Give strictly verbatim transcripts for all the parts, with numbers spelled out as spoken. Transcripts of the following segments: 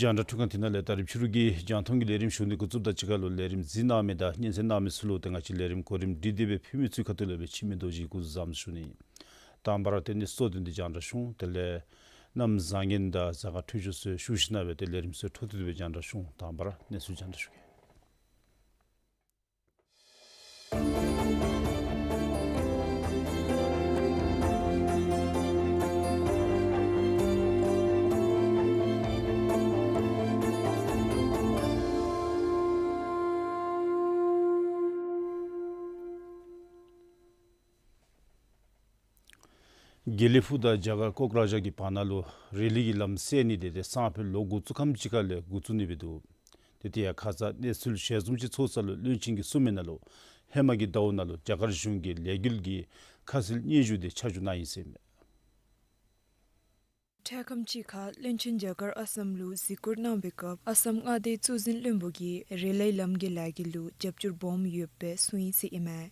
རྒྱང་བསྒྲགས་འཕྲུལ་ཁང་འདི་ནང་ལས་ད་རིས་ཕྱི་རུ་གི་རྒྱང་མཐོང་གི་ལས་རིམ་ཞུ་ནི་འགོ་བཙུགསཔ་དང་གཅིག་ཁར་ལུ་ལས་རིམ་གཟིགས་གནང་མི་དང་སྙན་གསན་གནང་མི་ཚུ་ལུ་ཏེ་ང་བཅས་ལས་རིམ་གོ་རིམ་སྒྲིག་སྟེ་སྦེ་ཕུལ་མི་ཚུ་ཁ་ཐུག་ལས་སྦེ་འཆི་མེད་རྡོ་རྗེ་གིས་སྐུ་གཟུགས་བཟང་པོ་ཞུ་ནི། དང་པ་ར་ཏེ་གནས་ཚུལ་གཙོ་དོན་འདི་རྒྱང་བསྒྲགས་ཞུ་འོང་། དེ་ལས་གནམ་བཟང་ངན་དང་གཟའ་སྐར་འཕྲོད་སྦྱོར་ཚུ་ཞུ་ཞིནམ་ལས་ཏེ་ལས་རིམ་ཚུ་འཕྲོ་མཐུད་དེ་སྦེ་རྒྱང་བསྒྲགས་ཞུ་འོང་། དང་པ་ར་གནས་ཚུལ་རྒྱང་བསྒྲགས་ཞུ་གེ། དགེ་ལེགས་ཕུག་དང་རྒྱ་གར་ཀོག་ར་ཇར་གྱི་བར་ན་ལུ་རི་ལི་གི་ལམ་བསལ་ནི་དེ་ཏེ་སང་ཕོད་ལོག་འགོ་བཙུགས་ཁམས་ཅིག་ཁ་ལས་འགོ་བཙུགས་ནི་སྦེ་འདུག། ཏེ་དེ་ཡང་ཁ་ཙ་གནས་ཚུལ་ཞལ་འཛོམས་ཅིག་ཚོགས་ས་ལུ་བློན་ཆེན་གྱིས་གསུངས་མི་ནང་ལུ་ཧེ་མ་གི་ཟླཝ་ནང་ལུ་རྒྱ་གར་གཞུང་གིས་ལས་འགུལ་གྱི་ཁ་གསལ་སྙན་ཞུ་དེ་ཆ་འཇོག་གནང་ཡི་ཟེར་མས། འཕྲལ་ཁམས་ཅིག་ཁར་བློན་ཆེན་རྒྱ་གར་ཨ་སམ་ལུ་གཟིགས་སྐོར་གནང་བའི་སྐབས་ཨ་སམ་མངའ་སྡེའི་གཙོ་འཛིན་བློན་པོ་གིས་རི་ལིའི་ལམ་གྱི་ལས་འགུལ་ལུ་རྒྱབ་སྐྱོར་སྦོམ་ཡོདཔ་སྦེ་གསུངས་ཡི་ཟེར་ཨིན་མས།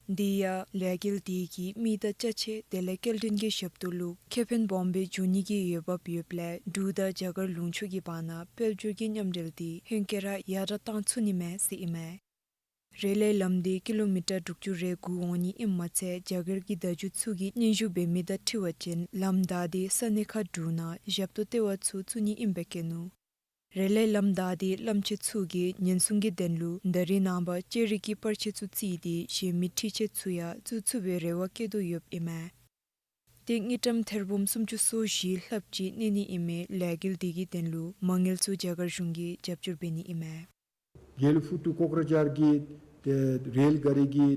དེ་ཡང་ལས་འགུལ་དེ་གིས་མི་དང་ཅ་ཆས་དེ་ལས་སྐྱེལ་འདྲེན་གྱི་ཞབས་ཏོག་ལུ་ཁེ་ཕན་སྦོམ་སྦེ་འབྱུང་ནི་གི་འོས་འབབ་ཡོདཔ་ལས་འབྲུག་དང་རྒྱ་གར་ལུང་ཕྱོགས་ཀྱི་བར་ན་དཔལ་འབྱོར་གྱི་མཉམ་འབྲེལ་དེ་ཧེང་སྐལ་ར་ཡར་དྲག་བཏང་ཚུགས་ནི་མས་ཟེར་ཨིན་མས། རི་ལིའི་ལམ་དེ་ཀི་ལོ་མི་ཊར་དྲུག་ཅུ་རེ་དགུ་འོང་ནི་ཨིནམ་མ་ཚད་རྒྱ་གར་གྱི་བརྡ་བརྒྱུད་ཚུ་གིས་སྙན་ཞུ་འབད་མི་དང་འཁྲིལ་བ་ཅིན་ལམ་བདའ་སྟེ་ས་གནས་ཁག་དྲུག་ནང་ཞབས་ཏོག་ལྟེ་བ་ཚུ་བཙུགས་ནི་ཨིནམ་སྦེ་བཀོད་ནུག། རི་ལིའི་ལམ་བདའ་སྟེ་བླམ་ཆེན་ཚུ་གིས་ཉེན་སྲུང་གི་དོན་ལུ་ད་རིས་ནངས་པ་ལྕགས་རི་གི་པར་ཆས་ཚུ་བརྩིས་ཏེ་གཞན་མི་འཕྲུལ་ཆས་ཚུ་ཡང་བཙུགས་ཚུགས་པའི་རེ་བ་བསྐྱེད་དོ་ཡོདཔ་ཨིན་མས། ཏེ་དངུལ་ཀྲམ་ཐེར་འབུམ་སུམ་ཅུ་སོ་བཞི་ལྷགཔ་ཅིག་གནས་ནི་ཨིན་མི་ལས་འགུལ་དེ་གི་དོན་ལུ་མ་དངུལ་ཚུ་རྒྱ་གར་གཞུང་གིས་རྒྱབ་སྐྱོར་འབད་ནི་ཨིན་མས། དགེ་ལེགས་ཕུག་ཏུ་ཀོག་ར་ཇར་གྱི་ཏེ་རེལ་ག་རི་གི་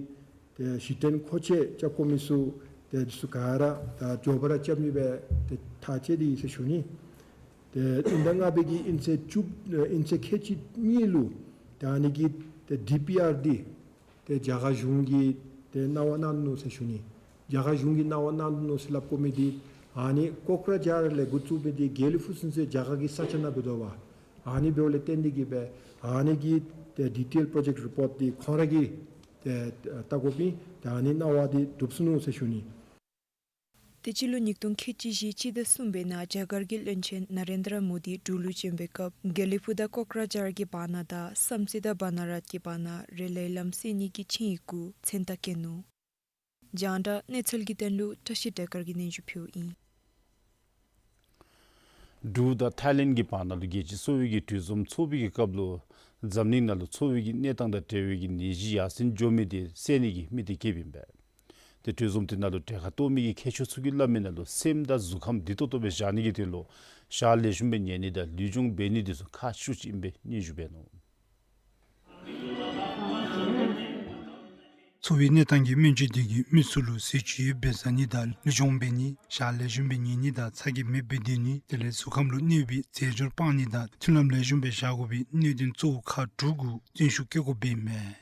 ཏེ་གཞི་རྟེན་མཁོ་ཆས་རྐྱབ་དགོ་མི་ཚུ་ཏེ་འདི་ཚུ་ག་ར་ད་མགྱོགས་པ་ར་རྐྱབ་ནི་སྦེ་ཏེ་ཐག་བཅད་དེ་ཡི་ཟེར་ཞུ་ནི། ཏེ་དབྱིན་ཟླ་ལྔ་པའི་གི་དབྱིན་ཚེས་བཅུ་དབྱིན་ཚེས་ཁལ་གཅིག་གཉིས་ལུ་ཏེ་ཨ་ནི་གི་ཏེ་ཌི་པི་ཨར་འདི་ཏེ་རྒྱ་གར་གཞུང་གིས་ཏེ་གནང་བ་གནང་ནུག་ཟེར་ཞུ་ནི། རྒྱ་གར་གཞུང་གིས་གནང་བ་གནང་ནུག་ཟེར་སླབ་དགོ་མི་འདི་ཨ་ནི་ཀོག་ར་ཇར་ལས་འགོ་བཙུགས་སྦེ་ཏེ་དགེ་ལེགས་ཕུག་ཚུན་ཚོད་རྒྱ་གར་གྱི་ས་ཆ་ནང་འབད་དོ་བ། ཨ་ནི་འབདཝ་ལས་བརྟེན་ཏེ་གིས་སྦེ་ཨ་ནི་གི་ཏེ་ཌི་ཊེལ་པྲོ་ཇེཀཊ་རི་པོརཊ་འདི་ཁོང་ར་གིས་ཏེ་བལྟ་དགོ་པའི་ཏེ་ཨ་ནི་གནང་བ་འདི་གྲུབ་སོ་ནུག་ཟེར་ཞུ་ནི། ཏེ་སྤྱི་ལོ་ཉིས་སྟོང་ཁལ་གཅིག་བཞི་སྤྱི་ཟླ་གསུམ་པའི་ནང་རྒྱ་གར་གྱི་བློན་ཆེན་ན་རེན་དྲ་མོ་དི་འབྲུག་ལུ་བྱོན་པའི་སྐབས་དགེ་ལེགས་ཕུག་དང་ཀོག་ར་ཇར་གྱི་བར་ན་དང་བསམ་རྩེ་དང་བ་ན་རཱད་ཀྱི་བར་ན་རི་ལིའི་ལམ་བསལ་ནི་གི་ཆིངས་ཡིག་གུ་མཚན་རྟགས་བཀོད་ནུག། རྒྱང་བསྒྲགས་གནས་ཚུལ་གྱི་དོན་ལུ་བཀྲ་ཤིས་བདེ་དཀར་གྱིས་སྙན་ཞུ་ཕུལཝ་ཨིན། འབྲུག་དང་ཐའི་ལེནཌ་གྱི་བར་ན་ལུ་རྒྱལ་སྤྱིའི་གསོ་བའི་གི་གྲོས་འཛོམས་ཚོགས་པའི་གི་སྐབས་ལུ་འཛམ་གླིང་ནང་ལུ་འཚོ་བའི་གི་གནས་སྟངས་དང་འབྲེལ་བའི་གི་ནད་གཞི་ཡར་སེང་འགྱོ་མི་དེ་བསལ་ནི་གི་དམིགས་གཏད་བསྐྱེདཔ་ཨིན་པས། ཏེ་གྲོས་འཛོམས་དེ་ནང་ལུ་གྲལ་ཁར་གཏོགས་མི་གི་མཁས་མཆོག་ཚུ་གིས་སླབ་མི་ནང་ལུ་སེམས་དང་གཟུགས་ཁམས་བདེ་ཏོག་ཏོ་སྦེ་བཞག་ནི་གི་དོན་ལུ་ཞག་ལེགས་ཤོམ་སྦེ་ཉལ་ནི་དང་ལུས་སྦྱོང་འབད་ནི་དེ་ཚུ་ཁག་ཤུགས་ཅིག་ཨིན་པའི་སྙན་ཞུ་འབད་ནུག། འཚོ་བའི་གནས་སྟངས་ཀྱི་སྨན་བཅོས་དེ་གིས་མི་ཚུ་ལུ་ཟས་བཅུད་ཡོདཔ་སྦེ་བཟའ་ནི་དང་ལུས་སྦྱོང་འབད་ནི་ཞག་ལེགས་ཤོམ་སྦེ་ཉལ་ནི་དང་ཚ་གྱང་མེདཔ་སྦེ་སྡོད་ནི་དེ་ལས་གཟུགས་ཁམས་ལུ་གནོད་པའི་རྫས་སྦྱོར་སྤང་ནི་དང་མཐུན་ལམ་ལེགས་ཤོམ་སྦེ་བཞག་དགོ་པའི་གནད་དོན་གཙོ་བོ་ཁག་དྲུག་གུ་བརྩོན་ཤུགས་བསྐྱེད་དགོཔ་ཨིན་མས།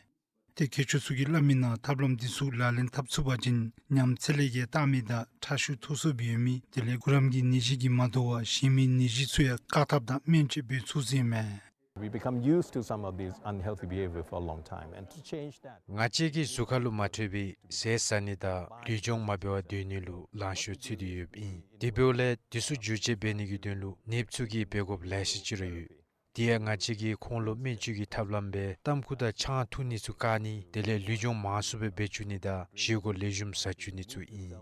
ཏེ་མཁས་མཆོག་ཚུ་གིས་སླབ་མིའི་ནང་ཐབས་ལམ་འདི་ཚུ་ལག་ལེན་འཐབ་ཚུགས་པ་ཅིན་ཉམས་ཚད་ལས་བརྒལ་བཏང་མི་དང་ཁྲག་ཤུགས་མཐོ་སུ་སྦེ་ཡོད་མི་དེ་ལས་གུ་རམ་གྱི་ནད་གཞི་གིས་མ་དོ་བར་གཞན་མི་ནད་གཞི་ཚུ་ཡང་བཀག་ཐབས་དང་སྨན་བཅོས་འབད་ཚུགས་ཟེར་ཨིན་མས། We become used to some of these unhealthy behavior for a long time, and to change that. ང་བཅས་ཀྱིས་གཟུགས་ཁར་ལུ་མ་འཕྲོད་པའི་ཟས་ཟ་ནི་དང་ལུས་སྦྱོང་མ་འབད་བར་སྡོད་ནི་ལུ་ལང་ཤོར་ཚུད་དེ་ཡོདཔ་ཨིན། དེ་འབདཝ་ལས་འདི་ཚུ་བསྒྱུར་བཅོས་འབད་ནི་གི་དོན་ལུ་ནདཔ་ཚུ་གིས་འབད་དགོཔ་ལེ་ཤ་ཅིག་ར་ཡོད། དེ་ཡང་ང་བཅས་ཀྱིས་ཁོང་ལུ་སྨན་བཅོས་ཀྱི་ཐབས་ལམ་སྦེ་ཏམ་ཁུ་དང་ཆང་འཐུང་ནི་ཚུ་བཀག་ནི་དེ་ལས་ལུས་སྦྱོང་མང་སུ་སྦེ་འབད་བཅུག་ནི་དང་བཞེས་སྒོ་ལེགས་ཤོམ་བཟའ་བཅུག་ནི་ཚུ་ཨིན།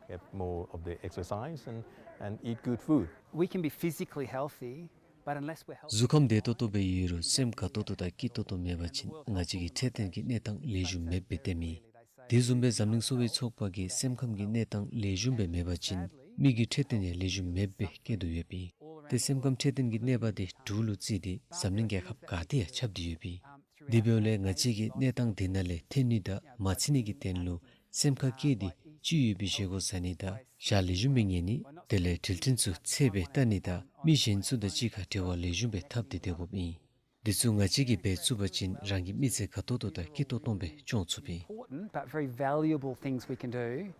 Get more of the exercise and, and eat good food. We can be physically healthy, but unless we're healthy. གཟུགས་ཁམས་བདེ་ཏོག་ཏོ་སྦེ་ཡོད་རུང་སེམས་དགའ་ཏོག་ཏོ་དང་སྐྱིད་ཏོག་ཏོ་མེད་པ་ཅིན་ང་བཅས་ཀྱི་འཕྲོད་བསྟེན་གྱི་གནས་སྟངས་ལེགས་ཤོམ་མེདཔ་སྦེ་སྟོནམ་ཨིན། དེ་བཟུམ་སྦེ་འཛམ་གླིང་གསོ་བའི་ཚོགས་པ་གིས་སེམས་ཁམས་ཀྱི་གནས་སྟངས་ལེགས་ཤོམ་སྦེ་མེད་པ་ཅིན་མི་གི་འཕྲོད་བསྟེན་ཡང་ལེགས་ཤོམ་མེདཔ་སྦེ་བཀོད་དེ་ཡོདཔ་ཨིན། ཏེ་སེམས་ཁམས་འཕྲོད་བསྟེན་གྱི་གནས་པ་དེ་འབྲུག་ལུ་བརྩིས་ཏེ་འཛམ་གླིང་རྒྱལ་ཁབ་ག་ཏེ་ཡང་ཁྱབ་སྟེ་ཡོདཔ་ཨིན། དེ་འབདཝ་ལས་ང་བཅས་ཀྱིས་གནས་སྟངས་དེ་ནང་ལས་ཐོན་ནི་དང་མ་འཚེར་ནི་གི་དོན་ལུ་སེམས་ཁར་བསྐྱེད་དེ་ཅི་ཡོད་པའི་བཞེས་སྒོ་བཟའ་ནི་དང་ཞག་ལེགས་ཤོམ་སྦེ་ཉལ་ནི་དེ་ལས་འགྲུལ་འཕྲིན་ཚུ་ཚད་སྦེ་བལྟ་ནི་དང་མི་གཞན་ཚུ་དང་གཅིག་ཁར་འབྲེལ་བ་ལེགས་ཤོམ་སྦེ་འཐབ་སྟེ་སྡོད་དགོཔ་ཨིན། འདི་ཚུ་ང་བཅས་ཀྱིས་འབད་ཚུགས་པ་ཅིན་རང་གི་མི་ཚེ་དགའ་ཏོག་ཏོ་དང་སྐྱིད་ཏོང་ཏོ་སྦེ་སྐྱོང་ཚུགསཔ་ཨིན། Important but very valuable things we can do.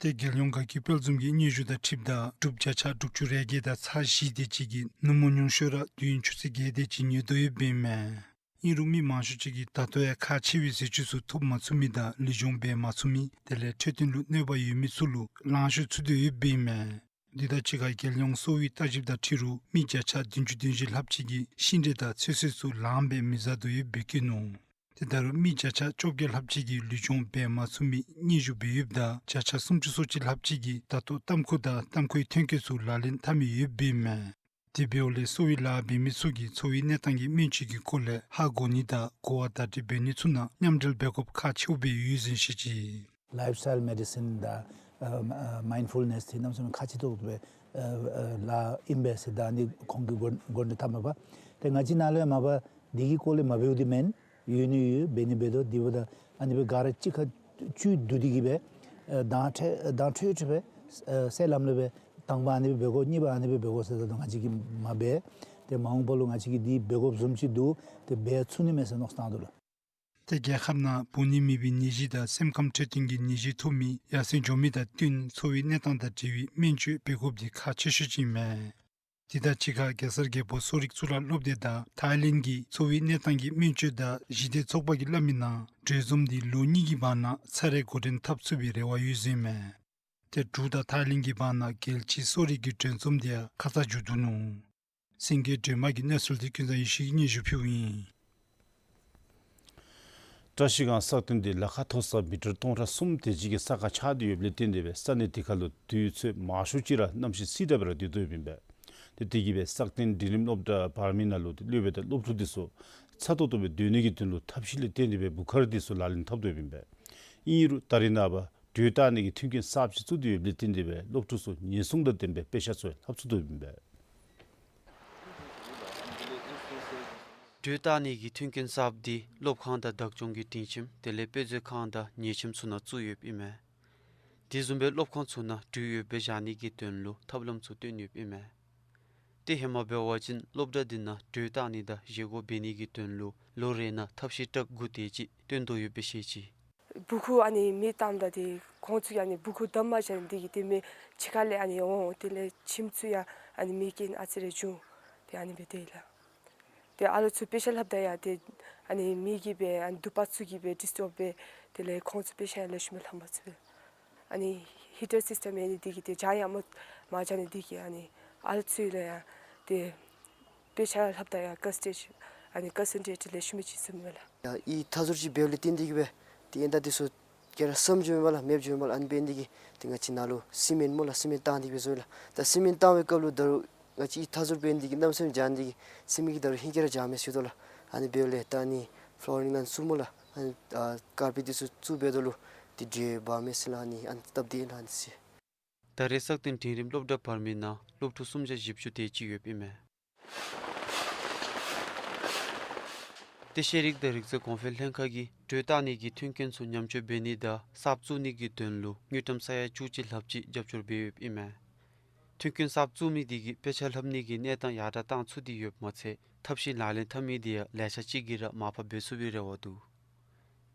ཏེ་རྒྱལ་ཡོངས་དགའ་སྐྱིད་དཔལ་འཛོམས་ཀྱི་སྙན་ཞུ་དང་འཁྲིལཝ་ད་འབྲུགཔ་བརྒྱ་ཆ་དྲུག་ཅུ་རེ་བརྒྱད་དང་ཚག་བཞི་དེ་ཅིག་གིས་ནུབ་མོ་ཉུང་ཤོས་ར་དུས་ཡུན་ཆུ་ཚོད་བརྒྱད་དེ་ཅིག་ཉལ་དོ་ཡོདཔ་ཨིན་མས། ཨིན་རུང་མི་མང་ཤོས་ཅིག་གིས་ད་ལྟོ་ཡང་ཁག་ཆེ་བའི་ཟས་བཅུད་ཚུ་ཐོབ་མ་ཚུགས་མི་དང་ལུས་སྦྱོང་འབད་མ་ཚུགས་མི་དེ་ལས་འཕྲོད་བསྟེན་ལུ་གནོད་པ་ཡོད་མི་ཚུ་ལུ་ལང་ཤོར་ཚུད་དེ་ཡོདཔ་ཨིན་མས། འདི་དང་གཅིག་ཁར་རྒྱལ་ཡོངས་གསོ་བའི་ལྟ་ཞིབ་དང་འཁྲིལ་རུང་མི་བརྒྱ་ཆ་བདུན་ཅུ་དོན་བཞི་ལྷགཔ་ཅིག་གིས་ཤིང་འབྲས་དང་ཚོད་བསྲེ་ཚུ་ལངམ་སྦེ་མི་བཟའ་དོ་ཡོདཔ་སྦེ་བཀོད་ནུག། ཏེ་ད་རུང་མི་བརྒྱ་ཆ་བཅོ་བརྒྱད་ལྷགཔ་ཅིག་གིས་ལུས་སྦྱོང་འབད་མ་ཚུགས་མི་སྙན་ཞུ་འབད་ཡོདཔ་ད་བརྒྱ་ཆ་སུམ་ཅུ་སོ་གཅིག་ལྷགཔ་ཅིག་གིས་ད་ལྟོ་ཏམ་ཁུ་དང་ཏམ་ཁུའི་ཐོན་སྐྱེད་ཚུ་ལག་ལེན་འཐབ་མི་ཡོདཔ་ཨིན་མས། དེ་འབདཝ་ལས་གསོ་བའི་ལཱ་འབད་མི་ཚུ་གིས་འཚོ་བའི་གནས་སྟངས་ཀྱི་སྨན་བཅོས་ཀྱི་སྐོར་ལས་ཧ་གོ་ནི་དང་གོ་བ་བརྡ་སྤྲོད་འབད་ནི་ཚུ་ནང་མཉམ་འབྲེལ་འབད་དགོཔ་ཁག་ཆེཝ་སྦེ་ཡོད་ཟེར་བཤད་ཅི། Lifestyle medicine དང་ཨ་ཨ་mindfulness དེ་གནམ་མེད་ས་མེད་ཁག་ཆེ་ཏོག་ཏོ་སྦེ་ཨ་ཨ་ལཱ་ཨིན་པས་ཟེར་ད་ཨ་ནི་ཁོང་གིས་འགོ་འགོ་འདྲེན་འཐབ་མས་པ། ཏེ་ང་བཅས་ནཱ་ལུ་ཡང་མ་པ་འདི་གི་སྐོར་ལས་མ་འབདཝ་འདི་མེན། ཡོད་ནི་ཡོད་འབད་ནི་འབད་དོ། དེ་འབདཝ་ད་ཨ་ནི་སྦེ་ག་ར་གཅིག་ཁར་བཅུད་བསྡུ་སྟེ་གིས་སྦེ་ཨ་དྭངས་འཕྲོས་དྭངས་འཕྲོས་འཕྲོས་སྦེ་ཨ་སེལ་ལམ་ལུ་སྦེ་དང་པ་ཨ་ནི་སྦེ་འབད་དགོ། གཉིས་པ་ཨ་ནི་སྦེ་འབད་དགོ་ཟེར་ད་ང་བཅས་ཀྱིས་མ་འབད། ཏེ་མ་འོངས་པ་ལུ་ང་བཅས་ཀྱིས་འདི་འབད་དགོཔ་བཟུམ་ཅིག་འདུག། ཏེ་འབད་ཚུགས་ནི་མས་ཟེར་མནོ་བསམ་བཏང་དོ་ལགས། ཏེ་རྒྱལ་ཁབ་ནང་འབུ་ནད་མེད་པའི་ནད་གཞི་དང་སེམས་ཁམས་འཕྲོད་བསྟེན་གྱི་ནད་གཞི་ཐོབ་མི་ཡར་སེང་འགྱོ་མི་དང་བསྟུན་འཚོ་བའི་གནས་སྟངས་དང་འབྲེལ་བའི་སྨན་བཅོས་འབད་དགོཔ་འདི་ཁག་ཆེ་ཤོས་ཅིག་ཨིན་མས། དེ་དང་གཅིག་ཁར་གེ་སར་རྒྱལ་པོ་གསོ་རིག་གཙུག་ལག་སློབ་སྡེ་དང་ཐའི་ལེནཌ་གི་འཚོ་བའི་གནས་སྟངས་ཀྱི་སྨན་བཅོས་དང་ཞི་བདེ་ཚོགས་པ་གིས་སླབ་མིའི་ནང་གྲོས་འཛོམས་འདི་ལོ་གཉིས་ཀྱི་བར་ན་ཚར་རེ་འགོ་འདྲེན་འཐབ་ཚུགས་པའི་རེ་བ་ཡོད་ཟེར་ཨིན་མས། ཏེ་འབྲུག་དང་ཐའི་ལེནཌ་གི་བར་ན་རྒྱལ་སྤྱིའི་གསོ་རིག་གི་གྲོས་འཛོམས་དེ་ཡང་ཁ་ཙ་མཇུག་བསྡུ་ནུག། སེང་གེ་སྒྲོལ་མ་གིས་གནས་ཚུལ་འདི་ཀུན་བཟང་ཡེ་ཤེས་ཀྱིས་སྙན་ཞུ་ཕུལཝ་ཨིན། བཀྲ་ཤིས་སྒང་སག་སྟེང་འདི་ལ་ཁ་མཐོ་ས་མི་ཊར་སྟོང་ཕྲག་གསུམ་དེ་ཅིག་གི་ས་ཁར་ཆགས་ཏེ་ཡོདཔ་ལས་བརྟེན་ཏེ་སྦེ་ས་གནས་དེ་ཁར་ལུ་དུས་ཚོད་མང་ཤོས་ཅིག་ར་གནམ་གཤིས་བསིལ་དྲགས་སྦེ་ར་སྡོད་དོ་ཡོདཔ་ཨིན་པས། ཏེ་དེ་གིས་སྦེ་སག་སྟེང་འབྲིང་རིམ་སློབ་གྲྭ་བར་མའི་ནང་ལུ་ཏེ་སློབ་དཔོན་དང་སློབ་ཕྲུག་འདི་ཚུ་ཚ་ཏོག་ཏོ་སྦེ་སྡོད་ནི་གི་དོན་ལུ་ཐབས་ཤེས་ལས་བརྟེན་ཏེ་སྦེ་སྦུག་ཁར་འདི་ཚུ་ལག་ལེན་འཐབ་དོ་ཡོདཔ་ཨིན་པས། ཨིན་རུང་ད་རེས་ནངས་པ་དྲོད་བཏང་ནི་གི་མཐུན་རྐྱེན་གསརཔ་ཅིག་བཙུགས་ཏེ་ཡོདཔ་ལས་བརྟེན་ཏེ་སྦེ་སློབ་ཕྲུག་ཚུ་ཉེན་སྲུང་དང་ལྡནམ་སྦེ་དཔེ་ཆ་ཚུ་ལྷབ་ཚུགས་དོ་ཡོདཔ་ཨིན་པས། དྲོད་བཏང་ནི་གི་མཐུན་རྐྱེན་གསརཔ་འདི་སློབ་ཁང་དང་བདག་སྐྱོང་གི་སྒྲིང་ཁྱིམ་དེ་ལས་དཔེ་མཛོད་ཁང་དང་ཉལ་ཁྱིམ་ཚུ་ནང་བཙུགས་ཡོདཔ་ཨིན་མས། དེ་བཟུམ་སྦེ་སློབ་ཁང་ཚུ་ནང་དྲོད་ཡོདཔ་སྦེ་བཞག་ནི་གི་དོན་ལུ་ཐབས་ལམ་ཚུ་བཏོན་ཡོདཔ་ཨིན་མས། ཏེ་ཧེ་མ་འབད་བ་ཅིན་སློབ་གྲྭ་འདི་ནང་དྲོད་བཏང་ནི་དང་བཞེས་སྒོ་འབད་ནི་གི་དོན་ལུ་ལོ་རེ་ནང་ཐབས་ཤེས་ཊག་དགུ་དེ་ཅིག་བཏོན་དོ་ཡོདཔ་སྦེ་བཤད་ཅི། སྦུག་ཁུག་ཨ་ནི་མེ་བཏངམ་ད་ཏེ་ཁོང་ཚུ་གིས་ཨ་ནི་སྦུག་ཁུག་བསྡམ་མ་བཞག་ནི་དེ་གིས་ཏེ་མེ་ཕྱི་ཁ་ལས་ཨ་ནི་འོང་། དེ་ལས་ཁྱིམ་ཚུ་ཡང་ཨ་ནི་མེ་རྐྱེན་ཨ་ཙི་རེ་བྱུང་། ཏེ་ཨ་ནི་སྦེ་ཏེ་ལགས། ཏེ་ཨ་ལོ་ཚུ་དཔེ་ཆ་ལྷབ་ད་ཡང་ཏེ་ཨ་ནི་མེ་གིས་སྦེ་ཨ་ནི་དུ་པ་ཚུ་གིས་སྦེ་ཌིསི་ཊརབ་འབད། དེ་ལས་ཁོང་ཚུ་དཔེ་ཆ་ཡང་ལེགས་ཤོམ་སྦེ་ལྷབ་མ་ཚུགས་པས། ཨ་ནི་ཧི་ཊར་སིསི་ཊམ་ཡོད་ནི་དེ་གིས་ཏེ་འཇམ་ཡང་མ་མ་འཇམ་ནི་དེ་གིས་ཨ་ནི་ཨ་ལོ་ཚུ་ལུ་ཡང་ཏེ་དཔེ་ཆ་ལྷབ་ད་ཡང་ཀོན་སེན་ཊྲེཊ་ཨ་ནི་ཀོན་སེན་ཊྲེཊ་ལེགས་ཤོམ་སྦེ་བྱིན་ཚུགས་མས་ལགས། ཡ་ཨི་མཐའ་ཟུར་ཅིག་འབདཝ་ལས་བརྟེན་ཏེ་གིས་སྦེ་ཏེ་ཨེ་ད་འདི་ཚུ་ག་ར་སྲམ་འགྱོཝ་མས་ལགས། མེདཔ་འགྱོཝ་མས་ལགས། ཨ་ནི་འབད་ནི་དེ་གིས་ཏེ་ང་བཅས་ནཱ་ལུ་སི་མེནཊ་སྨོ་ལགས། སི་མེནཊ་བཏང་སྟེ་གིས་སྦེ་བཟོཝ་ལགས། ད་སི་མེནཊ་བཏང་བའི་སྐབས་ལུ་ད་རུང་ང་བཅས་ཨི་མཐའ་ཟུར་འབད་ནི་དེ་གིས་གནམ་མེད་ས་མེད་འཇམ་ནི་དེ་གིས་སི་མེནཊ་གིས་ད་རུང་ཧེང་སྐལ་ར་འཇམ་མི་ཚུགས་དོ་ལགས། ཨ་ནི་འབདཝ་ལས་ད་ཨ་ནི་ཕློ་རིང་ནང་བཙུགས་སྨོ་ལགས། ཨ་ནི་ཨ་ཀར་པེཊ་འདི་ཚུ་བཙུགས་འབད་དོ་ལུ་ཏེ་དྲོད་འབར་མི་ཟེར་ལགས། ཨ་ནི་ཨ་ནི་སྟབས་བདེ་ལགས། ཨ་ནི་ཟེར། ད་རེས་སག་སྟེང་འབྲིང་རིམ་སློབ་གྲྭ་བར་མའི་ནང་སློབ་ཕྲུག་སུམ་བརྒྱ་བཞི་བཅུ་དེ་ཅིག་ཡོདཔ་ཨིན་མས། ཏེ་ཤེས་རིག་དང་རིག་རྩལ་གོང་འཕེལ་ལྷན་ཁག་གིས་དྲོད་བཏང་ནི་གི་མཐུན་རྐྱེན་ཚུ་ཉམས་བཅོས་འབད་ནི་དང་གསརཔ་བཙུགས་ནི་གི་དོན་ལུ་དངུལ་ཀྲམ་ས་ཡ་བཅུ་གཅིག་ལྷགཔ་ཅིག་རྒྱབ་སྐྱོར་འབད་ཡོདཔ་ཨིན་མས། མཐུན་རྐྱེན་གསརཔ་བཙུགས་མི་དེ་གིས་དཔེ་ཆ་ལྷབ་ནི་གི་གནས་སྟངས་ཡར་དྲག་བཏང་ཚུགས་ཏེ་ཡོདཔ་མ་ཚད་ཐབས་ཤེས་ལག་ལེན་འཐབ་མི་དེ་ཡང་ལེ་ཤ་ཅིག་གིས་ར་མར་ཕབ་འབད་ཚུགས་པའི་རེ་བ་འདུག།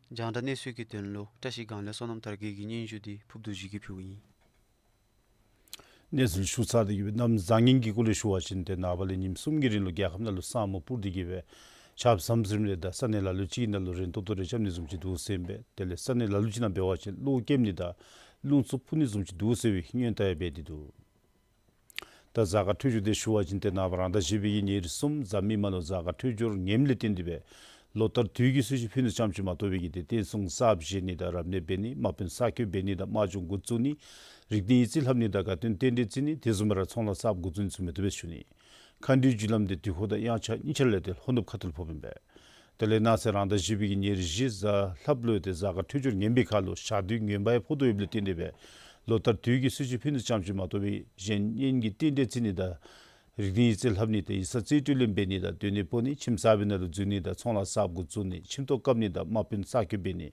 རྒྱང་བསྒྲགས་གནས་ཚུལ་གྱི་དོན་ལུ་བཀྲ་ཤིས་སྒང་ལས་བསོད་ནམས་དར་རྒྱས་ཀྱི་སྙན་ཞུ་འདི་ཕུབ་རྡོ་རྗེ་གིས་ཕུལཝ་ཨིན། གནས་ཚུལ་ཞུ་ཚར་ཏེ་གི་སྦེ་གནམ་བཟང་ངན་གྱི་སྐོར་ལས་ཞུ་བ་ཅིན་ཏེ་ནངས་པ་ལས་ཉིནམ་གསུམ་གྱི་རིང་ལུ་རྒྱལ་ཁབ་ནང་ལུ་ས་སྨུག་སྤུར་ཏེ་གི་སྦེ་ཆརཔ་ཟམ་ཟིམ་རེ་དང་ས་གནས་ལ་ལུ་ཅིག་ནང་ལུ་རན་ཏོག་ཏོ་རེ་རྐྱབ་ནི་བཟུམ་ཅིག་འདུག་ཟེར་ཨིན་པས། དེ་ལས་ས་གནས་ལ་ལུ་ཅིག་ནང་འབད་བ་ཅིན་གློག་ཀེམ་ནི་དང་རླུང་འཚུབ་འཕུ་ནི་བཟུམ་ཅིག་འདུག་ཟེར་བའི་སྔོན་བརྡ་ཡང་འབད་དེ་འདུག། ད་གཟའ་སྐར་འཕྲོད་སྦྱོར་འདི་ཞུ་བ་ཅིན་ཏེ་ནངས་པ་རང་ཟླ་བཞི་པའི་གི་ཉེར་གསུམ་གཟའ་མིག་དམར་ལུ་གཟའ་སྐར་འཕྲོད་སྦྱོར་ངནམ་ལས་བརྟེན་ཏེ་སྦེ་ལོ་ལྟར་དུས་ཀྱི་སྲིད་བྱུས་ཕུལ་ནི་ཙམ་ཅིག་མ་གཏོགས་པའི་གི་ཏེ་རྟེན་གསུམ་གསརཔ་བཞེངས་ནི་དང་རབ་གནས་འབད་ནི་དམག་དཔོན་གསར་བསྐོ་འབད་ནི་དང་དམག་སྦྱོང་འགོ་བཙུགས་ནི་རིགས་ལྡན་ཡིག་རྩིས་ལྷབ་ནི་དང་དགའ་སྟོན་རྟེན་འབྲེལ་བརྩི་ནི་དེ་བཟུམ་སྦེ་ར་ཚོང་ལཱ་གསརཔ་འགོ་བཙུགས་ནི་ཚུ་མི་བཏུབ་པས་ཞུ་ནི། མཁའ་འགྲོའི་རྒྱུ་ལམ་འདི་དུས་འཁོར་དང་དབྱངས་འཆར་གཉིས་ཆ་ལས་ཏེ་ལྷོ་ནུབ་ཁ་ཐུག་ལུ་ཕོགཔ་ཨིན་པས། དེ་ལས་གནངས་ཚེ་རང་ཟླ་བཞི་པའི་གི་ཉེར་བཞི་གཟའ་ལྷགཔ་ལུ་ཏེ་གཟའ་སྐར་འཕྲོད་སྦྱོར་ངན་པའི་ཁར་ལུ་ཞག་དུས་ངན་པ་ཡང་ཕོག་དོ་ཡོདཔ་ལས་བརྟེན་ཏེ་སྦེ་ལོ་ལྟར་དུས་ཀྱི་སྲིད་བྱུས་ཕུལ་ནི་ཙམ་ཅིག་མ་གཏོགས་པའི་གཞན་གཉེན་གྱི་རྟེན་འབྲེལ་བརྩི་ནི་དང་རིགས་ལྡན་ཡིག་རྩིས་ལྷབ་ནི་དང་ཡིག་ཚང་རྩིས་སྤྲོད་ལེན་འབད་ནི་དང་སྡོད་གནས་སྤོ་ནི་ཁྱིམ་གསར་པའི་ནང་ལུ་འཛུལ་ནི་དང་ཚོང་ལཱ་གསརཔ་འགོ་བཙུགས་ནི་ཁྱིམ་ཐོག་བཀབ་ནི་དང་དམག་དཔོན་གསར་བསྐོ་འབད་ནི་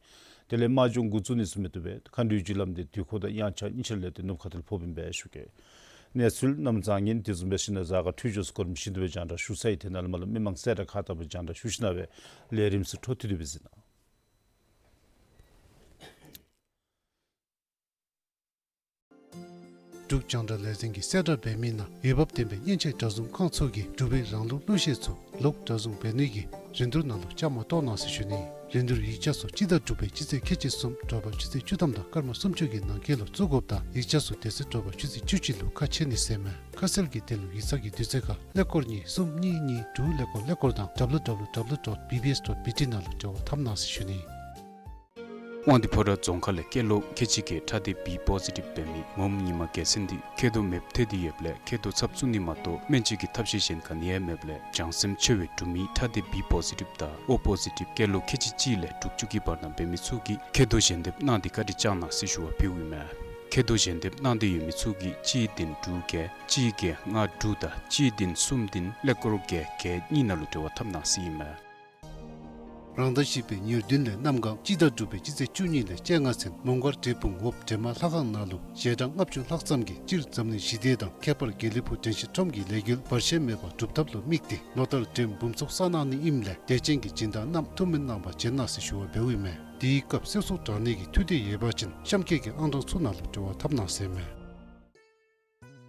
དེ་ལས་དམག་སྦྱོང་འགོ་བཙུགས་ནི་ཚུ་མི་བཏུབ་པས། མཁའ་འགྲོའི་རྒྱུ་ལམ་འདི་དུས་འཁོར་དང་དབྱངས་འཆར་གཉིས་ཆ་ལས་ཏེ་ནུབ་ཁ་ཐུག་ལུ་ཕོགཔ་ཨིན་པས་ཞུ་གེ། གནས་ཚུལ་གནམ་བཟང་ངན་དེ་བཟུམ་སྦེ་ཞིནམ་ལས་གཟའ་སྐར་འཕྲོད་སྦྱོར་སྐོར་མི་ཤེས་དོ་བའི་རྒྱང་བསྒྲགས་ཞུ་ཚར་ཡི། དེ་ནང་ལུ་མ་ལུ་མི་མང་གསལ་བསྒྲགས་ཁག་ལྟ་བུ་རྒྱང་བསྒྲགས་ཞུ་ཞིནམ་ལས་ལས་རིམ་ཚུ་འཕྲོ་མཐུད་དེ་སྦེ་གཟིགས་གནང་། འབྲུག་རྒྱང་བསྒྲགས་ལས་འཛིན་གྱིས་གསལ་བསྒྲགས་འབད་མི་ནང་འོས་འབབ་ལྡན་པའི་མཉེན་ཆས་གྲྭ་བཟུང་ཁང་ཚུ་གིས་འབྲུག་པའི་རང་ལུགས་གླུ་གཞས་ཚུ་ལོག་གྲྭ་བཟུང་འབད་ནི་གི་རིན་བསྡུར་ནང་ལུ་བཅའ་མར་གཏོགས་གནང་ཟེར་ཞུ་ནི། རིན་བསྡུར་ཡིག་ཆ་ཚུ་སྤྱི་ཟླ་དྲུག་པའི་སྤྱི་ཚེས་ཁལ་གཅིག་གསུམ་དྲོ་པ་ཆུ་ཚོད་བཅུ་ཐམ་དང་སྐར་མ་སུམ་ཅུ་གི་ནང་འཁོད་ལུ་བཙུགས་དགོཔ་དང་ཡིག་ཆ་ཚུ་དེ་ཚེ་དྲོ་པ་ཆུ་ཚོད་བཅུ་གཅིག་ལུ་ཁ་ཕྱེ་ནི་ཟེར་མས། ཁ་གསལ་གྱི་དོན་ལུ་ཡིག་ཚང་གི་དུས་ཚོད་ཁར་ཀླད་ཀོར་གཉིས་གསུམ་གཉིས་གཉིས་དྲུག་ཀླད་ཀོར་ཀླད་ཀོར་དང་W W W dot B B S dot B T ནང་ལུ་འབྲེལ་བ་འཐབ་གནང་ཟེར་ཞུ་ནི། དབང་འདུས་ཕོ་བྲང་རྫོང་ཁག་ལས་སྐྱེས་ལོ་ཁལ་གཅིག་གི་ཁྲག་ལྡན་B positive འབད་མི་མོམ་ཉི་མ་རྒྱལ་མཚན་འདི་མཁལ་རྡོག་མེདཔ་ཐལ་ཏེ་ཡོདཔ་ལས་མཁལ་རྡོག་ཚབ་བཙུགས་ནི་མ་གཏོགས་སྨན་བཅོས་ཀྱི་ཐབས་ཤེས་གཞན་ག་ནི་ཡང་མེདཔ་ལས་བྱང་སེམས་ཆེ་བའི་འབྲུག་མི་ཁྲག་ལྡན་B positive དང་O positive སྐྱེས་ལོ་ཁལ་གཅིག་གཅིག་ལས་དྲུག་ཅུ་གི་བར་ན་འབད་མི་ཚུ་གིས་མཁལ་རྡོག་ཞལ་འདེབས་གནང་སྟེ་བཀའ་དྲིན་བསྐྱང་གནང་ཟེར་ཞུ་བ་ཕུལཝ་ཨིན་མས། མཁལ་རྡོག་ཞལ་འདེབས་གནང་སྟེ་ཡོད་མི་ཚུ་གིས་གཅིག་བདུན་དྲུག་བརྒྱད་གཅིག་བརྒྱད་ལྔ་དྲུག་དང་གཅིག་བདུན་གསུམ་བདུན་ཀླད་ཀོར་བརྒྱད་བརྒྱད་གཉིས་ནང་ལུ་འབྲེལ་བ་འཐབ་གནང་ཟེར་ཨིན་མས། རང་ཟླ་བཞི་པའི་ཉེར་བདུན་ལས་གནམ་གང་སྤྱི་ཟླ་དྲུག་པའི་སྤྱི་ཚེས་བཅུ་གཉིས་ལས་བཅོ་ལྔ་ཚུན་མོང་སྒར་འབྲས་སྤུངས་འོག་འདྲེ་དམག་ལྷ་ཁང་ནང་ལུ་ཞལ་གྲངས་ལྔ་བཅུ་ལྷག་ཙམ་གྱིས་སྤྱིར་འཛམ་གླིང་ཞི་བདེ་དང་ཁྱད་པར་དགེ་ལེགས་ཕུག་དྲན་ཤེས་ཁྲོམ་གྱི་ལས་འགུལ་བར་ཆད་མེད་པར་སྒྲུབ་ཐབས་ལུ་དམིགས་ཏེ་ལོ་ལྟར་འགྲེམས་འབུམ་ཚོགས་བསགས་གནང་ནི་ཨིནམ་ལས་དད་ཅན་གྱི་སྦྱིན་བདག་རྣམས་ཐུགས་སྨོན་གནང་བར་བྱོན་གནང་ཟེར་ཞུ་བ་འབདཝ་ཨིན་མས། དེའི་སྐབས་གསོལ་ཚོགས་དྲང་ནི་གི་ཐུགས་འདོད་ཡོད་པ་ཅིན་གཤམ་འཁོད་ཀྱི་ཨང་གྲངས་ཚུ་ནང་ལུ་འབྲེལ་བ་འཐབ་གནང་ཟེར་མས།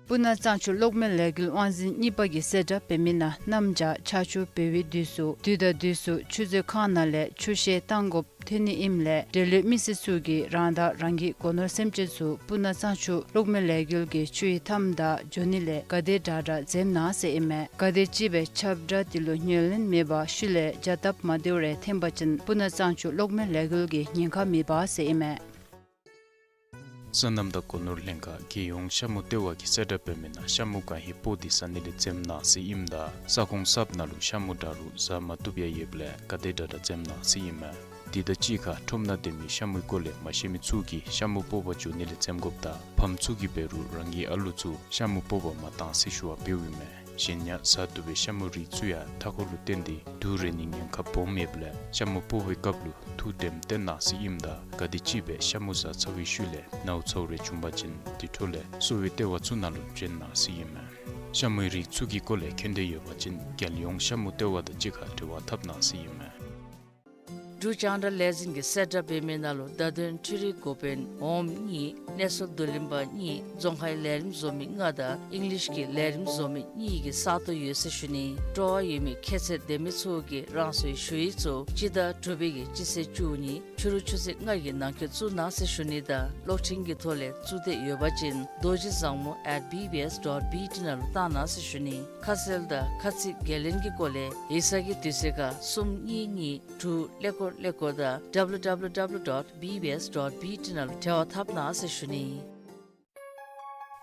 སྤུ་ན་གཙང་ཆུ་གློག་མེ་ལས་འགུལ་དབང་འཛིན་གཉིས་པ་གིས་གསལ་བསྒྲགས་འབད་མི་ནང་གནམ་བྱཱར་ཆར་ཆུ་འབེལ་བའི་དུས་སུ་དུས་དང་དུས་སུ་ཆུ་མཛོད་ཁང་ནང་ལས་ཆུ་བཤལ་བཏང་དགོཔ་ཐོན་ནི་ཨིནམ་ལས་འབྲེལ་ཡོད་མི་སེར་ཚུ་གིས་རང་དང་རང་གི་སྒོ་ནོར་སེམས་ཅན་ཚུ་སྤུ་ན་གཙང་ཆུ་གློག་མེ་ལས་འགུལ་གྱི་ཆུའི་མཐའམ་དང་འགྱོ་ནི་ལས་ག་དེ་དྲག་དྲག་འཛེམ་གནང་ཟེར་ཨིན་མས། ག་དེ་ཅིག་སྦེ་ཁྱབ་བསྒྲགས་དེ་ལུ་ཉན་ལེན་མེད་པར་ཤུལ་ལས་བྱ་སྟབས་མ་བདེཝ་རེ་འཐོན་པ་ཅིན་སྤུ་ན་གཙང་ཆུ་གློག་མེ་ལས་འགུལ་གྱི་ཉེན་ཁ་མེད་པ་ཟེར་ཨིན་མས། སོ་ནམ་དང་སྒོ་ནོར་ལྷན་ཁག་རྒྱལ་ཡོངས་ཤ་མུ་ལྟེ་བ་གིས་གསལ་བསྒྲགས་འབད་མི་ནང་ཤ་མུ་གང་ཧེ་སྤོ་སྟེ་ཟ་ནི་ལས་འཛེམ་གནང་ཟེར་ཨིནམ་ད་ས་ཁོངས་གསརཔ་ནང་ལུ་ཤ་མུ་དྲག་རུང་ཟ་མ་བཏུབ་ཡང་ཡོདཔ་ལས་ག་དེ་དྲག་དྲག་འཛེམ་གནང་ཟེར་ཨིན་མས། དེ་དང་གཅིག་ཁར་ཁྲོམ་ནང་སྡོད་མི་ཤ་མུའི་སྐོར་ལས་མ་ཤེས་མི་ཚུ་གིས་ཤ་མུ་སྤོ་བར་འགྱོ་ནི་ལས་འཛེམ་དགོཔ་དང་ཕམ་ཚུ་གིས་འབད་རུང་རང་གི་ཨ་ལུ་ཚུ་ཤ་མུ་སྤོ་བར་མ་གཏང་ཟེར་ཞུ་བ་འབདཝ་ཨིན་མས། གཞན་ཡང་ཟ་བཏུབ་པའི་ཤ་མུའི་རིགས་ཚུ་ཡང་མཐའ་འཁོར་ལུ་བརྟེན་ཏེ་དུག་རེག་ནིའི་ཉེན་ཁ་སྦོམ་ཡོདཔ་ལས་ཤ་མུ་སྤོ་བའི་སྐབས་ལུ་ཐུགས་དྲནམ་བཏོན་གནང་ཟེར་ཨིནམ་ད་ག་དེ་ཅིག་སྦེ་ཤ་མུ་ཟ་ཚར་བའི་ཤུལ་ལས་ནཝ་ཚཝ་རེ་བྱུང་པ་ཅིན་དེ་འཕྲོ་ལས་གསོ་བའི་ལྟེ་བ་ཚུ་ནང་ལུ་བྱོན་གནང་ཟེར་ཨིན་མས། ཤ་མུའི་རིགས་ཚུ་གི་སྐོར་ལས་མཁྱེན་འདོད་ཡོད་པ་ཅིན་རྒྱལ་ཡོངས་ཤ་མུ་ལྟེ་བ་དང་གཅིག་ཁར་འབྲེལ་བ་འཐབ་གནང་ཟེར་ཨིན་མས། འབྲུག་རྒྱང་བསྒྲགས་ལས་འཛིན་གྱིས་གསལ་བསྒྲགས་འབད་མི་ནང་ལུ་བརྡ་དོན་འཕྲུལ་རིག་འགོ་དཔོན་འོགམ་གཉིས་གནས་ཚུལ་བསྡུ་ལེན་པ་གཉིས་རྫོང་ཁའི་ལས་རིམ་བཟོ་མི་ལྔ་དང་ཨིང་ལིཤ་གི་ལས་རིམ་བཟོ་མི་གཉིས་ཀྱི་ས་སྟོང་ཡོད་ཟེར་ཞུ་ནི། སྤྲོ་བ་ཡོད་མི་ཁྱད་ཚད་ལྡན་མི་ཚུ་གིས་རང་སོའི་ཞུ་ཡིག་ཚུ་སྤྱི་ཟླ་དྲུག་པའི་གི་སྤྱི་ཚེས་བཅུ་གཉིས་ཕྱི་རུ་ཆུ་ཚོད་ལྔ་གི་ནང་འཁོད་བཙུགས་གནང་ཟེར་ཞུ་ནི་དང་གློག་འཕྲིན་གྱི་ཐོག་ལས་བཙུགས་འདོད་ཡོད་པ་ཅིན་རྡོ་རྗེ་བཟང་མོ་at B B S dot B T ནང་ལུ་བཏང་གནང་ཟེར་ཞུ་ནི། ཁ་གསལ་དང་ཁ་ཚིག་འགན་ལེན་གྱི་སྐོར་ལས་ཡིག་ཚང་གི་དུས་ཚོད་ཁར་གསུམ་གཉིས་གཉིས་དྲུག་ཀླད་ཀོར་ཀླད་ཀོར་དང་W W W dot B B S dot B T ནང་ལུ་འབྲེལ་བ་འཐབ་གནང་ཟེར་ཞུ་ནི།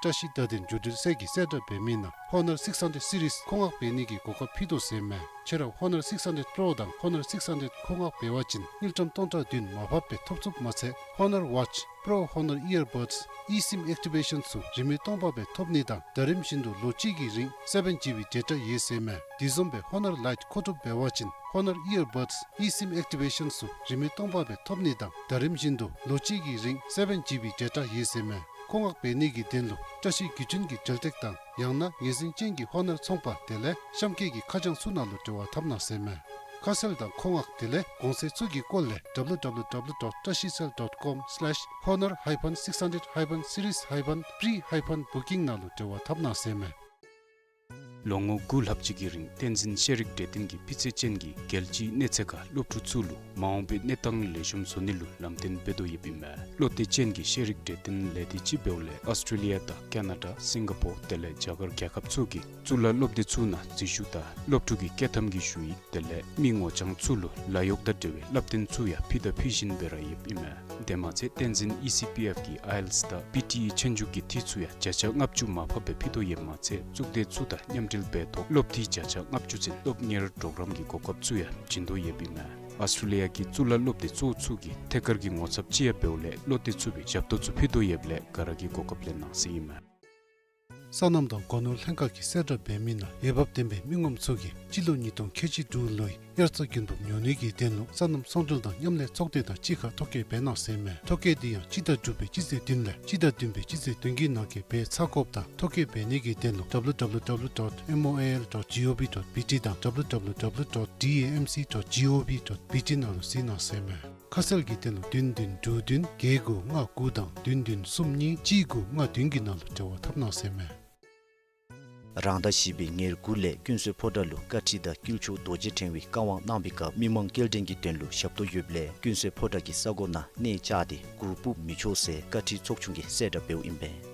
བཀྲ་ཤིས་བརྡ་དོན་བརྒྱུད་འབྲེལ་ཚད་ཀྱིས་གསལ་བསྒྲགས་འབད་མི་ནང་Honor six hundred series མཁོ་མངགས་འབད་ནི་གི་གོ་སྐབས་ཕུལ་དོ་ཟེར་མས། ཁྱེད་ར་Honor six hundred Pro དང་Honor six hundred མཁོ་མངགས་འབད་བ་ཅིན་དངུལ་ཀྲམ་སྟོང་ཕྲག་བདུན་མར་ཕབ་སྦེ་ཐོབ་ཚུགསཔ་མ་ཚད་Honor Watch Pro Honor Earbuds eSIM Activation ཚུ་རིན་མེད་སྟོང་པ་སྦེ་ཐོབ་ནི་དང་ཟླ་རིམ་བཞིན་དུ་ལོ་གཅིག་གི་རིང་seven G B data ཡོད་ཟེར་མས། དེ་བཟུམ་སྦེ་Honor Lite མཁོ་སྒྲུབ་འབད་བ་ཅིན་Honor Earbuds eSIM Activation ཚུ་རིན་མེད་སྟོང་པ་སྦེ་ཐོབ་ནི་དང་ཟླ་རིམ་བཞིན་དུ་ལོ་གཅིག་གི་རིང་seven G B data ཡོད་ཟེར་མས། མཁོ་མངགས་འབད་ནི་གི་དོན་ལུ་བཀྲ་ཤིས་བརྒྱུད་འཕྲིན་གྱི་འབྲེལ་སྟེགས་དང་ཡང་ན་ངེས་འཛིན་ཅན་གྱི་Honor ཚོང་པ་དེ་ལས་གཤམ་འཁོད་ཀྱི་ཁ་བྱང་ཚུ་ནང་ལུ་འབྲེལ་བ་འཐབ་གནང་ཟེར་མས། ཁ་གསལ་དང་མཁོ་མངགས་དེ་ལས་གོང་ཚད་ཚུ་གི་སྐོར་ལས་W W W dot tashicell dot com slash honor hyphen six hundred hyphen series hyphen pre hyphen booking ནང་ལུ་འབྲེལ་བ་འཐབ་གནང་ཟེར་མས། ལོ་ངོ་དགུ་ལྷག་ཅིག་གི་རིང་བསྟན་འཛིན་ཤེས་རིག་གྲོས་སྟོན་གྱི་སྤུས་ཚད་ཅན་གྱི་རྒྱལ་སྤྱིའི་གནས་ཚད་ཁར་སློབ་ཕྲུག་ཚུ་ལུ་མ་འོངས་པའི་གནས་སྟངས་ལེགས་ཤོམ་བཟོ་ནི་ལུ་ལམ་སྟོན་འབད་དོ་ཡོདཔ་ཨིན་མས། བློ་གཏད་ཅན་གྱི་ཤེས་རིག་གྲོས་སྟོན་ལས་སྡེ་ཅིག་འབདཝ་ལས་ཨོསི་ཊྲེ་ལི་ཡ་དང་ཀ་ན་ཌ་སིང་ག་པོར་དེ་ལས་རྒྱ་གར་རྒྱལ་ཁབ་ཚུ་གི་གཙུག་ལག་སློབ་སྡེ་ཚུ་ནང་འཛུལ་ཞུགས་དང་སློབ་ཕྲུག་གི་བསྐྱོད་ཐམ་གྱི་ཞུ་ཡིག་དེ་ལས་མི་ངོ་རྐྱང་ཚུ་ལུ་ལཱ་གཡོག་དང་འབྲེལ་བའི་བསླབ་སྟོན་ཚུ་ཡང་ཕུལ་དང་ཕུལ་བཞིན་སྦེ་ར་ཡོདཔ་ཨིན་མས། དེ་མ་ཚད་བསྟན་འཛིན་ཨི་སི་པི་ཨེཕ་གི་ཨའི་ཨེལ་ཊི་ཨེསི་དང་པི་ཊི་ཨི་ཆོས་རྒྱུགས་ཀྱི་འཐུས་ཚུ་ཡང་བརྒྱ་ཆ་ལྔ་བཅུ་མར་ཕབ་སྦེ་ཕུལ་དོ་ཡོདཔ་མ་ཚད་གཙུག་སྡེ་ཚུ་དང་མཉམ་འབྲེལ་འབད་ཐོག་སློབ་འཐུས་བརྒྱ་ཆ་ལྔ་བཅུ་ཚུན་སློབ་གཉེར་གྲོགས་རམ་གྱི་གོ་སྐབས་ཚུ་ཡང་བྱིན་དོ་ཡོདཔ་ཨིན་མས། ཨོསི་ཊྲེ་ལི་ཡ་གི་གཙུག་ལག་སློབ་སྡེ་གཙོ་བོ་ཚུ་གི་ཐད་ཀར་གྱི་ངོ་ཚབ་ཅིག་ཡང་འབདཝ་ལས་བློ་གཏད་ཚུགས་པའི་ཞབས་ཏོག་ཚུ་ཕུལ་དོ་ཡོདཔ་ལས་ག་ར་གིས་གོ་སྐབས་ལེན་གནང་ཟེར་ཨིན་མས། སོ་ནམ་དང་སྒོ་ནོར་ལྷན་ཁག་གིས་གསལ་བསྒྲགས་འབད་མི་ནང་འོས་འབབ་ལྡན་པའི་མི་ངོམ་ཚུ་གིས་སྤྱི་ལོ་ཉིས་སྟོང་ཁལ་གཅིག་དྲུག་ལོའི་དབྱར་རྩྭ་དགུན་འབུབ་ཉོ་ནི་གི་དོན་ལུ་སོ་ནམ་ཚོང་འབྲེལ་དང་མཉམ་ལས་ཚོགས་སྡེ་དང་གཅིག་ཁར་ཐོ་བཀོད་འབད་གནང་ཟེར་མས། ཐོ་བཀོད་འདི་ཡང་སྤྱི་ཟླ་དྲུག་པའི་སྤྱི་ཚེས་བདུན་ལས་སྤྱི་ཟླ་བདུན་པའི་སྤྱི་ཚེས་བདུན་གྱི་ནང་འཁོད་འབད་ཚར་དགོཔ་དང་ཐོ་བཀོད་འབད་ནི་གི་དོན་ལུ་W W W dot M O A L dot gov dot B T དང་W W W dot D A M C dot gov dot B T ནང་ལུ་གཟིགས་གནང་ཟེར་མས། ཁ་གསལ་གྱི་དོན་ལུ་བདུན་བདུན་དྲུག་བདུན་བརྒྱད་དགུ་ལྔ་དགུ་དང་བདུན་བདུན་གསུམ་གཉིས་གཅིག་དགུ་ལྔ་བདུན་གྱི་ནང་ལུ་འབྲེལ་བ་འཐབ་གནང་ཟེར་མས། རང་ཟླ་བཞི་པའི་ཉེར་དགུ་ལས་ཀུན་གསོལ་ཕོ་བྲང་ལུ་བཀའ་ཁྲི་དང་དཀྱིལ་ཆོག་རྡོ་རྗེ་ཕྲེང་བའི་བཀའ་དབང་གནང་བའི་སྐབས་མི་མང་སྐྱེལ་འདྲེན་གྱི་དོན་ལུ་ཞབས་ཏོག་ཡོདཔ་ལས་ཀུན་གསོལ་ཕོ་བྲང་གི་ས་གོ་ནང་གནས་བཅགས་ཏེ་གུར་ཕུབ་མི་ཆོག་ཟེར་བཀའ་ཁྲིའི་ཚོགས་ཆུང་གིས་གསལ་བསྒྲགས་འབདཝ་ཨིན་པས།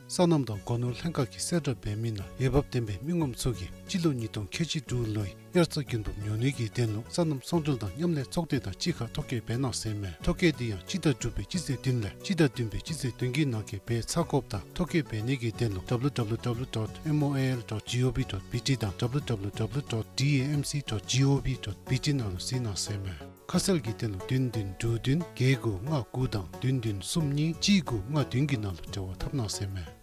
སོ་ནམ་དང་སྒོ་ནོར་ལྷན་ཁག་གིས་གསལ་བསྒྲགས་འབད་མི་ནང་འོས་འབབ་ལྡན་པའི་མི་ངོམ་ཚུ་གིས་སྤྱི་ལོ་ཉིས་སྟོང་ཁལ་གཅིག་དྲུག་ལོའི་དབྱར་རྩྭ་དགུན་འབུབ་ཉོ་ནི་གི་དོན་ལུ་སོ་ནམ་ཚོང་འབྲེལ་དང་མཉམ་ལས་ཚོགས་སྡེ་དང་གཅིག་ཁར་ཐོ་བཀོད་འབད་གནང་ཟེར་མས། ཐོ་བཀོད་འདི་ཡང་སྤྱི་ཟླ་དྲུག་པའི་སྤྱི་ཚེས་བདུན་ལས་སྤྱི་ཟླ་བདུན་པའི་སྤྱི་ཚེས་བདུན་གྱི་ནང་འཁོད་འབད་ཚར་དགོཔ་དང་ཐོ་བཀོད་འབད་ནི་གི་དོན་ལུ་W W W dot M O A L dot gov dot B T དང་W W W dot D A M C dot gov dot B T ནང་ལུ་གཟིགས་གནང་ཟེར་མས། ཁ་གསལ་གྱི་དོན་ལུ་བདུན་བདུན་དྲུག་བདུན་བརྒྱད་དགུ་ལྔ་དགུ་དང་བདུན་བདུན་གསུམ་གཉིས་གཅིག་དགུ་ལྔ་བདུན་གྱི་ནང་ལུ་འབྲེལ་བ་འཐབ་གནང་ཟེར་མས།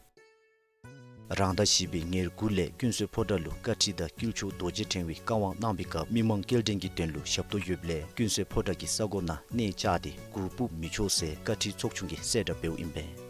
རང་ཟླ་བཞི་པའི་ཉེར་དགུ་ལས་ཀུན་གསོལ་ཕོ་བྲང་ལུ་བཀའ་ཁྲི་དང་དཀྱིལ་ཆོག་རྡོ་རྗེ་ཕྲེང་བའི་བཀའ་དབང་གནང་བའི་སྐབས་མི་མང་སྐྱེལ་འདྲེན་གྱི་དོན་ལུ་ཞབས་ཏོག་ཡོདཔ་ལས་ཀུན་གསོལ་ཕོ་བྲང་གི་ས་གོ་ནང་གནས་བཅགས་ཏེ་གུར་ཕུབ་མི་ཆོག་ཟེར་བཀའ་ཁྲིའི་ཚོགས་ཆུང་གིས་གསལ་བསྒྲགས་འབདཝ་ཨིན་པས།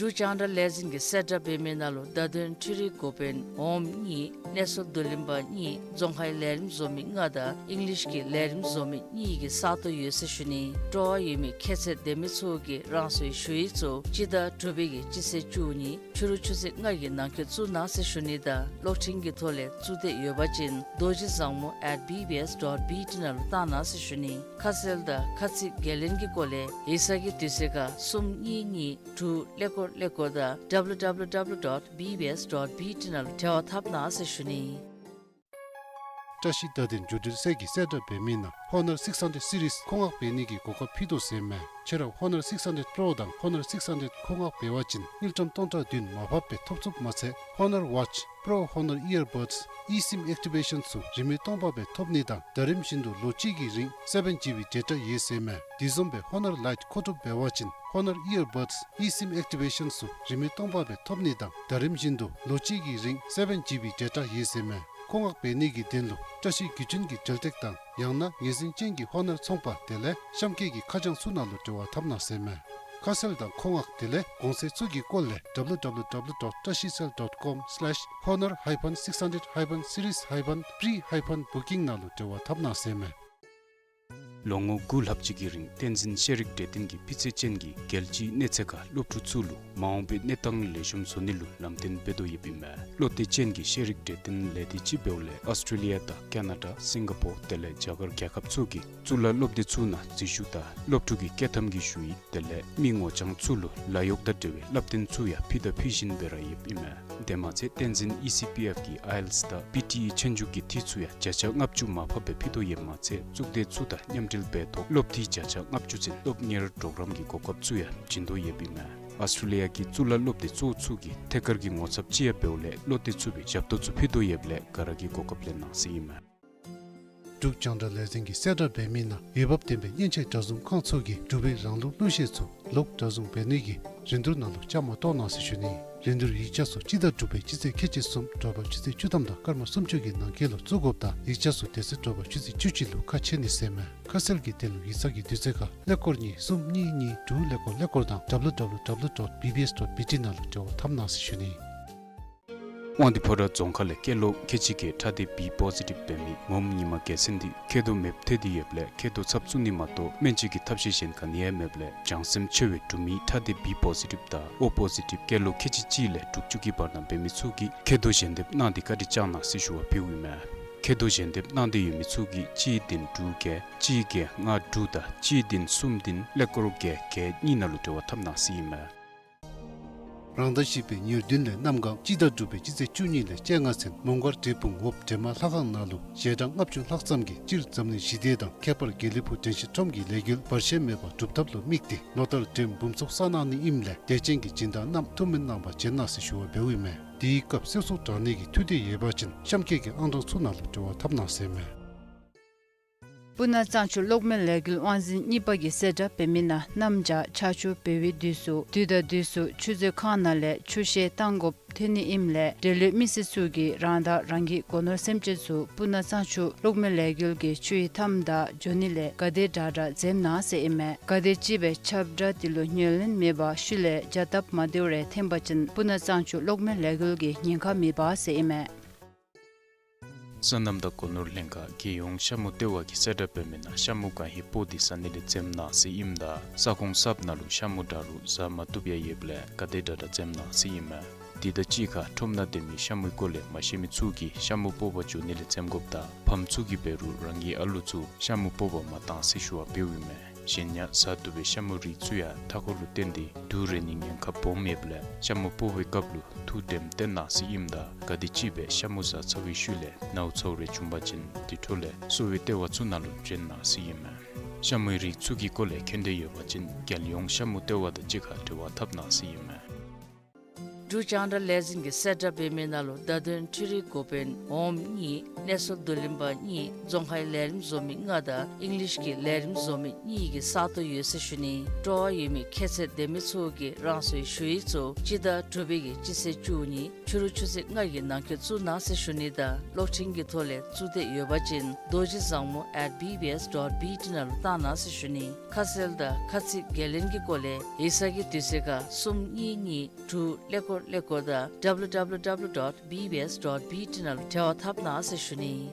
འབྲུག་རྒྱང་བསྒྲགས་ལས་འཛིན་གྱིས་གསལ་བསྒྲགས་འབད་མི་ནང་ལུ་བརྡ་དོན་འཕྲུལ་རིག་འགོ་དཔོན་འོགམ་གཉིས་གནས་ཚུལ་བསྡུ་ལེན་པ་གཉིས་རྫོང་ཁའི་ལས་རིམ་བཟོ་མི་ལྔ་དང་ཨིང་ལིཤ་གི་ལས་རིམ་བཟོ་མི་གཉིས་ཀྱི་ས་སྟོང་ཡོད་ཟེར་ཞུ་ནི། སྤྲོ་བ་ཡོད་མི་ཁྱད་ཚད་ལྡན་མི་ཚུ་གིས་རང་སོའི་ཞུ་ཡིག་ཚུ་སྤྱི་ཟླ་དྲུག་པའི་གི་སྤྱི་ཚེས་བཅུ་གཉིས་ཕྱི་རུ་ཆུ་ཚོད་ལྔ་གི་ནང་འཁོད་བཙུགས་གནང་ཟེར་ཞུ་ནི་དང་གློག་འཕྲིན་གྱི་ཐོག་ལས་བཙུགས་འདོད་ཡོད་པ་ཅིན་རྡོ་རྗེ་བཟང་མོ་at B B S dot B T ནང་ལུ་བཏང་གནང་ཟེར་ཞུ་ནི། ཁ་གསལ་དང་ཁ་ཚིག་འགན་ལེན་གྱི་སྐོར་ལས་ཡིག་ཚང་གི་དུས་ཚོད་ཁར་གསུམ་གཉིས་གཉིས་དྲུག་ཀླད་ཀོར་ཀླད་ཀོར་དང་W W W dot B B S dot B T ནང་ལུ་འབྲེལ་བ་འཐབ་གནང་ཟེར་ཞུ་ནི། བཀྲ་ཤིས་བརྡ་དོན་བརྒྱུད་འབྲེལ་ཚད་ཀྱིས་གསལ་བསྒྲགས་འབད་མི་ནང་Honor six hundred series་མཁོ་མངགས་འབད་ནི་གི་གོ་སྐབས་ཕུལ་དོ་ཟེར་མས། ཁྱོད་ར་Honor six hundred Pro དང་Honor six hundred མཁོ་མངགས་འབད་བ་ཅིན་དངུལ་ཀྲམ་སྟོང་ཕྲག་བདུན་མར་ཕབ་སྦེ་ཐོབ་ཚུགསཔ་མ་ཚད་Honor Watch Pro Honor Earbuds eSIM Activation ཚུ་རིན་མེད་སྟོང་པ་སྦེ་ཐོབ་ནི་དང་ཟླ་རིམ་བཞིན་དུ་ལོ་གཅིག་གི་རིང་seven G B data ཡོད་ཟེར་མས། དེ་བཟུམ་སྦེ་Honor Lite མཁོ་སྒྲུབ་འབད་བ་ཅིན་Honor Earbuds eSIM Activation ཚུ་རིན་མེད་སྟོང་པ་སྦེ་ཐོབ་ནི་དང་ཟླ་རིམ་བཞིན་དུ་ལོ་གཅིག་གི་རིང་seven G B data ཡོད་ཟེར་མས། མཁོ་མངགས་འབད་ནི་གི་དོན་ལུ་བཀྲ་ཤིས་བརྒྱུད་འཕྲིན་གྱི་འབྲེལ་སྟེགས་དང་ཡང་ན་ངོས་འཛིན་ཅན་གྱི་Honor ཚོང་པ་དེ་ལས་གཤམ་འཁོད་ཀྱི་ཁ་བྱང་ཚུ་ནང་ལུ་འབྲེལ་བ་འཐབ་གནང་ཟེར་མས། ཁ་གསལ་དང་མཁོ་མངགས་དེ་ལས་གོང་ཚད་ཚུ་གི་སྐོར་ལས་W W W dot tashicell dot com slash honor hyphen six hundred hyphen series hyphen pre hyphen booking ནང་ལུ་འབྲེལ་བ་འཐབ་གནང་ཟེར་མས། ལོ་ངོ་དགུ་ལྷགཔ་ཅིག་གི་རིང་བསྟན་འཛིན་ཤེས་རིག་གྲོས་སྟོན་གྱི་སྤུས་ཚད་ཅན་གྱི་རྒྱལ་སྤྱིའི་གནས་ཚད་ཁར་སློབ་ཕྲུག་ཚུ་ལུ་མ་འོངས་པའི་གནས་སྟངས་ལེགས་ཤོམ་བཟོ་ནི་ལུ་ལམ་སྟོན་འབད་དོ་ཡོདཔ་ཨིན་མས། བློ་གཏད་ཅན་གྱི་ཤེས་རིག་གྲོས་སྟོན་ལས་སྡེ་ཅིག་འབདཝ་ལས་ཨོསི་ཊྲེ་ལི་ཡ་དང་ཀ་ན་ཌ་སིང་ག་པོར་དེ་ལས་རྒྱ་གར་རྒྱལ་ཁབ་ཚུ་གི་གཙུག་ལག་སློབ་སྡེ་ཚུ་ནང་འཛུལ་ཞུགས་དང་སློབ་ཕྲུག་གི་བསྐྱོད་ཐམ་གྱི་ཞུ་ཡིག་དེ་ལས་མི་ངོ་རྐྱང་ཚུ་ལུ་ལཱ་གཡོག་དང་འབྲེལ་བའི་བསླབ་སྟོན་ཚུ་ཡང་ཕུལ་དང་ཕུལ་བཞིན་སྦེ་ར་ཡོདཔ་ཨིན་མས། དེ་མ་ཚད་བསྟན་འཛིན་ཨི་སི་པི་ཨེཕ་གི་ཨའི་ཨེལ་ཊི་ཨེསི་དང་པི་ཊི་ཨི་ཆོས་རྒྱུགས་ཀྱི་འཐུས་ཚུ་ཡང་བརྒྱ་ཆ་ལྔ་བཅུ་མར་ཕབ་སྦེ་ཕུལ་དོ་ཡོདཔ་མ་ཚད་གཙུག་སྡེ་ཚུ་དང་མཉམ་འབྲེལ་འབད་ཐོག་སློབ་འཐུས་བརྒྱ་ཆ་ལྔ་བཅུ་ཚུན་སློབ་གཉེར་གྲོགས་རམ་གྱི་གོ་སྐབས་ཚུ་ཡང་བྱིན་དོ་ཡོདཔ་ཨིན་མས། ཨོསི་ཊྲེ་ལི་ཡ་གི་གཙུག་ལག་སློབ་སྡེ་གཙོ་བོ་ཚུ་གི་ཐད་ཀར་གྱི་ངོ་ཚབ་ཅིག་ཡང་འབདཝ་ལས་བློ་གཏད་ཚུགས་པའི་ཞབས་ཏོག་ཚུ་ཕུལ་དོ་ཡོདཔ་ལས་ག་ར་གིས་གོ་སྐབས་ལེན་གནང་ཟེར་ཨིན་མས། འབྲུག་རྒྱང་བསྒྲགས་ལས་འཛིན་གྱིས་གསལ་བསྒྲགས་འབད་མི་ནང་འོས་འབབ་ལྡན་པའི་མཉེན་ཆས་གྲྭ་བཟུང་ཁང་ཚུ་གིས་འབྲུག་པའི་རང་ལུགས་གླུ་གཞས་ཚུ་ལོག་གྲྭ་བཟུང་འབད་ནི་གི་རིན་བསྡུར་ནང་ལུ་བཅའ་མར་གཏོགས་གནང་ཟེར་ཞུ་ནི། རིན་བསྡུར་ཡིག་ཆ་ཚུ་སྤྱི་ཟླ་དྲུག་པའི་སྤྱི་ཚེས་ཁལ་གཅིག་གསུམ་དྲོ་པ་ཆུ་ཚོད་བཅུ་ཐམ་དང་སྐར་མ་སུམ་ཅུ་གི་ནང་འཁོད་ལུ་བཙུགས་དགོཔ་དང་ཡིག་ཆ་ཚུ་དེ་ཚེ་དྲོ་པ་ཆུ་ཚོད་བཅུ་གཅིག་ལུ་ཁ་ཕྱེ་ནི་ཟེར་མས། ཁ་གསལ་གྱི་དོན་ལུ་ཡིག་ཚང་གི་དུས་ཚོད་ཁར་ཀླད་ཀོར་གཉིས་གསུམ་གཉིས་གཉིས་དྲུག་ཀླད་ཀོར་ཀླད་ཀོར་དང་W W W dot B B S dot B T ནང་ལུ་འབྲེལ་བ་འཐབ་གནང་ཟེར་ཞུ་ནི། དབང་འདུས་ཕོ་བྲང་རྫོང་ཁག་ལས་སྐྱེས་ལོ་ཁལ་གཅིག་བརྒྱད་ཕྲ་སྡེ་བི་པོ་ཟི་ཊིབ་འབད་མི་ངོམ་ཉི་མ་རྒྱལ་མཚན་འདི་མཁལ་རྡོག་མེདཔ་ཐལ་ཏེ་ཡོདཔ་ལས་མཁལ་རྡོག་ཚབ་བཙུགས་ནི་མ་གཏོགས་སྨན་བཅོས་ཀྱི་ཐབས་ཤེས་གཞན་ག་ནི་ཡང་མེདཔ་ལས་བྱང་སེམས་ཆེ་བའི་འབྲུག་མི་ཕྲ་སྡེ་བི་པོ་ཟི་ཊིབ་དང་ཨོ་པོ་ཟི་ཊིབ་སྐྱེས་ལོ་ཁལ་གཅིག་གཅིག་ལས་དྲུག་ཅུ་གི་བར་ན་འབད་མི་ཚུ་གིས་མཁལ་རྡོག་ཞལ་འདེབས་གནང་སྟེ་བཀའ་དྲིན་བསྐྱང་གནང་ཟེར་ཞུ་བ་ཕུལཝ་ཨིན་མས། མཁལ་རྡོག་ཞལ་འདེབས་གནང་སྟེ་ཡོད་མི་ཚུ་གིས་གཅིག་བདུན་དྲུག་བརྒྱད་གཅིག་བརྒྱད་ལྔ་དྲུག་དང་གཅིག་བདུན་གསུམ་བདུན་ཀླད་ཀོར་བརྒྱད་བརྒྱད་གཉིས་ནང་ལུ་འབྲེལ་བ་འཐབ་གནང་ཟེར་ཨིན་མས། རང་ཟླ་བཞི་པའི་ཉེར་བདུན་ལས་གནམ་གང་སྤྱི་ཟླ་དྲུག་པའི་སྤྱི་ཚེས་བཅུ་གཉིས་ལས་བཅོ་ལྔ་ཚུན་མོང་སྒར་འབྲས་སྤུངས་འོབས་སྒྲོལ་མ་ལྷ་ཁང་ནང་ལུ་ཞལ་གྲངས་ལྔ་བཅུ་ལྷག་ཙམ་གྱིས་སྤྱིར་འཛམ་གླིང་ཞི་བདེ་དང་ཁྱད་པར་དགེ་ལེགས་ཕུག་དྲན་ཤེས་ཁྲོམ་གྱི་ལས་འགུལ་བར་ཆད་མེད་པར་སྒྲུབ་ཐབས་ལུ་དམིགས་ཏེ་ལོ་ལྟར་འགྲེམས་འབུམ་ཚོགས་བསགས་གནང་ནི་ཨིནམ་ལས་དད་ཅན་གྱི་སྦྱིན་བདག་རྣམས་ཐུགས་སྨོན་གནང་བར་བྱོན་གནང་ཟེར་ཞུ་བ་འབདཝ་ཨིན་མས། དེའི་སྐབས་གསོལ་ཚོགས་དྲང་ནི་གི་ཐུགས་འདོད་ཡོད་པ་ཅིན་གཤམ་འཁོད་ཀྱི་ཨང་གྲངས་ཚུ་ནང་ལུ་འབྲེལ་བ་འཐབ་གནང་ཟེར་ཨིན་མས། སྤུ་ན་གཙང་ཆུ་གློག་མེ་ལས་འགུལ་དབང་འཛིན་གཉིས་པ་གི་གསལ་བསྒྲགས་འབད་མི་ནང་གནམ་བྱཱར་ཆར་ཆུ་འབབ་པའི་དུས་སུ་དུས་དང་དུས་སུ་ཆུ་མཛོད་ཁང་ནང་ལས་ཆུ་བཤལ་བཏང་དགོཔ་ཐོན་ནི་ཨིནམ་ལས་འབྲེལ་ཡོད་མི་སེར་ཚུ་གིས་རང་དང་རང་གི་སྒོ་ནོར་སེམས་ཅན་ཚུ་སྤུ་ན་གཙང་ཆུ་གློག་མེ་ལས་འགུལ་གྱི་ཆུ་ཡི་མཐའམ་དང་འགྱོ་ནི་ལས་ག་དེ་དྲག་དྲག་འཛེམ་གནང་ཟེར་ཨིན་མས། ག་དེ་ཅིག་སྦེ་ཁྱབ་བསྒྲགས་དེ་ལུ་ཉན་ལེན་མེད་པར་ཤུལ་ལས་བྱ་སྟབས་མ་བདེཝ་རེ་འཐོན་པ་ཅིན་སྤུ་ན་གཙང་ཆུ་གློག་མེ་ལས་འགུལ་གྱི་ཉེན་ཁ་མེད་པ་ཟེར་ཨིན་མས། སོ་ནམ་དང་སྒོ་ནོར་ལྷན་ཁག་རྒྱལ་ཡོངས་ཤ་མུ་ལྟེ་བ་གིས་གསལ་བསྒྲགས་འབད་མི་ནང་ཤ་མུ་གང་ཧེ་སྤོ་སྟེ་ཟ་ནི་ལས་འཛེམ་གནང་ཟེར་ཨིནམ་ད་ས་ཁོངས་གསརཔ་ནང་ལུ་ཤ་མུ་དྲག་རུང་ཟ་མ་བཏུབ་ཡང་ཡོདཔ་ལས་ག་དེ་དྲག་དྲག་འཛེམ་གནང་ཟེར་ཨིན་མས། དེ་དང་གཅིག་ཁར་ཁྲོམ་ནང་སྡོད་མི་ཤ་མུའི་སྐོར་ལས་མ་ཤེས་མི་ཚུ་གིས་ཤ་མུ་སྤོ་བར་འགྱོ་ནི་ལས་འཛེམ་དགོཔ་དང་ཕམ་ཚུ་གིས་འབད་རུང་རང་གི་ཨ་ལུ་ཚུ་ཤ་མུ་སྤོ་བར་མ་གཏང་ཟེར་ཞུ་བ་འབདཝ་ཨིན་མས། གཞན་ཡང་ཟ་བཏུབ་པའི་ཤ་མུའི་རིགས་ཚུ་ཡང་མཐའ་འཁོར་ལུ་བརྟེན་ཏེ་དུག་རེག་ནིའི་ཉེན་ཁ་སྦོམ་ཡོདཔ་ལས་ཤ་མུ་སྤོ་བའི་སྐབས་ལུ་ཐུགས་དྲནམ་བཏོན་གནང་ཟེར་ཨིནམ་ད་ག་དེ་ཅིག་སྦེ་ཤ་མུ་ཟ་ཚར་བའི་ཤུལ་ལས་ནཝ་ཚཝ་རེ་བྱུང་པ་ཅིན་དེ་འཕྲོ་ལས་གསོ་བའི་ལྟེ་བ་ཚུ་ནང་ལུ་བྱོན་གནང་ཟེར་ཨིན་མས། ཤ་མུའི་རིགས་ཚུ་གི་སྐོར་ལས་མཁྱེན་འདོད་ཡོད་པ་ཅིན་རྒྱལ་ཡོངས་ཤ་མུ་ལྟེ་བ་དང་གཅིག་ཁར་འབྲེལ་བ་འཐབ་གནང་ཟེར་ཨིན་མས། འབྲུག་རྒྱང་བསྒྲགས་ལས་འཛིན་གྱིས་གསལ་བསྒྲགས་འབད་མི་ནང་ལུ་བརྡ་དོན་འཕྲུལ་རིག་འགོ་དཔོན་འོགམ་གཉིས་གནས་ཚུལ་བསྡུ་ལེན་པ་གཉིས་རྫོང་ཁའི་ལས་རིམ་བཟོ་མི་ལྔ་དང་ཨིང་ལིཤ་གི་ལས་རིམ་བཟོ་མི་གཉིས་ཀྱི་ས་སྟོང་ཡོད་ཟེར་ཞུ་ནི། སྤྲོ་བ་ཡོད་མི་ཁྱད་ཚད་ལྡན་མི་ཚུ་གིས་རང་སོའི་ཞུ་ཡིག་ཚུ་སྤྱི་ཟླ་དྲུག་པའི་གི་སྤྱི་ཚེས་བཅུ་གཉིས་ཕྱི་རུ་ཆུ་ཚོད་ལྔ་གི་ནང་འཁོད་བཙུགས་གནང་ཟེར་ཞུ་ནི་དང་གློག་འཕྲིན་གྱི་ཐོག་ལས་བཙུགས་འདོད་ཡོད་པ་ཅིན་རྡོ་རྗེ་བཟང་མོ་at B B S dot B T ནང་ལུ་བཏང་གནང་ཟེར་ཞུ་ནི། ཁ་གསལ་དང་ཁ་ཚིག་འགན་ལེན་གྱི་སྐོར་ལས་ཡིག་ཚང་གི་དུས་ཚོད་ཁར་གསུམ་གཉིས་གཉིས་དྲུག་ཀླད་ཀོར་ཀླད་ཀོར་དང་W W W dot B B S dot B T ནང་ལུ་འབྲེལ་བ་འཐབ་གནང་ཟེར་ཞུ་ནི།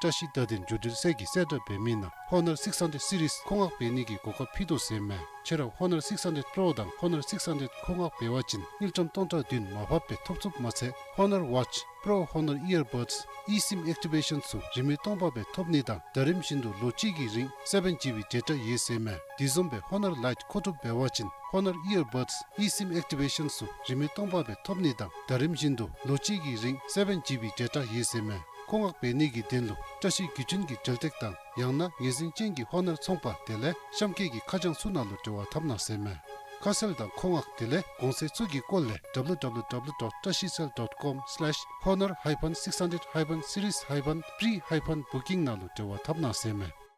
བཀྲ་ཤིས་བརྡ་དོན་བརྒྱུད་འབྲེལ་ཚད་ཀྱིས་གསལ་བསྒྲགས་འབད་མི་ནང་Honor six hundred series མཁོ་མངགས་འབད་ནི་གི་གོ་སྐབས་ཕུལ་དོ་ཟེར་མས། ཁྱེད་ར་Honor six hundred Pro དང་Honor six hundred མཁོ་མངགས་འབད་བ་ཅིན་དངུལ་ཀྲམ་སྟོང་ཕྲག་བདུན་མར་ཕབ་སྦེ་ཐོབ་ཚུགསཔ་མ་ཚད་Honor Watch Pro Honor Earbuds eSIM Activation ཚུ་རིན་མེད་སྟོང་ཕྲག་སྦེ་ཐོབ་ནི་དང་ཟླ་རིམ་བཞིན་དུ་ལོ་གཅིག་གི་རིང་seven G B data ཡོད་ཟེར་མས། དེ་བཟུམ་སྦེ་Honor Lite མཁོ་སྒྲུབ་འབད་བ་ཅིན་Honor Earbuds eSIM Activation ཚུ་རིན་མེད་སྟོང་ཕྲག་སྦེ་ཐོབ་ནི་དང་ཟླ་རིམ་བཞིན་དུ་ལོ་གཅིག་གི་རིང་seven G B data ཡོད་ཟེར་མས། མཁོ་མངགས་འབད་ནི་གི་དོན་ལུ་བཀྲ་ཤིས་བརྒྱུད་འཕྲིན་གྱི་འབྲེལ་སྟེགས་དང་ཡང་ན་ངོས་འཛིན་ཅན་གྱི་Honor ཚོང་པ་དེ་ལས་གཤམ་འཁོད་ཀྱི་ཁ་བྱང་ཚུ་ནང་ལུ་འབྲེལ་བ་འཐབ་གནང་ཟེར་མས། ཁ་གསལ་དང་མཁོ་མངགས་དེ་ལས་གོང་ཚད་ཚུ་གི་སྐོར་ལས W W W dot trashicell dot com slash honor hyphen six hundred hyphen series hyphen pre hyphen booking ནང་ལུ་འབྲེལ་བ་འཐབ་གནང་ཟེར་མས།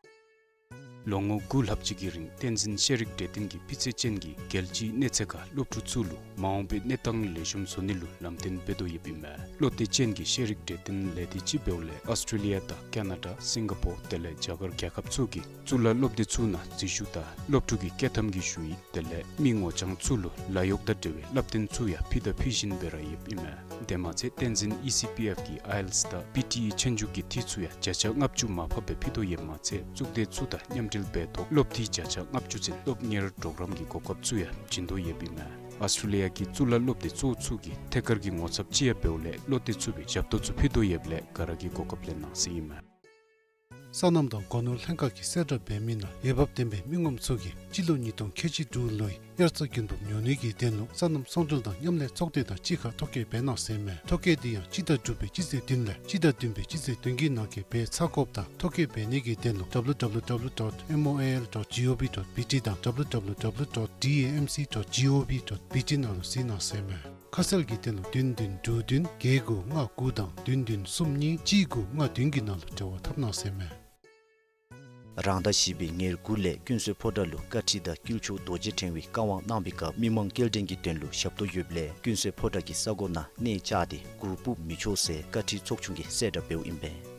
ལོ་ངོ་དགུ་ལྷགཔ་ཅིག་གི་རིང་བསྟན་འཛིན་ཤེས་རིག་གྲོས་སྟོན་གྱིས་སྤུས་ཚད་ཅན་གྱི་རྒྱལ་སྤྱིའི་གནས་ཚད་ཁར་སློབ་ཕྲུག་ཚུ་ལུ་མ་འོངས་པའི་གནས་སྟངས་ལེགས་ཤོམ་བཟོ་ནི་ལུ་ལམ་སྟོན་འབད་དོ་ཡོདཔ་ཨིན་མས། བློ་གཏད་ཅན་གྱི་ཤེས་རིག་གྲོས་སྟོན་ལས་སྡེ་ཅིག་འབདཝ་ལས་ཨོསི་ཊྲེ་ལི་ཡ་དང་ཀ་ན་ཌ་སིང་ག་པོར་དེ་ལས་རྒྱ་གར་རྒྱལ་ཁབ་ཚུ་གི་གཙུག་ལག་སློབ་སྡེ་ཚུ་ནང་འཛུལ་ཞུགས་དང་སློབ་ཕྲུག་གི་བསྐྱོད་ཐམ་གྱི་ཞུ་ཡིག་དེ་ལས་མི་ངོ་རྐྱང་ཚུ་ལུ་ལཱ་གཡོག་དང་འབྲེལ་བའི་བསླབ་སྟོན་ཚུ་ཡང་ཕུལ་དང་ཕུལ་བཞིན་པའི་ར་ཡོདཔ་ཨིན་མས། དེ་མ་ཚད་བསྟན་འཛིན་ཨི་སི་པི་ཨེཕ་གི་ཨའི་ཨེལ་ཊི་ཨེསི་དང་པི་ཊི་ཨི་ཆོས་རྒྱུགས་ཀྱི་འཐུས་ཚུ་ཡང་བརྒྱ་ཆ་ལྔ་བཅུ་མར་ཕབ་སྦེ་ཕུལ་དོ་ཡོདཔ་མ་ཚད་གཙུག་སྡེ་ཚུ་དང་མཉམ་འབྲེལ་འབད་ཐོག་སློབ་འཐུས་བརྒྱ་ཆ་ལྔ་བཅུ་ཚུན་སློབ་གཉེར་གྲོགས་རམ་གྱི་གོ་སྐབས་ཚུ་ཡང་བྱིན་དོ་ཡོདཔ་ཨིན་མས། ཨོསི་ཊྲེ་ལི་ཡ་གི་གཙུག་ལག་སློབ་སྡེ་གཙོ་བོ་ཚུ་གི་ཐད་ཀར་གྱི་ངོ་ཚབ་ཅིག་ཡང་འབདཝ་ལས་བློ་གཏད་ཚུགས་པའི་ཞབས་ཏོག་ཚུ་ཕུལ་དོ་ཡོདཔ་ལས་ག་ར་གིས་གོ་སྐབས་ལེན་གནང་ཟེར་ཨིན་མས། སོ་ནམ་དང་སྒོ་ནོར་ལྷན་ཁག་གིས་གསལ་བསྒྲགས་འབད་མི་ནང་འོས་འབབ་ལྡན་པའི་མི་ངོམ་ཚུ་གིས་སྤྱི་ལོ་ཉིས་སྟོང་ཁལ་གཅིག་དྲུག་ལོའི་དབྱར་རྩྭ་དགུན་འབུབ་ཉོ་ནི་གི་དོན་ལུ་སོ་ནམ་ཚོང་འབྲེལ་དང་མཉམ་ལས་ཚོགས་སྡེ་དང་གཅིག་ཁར་ཐོ་བཀོད་འབད་གནང་ཟེར་མས། ཐོ་བཀོད་འདི་ཡང་སྤྱི་ཟླ་དྲུག་པའི་སྤྱི་ཚེས་བདུན་ལས་སྤྱི་ཟླ་བདུན་པའི་སྤྱི་ཚེས་བདུན་གྱི་ནང་འཁོད་འབད་ཚར་དགོཔ་དང་ཐོ་བཀོད་འབད་ནི་གི་དོན་ལུ་W W W dot M O A L dot G O V dot B T དང་W W W dot D A M C dot G O V dot B T ནང་ལུ་གཟིགས་གནང་ཟེར་མས། ཁ་གསལ་གྱི་དོན་ལུ་བདུན་བདུན་དྲུག་བདུན་བརྒྱད་དགུ་ལྔ་དགུ་དང་བདུན་བདུན་གསུམ་གཉིས་གཅིག་དགུ་ལྔ་བདུན་གྱི་ནང་ལུ་འབྲེལ་བ་འཐབ་གནང་ཟེར་མས། རང་ཟླ་བཞི་པའི་ཉེར་དགུ་ལས་ཀུན་གསོལ་ཕོ་བྲང་ལུ་བཀའ་ཁྲི་དང་དཀྱིལ་ཆོག་རྡོ་རྗེ་ཕྲེང་བའི་བཀའ་དབང་གནང་བའི་སྐབས་མི་མང་སྐྱེལ་འདྲེན་གྱི་དོན་ལུ་ཞབས་ཏོག་ཡོདཔ་ལས་ཀུན་གསོལ་ཕོ་བྲང་གི་ས་གོ་ནང་གནས་བཅགས་ཏེ་གུར་ཕུབ་མི་ཆོག་ཟེར་བཀའ་ཁྲི་ཚོགས་ཆུང་གིས་གསལ་བསྒྲགས་འབདཝ་ཨིན་པས།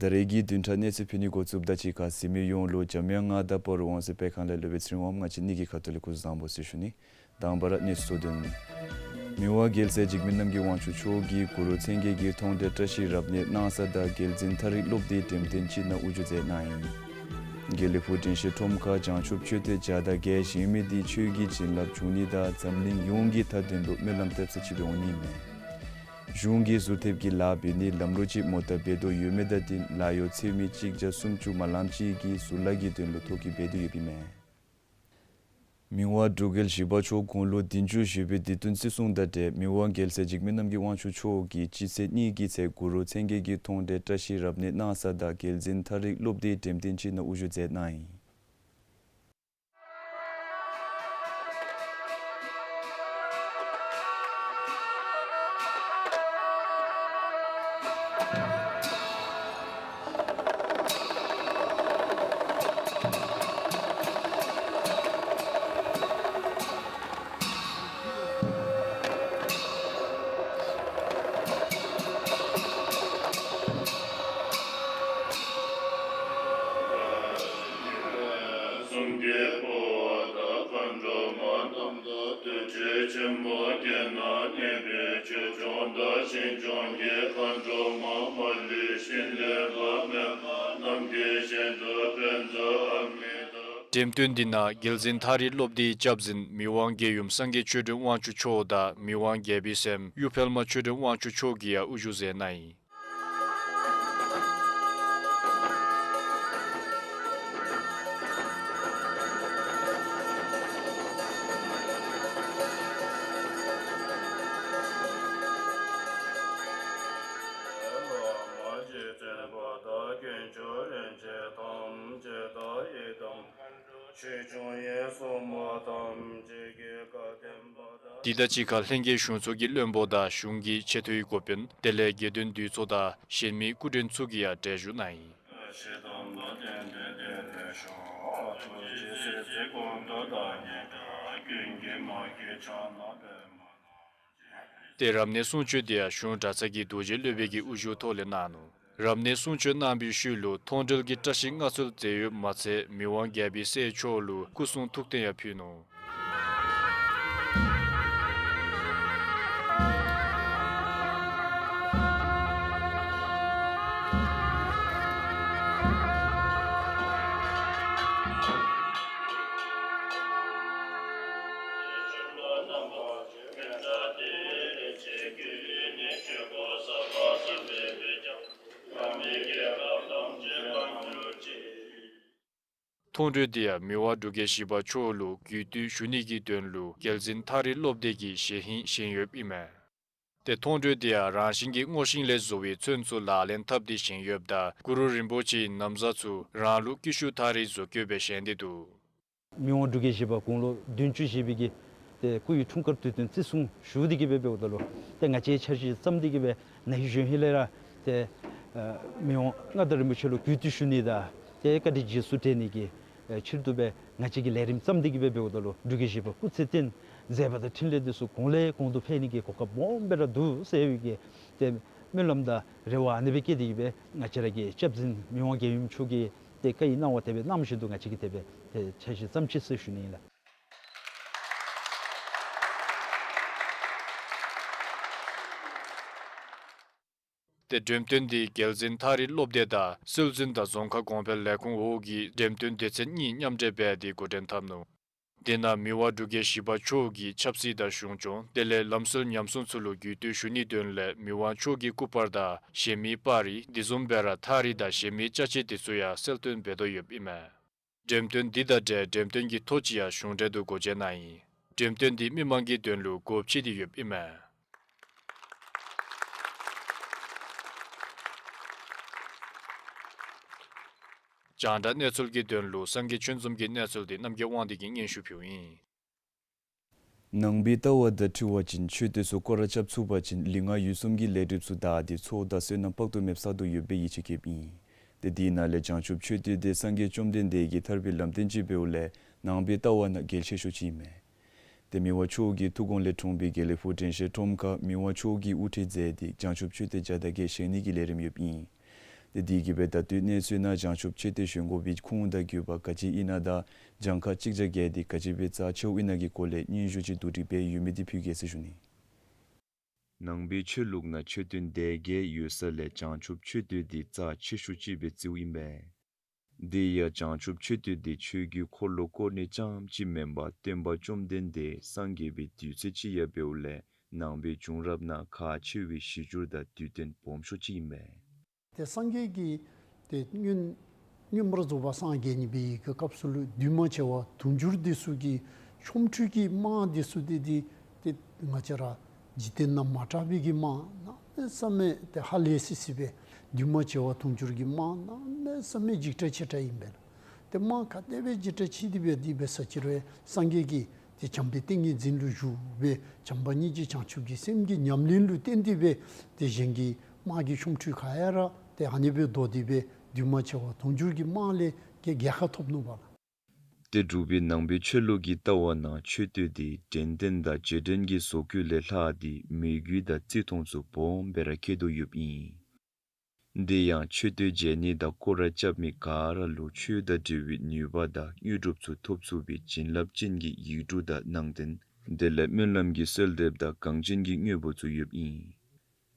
ད་རེས་ཀྱི་བདུན་ཕྲག་གནས་ཚུལ་ཕུལ་ནི་འགོ་བཙུགསཔ་ད་གཅིག་ཁར་གཟིགས་མི་ཡོངས་ལུ་འཇམ་དབྱངས་མངའ་བདག་སྤ་རོ་ཝང་ཚོགས་པའི་ཁང་ལས་སློབ་དཔོན་ཚེ་རིང་དབངམོ་ང་བཅས་གཉིས་ཀྱི་ཁ་ཐུག་ལས་སྐུ་གཟུགས་བཟང་པོ་ཟེར་ཞུ་ནི། དང་པ་ར་གནས་ཚུལ་གཙོ་དོན། མི་དབང་རྒྱལ་སྲས་འཇིགས་མེད་རྣམ་རྒྱལ་དབང་ཕྱུག་མཆོག་གིས་གུ་རུ་མཚན་བརྒྱད་ཀྱི་མཐོང་གྲོལ་བཀྲ་ཤིས་རབ་གནས་གནང་ས་དང་རྒྱལ་འཛིན་ཐ་རིག་སློབ་སྡེའི་འགྲེམས་སྟོན་ཅིག་ནང་དབུ་བཞུགས་མཛད་གནང་ཡི། དགེ་ལེགས་ཕུག་དྲན་ཤེས་ཁྲོམ་ཁར་བྱང་ཆུབ་མཆོད་རྟེན་བརྒྱ་དང་བརྒྱད་བཞེངས་མི་འདི་ཆོས་ཀྱི་བྱིན་རླབས་འབྱུང་ནི་དང་འཛམ་གླིང་ཡོངས་ཀྱི་མཐའ་དོན་ལུ་སྨོན་ལམ་བཏབ་ས་ཅིག་འབད་འོང་ནི་མས། གཞུང་གིས་ཟུར་ཐེབས་ཀྱི་ལཱ་འབད་ནི་ལམ་ལུགས་ཅིག་མོ་ཊ་འབད་དོ་ཡོད་མི་དང་འཁྲིལ་ལཱ་གཡོག་འཚོལ་མི་གཅིག་བརྒྱ་སུམ་ཅུ་མ་ལངམ་ཅིག་གིས་ཟུར་ལཱ་གི་དོན་ལུ་ཐོ་བཀོད་འབད་དེ་ཡོདཔ་ཨིན་མས། མི་དབང་འབྲུག་རྒྱལ་བཞི་པ་མཆོག་དགུང་ལོ་བདུན་ཅུ་བཞེས་པའི་དུས་སྟོན་བརྩི་སྲུང་དང་འབྲེལ་མི་དབང་རྒྱལ་སྲས་འཇིགས་མེད་རྣམ་རྒྱལ་དབང་ཕྱུག་མཆོག་གིས་སྤྱི་ཚེས་གཉིས་ཀྱི་ཚེ་གུ་རུ་མཚན་བརྒྱད་ཀྱི་མཐོང་གྲོལ་བཀྲ་ཤིས་རབ་གནས་གནང་ས་དང་རྒྱལ་འཛིན་ཐ་རིག་སློབ་སྡེའི་འགྲེམས་སྟོན་ཅིག་ནང་དབུ་བཞུགས་མཛད་གནང་ཡི། འགྲེམས་སྟོན་འདི་ནང་རྒྱལ་འཛིན་ཐ་རིག་སློབ་སྡེའི་སྐྱབས་འཛིན་མི་དབང་རྒྱལ་ཡུམ་སངས་རྒྱས་ཆོས་སྒྲོན་དབང་ཕྱུག་མཆོག་དང་མི་དབང་རྒྱལ་པོའི་སྲསམོ་གཡུ་འཕེལ་མ་ཆོས་སྒྲོན་དབང་ཕྱུག་མཆོག་གིས་ཡང་དབུ་བཞུགས་མཛད་གནང་ཡི། འདི་དང་གཅིག་ཁར་ལྷན་རྒྱས་གཞུང་ཚོགས་ཀྱི་བློན་པོ་དང་གཞུང་གི་ཆེ་མཐོའི་འགོ་དཔོན་དེ་ལས་དགེ་འདུན་འདུས་ཚོགས་དང་གཞན་མི་སྐུ་མགྲོན་ཚུ་གིས་ཡང་གྲལ་བཞུགས་གནང་ཡི། ཏེ་རབ་གནས་གསུང་ཆོག་འདི་ཡང་གཞུང་གྲྭ་ཚང་གི་རྡོ་རྗེ་སློབ་དཔོན་གྱིས་དབུ་བཞུགས་ཐོག་ལས་གནང་ནུག། རབ་གནས་གསུང་ཆོག་གནང་བའི་ཤུལ་ལུ་མཐོང་གྲོལ་གྱི་བཀྲ་ཤིས་མངའ་གསོལ་མཛད་ཡོདཔ་མ་ཚད་མི་དབང་རྒྱལ་པོའི་སྲས་མཆོག་ལུ་སྐུ་གསུང་ཐུགས་རྟེན་ཡང་ཕུལ་ནུག། མཐོང་གྲོལ་འདི་ཡང་མི་དབང་འབྲུག་རྒྱལ་བཞི་པ་མཆོག་ལུ་གུས་བཏུད་ཞུ་ནི་གི་དོན་ལུ་རྒྱལ་འཛིན་ཐ་རིག་སློབ་སྡེ་གིས་ཞལ་ཧིང་བཞེངས་ཡོདཔ་ཨིན་མས། ཏེ་མཐོང་གྲོལ་འདི་ཡང་རང་བཞིན་གྱི་སྔོ་ཤིང་ལས་བཟོ་བའི་ཚོན་ཚུ་ལག་ལེན་འཐབ་སྟེ་བཞེངས་ཡོདཔ་ད་གུ་རུ་རིན་པོ་ཆེའི་ན་བཟའ་ཚུ་རང་ལུགས་ཀི་ཤུ་ཐ་རིག་བཟོ་བཀོད་སྦེ་བཞེངས་ཏེ་འདུག། མི་དབང་འབྲུག་རྒྱལ་བཞི་པ་དགུང་ལོ་བདུན་ཅུ་བཞེས་པའི་གི་ཏེ་སྐུ་ཡི་འཁྲུངས་སྐར་དུས་སྟོན་བརྩི་སྲུང་ཞུ་སྟེ་གི་སྦེ་འབདཝ་ད་ལུ་ཏེ་ང་བཅས་འཆར་གཞི་བརྩམས་ཏེ་གི་སྦེ་ན་ཧིང་གཞེས་ཧིང་ལས་ར་ཏེ་ཨ་མི་དབང་མངའ་བདག་རིན་པོ་ཆེ་ལུ་གུས་བཏུད་ཞུ་ནི་དང་ཏེ་བཀའ་དྲིན་རྗེས་སུ་དྲན་ནི་གི་ཨེ་ཕྱིར་དུ་སྦེ་ང་བཅས་ཀྱིས་ལས་རིམ་བརྩམས་ཏེ་གི་སྦེ་འབདཝ་ད་ལུ་འབྲུག་རྒྱལ་བཞི་པ་སྐུ་ཚེ་བརྟན་མཛད་པ་དང་འཕྲིན་ལས་འདི་ཚུ་གོང་ལས་གོང་དུ་འཕེལ་ནི་གི་གོ་སྐབས་སྦོམ་སྦེ་ར་འདུག་ཟེར་བའི་གི་ཏེ་སྨོན་ལམ་དང་རེ་བ་ཨ་ནི་སྦེ་བསྐྱེད་དེ་གི་སྦེ་ང་བཅས་ར་གི་སྐྱབས་འཛིན་མི་དབང་རྒྱལ་ཡུམ་མཆོག་གིས་ཏེ་བཀའ་ཡི་གནང་བ་དེ་སྦེ་གནངམ་བཞིན་དུ་ང་བཅས་ཀྱིས་དེ་སྦེ་ཏེ་འཆར་གཞི་བརྩམས་ཅི་ཟེར་ཞུ་ནི་ཨིན་ལགས། ཏེ་འགྲེམས་སྟོན་འདི་རྒྱལ་འཛིན་ཐ་རིག་སློབ་སྡེ་དང་སྲོལ་འཛིན་དང་རྫོང་ཁ་གོང་འཕེལ་ལས་ཁུངས་འོག་གི་འགྲེམས་སྟོན་སྡེ་ཚན་གཉིས་མཉམ་འབྲེལ་འབད་དེ་འགོ་འདྲེན་འཐབ་ནུག། དེ་ནང་མི་དབང་འབྲུག་རྒྱལ་བཞི་པ་མཆོག་གི་ཆབ་སྲིད་དང་གཞུང་སྐྱོང་དེ་ལས་ལམ་སྲོལ་ཉམས་སྲུང་ཚུ་ལུ་གུས་བཏུད་ཞུ་ནིའི་དོན་ལས་མི་དབང་མཆོག་གི་སྐུ་པར་དང་གཞན་མི་པར་རིས་དེ་བཟུམ་སྦེ་ར་ཐ་རིག་དང་གཞན་མི་ཅ་ཆས་དེ་ཚུ་ཡང་གསལ་སྟོན་འབད་དོ་ཡོདཔ་ཨིན་མས། འགྲེམས་སྟོན་འདི་དང་འབྲེལ་འགྲེམས་སྟོན་གྱི་ཐོ་ཅིག་ཡང་གཞུང་གྲལ་དུ་སྒོ་འབྱེད་གནང་ཡི། འགྲེམས་སྟོན་འདི་མི་མང་གི་དོན་ལུ་སྒོ་ཕྱེ་སྟེ་ཡོདཔ་ཨིན་མས། རྒྱང་བསྒྲགས་གནས་ཚུལ་གྱི་དོན་ལུ་སངས་རྒྱས་ཆོས་འཛོམས་ཀྱི་གནས་ཚུལ་འདི་རྣམ་རྒྱལ་དབང་འདུས་ཀྱིས་སྙན་ཞུ་ཕུལཝ་ཨིན། ནང་པའི་ལྟ་བ་དང་འཁྲིལ་བ་ཅིན་ཆོས་དེ་ཚུ་སྐོར་ར་རྐྱབ་ཚུགས་པ་ཅིན་ལུས་ངག་ཡིད་གསུམ་གྱི་ལས་སྒྲིབ་ཚུ་དག་སྟེ་ཚོགས་དང་བསོད་ནམས་དཔག་ཏུ་མེདཔ་བསག་དོ་ཡོདཔ་སྦེ་ཡིད་ཆེས་བསྐྱེདཔ་ཨིན། ཏེ་དེ་ནང་ལས་བྱང་ཆུབ་མཆོད་རྟེན་འདི་སངས་རྒྱས་བཅོམ་ལྡན་འདས་ཀྱི་ཐར་པའི་ལམ་སྟོན་ཅིག་འབདཝ་ལས་ནང་པའི་ལྟ་བ་ནང་གལ་ཆེ་ཤོས་ཅིག་ཨིན་མས། ཏེ་མི་དབང་མཆོག་གི་ཐུགས་དགོངས་ལས་འཁྲུངས་པའི་དགེ་ལེགས་ཕུག་དྲན་ཤེས་ཁྲོམ་ཁར་མི་དབང་མཆོག་གིས་དབུ་ཁྲིད་མཛད་དེ་བྱང་ཆུབ་མཆོད་རྟེན་བརྒྱ་དང་བརྒྱད་བཞེངས་ནི་གི་ལས་རིམ་ཡོདཔ་ཨིན། ཏེ་དེ་གིས་སྦེ་ད་ལྟོའི་གནས་ཚུལ་ནང་བྱང་ཆུབ་མཆོད་རྟེན་བཞེངས་དགོ་པའི་ཁུངས་དང་དགོས་པ་ག་ཅི་ཨིན་ན་དང་གྱངས་ཁ་གཅིག་བརྒྱ་བརྒྱད་དེ་ག་ཅི་སྦེ་རྩ་ཆེཝ་ཨིན་ན་གི་སྐོར་ལས་སྙན་ཞུ་ཅིག་བསྡུ་སྒྲིག་འབད་ཡོད་མི་དེ་ཕུལ་གེ་ཟེར་ཞུ་ནི། ནང་པའི་ཆོས་ལུགས་ནང་མཆོད་རྟེན་སྡེ་བརྒྱད་ཡོད་ས་ལས་བྱང་ཆུབ་མཆོད་རྟེན་འདི་རྩ་ཆེ་ཤོས་ཅིག་སྦེ་བརྩིཝ་ཨིན་པས། དེ་ཡང་བྱང་ཆུབ་མཆོད་རྟེན་འདི་ཆོས་ཀྱི་འཁོར་ལོ་བསྐོར་ནི་རྐྱངམ་ཅིག་མེན་པར་སྟོན་པ་བཅོམ་ལྡན་འདས་སངས་རྒྱས་པའི་དུས་ཚོད་ཅིག་ཡང་འབདཝ་ལས་ནང་པའི་བྱུང་རབས་ནང་ཁག་ཆེ་བའི་གཞི་འགྱུར་དང་དུས་སྟོན་སྦོམ་ཤོས་ཅིག་ཨིན་པས། ཏེ་སངས་རྒྱས་ཀྱིས་ཏེ་མངོན་མངོན་པར་རྫོགས་པར་སངས་རྒྱས་ནི་སྦེ་གི་སྐབས་སུ་ལུ་འདུས་མ་བྱས་པ་དུང་ཕྱུར་འདི་ཚུ་གི་ཆོ་འཕྲུལ་གྱི་རྨང་འདི་ཚུ་ཏེ་ཏེ་ཏེ་ང་བཅས་ར་འཇིག་རྟེན་ནང་མ་གྲགས་པའི་གི་རྨང་གནམ་མེད་ས་མེད་ཏེ་ཧ་ལས་སི་སི་སྦེ་འདུས་མ་བྱས་པ་དུང་ཕྱུར་གྱི་རྨང་གནམ་མེད་ས་མེད་འཇིགས་སྐྲག་ཆེ་དྲགས་ཨིན་པས་ལགས། ཏེ་རྨང་ག་དེ་སྦེ་འཇིགས་སྐྲག་ཆེ་སྟེ་སྦེ་དེ་སྦེ་ས་ཅི་རུང་སངས་རྒྱས་ཀྱིས་ཏེ་བྱམས་པའི་ཏིང་ངེ་འཛིན་ལུ་བཞུགས་སྦེ་བྱམས་པ་སྙིང་རྗེ་བྱང་ཆུབ་ཀྱི་སེམས་ཀྱི་ཉམས་ལེན་ལུ་བརྟེན་ཏེ་སྦེ་ཏེ་གཞན་གྱི་རྨང་གི་ཆོ་འཕྲུལ་ག་ཡ་ར་ཏེ་ཨ་ནི་སྦེ་བཟློག་སྟེ་སྦེ་འདུས་མ་བྱས་པ་དུང་ཕྱུར་གྱི་རྨང་ལས་ཀྱི་རྒྱལ་ཁ་ཐོབ་ནུག་པ་ལགས། ཏེ་འབྲུག་པའི་ནང་པའི་ཆོས་ལུགས་ཀྱི་ལྟ་བ་ནང་མཆོད་རྟེན་འདི་དྲན་རྟེན་དང་རྗེས་དྲན་གྱི་བཟོ་བཀོད་ལས་ལྷག་སྟེ་མོས་གུས་དང་བརྩི་མཐོང་ཚུ་སྦོམ་སྦེ་ར་བསྐྱེད་དོ་ཡོདཔ་ཨིན། དེ་ཡང་མཆོད་རྟེན་མཇལ་ནི་དང་སྐོར་ར་རྐྱབ་མི་ག་ར་ལུ་ཆོས་དང་འབྲེལ་བའི་ནུས་པ་དང་དངོས་གྲུབ་ཚུ་ཐོབ་ཚུགས་པའི་བྱིན་རླབས་ཅན་གྱི་ཡིག་འབྲུ་དང་ནང་རྟེན་དེ་ལས་སྨོན་ལམ་གྱི་གསོལ་འདེབས་དང་གངས་ཅན་གྱི་དངོས་པོ་ཚུ་ཡོདཔ་ཨིན།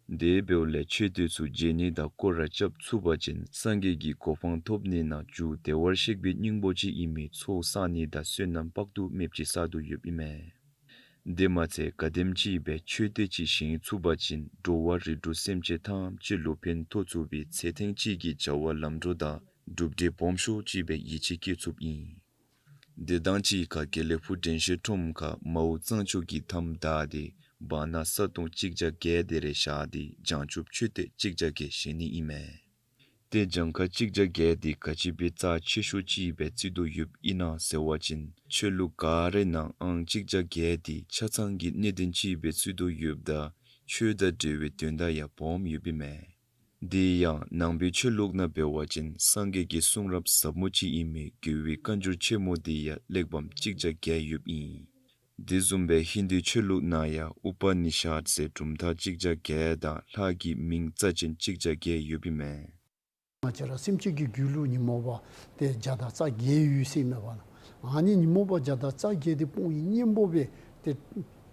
དེ་འབདཝ་ལས་མཆོད་རྟེན་ཚུ་མཇལ་ནི་དང་སྐོར་ར་རྐྱབ་ཚུགས་པ་ཅིན་སངས་རྒྱས་ཀྱི་གོ་འཕང་ཐོབ་ནི་ནང་རྒྱུ་བདེ་བར་གཤེགས་པའི་སྙིང་པོ་ཅིག་ཨིན་མི་ཚོགས་བསག་ནི་དང་བསོད་ནམས་དཔག་ཏུ་མེདཔ་ཅིག་བསག་དོ་ཡོདཔ་ཨིན་མས། དེ་མ་ཚད་ག་དེམ་ཅིག་སྦེ་མཆོད་རྟེན་ཅིག་བཞེངས་ཚུགས་པ་ཅིན་འགྲོ་བ་རིགས་དྲུག་སེམས་ཅན་ཐམས་ཅད་ལུ་ཕན་ཐོགས་ཚུགས་པའི་ཚེ་ཐེངས་གཅིག་གི་བྱ་བ་ལམ་འགྲོ་དང་གྲུབ་འབྲས་སྦོམ་ཤོས་ཅིག་སྦེ་ཡིད་ཆེས་བསྐྱེད་ཚུགསཔ་ཨིན། དེ་དང་གཅིག་ཁར་དགེ་ལེགས་ཕུག་དྲན་ཤེས་ཁྲོམ་ཁར་མའོ་གཙང་ཕྱོགས་ཀྱི་མཐའམ་བདའ་སྟེ་བར་ན་ས་སྟོང་གཅིག་བརྒྱ་བརྒྱད་དེ་རེ་བཞག་སྟེ་བྱང་ཆུབ་མཆོད་རྟེན་གཅིག་བརྒྱ་བརྒྱད་བཞེངས་ནི་ཨིན་མས། ཏེ་གྱངས་ཁ་གཅིག་བརྒྱ་བརྒྱད་འདི་ག་ཅི་སྦེ་རྩ་ཆེ་ཤོས་ཅིག་སྦེ་བརྩི་དོ་ཡོདཔ་ཨིན་ན་ཟེར་བ་ཅིན་ཆོས་ལུགས་ག་རའི་ནང་ཨང་གཅིག་བརྒྱ་བརྒྱད་འདི་ཆ་ཚང་གི་གནད་དོན་ཅིག་སྦེ་བརྩི་དོ་ཡོདཔ་ད་ཆོས་དང་འབྲེལ་བའི་དོན་དག་ཡང་སྦོམ་ཡོདཔ་ཨིན་མས། དེ་ཡང་ནང་པའི་ཆོས་ལུགས་ནང་འབད་བ་ཅིན་སངས་རྒྱས་ཀྱི་གསུང་རབ་ཟབ་མོ་ཅིག་ཨིན་མི་རྒྱལ་བའི་བཀའ་འགྱུར་ཆེན་མོ་འདི་ཡང་གླེགས་བམ་གཅིག་བརྒྱ་བརྒྱད་ཡོདཔ་ཨིན། དེ་བཟུམ་སྦེ་ཧིན་དུའི་ཆོས་ལུགས་ནང་ཡང་ཨུ་པ་ནི་ཤད་ཟེར་གྲུབ་མཐའ་གཅིག་བརྒྱ་བརྒྱད་དང་ལྷ་གི་མིང་རྩ་ཅན་གཅིག་བརྒྱ་བརྒྱད་ཡོདཔ་ཨིན་མས། ང་བཅས་ར་སེམས་ཅན་གྱི་རྒྱུད་ལུ་ཉོན་མོངས་པ་ཏེ་བརྒྱ་དང་རྩ་བརྒྱད་ཡོད་ཟེར་མས་པ་ལགས། ཨ་ནི་ཉོན་མོངས་པ་བརྒྱ་དང་རྩ་བརྒྱད་འདི་སྤོང་བའི་གཉེན་པོ་སྦེ་ཏེ་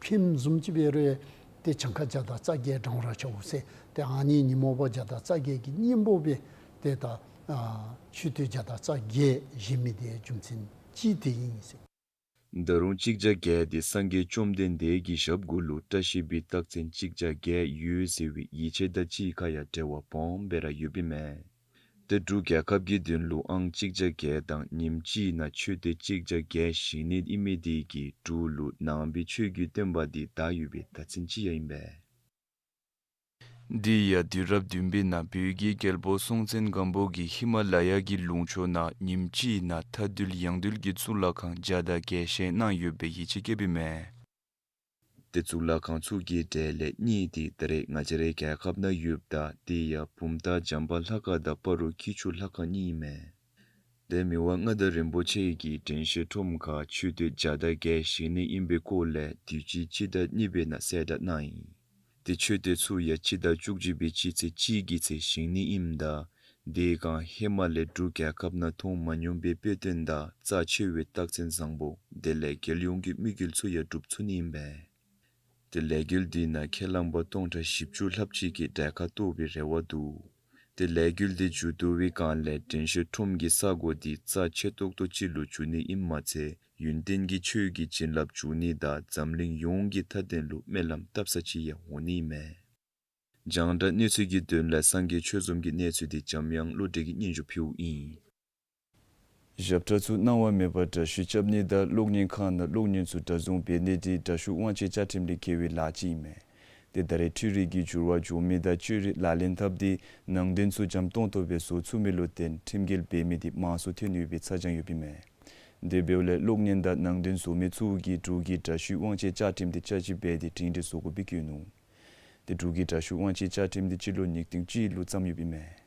ཕྱེངམ་བཟུམ་ཅིག་འབད་རུང་ཏེ་གྱངས་ཁ་བརྒྱ་དང་རྩ་བརྒྱད་བགྲང་ར་ཆོག་ཟེར། ཏེ་ཨ་ནི་ཉོན་མོངས་པ་བརྒྱ་དང་རྩ་བརྒྱད་ཀྱི་གཉེན་པོ་སྦེ་ཏེ་ད་ཨ་མཆོད་རྟེན་བརྒྱ་དང་རྩ་བརྒྱད་བཞེངས་མི་དེ་རྒྱུ་མཚན་ཅིག་དེ་ཨིན་ཟེར། ད་རུང་གཅིག་བརྒྱ་བརྒྱད་འདི་སངས་རྒྱས་བཅོམ་ལྡན་འདས་ཀྱི་ཞབས་གུ་ལུ་བཀྲ་ཤིས་པའི་རྟགས་མཚན་གཅིག་བརྒྱ་བརྒྱད་ཡོད་ཟེར་བའི་ཡིད་ཆེས་དང་གཅིག་ཁར་ཡང་འབྲེལ་བ་སྦོམ་སྦེ་ར་ཡོདཔ་ཨིན་མས། ཏེ་འབྲུག་རྒྱལ་ཁབ་ཀྱི་དོན་ལུ་ཨང་གཅིག་བརྒྱ་བརྒྱད་དང་ཉིནམ་གཅིག་ནང་མཆོད་རྟེན་གཅིག་བརྒྱ་བརྒྱད་བཞེངས་ནི་ཨིན་མི་དེ་གིས་འབྲུག་ལུ་ནང་པའི་ཆོས་ཀྱི་སྟོན་པ་འདི་དར་ཡོད་པའི་རྟགས་མཚན་ཅིག་ཡང་ཨིན་པས། དེ་ཡང་དུས་རབས་བདུན་པའི་ནང་བོད་ཀྱི་རྒྱལ་པོ་སྲོང་བཙན་སྒམ་པོ་གིས་ཧི་མ་ལ་ཡ་གི་ལུང་ཕྱོགས་ནང་ཉིནམ་གཅིག་ནང་མཐའ་འདུལ་ཡང་འདུལ་གྱི་གཙུག་ལག་ཁང་བརྒྱ་དང་བརྒྱད་བཞེངས་གནང་ཡོད་པའི་ཡིད་ཆེས་བསྐྱེདཔ་ཨིན་མས། ཏེ་གཙུག་ལག་ཁང་ཚུ་གི་གྲས་ལས་གཉིས་དེ་ད་རེས་ང་བཅས་རའི་རྒྱལ་ཁབ་ནང་ཡོདཔ་ད་དེ་ཡང་བུམ་ཐང་བྱམས་པ་ལྷ་ཁང་དང་སྤ་རོ་སྐྱིད་ཆུ་ལྷ་ཁང་གཉིས་ཨིན་མས། ཏེ་མི་དབང་མངའ་བདག་རིན་པོ་ཆེ་གིས་དྲན་ཤེས་ཁྲོམ་ཁར་མཆོད་རྟེན་བརྒྱ་དང་བརྒྱད་བཞེངས་ནི་ཨིན་པའི་སྐོར་ལས་དུས་ཅི་སྤྱི་ཟླ་གཉིས་པའི་ནང་གསལ་བསྒྲགས་གནང་ཡི། ཏེ་མཆོད་རྟེན་ཚུ་ཡང་སྤྱི་ཟླ་བཅུ་གཅིག་པའི་སྤྱི་ཚེས་གཅིག་གི་ཚེ་བཞེངས་ནི་ཨིནམ་ད་དེ་སྒང་ཧེ་མ་ལས་འབྲུག་རྒྱལ་ཁབ་ནང་མཐོང་མ་མྱོང་པའི་དཔེ་སྟོན་དང་རྩ་ཆེ་བའི་རྟགས་མཚན་བཟང་པོ་དེ་ལས་རྒྱལ་ཡོངས་ཀྱི་དམིགས་ཡུལ་ཚུ་ཡང་འགྲུབ་ཚུགས་ནི་ཨིན་པས། ཏེ་ལས་འགུལ་འདི་ནང་ཁས་བླངས་པ་སྟོང་ཕྲག་བཞི་བཅུ་ལྷགཔ་ཅིག་གིས་གྲལ་ཁར་གཏོགས་པའི་རེ་བ་འདུག། ཏེ་ལས་འགུལ་འདི་མཇུག་བསྡུ་བའི་སྒང་ལས་དྲན་ཤེས་ཁྲོམ་གྱི་ས་གོ་འདི་རྩ་ཆེ་ཏོག་ཏོ་ཅིག་ལུ་འགྱུར་ནི་ཨིནམ་མ་ཚད་ཡུན་བརྟན་གྱི་ཆོས་ཀྱི་བྱིན་རླབས་འཇུག་ནི་དང་འཛམ་གླིང་ཡོངས་ཀྱི་མཐའ་དོན་ལུ་སྨོན་ལམ་བཏབ་ས་ཅིག་ཡང་འོང་ནི་ཨིན་མས། རྒྱང་བསྒྲགས་གནས་ཚུལ་གྱི་དོན་ལས་སངས་རྒྱས་ཆོས་འཛོམས་ཀྱི་གནས་ཚུལ་འདི་འཇམ་དབྱངས་བློ་གྲོས་ཀྱིས་སྙན་ཞུ་ཕུལཝ་ཨིན། ཞབས་ཁྲ་ཚུ་གནང་བ་མེད་པར་དྲ་བཤུས་རྐྱབ་ནི་དང་གློག་བརྙན་ཁང་ནང་གློག་བརྙན་ཚུ་སྒྲ་བཟུང་འབད་ནི་འདི་དྲ་བཤུས་དབང་ཆའི་བཅའ་ཁྲིམས་ལས་འགལ་བའི་ལཱ་ཅིག་ཨིན་མས། དེ་ད་རེས་འཕྲུལ་རིག་གི་འགྱུར་བ་འགྱོ་མི་དང་བཅོས་རིག་ལག་ལེན་འཐབ་སྟེ་ནང་དོན་ཚུ་འཇམ་ཏོང་ཏོ་སྦེ་བཟོ་ཚུགས་མི་ལུ་བརྟེན་ཁྲིམས་འགལ་འབད་མི་འདི་མང་སུ་ཐོན་ཡོད་པའི་ཚ་གྱང་ཡོདཔ་ཨིན་མས། དེ་འབདཝ་ལས་གློག་བརྙན་དང་ནང་དོན་བཟོ་མི་ཚུ་གིས་འབྲུག་གི་དྲ་བཤུས་དབང་ཆའི་བཅའ་ཁྲིམས་འདི་དཔྱད་ཞིབ་འབད་དེ་སྒྲིང་སྒྲི་བཟོ་དགོཔ་སྦེ་བཀོད་ནུག། དེ་འབྲུག་གི་དྲ་བཤུས་དབང་ཆའི་བཅའ་ཁྲིམས་འདི་སྤྱི་ལོ་ཉིས་སྟོང་གཅིག་ལུ་བརྩམས་ཡོདཔ་ཨིན་མས།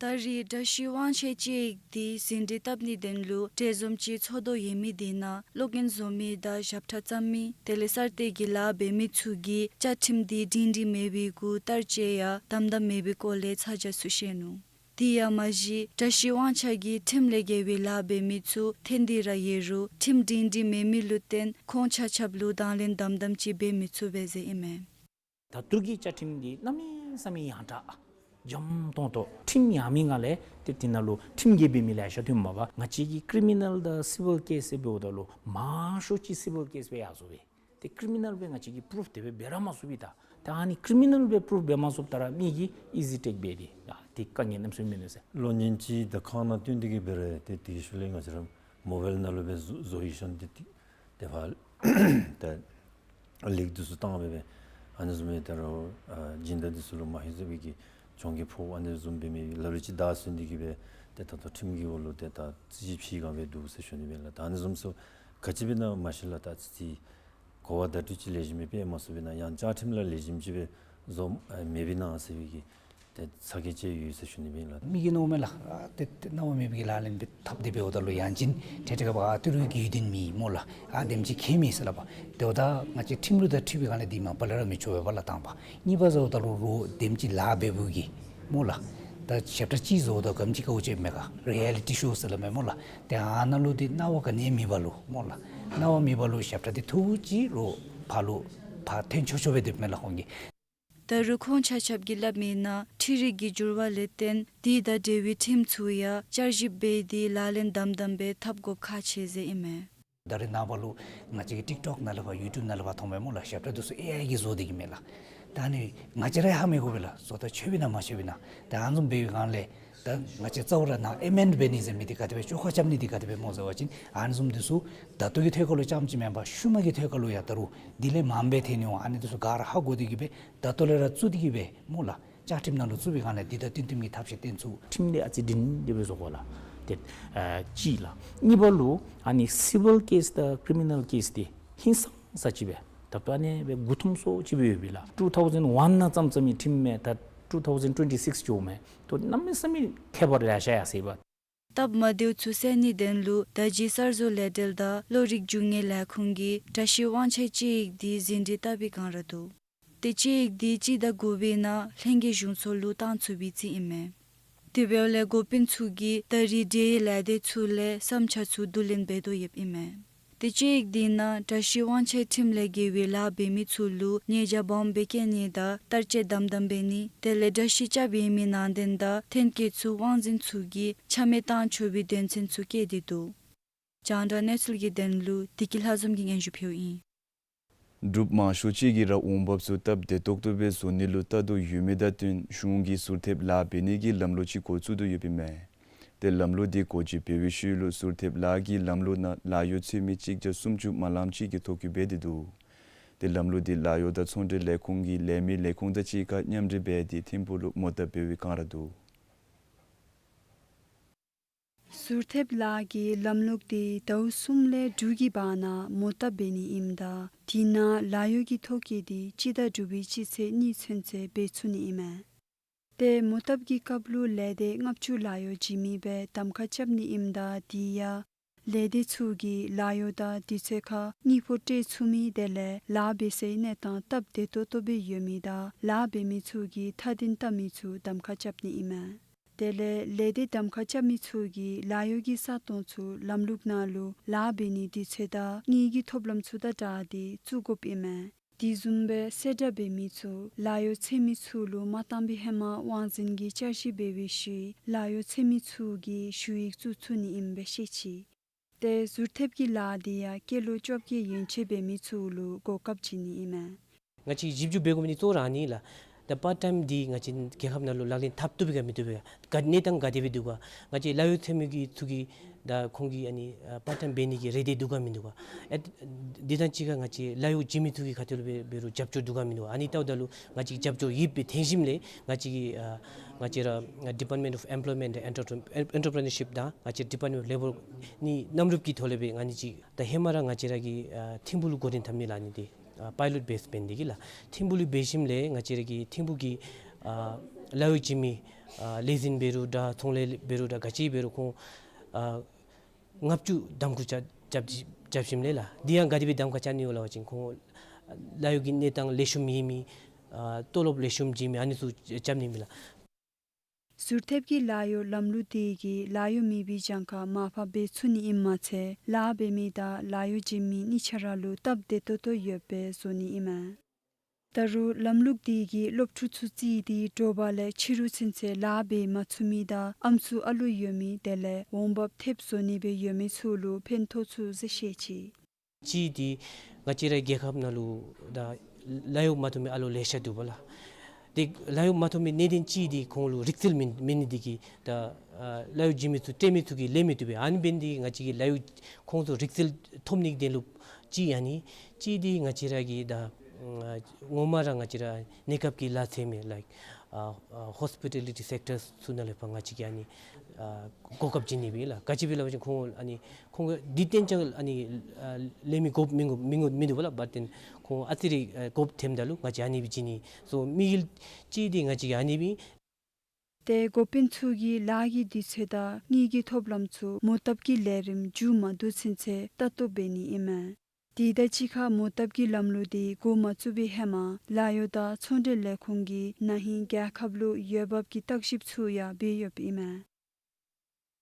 ད་རེས་འགྲུལ་བཞུད་དབང་ཆའི་དཔྱད་ཡིག་འདི་ཟིན་བྲིས་བཏབ་ནིའི་དོན་ལུ་གྲལ་འཛོམས་ཅིག་ཚོགས་དོ་ཡོད་མི་འདི་ནང་ཀློག་ཉན་བཟོ་མི་དང་ཞབས་ཁྲ་བརྩམ་མི་དེ་ལས་གསར་གཏོད་ཀྱི་ལཱ་འབད་མི་ཚུ་གིས་བཅའ་ཁྲིམས་འདི་སྒྲིང་སྒྲིང་མེད་པའི་གུ་བསྟར་སྤྱོད་ཡང་དམ་དམ་མེད་པའི་སྐོར་ལས་ཚ་གྱང་ཚུ་བཤད་ནུག། དེ་ཡང་མ་གཞི་འགྲུལ་བཞུད་དབང་ཆ་གིས་ཁྲིམས་ལས་འགལ་བའི་ལཱ་འབད་མི་ཚུ་ཐོན་ཏེ་ར་ཡོད་རུང་ཁྲིམས་སྒྲིང་སྒྲིང་མེད་མི་ལུ་བརྟེན་ཁོང་ཆ་ཁྱབ་ལུ་དང་ལེན་དམ་དམ་ཅིག་འབད་མི་ཚུགས་པས་ཟེར་ཨིན་མས། ད་ལྟོ་གི་བཅའ་ཁྲིམས་འདི་གནམ་མེད་ས་མེད་ཡང་དྲག་འཇམ་ཏོང་ཏོ་ཁྲིམས་ཡང་མི་ང་ལས་ཏེ་དེ་ནང་ལུ་ཁྲིམས་འགལ་འབད་མི་ལེ་ཤ་ཐོན་མས་པ། ང་བཅས་ཀྱི་ཀྲི་མི་ནཱལ་དང་སི་བིལ་ཀེསི་འབདཝ་ད་ལུ་མང་ཤོས་ཅིག་སི་བིལ་ཀེསི་སྦེ་ཡར་སོང་པས། ཏེ་ཀྲི་མི་ནཱལ་སྦེ་ང་བཅས་ཀྱིས་པུ་རུབ་དེ་སྦེ་འབད་ར་མ་ཚུགས་པས། ད་ད་ཨ་ནི་ཀྲི་མི་ནཱལ་སྦེ་པུ་རུབ་འབད་མ་ཚུགསཔ་ད་ར་མི་གིས་ཨི་ཟི་ཊེག་འབད་དེ་ཡ་ཏེ་དཀའ་ངལ་གནམ་མེད་ས་མེད་མེད་ནུག་ཟེར། གློག་བརྙན་ཅིག་ད་ཁང་ནང་སྟོན་ཏེ་གི་འབད་རུང་ཏེ་དེ་ཤུལ་ལས་ང་བཅས་ར་མོ་བཱའིལ་ནང་ལུ་སྦེ་བཟོ་བཟོ་ཡི་ཤོང་ཏེ་ཏེ་ཏེ་ཕར་ད་ལིངཀ་འདི་ཚུ་བཏང་སྦེ་སྦེ་ཨ་ནི་བཟུམ་སྦེ་ད་རུང་ཨ་སྦྱིན་བདག་འདི་ཚུ་ལུ་མ་ཧེ་ཟེར་བའི་གི་གྱོང་གུད་ཕོག། ཨ་ནི་བཟུམ་འབད་མི་ལ་ལུ་ཅིག་བདའ་ཟུན་ཏེ་གི་སྦེ་ཏེ་ད་ལྟོ་ཁྲིམས་ཀྱི་འོག་ལུ་ཏེ་ད་རྩོད་གཞི་ཕྱེ་གང་སྦེ་འདུག་ཟེར་ཞུ་ནི་སྦེ་ལགས། ད་ཨ་ནི་བཟུམ་ཚུ་ག་ཅི་འབད་ན་མ་ཤེས་ལགས། ད་ཅི་ཅིག་གོ་བ་བརྡ་སྤྲོད་ཅིག་ལེགས་ཤོམ་སྦེ་མ་ཚུགས་པས་ན་ཡང་བཅའ་ཁྲིམས་ལགས་ལེགས་ཤོམ་ཅིག་སྦེ་བཟོ་ཨ་མེད་པས་ན་ཟེར་བའི་གི་ཏེ་ཚ་གྱང་ཅིག་ཡོད་ཟེར་ཞུ་ནི་སྦེ་ལགས། མི་གིས་མནོཝ་མས་ལགས། ཨ་ཏེ་ཏེ་གནམ་མེད་པའི་གི་ལག་ལེན་འབད་འཐབ་སྟེ་འབདཝ་ད་ལུ་ཡང་ཅིན་ཏེ་ཏེ་ག་བ་ཏི་རུ་གི་དོན་མེད་སྨོ་ལགས། ཨ་དེམ་ཅིག་ཁྱད་མེད་ཟེར་སླབ་པ། ཏེ་འབདཝ་ད་ང་བཅས་ཁྲིམས་ལུགས་དང་འཁྲིལ་བའི་སྒང་ལས་འདི་མ་པ་ལས་ར་མི་ཆོག་པས་པ་ལགས་དང་པ། གཉིས་པ་ཟེརཝ་ད་ལུ་རོགས་དེམ་ཅིག་ལཱ་འབད་བའི་གི་སྨོ་ལགས། ད་ཞབས་ཁྲ་ཅིག་བཟོཝ་ད་ག་དེམ་ཅིག་དཀའཝ་སྤྱད་མས་ག། རི་ཡ་ལི་ཊི་ཤོ་ཟེར་སླབ་མས་སྨོ་ལགས། ཏེ་ཨ་ནཱ་ལུ་འདི་སྣང་བ་ག་ནི་མེད་པ་ལུ་སྨོ་ལགས། སྣང་བ་མེད་པ་ལུ་ཞབས་ཁྲ་འདི་ཐུགས་ཅིག་རོགས་ཕར་ལུ་ཕར་འཐེན་ཆོག་ཆོག་སྦེ་སྡོདཔ་མས་ལགས་ཁོང་གིས། ད་རུང་ཁོང་ཆ་ཁྱབ་ཀྱིས་སླབ་མིའི་ནང་འཕྲུལ་རིག་གི་འགྱུར་བ་ལས་བརྟེན་དེ་དང་འབྲེལ་བའི་ཁྲིམས་ཚུ་ཡང་བསྐྱར་ཞིབ་འབད་དེ་ལག་ལེན་དམ་དམ་སྦེ་འཐབ་དགོཔ་ཁག་ཆེ་ཟེར་ཨིན་མས། ད་རེས་ནངས་པ་ལུ་ང་བཅས་ཀྱིས་ཊིཀ་ཊོཀ་ནང་ལུ་ཕར་ཡུ་ཊུབ་ནང་ལུ་ཕར་མཐོངམ་མས་སྨོ་ལགས། ཞབས་ཁྲ་འདི་ཚུ་ཨེ་ཨའི་གིས་བཟོ་སྟེ་གི་མས་ལགས། ད་ཨ་ནི་ང་བཅས་ར་ཧ་མི་གོ་བས་ལགས། བཟོ་ལྟ་ཆོག་པས་ན་མ་ཆོག་པས་ན། ད་ཨ་ནི་བཟུམ་འབད་བའི་སྒང་ལས་ད་ང་བཅས་རྩ་བ་ར་ནཱ་ཨེ་མེནཌ་འབད་ནི་ཟེར་མི་འདི་ག་དེ་སྦེ་བཅོ་ཁ་རྐྱབ་ནི་འདི་ག་དེ་སྦེ་སྨོ་ཟེར་བ་ཅིན་ཨ་ནི་བཟུམ་འདི་ཚུ་ད་ལྟོ་གི་ཐད་ཁར་ལུ་རྐྱངམ་ཅིག་མེན་པར་ཤུལ་མ་གི་ཐད་ཁར་ལུ་ཡང་ད་རུང་དེ་ལས་མངམ་སྦེ་ཐོན་ནི་འོང་། ཨ་ནི་འདི་ཚུ་ག་ར་ཧ་གོ་སྟེ་གི་སྦེ་ད་ལྟོ་ལས་ར་བཙུགས་ཏེ་གི་སྦེ་སྨོ་ལགས། བཅའ་ཁྲིམས་ནང་ལུ་བཙུགས་པའི་སྒང་ལས་འདི་དང་བསྟུན་བསྟུན་གྱི་ཐབས་ཤེས་བཏོན་ཚུགས། ཁྲིམས་འདི་ཨ་ཙི་སྒྲིང་སྒྲི་སྦེ་བཟོ་དགོ་ལགས། ཏེ་ཨ་གཅིག་ལགས། གཉིས་པ་ལུ་ཨ་ནི་སི་བིལ་ཀེསི་དང་ཀྲི་མི་ནཱལ་ཀེསི་འདི་ཧིང་སངས་ས་ཅིག་སྦེ་ད་ལྟོ་ཨ་ནི་སྦེ་མགུ་འཐོམ་སོ་ཅིག་སྦེ་ཡོད་པས་ལགས། ཊུ་ཐའུ་ཟེན་ཝན་ནང་བརྩམས་བརྩམས་མི་ཁྲིམས་མས། ད་ཊུ་ཐའུ་ཟེན་ཊུ་ཝེན་ཊི་སིགསི་འགྱོཝ་མས། ད་གནམ་མེད་ས་མེད་ཁྱད་པར་ལེ་ཤ་ཡར་སོ་ཡི་པ། སྟབས་མ་བདེཝ་ཚུ་སེལ་ནིའི་དོན་ལུ་ད་རྗེས་གསར་བཟོ་ལས་འབྲེལ་དང་གློག་རིག་རྒྱུ་དངོས་ལས་ཁུངས་ཀྱིས་འགྲུལ་བཞུད་དབང་ཆའི་དཔྱད་ཡིག་འདི་ཟིན་བྲིས་བཏབ་པའི་བསྒང་ར་འདུག། ཏེ་དཔྱད་ཡིག་འདི་སྤྱི་ཟླ་དགུ་པའི་ནང་ལྷན་རྒྱས་གཞུང་ཚོགས་ལུ་བཏང་ཚུགས་པའི་རྩིས་ཨིན་མས། དེ་འབདཝ་ལས་འགོ་དཔོན་ཚུ་གིས་ད་རེས་འབྲེལ་ཡོད་ལས་སྡེ་ཚུ་ལས་བསམ་འཆར་ཚུ་བསྡུ་ལེན་འབད་དོ་ཡོདཔ་ཨིན་མས། ཏེ་དཔྱད་ཡིག་འདི་ནང་འགྲུལ་བཞུད་དབང་ཆའི་ཁྲིམས་ལས་འགལ་བའི་ལཱ་འབད་མི་ཚུ་ལུ་ཉེས་བྱ་སྦོམ་སྦེ་བཀལ་ནི་དང་བསྟར་སྤྱོད་དམ་དམ་འབད་ནི་དེ་ལས་འགྲུལ་བཞུད་རྐྱབ་ཡོད་མི་ནང་དོན་དང་ཐོན་སྐྱེད་ཚུ་དབང་འཛིན་ཚུ་གིས་ཆ་མེད་བཏང་ཆོག་པའི་དོན་ཚན་ཚུ་བཀོད་དེ་འདུག། རྒྱང་བསྒྲགས་གནས་ཚུལ་གྱི་དོན་ལུ་བདེ་སྐྱིད་ལྷ་འཛོམས་ཀྱིས་སྙན་ཞུ་ཕུལཝ་ཨིན། འབྲུགཔ་མང་ཤོས་ཅིག་གིས་ར་འོང་འབབ་ཚུ་སྟབས་བདེ་ཏོག་ཏོ་སྦེ་བཟོ་ནི་ལུ་ལྟ་དོག་ཡོད་མི་དང་བསྟུན་གཞུང་གིས་ཟུར་ཐེབས་ལཱ་འབད་ནི་གི་ལམ་ལུགས་ཅིག་འགོ་བཙུགས་དོ་ཡོདཔ་ཨིན་མས། ཏེ་ལམ་ལུགས་འདི་འགོ་འབྱེད་འབད་བའི་ཤུལ་ལུ་ཟུར་ཐེབས་ལཱ་གི་ལམ་ལུགས་ནང་ལཱ་གཡོག་འཚོལ་མི་གཅིག་བརྒྱ་སུམ་ཅུ་མ་ལངམ་ཅིག་གི་ཐོ་བཀོད་འབད་དེ་འདུག། ཏེ་ལམ་ལུགས་འདི་ལཱ་གཡོག་དང་ཚོང་འབྲེལ་ལས་ཁུངས་ཀྱི་ལས་མི་ལས་ཁུངས་དང་གཅིག་ཁར་མཉམ་འབྲེལ་འབད་དེ་ཐིམ་ཕུག་ལུ་མོ་བཏབ་འབད་བའི་བསྒང་ར་འདུག། ཟུར་ཐེབས་ལཱ་གི་ལམ་ལུགས་འདི་ཟླཝ་གསུམ་ལས་དྲུག་གི་བར་ན་མོ་བཏབ་འབད་ནི་ཨིནམ་ད་དེ་ནང་ལཱ་གཡོག་གི་ཐོ་བཀོད་འདི་སྤྱི་ཟླ་དྲུག་པའི་སྤྱི་ཚེས་གཉིས་ཚུན་ཚོད་འབད་ཚུགས་ནི་ཨིན་མས། ཏེ་མོ་བཏབ་ཀྱི་སྐབས་ལུ་ལས་སྡེ་ལྔ་བཅུ་ལཱ་གཡོག་བྱིན་མི་སྦེ་གདམ་ཁ་རྐྱབ་ནི་ཨིནམ་ད་དེ་ཡང་ལས་སྡེ་ཚུ་གིས་ལཱ་གཡོག་དང་དུས་ཚོད་ཁར་དངུལ་ཕོགས་སྤྲོད་ཚུགས་མི་དེ་ལས་ལཱ་འབད་སའི་གནས་སྟངས་སྟབས་བདེ་ཏོག་ཏོ་སྦེ་ཡོད་མི་དང་ལཱ་འབད་མི་ཚུ་གིས་མཐའ་དོན་བལྟ་མི་ཚུ་གདམ་ཁ་རྐྱབ་ནི་ཨིན་མས། དེ་ལས་ལས་སྡེ་གདམ་ཁ་རྐྱབ་མི་ཚུ་གིས་ལཱ་གཡོག་གི་ས་སྟོང་ཚུ་ལམ་ལུགས་ནང་ལུ་ལཱ་འབད་ནིའི་དུས་ཚོད་དང་དངུལ་གྱི་ཐོབ་ལམ་ཚུ་དང་སྦྲགས་ཏེ་བཙུགས་དགོཔ་ཨིན་མས། དེ་བཟུམ་སྦེ་གསལ་བསྒྲགས་འབད་མི་ཚུ་ལཱ་གཡོག་འཚོལ་མི་ཚུ་ལུ་མ་བཏང་པའི་ཧེ་མ་དབང་འཛིན་གྱིས་བསྐྱར་ཞིབ་འབད་བའི་ཤུལ་ལཱ་གཡོག་འཚོལ་མི་ཚུ་གིས་ཞུ་ཡིག་བཙུགས་ཚུགས་ནི་ཨིནམ་སྦེ་ཤེས་ཅི། ཏེ་ཟུར་ཐེབས་ཀྱི་ལཱ་འདི་ཡང་སྐྱེས་ལོ་བཅོ་བརྒྱད་ཡན་ཆད་འབད་མི་ཚུ་ལུ་གོ་སྐབས་བྱིན་ནི་ཨིན་མས། ང་བཅས་ཞིབ་འཇུག་འབད་དགོ་མི་འདི་གཙོ་བོ་ར་ཨ་ནི་ལགས། ད་པརཊ་ཊའིམ་འདི་ང་བཅས་རྒྱལ་ཁབ་ནང་ལུ་ལག་ལེན་འཐབ་བཏུབ་པས་ག་མི་བཏུབ་པས་ག། གནས་སྟངས་ག་དེ་སྦེ་འདུག་ག། ང་བཅས་ལཱ་གཡོག་འཚོལ་མི་གི་ཚུ་གིས་ད་ཁོང་གིས་ཨ་ནི་ཨ་པརཊ་ཊའིམ་འབད་ནི་གི་རེ་འདོད་འདུག་ག་མིན་འདུག་ག། ཨེ་འདི་དང་གཅིག་ཁར་ང་བཅས་ལཱ་གཡོག་བྱིན་མི་ཚུ་གིས་ག་ཏེ་ལུ་འབད་འབད་རུང་རྒྱབ་སྐྱོར་འདུག་ག་མིན་འདུག་ག། ཨ་ནི་བལྟཝ་ད་ལུ་ང་བཅས་རྒྱབ་སྐྱོར་ཡོདཔ་སྦེ་ཐོན་ཞིནམ་ལས་ང་བཅས་ཀྱི་ཨ་ང་བཅས་ར་Department of Employment and Entrepre- Entrepreneurship དང་ང་བཅས་Department of Labour གཉིས་མཉམ་རུབ་ཀྱི་ཐོག་ལས་སྦེ་ཨ་ནི་ཅིག་ད་ཧེ་མ་ར་ང་བཅས་ར་གི་ཨ་ཐིམ་ཕུག་ལུ་འགོ་འདྲེན་འཐབ་ནི་ལགས། ཨ་ནི་འདི་ཨ་པའི་ལོཊ་བེསི་འབད་ནི་འདི་གིས་ལགས། ཐིམ་ཕུག་ལུ་འབད་ཞིནམ་ལས་ང་བཅས་ར་གི་ཐིམ་ཕུག་གི་ཨ་ ལཱ་གཡོག་བྱིན་མི་ཨ་ལས་འཛིན་འབད་རུང་འདྲ་ཚོང་ལས་འབད་རུང་འདྲ་ག་ཅི་འབད་རུང་ཁོང་ཨ་ལྔ་བཅུ་གདམ་ཁ་རྐྱབ་རྐྱབ་རྐྱབ་ཞིནམ་ལས་ལགས། འདི་ཡང་ག་དེ་སྦེ་གདམ་ཁ་རྐྱབ་ནི་ཡོད་ལབ་པ་ཅིན་ཁོང་ལཱ་གཡོག་གི་གནས་སྟངས་ལེགས་ཤོམ་ཡོད་མི་ཨ་ཏོ་ལོབ་ལེགས་ཤོམ་བྱིན་མི་ཨ་ནི་ཚུ་རྐྱབ་ནི་མས་ལགས། ཟུར་ཐེབས་ཀྱི་ལཱ་གཡོག་ལམ་ལུགས་དེ་གིས་ལཱ་གཡོག་མེད་པའི་གྱངས་ཁ་མར་ཕབ་འབད་ཚུགས་ནི་ཨིནམ་མ་ཚད་ལཱ་འབད་མི་དང་ལཱ་གཡོག་བྱིན་མི་གཉིས་ཆ་ར་ལུ་སྟབས་བདེ་ཏོག་ཏོ་ཡོདཔ་སྦེ་བཟོ་ནི་ཨིན་མས། ད་རུང་ལམ་ལུགས་དེ་གིས་སློབ་ཕྲུག་ཚུ་རྩིས་ཏེ་དྲོ་པ་ལས་ཕྱི་རུ་ཚུན་ཚོད་ལཱ་འབད་མ་ཚུགས་མི་དང་ཨམ་སྲུ་ཨ་ལུ་ཡོད་མི་དེ་ལས་འོང་འབབ་ཐེབས་བཟོ་ནི་སྦེ་ཡོད་མི་ཚུ་ལུ་ཕན་ཐོགས་ཚུ་གཟིགས་ཤེས་ཅི། གཅིག་འདི་ང་བཅས་ར་རྒྱལ་ཁབ་ནང་ལུ་ད་ལཱ་གཡོག་མ་ཐོབ་མི་ཨ་ལོ་ལེ་ཤ་འདུག་པ་ལགས། ཏེ་ལཱ་གཡོག་མ་ཐོབ་མི་གནད་དོན་གཅིག་འདི་ཁོང་ལུ་རིག་རྩལ་མེད་མེད་ནི་འདི་གིས་ད་ཨ་ལཱ་གཡོག་བྱིན་མི་ཚུ་སྤྲོད་མི་ཚུ་གིས་ལེན་མི་བཏུབ་པས། ཨ་ནི་འབད་ནི་འདི་གིས་ང་བཅས་ཀྱི་ལཱ་གཡོག་ཁོང་ཚུ་རིག་རྩལ་ཐོབ་ནི་གི་དོན་ལུ་གཅིག་ཨ་ནི། གཅིག་འདི་ང་བཅས་ར་གི་ད་ངོ་མ་ར་ང་བཅས་ར་གནས་སྐབས་ཀྱི་ལཱ་འཚོལ་མི་ལཱ་ཨ་ཨ་ཧོསི་པི་ཊ་ལི་ཊི་སེཀ་ཊར་ཚུ་ནང་ལས་ཕར་ང་བཅས་ཀྱིས་ཨ་ནི་ཨ་གོ་སྐབས་བྱིན་ནི་སྦེ་ལགས། ག་ཅི་སྦེ་ལབ་པ་ཅིན་ཁོང་ཨ་ནི་ཁོང་གིས་འདི་གཏན་འཇགས་ཨ་ནི་ཨ་ལེན་མི་དགོཔ་མི་དགོཔ་མི་དགོཔ་མིན་འདུག་པ་ལགས། བཊ་དེན་ཁོང་ཨ་ཙི་རེ་ཨ་དགོཔ་ཐོནམ་ད་ལུ་ང་བཅས་ཨ་ནི་སྦེ་བྱིན་ནི། སོ་དམིགས་ཡུལ་གཅིག་འདི་ང་བཅས་ཀྱིས་ཨ་ནི་སྦེ། ཏེ་འགོ་དཔོན་ཚུ་གིས་ལཱ་གི་དུས་ཚོད་དང་དངུལ་གྱི་ཐོབ་ལམ་ཚུ་མུ་སྟེགས་ཀྱི་ལས་རིམ་མཇུག་མ་བསྡུ་ཚུན་ཚོད་ལྟ་རྟོག་འབད་ནི་ཨིན་མས། དེ་དང་གཅིག་ཁར་མུ་སྟེགས་ཀྱི་ལམ་ལུགས་འདི་འགོ་མ་བཙུགས་པའི་ཧེ་མ་ལཱ་གཡོག་དང་ཚོང་འབྲེལ་ལས་ཁུངས་ཀྱིས་ན་ཧིང་རྒྱལ་ཁབ་ལུ་འོས་འབབ་ཀྱི་བརྟག་ཞིབ་ཚུ་ཡང་འབད་ཡོདཔ་ཨིན་མས།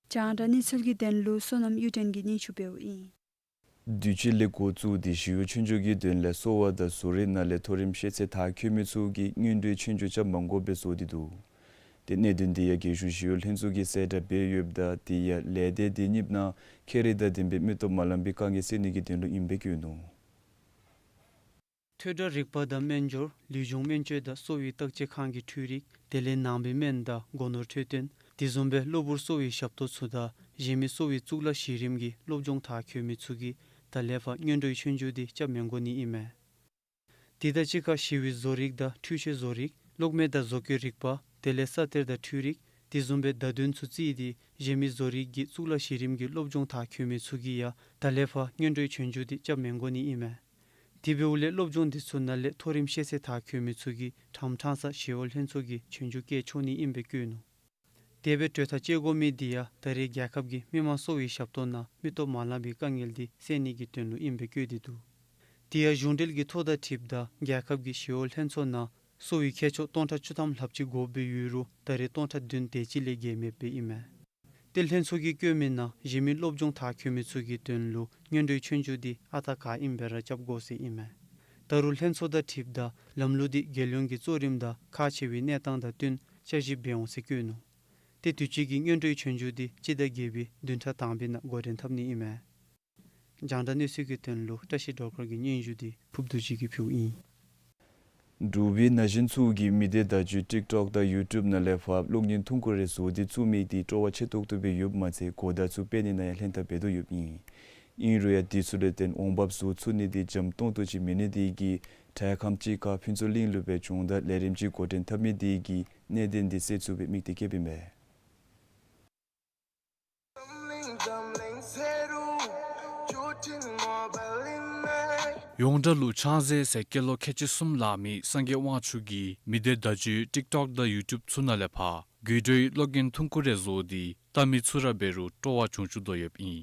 རྒྱང་བསྒྲགས་གནས་ཚུལ་གྱི་དོན་ལུ་བསོད་ནམས་གཡུ་སྒྲོན་གྱིས་སྙན་ཞུ་འབདཝ་ཨིན། དུས་ཅི་ལས་འགོ་བཙུགས་ཏེ་ཞི་གཡོག་ཆོས་རྒྱུགས་ཀྱི་དོན་ལས་གསོ་བ་དང་བཟོ་རིག་ནང་ལས་མཐོ་རིམ་ཤེས་ཚད་མཐར་འཁྱོལ་མི་ཚུ་གིས་སྔོན་འགྲོའི་ཆོས་རྒྱུགས་རྐྱབ་མ་དགོཔ་སྦེ་བཟོ་སྟེ་འདུག། ཏེ་གནད་དོན་འདི་ཡང་རྒྱལ་གཞུང་ཞི་གཡོག་ལྷན་ཚོགས་ཀྱིས་གསལ་བསྒྲགས་འབད་ཡོདཔ་ད་དེ་ཡང་ལས་སྡེ་དེ་གཉིས་ནང་ཁྱད་རིག་དང་ལྡན་པའི་མི་སྟོབས་མ་ལང་པའི་དཀའ་ངལ་སེལ་ནི་གི་དོན་ལུ་ཨིནམ་སྦེ་བཀོད་ནུག། ཐོས་གྲོལ་རིག་པ་དང་སྨན་སྦྱོར། ལུས་སྦྱོང་སྨན་བཅོས་དང་གསོ་བའི་བརྟག་དཔྱད་ཁང་གི་འཕྲུལ་རིག། དེ་ལས་ནང་པའི་སྨན་དང་སྒོ་ནོར་འཕྲོད་བསྟེན། དེ་བཟུམ་སྦེ་གློ་བུར་གསོ་བའི་ཞབས་ཏོག་ཚུ་དང་གཞན་མི་གསོ་བའི་གཙུག་ལག་གཞི་རིམ་གྱི་སློབ་སྦྱོང་མཐར་འཁྱོལ་མི་ཚུ་གིས་ད་ལས་ཕར་སྔོན་འགྲོའི་ཆོས་རྒྱུགས་འདི་རྐྱབ་མི་དགོ་ནི་ཨིན་མས། དེ་དང་གཅིག་ཁར་ཞི་བའི་བཟོ་རིག་དང་འཕྲུལ་ཆས་བཟོ་རིག། གློག་མེ་དང་བཟོ་བཀོད་རིག་པ། དེ་ལས་ས་གཏེར་དང་འཕྲུལ་རིག། དེ་བཟུམ་སྦེ་བརྡ་དོན་ཚུ་རྩིས་ཏེ་གཞན་མི་བཟོ་རིག་གི་གཙུག་ལག་གཞི་རིམ་གྱི་སློབ་སྦྱོང་མཐར་འཁྱོལ་མི་ཚུ་གིས་ཡང་ད་ལས་ཕར་སྔོན་འགྲོའི་ཆོས་རྒྱུགས་འདི་རྐྱབ་མི་དགོ་ནི་ཨིན་མས། དེ་འབདཝ་ལས་སློབ་སྦྱོང་འདི་ཚུ་ནང་ལས་མཐོ་རིམ་ཤེས་ཚད་མཐར་འཁྱོལ་མི་ཚུ་གིས་ཕྲང་ཕྲང་ས་ཞི་གཡོག་ལྷན་ཚོགས་ཀྱི་ཆོས་རྒྱུགས་བཀལ་ཆོག་ནི་ཨིནམ་སྦེ་བཀོད་ནུག། དེ་སྦེ་གྲོས་ཐག་བཅད་དགོ་མི་འདི་ཡང་ད་རེས་རྒྱལ་ཁབ་ཀྱི་མི་དམངས་གསོ་བའི་ཞབས་ཏོག་ནང་མི་སྟོབས་མ་ལང་པའི་དཀའ་ངལ་འདི་སེལ་ནི་གི་དོན་ལུ་ཨིནམ་སྦེ་བཀོད་དེ་འདུག། དེ་ཡང་གཞུང་འབྲེལ་གྱི་ཐོ་དང་འཁྲིལཝ་ད་རྒྱལ་ཁབ་ཀྱི་ཞི་གཡོག་ལྷན་ཚོགས་ནང་གསོ་བའི་མཁས་མཆོག་སྟོང་ཕྲག་བཅུ་ཐམ་ལྷགཔ་ཅིག་དགོཔ་སྦེ་ཡོད་རུང་ད་རེས་སྟོང་ཕྲག་བདུན་དེ་ཅིག་ལས་བརྒལ་མེདཔ་སྦེ་ཨིན་མས། ཏེ་ལྷན་ཚོགས་ཀྱིས་བཀོད་མི་ནང་གཞན་མི་སློབ་སྦྱོང་མཐར་འཁྱོལ་མི་ཚུ་གི་དོན་ལུ་སྔོན་འགྲོའི་ཆོས་རྒྱུགས་འདི་ཨ་རྟག་ག་ཨིནམ་སྦེ་ར་རྐྱབ་དགོ་ཟེར་ཨིན་མས། ད་རུང་ལྷན་ཚོགས་དང་འཁྲིལཝ་ད་ལམ་ལུགས་འདི་རྒྱལ་ཡོངས་ཀྱི་གཙོ་རིམ་དང་ཁག་ཆེ་བའི་གནས་སྟངས་དང་བསྟུན་བསྐྱར་ཞིབ་འབད་འོང་ཟེར་བཀོད་ནུག། ཏེ་དུས་ཅི་གི་སྔོན་འགྲོའི་ཆོས་རྒྱུགས་འདི་སྤྱི་ཟླ་བརྒྱད་པའི་བདུན་ཕྲག་དང་པའི་ནང་འགོ་འདྲེན་འཐབ་ནི་ཨིན་མས། རྒྱང་བསྒྲགས་གནས་ཚུལ་གྱི་དོན་ལུ་བཀྲ་ཤིས་སྒྲོལ་དཀར་གྱི་སྙན་ཞུ་འདི་ཕུརབ་རྡོ་རྗེ་གིས་ཕུལཝ་ཨིན། འབྲུག་པའི་ན་གཞོན་ཚུ་གིས་མི་སྡེ་བརྡ་བརྒྱུད་ཊིཀ་ཊོཀ་དང་ཡུ་ཊུབ་ནང་ལས་ཕར་གློག་བརྙན་ཐུང་ཀུ་རེ་བཟོ་སྟེ་བཙུགས་མི་འདི་སྤྲོ་བ་ཆེ་ཏོག་ཏོ་སྦེ་ཡོདཔ་མ་ཚད་གོ་བརྡ་ཚུ་སྤེལ་ནི་ནང་ཡང་ལྷན་ཐབས་འབད་དོ་ཡོདཔ་ཨིན། ཨིན་རུང་ཡང་དེ་ཚུ་ལས་བརྟེན་འོང་འབབ་བཟོ་ཚུགས་ནི་འདི་འཇམ་ཏོང་ཏོ་ཅིག་མེད་ནི་དེ་གིས་དྲེལ་ཁམས་ཅིག་ཁར་ཕུན་ཚོགས་གླིང་ལུ་སྦེ་སྦྱོང་བརྡར་ལས་རིམ་ཅིག་འགོ་འདྲེན་འཐབ་མི་དེ་གིས་གནད་དོན་འདི་སེལ་ཚུགས་པའི་དམིགས་གཏད་བསྐྱེདཔ་ཨིན་པས། ཡོངས་གྲགས་ལུ་ཕྱག་མཛོད་ཟེར་སྐྱེས་ལོ་ཁལ་གཅིག་གསུམ་ལང་མི་སངས་རྒྱས་དབང་ཕྱུག་གིས་མི་སྡེ་བརྡ་བརྒྱུད་ཊིཀ་ཊོཀ་དང་ཡུ་ཊུབ་ཚུ་ནང་ལས་ཕར་དགོད་བྲོའི་གློག་བརྙན་ཐུང་ཀུ་རེ་བཟོ་སྟེ་བལྟ་མི་ཚུ་ར་འབད་རུང་སྤྲོ་བ་བྱུང་བཅུག་དོ་ཡོདཔ་ཨིན།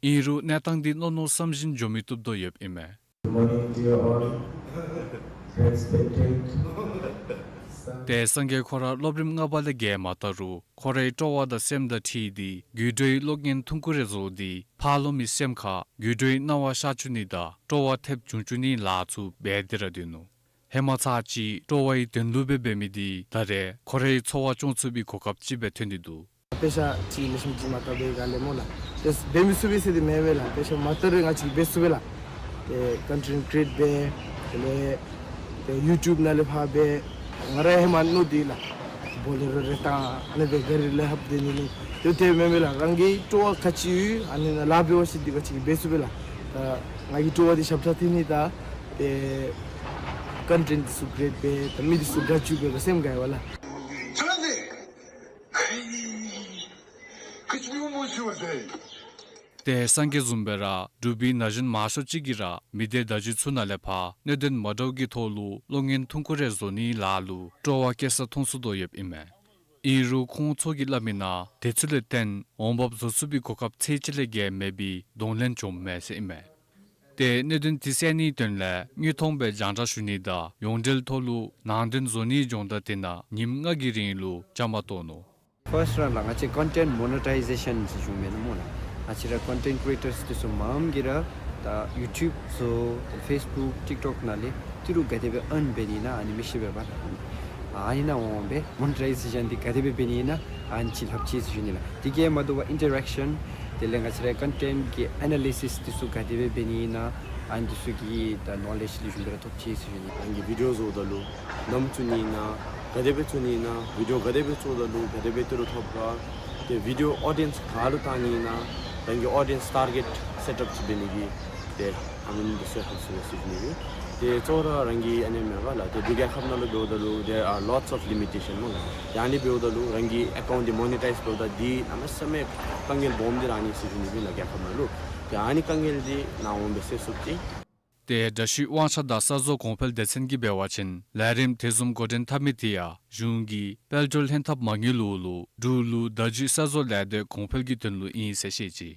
ཨིན་རུང་གནས་སྟངས་འདི་མནོ་མནོ་བསམ་བཞིན་འགྱོ་མི་བཏུབ་དོ་ཡོདཔ་ཨིན་མས། Good morning to you all. Respected. ཏེ་སངས་རྒྱས་ཁོ་ར་སློབ་རིམ་ལྔ་པ་ལས་བརྒལ་མ་ཚར་རུང་ཁོ་རའི་སྤྲོ་བ་དང་སེམས་དང་འཁྲིལ་ཏེ་དགོད་བྲོའི་གློག་བརྙན་ཐུང་ཀུ་རེ་བཟོ་སྟེ་ཕར་ལུ་མི་སེམས་ཁར་དགོད་བྲོའི་སྣང་བ་ཤར་བཅུག་ནི་དང་སྤྲོ་བ་ཐེབས་བྱུང་བཅུག་ནིའི་ལཱ་ཚུ་འབད་དེ་ར་སྡོད་ནུག། ཧེ་མ་ཚར་གཅིག་སྤྲོ་བའི་དོན་ལུ་སྦེ་འབད་མི་འདི་ད་རེས་ཁོ་རའི་འཚོ་བ་སྐྱོང་ཚུགས་པའི་གོ་སྐབས་ཅིག་སྦེ་ཐོན་ཏེ་འདུག། དཔེ་ཆ་ཅིག་ལེགས་ཤོམ་ཅིག་མ་བལྟ་བའི་སྒང་ལས་སྨོ་ལགས། ཏེ་འབད་མི་ཚུགས་པས་ཟེར་ཏེ་མེན་པས་ལགས། དཔེ་ཆ་མ་བལྟ་རུང་ང་བཅས་འབད་ཚུགས་པས་ལགས། ཏེ་ཀོན་ཊེནཊ་ཀི་རི་ཨེཊ་འབད་དེ་ལས་ཏེ་ཡུ་ཊུབ་ནང་ལས་ཕར་འབད་ང་ར་ཧེ་མ་མནོ་སྟེ་ལགས། བོ་ལེ་རོ་རེ་བཏང་ཨ་ནི་སྦེ་ག་རི་ལས་ལྷབ་སྡོད་ནི་ནི་ཏེ་དེ་མེན་པས་ལགས། རང་གི་སྤྲོ་བ་ག་ཅི་ཡོད་ཨ་ནི་ནང་ལཱ་འབད་བ་ཅིན་འདི་ང་བཅས་འབད་ཚུགས་པས་ལགས། ད་ང་གི་སྤྲོ་བ་འདི་ཞབས་ཁྲ་འཐེན་ནི་དང་ཏེ་ཀོན་ཊེནཊ་འདི་ཚུ་ཀི་རི་ཨེཊ་འབད་ད་མི་འདི་ཚུ་དགའ་བཅུག་འབད་བ་སེམས་དགའ་བས་ལགས། ཏེ་སངས་རྒྱས་བཟུམ་སྦེ་ར་འབྲུག་པའི་ན་གཞོན་མང་ཤོས་ཅིག་གིས་ར་མི་སྡེ་བརྡ་བརྒྱུད་ཚུ་ནང་ལས་ཕར་གནད་དོན་མ་འདྲཝ་གི་ཐོག་ལུ་གློག་བརྙན་ཐུང་ཀུ་རེ་བཟོ་ནིའི་ལཱ་ལུ་སྤྲོ་བ་སྐྱེ་ས་མཐོང་ཚུགས་དོ་ཡོདཔ་ཨིན་མས། ཨིན་རུང་ཁོང་ཚུ་གིས་སླབ་མི་ནང་དེ་ཚུ་ལས་བརྟེན་འོང་འབབ་བཟོ་ཚུགས་པའི་གོ་སྐབས་ཚད་ཅིག་ལས་བརྒལ་མེད་པའི་གདོང་ལེན་བྱུངམ་མས་ཟེར་ཨིན་མས། ཏེ་གནད་དོན་དེ་བསལ་ནིའི་དོན་ལས་དངོས་མཐོང་སྦེ་རྒྱང་བསྒྲགས་ཞུ་ནི་དང་ཡོངས་འབྲེལ་ཐོག་ལུ་ནང་དོན་བཟོ་ནིའི་སྦྱོང་བརྡར་དེ་ནང་ཉིནམ་ལྔ་གི་རིང་ལུ་བཅའ་མར་གཏོགས་ནུག། ཕརསཊ་ར་ལགས་ང་བཅས་ཀོན་ཊེནཊ་མོ་ནི་ཊའི་ཟེ་ཤཱན་ཟེར་ཞུཝ་མས་ན་སྨོ་ལགས། ང་བཅས་ར་ཀོན་ཊེནཊ་ཀི་རི་ཨེ་ཊརསི་འདི་ཚུ་མངམ་གིས་ར་ད་ཡུ་ཊུབ་བཟོ་ཏེ་ཕེསི་བུཀ་ཊིཀ་ཊོཀ་ནང་ལས་ཏི་རུ་ག་དེ་སྦེ་ཨརན་འབད་ནི་ཨིན་ན་ཨ་ནི་མི་ཤེས་པས་པ་ལགས། ཨ་ནི་ནང་འོང་སྦེ་མོ་ནི་ཊའི་ཟེ་ཤཱན་འདི་ག་དེ་སྦེ་འབད་ནི་ཨིན་ན་ཨ་ནི་ཅིག་ལྷབ་ཅི་ཟེར་ཞུ་ནི་ལགས། དེ་གིས་མ་དོ་བར་ཨིན་ཊར་ཨེག་ཤཱན་དེ་ལས་ང་བཅས་ར་ཀོན་ཊེནཊ་གི་ཨེ་ན་ལི་སིསི་འདི་ཚུ་ག་དེ་སྦེ་འབད་ནི་ཨིན་ན་ཨ་ནི་འདི་ཚུ་གི་ད་ནོ་ལེཇ་ལེགས་ཤོམ་སྦེ་ར་ཐོབ་ཅི་ཟེར་ཞུ་ནི། རང་གིས་བི་ཌིའོ་བཟོཝ་ད་ལུ་ནམ་བཙུགས་ནི་ཨིན་ན་ག་དེ་སྦེ་བཙུགས་ནི་ཨིན་ན་བི་ཌིའོ་ག་དེ་སྦེ་བཙུགསཔ་ད་ལུ་ག་དེ་སྦེ་ཏི་རུ་ཐོབ་ག། ཏེ་བི་ཌིའོ་ཨོ་ཌི་ཡེནསི་ག་ལུ་བཏང་ནི་ཨིན་ན་རང་གི་ཨོ་ཌི་ཡེནསི་ཊར་གེཊ་སེཊ་ཨཔ་ཅིག་འབད་ནི་གི་ཏེ་ཨ་ནི་འདི་ཚུ་ལྷབ་ཚུགས་ཟེར་ཞུ་ནི་ཨིན། ཏེ་གཙོ་བོ་ར་རང་གི་ཨ་ནི་མེན་པ་ལགས། ཏེ་འབྲུག་རྒྱལ་ཁབ་ནང་ལུ་འབདཝ་ད་ལུ་there are lots of limitation སྨོ་ལགས། ཡང་ཨ་ནི་འབདཝ་ད་ལུ་རང་གི་ཨེ་ཀའུནཊ་འདི་མོ་ནི་ཊའིཛ་འབདཝ་ད་འདི་གནམ་མེད་ས་མེད་དཀའ་ངལ་སྦོམ་འདི་ར་ཨ་ནི་ཟེར་ཞུ་ནི་ཨིན་ལགས་རྒྱལ་ཁབ་ནང་ལུ། ཏེ་ཨ་ནི་དཀའ་ངལ་འདི་ནང་འོང་སྦེ་སེལ་ཚུགས་ཅི། ཏེ་འདྲ་བཤུས་དབང་ཆ་དང་གསར་བཟོ་གོང་འཕེལ་སྡེ་ཚན་གྱིས་འབད་བ་ཅིན་ལས་རིམ་དེ་བཟུམ་འགོ་འདྲེན་འཐབ་མི་དེ་ཡང་གཞུང་གིས་དཔལ་འབྱོར་ལྷན་ཐབས་མ་དངུལ་ལུ་འབྲུག་ལུ་བརྡ་བརྒྱུད་གསར་བཟོ་ལས་སྡེ་གོང་འཕེལ་གྱི་དོན་ལུ་ཨིན་ཟེར་བཤད་ཅི།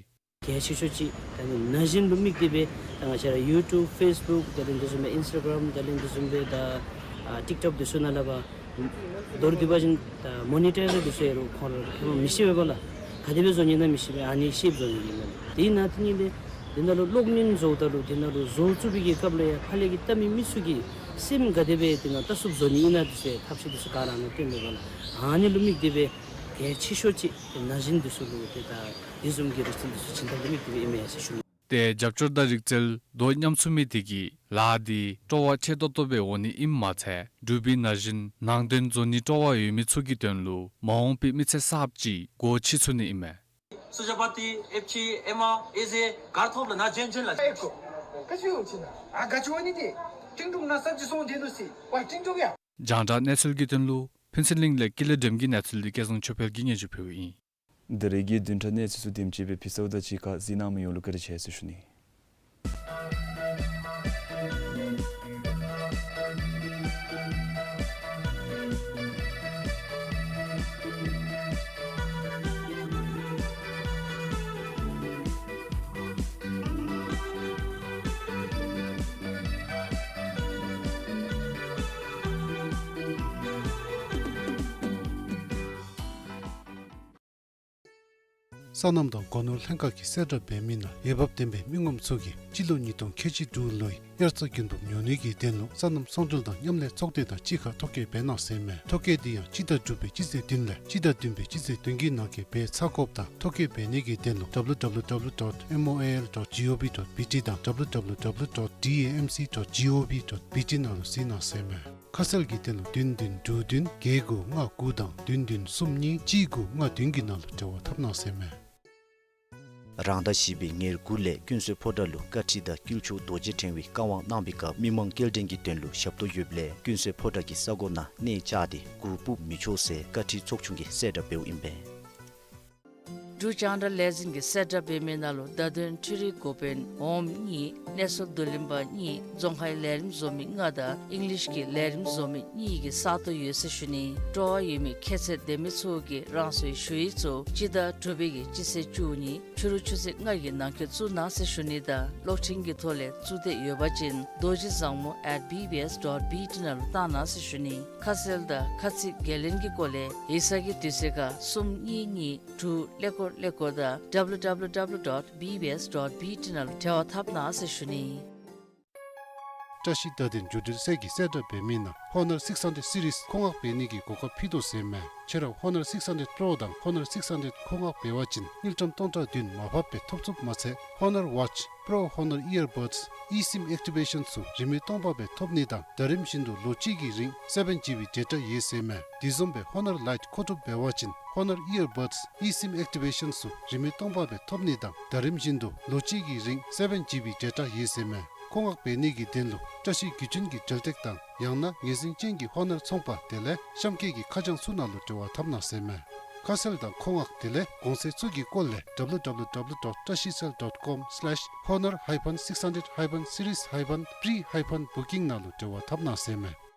གལ་ཆེ་ཤོས་ཅིག་ད་ནི་ན་གཞོན་ལུ་དམིགས་ཏེ་སྦེ་ད་ང་བཅས་ར་ཡུ་ཊུབ་ཕེསི་བུཀ་དེ་ལས་འདི་བཟུམ་སྦེ་ཨིནསི་ཊ་གརམ་དེ་ལས་འདི་བཟུམ་སྦེ་ད་ཨ་ཊིཀ་ཊོཀ་འདི་ཚུ་ནང་ལས་ཕར་མདོར་བསྡུ་བ་ཅིན་ད་མོ་ནི་ཊའི་ཟེ་འདི་ཚུ་ཡང་རུང་ཁོང་ར་མི་ཤེས་པས་པ་ལགས། ག་དེ་སྦེ་བཟོ་ནི་ཨིན་ན་མི་ཤེས་པས། ཨ་ནི་ཤེསཔ་བཟོ་ནི་ཨིན་ལགས། དེ་ནང་དེ་ནི་ལས་དེ་ནང་ལུ་གློག་བརྙན་བཟོཝ་ད་ལུ་དེ་ནང་ལུ་བཟོ་བཙུགས་པའི་གི་སྐབས་ལུ་ཡང་ཕར་ལས་ཀྱི་ལྟ་མི་མི་ཚུ་གི་སེམས་ག་དེ་སྦེ་དེ་ནང་ལྟ་ཚུགསཔ་བཟོ་ནི་ཨིན་ན་འདི་ཚུ་ཡང་ཐབས་ཤེས་འདི་ཚུ་ག་ར་ནང་སྟོནམ་མས་པ་ལགས། ཨ་ནི་ལུ་དམིགས་ཏེ་སྦེ་གལ་ཆེ་ཤོས་ཅིག་ན་གཞོན་འདི་ཚུ་ལུ་ཏེ་ད་དེ་བཟུམ་གྱི་རིག་རྩལ་འདི་ཚུ་སྦྱིན་ཐབས་ལུ་དམིགས་ཏེ་སྦེ་ཨིན་མས་ཟེར་ཞུ་ནི། ཏེ་རྒྱབ་སྐྱོར་དང་རིག་རྩལ་དོ་མཉམ་ཚུགས་མི་དེ་གིས་ལཱ་འདི་སྤྲོ་བ་ཆེ་ཏོག་ཏོ་སྦེ་འོང་ནི་ཨིནམ་མ་ཚད་འབྲུག་པའི་ན་གཞོན་ནང་དོན་བཟོ་ནི་སྤྲོ་བ་ཡོད་མི་ཚུ་གི་དོན་ལུ་མ་འོངས་པའི་མི་ཚེ་གསརཔ་ཅིག་སྒོ་ཕྱེ་ཚུགས་ནི་ཨིན་མས། སུ་ཇ་པ་ཏི་ཨེབ་ཆི་ཨེ་མ་ཨེ་ཟེ་ག་ར་ཐོབ་ལགས། ན་གཞོན་ཅིག་ལགས། ཨེ་ཀོ་ག་ཅི་ཡོད་ཅི་ན་ཨ་ག་ཅི་འོང་ནི་དེ་ཏིང་ཏུང་ན་ས་ཅིག་སོང་སྟེ་ནུག་ཟེར་བ་ཏིང་ཏུང་ཡ། རྒྱང་བསྒྲགས་གནས་ཚུལ་གྱི་དོན་ལུ་ཕུན་ཚོགས་གླིང་ལས་ཀུན་ལེགས་སྒྲོལམ་གྱི་གནས་ཚུལ་འདི་སྐལ་བཟང་ཆོས་འཕེལ་གྱིས་སྙན་ཞུ་ཕུལཝ་ཨིན། ད་རེས་ཀྱི་བདུན་ཕྲག་གནས་ཚུལ་ཚུ་དེམ་ཅིག་སྦེ་ཕུལ་ཚརཝ་ད་གཅིག་ཁར་གཟིགས་གནང་མི་ཡོངས་ལུ་བཀའ་དྲིན་ཆེ་ཟེར་ཞུ་ནི། སོ་ནམ་དང་སྒོ་ནོར་ལྷན་ཁག་གིས་གསལ་བསྒྲགས་འབད་མི་ནང་འོས་འབབ་ལྡན་པའི་མི་ངོམ་ཚུ་གིས་སྤྱི་ལོ་ཉིས་སྟོང་ཁལ་གཅིག་དྲུག་ལོའི་དབྱར་རྩྭ་དགུན་འབུབ་ཉོ་ནི་གི་དོན་ལུ་སོ་ནམ་ཚོང་འབྲེལ་དང་མཉམ་ལས་ཚོགས་སྡེ་དང་གཅིག་ཁར་ཐོ་བཀོད་འབད་གནང་ཟེར་མས། ཐོ་བཀོད་འདི་ཡང་སྤྱི་ཟླ་དྲུག་པའི་སྤྱི་ཚེས་བདུན་ལས་སྤྱི་ཟླ་བདུན་པའི་སྤྱི་ཚེས་བདུན་གྱི་ནང་འཁོད་འབད་ཚར་དགོཔ་དང་ཐོ་བཀོད་འབད་ནི་གི་དོན་ལུ་W W W dot M O I L dot G O V dot B T དང་W W W dot D A M C dot G O V dot B T ནང་ལུ་གཟིགས་གནང་ཟེར་མས། ཁ་གསལ་གྱི་དོན་ལུ་བདུན་བདུན་དྲུག་བདུན་བརྒྱད་དགུ་ལྔ་དགུ་དང་བདུན་བདུན་གསུམ་གཉིས་གཅིག་དགུ་ལྔ་བདུན་གྱི་ནང་ལུ་འབྲེལ་བ་འཐབ་གནང་ཟེར་མས། རང་ཟླ་བཞི་པའི་ཉེར་དགུ་ལས་ཀུན་གསོལ་ཕོ་བྲང་ལུ་བཀའ་ཁྲི་དང་དཀྱིལ་ཆོག་རྡོ་རྗེ་ཕྲེང་བའི་བཀའ་དབང་གནང་བའི་སྐབས་མི་མང་སྐྱེལ་འདྲེན་གྱི་དོན་ལུ་ཞབས་ཏོག་ཡོདཔ་ལས་ཀུན་གསོལ་ཕོ་བྲང་གི་ས་གོ་ནང་གནས་བཅགས་ཏེ་གུར་ཕུབ་མི་ཆོག་ཟེར་བཀའ་ཁྲིའི་ཚོགས་ཆུང་གིས་གསལ་བསྒྲགས་འབདཝ་ཨིན་པས། འབྲུག་རྒྱང་བསྒྲགས་ལས་འཛིན་གྱིས་གསལ་བསྒྲགས་འབད་མི་ནང་ལུ་བརྡ་དོན་འཕྲུལ་རིག་འགོ་དཔོན་འོགམ་གཉིས་གནས་ཚུལ་བསྡུ་ལེན་པ་གཉིས་རྫོང་ཁའི་ལས་རིམ་བཟོ་མི་ལྔ་དང་ཨིང་ལིཤ་གི་ལས་རིམ་བཟོ་མི་གཉིས་ཀྱི་ས་སྟོང་ཡོད་ཟེར་ཞུ་ནི། སྤྲོ་བ་ཡོད་མི་ཁྱད་ཚད་ལྡན་མི་ཚུ་གིས་རང་སོའི་ཞུ་ཡིག་ཚུ་སྤྱི་ཟླ་དྲུག་པའི་གི་སྤྱི་ཚེས་བཅུ་གཉིས་ཕྱི་རུ་ཆུ་ཚོད་ལྔ་གི་ནང་འཁོད་བཙུགས་གནང་ཟེར་ཞུ་ནི་དང་གློག་འཕྲིན་གྱི་ཐོག་ལས་བཙུགས་འདོད་ཡོད་པ་ཅིན་རྡོ་རྗེ་བཟང་མོ་at B B S dot B T ནང་ལུ་བཏང་གནང་ཟེར་ཞུ་ནི། ཁ་གསལ་དང་ཁ་ཚིག་འགན་ལེན་གྱི་སྐོར་ལས་ཡིག་ཚང་གི་དུས་ཚོད་ཁར་གསུམ་གཉིས་གཉིས་དྲུག་ཀླད་ཀོར་ཀླད་ཀོར་དང་W W W dot B B S dot B T ནང་ལུ་འབྲེལ་བ་འཐབ་གནང་ཟེར་ཞུ་ནི། བཀྲ་ཤིས་བརྡ་དོན་བརྒྱུད་འཕྲིན་ཚད་ཀྱིས་གསལ་བསྒྲགས་འབད་མི་ནང་Honor six hundred series མཁོ་མངགས་འབད་ནི་གི་གོ་སྐབས་ཕུལ་དོ་ཟེར་མས། ཁྱེད་ར་Honor six hundred Pro དང་Honor six hundred མཁོ་མངགས་འབད་བ་ཅིན་དངུལ་ཀྲམ་སྟོང་ཕྲག་བདུན་མར་ཕབ་སྦེ་ཐོབ་ཚུགསཔ་མ་ཚད་Honor Watch, Pro Honor Earbuds, eSIM Activation ཚུ་རིན་མེད་སྟོང་པ་སྦེ་ཐོབ་ནི་དང་ཟླ་རིམ་བཞིན་དུ་ལོ་གཅིག་གི་རིང་seven G B data ཡོད་ཟེར་མས། དེ་བཟུམ་སྦེ་Honor Lite མཁོ་སྒྲུབ་འབད་བ་ཅིན་Honor Earbuds, eSIM Activation ཚུ་རིན་མེད་སྟོང་པ་སྦེ་ཐོབ་ནི་དང་ཟླ་རིམ་བཞིན་དུ་ལོ་གཅིག་གི་རིང་seven G B data ཡོད་ཟེར་མས། མཁོ་མངགས་འབད་ནི་གི་དོན་ལུ་བཀྲ་ཤིས་བརྒྱུད་འཕྲིན་གྱི་འབྲེལ་གཏད་དང་ཡང་ན་ངོས་འཛིན་ཅན་གྱི་Honor ཚོང་པ་དེ་ལས་གཤམ་འཁོད་ཀྱི་ཁ་བྱང་ཚུ་ནང་ལུ་འབྲེལ་བ་འཐབ་གནང་ཟེར་མས། ཁ་གསལ་དང་མཁོ་མངགས་དེ་ལས་གོང་ཚད་ཚུ་གི་སྐོར་ལས་W W W dot tashicell dot com slash honor hyphen six hundred hyphen series hyphen pre hyphen booking ནང་ལུ་འབྲེལ་བ་འཐབ་གནང་ཟེར་མས།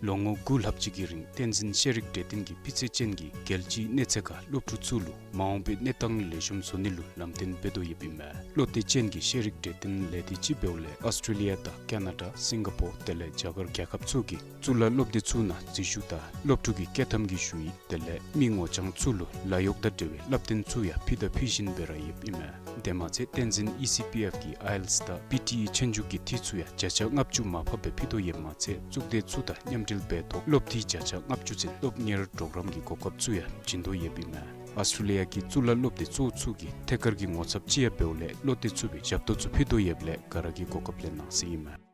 ལོ་ངོ་དགུ་ལྷག་ཅིག་གི་རིང་བསྟན་འཛིན་ཤེས་རིག་གྲོས་སྟོན་གྱིས་སྤུས་ཚད་ཅན་གྱི་རྒྱལ་སྤྱིའི་གནས་ཚད་ཁར་སློབ་ཕྲུག་ཚུ་ལུ་མ་འོངས་པའི་གནས་སྟངས་ལེགས་ཤོམ་བཟོ་ནི་ལུ་ལམ་སྟོན་འབད་དོ་ཡོདཔ་ཨིན་མས། བློ་གཏད་ཅན་གྱི་ཤེས་རིག་གྲོས་སྟོན་ལས་སྡེ་ཅིག་འབདཝ་ལས་ཨོསི་ཊེ་ལི་ཡ་དང་ཀེ་ན་ཌ་སིང་ག་པོར་དེ་ལས་རྒྱ་གར་རྒྱལ་ཁབ་ཚུ་གི་གཙུག་ལག་སློབ་སྡེ་ཚུ་ནང་འཛུལ་ཞུགས་དང་སློབ་ཕྲུག་གི་སྐྱོད་ཐམ་གྱི་ཞུ་ཡིག་དེ་ལས་མི་ངོ་རྐྱང་ཚུ་ལུ་ལཱ་གཡོག་དང་འབྲེལ་བའི་བསླབ་སྟོན་ཚུ་ཡང་ཕུལ་དང་ཕུལ་བཞིན་སྦེ་ར་ཡོདཔ་ཨིན་མས། དེ་མ་ཚད་བསྟན་འཛིན་ཨི་སི་པི་ཨེཕ་གིས་ཨའི་ཨེལ་ཊི་ཨེསི་དང་པི་ཊི་ཨི་ཆོས་རྒྱུགས་ཀྱི་འཐུས་ཚུ་ཡང་བརྒྱ་ཆ་ལྔ་བཅུ་མར་ཕབ་སྦེ་ཕུལ་དོ་ཡོདཔ་མ་ཚད་གཙུག་སྡེ་ཚུ་དང་མཉམ་འབྲེལ་འབད་ཐོག་སློབ་འཐུས་བརྒྱ་ཆ་ལྔ་བཅུ་ཚུན་སློབ་གཉེར་གྲོགས་རམ་གྱི་གོ་སྐབས་ཚུ་ཡང་བྱིན་དོ་ཡོདཔ་ཨིན་མས། ཨོསི་ཊེ་ལི་ཡ་གི་གཙུག་ལག་སློབ་སྡེ་གཙོ་བོ་ཚུ་གི་ཐད་ཀར་གྱི་ངོ་ཚབ་ཅིག་ཡང་འབདཝ་ལས་བློ་གཏད་ཚུགས་པའི་ཞབས་ཏོག་ཚུ་ཕུལ་དོ་ཡོདཔ་ལས་ག་ར་གིས་གོ་སྐབས་ལེན་གནང་ཟེར་ཨིན་མས།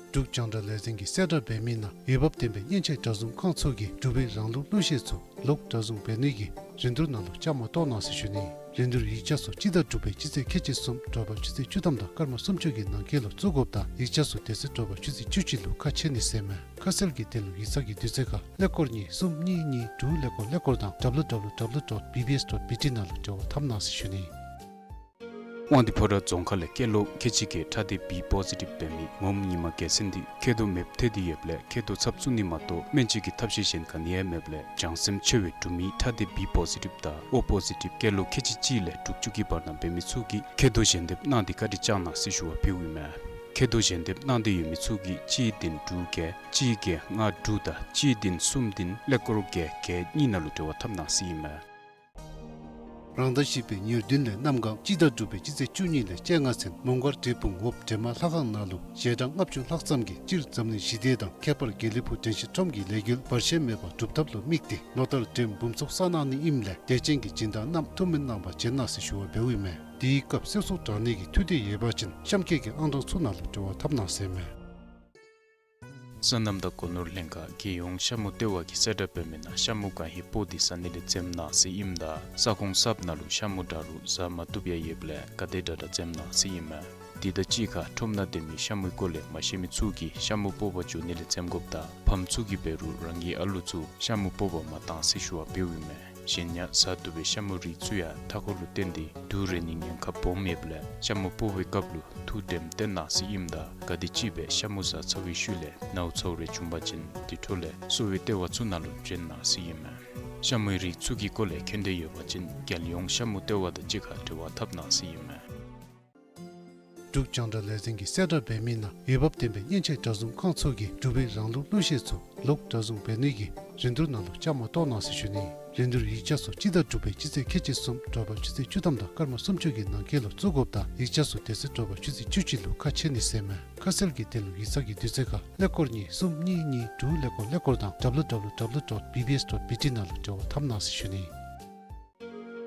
འབྲུག་རྒྱང་བསྒྲགས་ལས་འཛིན་གྱིས་གསལ་བསྒྲགས་འབད་མི་ནང་འོས་འབབ་ལྡན་པའི་མཉེན་ཆས་གྲྭ་བཙུན་ཁང་ཚུ་གིས་འབྲུག་པའི་རང་ལུགས་གླུ་གཞས་ཚུ་ལོག་གྲྭ་བཙུན་འབད་ནི་གི་རིན་བསྡུར་ནང་ལུ་བཅའ་མར་གཏོགས་གནང་ཟེར་ཞུ་ནི། རིན་བསྡུར་ཡིག་ཆ་ཚུ་སྤྱི་ཟླ་དྲུག་པའི་སྤྱི་ཚེས་ཁལ་གཅིག་གསུམ་དྲོ་པ་ཆུ་ཚོད་བཅུ་ཐམ་དང་སྐར་མ་སུམ་ཅུ་གི་ནང་འཁོད་ལུ་བཙུགས་དགོཔ་དང་ཡིག་ཆ་ཚུ་དེ་ཚེ་དྲོ་པ་ཆུ་ཚོད་བཅུ་གཅིག་ལུ་ཁ་ཕྱེ་ནི་ཟེར་མས། ཁ་གསལ་གྱི་དོན་ལུ་ཡིག་ཚང་གི་དུས་ཚོད་ཁར་ཀླད་ཀོར་གཉིས་གསུམ་གཉིས་གཉིས་དྲུག་ཀླད་ཀོར་ཀླད་ཀོར་དང་W W W dot B B S dot B T ནང་ལུ་འབྲེལ་བ་འཐབ་གནང་ཟེར་ཞུ་ནི། དབང་འདུས་ཕོ་བྲང་རྫོང་ཁག་ལས་སྐྱེས་ལོ་ཁལ་གཅིག་བརྒྱད་ཁྲག་སྡེ་བི་པོ་ཟི་ཊིབ་འབད་མི་ངོམ་ཉི་མ་རྒྱལ་མཚན་འདི་མཁལ་རྡོག་མེདཔ་ཐལ་ཏེ་ཡོདཔ་ལས་མཁལ་རྡོག་ཚབ་བཙུགས་ནི་མ་གཏོགས་སྨན་བཅོས་ཀྱི་ཐབས་ཤེས་གཞན་ག་ནི་ཡང་མེདཔ་ལས་བྱང་སེམས་ཆེ་བའི་འབྲུག་མི་ཁྲག་སྡེ་བི་པོ་ཟི་ཊིབ་དང་ཨོ་པོ་ཟི་ཊིབ་སྐྱེས་ལོ་ཁལ་གཅིག་གཅིག་ལས་དྲུག་ཅུ་གི་བར་ན་འབད་མི་ཚུ་གིས་མཁལ་རྡོག་ཞལ་འདེབས་གནང་སྟེ་བཀའ་དྲིན་བསྐྱང་གནང་ཟེར་ཞུ་བ་ཕུལཝ་ཨིན་མས། མཁལ་རྡོག་ཞལ་འདེབས་གནང་སྟེ་ཡོད་མི་ཚུ་གིས་གཅིག་བདུན་དྲུག་བརྒྱད་གཅིག་བརྒྱད་ལྔ་དྲུག་དང་གཅིག་བདུན་གསུམ་བདུན་ཀླད་ཀོར་བརྒྱད་བརྒྱད་གཉིས་ནང་ལུ་འབྲེལ་བ་འཐབ་གནང་ཟེར་ཨིན་མས། རང་ཟླ་བཞི་པའི་ཉེར་བདུན་ལས་གནམ་གང་སྤྱི་ཟླ་དྲུག་པའི་སྤྱི་ཚེས་བཅུ་གཉིས་ལས་བཅོ་ལྔ་ཚུན་མོང་སྒར་འབྲས་སྤུངས་འོབས་འདྲེ་དམག་ལྷ་ཁང་ནང་ལུ་ཞལ་གྲངས་ལྔ་བཅུ་ལྷག་ཙམ་གྱིས་སྤྱིར་འཛམ་གླིང་ཞི་བདེ་དང་ཁྱད་པར་དགེ་ལེགས་ཕུག་དྲན་ཤེས་ཁྲོམ་གྱི་ལས་འགུལ་བར་ཆད་མེད་པར་སྒྲུབ་ཐབས་ལུ་དམིགས་ཏེ་ལོ་ལྟར་འགྲེམས་འབུམ་ཚོགས་བསགས་གནང་ནི་ཨིནམ་ལས་དད་ཅན་གྱི་སྦྱིན་བདག་རྣམས་ཐུགས་སྨོན་གནང་བར་བྱོན་གནང་ཟེར་ཞུ་བ་འབདཝ་ཨིན་མས། དེའི་སྐབས་གསོལ་ཚོགས་དྲང་ནི་གི་ཐུགས་འདོད་ཡོད་པ་ཅིན་གཤམ་འཁོད་ཀྱི་ཨང་གྲངས་ཚུ་ནང་ལུ་འབྲེལ་བ་འཐབ་གནང་ཟེར་མས། སོ་ནམ་དང་སྒོ་ནོར་ལྷན་ཁག་རྒྱལ་ཡོངས་ཤ་མུ་ལྟེ་བ་གིས་གསལ་བསྒྲགས་འབད་མི་ནང་ཤ་མུ་གང་ཧེ་སྤོག་སྟེ་ཟ་ནི་ལས་འཛེམ་གནང་ཟེར་ཨིནམ་ད་ས་ཁོངས་གསརཔ་ནང་ལུ་ཤ་མུ་འདྲ་རུང་ཟ་མ་བཏུབ་ཡང་ཡོདཔ་ལས་ག་དེ་དྲག་དྲག་འཛེམ་གནང་ཟེར་ཨིན་མས། དེ་དང་གཅིག་ཁར་ཁྲོམ་ནང་སྡོད་མི་ཤ་མུའི་སྐོར་ལས་མ་ཤེས་མི་ཚུ་གིས་ཤ་མུ་སྤོག་པར་འགྱོ་ནི་ལས་འཛེམ་དགོཔ་དང་ཕམ་ཚུ་གིས་འབད་རུང་རང་གི་ཨ་ལུ་ཚུ་ཤ་མུ་སྤོག་པར་མ་གཏང་ཟེར་ཞུ་བ་འབདཝ་ཨིན་མས། གཞན་ཡང་ཟ་བཏུབ་པའི་ཤ་མུའི་རིགས་ཚུ་ཡང་མཐའ་འཁོར་ལུ་བརྟེན་ཏེ་དུག་རེག་ནིའི་ཉེན་ཁ་སྦོམ་ཡོདཔ་ལས་ཤ་མུ་སྤོག་པའི་སྐབས་ལུ་ཐུགས་དྲནམ་བཏོན་གནང་ཟེར་ཨིནམ་ད་ག་དེམ་ཅིག་སྦེ་ཤ་མུ་ཟ་ཚར་བའི་ཤུལ་ལས་ནཝ་ཚཝ་རེ་བྱུང་པ་ཅིན་དེ་འཕྲོ་ལས་གསོ་བའི་ལྟེ་བ་ཚུ་ནང་ལུ་བྱོན་གནང་ཟེར་ཨིན་མས། ཤ་མུའི་རིགས་ཚུ་གི་སྐོར་ལས་མཁྱེན་འདོད་ཡོད་པ་ཅིན་རྒྱལ་ཡོངས་ཤ་མུ་ལྟེ་བ་དང་གཅིག་ཁར་འབྲེལ་བ་འཐབ་གནང་ཟེར་ཨིན་མས། འབྲུག་རྒྱང་བསྒྲགས་ལས་འཛིན་གྱིས་གསལ་བསྒྲགས་འབད་མི་ནང་འོས་འབབ་ལྡན་པའི་མཉེན་ཆས་གྲྭ་བཙུན་ཁང་ཚུ་གིས་འབྲུག་པའི་རང་ལུགས་གླུ་གཞས་ཚུ་ལོག་གྲྭ་བཙུན་འབད་ནི་གི་རིན་བསྡུར་ནང་ལུ་བཅའ་མར་གཏོགས་གནང་ཟེར་ཞུ་ནི། རིན་བསྡུར་ཡིག་ཆ་ཚུ་སྤྱི་ཟླ་དྲུག་པའི་སྤྱི་ཚེས་ཁལ་གཅིག་གསུམ་དྲོ་པ་ཆུ་ཚོད་བཅུ་ཐམ་དང་སྐར་མ་སུམ་ཅུ་གི་ནང་འཁོད་ལུ་བཙུགས་དགོཔ་དང་ཡིག་ཆ་ཚུ་དེ་ཚེ་དྲོ་པ་ཆུ་ཚོད་བཅུ་གཅིག་ལུ་ཁ་ཕྱེ་ནི་ཟེར་མས། ཁ་གསལ་གྱི་དོན་ལུ་ཡིག་ཚང་གི་དུས་ཚོད་ཁར་ཀླད་ཀོར་གཉིས་གསུམ་གཉིས་གཉིས་དྲུག་ཀླད་ཀོར་ཀླད་ཀོར་དང་W W W dot B B S dot B T ནང་ལུ་འབྲེལ་བ་འཐབ་གནང་ཟེར་ཞུ་ནི།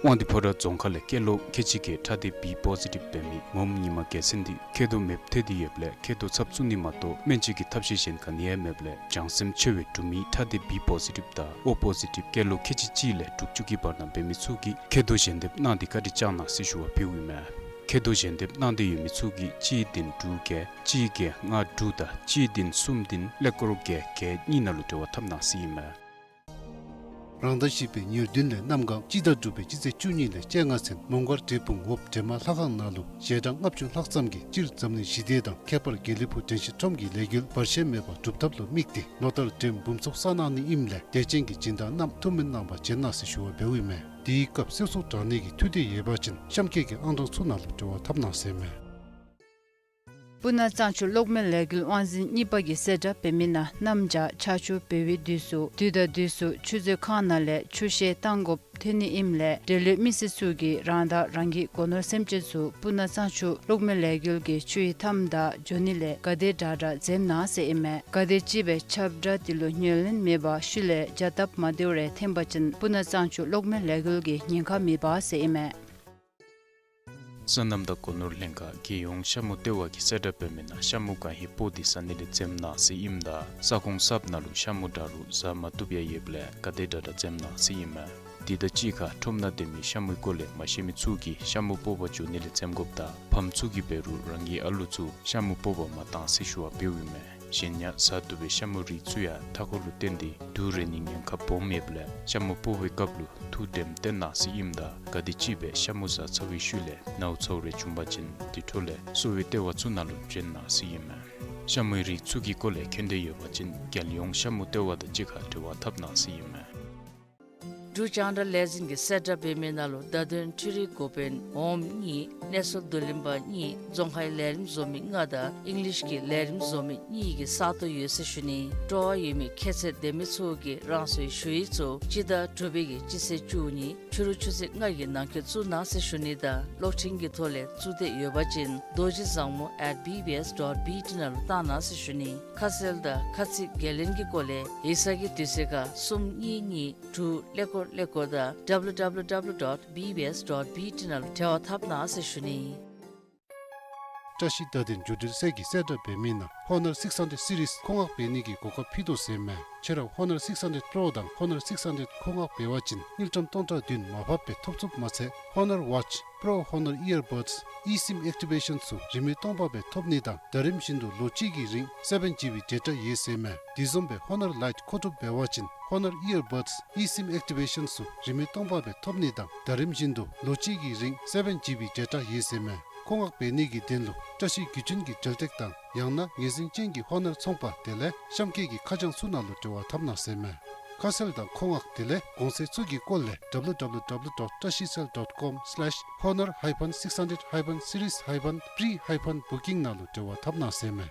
དབང་འདུས་ཕོ་བྲང་རྫོང་ཁག་ལས་སྐྱེས་ལོ་ཁལ་གཅིག་བརྒྱད་ཁྲག་སྡེ་བི་པོ་ཟི་ཊིབ་འབད་མི་ངོམ་ཉི་མ་རྒྱལ་མཚན་འདི་མཁལ་རྡོག་མེདཔ་ཐལ་ཏེ་ཡོདཔ་ལས་མཁལ་རྡོག་ཚབ་བཙུགས་ནི་མ་གཏོགས་སྨན་བཅོས་ཀྱི་ཐབས་ཤེས་གཞན་ག་ནི་ཡང་མེདཔ་ལས་བྱང་སེམས་ཆེ་བའི་འབྲུག་མི་ཁྲག་སྡེ་བི་པོ་ཟི་ཊིབ་དང་ཨོ་པོ་ཟི་ཊིབ་སྐྱེས་ལོ་ཁལ་གཅིག་གཅིག་ལས་དྲུག་ཅུ་གི་བར་ན་འབད་མི་ཚུ་གིས་མཁལ་རྡོག་ཞལ་འདེབས་གནང་སྟེ་བཀའ་དྲིན་བསྐྱངས་གནང་ཟེར་ཞུ་བ་ཕུལཝ་ཨིན་མས། མཁལ་རྡོག་ཞལ་འདེབས་གནང་སྟེ་ཡོད་མི་ཚུ་གིས་གཅིག་བདུན་དྲུག་བརྒྱད་གཅིག་བརྒྱད་ལྔ་དྲུག་དང་གཅིག་བདུན་གསུམ་བདུན་ཀླད་ཀོར་བརྒྱད་བརྒྱད་གཉིས་ནང་ལུ་འབྲེལ་བ་འཐབ་གནང་ཟེར་ཨིན་མས། རང་ཟླ་བཞི་པའི་ཉེར་བདུན་ལས་གནམ་གང་སྤྱི་ཟླ་དྲུག་པའི་སྤྱི་ཚེས་བཅུ་གཉིས་ལས་བཅོ་ལྔ་ཚུན་མོང་སྒར་འབྲས་སྤུངས་འོབས་འདྲེ་དམག་ལྷ་ཁང་ནང་ལུ་ཞལ་གྲངས་ལྔ་བཅུ་ལྷག་ཙམ་གྱིས་སྤྱིར་འཛམ་གླིང་ཞི་བདེ་དང་ཁྱད་པར་དགེ་ལེགས་ཕུག་དྲན་ཤེས་ཁྲོམ་གྱི་ལས་འགུལ་བར་ཆད་མེད་པར་སྒྲུབ་ཐབས་ལུ་དམིགས་ཏེ་ལོ་ལྟར་འགྲེམས་འབུམ་ཚོགས་བསགས་གནང་ནི་ཨིནམ་ལས་དད་ཅན་གྱི་སྦྱིན་བདག་རྣམས་ཐུགས་སྨོན་གནང་བར་བྱོན་གནང་ཟེར་ཞུ་བ་འབདཝ་ཨིན་མས། དེའི་སྐབས་གསོལ་ཚོགས་དྲང་ནི་གི་ཐུགས་འདོད་ཡོད་པ་ཅིན་གཤམ་འཁོད་ཀྱི་ཨང་གྲངས་ཚུ་ནང་ལུ་འབྲེལ་བ་འཐབ་གནང་ཟེར་མས། སྤུ་ན་གཙང་ཆུ་གློག་མེ་ལས་འགུལ་དབང་འཛིན་གཉིས་པ་གིས་གསལ་བསྒྲགས་འབད་མི་ནང་གནམ་བྱཱར་ཆར་ཆུ་འབབ་པའི་དུས་སུ་དུས་དང་དུས་སུ་ཆུ་མཛོད་ཁང་ནང་ལས་ཆུ་བཤལ་གཏང་དགོཔ་ཐོན་ནི་ཨིནམ་ལས་འབྲེལ་ཡོད་མི་སེར་ཚུ་གིས་རང་དང་རང་གི་སྒོ་ནོར་སེམས་ཅན་ཚུ་སྤུ་ན་གཙང་ཆུ་གློག་མེ་ལས་འགུལ་གྱི་ཆུའི་མཐའམ་དང་འགྱོ་ནི་ལས་ག་དེ་དྲག་དྲག་འཛེམ་གནང་ཟེར་ཨིན་མས། ག་དེམ་ཅིག་སྦེ་ཁྱབ་བསྒྲགས་དེ་ལུ་ཉན་ལེན་མེད་པར་ཤུལ་ལས་བྱ་སྟབས་མ་བདེཝ་རེ་འཐོན་པ་ཅིན་སྤུ་ན་གཙང་ཆུ་གློག་མེ་ལས་འགུལ་གྱི་ཉེན་ཁ་མེདཔ་ཟེར་ཨིན་མས། སོ་ནམ་དང་སྒོ་ནོར་ལྷན་ཁག་རྒྱལ་ཡོངས་ཤ་མུ་ལྟེ་བ་གིས་གསལ་བསྒྲགས་འབད་མི་ནང་ཤ་མུ་གང་ཧེ་སྤོག་སྟེ་ཟ་ནི་ལས་འཛེམ་གནང་ཟེར་ཨིནམ་ད་ས་ཁོངས་གསརཔ་ནང་ལུ་ཤ་མུ་འདྲ་རུང་ཟ་མ་བཏུབ་ཡང་ཡོདཔ་ལས་ག་དེ་དྲག་དྲག་འཛེམ་གནང་ཟེར་ཨིན་མས། དེ་དང་གཅིག་ཁར་ཁྲོམ་ནང་སྡོད་མི་ཤ་མུའི་སྐོར་ལས་མ་ཤེས་མི་ཚུ་གིས་ཤ་མུ་སྤོག་པར་འགྱོ་ནི་ལས་འཛེམ་དགོཔ་དང་ཕམ་ཚུ་གིས་འབད་རུང་རང་གི་ཨ་ལུ་ཚུ་ཤ་མུ་སྤོག་པར་མ་གཏང་ཟེར་ཞུ་བ་འབདཝ་ཨིན་མས། གཞན་ཡང་བཟའ་བཏུབ་པའི་ཤ་མུ་རིགས་ཚུ་ཡང་མཐའ་འཁོར་ལུ་བརྟེན་ཏེ་དུག་རེག་ནིའི་ཉེན་ཁ་སྦོམ་ཡོདཔ་ལས་ཤ་མུ་སྤོ་བའི་སྐབས་ལུ་ཐུགས་དྲནམ་བཏོན་གནང་ཟེར་ཨིནམ་ད་ག་དེམ་ཅིག་སྦེ་ཤ་མུ་བཟའ་ཚར་བའི་ཤུལ་ལས་ནཝ་ཚཝ་རེ་བྱུང་པ་ཅིན་དེ་འཕྲོ་ལས་གསོ་བའི་ལྟེ་བ་ཚུ་ནང་ལུ་བྱོན་གནང་ཟེར་ཨིན་མས། ཤ་མུའི་རིགས་ཚུ་གི་སྐོར་ལས་མཁྱེན་འདོད་ཡོད་པ་ཅིན་རྒྱལ་ཡོངས་ཤ་མུ་ལྟེ་བ་དང་གཅིག་ཁར་འབྲེལ་བ་འཐབ་གནང་ཟེར་ཨིན་མས། འབྲུག་རྒྱང་བསྒྲགས་ལས་འཛིན་གྱིས་གསལ་བསྒྲགས་འབད་མི་ནང་ལུ་བརྡ་དོན་འཕྲུལ་རིག་འགོ་དཔོན་འོགམ་གཉིས་གནས་ཚུལ་བསྡུ་ལེན་པ་གཉིས་རྫོང་ཁའི་ལས་རིམ་བཟོ་མི་ལྔ་དང་ཨིང་ལིཤ་གི་ལས་རིམ་བཟོ་མི་གཉིས་ཀྱི་ས་སྟོང་ཡོད་ཟེར་ཞུ་ནི། སྤྲོ་བ་ཡོད་མི་ཁྱད་ཚད་ལྡན་མི་ཚུ་གིས་རང་སོའི་ཞུ་ཡིག་ཚུ་སྤྱི་ཟླ་དྲུག་པའི་གི་སྤྱི་ཚེས་བཅུ་གཉིས་ཕྱི་རུ་ཆུ་ཚོད་ལྔ་གི་ནང་འཁོད་བཙུགས་གནང་ཟེར་ཞུ་ནི་དང་གློག་འཕྲིན་གྱི་ཐོག་ལས་བཙུགས་འདོད་ཡོད་པ་ཅིན་རྡོ་རྗེ་བཟང་མོ་at B B S dot B T ནང་ལུ་བཏང་གནང་ཟེར་ཞུ་ནི། ཁ་གསལ་དང་ཁ་ཚིག་འགན་ལེན་གྱི་སྐོར་ལས་ཡིག་ཚང་གི་དུས་ཚོད་ཁར་གསུམ་གཉིས་གཉིས་དྲུག་ཀླད་ཀོར་ཀླད་ཀོར་དང་W W W dot B B S dot B T ནང་ལུ་འབྲེལ་བ་འཐབ་གནང་ཟེར་ཞུ་ནི། བཀྲ་ཤིས་བརྡ་དོན་བརྒྱུད་འབྲེལ་ཚད་ཀྱིས་གསལ་བསྒྲགས་འབད་མི་ནང་Honor six hundred series མཁོ་མངགས་འབད་ནིའི་གོ་སྐབས་ཕུལ་དོ་ཟེར་མས། ཁྱོད་ར་Honor six hundred Pro དང་Honor six hundred མཁོ་མངགས་འབད་བ་ཅིན་དངུལ་ཀྲམ་སྟོང་ཕྲག་བདུན་མར་ཕབ་སྦེ་ཐོབ་ཚུགསཔ་མ་ཚད་Honor Watch, Pro Honor Earbuds, eSIM activation ཚུ་རིན་མེད་སྟོང་པ་སྦེ་ཐོབ་ནི་དང་ད་རིམ་བཞིན་དུ་ལོ་གཅིག་གི་རིང་seven G B data ཡོད་ཟེར་མས། དེ་བཟུམ་སྦེ་Honor Lite མཁོ་སྒྲུབ་འབད་བ་ཅིན་Honor Earbuds, eSIM activation ཚུ་རིན་མེད་སྟོང་པ་སྦེ་ཐོབ་ནི་དང་ད་རིམ་བཞིན་དུ་ལོ་གཅིག་གི་རིང་seven G B data ཡོད་ཟེར་མས། མཁོ་མངགས་འབད་ནིའི་དོན་ལུ་བཀྲ་ཤིས་བརྒྱུད་འཕྲིན་གྱི་འབྲེལ་སྟེགས་དང་ཡང་ན་ངོས་འཛིན་ཅན་གྱི་Honor ཚོང་པ་དེ་ལས་གཤམ་འཁོད་ཀྱི་ཁ་བྱང་ཚུ་ནང་ལུ་འབྲེལ་བ་འཐབ་གནང་ཟེར་མས། ཁ་གསལ་དང་མཁོ་མངགས་དེ་ལས་གོང་ཚད་ཚུ་གི་སྐོར་ལས་W W W dot trashiecell dot com slash honor hyphen six hundred hyphen series hyphen pre hyphen booking ནང་ལུ་འབྲེལ་བ་འཐབ་གནང་ཟེར་མས།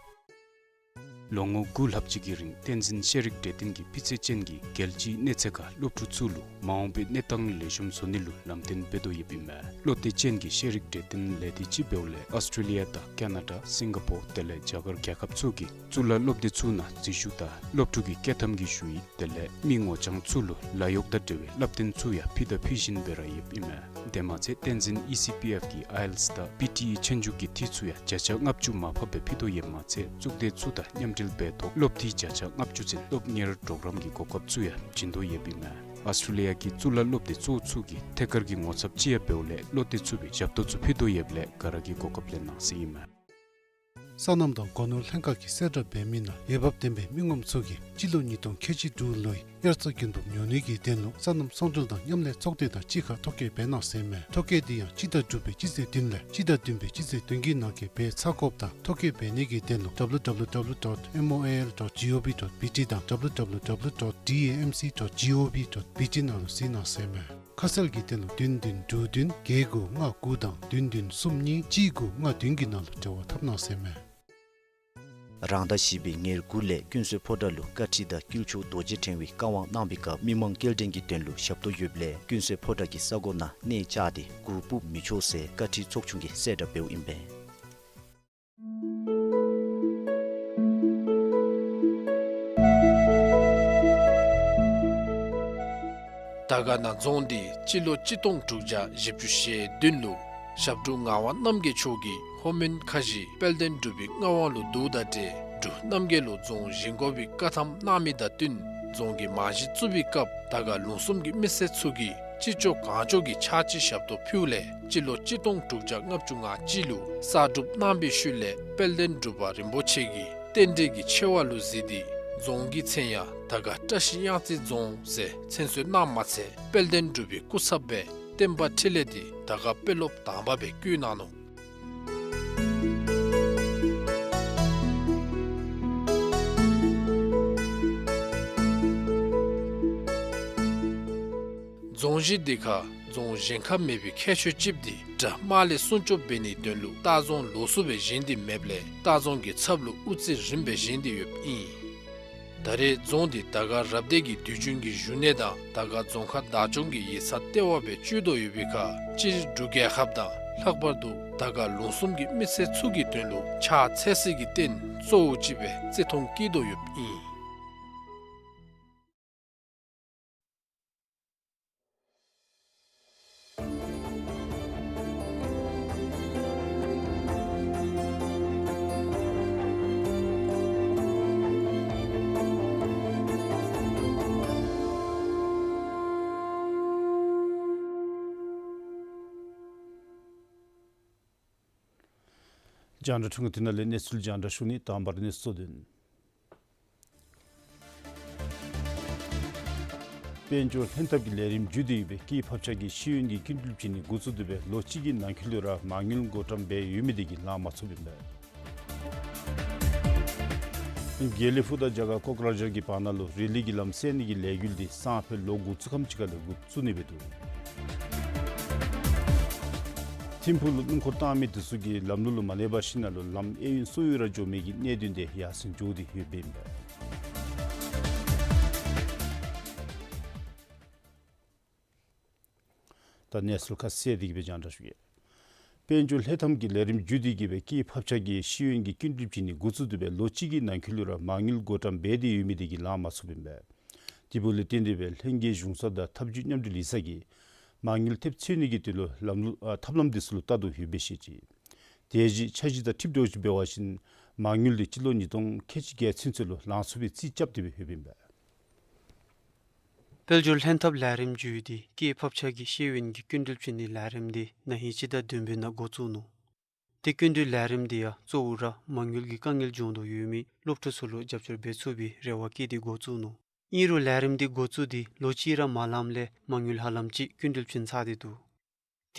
ལོ་ངོ་དགུ་ལྷག་ཅིག་གི་རིང་བསྟན་འཛིན་ཤེས་རིག་གྲོས་སྟོན་གྱིས་སྤུས་ཚད་ཅན་གྱི་རྒྱལ་སྤྱིའི་གནས་ཚད་ཁར་སློབ་ཕྲུག་ཚུ་ལུ་མ་འོངས་པའི་གནས་སྟངས་ལེགས་ཤོམ་བཟོ་ནི་ལུ་ལམ་སྟོན་འབད་དོ་ཡོདཔ་ཨིན་མས། བློ་གཏད་ཅན་གྱི་ཤེས་རིག་གྲོས་སྟོན་ལས་སྡེ་ཅིག་འབདཝ་ལས་ཨོསི་ཊྲེ་ལི་ཡ་དང་ཀ་ན་ཌ་སིང་ག་པོར་དེ་ལས་རྒྱ་གར་རྒྱལ་ཁབ་ཚུ་གི་གཙུག་ལག་སློབ་སྡེ་ཚུ་ནང་འཛུལ་ཞུགས་དང་སློབ་ཕྲུག་གི་བསྐྱོད་ཐམ་གྱི་ཞུ་ཡིག་དེ་ལས་མི་ངོ་རྐྱང་ཚུ་ལུ་ལཱ་གཡོག་དང་འབྲེལ་བའི་བསླབ་སྟོན་ཚུ་ཡང་ཕུལ་དང་ཕུལ་བཞིན་སྦེ་ར་ཡོདཔ་ཨིན་མས། དེ་མ་ཚད་བསྟན་འཛིན་ཨི་སི་པི་ཨེཕ་གིས་ཨའི་ཨེལ་ཊི་ཨེསི་དང་པི་ཊི་ཨི་ཆོས་རྒྱུགས་ཀྱི་འཐུས་ཚུ་ཡང་བརྒྱ་ཆ་ལྔ་བཅུ་མར་ཕབ་སྦེ་ཕུལ་དོ་ཡོདཔ་མ་ཚད་གཙུག་སྡེ་ཚུ་དང་མཉམ་འབྲེལ་འབད་ཐོག་སློབ་འཐུས་བརྒྱ་ཆ་ལྔ་བཅུ་ཚུན་སློབ་གཉེར་གྲོགས་རམ་གྱི་གོ་སྐབས་ཚུ་ཡང་བྱིན་དོ་ཡོདཔ་ཨིན་མས། ཨོསི་ཊྲེ་ལི་ཡ་གི་གཙུག་ལག་སློབ་སྡེ་གཙོ་བོ་ཚུ་གི་ཐད་ཀར་གྱི་ངོ་ཚབ་ཅིག་ཡང་འབདཝ་ལས་བློ་གཏད་ཚུགས་པའི་ཞབས་ཏོག་ཚུ་ཕུལ་དོ་ཡོདཔ་ལས་ག་ར་གིས་གོ་སྐབས་ལེན་གནང་ཟེར་ཨིན་མས། སོ་ནམ་དང་སྒོ་ནོར་ལྷན་ཁག་གིས་གསལ་བསྒྲགས་འབད་མི་ནང་འོས་འབབ་ལྡན་པའི་མི་ངོམ་ཚུ་གིས་སྤྱི་ལོ་ཉིས་སྟོང་ཁལ་གཅིག་དྲུག་ལོའི་དབྱར་རྩྭ་དགུན་འབུབ་ཉོ་ནིའི་དོན་ལུ་སོ་ནམ་ཚོང་འབྲེལ་དང་མཉམ་ལས་ཚོགས་སྡེ་དང་གཅིག་ཁར་ཐོ་བཀོད་འབད་གནང་ཟེར་མས། ཐོ་བཀོད་འདི་ཡང་སྤྱི་ཟླ་དྲུག་པའི་སྤྱི་ཚེས་བདུན་ལས་སྤྱི་ཟླ་བདུན་པའི་སྤྱི་ཚེས་བདུན་གྱི་ནང་འཁོད་འབད་ཚར་དགོཔ་དང་ཐོ་བཀོད་འབད་ནིའི་དོན་ལུ་W W W dot M O A L dot G O V dot B T དང་W W W dot D A M C dot G O V dot B T ནང་ལུ་གཟིགས་གནང་ཟེར་མས། ཁ་གསལ་གྱི་དོན་ལུ་བདུན་བདུན་དྲུག་བདུན་བརྒྱད་དགུ་ལྔ་དགུ་དང་བདུན་བདུན་གསུམ་གཉིས་གཅིག་དགུ་ལྔ་བདུན་གྱི་ནང་ལུ་འབྲེལ་བ་འཐབ་གནང་ཟེར་མས། རང་ཟླ་བཞི་པའི་ཉེར་དགུ་ལས་ཀུན་གསོལ་ཕོ་བྲང་ལུ་བཀའ་ཁྲི་དང་དཀྱིལ་ཆོག་རྡོ་རྗེ་ཕྲེང་བའི་བཀའ་དབང་གནང་བའི་སྐབས་མི་མང་སྐྱེལ་འདྲེན་གྱི་དོན་ལུ་ཞབས་ཏོག་ཡོདཔ་ལས་ཀུན་གསོལ་ཕོ་བྲང་གི་ས་གོ་ནང་གནས་བཅགས་ཏེ་གུར་ཕུབ་མི་ཆོག་ཟེར་བཀའ་ཁྲིའི་ཚོགས་ཆུང་གིས་གསལ་བསྒྲགས་འབདཝ་ཨིན་པས། དར་དཀར་ན་རྫོང་འདི་སྤྱི་ལོ་གཅིག་སྟོང་དྲུག་བརྒྱ་བཞི་བཅུ་ཞེ་བདུན་ལུ་ཞབས་དྲུང་ངག་དབང་རྣམ་རྒྱལ་མཆོག་གིས་ལྷོ་མོན་ཁ་བཞི་དཔལ་ལྡན་འབྲུག་པའི་མངའ་དབང་ལུ་བསྡུཝ་ད་ཏེ་འབྲུག་རྣམ་རྒྱལ་ལུ་རྫོང་བཞེངས་དགོ་པའི་བཀའ་ཐམ་གནང་མི་དང་བསྟུན་རྫོང་གི་རྨང་གཞི་བཙུགས་པའི་སྐབས་དར་དཀར་ལུང་གསུམ་གྱི་མི་སེར་ཚུ་གིས་ཅི་ལྕོགས་གང་ལྕོགས་ཀྱི་ཕྱག་ཕྱི་ཞབས་ཏོག་ཕུལཝ་ལས་སྤྱི་ལོ་གཅིག་སྟོང་དྲུག་བརྒྱ་ལྔ་བཅུ་ང་གཅིག་ལུ་གསར་སྒྲུབ་གནང་བའི་ཤུལ་ལས་དཔལ་ལྡན་འབྲུག་པ་རིན་པོ་ཆེ་གིས་རྟེན་འབྲེལ་གྱི་ཆེ་བ་ལུ་གཟིགས་ཏེ་རྫོང་གི་མཚན་ཡང་དར་དཀར་བཀྲ་ཤིས་གཡང་རྩེ་རྫོང་ཟེར་མཚན་གསོལ་གནངམ་མ་ཚད་དཔལ་ལྡན་འབྲུག་པའི་སྐུ་ཚབ་སྦེ་བསྟན་པ་འཕྲིན་ལས་འདི་དར་དཀར་དཔོན་སློབ་དང་པ་སྦེ་བསྐོ་གནང་ནུག། རྫོང་གཞི་འདི་ཁར་རྫོང་གཞན་ཁར་མེད་པའི་ཁྱད་ཆོས་ཅིག་འདི་དགྲ་དམག་ལས་སྲུང་སྐྱོབ་འབད་ནིའི་དོན་ལུ་ལྟ་རྫོང་ལོགས་སུ་སྦེ་བཞེངས་ཏེ་མེདཔ་ལས་ལྟ་རྫོང་གི་ཚབ་ལུ་དབུ་རྩེ་རིངམ་སྦེ་བཞེངས་ཏེ་ཡོདཔ་ཨིན། ད་རེས་རྫོང་འདི་དར་དཀར་རབ་སྡེ་གི་དུས་རྒྱུན་གྱི་བཞུགས་གནས་དང་དར་དཀར་རྫོང་ཁག་བདག་སྐྱོང་གི་ཡིག་ཚང་ལྟེ་བ་སྦེ་བཅུག་དོ་ཡོད་པའི་ཁར་སྤྱིར་འབྲུག་རྒྱལ་ཁབ་དང་ལྷག་པར་དུ་དར་དཀར་ལུང་གསུམ་གྱི་མི་སེར་ཚུ་གི་དོན་ལུ་ཕྱག་འཚལ་སའི་གི་རྟེན་གཙོ་བོ་ཅིག་སྦེ་བརྩི་མཐོང་བསྐྱེད་དོ་ཡོདཔ་ཨིན། རྒྱང་བསྒྲགས་ཐུང་ཀུ་འདི་ནང་ལས་གནས་ཚུལ་རྒྱང་བསྒྲགས་ཞུ་ནི། དང་པ་ར་གནས་ཚུལ་གཙོ་དོན། དཔལ་འབྱོར་ལྷན་ཐབས་ཀྱི་ལས་རིམ་མཇུག་བསྡུ་ཡོད་པའི་སྐྱེད་ཕབ་ཆག་གི་ཤེས་ཡོན་གྱི་སྐྱིན་འགྲུལ་བྱིན་ནི་འགོ་བཙུགས་དོ་བས་ལོ་གཅིག་གི་ནང་འཁོད་ལུ་ར་མ་དངུལ་བགོ་བཀྲམ་འབད་ཡོད་མི་དེ་གིས་ལང་མ་ཚུགསཔ་ཨིན་པས། དགེ་ལེགས་ཕུག་དང་རྒྱ་གར་ཀོག་ར་ཇར་གྱི་བར་ན་ལུ་རི་ལི་གི་ལམ་བསལ་ནི་གི་ལས་འགུལ་འདི་སང་ཕོད་ལོག་འགོ་བཙུགས་ཁམས་ཅིག་ཁར་ལས་འགོ་བཙུགས་ནི་འབད་འདུག། ཐིམ་ཕུག་ལུ་སྣུམ་འཁོར་བཏང་མི་དེ་ཚུ་གིས་ལམ་ལུགས་ལུ་མ་གནས་པར་ཞིནམ་ལས་ལམ་གཡས་གཡོན་སོ་གཡོན་ར་འགྱོ་མི་གི་གནད་དོན་དེ་ཡར་སེང་འགྱོ་སྟེ་ཡོདཔ་ཨིན་པས། ད་གནས་ཚུལ་ཁ་གསལ་དེ་གི་སྦེ་རྒྱང་བསྒྲགས་ཞུ་གེ། དཔལ་འབྱོར་ལྷན་ཐབས་ཀྱི་ལས་རིམ་མཇུག་བསྡུ་ཡོད་པའི་སྐྱེད་ཕབ་ཆག་གི་ཤེས་ཡོན་གྱི་སྐྱིན་འགྲུལ་བྱིན་ནི་འགོ་བཙུགས་དོ་བས་ལོ་གཅིག་གི་ནང་འཁོད་ལུ་ར་མ་དངུལ་བགོ་བཀྲམ་འབད་དེ་ཡོད་མི་དེ་གིས་ལང་མ་ཚུགསཔ་ཨིན་པས། དེ་འབདཝ་ལས་བརྟེན་ཏེ་སྦེ་ལྷན་རྒྱས་གཞུང་ཚོགས་དང་ཐབས་ཇུས་མཉམ་འབྲེལ་ཡིག་ཚང་གིས་མ་དངུལ་ཐེབས་འཚོལ་ནི་གི་དོན་ལུ་ལམ་ལུགས་ཨ་ཐབས་ལམ་དེ་ཚུ་ལུ་བལྟ་དོ་ཡོདཔ་སྦེ་བཤད་ཅི། དེ་བཞིན་འཆར་གཞི་དང་འཁྲིལཝ་ད་ཅིག་འབད་བ་ཅིན་མ་དངུལ་དེ་སྤྱི་ལོ་ཉིས་སྟོང་ཁལ་གཅིག་བརྒྱད་ཚུན་ཚོད་ལུ་ལང་ཚུགས་པའི་རྩིས་རྐྱབ་སྟེ་སྦེ་ཡོདཔ་ཨིན་པས། དཔལ་འབྱོར་ལྷན་ཐབས་ལས་རིམ་མཇུག་བསྡུ་སྐྱེད་ཕབ་ཆག་གི་ཤེས་ཡོན་གྱི་སྐྱིན་འགྲུལ་བྱིན་ནི་ལས་རིམ་དེ་ན་ཧིང་སྤྱི་ཟླ་བདུན་པའི་ནང་འགོ་བཙུགས་ནུག། ཏེ་སྐྱིན་འགྲུལ་ལས་རིམ་དེ་ཡང་གཙོ་བོ་ར་མ་དངུལ་གྱི་དཀའ་ངལ་བྱུང་དོ་ཡོད་མི་སློབ་ཕྲུག་ཚུ་ལུ་རྒྱབ་སྐྱོར་འབད་ཚུགས་པའི་རེ་བ་བསྐྱེད་དེ་འགོ་བཙུགས་ནུག། ཨིན་རུང་ལས་རིམ་དེ་འགོ་བཙུགས་ཏེ་ལོ་གཅིག་ར་མ་ལངམ་ལས་མ་དངུལ་ཧ་ལམ་ཅིག་སྐྱིན་འགྲུལ་བྱིན་ཚར་ཏེ་འདུག།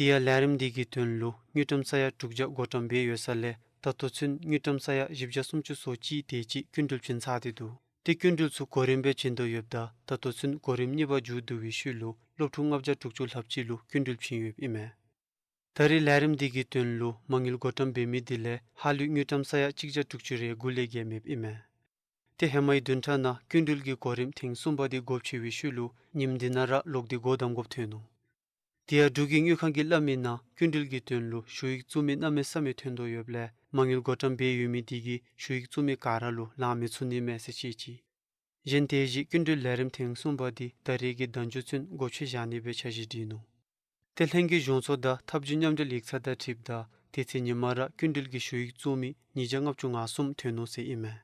དེ་ཡང་ལས་རིམ་དེ་གི་དོན་ལུ་དངུལ་ཀྲམ་ས་ཡ་དྲུག་བརྒྱ་བགོ་བཀྲམ་འབད་ཡོད་ས་ལས་ད་ལྟོ་ཚུན་དངུལ་ཀྲམ་ས་ཡ་བཞི་བརྒྱ་སུམ་ཅུ་སོ་གཅིག་དེ་ཅིག་སྐྱིན་འགྲུལ་བྱིན་ཚར་ཏེ་འདུག། ཏེ་སྐྱིན་འགྲུལ་ཚུ་གོ་རིམ་སྦེ་བྱིན་དོ་ཡོདཔ་ད་ད་ལྟོ་ཚུན་གོ་རིམ་གཉིས་པ་མཇུག་བསྡུ་བའི་ཤུལ་ལུ་སློབ་ཕྲུག་ལྔ་བརྒྱ་དྲུག་ཅུ་ལྷགཔ་ཅིག་ལུ་སྐྱིན་འགྲུལ་བྱིན་ཡོདཔ་ཨིན་མས། ད་རེས་ལས་རིམ་དེ་གི་དོན་ལུ་མ་དངུལ་བགོ་བཀྲམ་འབད་མི་དེ་ལས་ཧ་ལུགས་དངུལ་ཀྲམ་ས་ཡ་གཅིག་བརྒྱ་དྲུག་ཅུ་རེ་དགུ་ལས་བརྒལ་མེདཔ་ཨིན་མས། ཏེ་ཧེ་མའི་བདུན་ཕྲག་ནང་སྐྱིན་འགྲུལ་གྱི་གོ་རིམ་ཐེངས་གསུམ་པ་དེ་འགོ་བཙུགས་པའི་ཤུལ་ལུ་ཉིནམ་དེ་ནང་ར་ལོག་སྟེ་སྒོ་བསྡམ་དགོཔ་ཐོན་ནུག། དེ་ཡང་འབྲུག་གི་དངུལ་ཁང་གིས་སླབ་མིའི་ནང་སྐྱིན་འགྲུལ་གྱི་དོན་ལུ་ཞུ་ཡིག་བཙུགས་མི་གནམ་མེད་ས་མེད་ཐོན་དོ་ཡོདཔ་ལས་མ་དངུལ་བགོ་བཀྲམ་འབད་ཡོད་མི་དེ་གིས་ཞུ་ཡིག་བཙུགས་མི་ག་ར་ལུ་ལང་མི་ཚུགས་ནི་མས་ཟེར་བཤད་ཅི། གཞན་དེ་བཞིན་སྐྱིན་འགྲུལ་ལས་རིམ་ཐེངས་གསུམ་པ་དེ་ད་རེས་ཀྱི་ཟླ་མཇུག་ཚུན་འགོ་བཙུགས་བཞག་ནི་སྦེ་འཆར་གཞི་སྒྲིག་ནུག། ཏེ་ལྷན་རྒྱས་གཞུང་ཚོགས་དང་ཐབས་ཇུས་མཉམ་འབྲེལ་ཡིག་ཚང་དང་འཁྲིལཝ་ད་དེ་ཚེ་ཉིནམ་ར་སྐྱིན་འགྲུལ་གྱི་ཞུ་ཡིག་བཙུགས་མི་ཉིས་བརྒྱ་ལྔ་བཅུ་ང་གསུམ་ཐོན་ནུག་ཟེར་ཨིན་མས།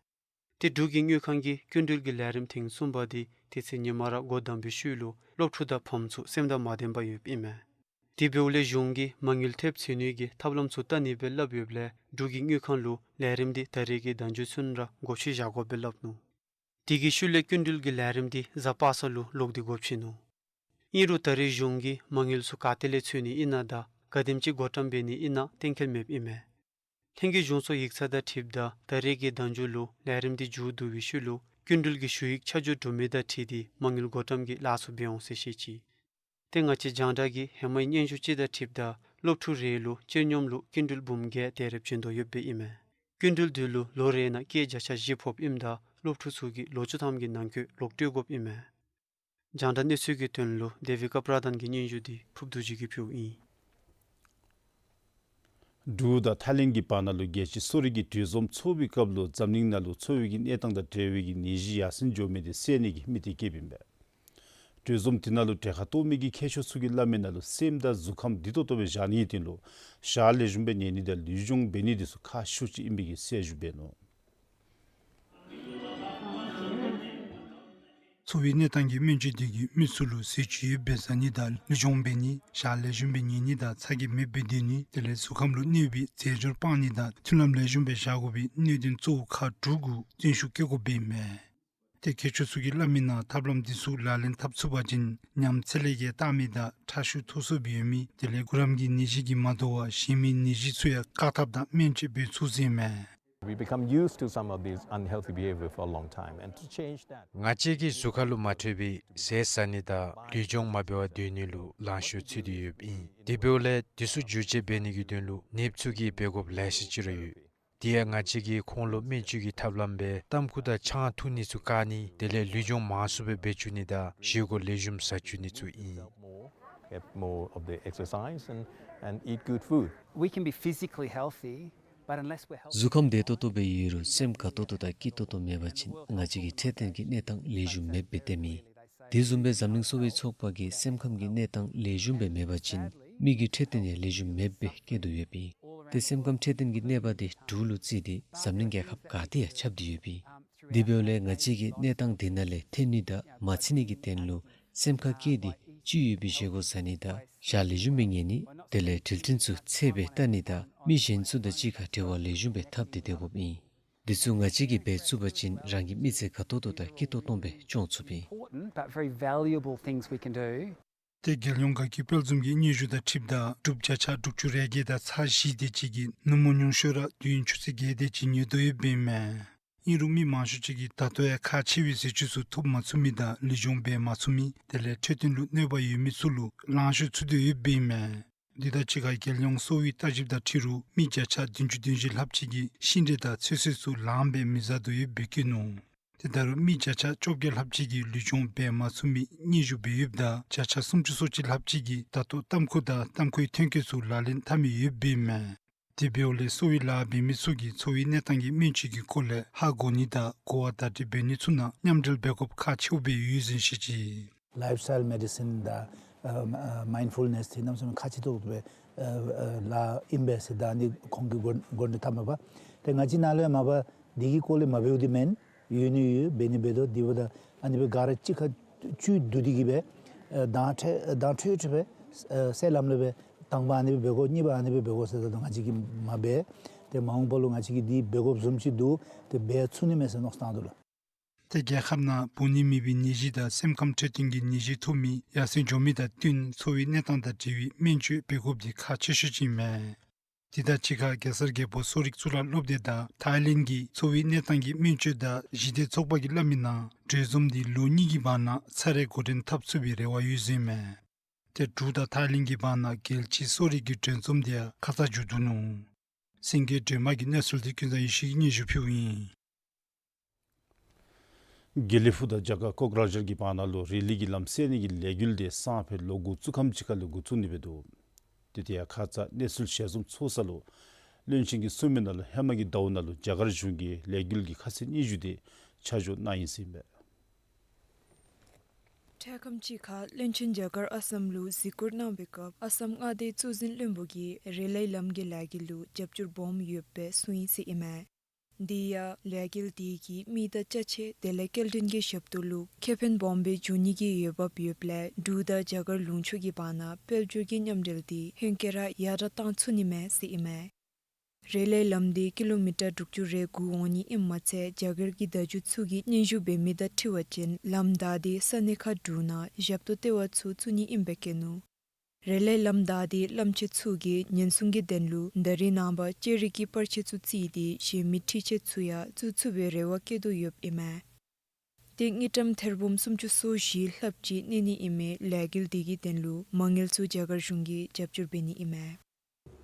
ཏེ་འབྲུག་གི་དངུལ་ཁང་གིས་སྐྱིན་འགྲུལ་གྱི་ལས་རིམ་ཐེངས་གསུམ་པ་དེ་དེ་ཚེ་ཉིནམ་ར་སྒོ་བསྡམ་པའི་ཤུལ་ལུ་སློབ་ཕྲུག་དང་ཕམ་ཚུ་སེམས་དང་མ་ལྡན་པར་ཡོདཔ་ཨིན་མས། དེ་འབདཝ་ལས་གཞུང་གིས་མ་དངུལ་ཐེབས་འཚོལ་ནི་གི་ཐབས་ལམ་ཚུ་བལྟ་ནི་སྦེ་སླབ་ཡོདཔ་ལས་འབྲུག་གི་དངུལ་ཁང་ལུ་ལས་རིམ་དེ་ད་རེས་ཀྱི་ཟླ་མཇུག་ཚུན་ར་འགོ་བཙུགས་བཞག་དགོ་པའི་སླབ་ནུག། དེ་གི་ཤུལ་ལས་སྐྱིན་འགྲུལ་གྱི་ལས་རིམ་དེ་གཟའ་པ་སངས་ལུ་ལོག་སྟེ་འགོ་བཙུགས་ནུག། ཨིན་རུང་ད་རེས་གཞུང་གིས་མ་དངུལ་ཚུ་ག་ཏེ་ལས་འཚོལ་ནི་ཨིན་ན་དང་ག་དེམ་ཅིག་བགོ་བཀྲམ་འབད་ནི་ཨིན་ན་གཏན་འཁེལ་མེདཔ་ཨིན་མས། ལྷན་རྒྱས་གཞུང་ཚོགས་ཡིག་ཚང་དང་འཁྲིལཝ་ད་ད་རེས་ཀྱི་ཟླ་མཇུག་ལུ་ལས་རིམ་དེ་མཇུག་བསྡུ་བའི་ཤུལ་ལུ་སྐྱིན་འགྲུལ་གྱི་ཞུ་ཡིག་ཆ་འཇོག་གྲུབ་མི་དང་འཁྲིལ་ཏེ་མ་དངུལ་བགོ་བཀྲམ་གྱི་ལཱ་ཚུ་འབད་འོང་ཟེར་བཤད་ཅི། ཏེ་ང་བཅས་རྒྱང་བསྒྲགས་ཀྱིས་ཧེ་མའི་སྙན་ཞུ་ཅིག་དང་འཁྲིལཝ་ད་སློབ་ཕྲུག་རེ་ལུ་སྤྱིར་སྙོམས་ལུ་སྐྱིན་འགྲུལ་འབུམ་བརྒྱད་དེ་རེ་བྱིན་དོ་ཡོདཔ་ཨིན་མས། སྐྱིན་འགྲུལ་དེ་ལུ་ལོ་རེ་ནང་སྐྱེད་བརྒྱ་ཆ་བཞི་ཕོགཔ་ཨིནམ་ད་སློབ་ཕྲུག་ཚུ་གིས་ལོ་བཅུ་ཐམ་གྱི་ནང་འཁོད་ལོག་སྤྲོད་དགོཔ་ཨིན་མས། རྒྱང་བསྒྲགས་གནས་ཚུལ་གྱི་དོན་ལུ་དེ་བི་ཀ་པྲ་དཱན་གྱི་སྙན་ཞུ་དེ་ཕུརབ་རྡོ་རྗེ་གིས་ཕུལཝ་ཨིན། འབྲུག་དང་ཐའི་ལེནཌ་གྱི་བར་ན་ལུ་རྒྱལ་སྤྱི་གསོ་རིག་གི་གྲོས་འཛོམས་ཚོགས་པའི་སྐབས་ལུ་འཛམ་གླིང་ནང་ལུ་འཚོ་བའི་གི་གནས་སྟངས་དང་འབྲེལ་བའི་གི་ནད་གཞི་ཡར་སེང་འགྱོ་མི་དེ་སེལ་ནི་གི་དམིགས་གཏད་བསྐྱེདཔ་ཨིན་པས། གྲོས་འཛོམས་དེ་ནང་ལུ་གྲལ་ཁར་གཏོགས་མི་གི་མཁས་མཆོག་ཚུ་གིས་སླབ་མིའི་ནང་ལུ་སེམས་དང་གཟུགས་ཁམས་བདེ་ཏོག་ཏོ་སྦེ་བཞག་ནི་གི་དོན་ལུ་ཞག་ལེགས་ཤོམ་སྦེ་ཉལ་ནི་དང་ལུས་སྦྱོང་འབད་ནི་དེ་ཚུ་ཁག་ཤུགས་ཅིག་ཨིན་པའི་གི་གསལ་ཞུ་འབད་ནུག། འཚོ་བའི་གནས་སྟངས་ཀྱི་སྨན་བཅོས་དེ་གིས་མི་ཚུ་ལུ་ཟས་བཅུད་ཡོད་པའི་བཟའ་ནི་དང་ལུས་སྦྱོང་འབད་ནི། ཞག་ལེགས་ཤོམ་སྦེ་ཉལ་ནི་དང་ཚ་གྱང་མེད་པར་སྡོད་ནི། དེ་ལས་གཟུགས་ཁམས་ལུ་གནོད་པའི་རྫས་སྦྱོར་སྤང་ནི་དང་མཐུན་ལམ་ལེགས་ཤོམ་སྦེ་བཞག་དགོ་པའི་གནད་དོན་གཙོ་བོ་ཁག་དྲུག་གུ་བརྩོན་ཤུགས་བསྐྱེད་དགོཔ་ཨིན་མས། ཏེ་མཁས་མཆོག་ཚུ་གིས་སླབ་མིའི་ནང་ཐབས་ལམ་དེ་ཚུ་ལག་ལེན་འཐབ་ཚུགས་པ་ཅིན་ཉམས་ཚད་ལས་བརྒལ་བཏང་མི་དང་ཁྲག་ཤུགས་མཐོ་སུ་སྦེ་ཡོད་མི་དེ་ལས་གུ་རམ་གྱི་ནད་གཞི་གིས་མ་དོ་བར་གཞན་མི་ནད་གཞི་ཚུ་ཡང་བཀག་ཐབས་དང་སྨན་བཅོས་འབད་ཚུགས་ཟེར་ཨིན་མས། We become used to some of these unhealthy behavior for a long time, and to change that. ང་བཅས་ཀྱིས་གཟུགས་ཁར་ལུ་མ་འཕྲོད་པའི་ཟས་ཟ་ནི་དང་ལུས་སྦྱོང་མ་འབད་བར་སྡོད་ནི་ལུ་ལང་ཤོར་ཚུད་དེ་ཡོདཔ་ཨིན། དེ་འབདཝ་ལས་དེ་ཚུ་བསྒྱུར་བཅོས་འབད་ནི་གི་དོན་ལུ་ནདཔ་ཚུ་གིས་འབད་དགོཔ་ལེ་ཤ་ཅིག་ར་ཡོད། དེ་ཡང་ང་བཅས་ཀྱིས་ཁོང་ལུ་སྨན་བཅོས་ཀྱི་ཐབས་ལམ་སྦེ་ཏམ་ཁུ་དང་ཆང་འཐུང་ནི་ཚུ་བཀག་ནི་དེ་ལས་ལུས་སྦྱོང་མང་སུ་སྦེ་འབད་བཅུག་ནི་དང་བཞེས་སྒོ་ལེགས་ཤོམ་བཟའ་བཅུག་ནི་ཚུ་ཨིན། Get more of the exercise and, and eat good food. We can be physically healthy, but unless we're healthy, གཟུགས་ཁམས་བདེ་ཏོག་ཏོ་སྦེ་ཡོད་རུང་སེམས་དགའ་ཏོག་ཏོ་དང་སྐྱིད་ཏོག་ཏོ་མེད་པ་ཅིན་ང་བཅས་ཀྱི་འཕྲོད་བསྟེན་གྱི་གནས་སྟངས་ལེགས་ཤོམ་མེདཔ་སྦེ་སྟོནམ་ཨིན། དེ་བཟུམ་སྦེ་འཛམ་གླིང་གསོ་བའི་ཚོགས་པ་གིས་སེམས་ཁམས་ཀྱི་གནས་སྟངས་ལེགས་ཤོམ་སྦེ་མེད་པ་ཅིན་མི་གི་འཕྲོད་བསྟེན་ཡང་ལེགས་ཤོམ་མེདཔ་སྦེ་བཀོད་དེ་ཡོདཔ་ཨིན། ཏེ་སེམས་ཁམས་འཕྲོད་བསྟེན་གྱི་གནས་པ་དེ་འབྲུག་ལུ་བརྩིས་ཏེ་འཛམ་གླིང་རྒྱལ་ཁབ་ག་ཏེ་ཡང་ཁྱབ་སྟེ་ཡོདཔ་ཨིན། དེ་འབདཝ་ལས་ང་བཅས་ཀྱིས་གནས་སྟངས་དེ་ནང་ལས་ཐོན་ནི་དང་མ་འཚེར་ནི་གི་དོན་ལུ་སེམས་ཁར་བཀལ་ཏེ་བཅུད་ཡོད་པའི་བཞེས་སྒོ་བཟའ་ནི་དང་ཞག་ལེགས་ཤོམ་སྦེ་ཉལ་ནི་དེ་ལས་འགྲུལ་འཕྲིན་ཚུ་ཚད་སྦེ་བལྟ་ནི་དང་མི་གཞན་ཚུ་དང་གཅིག་ཁར་འབྲེལ་བ་ལེགས་ཤོམ་སྦེ་འཐབ་སྟེ་སྡོད་དགོཔ་ཨིན། དེ་ཚུ་ང་བཅས་ཀྱིས་འབད་ཚུགས་པ་ཅིན་རང་གི་མི་ཚེ་དགའ་ཏོག་ཏོ་དང་སྐྱིད་ཏོང་ཏོ་སྦེ་སྐྱོང་ཚུགསཔ་ཨིན། but very valuable things we can do. ཏེ་རྒྱལ་ཡོངས་དགའ་སྐྱིད་དཔལ་འཛོམས་ཀྱི་སྙན་ཞུ་དང་འཁྲིལཝ་ད་འབྲུག་བརྒྱ་ཆ་དྲུག་ཅུ་རེ་བརྒྱད་དང་ཚག་བཞི་དེ་ཅིག་གིས་ནུབ་མོ་ཉུང་ཤོས་ར་དུས་ཡུན་ཆུ་ཚོད་བརྒྱད་དེ་ཅིག་ཉུལ་དོ་ཡོདཔ་ཨིན་མས། ཨིན་རུང་མི་མང་ཤོས་ཅིག་གིས་ད་ལྟོ་ཡང་ཁག་ཆེ་བའི་ཟས་བཅུད་ཚུ་ཐོབ་མ་ཚུགས་མི་དང་ལུས་སྦྱོང་འབད་མ་ཚུགས་མི་དེ་ལས་འཕྲོད་བསྟེན་ལུ་གནོད་པ་ཡོད་མི་ཚུ་ལུ་ལང་ཤོར་ཚུགས་དོ་ཡོདཔ་ཨིན་མས། དེ་དང་གཅིག་ཁར་རྒྱལ་ཡོངས་གསོ་བའི་ལྟ་ཞིབ་དང་འཁྲིལ་རུང་མི་བརྒྱ་ཆ་བདུན་ཅུ་དོན་བཞི་ལྷགཔ་ཅིག་གིས་ཤིང་འབྲས་དང་ཚོད་བསྲེ་ཚུ་ལངམ་སྦེ་མི་བཟའ་དོ་ཡོདཔ་སྦེ་བཀོད་ནུག། དེ་ད་རུང་མི་བརྒྱ་ཆ་བཅོ་བརྒྱད་ལྷགཔ་ཅིག་གིས་ལུས་སྦྱོང་འབད་མ་ཚུགས་མི་སྙན་ཞུ་འབད་ཡོདཔ་ད་བརྒྱ་ཆ་སུམ་ཅུ་སོ་གཅིག་ལྷགཔ་ཅིག་གིས་ད་ལྟོ་ཏམ་ཁུ་དང་ཏམ་ཁུའི་ཐོན་སྐྱེད་ཚུ་ལག་ལེན་འཐབ་མི་ཡོདཔ་ཨིན་མས། དེ་འབདཝ་ལས་གསོ་བའི་ལཱ་འབད་མི་ཚུ་གིས་འཚོ་བའི་གནས་སྟངས་ཀྱི་སྨན་བཅོས་ཀྱི་སྐོར་ལས་ཧ་གོ་ནི་དང་གོ་བ་བརྡ་སྤྲོད་འབད་ནི་ཚུ་ནང་མཉམ་འབྲེལ་འབད་དགོཔ་ཁག་ཆེཝ་སྦེ་ཡོད་ཟེར་བཤད་ཅི། Lifestyle medicine དང་ཨ་ཨ་mindfulness དེ་གནམ་མེད་ས་མེད་ཁག་ཆེ་ཏོག་ཏོ་སྦེ་ཨ་ཨ་ལཱ་ཨིན་པས་ཟེར་ད་ཨ་ནི་ཁོང་གིས་གོ་གོ་འདྲི་འཐབ་མས་པ། ཏེ་ང་བཅས་ནང་ལུ་ཡང་མ་པ་འདི་གི་སྐོར་ལས་མ་འབདཝ་འདི་མེན། ཡོད་ནི་ཡོད་འབད་ནི་འབད་དོ། དེ་འབདཝ་ད་ཨ་ནི་སྦེ་ག་ར་གཅིག་ཁར་བཅུད་བསྡུ་སྟེ་གི་སྦེ་ཨ་མདང་ཕྲད་མདང་ཕྲད་ཕྲད་སྦེ་ཨ་གསལ་ལམ་ལུ་སྦེ་དང་པ་ཨ་ནི་སྦེ་འབད་དགོ། གཉིས་པ་ཨ་ནི་སྦེ་འབད་དགོ་ཟེར་ད་ལྟོ་ང་བཅས་ཀྱིས་མ་འབད། ཏེ་མ་འོངས་པ་ལུ་ང་བཅས་ཀྱིས་འདི་འབད་དགོཔ་བཟུམ་ཅིག་འདུག། ཏེ་འབད་ཚུགས་ནི་མས་ཟེར་མནོ་བསམ་བཏང་དོ་ལགས། ཏེ་རྒྱལ་ཁབ་ནང་འབུ་ནད་མེད་པའི་ནད་གཞི་དང་སེམས་ཁམས་འཕྲོད་བསྟེན་གྱི་ནད་གཞི་ཐོབ་མི་ཡར་སེང་འགྱོ་མི་དང་བསྟུན་འཚོ་བའི་གནས་སྟངས་དང་འབྲེལ་བའི་སྨན་བཅོས་འབད་དགོཔ་འདི་ཁག་ཆེ་ཤོས་ཅིག་ཨིན་མས། དེ་དང་གཅིག་ཁར་གེ་སར་རྒྱལ་པོ་གསོ་རིག་གཙུག་ལག་སློབ་སྡེ་དང་ཐའི་ལེནཌ་གི་འཚོ་བའི་གནས་སྟངས་ཀྱི་སྨན་བཅོས་དང་ཞི་བདེ་ཚོགས་པ་གིས་སླབ་མི་ནང་གྲོས་འཛོམས་འདི་ལོ་གཉིས་ཀྱི་བར་ན་ཚར་རེ་འགོ་འདྲེན་འཐབ་ཚུགས་པའི་རེ་བ་ཡོད་ཟེར་མས། ཏེ་འབྲུག་དང་ཐའི་ལེནཌ་གི་བར་ན་རྒྱལ་སྤྱིའི་གསོ་རིག་གི་གྲོས་འཛོམས་དེ་ཡང་ཁ་ཙ་མཇུག་བསྡུ་ནུག། སེང་གེ་སྒྲོལ་མ་གི་གནས་ཚུལ་འདི་ཀུན་བཟང་ཡེ་ཤེས་ཀྱིས་སྙན་ཞུ་ཕུལཝ་ཨིན། དགེ་ལེགས་ཕུག་དང་རྒྱ་གར་ཀོག་ར་ཇར་གྱི་བར་ན་ལུ་རི་ལི་གི་ལམ་བསལ་ནི་གི་ལས་འགུལ་དེ་སང་ཕོད་ལོ་དགུ་གཙུག་ཁམས་ཅིག་ཁ་ལས་འགོ་བཙུགས་ནི་སྦེ་འདུག། དེ་དེ་ཡང་ཁ་ཙ་གནས་ཚུལ་ཞལ་འཛོམས་ཚོགས་ས་ལུ་བློན་ཆེན་གྱིས་གསུངས་མི་ནང་ལུ་ཧེ་མ་གི་ཟླཝ་ནང་ལུ་རྒྱ་གར་གཞུང་གིས་ལས་འགུལ་གྱི་ཁ་གསལ་སྙན་ཞུ་དེ་ཆ་འཇོག་གནང་ཡི་ཟེར་ཨིན་པས། འཕྲལ་ཁམས་ཅིག་ཁར་བློན་ཆེན་རྒྱ་གར་ཨ་སམ་ལུ་གཟིགས་སྐོར་གནང་བའི་སྐབས་ཨ་སམ་མངའ་སྡེའི་གཙོ་འཛིན་བློན་པོ་གིས་རི་ལིའི་ལམ་གྱི་ལས་འགུལ་ལུ་རྒྱབ་སྐྱོར་སྦོམ་ཡོདཔ་སྦེ་གསུངས་ཡི་ཟེར་ཨིན་མས། དེ་ཡང་ལས་འགུལ་དེ་གིས་མི་དང་ཅ་ཆས་དེ་ལས་སྐྱེལ་འདྲེན་གྱི་ཞབས་ཏོག་ལུ་ཁེ་ཕན་སྦོམ་སྦེ་འབྱུང་ནི་གི་འོས་འབབ་ཡོདཔ་ལས་འབྲུག་དང་རྒྱ་གར་ལུང་ཕྱོགས་ཀྱི་བར་ན་དཔལ་འབྱོར་གྱི་མཉམ་འབྲེལ་དེ་ཧེང་སྐལ་ར་ཡར་དྲག་གཏང་ཚུགས་ནི་མས་ཟེར་ཨིན་མས། རི་ལིའི་ལམ་དེ་ཀི་ལོ་མི་ཊར་དྲུག་ཅུ་རེ་དགུ་འོང་ནི་ཨིནམ་མ་ཚད་རྒྱ་གར་གྱི་བརྡ་བརྒྱུད་ཚུ་གིས་སྙན་ཞུ་འབད་མི་དང་འཁྲིལ་བ་ཅིན་ལམ་བདའ་སྟེ་ས་གནས་ཁག་དྲུག་ནང་ཞབས་ཏོག་ལྟེ་བ་ཚུ་བཙུགས་ནི་ཨིནམ་སྦེ་བཀོད་ནུག། རི་ལིའི་ལམ་བདའ་སྟེ་བླམ་ཆེན་ཚུ་གིས་ཉེན་སྲུང་གི་དོན་ལུ་ད་རིས་ནངས་པ་ལྕགས་རི་གི་པར་ཆས་ཚུ་བརྩིས་ཏེ་གཞན་མི་འཕྲུལ་ཆས་ཚུ་ཡང་བཙུགས་ཚུགས་པའི་རེ་བ་བསྐྱེད་དོ་ཡོདཔ་ཨིན་མས། ཏེ་དངུལ་ཀྲམ་ཐེར་འབུམ་སུམ་ཅུ་སོ་བཞི་ལྷགཔ་ཅིག་གནས་ནི་ཨིན་མི་ལས་འགུལ་དེ་གི་དོན་ལུ་མ་དངུལ་ཚུ་རྒྱ་གར་གཞུང་གིས་རྒྱབ་སྐྱོར་འབད་ནི་ཨིན་མས།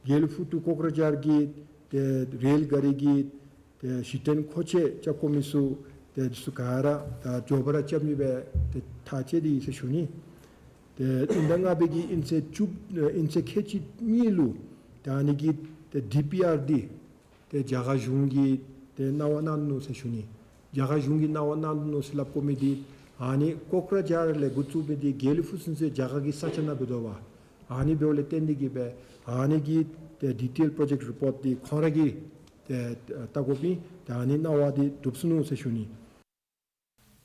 དགེ་ལེགས་ཕུག་ཏུ་ཀོག་ར་ཇར་གྱི་ཏེ་རེལ་ག་རི་གི་ཏེ་གཞི་རྟེན་མཁོ་ཆས་རྐྱབ་དགོ་མི་ཚུ་ཏེ་འདི་ཚུ་ག་ར་ད་མགྱོགས་པ་ར་རྐྱབ་ནི་སྦེ་ཏེ་ཐག་བཅད་དེ་ཡི་ཟེར་ཞུ་ནི། ཏེ་དབྱིན་ཟླ་ལྔ་པའི་གི་དབྱིན་ཚེས་བཅུ་དབྱིན་ཚེས་ཁལ་གཅིག་གཉིས་ལུ་ཏེ་ཨ་ནི་གི་ཏེ་ཌི་པི་ཨར་འདི་ཏེ་རྒྱ་གར་གཞུང་གིས་ཏེ་གནང་བ་གནང་ནུག་ཟེར་ཞུ་ནི། རྒྱ་གར་གཞུང་གིས་གནང་བ་གནང་ནུག་ཟེར་སླབ་དགོ་མི་འདི་ཨ་ནི་ཀོག་ར་ཇར་ལས་འགོ་བཙུགས་སྦེ་ཏེ་དགེ་ལེགས་ཕུག་ཚུན་ཚོད་རྒྱ་གར་གྱི་ས་ཆ་ནང་འབད་དོ་བ། ཨ་ནི་འབདཝ་ལས་བརྟེན་ཏེ་གི་སྦེ་ཨ་ནི་གི་ཏེ་ཌི་ཊེལ་པྲོ་ཇེཀཊ་རི་པོརཊ་འདི་ཁོང་ར་གིས་ཏེ་བལྟ་དགོ་པས། ཏེ་ཨ་ནི་གནང་བ་འདི་གྲུབ་སོ་ནུག་ཟེར་ཞུ་ནི།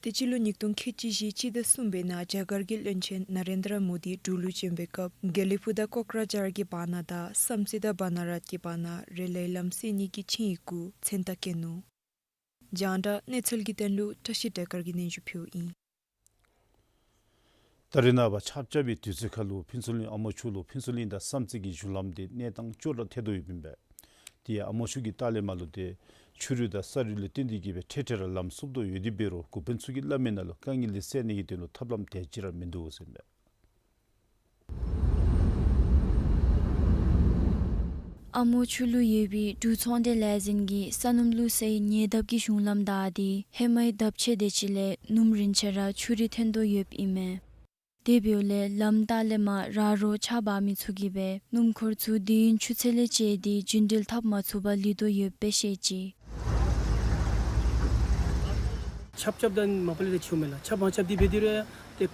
ཏེ་སྤྱི་ལོ་ཉིས་སྟོང་ཁལ་གཅིག་བཞི་སྤྱི་ཟླ་གསུམ་པའི་ནང་རྒྱ་གར་གྱི་བློན་ཆེན་ན་རེན་དྲ་མོ་དི་འབྲུག་ལུ་བྱོན་པའི་སྐབས་དགེ་ལེགས་ཕུག་དང་ཀོག་ར་ཇར་གྱི་བར་ན་དང་བསམ་རྩེ་དང་བ་ན་རཏ་གྱི་བར་ན་རི་ལིའི་ལམ་བསལ་ནི་གི་ཆིངས་ཡིག་གུ་མཚན་རྟགས་བཀོད་ནུག། རྒྱང་བསྒྲགས་གནས་ཚུལ་གྱི་དོན་ལུ་བཀྲ་ཤིས་བདེ་དཀར་གྱིས་སྙན་ཞུ་ཕུལཝ་ཨིན། ད་རིས་ནངས་པ་ཆརཔ་རྐྱབ་པའི་དུས་ཚོད་ཁར་ལུ་ཕུན་ཚོགས་གླིང་ཨ་མོ་ཆུ་ལུ་ཕུན་ཚོགས་གླིང་དང་བསམ་རྩེ་གི་གཞུང་ལམ་དེ་གནས་སྟངས་སྐྱོ་དྲགས་ཐལ་དོ་ཡོདཔ་ཨིན་པས། དེ་ཡང་ཨ་མོ་ཆུ་གི་ལྟག་ལས་མར་ལུ་ཏེ་ཆུ་རུད་དང་ས་རུད་ལས་བརྟེན་ཏེ་གི་སྦེ་འཕྲལ་འཕྲལ་ར་ལམ་བསུབ་དོ་ཡོད་དེ་འབད་རུང་འགོ་དཔོན་ཚུ་གིས་སླབ་མི་ནང་ལུ་དཀའ་ངལ་འདི་སེལ་ནི་གི་དོན་ལུ་ཐབས་ལམ་དེ་ཅིག་ར་མིན་འདུག་ཟེར་ཨིན་པས། ཨ་མོ་ཆུ་ལུ་ཡོད་པའི་འབྲུག་ཚོང་སྡེ་ལས་འཛིན་གྱིས་ས་སྣུམ་བླུགས་སའི་ཉེ་འདབས་ཀྱི་གཞུང་ལམ་བདའ་སྟེ་ཧེ་མའི་ལྡབ་ཕྱེད་དེ་ཅིག་ལས་སྣུམ་རིན་ཆེན་ར་ཆུ་རུད་འཐོན་དོ་ཡོདཔ་ཨིན་མས། དེ་འབདཝ་ལས་ལམ་ལྟག་ལས་མར་ར་རོ་ཆརཔ་འབབ་མི་ཚུ་གིས་སྦེ་སྣུམ་འཁོར་ཚུ་དུས་ཡུན་ཆུ་ཚོད་ལས་བཅད་དེ་རྒྱུན་འགྲུལ་འཐབ་མ་ཚུགས་པར་ལུས་དོ་ཡོདཔ་སྦེ་བཤད་ཅི། ཆརཔ་རྐྱབ་ད་མ་པ་ལས་ར་ཆེཝ་མས་ལགས། ཆརཔ་མ་རྐྱབ་སྟེ་འབད་དེ་རུང་ཏེ་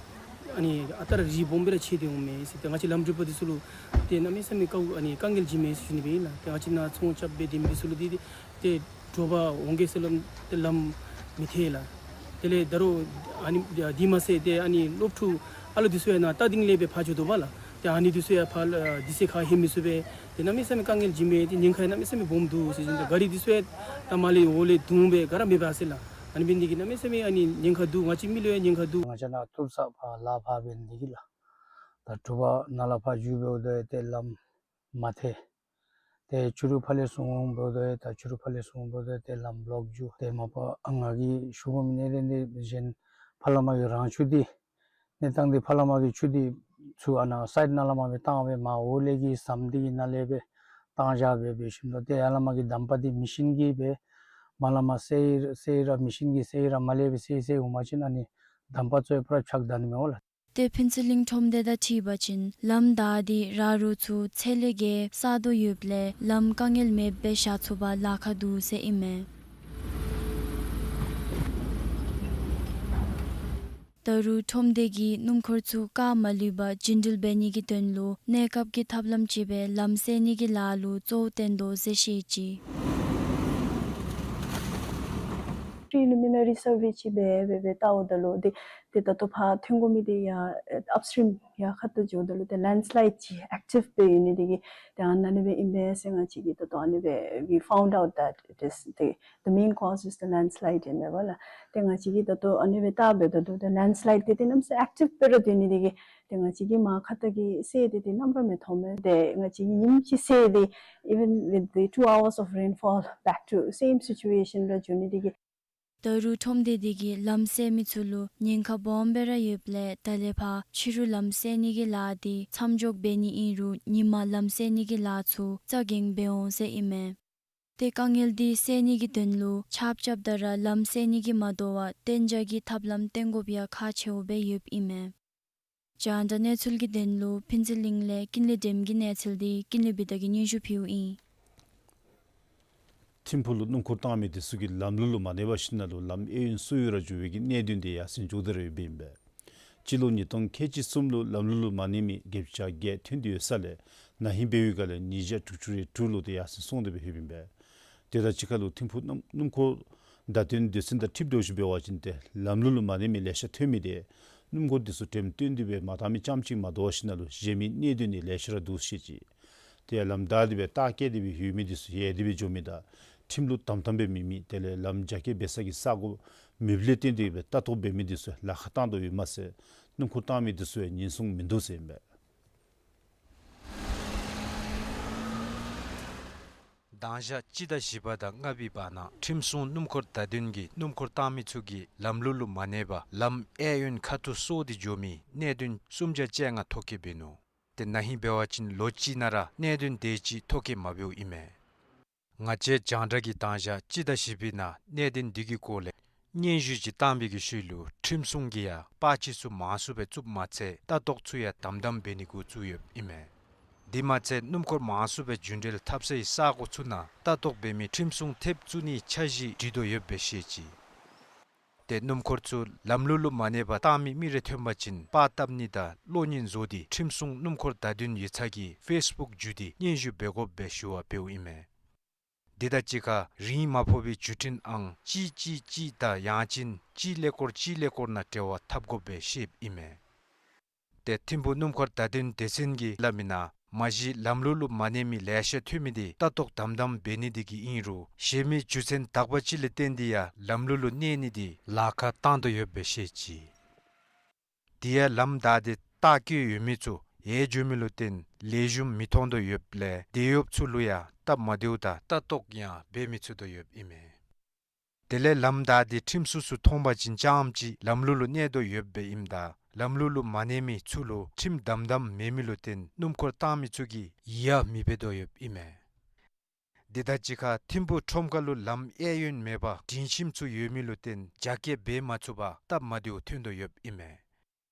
ཨ་ནི་ཨ་རྟག་ར་རི་སྦོམ་སྦེ་ར་ཆད་དེ་འོང་མས་ཟེར། ཏེ་ང་བཅས་ལམ་འགྲུལ་པ་འདི་ཚུ་ལུ་ཏེ་གནམ་མེད་ས་མེད་དཀའ་ཨ་ནི་དཀའ་ངལ་བྱིནམ་མས་ཟེར་ཞུ་ནི་སྦེ་ཨིན་ལགས། ཏེ་ང་བཅས་ནཱ་ཚོང་རྐྱབ་སྦེ་སྡོད་མི་འདི་ཚུ་ལུ་འདི་ཏེ་དྲོ་པ་འོང་གེ་ཟེར་ལམ་ཏེ་ལམ་མི་ཐལ་ལགས། དེ་ལས་ད་རུང་ཨ་ནི་འདི་མ་ཚད་ཏེ་ཨ་ནི་སློབ་ཕྲུག་ཨ་ལོ་འདི་ཚུ་ཡང་ནཱ་རྟ་སྡིང་ལས་སྦེ་ཕར་འགྱོ་དོ་བ་ལགས། ཏེ་ཨ་ནི་འདི་ཚུ་ཡང་ཕར་ཨ་དུས་ཚོད་ཁར་ལྷོད་མི་ཚུགས་པས། ཏེ་གནམ་མེད་ས་མེད་དཀའ་ངལ་བྱིནམ་མས། ཏེ་ཉེན་ཁ་ཡང་གནམ་མེད་ས་མེད་སྦོམ་འདུག་ཟེར་ཞུ་ནི། ཏེ་ག་རི་འདི་ཚུ་ཡང་ད་མར་ལས་འོག་ལས་བརྡུངས་སྦེ་ག་ར་མེདཔ་ཟེར་ལགས། ཨ་ནི་འབད་ནི་འདི་གིས་གནམ་མེད་ས་མེད་ཨ་ནི་ཉེན་ཁ་འདུག། ང་བཅས་མི་ལུ་ཡང་ཉེན་ཁ་འདུག། ང་བཅས་ནཱ་ཐུར་ས་ཕར་ལ་ཕར་འབད་ནི་འདི་གིས་ལགས། ད་དྲོ་པ་ནཱ་ལས་ཕར་འགྱོ་འབདཝ་ད་ཏེ་ལམ་མ་ཐལ། ཏེ་ཕྱི་རུ་ཕར་ལས་སོང་འོང་འབདཝ་ད་ད་ཕྱི་རུ་ཕར་ལས་སོང་འོང་འབདཝ་ད་ཏེ་ལམ་བློག་འགྱོ། ཏེ་མ་པ་ང་གིས་ཞུ་དགོ་མི་གནད་དོན་འདི་གཞན་ཕར་ལས་མར་གྱི་རང་ཆུ་འདི་གནས་སྟངས་འདི་ཕར་ལས་མར་གྱི་ཆུ་འདི་ཚུར་ཨ་ནཱ་སའིཌ་ནང་ལས་མར་སྦེ་བཏང་སྦེ་མར་འོག་ལས་ཀྱི་ཟམ་འདི་གི་ནང་ལས་སྦེ་བཏང་བཞག་སྦེ་འབད་ཞིནམ་ད་ཏེ་ཡར་ལས་མར་གྱི་དམ་པ་འདི་མེ་ཤིན་གྱིས་སྦེ་མར་ལས་མར་བསལ་བསལ་ར་མེ་ཤིན་གྱིས་བསལ་ར་མར་ལས་སྦེ་བསལ་བསལ་འོང་པ་ཅིན་ཨ་ནི་དམ་པ་ཚུ་ཡང་པུ་ར་ཆག་ད་ནི་མས་འོང་ལགས། ཏེ་ཕུན་ཚོགས་གླིང་ཁྲོམ་སྡེ་དང་འཁྲིལ་བ་ཅིན་ལམ་བདའ་སྟེ་ར་རོ་ཚུ་ཚད་ལས་བརྒལ་བསགས་དོ་ཡོདཔ་ལས་ལམ་དཀའ་ངལ་མེདཔ་སྦེ་བཞག་ཚུགས་པར་ལཱ་ཁག་འདུག་ཟེར་ཨིན་མས། ད་རུང་ཁྲོམ་སྡེ་གིས་སྣུམ་འཁོར་ཚུ་བཀག་མ་ལུས་པར་རྒྱུན་འགྲུལ་འབད་ནི་གི་དོན་ལུ་གནས་སྐབས་ཀྱི་ཐབས་ལམ་ཅིག་སྦེ་ལམ་བསལ་ནི་གི་ལཱ་ལུ་གཙོ་བོ་བཏོན་དོ་ཟེར་བཤད་ཅི། ཊི་ལུ་མེན་ན་རི་སར་ཝེ་ཅིག་འབད་འབད་འབད་བལྟཝ་ད་ལུ་ཏེ་ཏེ་ད་ལྟོ་ཕར་ཐོན་དགོ་མི་འདི་ཡར་ཨཔ་སི་ཊིམ་ཡར་ཁ་ཐུག་འགྱོཝ་ད་ལུ་ཏེ་ལེནཌ་སི་ལའིཌ་ཅིག་ཨེཀ་ཊིབ་སྦེ་ཡོད་ནི་འདི་གིས་ཏེ་ཨ་ནཱ་ལས་སྦེ་ཨིན་པས་ཟེར་ང་བཅས་ཀྱིས་ད་ལྟོ་ཨ་ནི་སྦེ་we found out that it is the, the main cause is the landslide ཨིན་པས་ལགས། ཏེ་ང་བཅས་ཀྱིས་ད་ལྟོ་ཨ་ནི་སྦེ་བལྟ་འབདཝ་ད་ལུ་ཏེ་ལེནཌ་སི་ལའིཌ་འདི་ཏེ་གནམ་མེད་ས་མེད་ཨེཀ་ཊིབ་སྦེ་ར་སྡོད་ནི་འདི་གིས་ཏེ་ང་བཅས་ཀྱིས་མར་ཁ་ཐུག་གི་བསལ་ཏེ་ཏེ་ནམ་ར་མི་ཐོབ་མས། ཏེ་ང་བཅས་ཀྱིས་ཉིནམ་གཅིག་བསལ་ཏེ་even with the two hours of rainfall back to same situation ར་འགྱོ་ནི་འདི་གིས། ད་རུང་ཁྲོམ་སྡེ་འདི་གིས་ལམ་བསལ་མི་ཚུ་ལུ་ཉེན་ཁ་སྦོམ་སྦེ་ར་ཡོདཔ་ལས་ད་ལས་ཕར་ཕྱི་རུ་ལམ་བསལ་ནི་གི་ལཱ་འདི་མཚམས་འཇོག་འབད་ནི་ཨིན་རུང་ཉིན་མ་ལམ་བསལ་ནི་གི་ལཱ་ཚུ་རྩ་འགེངས་འབད་འོང་ཟེར་ཨིན་མས། ཏེ་དཀའ་ངལ་འདི་བསལ་ནི་གི་དོན་ལུ་ཆརཔ་རྐྱབ་ད་ར་ལམ་བསལ་ནི་གིས་མ་དོ་བར་གཏན་འཇགས་ཀྱི་ཐབས་ལམ་བཏོན་དགོཔ་ཡང་ཁག་ཆེཝ་སྦེ་ཡོདཔ་ཨིན་མས། རྒྱང་བསྒྲགས་གནས་ཚུལ་གྱི་དོན་ལུ་ཕུན་ཚོགས་གླིང་ལས་ཀུན་ལེགས་སྒྲོལམ་གྱི་གནས་ཚུལ་འདི་ཀུན་ལེགས་བི་དྷ་གིས་སྙན་ཞུ་ཕུལཝ་ཨིན། ཐིམ་ཕུག་ལུ་སྣུམ་འཁོར་བཏང་མི་དེ་ཚུ་གིས་ལམ་ལུགས་ལུ་མ་གནས་པར་ཞིནམ་ན་ལུ་ལམ་གཡས་གཡོན་སོར་ཡུག་ར་འགྱོ་བའི་གི་གནད་དོན་དེ་ཡར་སེང་འགྱོ་སྟེ་ར་ཡོདཔ་ཨིན་པས། སྤྱི་ལོ་ཉིས་སྟོང་ཁལ་གཅིག་གསུམ་ལུ་ལམ་ལུགས་ལུ་མ་གནས་མི་བརྒྱད་ཅུ་གྱ་བརྒྱད་ཐོན་ཏེ་ཡོད་ས་ལས་ན་ཧིང་འབད་བའི་སྒང་ལས་ཉིས་བརྒྱ་དྲུག་ཅུ་རེ་དྲུག་ལུ་དེ་ཡར་སེང་སོང་སྟེ་སྦེ་ཡོདཔ་ཨིན་པས། དེ་དང་གཅིག་ཁར་ལུ་ཐིམ་ཕུག་སྣུམ་སྣུམ་འཁོར་བརྡ་སྟོན་སྡེ་ཚན་དང་འཁྲིལ་དོ་བཟུམ་འབད་བ་ཅིན་ཏེ་ལམ་ལུགས་ལུ་མ་གནས་མི་ལེ་ཤ་ཐོན་མི་དེ་སྣུམ་འཁོར་དེ་ཚུ་འགྲེམས་སྟོན་འདི་སྦེ་མ་བཏང་མི་རྐྱངམ་ཅིག་མ་དོ་བར་ཞིནམ་ན་ལུ་གཞན་མི་གནད་དོན་ནི་ལེ་ཤ་ར་འདུག་ཟེར་བཤད་ཅི། དེ་ཡང་ལམ་བདའ་སྟེ་སྦེ་རྟ་བཀལ་ཏེ་སྦེ་ཡོད་མི་དེ་ཚུ་ཡལ་ཏེ་སྦེ་འགྱོ་མི་དང་ཁྲིམས་ལུགས་དམ་དམ་སྦེ་མེད་མི་དེ་ལས་ལམ་རྒྱ་སྐྱེད་འབད་ས་གི་ས་གོ་མེདཔ་ལས་བརྟེན་ཏེ་སྦེ་ལྟ་རྟོག་འབད་མི་དེ་ཚུ་ལཱ་ཁག་བཏང་དོ་ཡོདཔ་མ་ཚད་སྣུམ་འཁོར་བཏང་མི་དེ་ཚུ་ཡང་ཉེན་སྲུང་མིན་འདུག་ཟེར་ཨིན་པས། དང་ཞག་སྤྱི་ཟླ་བཞི་པ་དང་ལྔ་པའི་བར་ན་ཁྲིམས་སྲུང་སྣུམ་འཁོར་བརྡ་དོན་གྱིས་སྣུམ་འཁོར་བཏང་མི་ཚུ་གིས་ལམ་ལུགས་ལུ་མ་གནས་པར་ལམ་གཡས་གཡོན་ཁ་ཐུག་སོར་ཏེ་འགྱོ་མི་གནད་དོན་སུམ་བརྒྱ་བཅོ་ལྔ་ཐོ་བཀོད་འབད་ནུག། ཏེ་ན་ཧིང་འབད་བ་ཅིན་ལོ་གཅིག་ནང་ར་གནད་དོན་དེ་ཅིག་ཐོ་བཀོད་མ་འབདཝ་ཨིན་མས། ང་བཅས་རྒྱང་བསྒྲགས་ཀྱིས་དང་ཞག་སྤྱི་ཟླ་བཞི་པའི་ནང་གནད་དོན་འདི་གི་སྐོར་ལས་སྙན་ཞུ་ཅིག་བཏང་བའི་གི་ཤུལ་ལུ་ཁྲིམས་སྲུང་གིས་ཡང་པར་ཆས་ཚུ་མང་སུ་སྦེ་བཙུགསཔ་མ་ཚད་ལྟ་རྟོག་ཚུ་ཡང་དམ་དམ་འབད་ནི་འགོ་བཙུགས་ཡོདཔ་ཨིན་མས། དེ་མ་ཚད་སྣུམ་འཁོར་མང་སུ་སྦེ་རྒྱུན་འགྲུལ་འཐབ་སའི་ས་གོ་ཚུ་ནང་ལྟ་རྟོག་འབད་མི་ཁྲིམས་སྲུང་ཐེབས་བཙུགས་ནིའི་འཆར་གཞི་སྒྲིག་དོ་ཡོདཔ་སྦེ་བཤད་ཅི། ཏེ་སྣུམ་འཁོར་ཚུ་ལམ་ལུགས་ལུ་མ་གནས་པར་བཏང་མི་མི་རེ་ཐོན་པ་ཅིན་པར་བཏབ་ནི་དང་གློག་བརྙན་བཟོ་སྟེ་ཁྲིམས་སྲུང་སྣུམ་འཁོར་བརྡ་དོན་ཡིག་ཚང་གི་ཕེསི་བུཀ་བརྒྱུད་དེ་སྙན་ཞུ་འབད་དགོཔ་སྦེ་ཞུ་བ་འབདཝ་ཨིན་མས། དེ་དང་གཅིག་ཁར་རིན་མ་ཕོག་པའི་བརྒྱུད་འཕྲིན་ཨང་གཅིག་གཅིག་གཅིག་དང་ཡང་ཅིན་གཅིག་ཀླད་ཀོར་གཅིག་ཀླད་ཀོར་ནང་འབྲེལ་བ་འཐབ་དགོཔ་སྦེ་བཤདཔ་ཨིན་མས། ཏེ་ཐིམ་ཕུག་སྣུམ་འཁོར་བརྡ་དོན་སྡེ་ཚན་གྱིས་སླབ་མི་ནང་མ་གཞི་ལམ་ལུགས་ལུ་མ་གནས་མི་ལེ་ཤ་ཐོན་མི་དེ་ལྟ་རྟོག་དམ་དམ་འབད་ནི་དེ་གིས་ཨིན་རུང་གཞན་མི་རྒྱུ་མཚན་དག་པ་ཅིག་ལས་བརྟེན་ཏེ་ཡང་ལམ་ལུགས་ལུ་གནས་ནི་དེ་ལཱ་ཁག་བཏང་དོ་ཡོདཔ་སྦེ་བཤད་ཅི། དེ་ཡང་ལམ་བདའ་སྟེ་རྟ་བཀལ་ཡོད་མི་ཚུ་ཡལ་འགྱོ་མི་ལུ་བརྟེན་ལེགས་ཤོམ་མི་མཐོང་དོ་ཡོདཔ་ལས་དེད་གཡོགཔ་ཚུ་ལུ་ཡང་སྟབས་མ་བདེཝ་དང་ལྟ་རྟོག་ཡང་འབད་མི་ཚུགས་དོ་ཡོདཔ་ཨིན་མས། དེ་ལས་ལམ་བདའ་སྟེ་ཁྲིམས་སྲུང་ཚུ་མཐོང་པ་ཅིན་རྐྱངམ་གཅིག་ལམ་ལུགས་ལུ་གནས་དོ་ཡོདཔ་སྦེ་ཨིནམ་ད་ལམ་ལུགས་ལུ་མ་གནས་མི་ཚུ་ལུ་ཁྲིམས་དམ་དམ་མེད་མི་ལུ་བརྟེན་སྣུམ་འཁོར་བཏང་མི་ཚུ་གིས་ཡིད་ཡངས་མི་འབད་དོ་ཡོདཔ་ཨིན་མས། དེ་དང་གཅིག་ཁར་ཐིམ་ཕུག་ཁྲོམ་ཁ་ལུ་ལམ་གཡས་གཡོན་མེད་པར་སྒྲིང་ཁྱིམ་ཚུ་ཡོད་མི་ལུ་བརྟེན་རྒྱ་སྐྱེད་འབད་མ་ཚུགས་པར་སྟབས་མ་བདེཝ་ཐོན་དོ་ཡོདཔ་ཨིན་མས།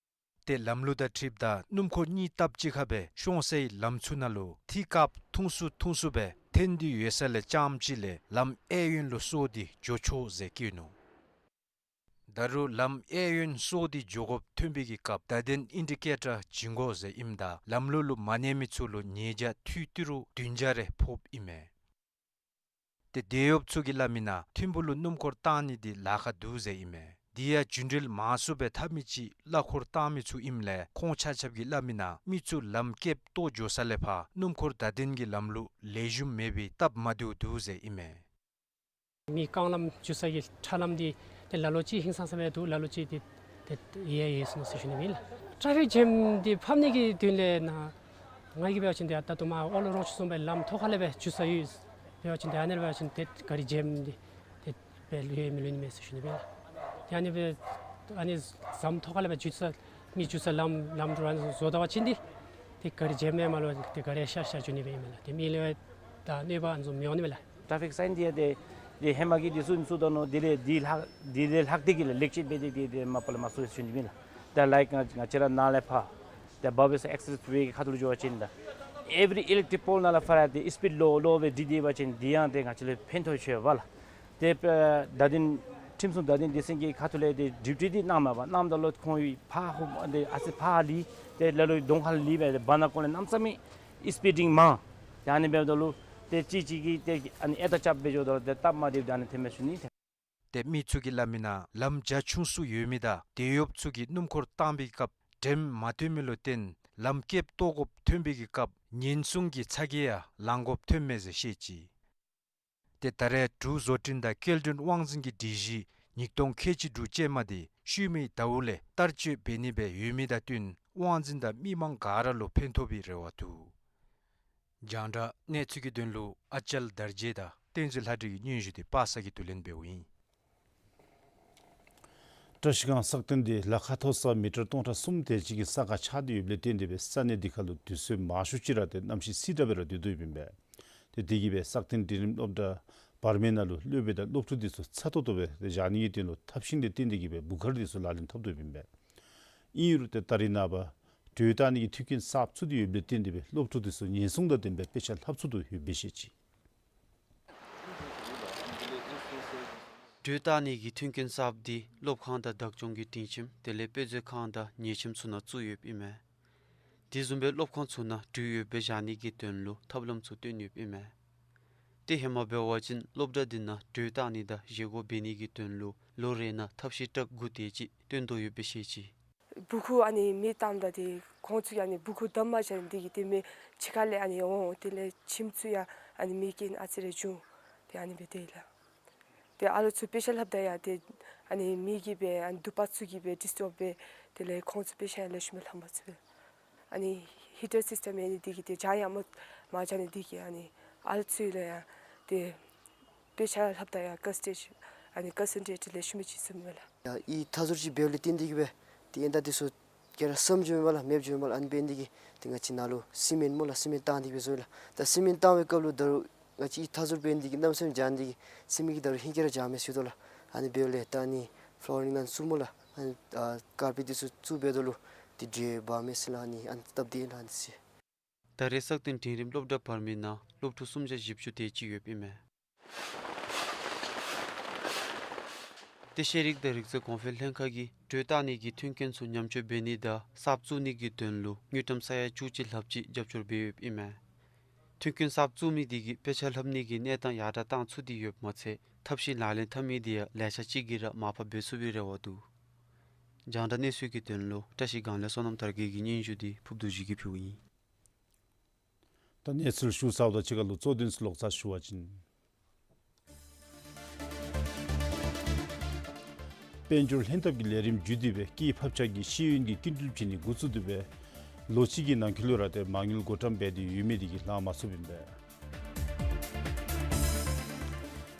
ཏེ་ལམ་ལུགས་དང་འཁྲིལཝ་ད་སྣུམ་འཁོར་གཉིས་སྟབས་གཅིག་ཁར་སྦེ་ཤོང་སའི་ལམ་ཚུ་ནང་ལུ་ཐིག་དཀརཔོ་ཐུང་སུ་ཐུང་སུ་སྦེ་འཐོན་ཏེ་ཡོད་ས་ལས་རྐྱངམ་གཅིག་ལས་ལམ་གཡས་གཡོན་ལུ་སོར་ཏེ་འགྱོ་ཆོག་ཟེར་བཀོད་ནུག། ད་རུང་ལམ་གཡས་གཡོན་སོར་ཏེ་འགྱོ་དགོཔ་ཐོན་པའི་གི་སྐབས་བརྡ་དོན་ཨིན་ཌི་ཀེ་ཊར་བྱིན་དགོ་ཟེར་ཨིནམ་ད་ལམ་ལུགས་ལུ་མ་གནས་མི་ཚུ་ལུ་ཉེས་བྱ་ཐུབ་ཏི་རུ་བདུན་བརྒྱ་རེ་ཕོགཔ་ཨིན་མས། ཏེ་དེད་གཡོགཔ་ཚུ་གིས་སླབ་མི་ནང་ཐིམ་ཕུག་ལུ་སྣུམ་འཁོར་བཏང་ནི་འདི་ལཱ་ཁག་འདུག་ཟེར་ཨིན་མས། དེ་ཡང་རྒྱུན་འགྲུལ་མང་སུ་སྦེ་འཐབ་མི་ཅིག་གླ་འཁོར་བཏང་མི་ཚུ་ཨིནམ་ལས་ཁོང་ཆ་ཁྱབ་ཀྱིས་སླབ་མི་ནང་མི་ཚུ་ལམ་སྐེདཔ་བཏོག་འགྱོ་ས་ལས་ཕར་སྣུམ་འཁོར་བརྡ་དོན་གྱི་ལམ་ལུགས་ལེགས་ཤོམ་མེད་པའི་སྟབས་མ་བདེཝ་འདུག་ཟེར་ཨིན་མས། མི་རྐང་ལམ་འགྱོ་ས་གི་ཁྲ་ལམ་འདི་ ལ་ལོ་ཅིག་ཧིང་སངས་ས་སྦེ་འདུག། ལ་ལོ་ཅིག་འདི་ཏེ་ཡལ་ཡལ་སོང་ནུག་ཟེར་ཞུ་ནི་ཨིན་ལགས། ཊ་ཕིག་ཇེམ་འདི་ཕམ་ནི་གི་དོན་ལས་ནཱ་ང་གིས་འབད་བ་ཅིན་ཏེ་ད་ལྟོ་མར་ཨོ་ལོ་རོང་ཆུ་ཚུན་སྦེ་ལམ་ཐོག་ཁ་ལས་སྦེ་འགྱོ་ས་ཡོད། འབད་བ་ཅིན་ཏེ་ཨ་ནཱ་ལས་འབད་བ་ཅིན་ཏེ་གཱ་རི་ཇེམ་འདི་ཏེ་སྦེ་ལུས་ཡང་མི་ལུས་ནི་མས་ཟེར་ཞུ་ནི་ཨིན་ལགས། ཏེ་ཨ་ནི་སྦེ་ཨ་ནི་ཟམ་ཐོག་ཁ་ལས་སྦེ་འགྱོ་ས་མི་འགྱོ་ས་ལམ་ལམ་འགྲོ་ཨ་ནི་བཟོ་ད་པ་ཅིན་འདི་ཏེ་གཱ་རི་ཇེམ་ཡང་མ་ལུས་ཏེ་གཱ་རི་ཡང་ཤར་ཤར་འགྱོ་ནི་སྦེ་ཨིན་མས་ལགས། ཏེ་མི་ལུ་ཡང་ད་གནོད་པ་ཨ་ནི་བཟུམ་མི་འོང་ནི་མས་ལགས། ཊ་ཕིག་སའིན་འདི་ཡང་ཏེ་ཏེ་ཧེ་མ་གི་འདི་ཚུ་ནི་ཚུ་དང་ནོ་དེ་ལས་འདི་ལྷག་འདི་ལས་ལྷག་སྟེ་གི་ལེགས་ཤོམ་སྦེ་ཏེ་ཏེ་ཏེ་མ་པ་ལས་མ་བཟོ་ཟེར་ཞུ་ནི་ཨིན་ལགས། ད་ལའིཀ་ང་ང་བཅས་ར་ནཱ་ལས་ཕར་ཏེ་བཱ་བེ་སི་ཨེག་སེས་ཝེ་གི་ཁ་ཐུག་ལུ་འགྱོ་བ་ཅིན་ད་ཨེ་ཝི་རི་ཨི་ལེག་ཊིག་པོལ་ནང་ལས་ཕར་ཏེ་སི་པིཌ་ལོ་ལོ་སྦེ་སྒྲིག་སྡོད་པ་ཅིན་འདི་ཡང་ཏེ་ང་བཅས་ལུ་ཕན་ཐོགས་ཆེ་བས་ལགས། ཏེ་དཔེ་བརྡ་དོན་ཁྲིམས་སྲུང་བརྡ་དོན་སྡེ་ཚན་གྱི་ཁ་ཐུག་ལས་ཏེ་ཌིའུ་ཊི་འདི་གནངམ་མས་པ། གནངམ་ད་ལུ་ཁོང་གིས་ཕར་ཧོ་ཏེ་ཨ་ཙི་ཕར་ལུས་ཏེ་ལ་ལུ་གདོང་ཁར་ལུས་སྦེ་ཏེ་བར་ན་ཀོ་ལས་གནམ་མེད་ས་མེད་སི་པིཌིང་མང་། ཏེ་ཨ་ནི་འབདཝ་ད་ལུ་ཏེ་གཅིག་གཅིག་གིས་ཏེ་ཨ་ནི་ཨེ་ད་རྐྱབ་སྦེ་འགྱོཝ་ད་ལུ་ཏེ་སྟབས་མ་བདེཝ་ད་ཨ་ནི་ཐོནམ་མས་ཟེར་ཞུ་ནི། ཏེ་མི་ཚུ་གིས་སླབ་མི་ནང་ལམ་རྒྱ་ཆུང་སུ་ཡོད་མི་དང་དེད་གཡོགཔ་ཚུ་གིས་སྣུམ་འཁོར་བཏང་པའི་སྐབས་འགྲེམས་མ་ཐོན་མི་ལུ་བརྟེན་ལམ་ཀེབ་བཏོག་དགོཔ་ཐོན་པའི་གི་སྐབས་ཉེན་སྲུང་གི་ཚ་གྱང་ཡང་ལང་དགོཔ་ཐོནམ་མས་ཟེར་བཤད་ཅི། ཏེ་ད་རེས་འབྲུག་བཟོ་སྐྲུན་དང་སྐྱེལ་འདྲེན་དབང་འཛིན་གྱི་སྒྲིག་གཞི་ཉིས་སྟོང་ཁལ་གཅིག་དྲུག་ཅན་མ་འདི་ཤུལ་མའི་ཟླཝ་ལས་བསྟར་སྤྱོད་འབད་ནི་སྦེ་ཡོད་མི་དང་བསྟུན་དབང་འཛིན་དང་མི་མང་ག་ར་ལུ་ཕན་ཐོགས་པའི་རེ་བ་འདུག། རྒྱང་བསྒྲགས་གནས་ཚུལ་གྱི་དོན་ལུ་ཨ་ཅལ་དར་རྒྱས་དང་བསྟན་འཛིན་ལྷ་སྒྲོན་གྱི་སྙན་ཞུ་འདི་པ་སངས་གིས་བསྡུ་ལེན་འབདཝ་ཨིན། བཀྲ་ཤིས་སྒང་སག་སྟེང་འདི་ལ་ཁ་མཐོ་ས་མི་ཊར་སྟོང་ཕྲག་གསུམ་དེ་ཅིག་གི་ས་ཁར་ཆགས་ཏེ་ཡོདཔ་ལས་བརྟེན་ཏེ་སྦེ་ས་གནས་འདི་ཁར་ལུ་དུས་ཚོད་མང་ཤོས་ཅིག་ར་ཏེ་གནམ་གཤིས་བསིལ་དྲགས་སྦེ་ར་སྡོད་དོ་ཡོདཔ་ཨིན་པས། ཏེ་དེ་གིས་སྦེ་སག་སྟེང་འབྲིང་རིམ་སློབ་གྲྭ་བར་མའི་ནང་ལུ་སློབ་དཔོན་དང་སློབ་ཕྲུག་འདི་ཚུ་ཚ་ཏོག་ཏོ་སྦེ་བཞག་ནི་གི་དོན་ལུ་ཐབས་ཤེས་ལས་བརྟེན་ཏེ་གིས་སྦེ་སྦུག་ཁར་འདི་ཚུ་ལག་ལེན་འཐབ་དོ་ཡོདཔ་ཨིན་པས། ཨིན་རུང་ཏེ་ད་རེས་ནངས་པ་དྲོད་བཏང་ནི་གི་མཐུན་རྐྱེན་གསརཔ་བཙུགས་ཏེ་ཡོདཔ་ལས་བརྟེན་ཏེ་སྦེ་སློབ་ཕྲུག་འདི་ཚུ་ཉེན་སྲུང་དང་ལྡནམ་སྦེ་དཔེ་ཆ་ལྷབ་ཚུགས་དོ་ཡོདཔ་སྦེ་བཤད་ཅི། དྲོད་བཏང་ནི་གི་མཐུན་རྐྱེན་གསརཔ་འདི་སློབ་ཁང་དང་བདག་སྐྱོང་གི་སྡིངས་ཆ་དེ་ལས་དཔེ་མཛོད་ཁང་དང་ཉལ་ཁྱིམ་ཚུ་ནང་བཙུགས་ཡོདཔ་ཨིན་མས། དེ་བཟུམ་སྦེ་སློབ་ཁང་ཚུ་ནང་དྲོད་ཡོདཔ་སྦེ་བཞག་ནི་གི་དོན་ལུ་ཐབས་ལམ་ཚུ་སྟོན་ཡོདཔ་ཨིན་མས། ཏེ་ཧེ་མ་འབད་བ་ཅིན་སློབ་གྲྭ་འདི་ནང་དྲོད་བཏང་ནི་དང་བཞེས་སྒོ་འབད་ནི་གི་དོན་ལུ་ལོ་རེ་ནང་ཐབས་ཤེས་ཊག་དགུ་དེ་ཅིག་བཏོན་དོ་ཡོདཔ་སྦེ་བཤད་ཅི། སྦུ་གུ་ཨ་ནི་མེ་བཏངམ་ད་ཏེ་ཁོང་ཚུ་ཡང་ཨ་ནི་སྦུ་གུ་བསྡམ་མ་བཞག་ནི་འདི་གིས་ཏེ་མེ་ཕྱི་ཁ་ལས་ཨ་ནི་འོང་། དེ་ལས་ཁྱིམ་ཚུ་ཡང་ཨ་ནི་མེ་རྐྱེན་ཨ་ཙི་རེ་བྱུང་། ཏེ་ཨ་ནི་སྦེ་ཏེ་ལགས། ཏེ་ཨ་ལོ་ཚུ་དཔེ་ཆ་ལྷབ་ད་ཡང་ཏེ་ཨ་ནི་མེ་གིས་སྦེ་ཨ་ནི་དུ་པ་ཚུ་གིས་སྦེ་ཌིསི་ཊརབ་འབད། དེ་ལས་ཁོང་ཚུ་དཔེ་ཆ་ཡང་ལེགས་ཤོམ་སྦེ་ལྷབ་མ་ཚུགས་པས། ཨ་ནི་ཧི་ཊར་སིསི་ཊམ་ཡོད་ནི་འདི་གིས་ཏེ་འཇམ་ཡང་མ་མ་འཇམ་ནི་འདི་གིས་ཨ་ནི་ཨ་ལོ་ཚུ་ལུ་ཡང་ཏེ་དཔེ་ཆ་ལྷབ་ད་ཡང་ཀོན་སེན་ཊྲེཊ་ཨ་ནི་ཀོན་སེན་ཊྲེཊ་ལེགས་ཤོམ་སྦེ་བྱིན་ཚུགས་མས་ལགས། ཡ་ཨི་མཐའ་ཟུར་ཅིག་འབདཝ་ལས་བརྟེན་ཏེ་གིས་སྦེ་ཏེ་ཨིན་ད་འདི་ཚུ་ག་ར་སྲམ་འགྱོཝ་མས་ལགས། མེདཔ་འགྱོཝ་མས་ལགས། ཨ་ནི་འབད་ནི་འདི་གིས་ཏེ་ང་བཅས་ནཱ་ལུ་སི་མེནཊ་སྨོ་ལགས། སི་མེནཊ་བཏང་སྟེ་གིས་སྦེ་བཟོཝ་ཨིན་ལགས། ད་སི་མེནཊ་བཏང་བའི་སྐབས་ལུ་ད་རུང་ང་བཅས་ཨི་མཐའ་ཟུར་འབད་ནི་འདི་གིས་གནམ་མེད་ས་མེད་འཇམ་ནི་འདི་གིས་སི་མེནཊ་གིས་ད་རུང་ཧིང་གིས་ར་འཇམ་མི་ཚུགས་དོ་ལགས། ཨ་ནི་འབདཝ་ལས་ད་ཨ་ནི་ཕློ་རིང་ནང་བཙུགས་སྨོ་ལགས། ཨ་ནི་ཨ་ཀར་པེཊ་འདི་ཚུ་བཙུགས་འབདཝ་ད་ལུ་ཏེ་དྲོད་འབར་མི་ཚུགས་ལགས། ཨ་ནི་ཨ་ནི་སྟབས་བདེ་ལགས། ཨ་ནི་ཟེར། ད་རེས་སག་སྟེང་འབྲིང་རིམ་སློབ་གྲྭ་བར་མའི་ནང་སློབ་ཕྲུག་སུམ་བརྒྱ་བཞི་བཅུ་དེ་ཅིག་ཡོདཔ་ཨིན་མས། ཏེ་ཤེས་རིག་དང་རིག་རྩལ་གོང་འཕེལ་ལྷན་ཁག་གིས་དྲོད་བཏང་ནི་གི་མཐུན་རྐྱེན་ཚུ་ཉམས་བཅོས་འབད་ནི་དང་གསརཔ་བཙུགས་ནི་གི་དོན་ལུ་དངུལ་ཀྲམ་ས་ཡ་བཅུ་གཅིག་ལྷགཔ་ཅིག་རྒྱབ་སྐྱོར་འབད་ཡོདཔ་ཨིན་མས། མཐུན་རྐྱེན་གསརཔ་བཙུགས་མི་འདི་གིས་དཔེ་ཆ་ལྷབ་ནི་གི་གནས་སྟངས་ཡར་དྲགས་བཏང་ཚུགས་ཏེ་ཡོདཔ་མ་ཚད་ཐབས་ཤེས་ལག་ལེན་འཐབ་མི་འདི་ཡང་ལེ་ཤ་ཅིག་གིས་ར་མར་ཕབ་འབད་ཚུགས་པའི་རེ་བ་འདུག། རྒྱང་བསྒྲགས་གནས་ཚུལ་གྱི་དོན་ལུ་བཀྲ་ཤིས་སྒང་ལས་བསོད་ནམས་དར་རྒྱས་ཀྱི་སྙན་ཞུ་འདི་ཕུརབ་རྡོ་རྗེ་གིས་ཕུལཝ་ཨིན། ད་གནས་ཚུལ་ཞུ་ཚརཝ་དང་གཅིག་ཁར་ལུ་གཙོ་དོན་ཚུ་ལོག་ཚར་ཞུ་བ་ཅིན། དཔལ་འབྱོར་ལྷན་ཐབས་ཀྱི་ལས་རིམ་བརྒྱུད་དེ་སྦེ་སྐྱེད་ཕབ་ཆག་གི་ཤེས་ཡོན་གྱི་སྐྱིན་འགྲུལ་བྱིན་ནི་འགོ་བཙུགས་ཏེ་སྦེ་ལོ་གཅིག་གི་ནང་འཁོད་ལུ་ར་ཏེ་མ་དངུལ་བགོ་བཀྲམ་འབད་དེ་ཡོད་མི་འདི་གིས་ལང་མ་ཚུགསཔ་ཨིན་པས།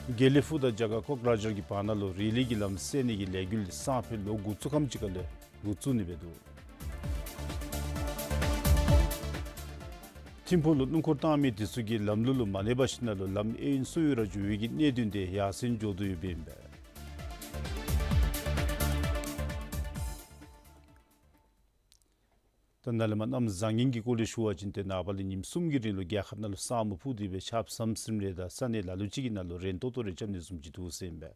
དགེ་ལེགས་ཕུག་དང་རྒྱ་གར་ཀོག་རཱཇར་གྱི་བར་ན་ལུ་རི་ལི་གི་ལམ་བསལ་ནི་གི་ལས་འགུལ་འདི་སང་ཕོད་ལོ་འགོ་བཙུགས་ཁམས་ཅིག་ཁར་ལས་འགོ་བཙུགས་ནི་སྦེ་འདུག། ཐིམ་ཕུག་ལུ་སྣུམ་འཁོར་བཏང་མི་དེ་ཚུ་གིས་ལམ་ལུགས་ལུ་མ་གནས་པར་ཞིནམ་ལས་ལམ་གཡས་གཡོན་སོར་ཡུག་ར་འགྱོ་བའི་གི་གནད་དོན་དེ་ཡར་སེང་འགྱོ་དོ་ཡོདཔ་ཨིན་པས། ད་ནཱ་ལས་མར་གནམ་བཟང་ངན་གྱི་སྐོར་ལས་ཞུ་བ་ཅིན་ཏེ་ནངས་པ་ལས་ཉིནམ་གསུམ་གྱི་རིང་ལུ་རྒྱལ་ཁབ་ནང་ལུ་ས་སྨུག་ཕུབ་སྟེ་སྦེ་ཆརཔ་ཟམ་ཟིམ་རེ་དང་ས་གནས་ལ་ལུ་ཅིག་གི་ནང་ལུ་རན་ཏོག་ཏོ་རེ་རྐྱབ་ནི་བཟུམ་ཅིག་འདུག་ཟེར་ཨིན་པས།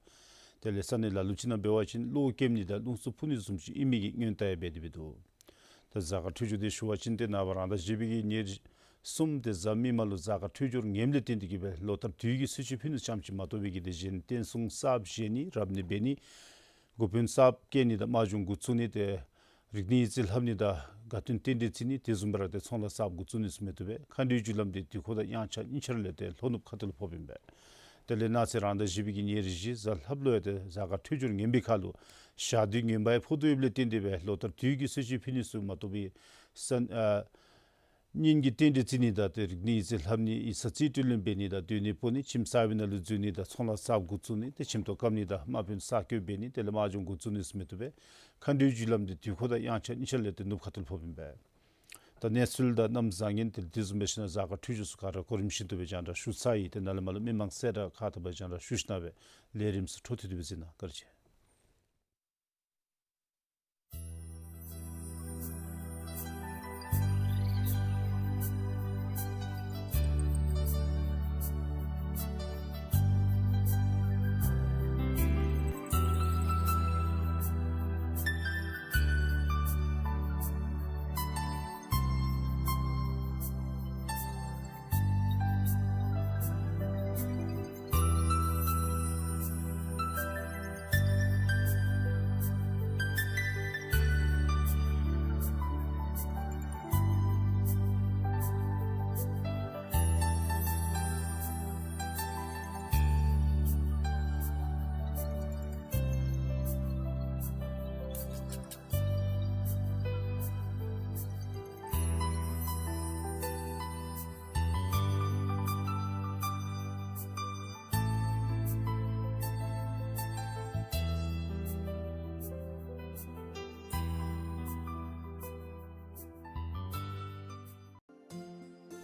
དེ་ལས་ས་གནས་ལ་ལུ་ཅིག་ནང་འབད་བ་ཅིན་གློག་ཀེམ་ནི་དང་རླུང་འཚུབ་འཕུ་ནི་བཟུམ་ཅིག་ཨིན་མི་གི་སྔོན་བརྡ་ཡང་འབད་དེ་སྦེ་འདུག། ད་གཟའ་སྐར་འཕྲོད་སྦྱོར་དེ་ཞུ་བ་ཅིན་ཏེ་ནངས་པ་རང་ཟླ་བཞི་པའི་གི་ཉེར་གསུམ་ཏེ་གཟའ་མིག་དམར་ལུ་གཟའ་སྐར་འཕྲོད་སྦྱོར་ངནམ་ལས་བརྟེན་ཏེ་གིས་སྦེ་ལོ་ལྟར་དུས་ཀྱི་གསོལ་མཆོད་ཕུལ་ནི་ཙམ་ཅིག་མ་གཏོགས་པའི་གི་དེ་གཞན་རྟེན་གསུང་གསརཔ་བཞེངས་ནི་རབ་གནས་འབད་ནི་འགོ་དཔོན་གསརཔ་བསྐོ་ནི་དང་དམག་སྦྱོང་འགོ་བཙུགས་ནི་ཏེ་རིག་གནས་ཡིག་རྩིས་ལྷབ་ནི་དང་དགའ་སྟོན་རྟེན་འབྲེལ་བརྩི་ནི་དེ་བཟུམ་སྦེ་ར་ཏེ་ཚོང་ལཱ་གསརཔ་འགོ་བཙུགས་ནི་ཚུ་མི་བཏུབ་པས། མཁའ་འགྲོའི་རྒྱུ་ལམ་དེ་དུས་འཁོར་དང་དབྱངས་འཆར་གཉིས་ཆ་ར་ལས་ཏེ་ལྷོ་ནུབ་ཁ་ཐུག་ལུ་ཕོགཔ་ཨིན་པས། དེ་ལས་གནངས་ཚེ་རང་ཟླ་བཞི་པའི་གི་ཉེར་བཞི་གཟའ་ལྷགཔ་ལུ་ཡང་ཏེ་གཟའ་སྐར་འཕྲོད་སྦྱོར་ངན་པའི་ཁར་ལུ་ཞག་དུས་ངན་པ་ཡང་ཕོག་དོ་ཡོདཔ་ལས་བརྟེན་ཏེ་སྦེ་ལོ་ལྟར་དུས་ཀྱི་གསོལ་མཆོད་ཕུལ་ནི་ཚུ་མ་གཏོགས་པའི་ས་ཨ་གཉེན་གྱི་རྟེན་འབྲེལ་བརྩི་ནི་དང་ཏེ་རིག་གནས་ཡིག་རྩིས་ལྷབ་ནི་ཡིག་ཚང་རྩིས་སྤྲོད་ལེན་འབད་ནི་དང་སྡོད་གནས་སྤོ་ནི་ཁྱིམ་གསར་པའི་ནང་ལུ་འཛུལ་ནི་དང་ཚོང་ལཱ་གསརཔ་འགོ་བཙུགས་ནི་ཏེ་ཁྱིམ་ཐོག་བཀབ་ནི་དང་དམག་དཔོན་གསར་བསྐོ་འབད་ནི་དེ་ལས་དམག་སྦྱོང་འགོ་བཙུགས་ནི་ཚུ་མ་གཏོགས་པའི་མཁའ་འགྲོའི་རྒྱུ་ལམ་འདི་དུས་འཁོར་དང་དབྱངས་འཆར་གཉིས་ཆ་ལས་ཏེ་ནུབ་ཁ་ཐུག་ལུ་ཕོགཔ་ཨིན་པས། ད་གནས་ཚུལ་དང་གནམ་བཟང་ངན་དེ་དེ་བཟུམ་སྦེ་ཞིནམ་ལས་གཟའ་སྐར་འཕྲོད་སྦྱོར་ཚུ་ག་ར་གོ་རིམ་བཞིན་དུ་སྦེ་རྒྱང་བསྒྲགས་ཞུ་ཚར་ཡི། ཏེ་ནཱ་ལས་མར་ལུ་མི་མང་གསལ་བསྒྲགས་ཁག་དང་སྦེ་རྒྱང་བསྒྲགས་ཞུ་ཞིནམ་ལས་ལས་རིམ་ཚུ་འཕྲོ་མཐུད་དེ་སྦེ་གཟིགས་གནང་། བཀའ་དྲིན་ཆེ།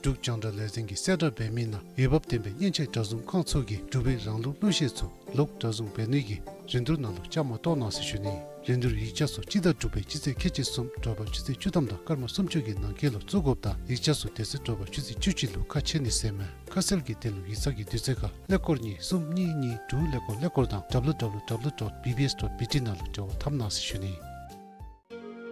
འབྲུག་རྒྱང་བསྒྲགས་ལས་འཛིན་གྱིས་གསལ་བསྒྲགས་འབད་མི་ནང་འོས་འབབ་ལྡན་པའི་མཉེན་ཆས་གྲྭ་བཟུང་ཁང་ཚུ་གིས་འབྲུག་པའི་རང་ལུགས་གླུ་གཞས་ཚུ་ལོག་གྲྭ་བཟུང་འབད་ནི་གི་རིན་བསྡུར་ནང་ལུ་བཅའ་མར་གཏོགས་གནང་ཟེར་ཞུ་ནི། རིན་བསྡུར་ཡིག་ཆ་ཚུ་སྤྱི་ཟླ་དྲུག་པའི་སྤྱི་ཚེས་ཁལ་གཅིག་གསུམ་དྲོ་པ་ཆུ་ཚོད་བཅུ་ཐམ་དང་སྐར་མ་སུམ་ཅུ་གི་ནང་འཁོད་ལུ་བཙུགས་དགོཔ་དང་ཡིག་ཆ་ཚུ་དེ་ཚེ་དྲོ་པ་ཆུ་ཚོད་བཅུ་གཅིག་ལུ་ཁ་ཕྱེ་ནི་ཟེར་མས། ཁ་གསལ་གྱི་དོན་ལུ་ཡིག་ཚང་གི་དུས་ཚོད་ཁར་ཀླད་ཀོར་གཉིས་གསུམ་གཉིས་གཉིས་དྲུག་ཀླད་ཀོར་ཀླད་ཀོར་དང་W W W dot B B S dot B T ནང་ལུ་འབྲེལ་བ་འཐབ་གནང་ཟེར་ཞུ་ནི།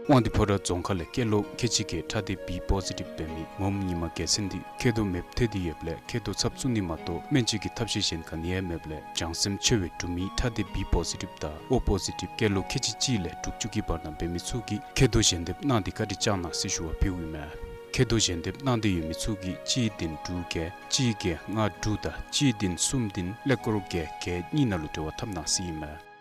དབང་འདུས་ཕོ་བྲང་རྫོང་ཁག་ལས་སྐྱེས་ལོ་ཁལ་གཅིག་གི་ཁྲག་ལྡན་B positive འབད་མི་ངོམ་ཉི་མ་རྒྱལ་མཚན་འདི་མཁལ་རྡོག་མེདཔ་ཐལ་ཏེ་ཡོདཔ་ལས་མཁལ་རྡོག་ཚབ་བཙུགས་ནི་མ་གཏོགས་སྨན་བཅོས་ཀྱི་ཐབས་ཤེས་གཞན་ག་ནི་ཡང་མེདཔ་ལས་བྱང་སེམས་ཆེ་བའི་འབྲུག་མི་ཁྲག་ལྡན་B positive དང་O positive སྐྱེས་ལོ་ཁལ་གཅིག་གཅིག་ལས་དྲུག་ཅུ་གི་བར་ན་འབད་མི་ཚུ་གིས་མཁལ་རྡོག་ཞལ་འདེབས་གནང་སྟེ་བཀའ་དྲིན་བསྐྱང་གནང་ཟེར་ཞུ་བ་ཕུལཝ་ཨིན་མས། མཁལ་རྡོག་ཞལ་འདེབས་གནང་སྟེ་ཡོད་མི་ཚུ་གིས་གཅིག་བདུན་དྲུག་བརྒྱད་གཅིག་བརྒྱད་ལྔ་དྲུག་དང་གཅིག་བདུན་གསུམ་བདུན་ཀླད་ཀོར་བརྒྱད་བརྒྱད་གཉིས་ནང་ལུ་འབྲེལ་བ་འཐབ་གནང་ཟེར་ཨིན་མས།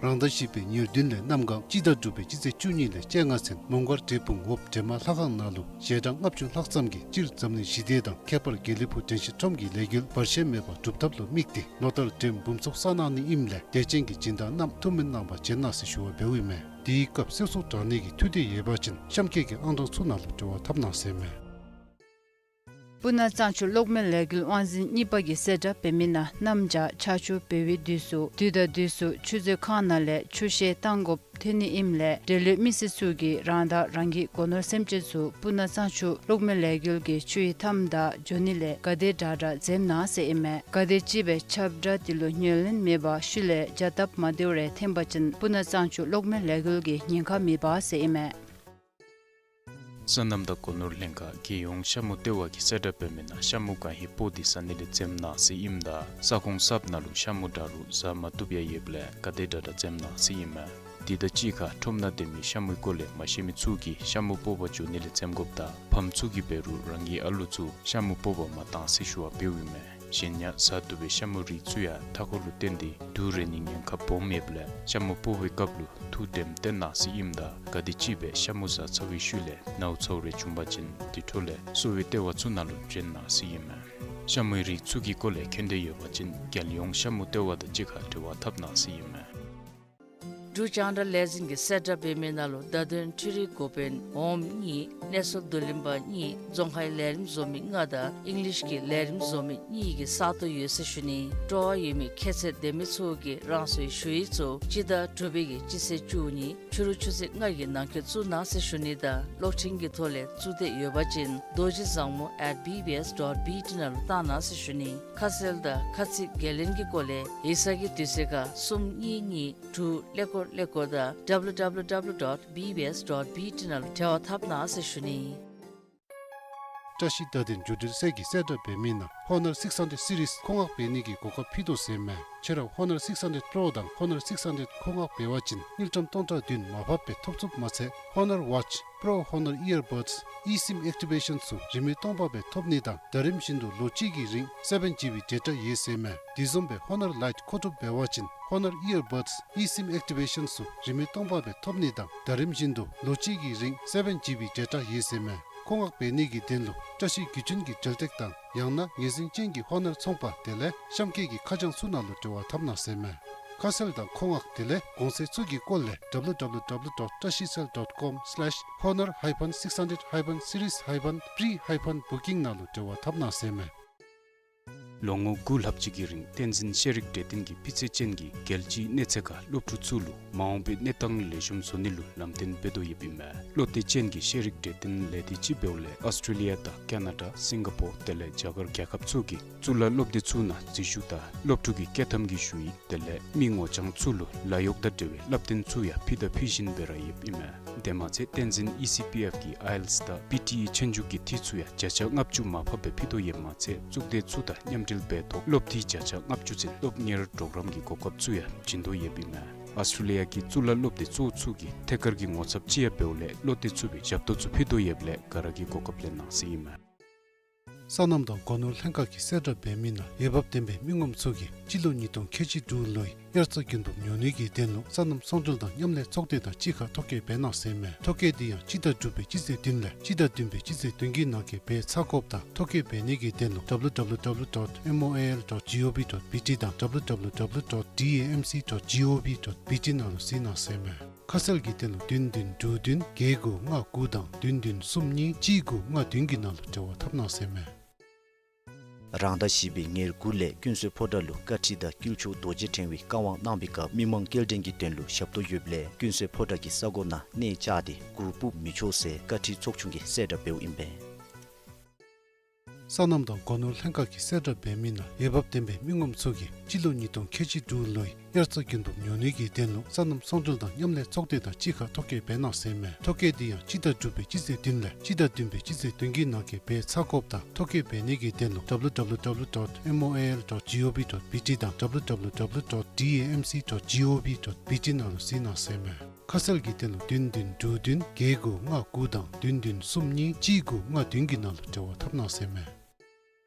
རང་ཟླ་བཞི་པའི་ཉེར་བདུན་ལས་གནམ་གང་སྤྱི་ཟླ་དྲུག་པའི་སྤྱི་ཚེས་བཅུ་གཉིས་ལས་བཅོ་ལྔ་ཚུན་མོང་སྒར་འབྲས་སྤུངས་འོགཔ་འདྲེ་དམག་ལྷ་ཁང་ནང་ལུ་ཞལ་གྲངས་ལྔ་བཅུ་ལྷག་ཙམ་གྱིས་སྤྱིར་འཛམ་གླིང་ཞི་བདེ་དང་ཁྱད་པར་དགེ་ལེགས་ཕུག་དྲན་ཤེས་ཁྲོམ་གྱི་ལས་འགུལ་བར་ཆད་མེད་པར་གྲུབ་ཐབས་ལུ་དམིགས་ཏེ་ལོ་ལྟར་འགྲེམས་འབུམ་ཚོགས་བསགས་གནང་ནི་ཨིནམ་ལས་དད་ཅན་གྱི་སྦྱིན་བདག་རྣམས་ཐུགས་སྨོན་གནང་བར་བྱོན་གནང་ཟེར་ཞུ་བ་འབདཝ་ཨིན་མས། དེའི་སྐབས་གསོལ་ཚོགས་དྲང་ནི་གི་ཐུགས་འདོད་ཡོད་པ་ཅིན་གཤམ་འཁོད་ཀྱི་ཨང་གྲངས་ཚུ་ནང་ལུ་འབྲེལ་བ་འཐབ་གནང་ཟེར་མས། སྤུ་ན་གཙང་ཆུ་གློག་མེ་ལས་འགུལ་དབང་འཛིན་གཉིས་པ་གིས་གསལ་བསྒྲགས་འབད་མི་ནང་གནམ་བྱཱར་ཆར་ཆུ་འབབ་པའི་དུས་སུ་དུས་དང་དུས་སུ་ཆུ་མཛོད་ཁང་ནང་ལས་ཆུ་བཤལ་བཏང་དགོཔ་ཐོན་ནི་ཨིནམ་ལས་འབྲེལ་ཡོད་མི་སེར་ཚུ་གིས་རང་དང་རང་གི་སྒོ་ནོར་སེམས་ཅན་ཚུ་སྤུ་ན་གཙང་ཆུ་གློག་མེ་ལས་འགུལ་གྱི་ཆུ་ཡི་མཐའམ་དང་འགྱོ་ནི་ལས་ག་དེ་དྲག་དྲག་འཛེམ་གནང་ཟེར་ཨིན་མས། ག་དེ་ཅིག་སྦེ་ཁྱབ་བསྒྲགས་དེ་ལུ་ཉན་ལེན་མེད་པར་ཤུལ་ལས་བྱ་སྟབས་མ་བདེཝ་རེ་འཐོན་པ་ཅིན་སྤུ་ན་གཙང་ཆུ་གློག་མེ་ལས་འགུལ་གྱི་ཉེན་ཁ་མེད་པ་ཟེར་ཨིན་མས། སོ་ནམ་དང་སྒོ་ནོར་ལྷན་ཁག་རྒྱལ་ཡོངས་ཤ་མུ་ལྟེ་བ་གིས་གསལ་བསྒྲགས་འབད་མི་ནང་ཤ་མུ་གང་ཧེ་སྤོ་སྟེ་ཟ་ནི་ལས་འཛེམ་གནང་ཟེར་ཨིནམ་ད་ས་ཁོངས་གསརཔ་ནང་ལུ་ཤ་མུ་དྲག་རུང་ཟ་མ་བཏུབ་ཡང་ཡོདཔ་ལས་ག་དེ་དྲག་དྲག་འཛེམ་གནང་ཟེར་ཨིན་མས། དེ་དང་གཅིག་ཁར་ཁྲོམ་ནང་སྡོད་མི་ཤ་མུའི་སྐོར་ལས་མ་ཤེས་མི་ཚུ་གིས་ཤ་མུ་སྤོ་བར་འགྱོ་ནི་ལས་འཛེམ་དགོཔ་དང་ཕམ་ཚུ་གིས་འབད་རུང་རང་གི་ཨ་ལུ་ཚུ་ཤ་མུ་སྤོ་བར་མ་གཏང་ཟེར་ཞུ་བ་འབདཝ་ཨིན་མས། གཞན་ཡང་ཟ་བཏུབ་པའི་ཤ་མུའི་རིགས་ཚུ་ཡང་མཐའ་འཁོར་ལུ་བརྟེན་ཏེ་དུག་རེག་ནིའི་ཉེན་ཁ་སྦོམ་ཡོདཔ་ལས་ཤ་མུ་སྤོ་བའི་སྐབས་ལུ་ཐུགས་དྲནམ་བཏོན་གནང་ཟེར་ཨིནམ་ད་ག་དེ་ཅིག་སྦེ་ཤ་མུ་ཟ་ཚར་བའི་ཤུལ་ལས་ནཝ་ཚཝ་རེ་བྱུང་པ་ཅིན་དེ་འཕྲོ་ལས་གསོ་བའི་ལྟེ་བ་ཚུ་ནང་ལུ་བྱོན་གནང་ཟེར་ཨིན་མས། ཤ་མུའི་རིགས་ཚུ་གི་སྐོར་ལས་མཁྱེན་འདོད་ཡོད་པ་ཅིན་རྒྱལ་ཡོངས་ཤ་མུ་ལྟེ་བ་དང་གཅིག་ཁར་འབྲེལ་བ་འཐབ་གནང་ཟེར་ཨིན་མས། འབྲུག་རྒྱང་བསྒྲགས་ལས་འཛིན་གྱིས་གསལ་བསྒྲགས་འབད་མི་ནང་ལུ་བརྡ་དོན་འཕྲུལ་རིག་འགོ་དཔོན་འོགམ་གཉིས་གནས་ཚུལ་བསྡུ་ལེན་པ་གཉིས་རྫོང་ཁའི་ལས་རིམ་བཟོ་མི་ལྔ་དང་ཨིང་ལིཤ་གི་ལས་རིམ་བཟོ་མི་གཉིས་ཀྱི་ས་སྟོང་ཡོད་ཟེར་ཞུ་ནི། སྤྲོ་བ་ཡོད་མི་ཁྱད་ཚད་ལྡན་མི་ཚུ་གིས་རང་སོའི་ཞུ་ཡིག་ཚུ་སྤྱི་ཟླ་དྲུག་པའི་གི་སྤྱི་ཚེས་བཅུ་གཉིས་ཕྱི་རུ་ཆུ་ཚོད་ལྔ་གི་ནང་འཁོད་བཙུགས་གནང་ཟེར་ཞུ་ནི་དང་གློག་འཕྲིན་གྱི་ཐོག་ལས་བཙུགས་འདོད་ཡོད་པ་ཅིན་རྡོ་རྗེ་བཟང་མོ་at B B S dot B T ནང་ལུ་བཏང་གནང་ཟེར་ཞུ་ནི། ཁ་གསལ་དང་ཁ་ཚིག་འགན་ལེན་གྱི་སྐོར་ལས་ཡིག་ཚང་གི་དུས་ཚོད་ཁར་གསུམ་གཉིས་གཉིས་དྲུག་ཀླད་ཀོར་ཀླད་ཀོར་དང་W W W dot B B S dot B T ནང་ལུ་འབྲེལ་བ་འཐབ་གནང་ཟེར་ཞུ་ནི། བཀྲ་ཤིས་བརྡ་དོན་བརྒྱུད་འབྲེལ་ཚད་ཀྱིས་གསལ་བསྒྲགས་འབད་མི་ནང་Honor six hundred series མཁོ་མངགས་འབད་ནི་གི་གོ་སྐབས་ཕུལ་དོ་ཟེར་མས། ཁྱེད་ར་Honor six hundred Pro དང་Honor six hundred མཁོ་མངགས་འབད་བ་ཅིན་དངུལ་ཀྲམ་སྟོང་ཕྲག་བདུན་མར་ཕབ་སྦེ་ཐོབ་ཚུགསཔ་མ་ཚད་Honor Watch, Pro Honor Earbuds, eSIM Activation ཚུ་རིན་མེད་སྟོང་ཕབ་སྦེ་ཐོབ་ནི་དང་ད་རིམ་བཞིན་དུ་ལོ་གཅིག་གི་རིང་seven G B data ཡོད་ཟེར་མས། དེ་བཟུམ་སྦེ་Honor Lite མཁོ་སྒྲུབ་འབད་བ་ཅིན་Honor Earbuds, eSIM Activation ཚུ་རིན་མེད་སྟོང་ཕབ་སྦེ་ཐོབ་ནི་དང་ད་རིམ་བཞིན་དུ་ལོ་གཅིག་གི་རིང་seven G B data ཡོད་ཟེར་མས། མཁོ་མངགས་འབད་ནི་གི་དོན་ལུ་བཀྲ་ཤིས་བརྒྱུད་འཕྲིན་གྱི་འབྲེལ་སྟེགས་དང་ཡང་ན་ངེས་འཛིན་ཅན་གྱི་Honor ཚོང་པ་དེ་ལས་གཤམ་འཁོད་ཀྱི་ཁ་བྱང་ཚུ་ནང་ལུ་འབྲེལ་བ་འཐབ་གནང་ཟེར་མས། ཁ་གསལ་དང་མཁོ་མངགས་དེ་ལས་གོང་ཚད་ཚུ་གི་སྐོར་ལས www dot trashicell dot com slash honor hyphen six hundred hyphen series hyphen pre hyphen booking ནང་ལུ་འབྲེལ་བ་འཐབ་གནང་ཟེར་མས། ལོ་ངོ་དགུ་ལྷགཔ་ཅིག་གི་རིང་བསྟན་འཛིན་ཤེས་རིག་གྲོས་སྟོན་གྱིས་སྤུས་ཚད་ཅན་གྱི་རྒྱལ་སྤྱིའི་གནས་ཚད་ཁར་སློབ་ཕྲུག་ཚུ་ལུ་མ་འོངས་པའི་གནས་སྟངས་ལེགས་ཤོམ་བཟོ་ནི་ལུ་ལམ་སྟོན་འབད་དོ་ཡོདཔ་ཨིན་མས། བློ་གཏད་ཅན་གྱི་ཤེས་རིག་གྲོས་སྟོན་ལས་སྡེ་ཅིག་འབདཝ་ལས་ཨོསི་ཊྲེ་ལི་ཡ་དང་ཀ་ན་ཌ་སིང་ག་པོར་དེ་ལས་རྒྱ་གར་རྒྱལ་ཁབ་ཚུ་གི་གཙུག་ལག་སློབ་སྡེ་ཚུ་ནང་འཛུལ་ཞུགས་དང་སློབ་ཕྲུག་གི་བསྐྱོད་ཐམ་གྱི་ཞུ་ཡིག་དེ་ལས་མི་ངོ་རྐྱང་ཚུ་ལུ་ལཱ་གཡོག་དང་འབྲེལ་བའི་བསླབ་སྟོན་ཚུ་ཡང་ཕུལ་དང་ཕུལ་བཞིན་པའི་ར་ཡོདཔ་ཨིན་མས། དེ་མ་ཚད་བསྟན་འཛིན་ཨི་སི་པི་ཨེཕ་གི་ཨའི་ཨེལ་ཊི་ཨེསི་དང་པི་ཊི་ཨི་ཆོས་རྒྱུགས་ཀྱི་འཐུས་ཚུ་ཡང་བརྒྱ་ཆ་ལྔ་བཅུ་མར་ཕབ་སྦེ་ཕུལ་དོ་ཡོདཔ་མ་ཚད་གཙུག་སྡེ་ཚུ་དང་མཉམ་འབྲེལ་འབད་ཐོག་སློབ་འཐུས་བརྒྱ་ཆ་ལྔ་བཅུ་ཚུན་སློབ་གཉེར་གྲོགས་རམ་གྱི་གོ་སྐབས་ཚུ་ཡང་བྱིན་དོ་ཡོདཔ་ཨིན་མས། ཨོསི་ཊྲེ་ལི་ཡ་གི་གཙུག་ལག་སློབ་སྡེ་གཙོ་བོ་ཚུ་གི་ཐད་ཀར་གྱི་ངོ་ཚབ་ཅིག་ཡང་འབདཝ་ལས་བློ་གཏད་ཚུགས་པའི་ཞབས་ཏོག་ཚུ་ཕུལ་དོ་ཡོདཔ་ལས་ག་ར་གིས་གོ་སྐབས་ལེན་གནང་ཟེར་ཨིན་མས། སོ་ནམ་དང་སྒོ་ནོར་ལྷན་ཁག་གིས་གསལ་བསྒྲགས་འབད་མི་ནང་འོས་འབབ་ལྡན་པའི་མི་ངོམ་ཚུ་གིས་སྤྱི་ལོ་ཉིས་སྟོང་ཁལ་གཅིག་དྲུག་ལོའི་དབྱར་རྩྭ་དགུན་འབུབ་ཉོ་ནི་གི་དོན་ལུ་སོ་ནམ་ཚོང་འབྲེལ་དང་མཉམ་ལས་ཚོགས་སྡེ་དང་གཅིག་ཁར་ཐོ་བཀོད་འབད་གནང་ཟེར་མས། ཐོ་བཀོད་འདི་ཡང་སྤྱི་ཟླ་དྲུག་པའི་སྤྱི་ཚེས་བདུན་ལས་སྤྱི་ཟླ་བདུན་པའི་སྤྱི་ཚེས་བདུན་གྱི་ནང་འཁོད་འབད་ཚར་དགོཔ་དང་ཐོ་བཀོད་འབད་ནི་གི་དོན་ལུ་W W W dot M O A L dot G O V dot B T དང་W W W dot D A M C dot G O V dot B T ནང་ལུ་གཟིགས་གནང་ཟེར་མས། ཁ་གསལ་གྱི་དོན་ལུ་བདུན་བདུན་དྲུག་བདུན་བརྒྱད་དགུ་ལྔ་དགུ་དང་བདུན་བདུན་གསུམ་གཉིས་གཅིག་དགུ་ལྔ་བདུན་གྱི་ནང་ལུ་འབྲེལ་བ་འཐབ་གནང་ཟེར་མས། རང་ཟླ་བཞི་པའི་ཉེར་དགུ་ལས་ཀུན་གསོལ་ཕོ་བྲང་ལུ་བཀའ་ཁྲིད་དང་དཀྱིལ་ཆོག་རྡོ་རྗེ་ཕྲེང་བའི་བཀའ་དབང་གནང་བའི་སྐབས་མི་མང་སྐྱེལ་འདྲེན་གྱི་དོན་ལུ་ཞབས་ཏོག་ཡོདཔ་ལས་ཀུན་གསོལ་ཕོ་བྲང་གི་ས་གོ་ནང་གནས་བཅགས་ཏེ་གུར་སྤུབ་མི་ཆོག་ཟེར་བཀའ་ཁྲིད་ཚོགས་ཆུང་གིས་གསལ་བསྒྲགས་འབདཝ་ཨིན་པས། སོ་ནམ་དང་སྒོ་ནོར་ལྷན་ཁག་གིས་གསལ་བསྒྲགས་འབད་མི་ནང་འོས་འབབ་ལྡན་པའི་མི་ངོམ་ཚུ་གིས་སྤྱི་ལོ་ཉིས་སྟོང་ཁལ་གཅིག་དྲུག་ལོའི་དབྱར་རྩྭ་དགུན་འབུབ་ཉོ་ནི་གི་དོན་ལུ་སོ་ནམ་ཚོང་འབྲེལ་དང་མཉམ་ལས་ཚོགས་སྡེ་དང་གཅིག་ཁར་ཐོ་བཀོད་འབད་གནང་ཟེར་མས། ཐོ་བཀོད་འདི་ཡང་སྤྱི་ཟླ་དྲུག་པའི་སྤྱི་ཚེས་བདུན་ལས་སྤྱི་ཟླ་བདུན་པའི་སྤྱི་ཚེས་བདུན་གྱི་ནང་འཁོད་འབད་ཚར་དགོཔ་དང་ཐོ་བཀོད་འབད་ནི་གི་དོན་ལུ་W W W dot M O A L dot G O V dot B T དང་W W W dot D A M C dot G O V dot B T ནང་ལུ་གཟིགས་གནང་ཟེར་མས། ཁ་གསལ་གྱི་དོན་ལུ་བདུན་བདུན་དྲུག་བདུན་བརྒྱད་དགུ་ལྔ་དགུ་དང་བདུན་བདུན་གསུམ་གཉིས་གཅིག་དགུ་ལྔ་བདུན་གྱི་ནང་ལུ་འབྲེལ་བ་འཐབ་གནང་ཟེར་མས།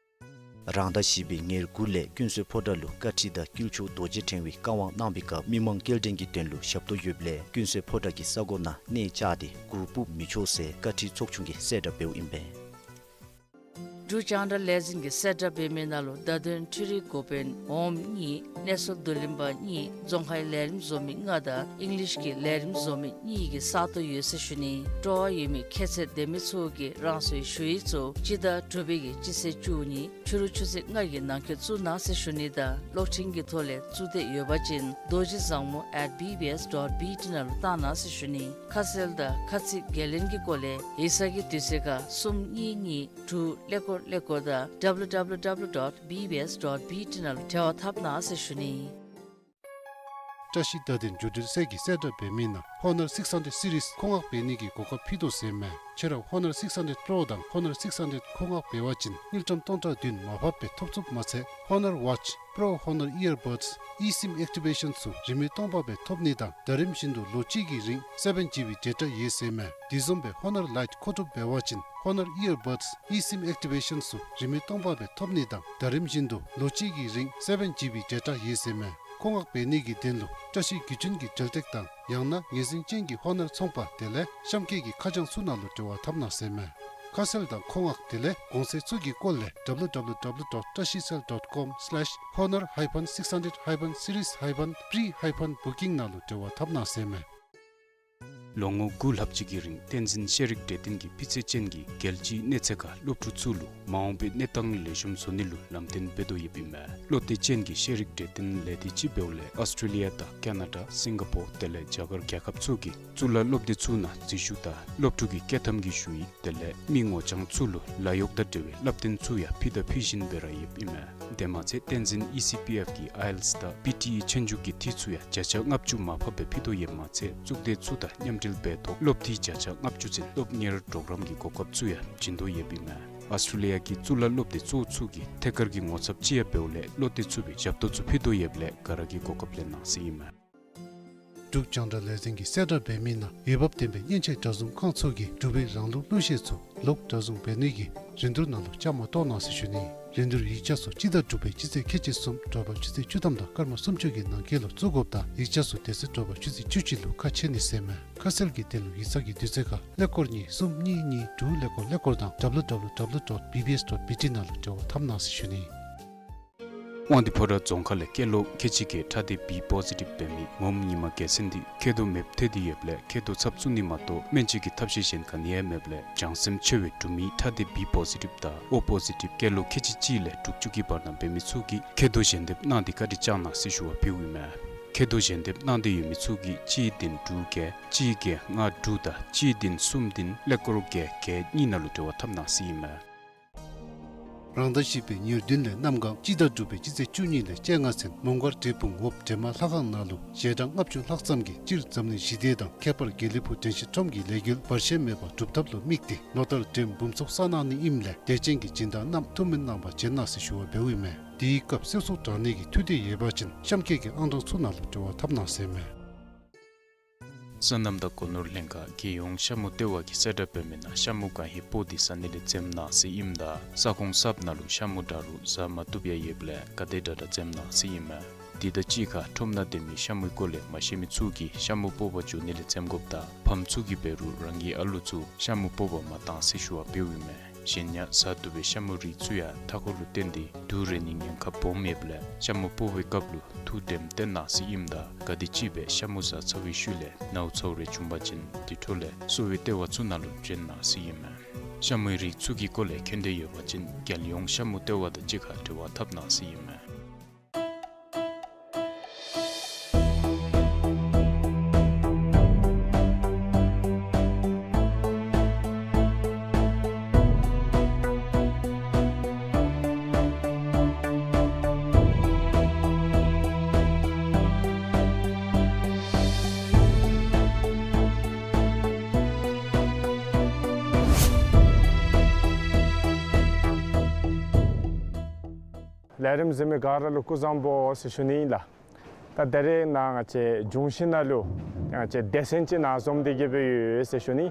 རང་ཟླ་བཞི་པའི་ཉེར་དགུ་ལས་ཀུན་གསོལ་ཕོ་བྲང་ལུ་བཀའ་ཁྲིད་དང་དཀྱིལ་ཆོག་རྡོ་རྗེ་ཕྲེང་བའི་བཀའ་དབང་གནང་བའི་སྐབས་མི་མང་སྐྱེལ་འདྲེན་གྱི་དོན་ལུ་ཞབས་ཏོག་ཡོདཔ་ལས་ཀུན་གསོལ་ཕོ་བྲང་གི་ས་གོ་ནང་གནས་བཅགས་ཏེ་གུར་སྤུབ་མི་ཆོག་ཟེར་བཀའ་ཁྲིད་ཚོགས་ཆུང་གིས་གསལ་བསྒྲགས་འབདཝ་ཨིན་པས། འབྲུག་རྒྱང་བསྒྲགས་ལས་འཛིན་གྱིས་གསལ་བསྒྲགས་འབད་མི་ནང་ལུ་བརྡ་དོན་འཕྲུལ་རིག་འགོ་དཔོན་འོགམ་གཉིས། གནས་ཚུལ་བསྡུ་ལེན་པ་གཉིས། རྫོང་ཁའི་ལས་རིམ་བཟོ་མི་ལྔ་དང་ཨིང་ལིཤ་གི་ལས་རིམ་བཟོ་མི་གཉིས་ཀྱི་ས་སྟོང་ཡོད་ཟེར་ཞུ་ནི། སྤྲོ་བ་ཡོད་མི་ཁྱད་ཚད་ལྡན་མི་ཚུ་གིས་རང་སོའི་ཞུ་ཡིག་ཚུ་སྤྱི་ཟླ་དྲུག་པའི་གི་སྤྱི་ཚེས་བཅུ་གཉིས་ཕྱི་རུ་ཆུ་ཚོད་ལྔ་གི་ནང་འཁོད་བཙུགས་གནང་ཟེར་ཞུ་ནི་དང་གློག་འཕྲིན་གྱི་ཐོག་ལས་བཙུགས་འདོད་ཡོད་པ་ཅིན་རྡོ་རྗེ་བཟང་མོ་at B B S dot B T ནང་ལུ་བཏང་གནང་ཟེར་ཞུ་ནི། ཁ་གསལ་དང་ཁ་ཚིག་འགན་ལེན་གྱི་སྐོར་ལས་ཡིག་ཚང་གི་དུས་ཚོད་ཁར་གསུམ་གཉིས་གཉིས་དྲུག་ཀླད་ཀོར་ཀླད་ཀོར་དང་W W W dot B B S dot B T ནང་ལུ་འབྲེལ་བ་འཐབ་གནང་ཟེར་ཞུ་ནི། བཀྲ་ཤིས་བརྡ་དོན་བརྒྱུད་འབྲེལ་ཚད་ཀྱིས་གསལ་བསྒྲགས་འབད་མི་ནང་Honor six hundred series མཁོ་མངགས་འབད་ནི་གི་གོ་སྐབས་ཕུལ་དོ་ཟེར་མས། ཁྱེད་ར་Honor six hundred Pro དང་Honor six hundred མཁོ་མངགས་འབད་བ་ཅིན་དངུལ་ཀྲམ་སྟོང་ཕྲག་བདུན་མར་ཕབ་སྦེ་ཐོབ་ཚུགསཔ་མ་ཚད་Honor Watch, Pro Honor Earbuds, eSIM Activation ཚུ་རིན་མེད་སྟོང་ཕབ་སྦེ་ཐོབ་ནི་དང་ད་རིམ་བཞིན་དུ་ལོ་གཅིག་གི་རིང་seven G B data ཡོད་ཟེར་མས། དེ་བཟུམ་སྦེ་Honor Lite མཁོ་སྒྲུབ་འབད་བ་ཅིན་Honor Earbuds, eSIM Activation ཚུ་རིན་མེད་སྟོང་ཕབ་སྦེ་ཐོབ་ནི་དང་ད་རིམ་བཞིན་དུ་ལོ་གཅིག་གི་རིང་seven G B data ཡོད་ཟེར་མས། མཁོ་མངགས་འབད་ནི་གི་དོན་ལུ་བཀྲ་ཤིས་བརྒྱུད་འཕྲིན་གྱི་འབྲེལ་སྟེགས་དང་ཡང་ན་ངེས་འཛིན་ཅན་གྱི་Honor ཚོང་པ་དེ་ལས་གཤམ་འཁོད་ཀྱི་ཁ་བྱང་ཚུ་ནང་ལུ་འབྲེལ་བ་འཐབ་གནང་ཟེར་མས། ཁ་གསལ་དང་མཁོ་མངགས་དེ་ལས་གོང་ཚད་ཚུ་གི་སྐོར་ལས www dot trashicell dot com slash honor hyphen six hundred hyphen series hyphen pre hyphen booking ནང་ལུ་འབྲེལ་བ་འཐབ་གནང་ཟེར་མས། ལོ་ངོ་དགུ་ལྷགཔ་ཅིག་གི་རིང་བསྟན་འཛིན་ཤེས་རིག་གྲོས་སྟོན་གྱིས་སྤུས་ཚད་ཅན་གྱི་རྒྱལ་སྤྱིའི་གནས་ཚད་ཁར་སློབ་ཕྲུག་ཚུ་ལུ་མ་འོངས་པའི་གནས་སྟངས་ལེགས་ཤོམ་བཟོ་ནི་ལུ་ལམ་སྟོན་འབད་དོ་ཡོདཔ་ཨིན་མས། བློ་གཏད་ཅན་གྱི་ཤེས་རིག་གྲོས་སྟོན་ལས་སྡེ་ཅིག་འབདཝ་ལས་ཨོསི་ཊྲེ་ལི་ཡ་དང་ཀ་ན་ཌ་སིང་ག་པོར་དེ་ལས་རྒྱ་གར་རྒྱལ་ཁབ་ཚུ་གི་གཙུག་ལག་སློབ་སྡེ་ཚུ་ནང་འཛུལ་ཞུགས་དང་སློབ་ཕྲུག་གི་བསྐྱོད་ཐམ་གྱི་ཞུ་ཡིག་དེ་ལས་མི་ངོ་རྐྱང་ཚུ་ལུ་ལཱ་གཡོག་དང་འབྲེལ་བའི་བསླབ་སྟོན་ཚུ་ཡང་ཕུལ་དང་ཕུལ་བཞིན་པའི་ར་ཡོདཔ་ཨིན་མས། དེ་མ་ཚད་བསྟན་འཛིན་ཨི་སི་པི་ཨེཕ་གི་ཨའེ་ཨེལ་ཊི་ཨེསི་དང་པི་ཊི་ཨི་ཆོས་རྒྱུགས་ཀྱི་འཐུས་ཚུ་ཡང་བརྒྱ་ཆ་ལྔ་བཅུ་མར་ཕབ་སྦེ་ཕུལ་དོ་ཡོདཔ་མ་ཚད་གཙུག་སྡེ་ཚུ་དང་མཉམ་འབྲེལ་འབད་ཐོག་སློབ་འཐུས་བརྒྱ་ཆ་ལྔ་བཅུ་ཚུན་སློབ་གཉེར་གྲོགས་རམ་གྱི་གོ་སྐབས་ཚུ་ཡང་བྱིན་དོ་ཡོདཔ་ཨིན་མས། ཨཱོས་ཊྲེ་ལི་ཡ་གི་གཙུག་ལག་སློབ་སྡེ་གཙོ་བོ་ཚུ་གིས་ཐད་ཀར་གྱི་ངོ་ཚབ་ཅིག་ཡང་འབདཝ་ལས་བློ་གཏད་ཚུགས་པའི་ཞབས་ཏོག་ཚུ་ཕུལ་དོ་ཡོདཔ་ལས་ག་ར་གིས་གོ་སྐབས་ལེན་གནང་ཟེར་ཨིན་མས། འབྲུག་རྒྱང་བསྒྲགས་ལས་འཛིན་གྱིས་གསལ་བསྒྲགས་འབད་མི་ནང་འོས་འབབ་ལྡན་པའི་མཉེན་ཆས་གྲྭ་བཟུང་ཁང་ཚུ་གིས་འབྲུག་པའི་རང་ལུགས་གླུ་གཞས་ཚུ་ལོག་གྲྭ་བཟུང་འབད་ནི་གི་རིན་བསྡུར་ནང་ལུ་བཅའ་མར་གཏོགས་གནང་ཟེར་ཞུ་ནི། རིན་བསྡུར་ཡིག་ཆ་ཚུ་སྤྱི་ཟླ་དྲུག་པའི་སྤྱི་ཚེས་ཁལ་གཅིག་གསུམ་དྲོ་པ་ཆུ་ཚོད་བཅུ་ཐམ་དང་སྐར་མ་སུམ་ཅུ་གི་ནང་འཁོད་ལུ་བཙུགས་དགོཔ་དང་ཡིག་ཆ་ཚུ་དེ་ཚེ་དྲོ་པ་ཆུ་ཚོད་བཅུ་གཅིག་ལུ་ཁ་ཕྱེ་ནི་ཟེར་མས། ཁ་གསལ་གྱི་དོན་ལུ་ཡིག་ཚང་གི་དུས་ཚོད་ཁར་ཀླད་ཀོར་གཉིས་གསུམ་གཉིས་གཉིས་དྲུག་ཀླད་ཀོར་ཀླད་ཀོར་དང་www dot bbs dot bt ནང་ལུ་འབྲེལ་བ་འཐབ་གནང་ཟེར་ཞུ་ནི། དབང་འདུས་ཕོ་བྲང་རྫོང་ཁག་ལས་སྐྱེས་ལོ་ཁལ་གཅིག་གི་ཁྲག་ལྡན་བི་པོ་ཟི་ཊིབ་འབད་མི་མོ་རྨོ་ཉི་མ་རྒྱལ་མཚན་འདི་མཁལ་རྡོག་མེདཔ་ཐལ་ཏེ་ཡོདཔ་ལས་མཁལ་རྡོག་ཚབ་བཙུགས་ནི་མ་གཏོགས་སྨན་བཅོས་ཀྱི་ཐབས་ཤེས་གཞན་ག་ནི་ཡང་མེདཔ་ལས་བྱང་སེམས་ཆེ་བའི་འབྲུག་མི་ཁྲག་ལྡན་བི་པོ་ཟི་ཊིབ་དང་ཨོ་པོ་ཟི་ཊིབ་སྐྱེས་ལོ་ཁལ་གཅིག་གཅིག་ལས་དྲུག་ཅུ་གི་བར་ན་འབད་མི་ཚུ་གིས་མཁལ་རྡོག་ཞལ་འདེབས་གནང་སྟེ་བཀའ་དྲིན་བསྐྱང་གནང་ཟེར་ཞུ་བ་ཕུལཝ་ཨིན་མས། མཁལ་རྡོག་ཞལ་འདེབས་གནང་སྟེ་ཡོད་མི་ཚུ་གིས་གཅིག་བདུན་དྲུག་བརྒྱད་གཅིག་བརྒྱད་ལྔ་དྲུག་དང་གཅིག་བདུན་གསུམ་བདུན་ཀླད་ཀོར་བརྒྱད་བརྒྱད་གཉིས་ནང་ལུ་འབྲེལ་བ་འཐབ་གནང་ཟེར་ཨིན་མས། རང་ཟླ་བཞི་པའི་ཉེར་བདུན་ལས་གནམ་གང་སྤྱི་ཟླ་དྲུག་པའི་སྤྱི་ཚེས་བཅུ་གཉིས་ལས་བཅོ་ལྔ་ཚུན་མོང་སྒར་འབྲས་སྤུངས་འོག་འདྲེ་དམག་ལྷ་ཁང་ནང་ལུ་ཞལ་གྲངས་ལྔ་བཅུ་ལྷག་ཙམ་གྱིས་སྤྱིར་འཛམ་གླིང་ཞི་བདེ་དང་ཁྱད་པར་དགེ་ལེགས་ཕུག་དྲན་ཤེས་ཁྲོམ་གྱི་ལས་འགུལ་བར་ཆད་མེད་པར་སྒྲུབ་ཐབས་ལུ་དམིགས་ཏེ་ལོ་ལྟར་འགྲེམས་འབུམ་ཚོགས་བསགས་གནང་ནི་ཨིནམ་ལས་དད་ཅན་གྱི་སྦྱིན་བདག་རྣམས་ཐུགས་སྨོན་གནང་བར་བྱོན་གནང་ཟེར་ཞུ་བ་འབདཝ་ཨིན་མས། དེའི་སྐབས་གསོལ་ཚོགས་དྲང་ནི་གི་འཐུས་འདི་ཡོད་པ་ཅིན་གཤམ་འཁོད་ཀྱི་ཨང་གྲངས་ཚུ་ནང་ལུ་འབྲེལ་བ་འཐབ་གནང་ཟེར་མས། སོ་ནམ་དང་སྒོ་ནོར་ལྷན་ཁག་རྒྱལ་ཡོངས་ཤ་མུ་ལྟེ་བ་གིས་གསལ་བསྒྲགས་འབད་མི་ནང་ཤ་མུ་གང་ཧེ་སྤོག་སྟེ་བཟའ་ནི་ལས་འཛེམ་གནང་ཟེར་ཨིནམ་ད་ས་ཁོངས་གསརཔ་ནང་ལུ་ཤ་མུ་འདྲ་རུང་བཟའ་མ་བཏུབ་ཡང་ཡོདཔ་ལས་ག་དེ་དྲག་དྲག་འཛེམ་གནང་ཟེར་ཨིན་མས། དེ་དང་གཅིག་ཁར་ཁྲོམ་ནང་སྡོད་མི་ཤ་མུའི་སྐོར་ལས་མ་ཤེས་མི་ཚུ་གིས་ཤ་མུ་སྤོག་པར་འགྱོ་ནི་ལས་འཛེམ་དགོཔ་དང་ཕམ་ཚུ་གིས་འབད་རུང་རང་གི་ཨ་ལུ་ཚུ་ཤ་མུ་སྤོག་པར་མ་གཏང་ཟེར་ཞུ་བ་འབདཝ་ཨིན་མས། གཞན་ཡང་བཟའ་བཏུབ་པའི་ཤ་མུའི་རིགས་ཚུ་ཡང་མཐའ་འཁོར་ལུ་བརྟེན་ཏེ་དུག་རེག་ནིའི་ཉེན་ཁ་སྦོམ་ཡོདཔ་ལས་ཤ་མུ་སྤོག་པའི་སྐབས་ལུ་ཐུགས་དྲནམ་བསྟེན་གནང་ཟེར་ཨིནམ་ད་ག་དེམ་ཅིག་སྦེ་ཤ་མུ་བཟའ་ཚར་བའི་ཤུལ་ལས་ནཝ་ཚཝ་རེ་བྱུང་པ་ཅིན་དེ་འཕྲོ་ལས་གསོ་བའི་ལྟེ་བ་ཚུ་ནང་ལུ་བྱོན་གནང་ཟེར་ཨིན་མས། ཤ་མུའི་རིགས་ཚུ་གི་སྐོར་ལས་མཁྱེན་འདོད་ཡོད་པ་ཅིན་རྒྱལ་ཡོངས་ཤ་མུ་ལྟེ་བ་དང་གཅིག་ཁར་འབྲེལ་བ་འཐབ་གནང་ཟེར་ཨིན་མས། ལས་རིམ་གཟིགས་མི་ག་ར་ལུ་སྐུ་གཟུགས་བཟང་པོ་ཟེར་ཞུ་ནི་ཨིན་ལགས། ད་ད་རེས་ནཱ་ང་བཅས་འབྱུང་བཞི་ནང་ལུ་ང་བཅས་སྡེ་ཚན་ཅིག་ནཱ་འཛོམས་ཏེ་གི་སྦེ་ཡོད་ཟེར་ཞུ་ནི།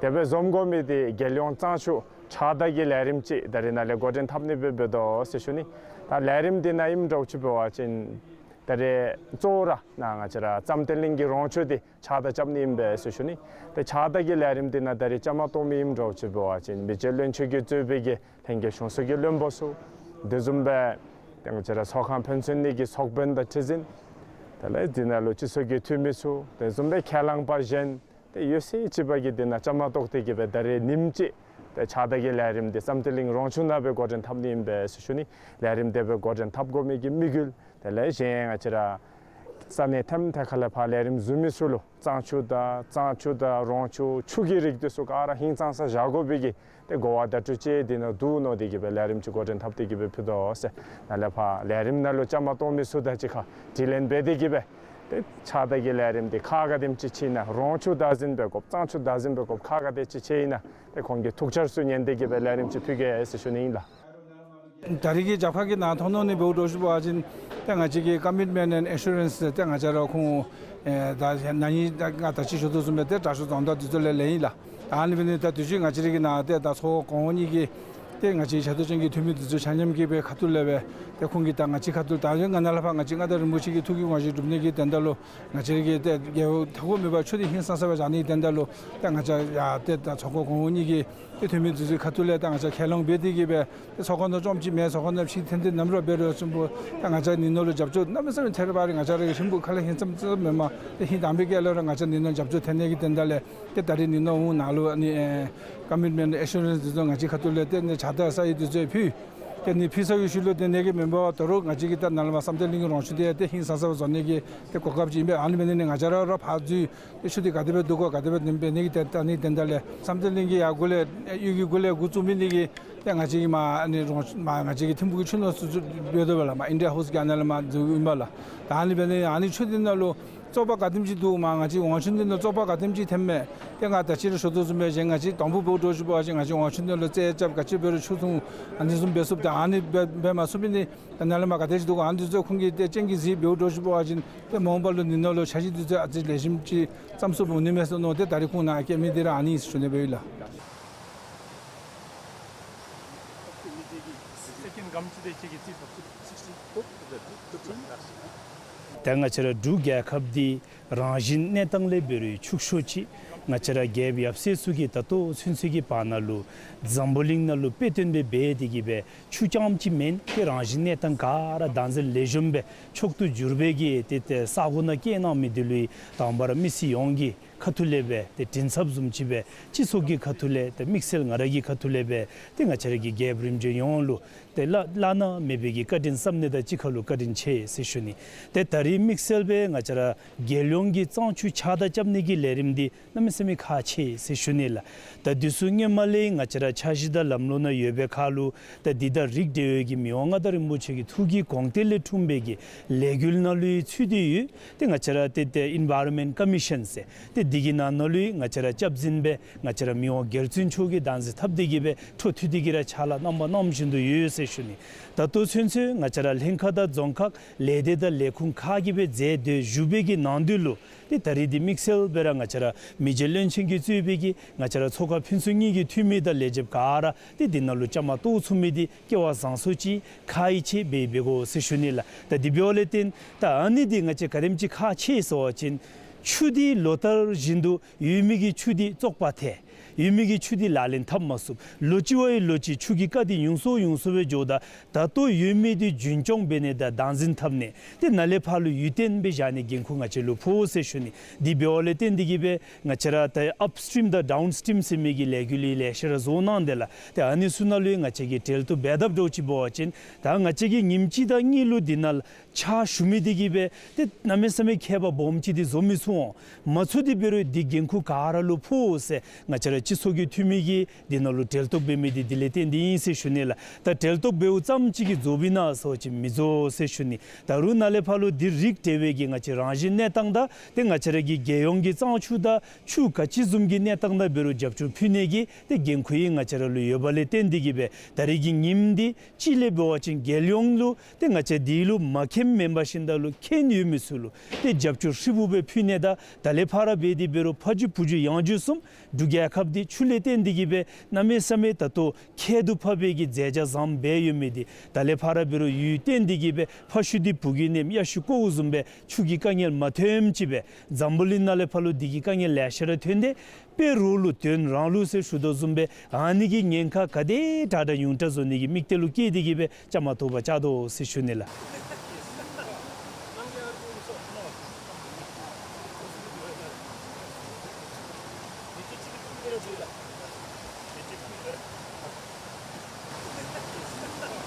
དེ་སྦེ་འཛོམས་དགོ་མི་འདི་རྒྱལ་ཡོངས་གཙང་ཆུ་ཕྱགས་བདར་གྱི་ལས་རིམ་ཅིག་ད་རེས་ནཱ་ལས་འགོ་འདྲེན་འཐབ་ནི་སྦེ་འབད་དོ་ཟེར་ཞུ་ནི། ད་ལས་རིམ་འདི་ནང་ཨིནམ་འདྲཝ་ཅིག་འབད་བ་ཅིན་ད་རེས་གཙོ་བོ་ར་ནཱ་ང་བཅས་ར་བསམ་གཏན་གླིང་གི་རོང་ཆུ་འདི་ཕྱགས་བདར་རྐྱབ་ནི་ཨིན་པས་ཟེར་ཞུ་ནི། ཏེ་ཕྱགས་བདར་གྱི་ལས་རིམ་འདི་ནང་ད་རེས་བཅའ་མར་གཏོགས་མི་ཨིནམ་འདྲཝ་ཅིག་འབད་བ་ཅིན་མི་རྗེ་བློན་ཆེན་གྱིས་གཙོས་པའི་གི་ལྷན་རྒྱས་གཞུང་ཚོགས་ཀྱི་བློན་པོ་ཚུ་དེ་བཟུམ་སྦེ་ཏེ་ང་བཅས་ར་ཚོགས་ཁང་ཕན་ཚུན་གཉིས་ཀྱི་ཚོགས་དཔོན་དང་ཁྲི་འཛིན་དེ་ལས་འདི་ནང་ལུ་སྤྱི་ཚོགས་ཀྱི་འཐུས་མི་ཚུ་དེ་བཟུམ་སྦེ་ཁས་བླངས་པ་གཞན་ཏེ་ཡོད་ཚད་ཅིག་འབད་གི་འདི་ནང་བཅའ་མར་གཏོགས་ཏེ་གི་སྦེ་ད་རེས་ཉིནམ་གཅིག་ཏེ་ཕྱགས་བདར་གྱི་ལས་རིམ་འདི་བསམ་གཏན་གླིང་རོང་ཆུ་ནང་སྦེ་འགོ་འདྲེན་འཐབ་ནི་ཨིན་པས་ཟེར་ཞུ་ནི། ལས་རིམ་དེ་སྦེ་འགོ་འདྲེན་འཐབ་དགོ་མི་གི་དམིགས་ཡུལ་དེ་ལས་གཞན་ང་བཅས་ར་ས་གནས་ཐེམ་ཐེ་ཁ་ལས་ཕར་ལས་རིམ་གཟིགས་མི་ཚུ་ལུ་གཙང་ཆུ་དང་གཙང་ཆུ་དང་རོང་ཆུ་ཆུ་གི་རིགས་འདི་ཚུ་ག་ར་ཧིང་གཙང་ས་བཞག་དགོ་པའི་གི་ཏེ་གོ་བ་བརྡ་སྤྲོད་ཅིག་འདི་ནང་འདུག་མནོ་སྟེ་གི་སྦེ་ལས་རིམ་ཅིག་འགོ་འདྲེན་འཐབ་སྟེ་གི་སྦེ་ཕུལ་དོ་ཟེར། ནཱ་ལས་ཕར་ལས་རིམ་ནང་ལུ་བཅའ་མར་གཏོགས་མི་ཚུ་དང་གཅིག་ཁར་དྲི་ལན་འབད་དེ་གི་སྦེ་ཏེ་ཕྱགས་བདར་གྱི་ལས་རིམ་འདི་ཁག་ག་དེམ་ཅིག་ཆེ་ན་རོང་ཆུ་བདག་འཛིན་འབད་དགོཔ་གཙང་ཆུ་བདག་འཛིན་འབད་དགོཔ་ཁག་ག་དེ་ཅིག་ཆེ་ཨིན་ན་ཏེ་ཁོང་གི་ཐུགས་འཆར་ཚུ་ཉན་ཏེ་གི་སྦེ་ལས་རིམ་ཅིག་ཕུལ་གེ་ཟེར་ཞུ་ནི་ཨིན་ལགས། ད་རེས་ཀྱི་རྒྱབ་ཁ་གི་ནང་མཐོང་མནོ་ནི་འབདཝ་འདྲཝ་ཅིག་འབད་བ་ཅིན་ཏེ་ང་བཅས་ཀྱི་commitment and assurance ཏེ་ང་བཅས་ར་ཁོང་ཨེ་ད་ན་ནིང་ད་ང་ད་ཅི་ཞུ་དོ་བཟུམ་སྦེ་ཏེ་དྲག་ཤོས་རྫོང་བདག་འདི་ཚུ་ལས་ལེན་ཡི་ལགས། ད་ཨ་ནི་འབད་ནི་ད་དུས་ཅི་ང་བཅས་ར་གི་ནང་ཏེ་ད་ཚོགས་གོང་འོག་གཉིས་ཀྱི་ཏེ་ང་བཅས་ཆེ་མཐོ་ཅན་གྱི་འཐུས་མི་འདི་ཚུ་ཆ་མཉམ་གྱིས་སྦེ་ཁ་ཐུག་ལས་སྦེ་ཏེ་ཁོང་གིས་ད་ང་བཅས་ཁ་ཐུག་ད་ཡང་ང་ནཱ་ལས་ཕར་ང་བཅས་མངའ་བདག་རིན་པོ་ཆེ་གི་ཐུགས་ཀྱི་དབང་ཞུ་སྒྲུབ་ནི་གི་དོན་དག་ལུ་ང་བཅས་ར་གི་ཏེ་རྒྱལ་པོ་མཐའ་འཁོར་མེད་པར་ཆུ་འདི་ཧིང་སངས་ས་སྦེ་བཞག་ནི་གི་དོན་དག་ལུ་ཏེ་ང་བཅས་ཡ་ཏེ་ད་ཚོགས་གོང་འོག་གཉིས་ཀྱི་ཏེ་འཐུས་མི་འདི་ཚུ་ཁ་ཐུག་ལས་ད་ང་བཅས་ཁས་བླངས་འབད་དེ་གི་སྦེ་ཏེ་ཚོགས་ཁང་ནང་བཅོམ་ཅིག་མེད། ཚོགས་ཁང་ནང་ཕྱི་འཐེན་ཏེ་ནམ་ར་འབད་རུང་ཚུན་པོ་ད་ང་བཅས་ནི་ནོར་ལུ་རྒྱབ་སྐྱོར་གནམ་མེད་ས་མེད་ཐེབས་པ་རེ་ང་བཅས་ར་གི་ཧིང་པོ་ཁ་ལས་ཧིང་ཙམ་ཙམ་མེན་མས། ཏེ་ཧིང་དྭངས་པའི་སྐད་ལས་ར་ང་བཅས་ནི་ནོར་རྒྱབ་སྐྱོར་འཐེན་ནི་གི་དོན་དག་ལས་ཏེ་ད་རེས་ནི་ནོར་འོང་ནཱ་ལུ་ཨ་ནི་ཨེ་commitment assurance འདི་ཚུ་ང་བཅས་ཁ་ཐུག་ལས་ཏེ་ནི་ཕྱགས་བདར་ས་ཡི་འདི་ཚུ་ཕུལ། ཏེ་ནི་ཕུལ་ཚར་བའི་ཤུལ་ལུ་ཏེ་ནི་གི་མེན་པར་ད་རུང་ང་བཅས་ཀྱི་ད་ནཱ་ལས་མར་བསམ་གཏན་གླིང་གི་རོང་ཆུ་འདི་ཏེ་ཧིང་སངས་ས་སྦེ་བཟོ་ནི་གི་ཏེ་གོ་སྐབས་ཅིག་ཨིན་པས། ཨ་ནི་འབད་ནི་ནི་ང་བཅས་ར་ར་ཕར་འཛུལ་ཏེ་ཆུ་འདི་ག་དེ་སྦེ་འདུག་གོ་ག་དེ་སྦེ་འདུག་འབད་ནི་གི་ཏེ་ད་ནི་དོན་དག་ལས་བསམ་གཏན་གླིང་གི་ཡར་གུ་ལས་གཡུས་ཀྱི་གུ་ལས་འགོ་བཙུགས་མི་ནི་གི་ཏེ་ང་བཅས་ཀྱི་མར་ཨ་ནི་རོང་མར་ང་བཅས་ཀྱི་ཐིམ་ཕུག་གི་ཆུ་ནང་ཚུད་ཚུད་འབད་དོ་བས་ལགས། མར་ཨིན་ཌི་ཡ་ཧའུསི་གི་ཨ་ནཱ་ལས་མར་འཛུལ་ཨིན་པས་ལགས། ད་ཨ་ནི་འབད་ནི་ཨ་ནི་ཆུ་འདི་ནང་ལུ་ བཙོག་པ་ག་དེམ་ཅིག་འདུག་མ། ང་བཅས་ཝང་ཆོན་ཏེན་ནང་བཙོག་པ་ག་དེམ་ཅིག་ཐོནམ་མས། ཏེ་ང་ད་ཅི་ར་ཞུ་དོ་བཟུམ་སྦེ་གཞན་ང་བཅས་དང་ཕུ་འབདཝ་འདྲཝ་ཅིག་འབད་བ་ཅིན་ང་བཅས་ཝང་ཆོན་ཏེན་ལུ་རྩེད་རྐྱབ་ག་ཅི་འབད་རུང་ཆུ་འཐུང་ཨ་ནི་བཟུམ་འབད་ཚུགསཔ་ད་ཨ་ནི་འབད་འབད་མ་ཚུགས་པའི་ནི་ད་ནཱ་ལས་མར་ག་དེ་ཅིག་འདུག་ག། ཨ་ནི་འདི་ཚུ་ཁོང་གིས་ཏེ་སྤྱན་གྱིས་གཟིགས་འབདཝ་འདྲཝ་ཅིག་འབད་བ་ཅིན་ཏེ་མ་འོངས་པ་ལུ་འདི་ནང་ལུ་འཆར་གཞི་འདི་ཚུ་ཨ་ཙི་ལེགས་ཤོམ་ཅིག་བརྩམ་ཚུགསཔ་འོང་ནི་མས་ཟེར་མནོ་སྟེ་ད་རིས་ཁོང་ནཱ་བསྐྱལ་མི་འདི་ར་ཨ་ནི་ཨིན་ཟེར་ཞུ་ནི་སྦེ་ཡོད་ལགས། ད་ང་བཅས་ར་འབྲུག་རྒྱལ་ཁབ་འདི་རང་བཞིན་གནས་སྟངས་ལས་འབད་རུང་ཕྱུག་ཤོས་ཅིག། ང་བཅས་ར་རྒྱལཔོ་ཡབ་སྲས་ཚུ་གིས་ད་ལྟོ་ཚུན་ཚོད་ཀྱི་བར་ན་ལུ་འཛམ་བུ་གླིང་ནང་ལུ་དཔེ་སྟོན་སྦེ་འབད་དེ་གིས་སྦེ་ཆུ་རྐྱངམ་ཅིག་མེན། ཏེ་རང་བཞིན་གནས་སྟངས་ག་ར་བདག་འཛིན་ལེགས་ཤོམ་སྦེ་མཆོག་ཏུ་གྱུར་པའི་གི་ཏེ་ཏེ་ས་གོ་ནང་བསྐྱལ་གནང་མི་འདི་ལུ་དང་པ་ར་མི་སེར་ཡོངས་ཀྱི་ཁ་ཐུག་ལས་སྦེ་ཏེ་མགྲིན་ཚབ་བཟུམ་ཅིག་སྦེ་སྤྱི་ཚོགས་ཀྱི་ཁ་ཐུག་ལས་ཏེ་དམིགས་བསལ་ང་ར་གི་ཁ་ཐུག་ལས་སྦེ་ཏེ་ང་བཅས་ར་གི་རྒྱལཔོ་རིམ་བྱོན་ཡོངས་ལུ་ཏེ་བླ་བླ་ན་མེད་པའི་གི་བཀའ་དྲིན་བསམ་ནི་དང་གཅིག་ཁར་ལུ་བཀའ་དྲིན་ཆེ་ཟེར་ཞུ་ནི། ཏེ་ད་རིས་དམིགས་བསལ་སྦེ་ང་བཅས་ར་རྒྱལ་ཡོངས་ཀྱི་གཙང་ཆུ་ཕྱགས་བདར་རྐྱབ་ནི་གི་ལས་རིམ་འདི་གནམ་མེད་ས་མེད་ཁག་ཆེ་ཟེར་ཞུ་ནི་ལགས། ད་འདི་ཚུ་སྔོན་མ་ལས་ང་བཅས་ར་འཆར་གཞི་དང་ལམ་ལུགས་ནང་ཡོད་པའི་ཁར་ལུ་ད་འདི་དང་རིགས་འབྲེལ་བའི་གི་མི་དབང་མངའ་བདག་རིན་པོ་ཆེ་གི་ཐུགས་ཀྱི་དགོངས་གཏེར་ལས་འཁྲུངས་པའི་གི་ལས་འགུལ་ནང་ལུ་ཚུད་དེ་ཡོད། ཏེ་ང་བཅས་ར་ཏེ་ཏེ་Environment Commission ཟེར་ཏེ་འདི་གི་ནང་ན་ལུ་ང་བཅས་ར་སྐྱབས་འཛིན་སྦེ་ང་བཅས་ར་མི་དབང་རྒྱལ་བཙུན་མཆོག་གིས་བདག་འཛིན་འཐབ་སྟེ་གིས་སྦེ་འཕྲོ་མཐུད་དེ་གིས་ར་ཕྱག་ལཱ་གནང་བ་གནང་བཞིན་དུ་ཡོད་ཟེར་ཞུ་ནི། ད་ལྟོ་ཚུན་ཚོད་ང་བཅས་ར་ལྷན་ཁག་དང་རྫོང་ཁག་ལས་སྡེ་དང་ལས་ཁུངས་ཁག་གིས་སྦེ་མཛད་སྡོད་བཞུགས་པའི་གི་ནང་དོན་ལུ་ཏེ་ད་རིས་འདི་དམིགས་བསལ་སྦེ་ར་ང་བཅས་ར་མི་རྗེ་བློན་ཆེན་གྱིས་གཙོས་པའི་གི་ང་བཅས་ར་ཚོགས་ཁང་ཕུན་སུམ་གཉིས་ཀྱི་འཐུས་མི་དང་ལས་བྱེདཔ་ག་ར་ཏེ་འདི་ནང་ལུ་བཅའ་མར་གཏོགས་ཚུགས་མི་འདི་སྐལ་བ་བཟང་སུ་ཅིག་ཁག་ཆེ་སྦེ་འབད་དགོ་ཟེར་ཞུ་ནི་ལགས། ད་འདི་འབདཝ་ལས་བརྟེན་ད་ཨ་ནི་འདི་ང་བཅས་ག་དེམ་ཅིག་ཁག་ཆེ་ཟེར་བ་ཅིན་ཆུ་འདི་ལོ་ལྟར་བཞིན་དུ་ཡོད་མི་གི་ཆུ་འདི་བཙོག་པ་ཐལ། ཡོད་མི་གི་ཆུ་འདི་ལག་ལེན་འཐབ་མ་ཚུགས། ལོ་གཅིག་བ་ཡི་ལོ་གཅིག་ཆུ་གི་ཀ་འདི་ཉུང་སུ་ཉུང་སུ་སྦེ་འགྱོཝ་ད་ད་ལྟོ་ཡོད་མི་འདི་རྒྱུན་སྐྱོང་འབད་ནི་དང་བདག་འཛིན་འཐབ་ནི་ཏེ་ནཱ་ལས་ཕར་ལུ་ཡུན་བརྟན་སྦེ་བཞག་ནི་འགན་ཁུར་ང་བཅས་ལུ་ཕོག་ཟེར་ཞུ་ནི། འདི་འབདཝ་ལས་བརྟེན་འདི་གིས་སྦེ་ང་བཅས་ར་ད་upstream དང་downstream ཟེར་མི་གི་ལས་འགུལ་ལེ་ཤ་ར་བཟོ་གནང་དེས་ལགས། ཏེ་ཨ་ནི་ཚུ་ནང་ལུ་ང་བཅས་ཀྱིས་གྲལ་གཏོགས་འབད་དཔ་འདྲཝ་ཅིག་འབད་བ་ཅིན་ད་ང་བཅས་ཀྱིས་ཉིནམ་གཅིག་དང་གཉིས་ལུ་འདི་ནང་ཕྱག་ཞུ་མི་འདི་གིས་སྦེ་ཏེ་གནམ་མེད་ས་མེད་ཁྱད་པར་སྦོམ་ཅིག་འདི་བཟོ་མི་ཚུགས་འོང་། མ་ཚུགས་ཏེ་འབད་རུང་འདི་འགན་ཁུར་ག་ར་ལུ་ཕོག་ཟེར་ང་བཅས་ར་སྤྱི་ཚོགས་ཀྱི་འཐུས་མི་གིས་འདི་ནང་ལུ་གྲལ་གཏོགས་འབད་མི་འདི་འདི་ལས་བརྟེན་འདི་ཨིན་ཟེར་ཞུ་ནི་ལགས། ད་གྲལ་གཏོགས་འབདཝ་ཙམ་ཅིག་གིས་རྫོགས་པས་ན་ཟེར་བ་ཅིན་མི་རྫོགས་ཟེར་ཞུ་ནི། ད་རུང་ནཱ་ལས་ཕར་ལུ་འདི་རིགས་འབྲེལ་བའི་གི་ང་བཅས་རང་བཞིན་གནས་སྟངས་དང་ཏེ་ང་བཅས་ར་གི་རྒྱལ་ཡོངས་ཀྱི་གཙང་ཆུ་དང་ཆུ་ག་ཅི་བཟུམ་གྱི་གནས་སྟངས་དང་འབད་རུང་རྒྱབ་སྐྱོར་ཕུལ་ནི་གི་ཏེ་འགན་ཁུར་ཨིན་ང་བཅས་ར་ལུ་ཡོདཔ་ལས་བརྟེན་འདི་གིས་སྦེ་ད་རིས་ཀྱི་ཉིནམ་འདི་གཅིག་ལས་འབད་བ་ཅིན་རྒྱལ་ཡོངས་ལུ་ཏེ་ང་བཅས་འདི་ལུ་མ་མཁྱེནམ་མེན་པར་ཤིན་ད་ལུ་མཁྱེན་ཡོད་མི་ཚུ་ལུ་ཏེ་རྒྱབ་སྐྱོར་ཧྲིལ་བུ་སྦེ་ཕུལ་ནི་དང་ད་ལས་ཕར་འབད་དེ་འབད་རུང་ཕ་ཇོ་བུ་ཇོ་ཡང་ཇོ་གསུམ་འབྲུག་རྒྱལ་ཁབ་འདི་ཆུ་ལས་བརྟེན་འདི་གིས་སྦེ་གནམ་མེད་ས་མེད་ད་ལྟོ་ཁྱད་དུ་འཕགས་པའི་གི་མཛད་བྱ་བཟུམ་སྦེ་ཡོད་མི་འདི་ད་ལས་ཕར་འབད་རུང་ཡུན་བརྟན་འདི་གིས་སྦེ་ཕ་ཤུལ་འདི་བུ་གིས་མནན་གཡག་ཤུལ་ཀོཝ་བཟུམ་སྦེ་ཆུ་གི་དཀའ་ངལ་མ་ཐོནམ་ཅིག་སྦེ་འཛམ་བུ་གླིང་ནང་ལས་ཕར་ལུ་འདི་གི་དཀའ་ངལ་ལེ་ཤ་ར་ཐོན་ཏེ་དཔེ་རོགས་ལུ་དོན་རང་ལུ་ཟེར་ཞུ་དོ་བཟུམ་སྦེ་ཨ་ནི་གི་ཉེན་ཁ་ག་དེ་དྲག་དྲག་ཉུང་དྲགས་བཟོ་ནི་གི་དམིགས་གཏད་ལུ་བསྐྱེད་དེ་གིས་སྦེ་བཅའ་མར་གཏོགས་པར་བཅའ་དོ་ཟེར་ཞུ་ནི་ལགས།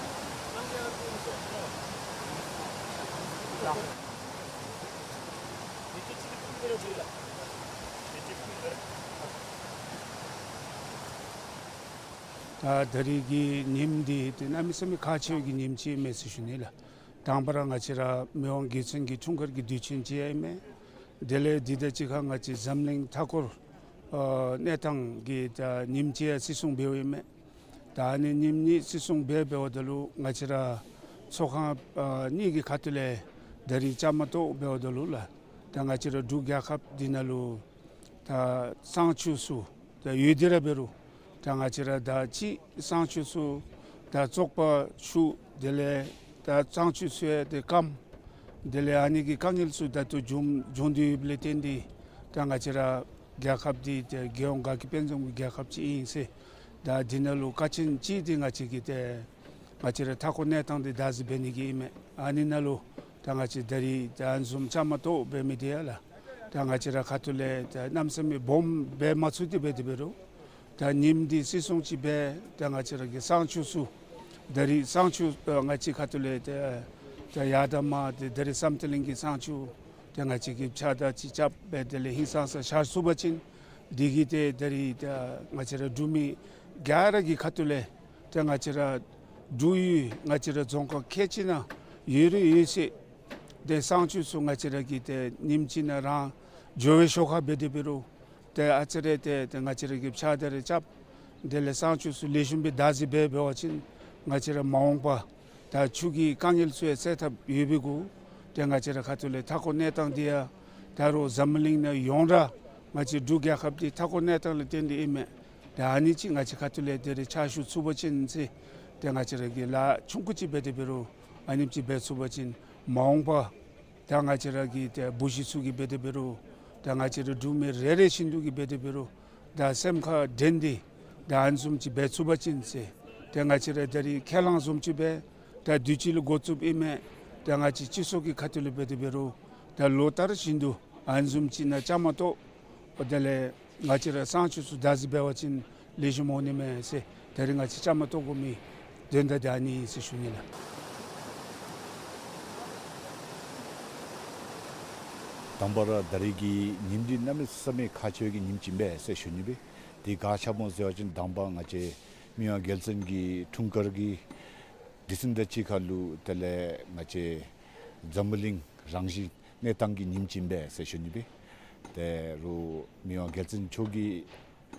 ད་ད་རིས་ཀྱི་ཉིནམ་འདི་ཏེ་གནམ་མེད་ས་མེད་ཁག་ཆེ་བའི་གི་ཉིནམ་ཅིག་ཨིན་མས་ཟེར་ཞུ་ནི་ལགས། དང་པ་ར་ང་བཅས་ར་མི་དབང་རྒྱལ་བཙུན་གྱི་འཁྲུངས་སྐར་གྱི་དུས་ཆེན་ཅིག་ཡང་ཨིན་མས། དེ་ལས་འདི་དང་གཅིག་ཁར་ང་བཅས་འཛམ་གླིང་མཐའ་འཁོར་ཨ་གནས་སྟངས་ཀྱི་ད་ཉིནམ་ཅིག་ཡང་བརྩི་སྲུང་འབདཝ་ཨིན་མས། ད་ཨ་ནི་ཉིནམ་གཉིས་བརྩི་སྲུང་འབད་འབདཝ་ད་ལུ་ང་བཅས་ར་ཚོགས་ཁང་ཨ་གཉིས་ཀྱི་ཁ་ཐུག་ལས་ད་རིས་བཅའ་མར་གཏོགས་འབདཝ་ད་ལུ་ལགས། ད་ང་བཅས་ར་འབྲུག་རྒྱལ་ཁབ་འདི་ནང་ལུ་ད་གཙང་ཆུ་ཚུ་ད་ཡོད་དེ་ར་འབད་རུང་ད་ང་བཅས་ར་ད་ཅི་གཙང་ཆུ་ཚུ་ད་བཙོག་པ་ཆུ་དེ་ལས་ད་གཙང་ཆུ་ཚུ་ཡང་ཏེ་སྐམ། དེ་ལས་ཨ་ནི་གི་དཀའ་ངལ་ཚུ་ད་ལྟོ་འབྱུང་འབྱུང་སྟེ་ཡོདཔ་ལས་བརྟེན་ཏེ་ད་ང་བཅས་ར་རྒྱལ་ཁབ་འདི་ཏེ་རྒྱལ་ཡོངས་དགའ་སྐྱིད་དཔལ་འཛོམས་ཀྱི་རྒྱལ་ཁབ་ཅིག་ཨིན་ཟེར། ད་འདི་ནང་ལུ་ཀ་ཆེན་ཅིག་འདི་ང་བཅས་ཀྱི་ཏེ་ང་བཅས་ར་མཐའ་འཁོར་གནས་སྟངས་འདི་བདག་འཛིན་འབད་ནི་གི་ཨིན་མས། ཨ་ནི་ནང་ལུ་ད་ང་བཅས་ད་རིས་ད་ཨ་ནི་བཟུམ་བཅའ་མར་གཏོགས་འབད་མི་འདི་ཡང་ལགས། ད་ང་བཅས་ར་ཁ་ཐུག་ལས་ད་གནམ་མེད་ས་མེད་སྦོམ་འབད་མ་ཚུགས་ཏེ་འབད་དེ་འབད་རུང་ད་ཉིནམ་འདི་བརྩི་སྲུང་ཅིག་འབད་ད་ང་བཅས་ར་གི་གཙང་ཆུ་ཚུ་ད་རིས་གཙང་ཆུ་ཨ་ང་བཅས་ཁ་ཐུག་ལས་ད་ད་ཡར་དང་མར་ཏེ་ད་རིས་བསམ་གཏན་གླིང་གི་གཙང་ཆུ་ད་ང་བཅས་ཀྱིས་ཕྱགས་བདར་ཅིག་རྐྱབ་སྦེ་དེ་ལས་ཧིང་སངས་ས་བཞག་ཚུགས་པ་ཅིན་འདི་གིས་ཏེ་ད་རིས་ད་ང་བཅས་ར་འབྲུག་མི་ག་ར་གི་ཁ་ཐུག་ལས་ཏེ་ང་བཅས་ར་འབྲུག་ཡུལ་ང་བཅས་ར་རྫོང་ཁག་ཁལ་གཅིག་ནང་ཡོད་རིགས་ཡོད་ཚད་ ཏེ་གསང་སྤྱོད་ཚུ་ང་བཅས་ར་གིས་ཏེ་ཉིནམ་གཅིག་ནང་རང་འགྱོ་བའི་ཤོག་ཁ་འབད་དེ་འབད་རུང་ཏེ་ཨ་ཙི་རེ་ཏེ་ཏེ་ང་བཅས་ར་གིས་ཕྱགས་དེ་རེ་རྐྱབ། དེ་ལས་གསང་སྤྱོད་ཚུ་ལེགས་ཤོམ་སྦེ་བདག་འཛིན་འབད་འབད་བ་ཅིན་ང་བཅས་ར་མ་འོངས་པ་ད་ཆུ་གི་དཀའ་ངལ་ཚུ་ཡང་སེལ་ཐབས་ཡོད་པའི་གུ་ཏེ་ང་བཅས་ར་ཁ་ཐུག་ལས་མཐའ་འཁོར་གནས་སྟངས་འདི་ཡང་ད་རུང་འཛམ་བུ་གླིང་ནང་ཡོངས་གྲགས་ང་བཅས་འབྲུག་རྒྱལ་ཁབ་འདི་མཐའ་འཁོར་གནས་སྟངས་ལས་བརྟེན་ཏེ་ཨིན་མས། ཏེ་ཨ་ནི་ཅིག་ང་བཅས་ཁ་ཐུག་ལས་དེ་རེ་ཕྱག་ཞུ་ཚུགས་པ་ཅིན་ཟེར་ཏེ་ང་བཅས་ར་གིས་ལཱ་ཆུང་ཀུ་ཅིག་འབད་དེ་འབད་རུང་ཨ་ནེམ་ཅིག་འབད་ཚུགས་པ་ཅིན་མ་འོངས་པ་ད་ང་བཅས་ར་གི་ཏེ་བུ་གཞི་ཚུ་གིས་འབད་དེ་འབད་རུང་ད་ང་བཅས་ར་འབྲུག་མི་རེ་རེ་བཞིན་དུ་གིས་འབད་དེ་འབད་རུང་ད་སེམས་ཁར་དྲན་ཏེ་ད་ཨ་ནི་བཟུམ་ཅིག་འབད་ཚུགས་པ་ཅིན་ཟེར་ཏེ་ང་བཅས་ར་ད་རིས་ཁས་བླངས་བཟུམ་ཅིག་སྦེ་ད་དུས་ཅི་ལུ་འགོ་བཙུགསཔ་ཨིན་མས། ད་ང་བཅས་སྤྱི་ཚོགས་ཀྱི་ཁ་ཐུག་ལས་འབད་དེ་འབད་རུང་ད་ལོ་ལྟར་བཞིན་དུ་ཨ་ནི་བཟུམ་ཅིག་ནང་བཅའ་མར་གཏོགས། དེ་ལས་ང་བཅས་ར་གསང་སྤྱོད་ཚུ་བདག་འཛིན་འབད་བ་ཅིན་ལེགས་ཤོམ་འོང་ནི་མས་ཟེར་ད་རིས་ང་བཅས་བཅའ་མར་གཏོགས་དགོ་མི་དོན་དག་འདི་ཨ་ནི་ཨིན་ཟེར་ཞུ་ནི་ལགས། དང་པ་ར་ད་རིས་ཀྱི་ཉིནམ་འདི་གནམ་མེད་ས་མེད་ཁག་ཆེ་བའི་ཉིནམ་ཅིག་ཨིན་པས་ཟེར་ཞུ་ནི་སྦེ། དེ་ག་ཅི་སྨོ་ཟེར་བ་ཅིན་དང་པ་ང་བཅས་མི་དབང་རྒྱལ་བཙུན་གྱི་འཁྲུངས་སྐར་གྱི་དུས་ཚོད་དང་གཅིག་ཁར་ལུ་དེ་ལས་ང་བཅས་འཛམ་བུ་གླིང་རང་བཞིན་གནས་སྟངས་ཀྱི་ཉིནམ་ཅིག་ཨིན་པས་ཟེར་ཞུ་ནི་སྦེ། ད་རུང་མི་དབང་རྒྱལ་བཙུན་མཆོག་གི་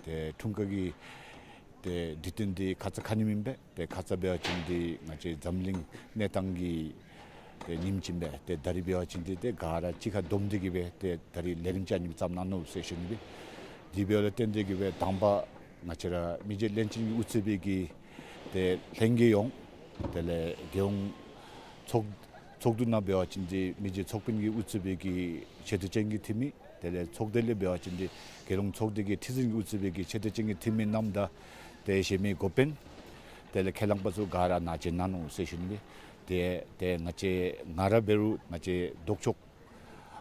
ཏེ་འཁྲུངས་སྐར་གྱི་ཏེ་དུས་སྟོན་འདི་ཁ་ཙ་ཁ་ཉིནམ་ཨིན་པས། ཏེ་ཁ་ཙ་འབད་བ་ཅིན་འདི་ང་བཅས་འཛམ་གླིང་གནས་སྟངས་ཀྱི་ཏེ་ཉིནམ་ཅིག་ཨིན་པས། ཏེ་ད་རིས་འབད་བ་ཅིན་འདི་ཏེ་ག་ར་གཅིག་ཁར་བསྡོམས་ཏེ་གིས་སྦེ་ཏེ་ད་རིས་ལས་རིམ་ཅིག་ཨ་ནི་བརྩམས་གནང་ནུག་ཟེར་ཞུ་ནི་སྦེ། དེ་འབདཝ་ལས་བརྟེན་ཏེ་གིས་སྦེ་དང་པ་ང་བཅས་ར་མི་རྗེ་བློན་ཆེན་གྱིས་དབུ་གཙོས་པའི་གི་ཏེ་ལྷན་རྒྱས་ཡོངས་དེ་ལས་རྒྱལ་ཡོངས་ཚོགས་ཚོགས་འདུ་ནང་འབད་བ་ཅིན་འདི་མི་རྗེ་ཚོགས་དཔོན་གྱིས་དབུ་གཙོས་པའི་གི་ཆེ་བསྟོད་ཅན་གྱི་འཐུས་མི། དེ་ལས་ཚོགས་སྡེ་ལས་འབད་བ་ཅིན་འདི་རྒྱལ་ཡོངས་ཚོགས་སྡེ་གི་ཁྲི་འཛིན་གྱིས་དབུ་གཙོས་པའི་གི་ཆེ་བསྟོད་ཅན་གྱི་འཐུས་མི་རྣམས་དང་ཏེ་གཞན་མི་འགོ་དཔོན་དེ་ལས་ཁས་བླངས་པ་ཚུ་ག་ར་ནཱ་བྱོན་གནང་ནུག་ཟེར་ཞུ་ནི་སྦེ། ཏེ་ཏེ་ང་བཅས་ང་ར་འབད་རུང་ང་བཅས་ལྡོག་ཕྱོགས་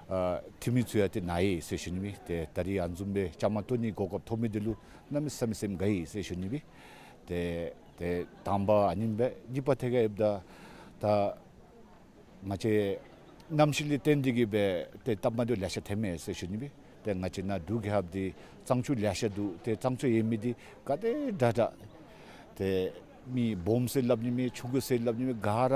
ཨ་འཐུས་མི་ཚུ་ཡང་ཏེ་ནཱ་ཡོད་ཟེར་ཞུ་ནི་སྦེ། ཏེ་ད་རིས་ཨ་ནི་བཟུམ་སྦེ་བཅའ་མར་གཏོགས་ནི་གོ་སྐབས་ཐོབ་མི་འདི་ལུ་གནམ་མེད་ས་མེད་སེམས་དགའ་ཡི་ཟེར་ཞུ་ནི་སྦེ། ཏེ་ཏེ་དང་པ་ཨ་ནི་སྦེ་གཉིས་པ་ཐད་ཁར་ཡོདཔ་ད་ད་ང་བཅས་གནམ་གཤིས་ལས་བརྟེན་ཏེ་གིས་སྦེ་ཏེ་སྟབས་མ་བདེཝ་ལེ་ཤ་ཐོནམ་མས་ཟེར་ཞུ་ནི་སྦེ། ཏེ་ང་བཅས་ནཱ་འབྲུག་རྒྱལ་ཁབ་འདི་གཙང་ཆུ་ལེ་ཤ་འདུག། ཏེ་གཙང་ཆུ་ཡོད་མི་འདི་ག་དེ་དྲག་དྲག་ཏེ་མི་སྦོམ་ཟེར་སླབ་ནི་མེད། ཆུང་ཀུ་ཟེར་སླབ་ནི་མེད། ག་ར་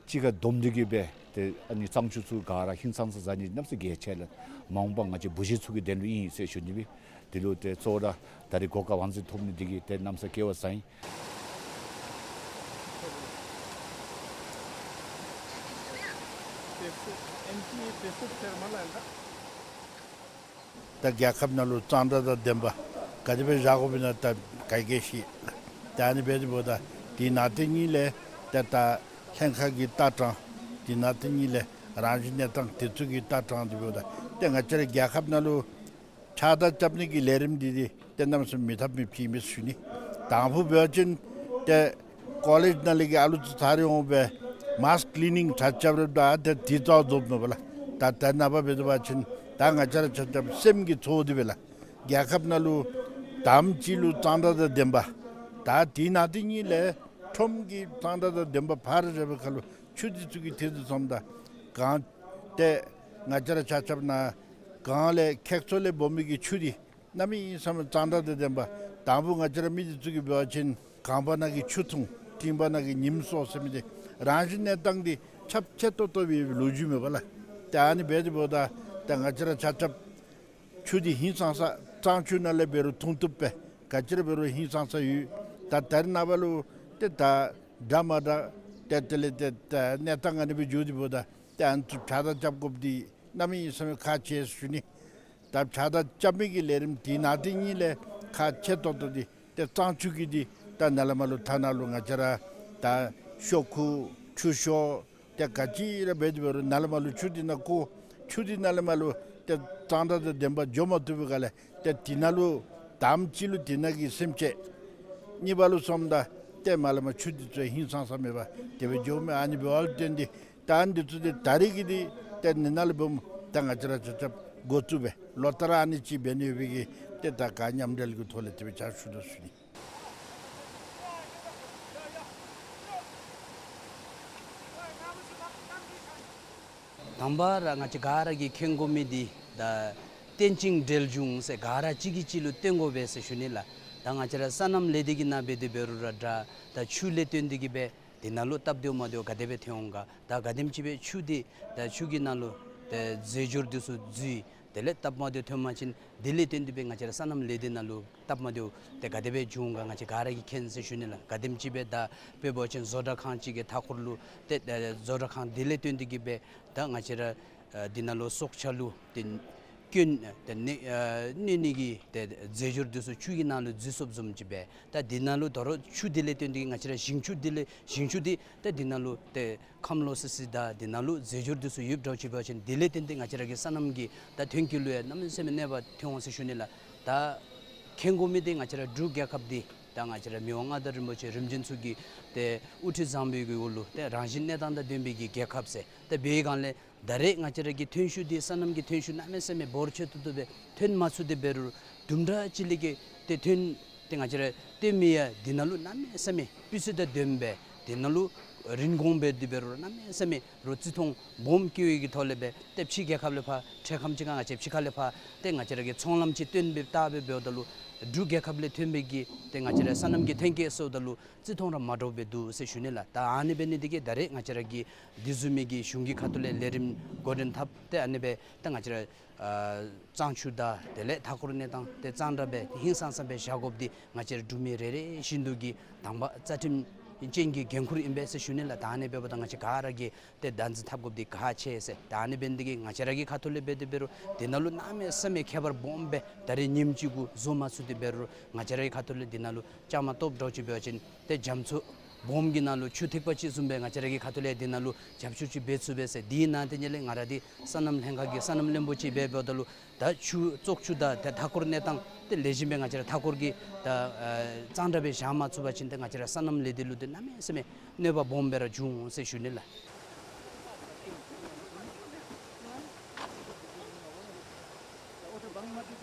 གཅིག་ཁར་བསྡོམས་ཏེ་གིས་སྦེ་ཏེ་ཨ་ནི་གཙང་ཆུ་ཚུ་ག་ར་ཧིང་སངས་ས་བཟའ་ནི་གནམ་མེད་ས་མེད་གལ་ཆེ་ལགས། མ་འོངས་པ་ང་བཅས་བུ་གཞི་ཚུ་གི་དོན་ལུ་ཨིན་ཟེར་ཞུ་ནི་སྦེ། དེ་ལུ་ཏེ་གཙོ་བོ་ར་ད་རིས་གོ་སྐབས་དབང་འཛིན་ཐོབ་ནི་འདི་གིས་ཏེ་གནམ་མེད་ས་མེད་སྐལ་བ་བཟང་ཡི། ད་རྒྱལ་ཁབ་ནང་ལུ་གཙང་སྦྲ་དང་ལྡནམ་ག་དེ་སྦེ་བཞག་དགོཔ་ཨིན་ན་ད་ག་གིས་ཤེས། ད་ཨ་ནི་འབདཝ་ད་དེ་ནང་དེ་གཉིས་ལས་ཏེ་ད་ལྷན་ཁག་གི་ལྟ་སྟངས་དེ་ནང་དེ་གཉིས་ལས་རང་བཞིན་གནས་སྟངས་དེ་ཚུ་གི་ལྟ་སྟངས་དེ་འབདཝ་ད་ཏེ་ང་བཅས་རའི་རྒྱལ་ཁབ་ནང་ལུ་ཕྱགས་བདའ་རྐྱབ་ནི་གི་ལས་རིམ་འདི་འདི་ཏེ་གནམ་མེད་ས་མེད་མི་འཐབ་མི་ཕྱེ་མི་ཞུ་ནི། དང་ཕུ་འབད་བ་ཅིན་ཏེ་ཀོ་ལེཇ་ནང་ལས་ཀྱི་ཨ་ལུ་ཚུ་ཐར་ཡོང་སྦེ་མཱསི་ཀི་ལི་ནིང་ཚར་རྐྱབ་རྐྱབ་ད་ཏེ་དེ་ཚར་རྫོགསཔ་མས་པ་ལགས། ད་ད་ནངས་པ་འབད་དོ་བ་ཅིན་ད་ང་བཅས་ར་ཆ་ཁྱབ་སེམས་ཀྱི་ཚོར་འདི་སྦེ་ལགས། རྒྱལ་ཁབ་ནང་ལུ་དང་པ་ཅིག་ལུ་གཙང་སྦྲ་དང་ལྡནམ། ད་དེ་ནང་དེ་གཉིས་ལས་ཁྲོམ་གྱི་གཙང་སྦྲ་དང་ལྡནམ་ཕར་བཞག་པའི་ཁར་ལུ་ཆུ་འདི་ཚུ་གི་ཐད་དུ་སོངམ་ད་གངས་ཏེ་ང་བཅས་ར་ཆ་ཁྱབ་ནཱ་གངས་ལས་ཁྱེགས་ཚོ་ལས་སྦོམ་མི་གི་ཆུ་འདི་གནམ་མེད་ས་མེད་གཙང་སྦྲ་དང་ལྡནམ། དང་ཕུ་ང་བཅས་ར་མི་འདི་ཚུ་གིས་འབད་བ་ཅིན་གངས་པ་ནང་གི་ཆུ་འཐུང་སྤྲིན་པ་ནང་གི་ཉིམ་གསོ་ཟེར་མི་འདི་རང་བཞིན་གནས་སྟངས་འདི་ཁྱབ་ཆེ་ཏོག་ཏོ་སྦེ་ལོ་རྒྱུས་མས་པ་ལགས། ཏེ་ཨ་ནི་འབད་དེ་འབདཝ་ད་ཏེ་ང་བཅས་ར་ཆ་ཁྱབ་ཆུ་འདི་ཧིང་སངས་ས་གཙང་ཆུ་ནང་ལས་འབད་རུང་འཐུང་བཏུབ་པས། ག་ཅི་ར་འབད་རུང་ཧིང་སངས་ས་ཡོད། ད་ད་རེས་ནངས་པ་ལུ་ཏེ་ད་འདྲ་མ་འདྲ་ཏེ་དེ་ལས་ཏེ་ད་གནས་སྟངས་ཨ་ནི་སྦེ་འགྱོ་དེ་འབདཝ་ད་ཏེ་ཨ་ནི་ཚུ་ཕྱགས་བདའ་རྐྱབ་དགོཔ་འདི་གནམ་མེད་ས་མེད་ཁག་ཆེ་ཟེར་ཞུ་ནི། ད་ཕྱགས་བདའ་རྐྱབ་མི་གི་ལས་རིམ་དེ་ནང་དེ་གཉིས་ལས་ཁག་ཆེ་ཏོག་ཏོ་འདི་ཏེ་གཙང་ཆུ་གི་འདི་ད་ནཱ་ལས་མར་ལུ་ཐ་ན་ལུ་ང་བཅས་ར་ད་ཤོག་ཁུ་ཆུ་ཤོག་ཏེ་ག་ཅི་ར་འབད་དེ་འབད་རུང་ནཱ་ལས་མར་ལུ་ཆུ་འདི་ནང་བཀོ། ཆུ་འདི་ནཱ་ལས་མར་ལུ་ཏེ་གཙང་སྦྲ་དང་ལྡནམ་འགྱོ་མ་བཏུབ་པའི་སྒང་ལས་ཏེ་དེ་ནང་ལུ་དང་པ་ཅིག་ལུ་དེ་ནང་གི་སེམས་ཅན་གཉིས་པ་ལུ་སོངམ་ད་ཏེ་མར་ལས་མར་ཆུ་འདི་ཚུ་ཧིང་སངས་ས་མེད་པར་དེ་སྦེ་འགྱོཝ་མས། ཨ་ནི་འབདཝ་ལས་བརྟེན་ཏེ་ད་ཨ་ནི་འདི་ཚུ་འདི་ད་རེས་ཀྱི་འདི་ཏེ་ནི་ནཱ་ལས་འབདཝ་ད་ང་བཅས་ར་ཆ་ཁྱབ་འགོ་བཙུགས་སྦེ་ལོ་ལྟར་ཨ་ནི་ཅིག་འབད་ནི་ཡོད་པའི་གི་ཏེ་ད་ག་མཉམ་འབྲེལ་གྱི་ཐོག་ལས་དེ་སྦེ་ཕྱག་ཞུ་དོ་ཟེར་ཞུ་ནི། དང་པ་ར་ང་བཅས་ག་ར་གིས་མཁྱེན་དགོ་མི་འདི་ད་རྟེན་ཅིང་འབྲེལ་འབྱུང་ཟེར་ག་ར་གཅིག་གིས་གཅིག་ལུ་བརྟེན་དགོ་པས་ཟེར་ཞུ་ནི་ལགས། ད་ང་བཅས་ར་སོ་ནམ་ལས་སྡེ་གི་ནང་འབད་དེ་འབད་རུང་ར་འདྲ་ད་ཆུ་ལས་བརྟེན་ཏེ་གིས་སྦེ་ དེ་ནང་ལུ་སྟབས་བདེཝ་མ་བདེཝ་ག་དེ་སྦེ་ཐོན་འོང་ག། ད་ག་དེམ་ཅིག་སྦེ་ཆུ་འདི་ད་ཆུ་གི་ནང་ལུ་ཏེ་རྫས་སྦྱོར་འདི་ཚུ་འཛུལ་དེ་ལས་སྟབས་མ་བདེཝ་ཐོན་པ་ཅིན་དེ་ལས་བརྟེན་ཏེ་སྦེ་ང་བཅས་ར་སོ་ནམ་ལས་སྡེ་ནང་ལུ་སྟབས་མ་བདེཝ་ཏེ་ག་དེ་སྦེ་འབྱུང་འོང་ག། ང་བཅས་ག་ར་གིས་མཁྱེན་ཟེར་ཞུ་ནི་ལགས། ག་དེམ་ཅིག་སྦེ་ད་དཔེ་འབད་བ་ཅིན་བཟོ་གྲྭ་ཁང་ཅིག་གི་མཐའ་འཁོར་ལུ་ཏེ་ཨ་བཟོ་གྲྭ་ཁང་དེ་ལས་བརྟེན་ཏེ་གིས་སྦེ་ད་ང་བཅས་ར་ཨ་འདི་ནང་ལུ་སྲོག་ཆགས་ལུ་ཏེ་སྐྱོན་ཏེ་གནོད་ཨ་གནོད་ནི་གི་ཏེ་རྫས་སྦྱོར་འདི་ཚུ་ཆུ་གི་ནང་ལུ་འཛུལ་སོཔ་བཟུམ་ཅིག་སྦེ་ད་འདི་ནང་ལུ་དོ་རུང་ཆུ་དེ་ལས་བརྟེན་ཏེ་ང་བཅས་ར་ཞིང་ཆུ་དེ་ལས་ཞིང་ཆུ་འདི་ད་འདི་ནང་ལུ་ཏེ་ཁམས་ལོག་སི་སི་དང་འདི་ནང་ལུ་རྫས་སྦྱོར་འདི་ཚུ་ཡོདཔ་འདྲཝ་ཅིག་འབད་བ་ཅིན་དེ་ལས་བརྟེན་ཏེ་ང་བཅས་ར་གི་སོ་ནམ་གྱི་ད་ཐོན་སྐྱེད་ལུ་ཡང་གནམ་མེད་ས་མེད་གནོད་པ་ཐོན་འོང་ཟེར་ཞུ་ནི་ལགས། ད་མཁྱེན་དགོ་མི་འདི་ང་བཅས་ར་འབྲུག་རྒྱལ་ཁབ་འདི་ད་ང་བཅས་ར་མི་དབང་མངའ་བདག་རིན་པོ་ཆེ་རིམ་བྱོན་ཚུ་གི་ཏེ་དབུ་ཁྲིད་བཟང་པོའི་གི་འོག་ལུ་ཏེ་རང་བཞིན་གནས་སྟངས་དང་ལྡན་པའི་གི་རྒྱལ་ཁབ་ཟེར་ཏེ་འབད་བའི་སྒང་ལས་ད་རེས་ང་བཅས་ར་གི་ཐོན་ཤུགས་འདི་སོ་ནམ་གྱི་ཐོན་ཤུགས་གནམ་མེད་ས་མེད་འབོར་ཆེ་ཏོག་ཏོ་སྦེ་ཐོན་མ་ཚུགས་ཏེ་འབད་རུང་དུམ་གྲ་ཅིག་ལས་ཀྱི་ཏེ་ཐོན་ཏེ་ང་བཅས་ར་ཐོན་མི་ཡང་འདི་ནང་ལུ་གནམ་མེད་ས་མེད་སྤུས་ཚད་དང་ལྡནམ་སྦེ་འདི་ནང་ལུ་རིན་གོང་འབད་དེ་འབད་རུང་གནམ་མེད་ས་མེད་རོགས་བརྩི་མཐོང་སྦོམ་བསྐྱེད་པའི་གི་ཐོག་ལས་སྦེ་ཏེ་ཕྱི་རྒྱལ་ཁབ་ལས་ཕར་འཕྲལ་ཁམས་ཅིག་ཁར་ང་བཅས་ཕྱི་ཁ་ལས་ཕར་ཏེ་ང་བཅས་ར་གི་ཚོང་ལམ་ཅིག་སྟོན་སྦེ་བལྟ་སྦེ་འབདཝ་ད་ལུ་འབྲུག་རྒྱལ་ཁབ་ལས་ཐོན་པའི་གི་ཏེ་ང་བཅས་ར་སོ་ནམ་གྱི་ཐོན་སྐྱེད་ཟེརཝ་ད་ལུ་བརྩི་མཐོང་ར་མ་འདྲཝ་སྦེ་འདུག་ཟེར་ཞུ་ནི་ལགས། ད་ཨ་ནི་འབད་ནི་འདི་གིས་ད་རེས་ང་བཅས་ར་གི་འདི་བཟུམ་མའི་གི་གཞུང་གི་ཁ་ཐུག་ལས་ལས་རིམ་འགོ་འདྲེན་འཐབ་སྟེ་ཨ་ནི་སྦེ་ད་ང་བཅས་ར་ཨ་གཙང་ཆུ་དང་དེ་ལས་མཐའ་འཁོར་གནས་སྟངས་ཏེ་གཙང་སྦྲ་སྦེ་ཧིང་སངས་ས་སྦེ་བཞག་དགོཔ་འདི་ང་བཅས་ར་འབྲུག་མི་རེ་རེ་བཞིན་དུ་གི་དང་པ་རྩ་ཁྲིམས་ཅན་གྱི་འགན་ཁུར་ཨིན་པས་ཟེར་ཞུ་ནི་ལགས། ད་ཨ་ནི་འབདཝ་ད་ང་བཅས་ག་ར་གིས་ཏེ་བདག་འཛིན་འཐབ་དགོཔ་འདི་ཁག་ཆེ་ཟེར། ད་ཨ་ནི་འབད་ནི་འདི་གིས་ང་བཅས་ར་གི་ཁ་ཐུག་ལས་འབད་དེ་འབད་རུང་འདི་ནང་ལུ་གནམ་མེད་ས་མེད་ཁྱད་པར་སྦོམ་སྦེ་ད་རེས་ཉིནམ་གཅིག་གུ་བཟོ་མ་ཚུགས་ཏེ་འབད་རུང་ང་བཅས་ར་གི་ཁ་ཐུག་ལས་འདི་ནང་ལུ་བཅའ་མར་གཏོགསཔ་འདྲཝ་ཅིག་འབད་བ་ཅིན་ཏེ་རྒྱ་མཚོ་སྦོམ་གྱི་ནང་ལུ་ཆུ་ཐིགས་པ་ཅིག་བཟུམ་སྦེ་ང་བཅས་ར་གི་ཁ་ཐུག་ལས་འདི་ནང་ལུ་རྒྱབ་སྐྱོར་ཅིག་འབད་ཚུགས་པས་ཟེར། དེའི་ནང་དེ་ཉིད་ལས་ང་ར་འདི་སོ་ནམ་ལྷན་ཁག་གི་སོ་ནམ་བློན་པོ་ཅིག་སྦེ་འབདཝ་ད་ལུ་ད་ཆུ་བཙོག་ཆུ་དང་ཏེ་མཐའ་འཁོར་གནས་སྟངས་ཏེ་ལེགས་ཤོམ་སྦེ་ང་བཅས་ར་མཐའ་འཁོར་གྱི་ད་ཨ་གཙང་སྦྲ་སྦེ་བཞག་མ་ཚུགས་པ་ཅིན་ཏེ་ང་བཅས་ར་སོ་ནམ་ལས་སྡེ་ལུ་ཏེ་གནམ་མེད་ས་མེད་གནོད་པ་སྦོམ་སྦེ་ར་འབྱུང་འོང་ཟེར་ཞུ་ནི་ལགས།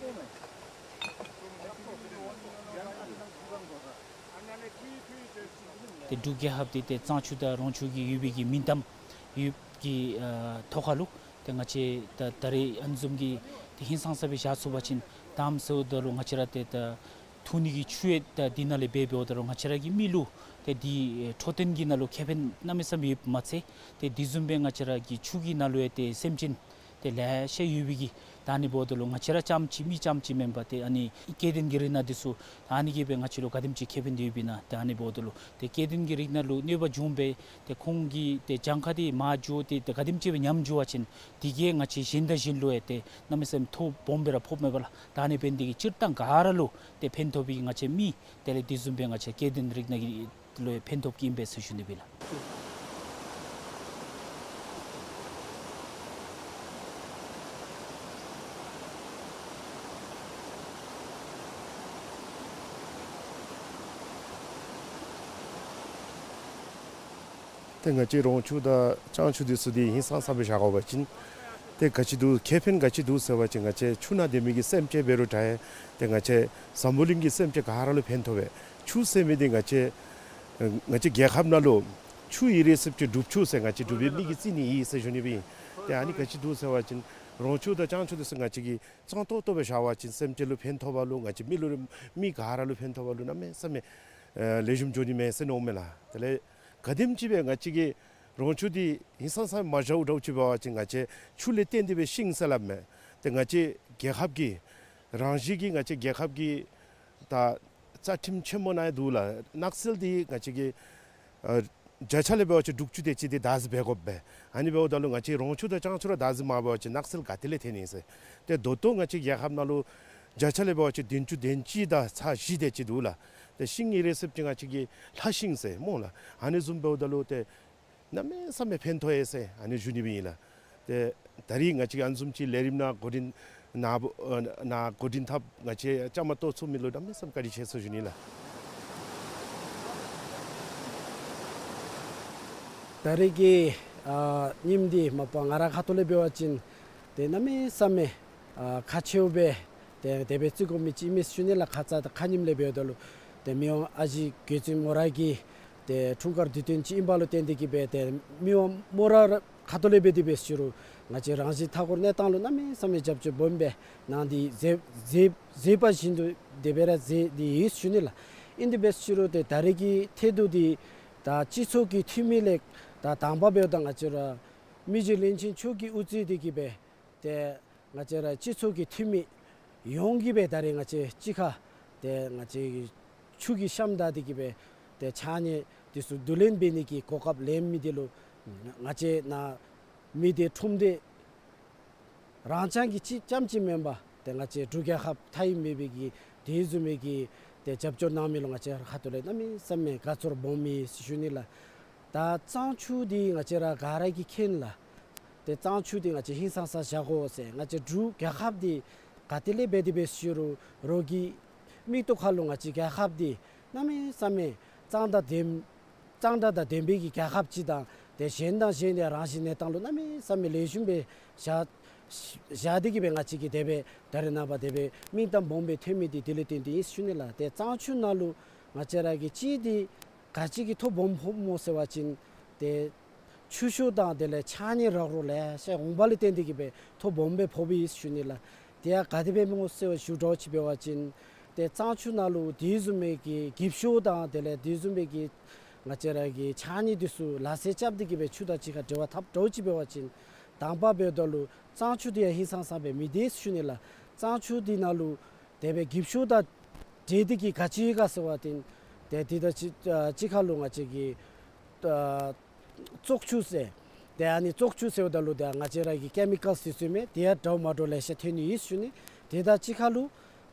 ཏེ་འབྲུག་རྒྱལ་ཁབ་འདི་ཏེ་གཙང་ཆུ་དང་རོང་ཆུ་གི་ཡོད་པའི་གི་མིང་གཏམ་ཡོད་ཀྱི་ཨ་ཐོག་ཁ་ལུ་ཏེ་ང་བཅས་ད་ད་རེས་ཨ་ནི་བཟུམ་གྱི་ཏེ་ཧིང་སངས་ས་སྦེ་བཞག་ཚུགས་པ་ཅིན་དེམ་ཟེརཝ་ད་ལུ་ང་བཅས་ར་ཏེ་ད་འཐུང་ནི་གི་ཆུ་ཡང་ད་འདི་ནང་ལས་འབད་འབདཝ་ད་ལུ་ང་བཅས་ར་གི་མི་ལུ་ཏེ་འདི་འཕྲོད་བསྟེན་གྱི་ནང་ལུ་ཁེ་ཕན་གནམ་མེད་ས་མེད་ཡོདཔ་མ་ཚད་ཏེ་འདི་བཟུམ་སྦེ་ང་བཅས་ར་གི་ཆུ་གི་ནང་ལུ་ཡང་ཏེ་སེམས་ཅན་ཏེ་ལེ་ཤ་ཡོད་པའི་གི་ད་ཨ་ནི་འབདཝ་ད་ལུ་ང་བཅས་ར་རྐྱངམ་ཅིག་མི་རྐྱངམ་ཅིག་མེན་པར་ཏེ་ཨ་ནི་སྐྱེ་ལྡན་གྱི་རིགས་སྣ་འདི་ཚུ་ད་ཨ་ནི་གིས་སྦེ་ང་བཅས་ལུ་ག་དེམ་ཅིག་ཁེ་ཕན་འདི་ཡོདཔ་ཨིན་ན། ད་ཨ་ནི་འབདཝ་ད་ལུ་ཏེ་སྐྱེ་ལྡན་གྱི་རིགས་སྣ་ལུ་གནོད་པ་འབྱུང་སྦེ་ཏེ་ཁོང་གི་ཏེ་གྱངས་ཁ་འདི་མར་འགྱོ་སྟེ་ཏེ་ག་དེམ་ཅིག་སྦེ་ཉམས་འགྱོ་བ་ཅིན་འདི་གིས་ང་བཅས་གཞན་དང་གཞན་ལུ་ཡང་ཏེ་གནམ་མེད་ས་མེད་ཐོ་སྦོམ་སྦེ་ར་ཕོགཔ་མས་པ་ལགས། ད་ཨ་ནི་འབད་ནི་འདི་གིས་སྤྱིར་བཏང་ག་ར་ལུ་ཏེ་ཕན་ཐོགས་པའི་ང་བཅས་མི་དེ་ལས་འདི་བཟུམ་སྦེ་ང་བཅས་སྐྱེ་ལྡན་རིགས་སྣ་གི་ལུ་ཡང་ཕན་ཐོགས་ཀྱི་ཨིན་པས་ཟེར་ཞུ་ནི་སྦེ་ལགས། ཏེ་ང་བཅས་རོང་ཆུ་དང་གཙང་ཆུ་འདི་ཚུ་འདི་ཧིང་སངས་ས་སྦེ་བཞག་དགོ་པ་ཅིན་ཏེ་ག་ཅི་འདུག་ཁེ་ཕན་ག་ཅི་འདུག་ཟེར་བ་ཅིན་ང་བཅས་ཆུ་ནང་སྡོད་མི་གི་སེམས་ཅན་འབད་རུང་འདྲ་ཡང་ཏེ་ང་བཅས་འཛམ་བུ་གླིང་གི་སེམས་ཅན་ག་ར་ལུ་ཕན་ཐོགས་པས། ཆུ་ཟེར་མི་འདི་ང་བཅས་ང་བཅས་རྒྱལ་ཁབ་ནང་ལུ་ཆུ་ཡོད་རུང་ཟེར་བ་ཅིན་འབྲུག་ཆུ་ཟེར་ང་བཅས་འབྲུག་པའི་མི་གིས་བརྩི་ནི་ཨིན་ཟེར་ཞུ་ནི་སྦེ་ཨིན། ཏེ་ཨ་ནི་ག་ཅི་འདུག་ཟེར་བ་ཅིན་རོང་ཆུ་དང་གཙང་ཆུ་འདི་ཚུ་ང་བཅས་ཀྱིས་གཙང་ཏོག་ཏོ་སྦེ་བཞག་པ་ཅིན་སེམས་ཅན་ལུ་ཕན་ཐོགས་པ་ལུ་ང་བཅས་མི་ལུ་མི་ག་ར་ལུ་ཕན་ཐོགས་པ་ལུ་གནམ་མེད་ས་མེད་ཨེ་ལེགས་ཤོམ་འགྱོ་ནི་མས་ཟེར་མནོཝ་མས་ལགས། དེ་ལས་ག་དེམ་ཅིག་སྦེ་ང་བཅས་ཀྱིས་རོང་ཆུ་འདི་ཧིང་སངས་ས་མ་བཞག་འདྲཝ་ཅིག་འབད་བ་ཅིན་ང་བཅས་ཆུ་ལས་བརྟེན་ཏེ་སྦེ་ཤིང་ཟེར་སླབ་མས། ཏེ་ང་བཅས་རྒྱལ་ཁབ་ཀྱི་རང་བཞིན་གྱི་ང་བཅས་རྒྱལ་ཁབ་ཀྱི་ད་རྩ་ཁྲིམས་ཆེན་མོ་ནང་ཡང་འདུག་ལགས། ནགས་ཚལ་འདི་ང་བཅས་ཀྱིས་ཨ་བརྒྱ་ཆ་ལས་འབད་བ་ཅིན་དྲུག་ཅུ་དེ་ཅིག་འདི་བདག་འཛིན་འབད་དགོ་པས། ཨ་ནི་འབདཝ་ད་ལུ་ང་བཅས་རོང་ཆུ་དང་གཙང་ཆུ་ར་བདག་འཛིན་མ་འབད་བ་ཅིན་ནགས་ཚལ་ག་ཏེ་ལས་ཐོན་ནི་ཟེར། ཏེ་ད་ལྟོ་ང་བཅས་རྒྱལ་ཁབ་ནང་ལུ་བརྒྱ་ཆ་ལས་འབད་བ་ཅིན་བདུན་ཅུ་དོན་གཅིག་དང་ཚག་བཞི་དེ་ཅིག་འདུག་ལགས། ཏེ་ཤིང་ཨིན་རུང་ཟེར་བ་ཅིན་ང་བཅས་ཀྱིས་ལྷ་ཤིང་ཟེར་སྨོ་ལགས། ཨ་ནི་བཟུམ་འབདཝ་ད་ལུ་ཏེ་གནམ་མེད་ས་མེད་ཕན་ཐོགས་ཡོད་ཟེར་ཨ་ནི་ཞུ་ནི་སྦེ་ཨིན་ལགས། ཏེ་ད་རིས་ང་བཅས་ཨ་ནི་བཟུམ་ཅིག་ལས་རིམ་ནང་འགོ་འདྲེན་ནང་ཨ་ནང་འགོ་འདྲེན་འཐབ་ང་བཅས་བཅའ་མར་གཏོགས་ཚུགས་མི་ལུ་གནམ་མེད་ས་མེད་བཀའ་དྲིན་ཆེ་ཟེར་ཞུ་ནི་ལགས། ད་རིས་ཀྱི་ཨ་ཉིནམ་འདི་མ་པ་ང་ར་ཁ་ཐུག་ལས་འབད་བ་ཅིན་ཏེ་གནམ་མེད་ས་མེད་ཨ་ཁག་ཆེཝ་སྦེ་ཏེ་དེ་སྦེ་བརྩི་དགོ་མི་ཅིག་ཨིན་མས་ཞུ་ནི་ལགས། ཁ་ཙ་དང་ཁ་ཉིནམ་ལས་འབདཝ་ད་ལུ་ཏེ་མི་དབང་ཨ་ཞེ་རྒྱལ་བཙུན་མོ་ར་གི་ཏེ་འཁྲུངས་སྐར་དུས་སྟོན་ཅིག་ཨིན་པ་ལུ་བརྟེན་ཏེ་གིས་སྦེ་ཏེ་མི་དབང་མོ་ར་ཁ་ཐུག་ལས་འབད་དེ་འབད་ཞུ་རུང་ང་བཅས་རང་བཞིན་མཐའ་འཁོར་གནས་སྟངས་ལུ་གནམ་མེད་ས་མེད་རྒྱབ་སྐྱོར་སྦོམ་སྦེ་གནང་སྟེ་མཛད་མཛད་མཛད་པ་བཞིན་དུ་དེ་སྦེ་ར་མཛད་དེ་ཡོད་ཞུ་ནི་ལགས། ཨིན་དེ་འབད་ཞུ་རུང་ཏེ་ད་རིས་ཀྱི་ཐད་དུ་འདི་ ད་སྤྱི་ཚོགས་ཀྱི་འཐུས་མི་ལས་ད་དང་པ་འབདཝ་ད་ང་བཅས་ར་མི་རྗེ་བློན་ཆེན་མཆོག་གིས་དབུ་གཙོས་ཏེ་གི་སྦེ་ཏེ་ང་བཅས་ར་སྤྱི་ཚོགས་ཀྱི་འཐུས་མི་ཡོངས་ཀྱིས་སྦེ་ད་རེས་ང་བཅས་གཅིག་ཁར་ཏེ་ང་བཅས་ཆུ་གི་ཤམ་བདའ་སྟེ་གི་སྦེ་ཏེ་ཕྱགས་སྙིགས་འདི་ཚུ་བསྡུ་ལེན་འབད་ནི་གི་གོ་སྐབས་ལེན་མི་འདི་ལུ་ང་བཅས་ནཱ་མི་སྡེ་ཁྲོམ་སྡེ་རང་རྐྱང་གི་གཅིག་རྐྱངམ་གཅིག་མེན་པར་ཏེ་ང་བཅས་འབྲུག་རྒྱལ་ཁབ་མཐའ་དབུས་མེད་པའི་གི་དེ་བཟུམ་མའི་གི་ཏེ་རྒྱབ་སྐྱོར་གནང་མི་ལུ་ང་བཅས་ཁ་ཐུག་ལས་གནམ་མེད་ས་མེད་དགའ་ཚོར་སྦོམ་ཨིན་ཟེར་ཞུ་ནི་ལགས། ད་གཙང་ཆུ་འདི་ང་བཅས་ར་ག་ར་གིས་མཁྱེན་ལགས། ཏེ་གཙང་ཆུ་འདི་ང་བཅས་ཧིང་སངས་ས་བཞག་དགོ་ཟེར། ང་བཅས་འབྲུག་རྒྱལ་ཁབ་འདི་ག་ཏེ་ལས་འབད་དེ་འབད་ཞུ་རུང་རོགས་ཀྱི་མིག་ཏོ་ཁ་ལུ་ང་བཅས་རྒྱལ་ཁབ་འདི་གནམ་མེད་ས་མེད་གཙང་སྦྲ་ལྡན་གཙང་སྦྲ་དང་ལྡན་པའི་གི་རྒྱལ་ཁབ་ཅིག་དང་ཏེ་གཞན་དང་གཞན་ཡང་རང་བཞིན་གནས་སྟངས་ལུ་གནམ་མེད་ས་མེད་ལེགས་ཤོམ་སྦེ་བཞག་བཞག་སྟེ་གི་སྦེ་ང་བཅས་ཀྱིས་དེ་སྦེ་ད་རེས་ནངས་པ་དེ་སྦེ་མིང་གཏམ་སྦོམ་སྦེ་ཐོན་མི་འདི་དེ་ལུ་བརྟེན་ཏེ་ཨིན་ཟེར་ཞུ་ནི་ལགས། ཏེ་གཙང་ཆུ་ནང་ལུ་ང་བཅས་ར་གིས་གཅིག་འདི་ག་ཅི་གི་ཐོ་སྦོམ་ཕོགཔ་སྨོ་ཟེར་བ་ཅིན་ཏེ་ཆུ་ཤོག་དང་དེ་ལས་ཕྱགས་སྙིགས་རག་རོག་ལེ་ཤ་འོང་བ་ལུ་བརྟེན་ཏེ་གི་སྦེ་ཐོ་སྦོམ་སྦེ་ཕོགཔ་ཨིན་ཟེར་ཞུ་ནི་ལགས། དེ་ཡང་ག་དེ་སྦེ་སྨོ་ཟེར་བ་ཞུ་དྲགས་ཅིག་འབད་བ་ཅིན་ཏེ་གཙང་ཆུ་ནང་ལུ་དེ་བཟུམ་མའི་གི་འགྱིབ་ཤོག་དང་དེ་ལས་དེ་བཟུམ་མའི་གི་ང་བཅས་ར་གི་ཕྱགས་སྙིགས་འདི་ཚུ་ལག་རྩལ་རྐྱབ་སྟེ་གི་སྦེ་ཆུ་དང་གཅིག་ཁར་འབྲེལ་བ་འཐབ་དྲགས་ཅིག་འབད་བ་ཅིན་དང་པ་འབདཝ་ད་ལུ་གཙང་ཆུ་འདི་ཡང་ཧིང་སངས་ས་སྦེ་མི་སྡོད་ཟེར་ཞུ་ནི་ལགས། གཙང་ཆུ་འདི་ནང་ལུ་དེ་སྦེ་འགྱིབ་ཤོག་དང་འདྲེས་ཏེ་གི་ག་ཅི་ཡོད་ག་ཟེར་བ་ཅིན་ཏེ་འདི་དང་གཅིག་ཨ་གཅིག་ཁར་ལུ་ང་བཅས་ཀྱི་ཨ་བཙོག་ཆུ་ཟེར། ཏེ་ཨ་ནི་བཙོག་ཆུ་ཟེརཝ་ད་ལུ་ཏེ་ང་བཅས་ར་གི་ཀེ་མི་ཀཱལསི་འདི་ཚུ་མས། དེ་ཡང་འདྲཝ་མ་འདྲཝ་ལེ་ཤ་ཐོན་ནི་ཨིན་ཟེར་ཞུ་ནི། དེ་དང་གཅིག་ཁར་ལུ་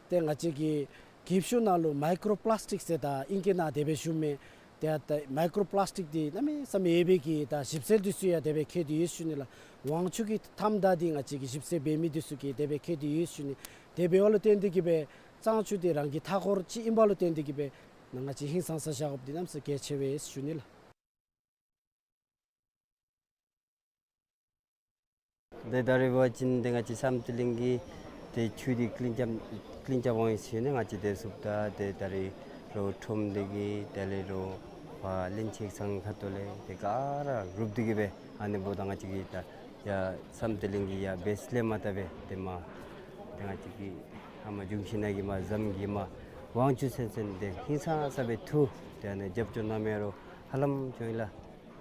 ཏེ་ང་བཅས་ཀྱི་འགྱིབ་ཤོག་ནང་ལུ་མའི་ཀོ་རོ་པི་ལཱསི་ཊིཀ་ཟེར་ད་ཨིང་སྐད་ནང་དེ་སྦེ་ཞུཝ་མས། ཏེ་ད་མའི་ཀོ་རོ་པི་ལཱསི་ཊིཀ་འདི་གནམ་མེད་ས་མེད་ཡོད་པའི་གི་ད་ཞིབ་འཚོལ་འདི་ཚུ་ཡང་དེ་སྦེ་མཁྱེན་ཏེ་ཡོད་ཟེར་ཞུ་ནི་ལགས། ཝང་ཆུ་གི་མཐའམ་བདའ་འདི་ང་བཅས་ཀྱི་ཞིབ་འཚོལ་འབད་མི་འདི་ཚུ་གིས་དེ་སྦེ་མཁྱེན་ཏེ་ཡོད་ཟེར་ཞུ་ནི། དེ་འབདཝ་ལུ་བརྟེན་ཏེ་གི་སྦེ་གཙང་ཆུ་འདི་རང་གི་མཐའ་འཁོར་ཅིག་ཨིན་པ་ལུ་བརྟེན་ཏེ་གི་སྦེ་ནཱ་ང་བཅས་ཧིང་སངས་ས་བཞག་དགོཔ་འདི་གནམ་མེད་ས་མེད་གལ་ཆེ་བས་ཟེར་ཞུ་ནི་ལགས། ཏེ་ད་རེས་འབད་བ་ཅིན་ཏེ་ང་བཅས་བསམ་གཏན་གླིང་གི་ཏེ་ཆུ་འདི་ཀླིང་རྐྱབ་ཀླིང་རྐྱབ་འོང་ཡི་ཟེར་ཞུ་ནི། ང་བཅས་ཏེ་སུབ་ད་ཏེ་ད་རེས་རོགས་ཁྲོམ་སྡེ་གི་དེ་ལས་རོགས་ཕར་གླིང་ཆེ་ཚང་ཁ་ཐུག་ལས་ཏེ་ག་ར་རུབ་སྟེ་གི་སྦེ་ཨ་ནི་འབདཝ་ད་ང་བཅས་ཀྱིས་ད་ཡ་བསམ་གཏན་གླིང་གི་ཡ་བེསི་ལས་མར་བཏབ་སྦེ་ཏེ་མར་ཏེ་ང་བཅས་ཀྱི་ཨ་མར་འབྱུང་བཞི་ནང་གི་མར་ཟམ་གྱི་མར་ཝང་ཆུ་ཚུན་ཚོད་ཏེ་ཧིང་སངས་ས་སྦེ་འཐུ་ཏེ་ཨ་ནི་རྒྱབ་སྐྱོར་གནང་མི་རོགས་ཧ་ལམ་བྱུང་ཡི་ལགས།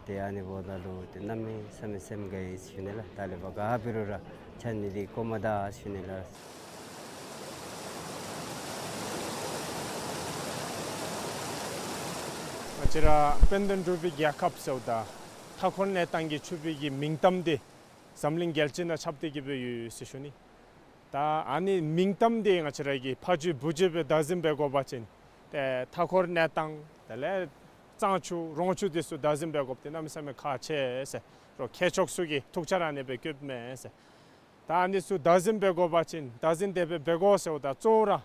ཏེ་ཨ་ནི་འབདཝ་ད་ལུ་ཏེ་གནམ་མེད་ས་མེད་སེམས་དགའ་ཡི་ཟེར་ཞུ་ནི་ལགས། ད་ལས་ཕར་ག་འབད་རུང་ར་ཆ་ནི་འདི་དཀོན་མ་ད་ཟེར་ཞུ་ནི་ལགས། ང་བཅས་ར་དཔལ་ལྡན་འབྲུག་པའི་རྒྱལ་ཁབ་ཟེརཝ་ད་མཐའ་འཁོར་གནས་སྟངས་ཀྱི་ཆུ་བེད་ཀྱི་མིང་གཏམ་འདི་འཛམ་གླིང་རྒྱལ་སྤྱི་ནང་ཁྱབ་སྟེ་གི་སྦེ་ཡོད་ཡོད་ཟེར་ཞུ་ནི། ད་ཨ་ནི་མིང་གཏམ་འདི་ང་བཅས་ར་གིས་ཕ་ཇུས་བུ་ཇུས་སྦེ་བདག་འཛིན་འབད་དགོ་པ་ཅིན་ཏེ་མཐའ་འཁོར་གནས་སྟངས་དེ་ལས་གཙང་ཆུ་རོང་ཆུ་འདི་ཚུ་བདག་འཛིན་འབད་དགོཔ་འདི་གནམ་མེད་ས་མེད་ཁག་ཆེ་ཟེར་རོགས་མཁས་མཆོག་ཚུ་གིས་ཐུགས་འཆར་ཨ་ནི་སྦེ་བཀོདཔ་མས་ཟེར། ད་ཨ་ནི་ཚུ་བདག་འཛིན་འབད་དགོ་པ་ཅིན་བདག་འཛིན་དེ་སྦེ་འབད་དགོ་ཟེརཝ་ད་གཙོ་བོ་ར་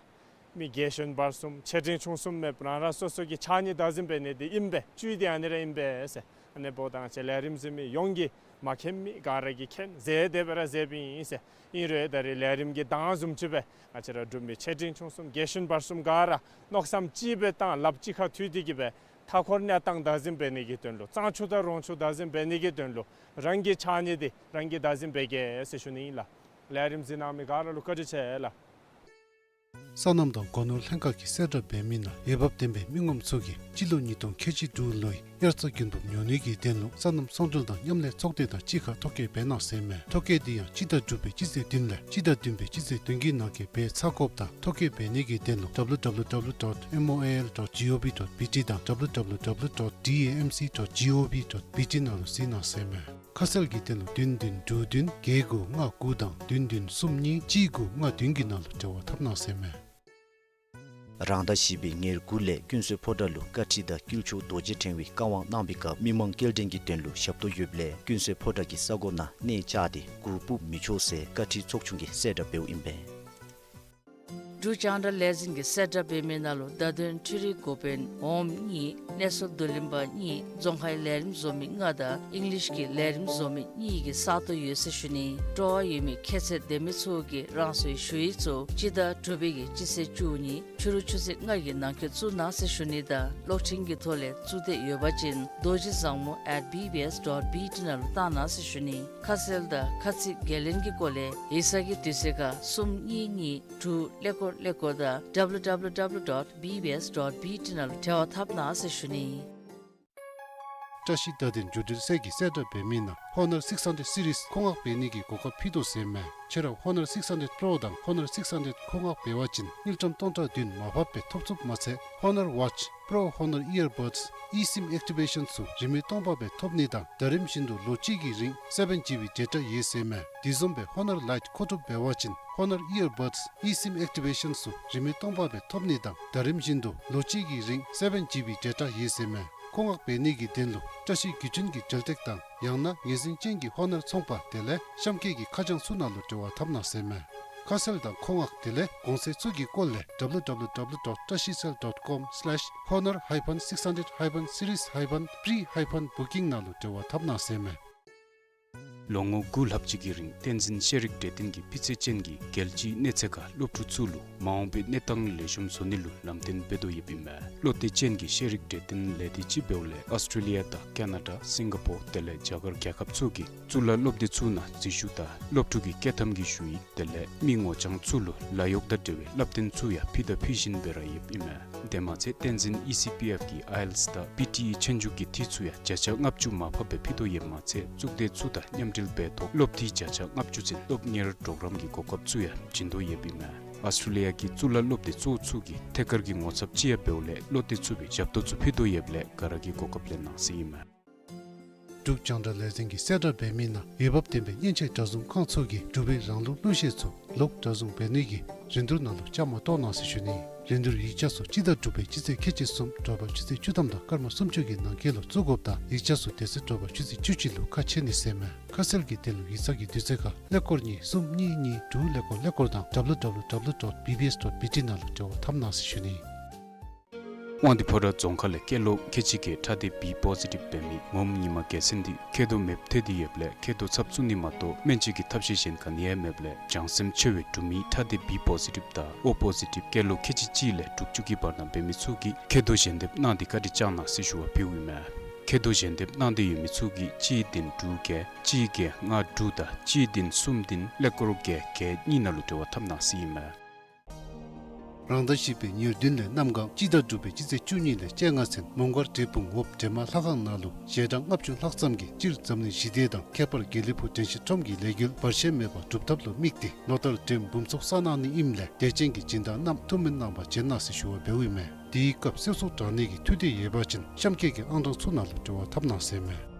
མི་རྒན་གཞོན་བར་གསུམ་ཆེ་འབྲིང་ཆུང་གསུམ་མེད་པར་རང་རང་སོ་སོ་གི་ཕྱགས་སྙིགས་བདག་འཛིན་འབད་ནི་འདི་ཨིན་པས། བཅུད་འདི་ཨ་ནི་ར་ཨིན་པས་ཟེར། ཨ་ནི་འབདཝ་ད་ང་བཅས་ལས་རིམ་གཟིགས་མི་ཡོངས་ཀྱིས་མ་མཁྱེན་མི་ག་ར་གིས་མཁྱེན་མཛད་དེ་སྦེ་ར་མཛདཔ་ཨིན་ཟེར། ཨིན་རུང་ད་རེས་ལས་རིམ་གྱི་གདངས་བཟུམ་ཅིག་སྦེ་ང་བཅས་ར་འབྲུག་མི་ཆེ་འབྲིང་ཆུང་གསུམ་རྒན་གཞོན་བར་གསུམ་ག་ར་མནོ་བསམ་གཅིག་སྦེ་བཏང་ལགཔ་གཅིག་ཁར་མཐུད་དེ་གི་སྦེ་མཐའ་འཁོར་གནས་སྟངས་བདག་འཛིན་འབད་ནི་གི་དོན་ལུ་གཙང་ཆུ་དང་རོང་ཆུ་བདག་འཛིན་འབད་ནི་གི་དོན་ལུ་རང་གི་ཕྱགས་སྙིགས་འདི་རང་གིས་བདག་འཛིན་འབད་གེ་ཟེར་ཞུ་ནི་ཨིན་ལགས། ལས་རིམ་གཟིགས་གནང་མི་ག་ར་ལུ་བཀའ་དྲིན་ཆེ་ལགས། སོ་ནམ་དང་སྒོ་ནོར་ལྷན་ཁག་གིས་གསལ་བསྒྲགས་འབད་མི་ནང་འོས་འབབ་ལྡན་པའི་མི་ངོམ་ཚུ་གིས་སྤྱི་ལོ་ཉིས་སྟོང་ཁལ་གཅིག་དྲུག་ལོའི་དབྱར་རྩྭ་དགུན་འབུབ་ཉོ་ནི་གི་དོན་ལུ་སོ་ནམ་ཚོང་འབྲེལ་དང་མཉམ་ལས་ཚོགས་སྡེ་དང་གཅིག་ཁར་ཐོ་བཀོད་འབད་གནང་ཟེར་མས། ཐོ་བཀོད་འདི་ཡང་སྤྱི་ཟླ་དྲུག་པའི་སྤྱི་ཚེས་བདུན་ལས་སྤྱི་ཟླ་བདུན་པའི་སྤྱི་ཚེས་བདུན་གྱི་ནང་འཁོད་འབད་ཚར་དགོཔ་དང་ཐོ་བཀོད་འབད་ནི་གི་དོན་ལུ་W W W dot M O I L dot G O V dot B T དང་W W W dot D A M C dot G O V dot B T ནང་ལུ་གཟིགས་གནང་ཟེར་མས། ཁ་གསལ་གྱི་དོན་ལུ་བདུན་བདུན་དྲུག་བདུན་བརྒྱད་དགུ་ལྔ་དགུ་དང་བདུན་བདུན་གསུམ་གཉིས་གཅིག་དགུ་ལྔ་བདུན་གྱི་ནང་ལུ་འབྲེལ་བ་འཐབ་གནང་ཟེར་མས། རང་ཟླ་བཞི་པའི་ཉེར་དགུ་ལས་ཀུན་གསོལ་ཕོ་བྲང་ལུ་བཀའ་ཁྲི་དང་དཀྱིལ་ཆོག་རྡོ་རྗེ་ཕྲེང་བའི་བཀའ་དབང་གནང་བའི་སྐབས་མི་མང་སྐྱེལ་འདྲེན་གྱི་དོན་ལུ་ཞབས་ཏོག་ཡོདཔ་ལས་ཀུན་གསོལ་ཕོ་བྲང་གི་ས་གོ་ནང་གནས་བཅགས་ཏེ་གུར་ཕུབ་མི་ཆོག་ཟེར་བཀའ་ཁྲི་ཚོགས་ཆུང་གིས་གསལ་བསྒྲགས་འབདཝ་ཨིན་པས། འབྲུག་རྒྱང་བསྒྲགས་ལས་འཛིན་གྱིས་གསལ་བསྒྲགས་འབད་མི་ནང་ལུ་བརྡ་དོན་འཕྲུལ་རིག་འགོ་དཔོན་འོགམ་གཉིས་གནས་ཚུལ་བསྡུ་ལེན་པ་གཉིས་རྫོང་ཁའི་ལས་རིམ་བཟོ་མི་ལྔ་དང་ཨིང་ལིཤ་གི་ལས་རིམ་བཟོ་མི་གཉིས་ཀྱི་ས་སྟོང་ཡོད་ཟེར་ཞུ་ནི། སྤྲོ་བ་ཡོད་མི་ཁྱད་ཚད་ལྡན་མི་ཚུ་གིས་རང་སོའི་ཞུ་ཡིག་ཚུ་སྤྱི་ཟླ་དྲུག་པའི་གི་སྤྱི་ཚེས་བཅུ་གཉིས་ཕྱི་རུ་ཆུ་ཚོད་ལྔ་གི་ནང་འཁོད་བཙུགས་གནང་ཟེར་ཞུ་ནི་དང་གློག་འཕྲིན་གྱི་ཐོག་ལས་བཙུགས་འདོད་ཡོད་པ་ཅིན་རྡོ་རྗེ་བཟང་མོ་at B B S dot B T ནང་ལུ་བཏང་གནང་ཟེར་ཞུ་ནི། ཁ་གསལ་དང་ཁ་ཚིག་འགན་ལེན་གྱི་སྐོར་ལས་ཡིག་ཚང་གི་དུས་ཚོད་ཁར་གསུམ་གཉིས་གཉིས་དྲུག་ཀླད་ཀོར་ཀླད་ཀོར་དང་W W W dot B B S dot B T ནང་ལུ་འབྲེལ་བ་འཐབ་གནང་ཟེར་ཞུ་ནི། བཀྲ་ཤིས་བརྡ་དོན་བརྒྱུད་འབྲེལ་ཚད་ཀྱིས་གསལ་བསྒྲགས་འབད་མི་ནང་Honor six hundred series མཁོ་མངགས་འབད་ནི་གི་གོ་སྐབས་ཕུལ་དོ་ཟེར་མས། ཁྱོད་ར་Honor six hundred Pro དང་Honor six hundred མཁོ་མངགས་འབད་བ་ཅིན་དངུལ་ཀྲམ་སྟོང་ཕྲག་བདུན་མར་ཕབ་སྦེ་ཐོབ་ཚུགསཔ་མ་ཚད་Honor Watch Pro Honor Earbuds eSIM Activation ཚུ་རིན་མེད་སྟོང་པ་སྦེ་ཐོབ་ནི་དང་ཟླ་རིམ་བཞིན་དུ་ལོ་གཅིག་གི་རིང་seven G B data ཡོད་ཟེར་མས། དེ་བཟུམ་སྦེ་Honor Lite མཁོ་སྒྲུབ་འབད་བ་ཅིན་Honor Earbuds eSIM Activation ཚུ་རིན་མེད་སྟོང་པ་སྦེ་ཐོབ་ནི་དང་ཟླ་རིམ་བཞིན་དུ་ལོ་གཅིག་གི་རིང་seven G B data ཡོད་ཟེར་མས། མཁོ་མངགས་འབད་ནི་གི་དོན་ལུ་བཀྲ་ཤིས་བརྒྱུད་འཕྲིན་གྱི་འབྲེལ་སྟེགས་དང་ཡང་ན་ངོས་འཛིན་ཅན་གྱི་Honor ཚོང་པ་དེ་ལས་གཤམ་འཁོད་ཀྱི་ཁ་བྱང་ཚུ་ནང་ལུ་འབྲེལ་བ་འཐབ་གནང་ཟེར་མས། ཁ་གསལ་དང་མཁོ་མངགས་དེ་ལས་གོང་ཚད་ཚུ་གི་སྐོར་ལས www dot trashicell dot com slash honor hyphen six hundred hyphen series hyphen pre hyphen booking ནང་ལུ་འབྲེལ་བ་འཐབ་གནང་ཟེར་མས། ལོ་ངོ་དགུ་ལྷག་ཅིག་གི་རིང་བསྟན་འཛིན་ཤེས་རིག་གྲོས་སྟོན་གྱིས་སྤུས་ཚད་ཅན་གྱི་རྒྱལ་སྤྱིའི་གནས་ཚད་ཁར་སློབ་ཕྲུག་ཚུ་ལུ་མ་འོངས་པའི་གནས་སྟངས་ལེགས་ཤོམ་བཟོ་ནི་ལུ་ལམ་སྟོན་འབད་དོ་ཡོདཔ་ཨིན་མས། བློ་གཏད་ཅན་གྱི་ཤེས་རིག་གྲོས་སྟོན་ལས་སྡེ་ཅིག་འབདཝ་ལས་ཨཱོས་ཊྲེ་ལི་ཡ་དང་ཀེ་ན་ཌ་སིང་ག་པོར་དེ་ལས་རྒྱ་གར་རྒྱལ་ཁབ་ཚུ་གི་གཙུག་ལག་སློབ་སྡེ་ཚུ་ནང་འཛུལ་ཞུགས་དང་སློབ་ཕྲུག་གི་སྐྱོད་ཐམ་གྱི་ཞུ་ཡིག་དེ་ལས་མི་ངོ་རྐྱང་ཚུ་ལུ་ལཱ་གཡོག་དང་འབྲེལ་བའི་བསླབ་སྟོན་ཚུ་ཡང་ཕུལ་དང་ཕུལ་བཞིན་སྦེ་ར་ཡོདཔ་ཨིན་མས། དེ་མ་ཚད་བསྟན་འཛིན་ཨི་སི་པི་ཨེཕ་གི་ཨའི་ཨེལ་ཊི་ཨེས་དང་པི་ཊི་ཨི་ཆོས་རྒྱུགས་ཀྱི་འཐུས་ཚུ་ཡང་བརྒྱ་ཆ་ལྔ་བཅུ་མར་ཕབ་སྦེ་ཕུལ་དོ་ཡོདཔ་མ་ཚད་གཙུག་སྡེ་ཚུ་དང་མཉམ་འབྲེལ་འབད་ཐོག་སློབ་འཐུས་བརྒྱ་ཆ་ལྔ་བཅུ་ཚུན་སློབ་གཉེར་གྲོགས་རམ་གྱི་གོ་སྐབས་ཚུ་ཡང་བྱིན་དོ་ཡོདཔ་ཨིན་མས། ཨཱོས་ཊྲེ་ལི་ཡ་གི་གཙུག་ལག་སློབ་སྡེ་གཙོ་བོ་ཚུ་གི་ཐད་ཀར་གྱི་ངོ་ཚབ་ཅིག་ཡང་འབདཝ་ལས་བློ་གཏད་ཚུགས་པའི་ཞབས་ཏོག་ཚུ་ཕུལ་དོ་ཡོདཔ་ལས་ག་ར་གིས་གོ་སྐབས་ལེན་གནང་ཟེར་ཨིན་མས། འབྲུག་རྒྱང་བསྒྲགས་ལས་འཛིན་གྱིས་གསལ་བསྒྲགས་འབད་མི་ནང་འོས་འབབ་ལྡན་པའི་མཉེན་ཆས་གྲྭ་བཟུང་ཁང་ཚུ་གིས་འབྲུག་པའི་རང་ལུགས་གླུ་གཞས་ཚུ་ལོག་གྲྭ་བཟུང་འབད་ནི་གི་རིན་བསྡུར་ནང་ལུ་བཅའ་མར་གཏོགས་གནང་ཟེར་ཞུ་ནི། རིན་བསྡུར་ཡིག་ཆ་ཚུ་སྤྱི་ཟླ་དྲུག་པའི་སྤྱི་ཚེས་ཁལ་གཅིག་གསུམ་དྲོ་པ་ཆུ་ཚོད་བཅུ་ཐམ་དང་སྐར་མ་སུམ་ཅུ་གི་ནང་འཁོད་ལུ་བཙུགས་དགོཔ་དང་ཡིག་ཆ་ཚུ་དེ་ཚེ་དྲོ་པ་ཆུ་ཚོད་བཅུ་གཅིག་ལུ་ཁ་ཕྱེ་ནི་ཟེར་མས། ཁ་གསལ་གྱི་དོན་ལུ་ཡིག་ཚང་གི་དུས་ཚོད་ཁར་ཀླད་ཀོར་གཉིས་གསུམ་གཉིས་གཉིས་དྲུག་ཀླད་ཀོར་ཀླད་ཀོར་དང་www dot bbs dot bt ནང་ལུ་འབྲེལ་བ་འཐབ་གནང་ཟེར་ཞུ་ནི། དབང་འདུས་ཕོ་བྲང་རྫོང་ཁག་ལས་སྐྱེས་ལོ་ཁལ་གཅིག་བརྒལ་ཁྲག་སྡེ་བི་པོ་ཟི་ཊིབ་འབད་མི་ངོམ་ཉི་མ་རྒྱལ་མཚན་འདི་མཁལ་རྡོག་མེདཔ་ཐལ་ཏེ་ཡོདཔ་ལས་མཁལ་རྡོག་ཚབ་བཙུགས་ནི་མ་གཏོགས་སྨན་བཅོས་ཀྱི་ཐབས་ཤེས་གཞན་ག་ནི་ཡང་མེདཔ་ལས་བྱང་སེམས་ཆེ་བའི་འབྲུག་མི་ཁྲག་སྡེ་བི་པོ་ཟི་ཊིབ་དང་ཨོ་པོ་ཟི་ཊིབ་སྐྱེས་ལོ་ཁལ་གཅིག་གཅིག་ལས་དྲུག་ཅུ་གི་བར་ན་འབད་མི་ཚུ་གིས་མཁལ་རྡོག་ཞལ་འདེབས་གནང་སྟེ་བཀའ་དྲིན་བསྐྱང་གནང་ཟེར་ཞུ་བ་ཕུལཝ་ཨིན་མས། མཁལ་རྡོག་ཞལ་འདེབས་གནང་སྟེ་ཡོད་མི་ཚུ་གིས་གཅིག་བདུན་དྲུག་བརྒྱད་གཅིག་བརྒྱད་ལྔ་དྲུག་དང་གཅིག་བདུན་གསུམ་བདུན་ཀླད་ཀོར་བརྒྱད་བརྒྱད་གཉིས་ནང་ལུ་འབྲེལ་བ་འཐབ་གནང་ཟེར་ཨིན་མས། རང་ཟླ་བཞི་པའི་ཉེར་བདུན་ལས་གནམ་གང་སྤྱི་ཟླ་དྲུག་པའི་སྤྱི་ཚེས་བཅུ་གཉིས་ལས་བཅོ་ལྔ་ཚུན་མོང་སྒར་འབྲས་སྤུངས་འོབས་སྒྲོལ་མ་ལྷ་ཁང་ནང་ལུ་ཞལ་གྲངས་ལྔ་བཅུ་ལྷག་ཙམ་གྱིས་སྤྱིར་འཛམ་གླིང་ཞི་བདེ་དང་ཁྱད་པར་དགེ་ལེགས་ཕུག་དྲན་ཤེས་ཁྲོམ་གྱི་ལས་འགུལ་བར་ཆད་མེད་པར་སྒྲུབ་ཐབས་ལུ་དམིགས་ཏེ་ལོ་ལྟར་འགྲེམས་འབུམ་ཚོགས་བསགས་གནང་ནི་ཨིནམ་ལས་དད་ཅན་གྱི་སྦྱིན་བདག་རྣམས་ཐུགས་སྨོན་གནང་བར་བྱོན་གནང་ཟེར་ཞུ་བ་འབདཝ་ཨིན་མས། དེའི་སྐབས་གསོལ་ཚོགས་དྲང་ནི་གི་ཐུགས་འདོད་ཡོད་པ་ཅིན་གཤམ་འཁོད་ཀྱི་ཨང་གྲངས་ཚུ་ནང་ལུ་འབྲེལ་བ་འཐབ་གནང་ཟེར་མས།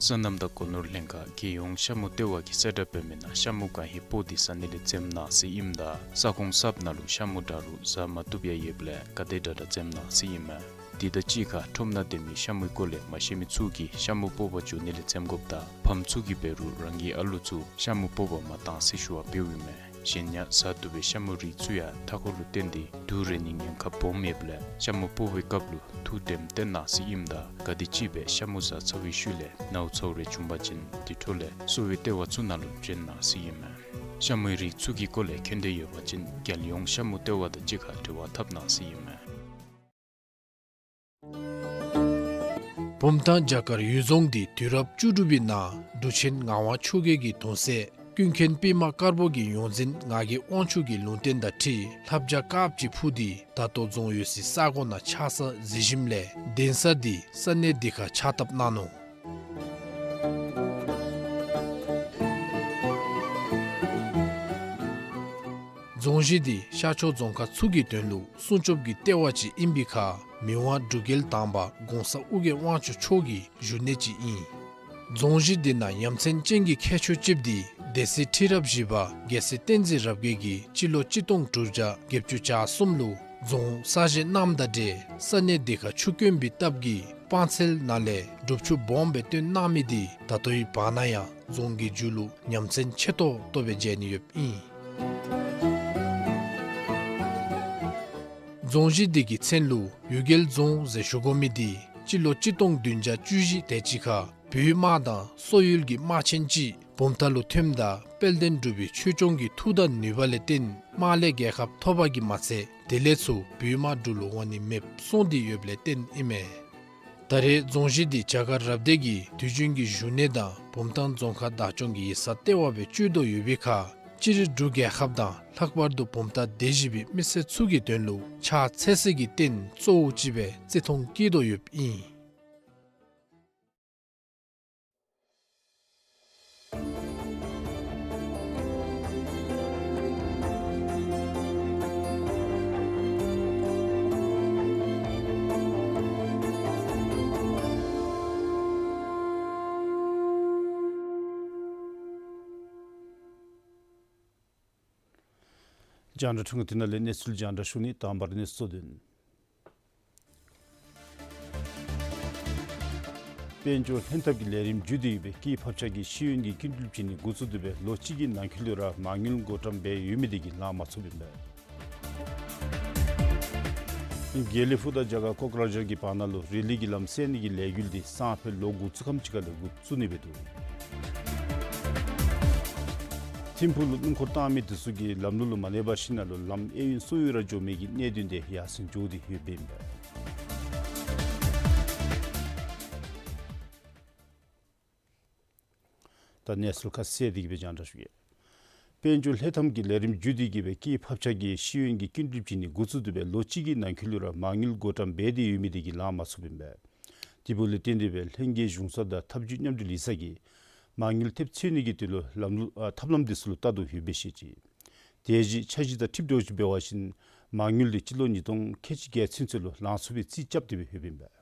སོ་ནམ་དང་སྒོ་ནོར་ལྷན་ཁག་རྒྱལ་ཡོངས་ཤ་མུ་ལྟེ་བ་གིས་གསལ་བསྒྲགས་འབད་མི་ནང་ཤ་མུ་གང་ཧེ་སྤོ་སྟེ་ཟ་ནི་ལས་འཛེམ་གནང་ཟེར་ཨིནམ་ད་ས་ཁོངས་གསརཔ་ནང་ལུ་ཤ་མུ་འདྲ་རུང་ཟ་མ་བཏུབ་ཡང་ཡོདཔ་ལས་ག་དེ་དྲག་དྲག་འཛེམ་གནང་ཟེར་ཨིན་མས། དེ་དང་གཅིག་ཁར་ཁྲོམ་ནང་སྡོད་མི་ཤ་མུའི་སྐོར་ལས་མ་ཤེས་མི་ཚུ་གིས་ཤ་མུ་སྤོ་བར་འགྱོ་ནི་ལས་འཛེམ་དགོཔ་དང་ཕམ་ཚུ་གིས་འབད་རུང་རང་གི་ཨ་ལུ་ཚུ་ཤ་མུ་སྤོ་བར་མ་གཏང་ཟེར་ཞུ་བ་འབདཝ་ཨིན་མས། གཞན་ཡང་ཟ་བཏུབ་པའི་ཤ་མུའི་རིགས་ཚུ་ཡང་མཐའ་འཁོར་ལུ་བརྟེན་ཏེ་དུག་རེག་ནིའི་ཉེན་ཁ་སྦོམ་ཡོདཔ་ལས་ཤ་མུ་སྤོ་བའི་སྐབས་ལུ་ཐུགས་དྲནམ་བཏོན་གནང་ཟེར་ཨིནམ་ད་ག་དེམ་ཅིག་སྦེ་ཤ་མུ་ཟ་ཚར་བའི་ཤུལ་ལས་ནཝ་ཚཝ་རེ་བྱུང་པ་ཅིན་དེ་འཕྲོ་ལས་གསོ་བའི་ལྟེ་བ་ཚུ་ནང་ལུ་བྱོན་གནང་ཟེར་ཨིན་མས། ཤ་མུའི་རིགས་ཚུ་གི་སྐོར་ལས་མཁྱེན་འདོད་ཡོད་པ་ཅིན་རྒྱལ་ཡོངས་ཤ་མུ་ལྟེ་བ་དང་གཅིག་ཁར་འབྲེལ་བ་འཐབ་གནང་ཟེར་ཨིན་མས། བུམ་ཐང་བྱ་དཀར་གཡུལ་རྫོང་འདི་དུས་རབས་བཅུ་དྲུག་པའི་ནང་འབྲུག་ཆེན་ངག་དབང་ཆོས་རྒྱལ་གྱི་གདུང་སྲས་ཀུན་མཁྱེན་པདྨ་དཀར་པོ་གི་ཡོངས་འཛིན་ངག་གི་དབང་ཕྱུག་གི་ལུང་བསྟན་དང་འཁྲིལ་ལྷ་བྱ་དཀརཔོ་ཅིག་འཕུར་ཏེ་ད་ལྟོ་རྫོང་ཡོད་སའི་ས་གོ་ནང་ཆགས་ས་གཟིགས་ཞིནམ་ལས་གདན་ས་འདི་ས་གནས་འདི་ཁར་ཕྱག་བཏབ་གནང་ནུག། རྫོང་གཞི་འདི་ཤར་ཕྱོགས་རྫོང་ཁག་ཚུ་གི་དོན་ལུ་སྲུང་སྐྱོབ་ཀྱི་ལྟེ་བ་ཅིག་ཨིན་པའི་ཁར་མི་དབང་འབྲུག་རྒྱལ་དང་པ་གོང་ས་ཨོ་རྒྱན་དབང་ཕྱུག་མཆོག་གི་བཞུགས་གནས་ཅིག་ཨིན། རྫོང་གཞི་འདི་ནང་ཡ་མཚན་ཅན་གྱི་ཁྱད་ཆོས་ཅིག་འདི་སྡེ་སྲིད་ཁྲི་རབས་བཞི་པ་རྒྱལ་སྲས་བསྟན་འཛིན་རབ་རྒྱས་ཀྱིས་སྤྱི་ལོ་གཅིག་སྟོང་དྲུག་བརྒྱ་བརྒྱད་ཅུ་གྱ་གསུམ་ལུ་རྫོང་གསར་བཞེངས་གནངམ་དང་འབྲེལ་ས་གནས་འདི་ཁར་ཆུ་དཀོན་པའི་སྟབས་ཀྱིས་སྤང་ཚལ་ནང་ལས་སྒྲུབ་ཆུ་སྦོམ་སྦེ་བཏོན་གནང་མི་འདི་ད་ལྟོའི་བར་ན་ཡང་རྫོང་གི་མཇུག་ལུ་ཡ་མཚན་ཆེ་ཏོག་ཏོ་སྦེ་མཇལ་ནི་ཡོདཔ་ཨིན། རྫོང་གཞི་འདི་གི་མཚན་ལུ་གཡུལ་རྒྱལ་རྫོང་ཟེར་ཞུ་དགོ་མི་འདི་སྤྱི་ལོ་གཅིག་སྟོང་བདུན་བརྒྱ་བཅུ་བཞི་དེ་ཅིག་ཁར་བོད་དམག་དང་སོག་ཡུལ་གྱི་དམག་ཆེན་ཅིག་བུམ་ཐང་ལུ་ཐོནམ་ད་དཔལ་ལྡན་འབྲུག་པའི་ཆོས་སྐྱོང་གི་མཐུ་དང་ནུས་པ་ལས་བརྟེན་དམག་ལས་རྒྱལ་ཁ་ཐོབ་པ་གིས་མ་ཚད་དེ་ལས་ཚུར་བོད་དམག་འབྲུག་ལུ་འོང་ནི་མེདཔ་སོང་སྟེ་ཡོདཔ་ལས་བརྟེན་ཨིན་མས། ད་རེས་རྫོང་གཞི་འདི་རྒྱ་གར་རབ་སྡེ་གི་དུས་རྒྱུན་གྱི་བཞུགས་གནས་དང་བུམ་ཐང་རྫོང་ཁག་བདག་སྐྱོང་གི་ཡིག་ཚང་ལྟེ་བ་སྦེ་སྤྱོད་དོ་ཡོད་པའི་ཁར་སྤྱིར་འབྲུག་རྒྱལ་ཁབ་དང་ལྷག་པར་དུ་བུམ་ཐང་སྡེ་བཞི་པའི་མི་སེར་ཚུ་གི་དོན་ལུ་ཕྱག་འཚལ་སའི་རྟེན་གཙོ་བོ་ཅིག་སྦེ་བརྩི་མཐོང་བསྐྱེད་དོ་ཡོདཔ་ཨིན། རྒྱང་བསྒྲགས་འཕྲུལ་ཁང་འདི་ནང་ལས་གནས་ཚུལ་རྒྱང་བསྒྲགས་ཞུ་ནི། དང་པ་ར་གནས་ཚུལ་གཙོ་དོན། དཔལ་འབྱོར་ལྷན་ཐབས་ཀྱི་ལས་རིམ་མཇུག་བསྡུ་ཡོད་པའི་སྐྱེས་འཕག་ཆགས་ཀྱི་ཤེས་ཡོན་གྱི་སྐྱིན་འགྲུལ་བྱིན་ནི་འགོ་བཙུགས་ཏེ་སྦེ་ལོ་གཅིག་གི་ནང་འཁོད་ལུ་ར་མ་དངུལ་བགོ་བཀྲམ་འབད་ཡོད་མི་དེ་གིས་ལང་མ་ཚུགསཔ་ཨིན་པས། དགེ་ལེགས་ཕུག་དང་རྒྱ་གར་ཀོག་ར་ཇར་གྱི་བར་ན་ལུ་རི་ལི་གི་ལམ་སེལ་ནི་གི་ལས་འགུལ་འདི་སང་ཕོད་ལོ་འགོ་བཙུགས་ཁམས་ཅིག་ཁར་ལས་འགོ་བཙུགས་ནི་སྦེ་འདུག། ཐིམ་ཕུག་ལུ་སྣུམ་འཁོར་བཏང་མི་དེ་ཚུ་གིས་ལམ་ལུགས་ལུ་མ་གནས་པར་ཞིནམ་ལས་ལམ་གཡས་གཡོན་སོང་གཡོ་ར་འགྱོ་མི་གི་གནད་དོན་དེ་ཡར་སེང་འགྱོ་སྟེ་ཡོདཔ་ཨིན་པས། ད་གནས་ཚུལ་ཁ་གསལ་ཏེ་གི་སྦེ་རྒྱང་བསྒྲགས་ཞུ་གེ། དཔལ་འབྱོར་ལྷན་ཐབས་ཀྱི་ལས་རིམ་མཇུག་བསྡུ་ཡོད་པའི་སྐྱེས་འཕག་ཆགས་ཀྱི་ཤེས་ཡོན་གྱི་སྐྱིན་འགྲུལ་བྱིན་ནི་འགོ་བཙུགས་ཏེ་སྦེ་ལོ་གཅིག་གི་ནང་འཁོད་ལུ་ར་མ་དངུལ་བགོ་བཀྲམ་འབད་དེ་ཡོད་མི་དེ་གིས་ལང་མ་ཚུགསཔ་ཨིན་པས། དེ་འབདཝ་ལས་བརྟེན་ཏེ་སྦེ་ལྷན་རྒྱས་གཞུང་ཚབ་དང་ཐབས་ཇུས་མཉམ་འབྲེལ་ཡིག་ཚང་གིས་མ་དངུལ་ཐེབས་འཚོལ་ནི་གི་དོན་ལུ་ལམ་ལུགས་ཨ་ཐབས་ལམ་དེ་ཚུ་ལུ་བལྟ་དོ་ཡོདཔ་སྦེ་བཤད་ཅི། དེ་བཞིན་འཆར་གཞི་དང་འཁྲིལ་དོ་ཅིག་འབད་བ་ཅིན་མ་དངུལ་དེ་སྤྱི་ལོ་ཉིས་སྟོང་ཁལ་གཅིག་བརྒྱད་ཚུན་ཚོད་ལུ་ལང་ཚུགས་པའི་རྩིས་རྐྱབ་སྟེ་སྦེ་ཡོདཔ་ཨིན་པས།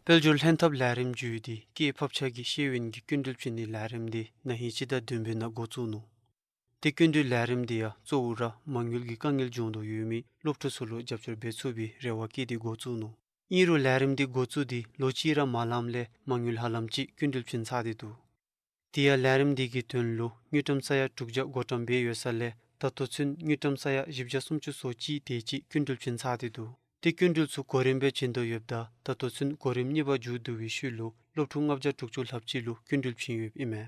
དཔལ་འབྱོར་ལྷན་ཐབས་ལས་རིམ་མཇུག་བསྡུ་སྐྱེས་འཕག་ཆགས་ཀྱི་ཤེས་ཡོན་གྱི་སྐྱིན་འགྲུལ་བྱིན་ནི་ལས་རིམ་དེ་ན་ཧིང་སྤྱི་ཟླ་བདུན་པའི་ནང་འགོ་བཙུགས་ནུག། དེ་སྐྱིན་འགྲུལ་ལས་རིམ་དེ་ཡང་གཙོ་བོ་ར་མ་དངུལ་གྱི་དཀའ་ངལ་འབྱུང་དོ་ཡོད་མི་སློབ་ཕྲུག་ཚུ་ལུ་རྒྱབ་སྐྱོར་འབད་ཚུགས་པའི་རེ་བ་བསྐྱེད་དེ་འགོ་བཙུགས་ནུག། ཨིན་རུང་ལས་རིམ་དེ་འགོ་བཙུགས་ཏེ་ལོ་གཅིག་ར་མ་ལངམ་ལས་མ་དངུལ་ཧ་ལམ་ཅིག་སྐྱིན་འགྲུལ་བྱིན་ཚར་ཏེ་འདུག། དེ་ཡང་ལས་རིམ་དེ་གི་དོན་ལུ་དངུལ་ཀྲམ་ས་ཡ་དྲུག་བརྒྱ་བགོ་བཀྲམ་འབད་ཡོད་ས་ལས་ད་ལྟོ་ཚུན་དངུལ་ཀྲམ་ས་ཡ་བཞི་བརྒྱ་སུམ་ཅུ་སོ་གཅིག་དེ་ཅིག་སྐྱིན་འགྲུལ་བྱིན་ཚར་ཏེ་འདུག། དེ་སྐྱིན་འགྲུལ་ཚུ་གོ་རིམ་སྦེ་བྱིན་དོ་ཡོདཔ་ད་ད་ལྟོ་ཚུན་གོ་རིམ་གཉིས་པ་མཇུག་བསྡུ་བའི་ཤུལ་ལུ་སློབ་ཕྲུག་ལྔ་བརྒྱ་དྲུག་ཅུ་ལྷགཔ་ཅིག་ལུ་སྐྱིན་འགྲུལ་བྱིན་ཡོདཔ་ཨིན་མས།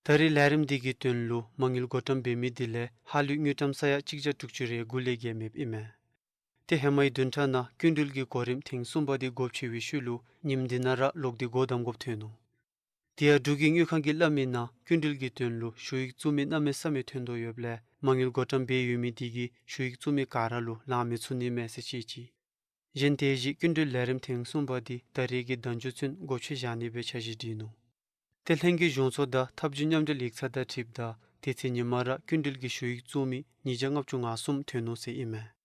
ད་རེས་ལས་རིམ་དེ་གི་དོན་ལུ་མ་དངུལ་བགོ་བཀྲམ་འབད་མི་དེ་ལས་ཧ་ལུགས་དངུལ་ཀྲམ་ས་ཡ་གཅིག་བརྒྱ་དྲུག་ཅུ་རེ་དགུ་ལས་བརྒལ་མེདཔ་ཨིན་མས། དེ་ཧེ་མའི་བདུན་ཕྲག་ནང་སྐྱིན་འགྲུལ་གྱི་གོ་རིམ་ཐེངས་གསུམ་པ་དེ་སྒོ་ཕྱེ་བའི་ཤུལ་ལུ་ཉིནམ་དེ་ནང་ར་ལོག་སྟེ་སྒོ་བསྡམ་དགོཔ་ཐོན་ནུག། དེ་ཡང་འབྲུག་གི་དངུལ་ཁང་གིས་སླབ་མིའི་ནང་སྐྱིན་འགྲུལ་གྱི་དོན་ལུ་ཞུ་ཡིག་བཙུགས་མི་གནམ་མེད་ས་མེད་ཐོན་དོ་ཡོདཔ་ལས་མ་དངུལ་བགོ་བཀྲམ་འབད་ཡོད་མི་དེ་གིས་ཞུ་ཡིག་བཙུགས་མི་ག་ར་ལུ་ལང་མི་ཚུགས་ནི་མས་ཟེར་བཤད་ཅི། གཞན་དེ་བཞིན་སྐྱིན་འགྲུལ་ལས་རིམ་ཐེངས་གསུམ་པ་དེ་ད་རེས་ཀྱི་ཟླཝ་མཇུག་ཚུན་སྒོ་ཕྱེ་བཞག་ནི་སྦེ་འཆར་གཞི་བསྒྲིགས་ནུག། དེ་ལྷན་རྒྱས་གཞུང་ཚབ་དང་ཐབས་ཇུས་མཉམ་འབྲེལ་ཡིག་ཚང་དང་འཁྲིལཝ་ད་དེ་ཚེ་ཉིནམ་ར་སྐྱིན་འགྲུལ་གྱི་ཞུ་ཡིག་བཙུགས་མི་ཉིས་བརྒྱ་ལྔ་བཅུ་ང་གསུམ་ཐོན་ནུག་ཟེར་ཨིན་མས།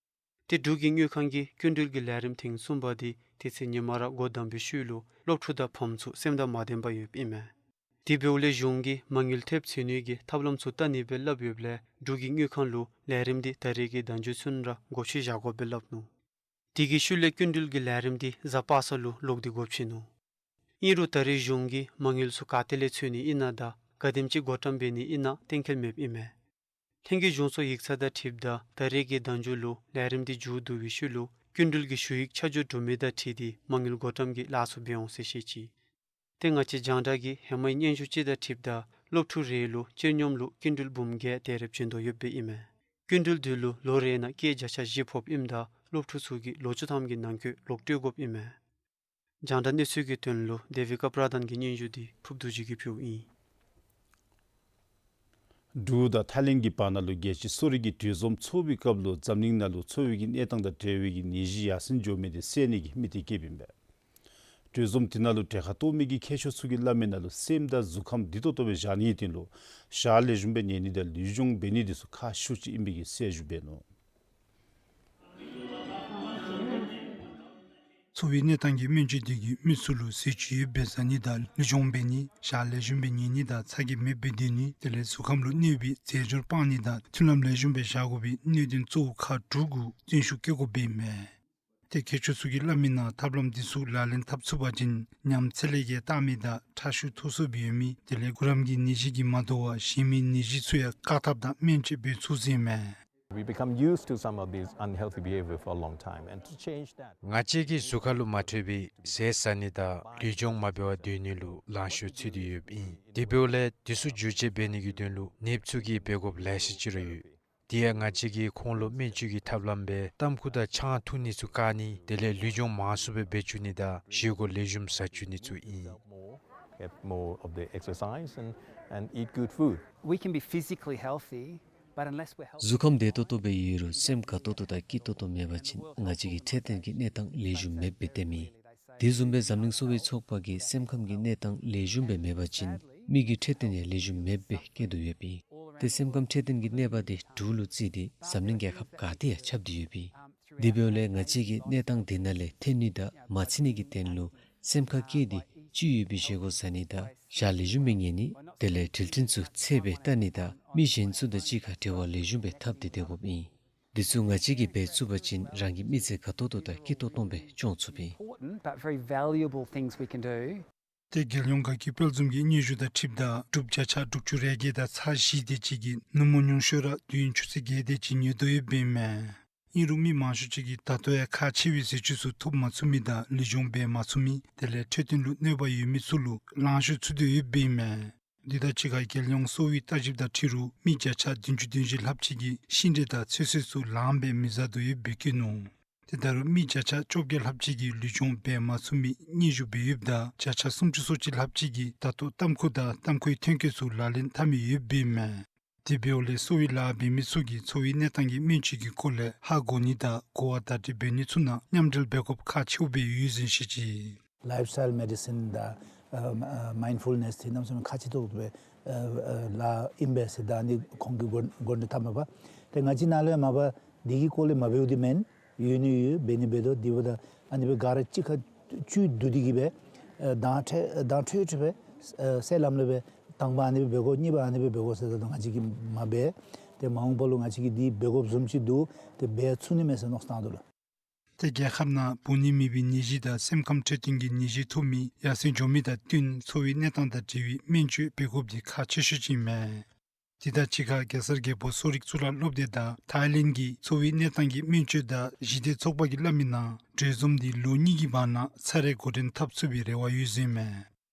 དེ་འབྲུག་གི་དངུལ་ཁང་གིས་སྐྱིན་འགྲུལ་གྱི་ལས་རིམ་ཐེངས་གསུམ་པ་དེ་དེ་ཚེ་ཉིནམ་ར་སྒོ་བསྡམས་པའི་ཤུལ་ལུ་སློབ་ཕྲུག་དང་ཕམ་ཚུ་སེམས་དང་མ་ལྡན་པར་ཡོདཔ་ཨིན་མས། དེ་འབདཝ་ལས་གཞུང་གིས་མ་དངུལ་ཐེབས་འཚོལ་ནི་གི་ཐབས་ལམ་ཚུ་བལྟ་ནི་སྦེ་སླབ་ཡོདཔ་ལས་འབྲུག་གི་དངུལ་ཁང་ལུ་ལས་རིམ་དེ་ད་རེས་ཀྱི་ཟླཝ་མཇུག་ཚུན་ར་སྒོ་ཕྱེ་བཞག་དགོཔ་སྦེ་སླབ་ནུག། དེ་གི་ཤུལ་ལས་སྐྱིན་འགྲུལ་གྱི་ལས་རིམ་དེ་གཟའ་པ་སངས་ལུ་ལོག་སྟེ་སྒོ་ཕྱེ་ནུག། ཨིན་རུང་ད་རེས་གཞུང་གིས་མ་དངུལ་ཚུ་ག་ཏེ་ལས་འཚོལ་ནི་ཨིན་ན་དང་ག་དེམ་ཅིག་བགོ་བཀྲམ་འབད་ནི་ཨིན་ན་གཏན་འཁེལ་མེདཔ་ཨིན་མས། ལྷན་རྒྱས་གཞུང་ཚབ་ཡིག་ཚང་དང་འཁྲིལཝ་ད་ད་རེས་ཀྱི་ཟླཝ་མཇུག་ལུ་ལས་རིམ་དེ་མཇུག་བསྡུ་བའི་ཤུལ་ལུ་སྐྱིན་འགྲུལ་གྱི་ཞུ་ཡིག་ཆ་འཇོག་གྲུབ་མི་དང་འཁྲིལ་ཏེ་མ་དངུལ་བགོ་བཀྲམ་གྱི་ལཱ་ཚུ་འབད་འོང་ཟེར་བཤད་ཅི། དེ་ང་བཅས་རྒྱང་བསྒྲགས་ཀྱིས་ཧེ་མའི་སྙན་ཞུ་ཅིག་དང་འཁྲིལཝ་ད་སློབ་ཕྲུག་རེ་ལུ་སྤྱིར་སྙོམས་ལུ་སྐྱིན་འགྲུལ་འབུམ་བརྒྱད་དེ་རེ་བྱིན་དོ་ཡོདཔ་ཨིན་མས། སྐྱིན་འགྲུལ་དེ་ལུ་ལོ་རེ་ནང་སྐྱེད་བརྒྱ་ཆ་བཞི་ཕོགཔ་ཨིནམ་ད་སློབ་ཕྲུག་ཚུ་གིས་ལོ་བཅུ་ཐམ་གྱི་ནང་འཁོད་ལོག་སྤྲོད་དགོཔ་ཨིན་མས། རྒྱང་བསྒྲགས་གནས་ཚུལ་གྱི་དོན་ལུ་དེ་བི་ཀ་པྲ་དཱན་གྱི་སྙན་ཞུ་དེ་ཕུརཔ་རྡོ་རྗེ་གིས་ཕུལཝ་ཨིན། འབྲུག་དང་ཐའི་ལེནཌ་གྱི་བར་ན་ལུ་རྒྱལ་སྤྱི་གསོ་རིག་གི་གྲོས་འཛོམས་ཚོགས་པའི་སྐབས་ལུ་འཛམ་གླིང་ནང་ལུ་འཚོ་བའི་གི་གནས་སྟངས་དང་འབྲེལ་བའི་གི་ནད་གཞི་ཡར་སེང་འགྱོ་མི་དེ་སེལ་ནི་གི་དམིགས་གཏད་བསྐྱེདཔ་ཨིན་པས། གྲོས་འཛོམས་དེ་ནང་ལུ་གྲལ་ཁར་གཏོགས་མི་གི་མཁས་མཆོག་ཚུ་གིས་སླབ་མི་ནང་ལུ་སེམས་དང་གཟུགས་ཁམས་བདེ་ཏོག་ཏོ་སྦེ་བཞག་ནིའི་དོན་ལུ་ཞག་ལེགས་ཤོམ་སྦེ་ཉལ་ནི་དང་ལུས་སྦྱོང་འབད་ནི་དེ་ཚུ་ཁག་ཤུགས་ཅིག་ཨིན་པའི་གི་གསལ་ཞུ་འབད་ནུག། འཚོ་བའི་གནས་སྟངས་ཀྱི་སྨན་བཅོས་དེ་གིས་མི་ཚུ་ལུ་ཟས་བཅུད་ཡོདཔ་སྦེ་ཟ་ནི་དང་ལུས་སྦྱོང་འབད་ནི་ཞག་ལེགས་ཤོམ་སྦེ་ཉལ་ནི་དང་ཚ་གྱང་མེདཔ་སྦེ་སྡོད་ནི་དེ་ལས་གཟུགས་ཁམས་ལུ་གནོད་པའི་རྫས་སྦྱོར་སྤང་ནི་དང་མཐུན་ལམ་ལེགས་ཤོམ་སྦེ་བཞག་དགོ་པའི་གནད་དོན་གཙོ་བོ་ཁག་དྲུག་གུ་བརྩོན་ཤུགས་བསྐྱེད་དགོཔ་ཨིན་མས། དེ་མཁས་མཆོག་ཚུ་གིས་སླབ་མི་ནང་ཐབས་ལམ་དེ་ཚུ་ལག་ལེན་འཐབ་ཚུགས་པ་ཅིན་ཉམས་ཚད་ལས་བརྒལ་བཏང་མི་དང་ཁྲག་ཤུགས་མཐོ་སུ་སྦེ་ཡོད་མི་དེ་ལས་གུ་རམ་གྱི་ནད་གཞི་གིས་མ་དོ་བར་གཞན་མི་ནད་གཞི་ཚུ་ཡང་བཀག་ཐབས་དང་སྨན་བཅོས་འབད་ཚུགས་ཟེར་ཨིན་མས། We become used to some of these unhealthy behavior for a long time, and to change that. ང་བཅས་ཀྱི་གཟུགས་ཁར་ལུ་མ་འཕྲོད་པའི་ཟས་ཟ་ནི་དང་ལུས་སྦྱོང་མ་འབད་བར་སྡོད་ནི་ལུ་ལང་ཤོར་ཚུད་དེ་ཡོདཔ་ཨིན། དེ་འབདཝ་ལས་དེ་ཚུ་བསྒྱུར་བཅོས་འབད་ནི་གི་དོན་ལུ་ནདཔ་ཚུ་གིས་འབད་དགོཔ་ལེ་ཤ་ཅིག་ར་ཡོད། དེ་ཡང་ང་བཅས་ཀྱིས་ཁོང་ལུ་སྨན་བཅོས་ཀྱི་ཐབས་ལམ་སྦེ་ཏམ་ཁུ་དང་ཆང་འཐུང་ནི་ཚུ་བཀག་ནི་དེ་ལས་ལུས་སྦྱོང་མང་སུ་སྦེ་འབད་བཅུག་ནི་དང་བཞེས་སྒོ་ལེགས་ཤོམ་ཟ་བཅུག་ནི་ཚུ་ཨིན། Get more of the exercise and, and eat good food. We can be physically healthy, but unless we're healthy, གཟུགས་ཁམས་བདེ་ཏོག་ཏོ་སྦེ་ཡོད་རུང་སེམས་དགའ་ཏོག་ཏོ་དང་སྐྱིད་ཏོག་ཏོ་མེད་པ་ཅིན་ང་བཅས་ཀྱི་འཕྲོད་བསྟེན་གྱི་གནས་སྟངས་ལེགས་ཤོམ་མེདཔ་སྦེ་སྟོནམ་ཨིན། དེ་བཟུམ་སྦེ་འཛམ་གླིང་གསོ་བའི་ཚོགས་པ་གིས་སེམས་ཁམས་ཀྱི་གནས་སྟངས་ལེགས་ཤོམ་སྦེ་མེད་པ་ཅིན་མི་གི་འཕྲོད་བསྟེན་ཡང་ལེགས་ཤོམ་མེདཔ་སྦེ་བཀལ་དོ་ཡོདཔ་ཨིན། དེ་སེམས་ཁམས་འཕྲོད་བསྟེན་གྱི་གནས་བབ་དེ་འབྲུག་ལུ་བརྩིས་ཏེ་འཛམ་གླིང་རྒྱལ་ཁབ་ག་ཏེ་ཡང་ཁྱབ་སྟེ་ཡོདཔ་ཨིན། དེ་འབདཝ་ལས་ང་བཅས་ཀྱིས་གནས་སྟངས་དེ་ནང་ལས་ཐོན་ནི་དང་མ་འཚེར་ནི་གི་དོན་ལུ་སེམས་ཁར་བསྐྱེད་དེ་བཅུད་ཡོད་པའི་བཞེས་སྒོ་ཟ་ནི་དང་ཞག་ལེགས་ཤོམ་སྦེ་ཉལ་ནི་དེ་ལས་འགྲུལ་འཕྲིན་ཚུ་ཚད་སྦེ་བལྟ་ནི་དང་ མི་གཞན་ཚུ་དང་གཅིག་ཁར་འབྲེལ་བ་ལེགས་ཤོམ་སྦེ་འཐབ་སྟེ་སྡོད་དགོཔ་ཨིན། འདི་ཚུ་ང་བཅས་ཀྱིས་འབད་ཚུགས་པ་ཅིན་རང་གི་མི་ཚེ་དགའ་ཏོག་ཏོ་དང་སྐྱིད་ཏོང་ཏོ་སྦེ་སྐྱོང་ཚུགསཔ་ཨིན། Important but very valuable things we can do. ཏེ་རྒྱལ་ཡོངས་དགའ་སྐྱིད་དཔལ་འཛོམས་ཀྱི་སྙན་ཞུ་དང་འཁྲིལཝ་ད་འབྲུགཔ་བརྒྱ་ཆ་དྲུག་ཅུ་རེ་བརྒྱད་དང་ཚག་བཞི་དེ་ཅིག་གིས་ནུབ་མོ་ཉུང་ཤོས་ར་དུས་ཡུན་ཆུ་ཚོད་བརྒྱད་དེ་ཅིག་ཉལ་དོ་ཡོདཔ་ཨིན་མས། ཨིན་རུང་མི་མང་ཤོས་ཅིག་གིས་ད་ལྟོ་ཡང་ཁག་ཆེ་བའི་ཟས་བཅུད་ཚུ་ཐོབ་མ་ཚུགས་མི་དང་ལུས་སྦྱོང་འབད་མ་ཚུགས་མི་དེ་ལས་འཕྲོད་བསྟེན་ལུ་གནོད་པ་ཡོད་མི་ཚུ་ལུ་ལང་ཤོར་ཚུགས་དོ་ཡོདཔ་ཨིན་མས། འདི་དང་གཅིག་ཁར་རྒྱལ་ཡོངས་གསོ་བའི་ལྟ་ཞིབ་དང་འཁྲིལ་རུང་མི་བརྒྱ་ཆ་བདུན་ཅུ་དོན་བཞི་ལྷགཔ་ཅིག་གིས་ཤིང་འབྲས་དང་ཚོད་བསྲེ་ཚུ་ལངམ་སྦེ་མི་བཟའ་དོ་ཡོདཔ་སྦེ་བཀོད་ནུག། དེ་ད་རུང་མི་བརྒྱ་ཆ་བཅོ་བརྒྱད་ལྷགཔ་ཅིག་གིས་ལུས་སྦྱོང་འབད་མ་ཚུགས་མི་སྙན་ཞུ་འབད་ཡོདཔ་ད་བརྒྱ་ཆ་སུམ་ཅུ་སོ་གཅིག་ལྷགཔ་ཅིག་གིས་ད་ལྟོ་ཏམ་ཁུ་དང་ཏམ་ཁུའི་ཐོན་སྐྱེད་ཚུ་ལག་ལེན་འཐབ་མི་ཡོདཔ་ཨིན་མས། དེ་འབདཝ་ལས་གསོ་བའི་ལཱ་འབད་མི་ཚུ་གིས་འཚོ་བའི་གནས་སྟངས་ཀྱི་སྨན་བཅོས་ཀྱི་སྐོར་ལས་ཧ་གོ་ནི་དང་གོ་བ་བརྡ་སྤྲོད་འབད་ནི་ཚུ་ནང་མཉམ་འབྲེལ་འབད་དགོཔ་ཁག་ཆེཝ་སྦེ་ཡོད་ཟེར་བཤད་ཅི། Lifestyle medicine དང་ཨ་ཨ་མའིནཌ་ཕུལ་ནེསི་འདི་གནམ་མེད་ས་མེད་ཁག་ཆེ་ཏོག་ཏོ་སྦེ་ཨ་ཨ་ལཱ་ཨིན་པས་ཟེར་ད་ཨ་ནི་ཁོང་གིས་འགོ་འགོ་འདྲེན་འཐབ་མས་པ། ཏེ་ང་བཅས་ནཱ་ལུ་ཡང་མ་པ་འདི་གི་སྐོར་ལས་མ་འབདཝ་འདི་མེན། ཡོད་ནི་ཡོད་འབད་ནི་འབད་དོ། དེ་འབདཝ་ད་ཨ་ནི་སྦེ་ག་ར་གཅིག་ཁར་བཅུད་བསྡུ་སྟེ་གིས་སྦེ་ཨ་དྭངས་འཕྲོས་དྭངས་འཕྲོས་འཕྲོས་སྦེ་ཨ་སེལ་ལམ་ལུ་སྦེ་དང་པ་ཨ་ནི་སྦེ་འབད་དགོ། གཉིས་པ་ཨ་ནི་སྦེ་འབད་དགོ་ཟེར་ད་ང་བཅས་ཀྱིས་མ་འབད། ཏེ་མ་འོངས་པ་ལུ་ང་བཅས་ཀྱིས་འདི་འབད་དགོཔ་བཟུམ་ཅིག་འདུག། ཏེ་འབད་ཚུགས་ནི་མས་ཟེར་མནོ་བསམ་བཏང་དོ་ལགས། ཏེ་རྒྱལ་ཁབ་ནང་འབུ་ནད་མེད་པའི་ནད་གཞི་དང་སེམས་ཁམས་འཕྲོད་བསྟེན་གྱི་ནད་གཞི་ཐོབ་མི་ཡར་སེང་འགྱོ་མི་དང་བསྟུན་འཚོ་བའི་གནས་སྟངས་དང་འབྲེལ་བའི་སྨན་བཅོས་འབད་དགོཔ་འདི་ཁག་ཆེ་ཤོས་ཅིག་ཨིན་མས། དེ་དང་གཅིག་ཁར་གེ་སར་རྒྱལ་པོ་གསོ་རིག་གཙུག་ལག་སློབ་སྡེ་དང་ཐའི་ལེནཌ་གི་འཚོ་བའི་གནས་སྟངས་ཀྱི་སྨན་བཅོས་དང་ཞི་བདེ་ཚོགས་པ་གིས་སླབ་མི་ནང་གྲོས་འཛོམས་འདི་ལོ་གཉིས་ཀྱི་བར་ན་ཚར་རེ་འགོ་འདྲེན་འཐབ་ཚུགས་པའི་རེ་བ་ཡོད་ཟེར་མས།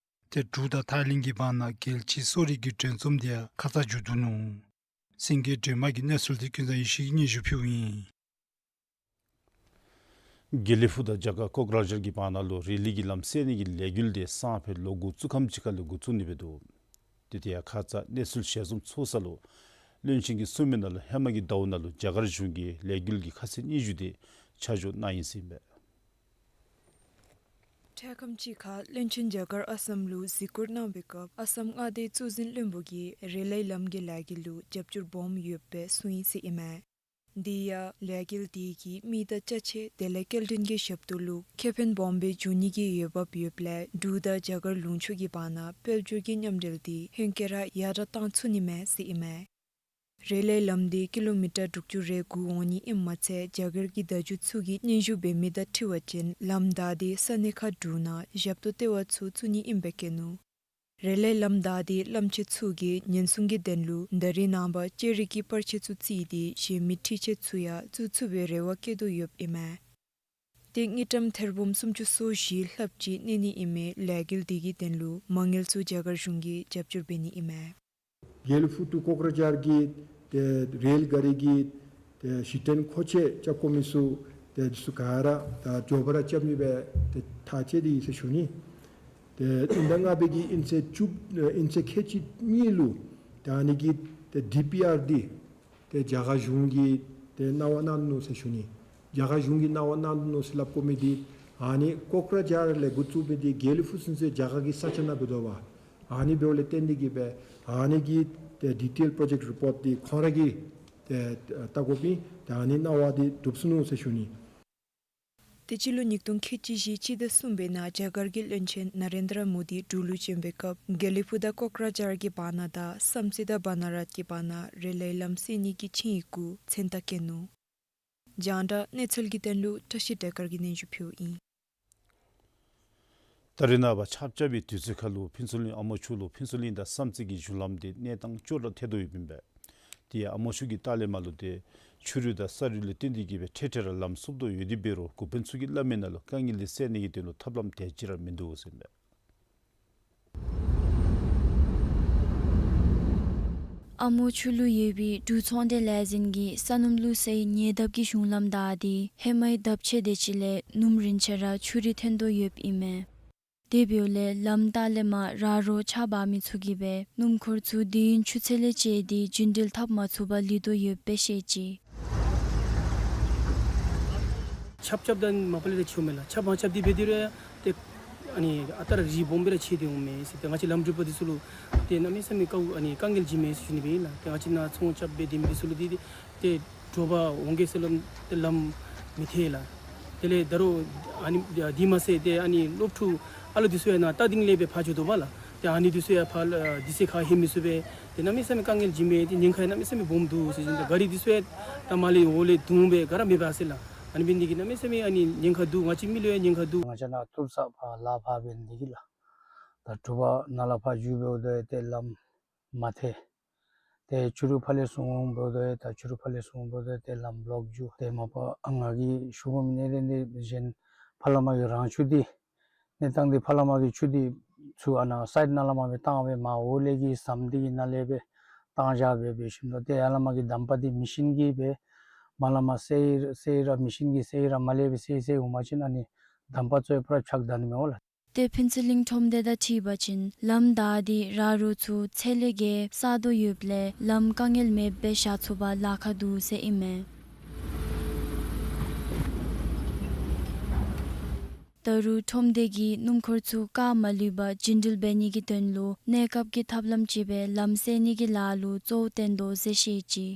ཏེ་འབྲུག་དང་ཐའི་ལེནཌ་གི་བར་ན་རྒྱལ་སྤྱིའི་གསོ་རིག་གི་གྲོས་འཛོམས་འདི་ཡང་ཁ་ཙ་མཇུག་བསྡུ་ནུག། སེང་གེ་སྒྲོལ་མ་གི་གནས་ཚུལ་འདི་ཀུན་བཟང་ཡེ་ཤེས་ཀྱིས་སྙན་ཞུ་ཕུལཝ་ཨིན། དགེ་ལེགས་ཕུག་དང་རྒྱ་གར་ཀོག་ར་ཇར་གྱི་བར་ན་ལུ་རི་ལི་གི་ལམ་བསལ་ནི་གི་ལས་འགུལ་འདི་སང་ཕོད་ལོ་འགོ་བཙུགས་ཁམས་ཅིག་ཁར་ལས་འགོ་བཙུགས་ནི་སྦེ་འདུག། ཏེ་དེ་ཡང་ཁ་ཙ་གནས་ཚུལ་ཞལ་འཛོམས་ཚོགས་ས་ལུ་བློན་ཆེན་གྱིས་གསུངས་མི་ནང་ལུ་ཧེ་མ་གི་ཟླཝ་ནང་ལུ་རྒྱ་གར་གཞུང་གིས་ལས་འགུལ་གྱི་ཁ་གསལ་སྙན་ཞུ་འདི་ཆ་འཇོག་གནང་ཡི་ཟེར་ཨིན་པས། འཕྲལ་ཁམས་ཅིག་ཁར་བློན་ཆེན་རྒྱ་གར་ཨ་སམ་ལུ་གཟིགས་སྐོར་གནང་བའི་སྐབས་ཨ་སམ་མངའ་སྡེའི་གཙོ་འཛིན་བློན་པོ་གིས་རི་ལི་ལམ་གྱི་ལས་འགུལ་ལུ་རྒྱབ་སྐྱོར་སྦོམ་ཡོདཔ་སྦེ་གསུངས་ཡི་ཟེར་ཨིན་མས། དེ་ཡང་ལས་འགུལ་དེ་གིས་མི་དང་ཅ་ཆས་དེ་ལས་སྐྱེལ་འདྲེན་གྱི་ཞབས་ཏོག་ལུ་ཁེ་ཕན་སྦོམ་སྦེ་འབྱུང་ནི་གི་འོས་འབབ་ཡོདཔ་ལས་འབྲུག་དང་རྒྱ་གར་ལུང་ཕྱོགས་ཀྱི་བར་ན་དཔལ་འབྱོར་གྱི་མཉམ་འབྲེལ་དེ་ཧེང་སྐལ་ར་ཡར་དྲག་གཏང་ཚུགས་ནི་མས་ཟེར་ཨིན་མས། རི་ལི་ལམ་དེ་ཀི་ལོ་མི་ཊར་དྲུག་ཅུ་རེ་དགུ་འོང་ནི་ཨིནམ་མ་ཚད་རྒྱ་གར་གྱི་བརྡ་བརྒྱུད་ཚུ་གིས་སྙན་ཞུ་འབད་མི་དང་འཁྲིལ་བ་ཅིན་ལམ་བདའ་སྟེ་ས་གནས་ཁག་དྲུག་ནང་ཞབས་ཏོག་ལྟེ་བ་ཚུ་བཙུགས་ནི་ཨིནམ་སྦེ་བཀོད་ནུག། རི་ལི་ལམ་བདའ་སྟེ་གླམ་ཆེན་ཚུ་གིས་ཉེན་སྲུང་གི་དོན་ལུ་ད་རིས་ནངས་པ་ཅ་རིས་ཀྱི་པར་ཆས་ཚུ་བརྩིས་ཏེ་གཞན་མི་འཕྲུལ་ཆས་ཚུ་ཡང་བཙུགས་ཚུགས་པའི་རེ་བ་བསྐྱེད་དོ་ཡོདཔ་ཨིན་མས། ཏེ་དངུལ་ཀྲམ་ཐེར་འབུམ་སུམ་ཅུ་སོ་བཞི་ལྷགཔ་ཅིག་གནས་ནི་ཨིན་མི་ལས་འགུལ་དེ་གི་དོན་ལུ་མ་དངུལ་ཚུ་རྒྱ་གར་གཞུང་གིས་རྒྱབ་སྐྱོར་འབད་ནི་ཨིན་མས། དགེ་ལེགས་ཕུག་ཏུ་ཀོག་ར་ཇར་གྱི་ཏེ་རེལ་ག་རི་གི་ཏེ་གཞི་རྟེན་མཁོ་ཆས་རྐྱབ་དགོ་མི་ཚུ་ཏེ་འདི་ཚུ་ག་ར་ད་མགྱོགས་པ་ར་རྐྱབ་ནི་སྦེ་ཏེ་ཐག་བཅད་དེ་ཡོད་ཟེར་ཞུ་ནི། ཏེ་དབྱིན་ཟླ་ལྔ་པའི་གི་དབྱིན་ཚེས་བཅུ་དབྱིན་ཚེས་ཁལ་གཅིག་གཉིས་ལུ་ཏེ་ཨ་ནི་གི་ཏེ་ཌི་པི་ཨར་འདི་ཏེ་རྒྱ་གར་གཞུང་གིས་ཏེ་གནང་བ་གནང་ནུག་ཟེར་ཞུ་ནི། རྒྱ་གར་གཞུང་གིས་གནང་བ་གནང་ནུག་ཟེར་སླབ་དགོ་མི་འདི་ཨ་ནི་ཀོག་ར་ཇར་ལས་འགོ་བཙུགས་མི་འདི་དགེ་ལེགས་ཕུག་ཚུན་ཚོད་རྒྱ་གར་གྱི་ས་ཆ་ནང་འབད་དོ་བ། ཨ་ནི་འབདཝ་ལས་བརྟེན་ཏེ་གིས་སྦེ་ཨ་ནི་གི་ཏེ་ཌི་ཊེལ་པྲོ་ཇེཀཊ་རི་པོརཊ་འདི་ཁོང་ར་གིས་ཏེ་བལྟ་དགོ་པས། ཏེ་ཨ་ནི་གནང་བ་འདི་གྲུབ་སོ་ནུག་ཟེར་ཞུ་ནི། ཏེ་སྤྱི་ལོ་ཉིས་སྟོང་ཁལ་གཅིག་བཞི་སྤྱི་ཟླ་གསུམ་པའི་ནང་རྒྱ་གར་གྱི་བློན་ཆེན་ན་རེན་དྲ་མོ་དི་འབྲུག་ལུ་བྱོན་པའི་སྐབས་དགེ་ལེགས་ཕུག་དང་ཀོག་ར་ཇར་གྱི་བར་ན་དང་བསམ་རྩེ་དང་བ་ན་རཱས་ཀྱི་བར་ན་རི་ལི་ལམ་བསལ་ནི་གི་ཆིངས་ཡིག་གུ་མཚན་རྟགས་བཀོད་ནུག། རྒྱང་བསྒྲགས་གནས་ཚུལ་གྱི་དོན་ལུ་བཀྲ་ཤིས་སྒྲོལ་དཀར་གྱིས་སྙན་ཞུ་ཕུལཝ་ཨིན། ད་རེས་ནངས་པ་ཆརཔ་རྐྱབ་པའི་དུས་ཚོད་ཁར་ལུ་ཕུན་ཚོགས་གླིང་ཨ་མོ་ཆུ་ལུ་ཕུན་ཚོགས་གླིང་དང་བསམ་རྩེ་གི་གཞུང་ལམ་འདི་གནས་སྟངས་སྐྱོ་དྲགས་ཐལ་དོ་ཡོདཔ་ཨིན་པས། དེ་ཡང་ཨ་མོ་ཆུ་གི་ལྟག་ལས་མར་ལུ་ཏེ་ཆུ་རུད་དང་ས་རུད་ལུ་བརྟེན་ཏེ་གིས་སྦེ་འཕྲལ་འཕྲལ་ར་ལམ་སུབ་དོ་ཡོད་དེ་འབད་རུང་འགོ་དཔོན་ཚུ་གིས་སླབ་མི་ནང་ལུ་དཀའ་ངལ་འདི་སེལ་ནི་གི་དོན་ལུ་ཐབས་ལམ་དེ་ཅིག་ར་མིན་འདུག་ཟེར་ཨིན་པས། ཨ་མོ་ཆུ་ལུ་ཡོད་པའི་འབྲུག་ཚོང་སྡེ་ལས་འཛིན་གྱི་ས་སྣུམ་བླུགས་སའི་ཉེ་འདབས་ཀྱི་གཞུང་ལམ་བདའ་སྟེ་ཧེ་མའི་ལྡབ་ཕྱེད་དེ་ཅིག་ལས་སྣུམ་རིན་ཆེན་ར་ཆུ་རུད་འཐོན་དོ་ཡོདཔ་ཨིན་མས། དེ་འབདཝ་ལས་ལམ་ལྟག་ལས་མར་ར་རོ་ཆརཔ་འབབ་མི་ཚུ་གིས་སྦེ་སྣུམ་འཁོར་ཚུ་དུས་ཡུན་ཆུ་ཚོད་ལས་བཅད་དེ་རྒྱུན་འགྲུལ་འཐབ་མ་ཚུགས་པར་ལུས་དོ་ཡོདཔ་སྦེ་བཤད་ཅི། ཆརཔ་རྐྱབ་ད་མ་པ་ལས་ར་ཆེཝ་མས་ལགས། ཆརཔ་མ་རྐྱབ་དེ་འབད་དེ་རུང་ཏེ་ཨ་ནི་ཨ་རྟག་ར་རི་སྦོམ་སྦེ་ར་ཆད་དེ་འོང་མས་ཟེར། ཏེ་ང་བཅས་ལམ་འགྲུལ་པ་འདི་ཚུ་ལུ་ཏེ་གནམ་མེད་ས་མེད་དཀའཝ་ཨ་ནི་དཀའ་ངལ་ཅིག་མས་ཟེར་ཞུ་ནི་སྦེ་ཨིན་ལགས། ཏེ་ང་བཅས་ནཱ་ཚོང་རྐྱབ་སྦེ་སྡོད་མི་འདི་ཚུ་ལུ་འདི་ཏེ་དྲོ་པ་འོང་གེ་ཟེར་སླབ་ཏེ་ལམ་མི་ཐལ་ལགས། དེ་ལས་ད་རུང་ཨ་ནི་དེ་མ་ཚད་ཏེ་ཨ་ནི་སློབ་ཕྲུག་ཨ་ལོ་འདི་ཚུ་ཡང་ནཱ་རྟ་སྡིང་ལས་སྦེ་ཕར་འགྱོ་དོ་བ་ལགས། ཏེ་ཨ་ནི་འདི་ཚུ་ཡང་ཕར་ཨ་དུས་ཚོད་ཁར་ལྷོད་མི་ཚུགས་པས། ཏེ་གནམ་མེད་ས་མེད་དཀའ་ངལ་འབྱུངམ་མས། ཏེ་ཉེན་ཁ་ཡང་གནམ་མེད་ས་མེད་སྦོམ་འདུག་ཟེར་ཞིནམ་ད་ག་རི་འདི་ཚུ་ཡང་ད་མར་ལས་འོག་ལས་རྡུངམ་སྦེ་ག་ར་མེདཔ་ཨ་ཟེར་ལགས། ཨ་ནི་འབད་ནི་འདི་གིས་གནམ་མེད་ས་མེད་ཨ་ནི་ཉེན་ཁ་འདུག། ང་བཅས་མི་ལུ་ཡང་ཉེན་ཁ་འདུག། ང་བཅས་ནཱ་ཐུབ་ས་ཕར་ལ་ཕར་འབད་ནི་འདི་གིས་ལགས། ད་དྲུག་པ་ནཱ་ལས་ཕར་འགྱོ་འབདཝ་ད་ཏེ་ལམ་མ་ཐལ། ཏེ་ཆུ་རུད་ཕར་ལས་སོང་འོང་འབདཝ་ད་ད་ཆུ་རུད་ཕར་ལས་སོང་འོང་འབདཝ་ད་ཏེ་ལམ་བློཀ་འགྱོ། ཏེ་མ་པ་ཨ་ང་གིས་ཞུ་དགོ་མི་གནད་དོན་འདི་གཞན་ཕར་ལས་མར་གྱི་རང་ཆུ་འདི་གནས་སྟངས་འདི་ཕར་ལས་མར་གྱི་ཆུ་འདི་ཚུར་ཨ་ནཱ་སའིཌ་ནང་ལས་མར་སྦེ་བཏང་སྦེ་མར་འོག་ལས་ཀྱི་ཟམ་འདི་གི་ནང་ལས་སྦེ་བཏང་བཞག་སྦེ་འབད་ཞིནམ་ད་ཏེ་ཡར་ལས་མར་གྱི་དམ་པ་འདི་མེ་ཤིན་གྱིས་སྦེ་མར་ལས་མར་བསལ་བསལ་ར་མེ་ཤིན་གྱིས་བསལ་ར་མར་ལས་སྦེ་བསལ་བསལ་འོང་པ་ཅིན་ཨ་ནི་དམ་པ་ཚུ་ཡང་པུ་ར་ཕྱགས་བདའ་ནི་མས་ལགས། ཏེ་ཕུན་ཚོགས་གླིང་ཁྲོམ་སྡེ་དང་འཁྲིལ་བ་ཅིན་ལམ་བདའ་སྟེ་ར་རོ་ཚུ་ཚད་ལས་བརྒལ་བསགས་དོ་ཡོདཔ་ལས་ལམ་དཀའ་ངལ་མེདཔ་སྦེ་བཞག་ཚུགས་པར་ལཱ་ཁག་འདུག་ཟེར་ཨིན་མས། ད་རུང་ཁྲོམ་སྡེ་གིས་སྣུམ་འཁོར་ཚུ་རྐ་མ་ལུས་པར་རྒྱུན་འགྲུལ་འབད་ནི་གི་དོན་ལུ་གནས་སྐབས་ཀྱི་ཐབས་ལམ་ཅིག་སྦེ་ལམ་བསལ་ནི་གི་ལཱ་ལུ་གཙོ་བོ་བཏོན་དོ་ཟེར་བཤད་ཅི།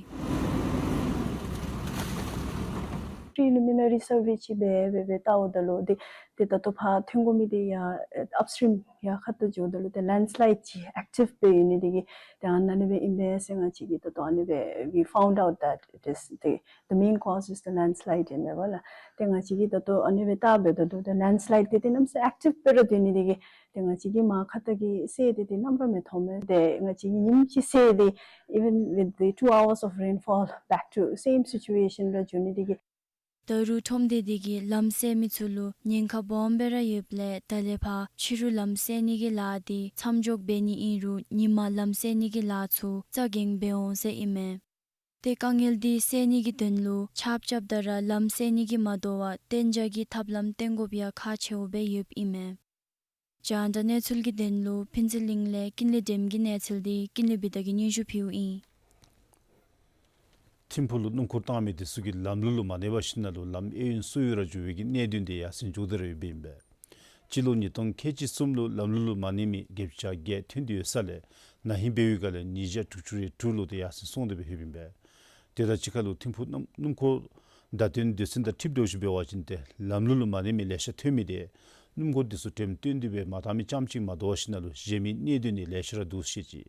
Preliminary survey ཅིག་འབད་འབད་འབད་བལྟཝ་ད་ལུ་ཏེ་ཏེ་ད་ལྟོ་ཕར་ཐོན་དགོ་མི་འདི་ཡར་ཨེ་upstream ཡར་ཁ་ཐུག་འགྱོཝ་ད་ལུ་ཏེ་ལེནཌ་སི་ལའིཌ་ཅིག་ཨེཀ་ཊིབ་སྦེ་ཡོད་ནི་འདི་གིས་ཏེ་ཨ་ནཱ་ལས་སྦེ་ཨིན་པས་ཟེར་ང་བཅས་ཀྱིས་ད་ལྟོ་ཨ་ནི་སྦེ་we found out that it is the, the main cause is the landslide ཨིན་པས་ལགས། ཏེ་ང་བཅས་ཀྱིས་ད་ལྟོ་ཨ་ནི་སྦེ་བལྟ་འབདཝ་ད་ལུ་ཏེ་ལེནཌ་སི་ལའིཌ་འདི་ཏེ་གནམ་མེད་ས་མེད་ཨེཀ་ཊིབ་སྦེ་ར་སྡོད་ནི་འདི་གིས་ཏེ་ང་བཅས་ཀྱིས་མར་ཁ་ཐུག་གི་སེལ་ཏེ་ཏེ་ནམ་ར་མི་ཐོབ་མས། ཏེ་ང་བཅས་ཀྱིས་ཉིནམ་གཅིག་སེལ་ཏེ་even with the two hours of rainfall back to same situation ར་འགྱོ་ནི་འདི་གིས། ད་རུང་ཁྲོམ་སྡེ་འདི་གིས་ལམ་བསལ་མི་ཚུ་ལུ་ཉེན་ཁ་སྦོམ་སྦེ་ར་ཡོདཔ་ལས་ད་ལས་ཕར་ཕྱི་རུ་ལམ་བསལ་ནི་གི་ལཱ་འདི་མཚམས་འཇོག་འབད་ནི་ཨིན་རུང་ཉིན་མ་ལམ་བསལ་ནི་གི་ལཱ་ཚུ་རྩ་འགེངས་འབད་འོང་ཟེར་ཨིན་མས། ཏེ་དཀའ་ངལ་འདི་སེལ་ནི་གི་དོན་ལུ་ཆརཔ་རྐྱབ་ད་ར་ལམ་བསལ་ནི་གིས་མ་དོ་བར་གཏན་འཇགས་ཀྱི་ཐབས་ལམ་བཏོན་དགོཔ་ཡང་ཁག་ཆེཝ་སྦེ་ཡོདཔ་ཨིན་མས། རྒྱང་བསྒྲགས་གནས་ཚུལ་གྱི་དོན་ལུ་ཕུན་ཚོགས་གླིང་ལས་ཀུན་ལེགས་སྒྲོལམ་གྱི་གནས་ཚུལ་འདི་ཀུན་ལེགས་བི་དྷ་གིས་སྙན་ཞུ་ཕུལཝ་ཨིན། ཐིམ་ཕུག་ལུ་སྣུམ་འཁོར་བཏང་མི་འདི་ཚུ་གིས་ལམ་ལུགས་ལུ་མ་གནས་པར་ཞིནམ་ལས་ལམ་གཡས་གཡོན་སོར་ཡུག་ར་འགྱོ་བའི་གི་གནད་དོན་འདི་ཡར་སེང་འགྱོ་སྟེ་ར་ཡོདཔ་ཨིན་པས། སྤྱི་ལོ་ཉིས་སྟོང་ཁལ་གཅིག་གསུམ་ལུ་ལམ་ལུགས་ལུ་མ་གནས་མི་བརྒྱད་བརྒྱ་བརྒྱད་ཐོན་ཏེ་ཡོད་ས་ལས་ན་ཧིང་འབད་བའི་སྒང་ལས་ཉིས་བརྒྱ་དྲུག་ཅུ་རེ་དྲུག་ལུ་ཏེ་ཡར་སེང་སོང་སྟེ་སྦེ་ཡོདཔ་ཨིན་པས། དེ་དང་གཅིག་ཁར་ལུ་ཐིམ་ཕུག་སྣུམ་སྣུམ་འཁོར་བརྡ་སྟོན་སྡེ་ཚན་དང་འཁྲིལཝ་ད་ཅིག་འབད་བ་ཅིན་ཏེ་ལམ་ལུགས་ལུ་མ་གནས་མི་ལེ་ཤ་ཐོན་མི་འདི་སྣུམ་འཁོར་འདི་ཚུ་འགྲེམས་སྟོན་འདི་སྦེ་མ་བཏང་མི་རྐྱངམ་ཅིག་མ་དོ་བར་ཞིནམ་ལས་གཞན་མི་གནད་དོན་འདི་ལེ་ཤ་ར་འདུག་ཟེར་བཤད་ཅི།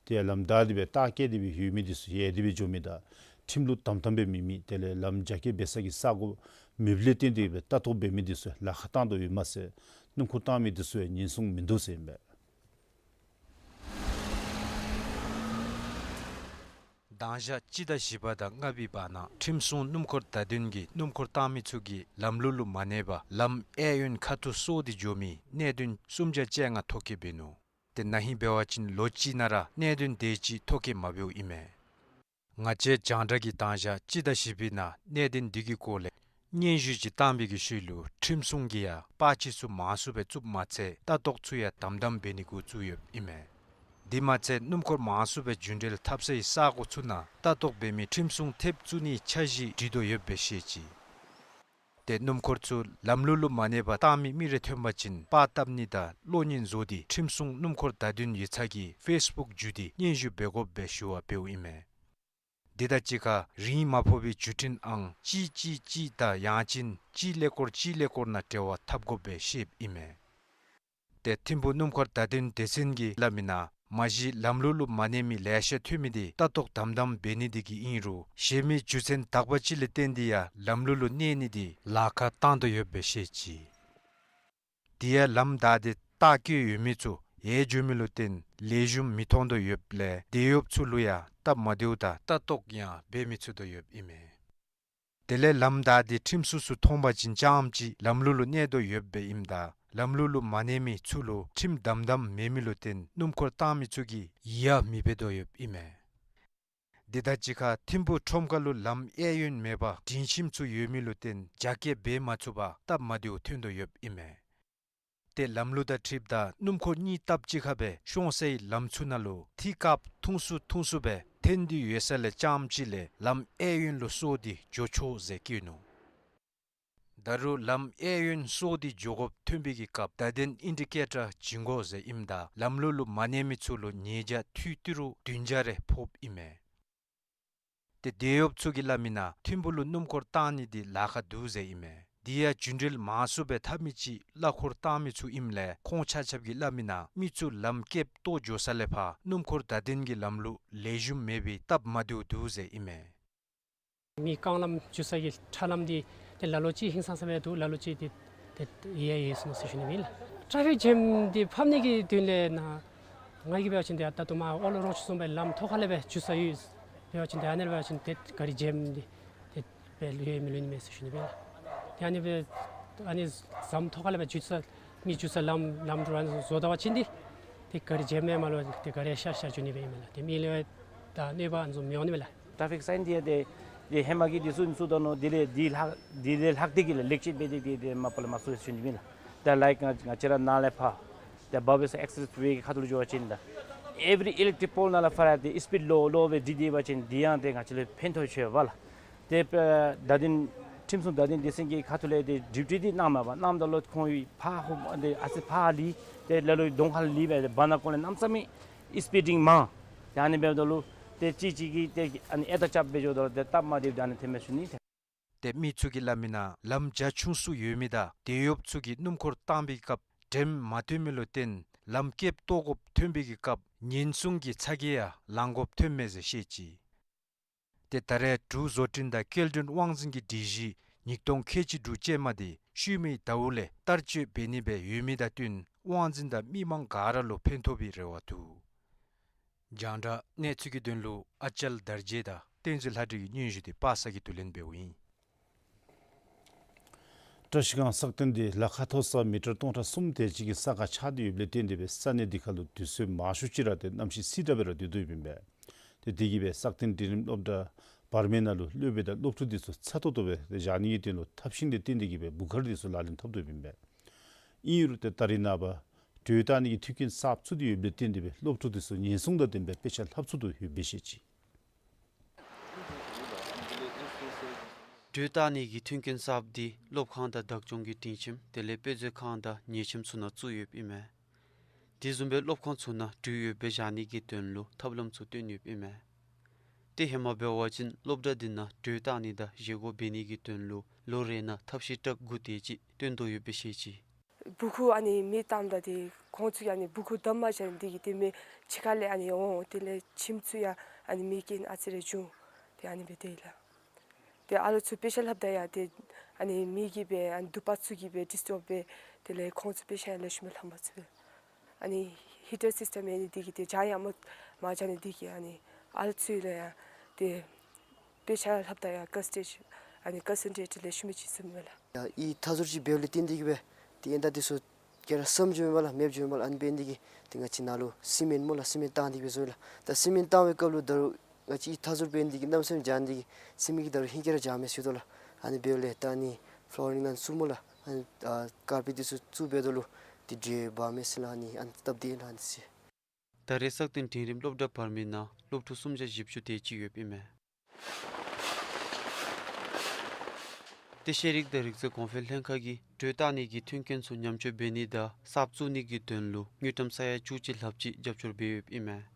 ཏེ་ལམ་བདའ་སྟེ་སྦེ་རྟགས་བཀལ་ཏེ་སྦེ་ཡོད་མི་འདི་ཚུ་ཡལ་ཏེ་སྦེ་འགྱོ་མི་དང་ཁྲིམས་ལུགས་དམ་དམ་སྦེ་མེད་མི་དེ་ལས་ལམ་རྒྱ་སྐྱེད་འབད་ས་གི་ས་གོ་མེདཔ་ལས་བརྟེན་ཏེ་སྦེ་ལྟ་རྟོག་འབད་མི་འདི་ཚུ་ལཱ་ཁག་བཏང་དོ་ཡོདཔ་མ་ཚད་སྣུམ་འཁོར་བཏང་མི་འདི་ཚུ་ཡང་ཉེན་སྲུང་མིན་འདུག་ཟེར་ཨིན་པས། དང་ཞག་སྤྱི་ཟླ་བཞི་པ་དང་ལྔ་པའི་བར་ན་ཁྲིམས་སྲུང་སྣུམ་འཁོར་བརྡ་དོན་གྱིས་སྣུམ་འཁོར་བཏང་མི་ཚུ་གིས་ལམ་ལུགས་ལུ་མ་གནས་པར་ལམ་གཡས་གཡོན་ཁ་ཐུག་སོར་ཏེ་འགྱོ་མི་གནད་དོན་སུམ་བརྒྱ་བཅོ་ལྔ་ཐོ་བཀོད་འབད་ནུག། ཏེ་ན་ཧིང་འབད་བ་ཅིན་ལོ་གཅིག་ནང་ར་གནད་དོན་དེ་ཅིག་ཐོ་བཀོད་མ་འབདཝ་ཨིན་མས། ང་བཅས་རྒྱང་བསྒྲགས་ཀྱིས་དང་ཞག་སྤྱི་ཟླ་བཞི་པའི་ནང་གནད་དོན་འདི་གི་སྐོར་ལས་སྙན་ཞུ་ཅིག་བཏང་པའི་གི་ཤུལ་ལུ་ཁྲིམས་སྲུང་གིས་ཡང་པར་ཆས་ཚུ་མང་སུ་སྦེ་བཙུགསཔ་མ་ཚད་ལྟ་རྟོག་ཚུ་ཡང་དམ་དམ་འབད་ནི་འགོ་བཙུགས་ཡོདཔ་ཨིན་མས། དེ་མ་ཚད་སྣུམ་འཁོར་མང་སུ་སྦེ་རྒྱུན་འགྲུལ་འཐབ་སའི་ས་གོ་ཚུ་ནང་ལྟ་རྟོག་འབད་མི་ཁྲིམས་སྲུང་ཐེབས་བཙུགས་ནིའི་འཆར་གཞི་སྒྲིག་དོ་ཡོདཔ་སྦེ་བཤད་ཅི། ཏེ་སྣུམ་འཁོར་ཚུ་ལམ་ལུགས་ལུ་མ་གནས་པར་བཏང་མི་མི་རེ་ཐོན་པ་ཅིན་པར་བཏབ་ནི་དང་གློག་བརྙན་བཟོ་སྟེ་ཁྲིམས་སྲུང་སྣུམ་འཁོར་བརྡ་དོན་ཡིག་ཚང་གི་ཕེསི་བུཀ་བརྒྱུད་དེ་སྙན་ཞུ་འབད་དགོཔ་སྦེ་ཞུ་བ་འབདཝ་ཨིན་མས། དེ་དང་གཅིག་ཁར་རིན་མ་ཕོག་པའི་བརྒྱུད་འཕྲིན་ཨང་གཅིག་གཅིག་གཅིག་དང་ཡང་ཅིན་གཅིག་ཀླད་ཀོར་གཅིག་ཀླད་ཀོར་ནང་འབྲེལ་བ་འཐབ་དགོཔ་སྦེ་བཤདཔ་ཨིན་མས། ཏེ་ཐིམ་ཕུག་སྣུམ་འཁོར་བརྡ་དོན་སྡེ་ཚན་གྱིས་སླབ་མི་ནང་མ་གཞི་ལམ་ལུགས་ལུ་མ་གནས་མི་ལེ་ཤ་ཐོན་མི་འདི་ལྟ་རྟོག་དམ་དམ་འབད་ནི་འདི་གིས་ཨིན་རུང་གཞན་མི་རྒྱུ་མཚན་དག་པ་ཅིག་ལས་བརྟེན་ཏེ་ཡང་ལམ་ལུགས་ལུ་གནས་ནི་འདི་ལཱ་ཁག་བཏང་དོ་ཡོདཔ་སྦེ་བཤད་ཅི། དེ་ཡང་ལམ་བདའ་སྟེ་རྟགས་བཀོད་ཡོད་མི་ཚུ་ཡལ་འགྱོ་མི་ལུ་བརྟེན་ལེགས་ཤོམ་མི་མཐོང་དོ་ཡོདཔ་ལས་དེད་གཡོགཔ་ཚུ་ལུ་ཡང་སྟབས་མ་བདེཝ་དང་ལྟ་རྟོག་ཡང་འབད་མི་ཚུགས་དོ་ཡོདཔ་ཨིན་མས། དེ་ལས་ལམ་བདའ་སྟེ་ཁྲིམས་སྲུང་ཚུ་མཐོང་པ་ཅིན་རྐྱངམ་ཅིག་ལམ་ལུགས་ལུ་གནས་དོ་ཡོདཔ་སྦེ་ཨིནམ་ད་ལམ་ལུགས་ལུ་མ་གནས་མི་ཚུ་ལུ་ཁྲིམས་དམ་དམ་མེད་མི་ལུ་བརྟེན་སྣུམ་འཁོར་བཏང་མི་ཚུ་གིས་ཡིད་ཡངས་མི་འབད་དོ་ཡོདཔ་ཨིན་མས། དེ་དང་གཅིག་ཁར་ཐིམ་ཕུག་ཁྲོམ་ཁ་ལུ་ལམ་གཡས་གཡོན་མེད་པར་སྒྲིང་ཁྱིམ་ཚུ་ཡོད་མི་ལུ་བརྟེན་རྒྱ་སྐྱེད་འབད་མ་ཚུགས་པར་སྟབས་མ་བདེཝ་ཐོན་དོ་ཡོདཔ་ཨིན་མས། ཏེ་ལམ་ལུགས་དང་འཁྲིལཝ་ད་སྣུམ་འཁོར་གཉིས་སྟབས་གཅིག་ཁར་སྦེ་ཤོང་སའི་ལམ་ཚུ་ནང་ལུ་ཐིག་དཀརཔོ་ཐུང་སུ་ཐུང་སུ་སྦེ་འཐོན་ཏེ་ཡོད་ས་ལས་རྐྱངམ་ཅིག་ལས་ལམ་གཡས་གཡོན་ལུ་སོར་ཏེ་འགྱོ་ཆོག་ཟེར་བཀོད་ནུག། ད་རུང་ལམ་གཡས་གཡོན་སོར་ཏེ་འགྱོ་དགོཔ་ཐོན་པའི་གི་སྐབས་བརྡ་དོན་ཨིན་ཌི་ཀེ་ཊར་བྱིན་དགོ་ཟེར་ཨིནམ་ད་ལམ་ལུགས་ལུ་མ་གནས་མི་ཚུ་ལུ་ཉེས་བྱ་ཐུབ་ཏི་རུ་བདུན་བརྒྱ་རེ་ཕོགཔ་ཨིན་མས། ཏེ་དེད་གཡོགཔ་ཚུ་གིས་སླབ་མི་ནང་ཐིམ་ཕུག་ལུ་སྣུམ་འཁོར་བཏང་ནི་འདི་ལཱ་ཁག་འདུག་ཟེར་ཨིན་མས། དེ་ཡང་རྒྱུན་འགྲུལ་མང་སུ་སྦེ་འཐབ་མི་ཅིག་གླ་འཁོར་བཏང་མི་ཚུ་ཨིནམ་ལས་ཁོང་ཆ་ཁྱབ་ཀྱིས་སླབ་མི་ནང་མི་ཚུ་ལམ་བཀལ་བཏོག་འགྱོ་ས་ལས་ཕར་སྣུམ་འཁོར་བརྡ་དོན་གྱི་ལམ་ལུགས་ལེགས་ཤོམ་མེད་པའི་སྟབས་མ་བདེཝ་འདུག་ཟེར་ཨིན་མས། མི་རྐང་ལམ་འགྱོ་ས་གི་ཁྲ་ལམ་འདི་ཏེ་ལ་ལུ་ཅིག་ཧིང་སངས་ས་སྦེ་འདུག། ལ་ལུ་ཅིག་ཏེ་ཏེ་ཡལ་ཡལ་སོང་ནུག་ཟེར་ཞུ་ནི་ཨིན་ལགས། ཊ་ཕིག་ཇེམ་འདི་ཕབ་ནི་གི་དོན་ལས་ནཱ་ང་གིས་འབད་བ་ཅིན་ཏེ་ད་ལྟོ་མར་ཨོ་ལོ་རོགས་ཚུ་བཟུམ་སྦེ་ལམ་ཐོག་ཁ་ལས་སྦེ་འགྱོ་ས་ཡོད། འབད་བ་ཅིན་ཏེ་ཨ་ནི་འབད་བ་ཅིན་ཏེ་ག་རི་ཇེམ་འདི་ཏེ་སྦེ་ལུས་མི་ལུས་ནི་མས་ཟེར་ཞུ་ནི་ཨིན་ལགས། ཏེ་ཨ་ནི་སྦེ་ཨ་ནི་ཟམ་ཐོག་ཁ་ལས་སྦེ་འགྱོ་ས་མི་འགྱོ་ས་ལམ་ལམ་འགྲོ་ར་བཟོ་ད་པ་ཅིན་འདི་ཏེ་ག་རི་ཇེམ་མེན་མ་ལུ་ཏེ་ག་རི་ཤར་ཤར་འགྱོ་ནི་སྦེ་ཨིན་མས་ལགས། ཏེ་མི་ལུ་ད་གནོད་པ་ཨ་ནི་བཟུམ་མི་འོང་ནི་མས་ལགས། ཊ་ཕིག་སའིན་འདི་ཡང་ཏེ་ཏེ་ཧེ་མ་གི་འདི་ཚུ་ཚུ་དང་ནོ་དེ་ལས་འདི་ལྷག་འདི་ལས་ལྷག་སྟེ་གི་ལེགས་ཤོམ་སྦེ་ཏེ་ཏེ་ཏེ་མ་པ་ལས་མ་བཟོ་ཟེར་ཞུ་ནི་ཨིན་ལགས། ད་ལའིཀ་ང་ང་བཅས་ར་ནཱ་ལས་ཕར་ཏེ་བཱ་བེ་སི་ཨེག་སེས་ཝེ་གི་ཁ་ཐུག་ལུ་འགྱོ་བ་ཅིན་ད་ཨེ་བི་རི་ཨི་ལེག་ཊིག་པོལ་ནང་ལས་ཕར་ཏེ་སི་པིཌ་ལོ་ལོ་སྦེ་སྒྲིག་སྡོད་པ་ཅིན་འདི་ཡང་ཏེ་ང་བཅས་ལུ་ཕན་ཐོགས་ཆེ་བས་ལགས། ཏེ་བརྡ་དོན་ཁྲིམས་སྲུང་བརྡ་དོན་སྡེ་ཚན་གྱི་ཁ་ཐུག་ལས་ཏེ་ཌིའུ་ཊི་འདི་གནངམ་མས་པ། གནངམ་ད་ལུ་ཁོང་གིས་ཕར་ཧོ་ཏེ་ཨ་ཙི་ཕར་ལུས་ཏེ་ལ་ལུ་གདོང་ཁར་ལུས་སྦེ་ཏེ་བར་ན་ཀོ་ལས་གནམ་མེད་ས་མེད་སི་པིཌིང་མང་། ཏེ་ཨ་ནི་འབདཝ་ད་ལུ་ཏེ་གཅིག་གཅིག་གིས་ཏེ་ཨ་ནི་ཨེ་ཏ་རྐྱབ་སྦེ་འགྱོཝ་ད་ལུ་ཏེ་སྟབས་མ་བདེཝ་ཨ་ནི་ཐོནམ་མས་ཟེར་ཞུ་ནི། ཏེ་མི་ཚུ་གིས་སླབ་མི་ནང་ལམ་རྒྱ་ཆུང་སུ་ཡོད་མི་དང་དེད་གཡོགཔ་ཚུ་གིས་སྣུམ་འཁོར་བཏང་པའི་སྐབས་འགྲེམས་མ་བཏོན་མི་ལུ་བརྟེན་ལམ་བཀལ་བཏོག་དགོཔ་ཐོན་པའི་གི་སྐབས་ཉེན་སྲུང་གི་ཚ་གྱང་ཡང་ལང་དགོཔ་ཐོནམ་མས་ཟེར་བཤད་ཅི། ཏེ་ད་རེས་འབྲུག་བཟོ་སྐྲུན་དང་སྐྱེལ་འདྲེན་དབང་འཛིན་གྱི་སྒྲིག་གཞི་ཉིས་སྟོང་ཁལ་གཅིག་དྲུག་ཅན་མ་འདི་ཤུལ་མའི་ཟླཝ་ལས་བསྟར་སྤྱོད་འབད་ནི་སྦེ་ཡོད་མི་དང་བསྟུན་དབང་འཛིན་དང་མི་མང་ག་ར་ལུ་ཕན་ཐོགས་པའི་རེ་བ་འདུག། རྒྱང་བསྒྲགས་གནས་ཚུལ་གྱི་དོན་ལུ་ཨ་ཅལ་དར་རྒྱས་དང་བསྟན་འཛིན་ལྷ་སྒྲོན་གྱི་སྙན་ཞུ་འདི་པ་སངས་ཀྱིས་བསྡུ་ལེན་འབདཝ་ཨིན། བཀྲ་ཤིས་སྒང་སག་སྟེང་འདི་ལ་ཁ་མཐོ་ས་མི་ཊར་སྟོང་ཕྲག་གསུམ་དེ་ཅིག་གི་ས་ཁར་ཆགས་ཏེ་ཡོདཔ་ལས་བརྟེན་ཏེ་སྦེ་ས་གནས་འདི་ཁར་ལུ་དུས་ཚོད་མང་ཤོས་ཅིག་ར་ཏེ་གནམ་གཤིས་བསིལ་དྲགས་སྦེ་ར་སྡོད་དོ་ཡོདཔ་ཨིན་པས། ཏེ་དེ་གིས་སྦེ་སག་སྟེང་འབྲིང་རིམ་སློབ་གྲྭ་བར་མའི་ནང་ལུ་སློབ་དཔོན་དང་སློབ་ཕྲུག་འདི་ཚུ་ཚ་ཏོག་ཏོ་སྦེ་ཏེ་བཞག་ནི་གི་དོན་ལུ་ཐབས་ཤེས་ལས་བརྟེན་ཏེ་གིས་སྦེ་སྦུག་ཁར་འདི་ཚུ་ལག་ལེན་འཐབ་དོ་ཡོདཔ་ཨིན་པས། ཨིན་རུང་ཏེ་ད་རེས་ནངས་པ་དྲོད་བཏང་ནི་གི་མཐུན་རྐྱེན་གསརཔ་བཙུགས་ཏེ་ཡོདཔ་ལས་བརྟེན་ཏེ་སྦེ་སློབ་ཕྲུག་འདི་ཚུ་ཉེན་སྲུང་དང་ལྡནམ་སྦེ་དཔེ་ཆ་ལྷབ་ཚུགས་དོ་ཡོདཔ་སྦེ་བཤད་ཅི། དྲོད་བཏང་ནི་གི་མཐུན་རྐྱེན་གསརཔ་འདི་སློབ་ཁང་དང་བདག་སྐྱོང་གི་སྒྲིང་ཁྱིམ་དེ་ལས་དཔེ་མཛོད་ཁང་དང་ཉལ་ཁྱིམ་ཚུ་ནང་བཙུགས་ཡོདཔ་ཨིན་མས། དེ་བཟུམ་སྦེ་སློབ་ཁང་ཚུ་ནང་དྲོད་ཡོདཔ་སྦེ་བཞག་ནི་གི་དོན་ལུ་ཐབས་ལམ་ཚུ་བཏོན་ཡོདཔ་ཨིན་མས། ཏེ་ཧེ་མ་འབད་བ་ཅིན་སློབ་གྲྭ་འདི་ནང་དྲོད་བཏང་ནི་དང་བཞེས་སྒོ་འབད་ནི་གི་དོན་ལུ་ལོ་རེ་ནང་ཐབ་ཤེས་ཊག་དགུ་དེ་ཅིག་བཏོན་དོ་ཡོདཔ་སྦེ་བཤད་ཅི། སྦུག་ཁུག་ཨ་ནི་མེ་བཏངམ་ད་ཏེ་ཁོང་ཚུ་ཡང་ཨ་ནི་སྦུག་ཁུག་བསྡམ་མ་བཞག་ནི་དེ་གིས་ཏེ་མེ་ཕྱི་ཁ་ལས་ཨ་ནི་འོང་། དེ་ལས་ཁྱིམ་ཚུ་ཡང་ཨ་ནི་མེ་རྐྱེན་ཨ་ཙི་རེ་བྱུང་། ཏེ་ཨ་ནི་སྦེ་ཏེ་ལགས། ཏེ་ཨ་ལོ་ཚུ་དཔེ་ཆ་ལྷབ་ད་ཡང་ཏེ་ཨ་ནི་མེ་གིས་སྦེ་ཨ་ནི་དུ་པ་ཚུ་གིས་སྦེ་ཌིསི་ཊབ་འབད། དེ་ལས་ཁོང་ཚུ་དཔེ་ཆ་ཡང་ལེགས་ཤོམ་སྦེ་ལྷབ་མ་ཚུགས་པས། ཨ་ནི་ཧི་ཊར་སིསི་ཊམ་ཡོད་ནི་དེ་གིས་ཏེ་འཇའ་ཡང་མ་མ་འཇའ་ནི་དེ་གིས་ཨ་ནི་ཨ་ལོ་ཚུ་ལུ་ཡང་ཏེ་དཔེ་ཆ་ལྷབ་ད་ཡང་ཀོན་སེན་ཊྲེཊ་ཨ་ནི་ཀོན་སེན་ཊྲེཊ་ལེགས་ཤོམ་སྦེ་ཅིག་ཚུགས་མས་ལགས། ཡ་ཨི་མཐའ་ཟུར་ཅིག་འབདཝ་ལས་བརྟེན་ཏེ་གིས་སྦེ་ཏེ་ཨིན་ད་འདི་ཚུ་ག་ར་སྲམ་འགྱོཝ་མས་ལགས། མེདཔ་འགྱོཝ་མས་ལགས། ཨ་ནི་འབད་ནི་དེ་གིས་ཏེ་ང་བཅས་ནཱ་ལུ་སི་མེནཊ་སྨོ་ལགས། སི་མེནཊ་བཏང་སྦེ་བཀབ་ལོ། ད་རུང་ང་བཅས་ཨི་མཐའ་ཟུར་འབད་ནི་དེ་གིས་གནམ་མེད་ས་མེད་འཇའ་ནི་དེ་གིས་སི་མེནཊ་གིས་ད་རུང་ཧིང་གིས་ར་འཇའ་མས་ཟེར་དོ་ལགས། ཨ་ནི་འབདཝ་ལས་ད་ཨ་ནི་ཕློ་རིང་ནང་བཙུགས་སྨོ་ལགས། ཨ་ནི་ཨ་ཀར་པེཊ་འདི་ཚུ་བཙུགས་འབད་དོ་ལོ། ཏེ་དྲོད་འབར་མས་ཟེར་ལགས། ཨ་ནི་ཨ་ནི་སྟབས་བདེ་ལགས་ཨ་ནི་ཟེར། ད་རེས་སག་སྟེང་འབྲིང་རིམ་སློབ་གྲྭ་བར་མའི་ནང་སློབ་ཕྲུག་སུམ་བརྒྱ་བཞི་བཅུ་དེ་ཅིག་ཡོདཔ་ཨིན་མས། ཏེ་ཤེས་རིག་དང་རིག་རྩལ་གོང་འཕེལ་ལྷན་ཁག་གིས་དྲོད་བཏང་ནི་གི་མཐུན་རྐྱེན་ཚུ་ཉམས་བཅོས་འབད་ནི་དང་གསརཔ་བཙུགས་ནི་གི་དོན་ལུ་དངུལ་ཀྲམ་ས་ཡ་བཅུ་གཅིག་ལྷགཔ་ཅིག་རྒྱབ་སྐྱོར་འབད་ཡོདཔ་ཨིན་མས།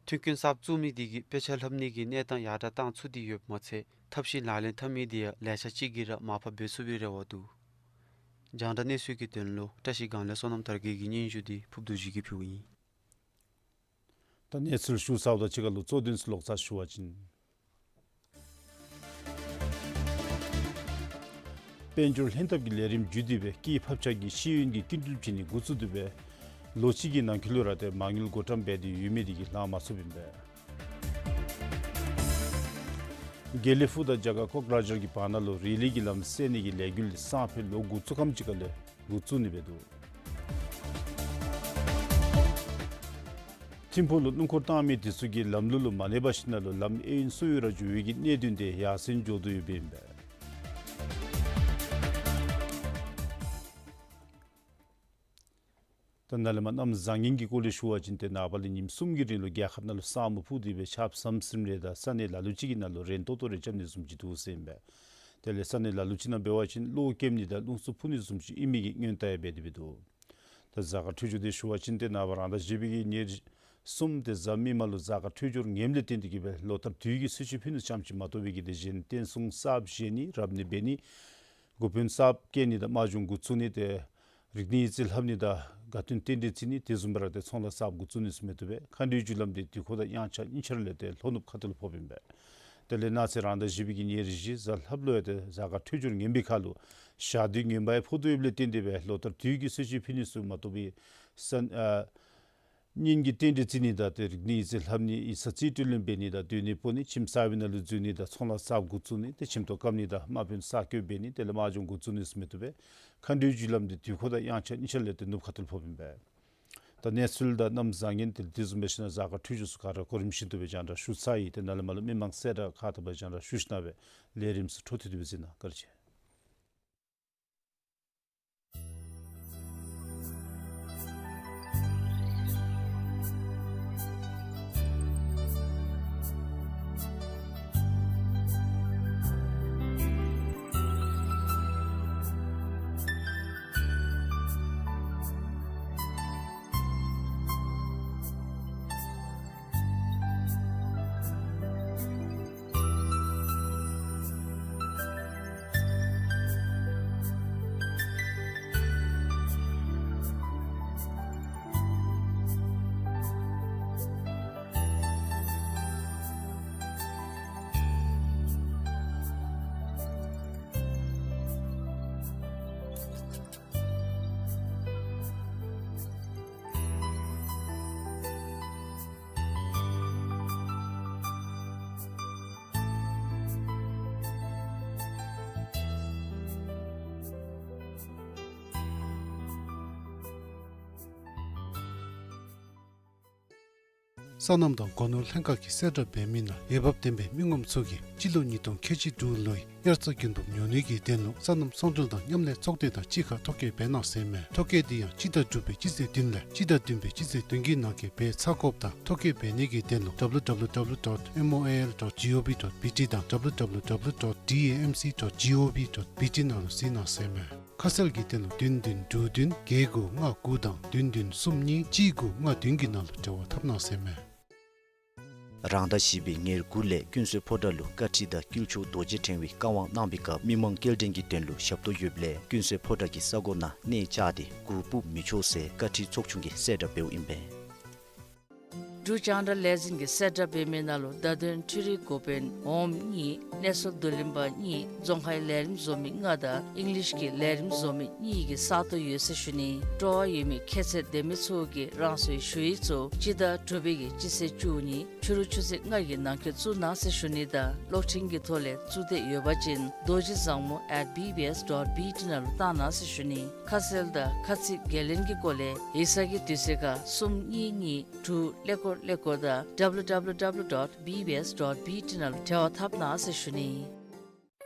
མཐུན་རྐྱེན་གསརཔ་བཙུགས་མི་དེ་གིས་དཔེ་ཆ་ལྷབ་ནི་གི་གནས་སྟངས་ཡར་དྲག་བཏང་ཚུགས་ཏེ་ཡོདཔ་མ་ཚད་ཐབས་ཤེས་ལག་ལེན་འཐབ་མི་དེ་ཡང་ལེ་ཤ་ཅིག་གིས་ར་མར་ཕབ་འབད་ཚུགས་པའི་རེ་བ་འདུག། རྒྱང་བསྒྲགས་གནས་ཚུལ་གྱི་དོན་ལུ་བཀྲ་ཤིས་སྒང་ལས་བསོད་ནམས་དར་རྒྱས་ཀྱི་སྙན་ཞུ་འདི་ཕུརཔ་རྡོ་རྗེ་གིས་ཕུལཝ་ཨིན། ད་གནས་ཚུལ་ཞུ་ཚརཝ་དང་གཅིག་ཁར་ལུ་གཙོ་དོན་ཚུ་ལོག་ཙ་ཞུ་བ་ཅིན། དཔལ་འབྱོར་ལྷན་ཐབས་ཀྱི་ལས་རིམ་བརྒྱུད་དེ་སྦེ་སྐྱེད་ཕབ་ཆག་གི་ཤེས་ཡོན་གྱི་སྐྱིན་འགྲུལ་བྱིན་ནི་འགོ་བཙུགས་ཏེ་སྦེ་ལོ་གཅིག་གི་ནང་འཁོད་ལུ་ར་ཏེ་མ་དངུལ་བགོ་བཀྲམ་འབད་དེ་ཡོད་མི་དེ་གིས་ལང་མ་ཚུགསཔ་ཨིན་པས། དགེ་ལེགས་ཕུག་དང་རྒྱ་གར་ཀོག་རཱ་ཇར་གྱི་བར་ན་ལུ་རི་ལི་གི་ལམ་བསལ་ནི་གི་ལས་འགུལ་འདི་སང་ཕོད་ལོ་འགོ་བཙུགས་ཁམས་ཅིག་ཁར་ལས་འགོ་བཙུགས་ནི་སྦེ་འདུག། ཐིམ་ཕུག་ལུ་སྣུམ་འཁོར་བཏང་མི་དེ་ཚུ་གིས་ལམ་ལུགས་ལུ་མ་གནས་པར་ཞིནམ་ལས་ལམ་གཡས་གཡོན་སོར་ཡུག་ར་འགྱོ་བའི་གི་གནད་དོན་དེ་ཡར་སེང་འགྱོ་དོ་ཡོདཔ་ཨིན་པས། ད་ནཱ་ལས་མར་གནམ་བཟང་ངན་གྱི་སྐོར་ལས་ཞུ་བ་ཅིན་ཏེ་ནངས་པ་ལས་ཉིནམ་གསུམ་གྱི་རིང་ལུ་རྒྱལ་ཁབ་ནང་ལུ་ས་སྨུག་ཕུབ་སྟེ་སྦེ་ཆརཔ་ཟམ་ཟིམ་རེ་དང་ས་གནས་ལ་ལུ་ཅིག་གི་ནང་ལུ་རན་ཏོག་ཏོ་རེ་རྐྱབ་ནི་བཟུམ་ཅིག་འདུག་ཟེར་ཨིན་པས། དེ་ལས་ས་གནས་ལ་ལུ་ཅིག་ནང་འབད་བ་ཅིན་གློག་ཀེམ་ནི་དང་རླུང་འཚུབ་འཕུ་ནི་བཟུམ་ཅིག་ཨིན་མི་གི་སྔོན་བརྡ་ཡང་འབད་དེ་སྦེ་འདུག། ད་གཟའ་སྐར་འཕྲོད་སྦྱོར་དེ་ཞུ་བ་ཅིན་ཏེ་ནངས་པ་རང་ཟླ་བཞི་པའི་གི་ཉེར་གསུམ་ཏེ་གཟའ་མིག་དམར་ལུ་གཟའ་སྐར་འཕྲོད་སྦྱོར་ངནམ་ལས་བརྟེན་ཏེ་གིས་སྦེ་ལོ་བསྟར་དུས་ཀྱི་གསོལ་མཆོད་ཕུལ་ནི་ཙམ་ཅིག་མ་གཏོགས་པའི་གི་དེ་གཞན་རྟེན་སྲུང་གསརཔ་བཞེངས་ནི་རབ་གནས་འབད་ནི་ འགོ་དཔོན་གསརཔ་བཀལ་ནི་དང་དམག་སྦྱོང་འགོ་བཙུགས་ནི་ཏེ་རིག་གནས་ཡིག་རྩིས་ལྷབ་ནི་དང་དགའ་སྟོན་རྟེན་འབྲེལ་བརྩི་ནི་དེ་བཟུམ་སྦེ་ར་ཏེ་ཚོང་ལཱ་གསརཔ་འགོ་བཙུགས་ནི་ཚུ་མི་བཏུབ་པས། མཁའ་འགྲོའི་རྒྱུ་ལམ་འདི་དུས་འཁོར་དང་དབྱངས་འཆར་གཉིས་ཆ་ར་ལས་ཏེ་ལྷོ་ནུབ་ཁ་ཐུག་ལུ་ཕོགཔ་ཨིན་པས། དེ་ལས་གནངས་ཚེ་རང་ཟླ་བཞི་པའི་གི་ཉེར་བཞི་གཟའ་ལྷགཔ་ལུ་ཡང་ཏེ་གཟའ་སྐར་འཕྲོད་སྦྱོར་ངན་པའི་ཁར་ལུ་ཞག་དུས་ངན་པ་ཡང་ཕོག་དོ་ཡོདཔ་ལས་བརྟེན་ཏེ་སྦེ་ལོ་ལྟར་དུས་ཀྱི་གསོལ་མཆོད་ཕུལ་ནི་ཚུ་མ་གཏོགས་པའི་ས་ཨ་གཉེན་གྱི་རྟེན་འབྲེལ་བརྩི་ནི་དང་ཏེ་རིག་གནས་ཡིག་རྩིས་ལྷབ་ནི་ཡིག་ཚང་རྩིས་སྤྲོད་ལེན་འབད་ནི་དང་སྡོད་གནས་སྤོ་ནི་ཁྱིམ་གསར་པའི་ནང་ལུ་འཛུལ་ནི་དང་ཚོང་ལཱ་གསརཔ་འགོ་བཙུགས་ནི་ཏེ་ཁྱིམ་ཐོག་བཀབ་ནི་དང་དམག་དཔོན་གསར་བསྐོ་འབད་ནི་དེ་ལས་དམག་སྦྱོང་འགོ་བཙུགས་ནི་ཚུ་མི་བཏུབ་པས། མཁའ་འགྲོའི་རྒྱུ་ལམ་འདི་དུས་འཁོར་དང་དབྱངས་འཆར་གཉིས་ཆ་ར་ལས་ཏེ་ནུབ་ཁ་ཐུག་ལུ་ཕོགཔ་ཨིན་པས། ད་གནས་ཚུལ་དང་གནམ་བཟང་ངན་དེ་ལས་དེ་བཟུམ་སྦེ་ཞིནམ་ལས་གཟའ་སྐར་འཕྲོད་སྦྱོར་ཚུ་ག་ར་གོ་རིམ་བཞིན་དུ་སྦེ་རྒྱང་བསྒྲགས་ཞུ་ཚར་ཡི། ཏེ་ནཱ་ལས་མར་ལུ་མི་མང་གསལ་བསྒྲགས་ཁག་དང་པ་རྒྱང་བསྒྲགས་ཞུ་ཞིནམ་ལས་ལས་རིམ་ཚུ་འཕྲོ་མཐུད་དེ་སྦེ་གཟིགས་གནང་། བཀའ་དྲིན་ཆེ། སོ་ནམ་དང་སྒོ་ནོར་ལྷན་ཁག་གིས་གསལ་བསྒྲགས་འབད་མི་ནང་འོས་འབབ་ལྡན་པའི་མི་ངོམ་ཚུ་གིས་སྤྱི་ལོ་ཉིས་སྟོང་ཁལ་གཅིག་དྲུག་ལོའི་དབྱར་རྩྭ་དགུན་འབུབ་ཉོ་ནི་གི་དོན་ལུ་སོ་ནམ་ཚོང་འབྲེལ་དང་མཉམ་ལས་ཚོགས་སྡེ་དང་གཅིག་ཁར་ཐོ་བཀོད་འབད་གནང་ཟེར་མས། ཐོ་བཀོད་འདི་ཡང་སྤྱི་ཟླ་དྲུག་པའི་སྤྱི་ཚེས་བདུན་ལས་སྤྱི་ཟླ་བདུན་པའི་སྤྱི་ཚེས་བདུན་གྱི་ནང་འཁོད་འབད་ཚར་དགོཔ་དང་ཐོ་བཀོད་འབད་ནི་གི་དོན་ལུ་W W W dot M O I L dot G O V dot B T དང་W W W dot D A M C dot G O V dot B T ནང་ལུ་གཟིགས་གནང་ཟེར་མས། ཁ་གསལ་གྱི་དོན་ལུ་བདུན་བདུན་དྲུག་བདུན་བརྒྱད་དགུ་ལྔ་དགུ་དང་བདུན་བདུན་གསུམ་གཉིས་གཅིག་དགུ་ལྔ་བདུན་གྱི་ནང་ལུ་འབྲེལ་བ་འཐབ་གནང་ཟེར་མས། རང་ཟླ་བཞི་པའི་ཉེར་དགུ་ལས་ཀུན་གསོལ་ཕོ་བྲང་ལུ་བཀའ་ཁྲིད་དང་དཀྱིལ་ཆོག་རྡོ་རྗེ་ཕྲེང་བའི་བཀའ་དབང་གནང་བའི་སྐབས་མི་མང་སྐྱེལ་འདྲེན་གྱི་དོན་ལུ་ཞབས་ཏོག་ཡོདཔ་ལས་ཀུན་གསོལ་ཕོ་བྲང་གི་ས་གོ་ནང་གནས་བཅགས་ཏེ་གུར་ཕུབ་མི་ཆོག་ཟེར་བཀའ་ཁྲིད་ཚོགས་ཆུང་གིས་གསལ་བསྒྲགས་འབདཝ་ཨིན་པས། འབྲུག་རྒྱང་བསྒྲགས་ལས་འཛིན་གྱིས་གསལ་བསྒྲགས་འབད་མི་ནང་ལུ་བརྡ་དོན་འཕྲུལ་རིག་འགོ་དཔོན་འོགམ་གཉིས་གནས་ཚུལ་བསྡུ་ལེན་པ་གཉིས་རྫོང་ཁའི་ལས་རིམ་བཟོ་མི་ལྔ་དང་ཨིང་ལིཤ་གི་ལས་རིམ་བཟོ་མི་གཉིས་ཀྱི་ས་སྟོང་ཡོད་ཟེར་ཞུ་ནི། སྤྲོ་བ་ཡོད་མི་ཁྱད་ཚད་ལྡན་མི་ཚུ་གིས་རང་སོའི་ཞུ་ཡིག་ཚུ་སྤྱི་ཟླ་དྲུག་པའི་གི་སྤྱི་ཚེས་བཅུ་གཉིས་ཕྱི་རུ་ཆུ་ཚོད་ལྔ་གི་ནང་འཁོད་བཙུགས་གནང་ཟེར་ཞུ་ནི་དང་གློག་འཕྲིན་གྱི་ཐོག་ལས་བཙུགས་འདོད་ཡོད་པ་ཅིན་རྡོ་རྗེ་བཟང་མོ་at B B S dot B T ནང་ལུ་བཏང་གནང་ཟེར་ཞུ་ནི། ཁ་གསལ་དང་ཁ་ཚིག་འགན་ལེན་གྱི་སྐོར་ལས་ཡིག་ཚང་གི་དུས་ཚོད་ཁར་གསུམ་གཉིས་གཉིས་དྲུག་ཀླད་ཀོར་ཀླད་ཀོར་དང་W W W dot B B S dot B T ནང་ལུ་འབྲེལ་བ་འཐབ་གནང་ཟེར་ཞུ་ནི།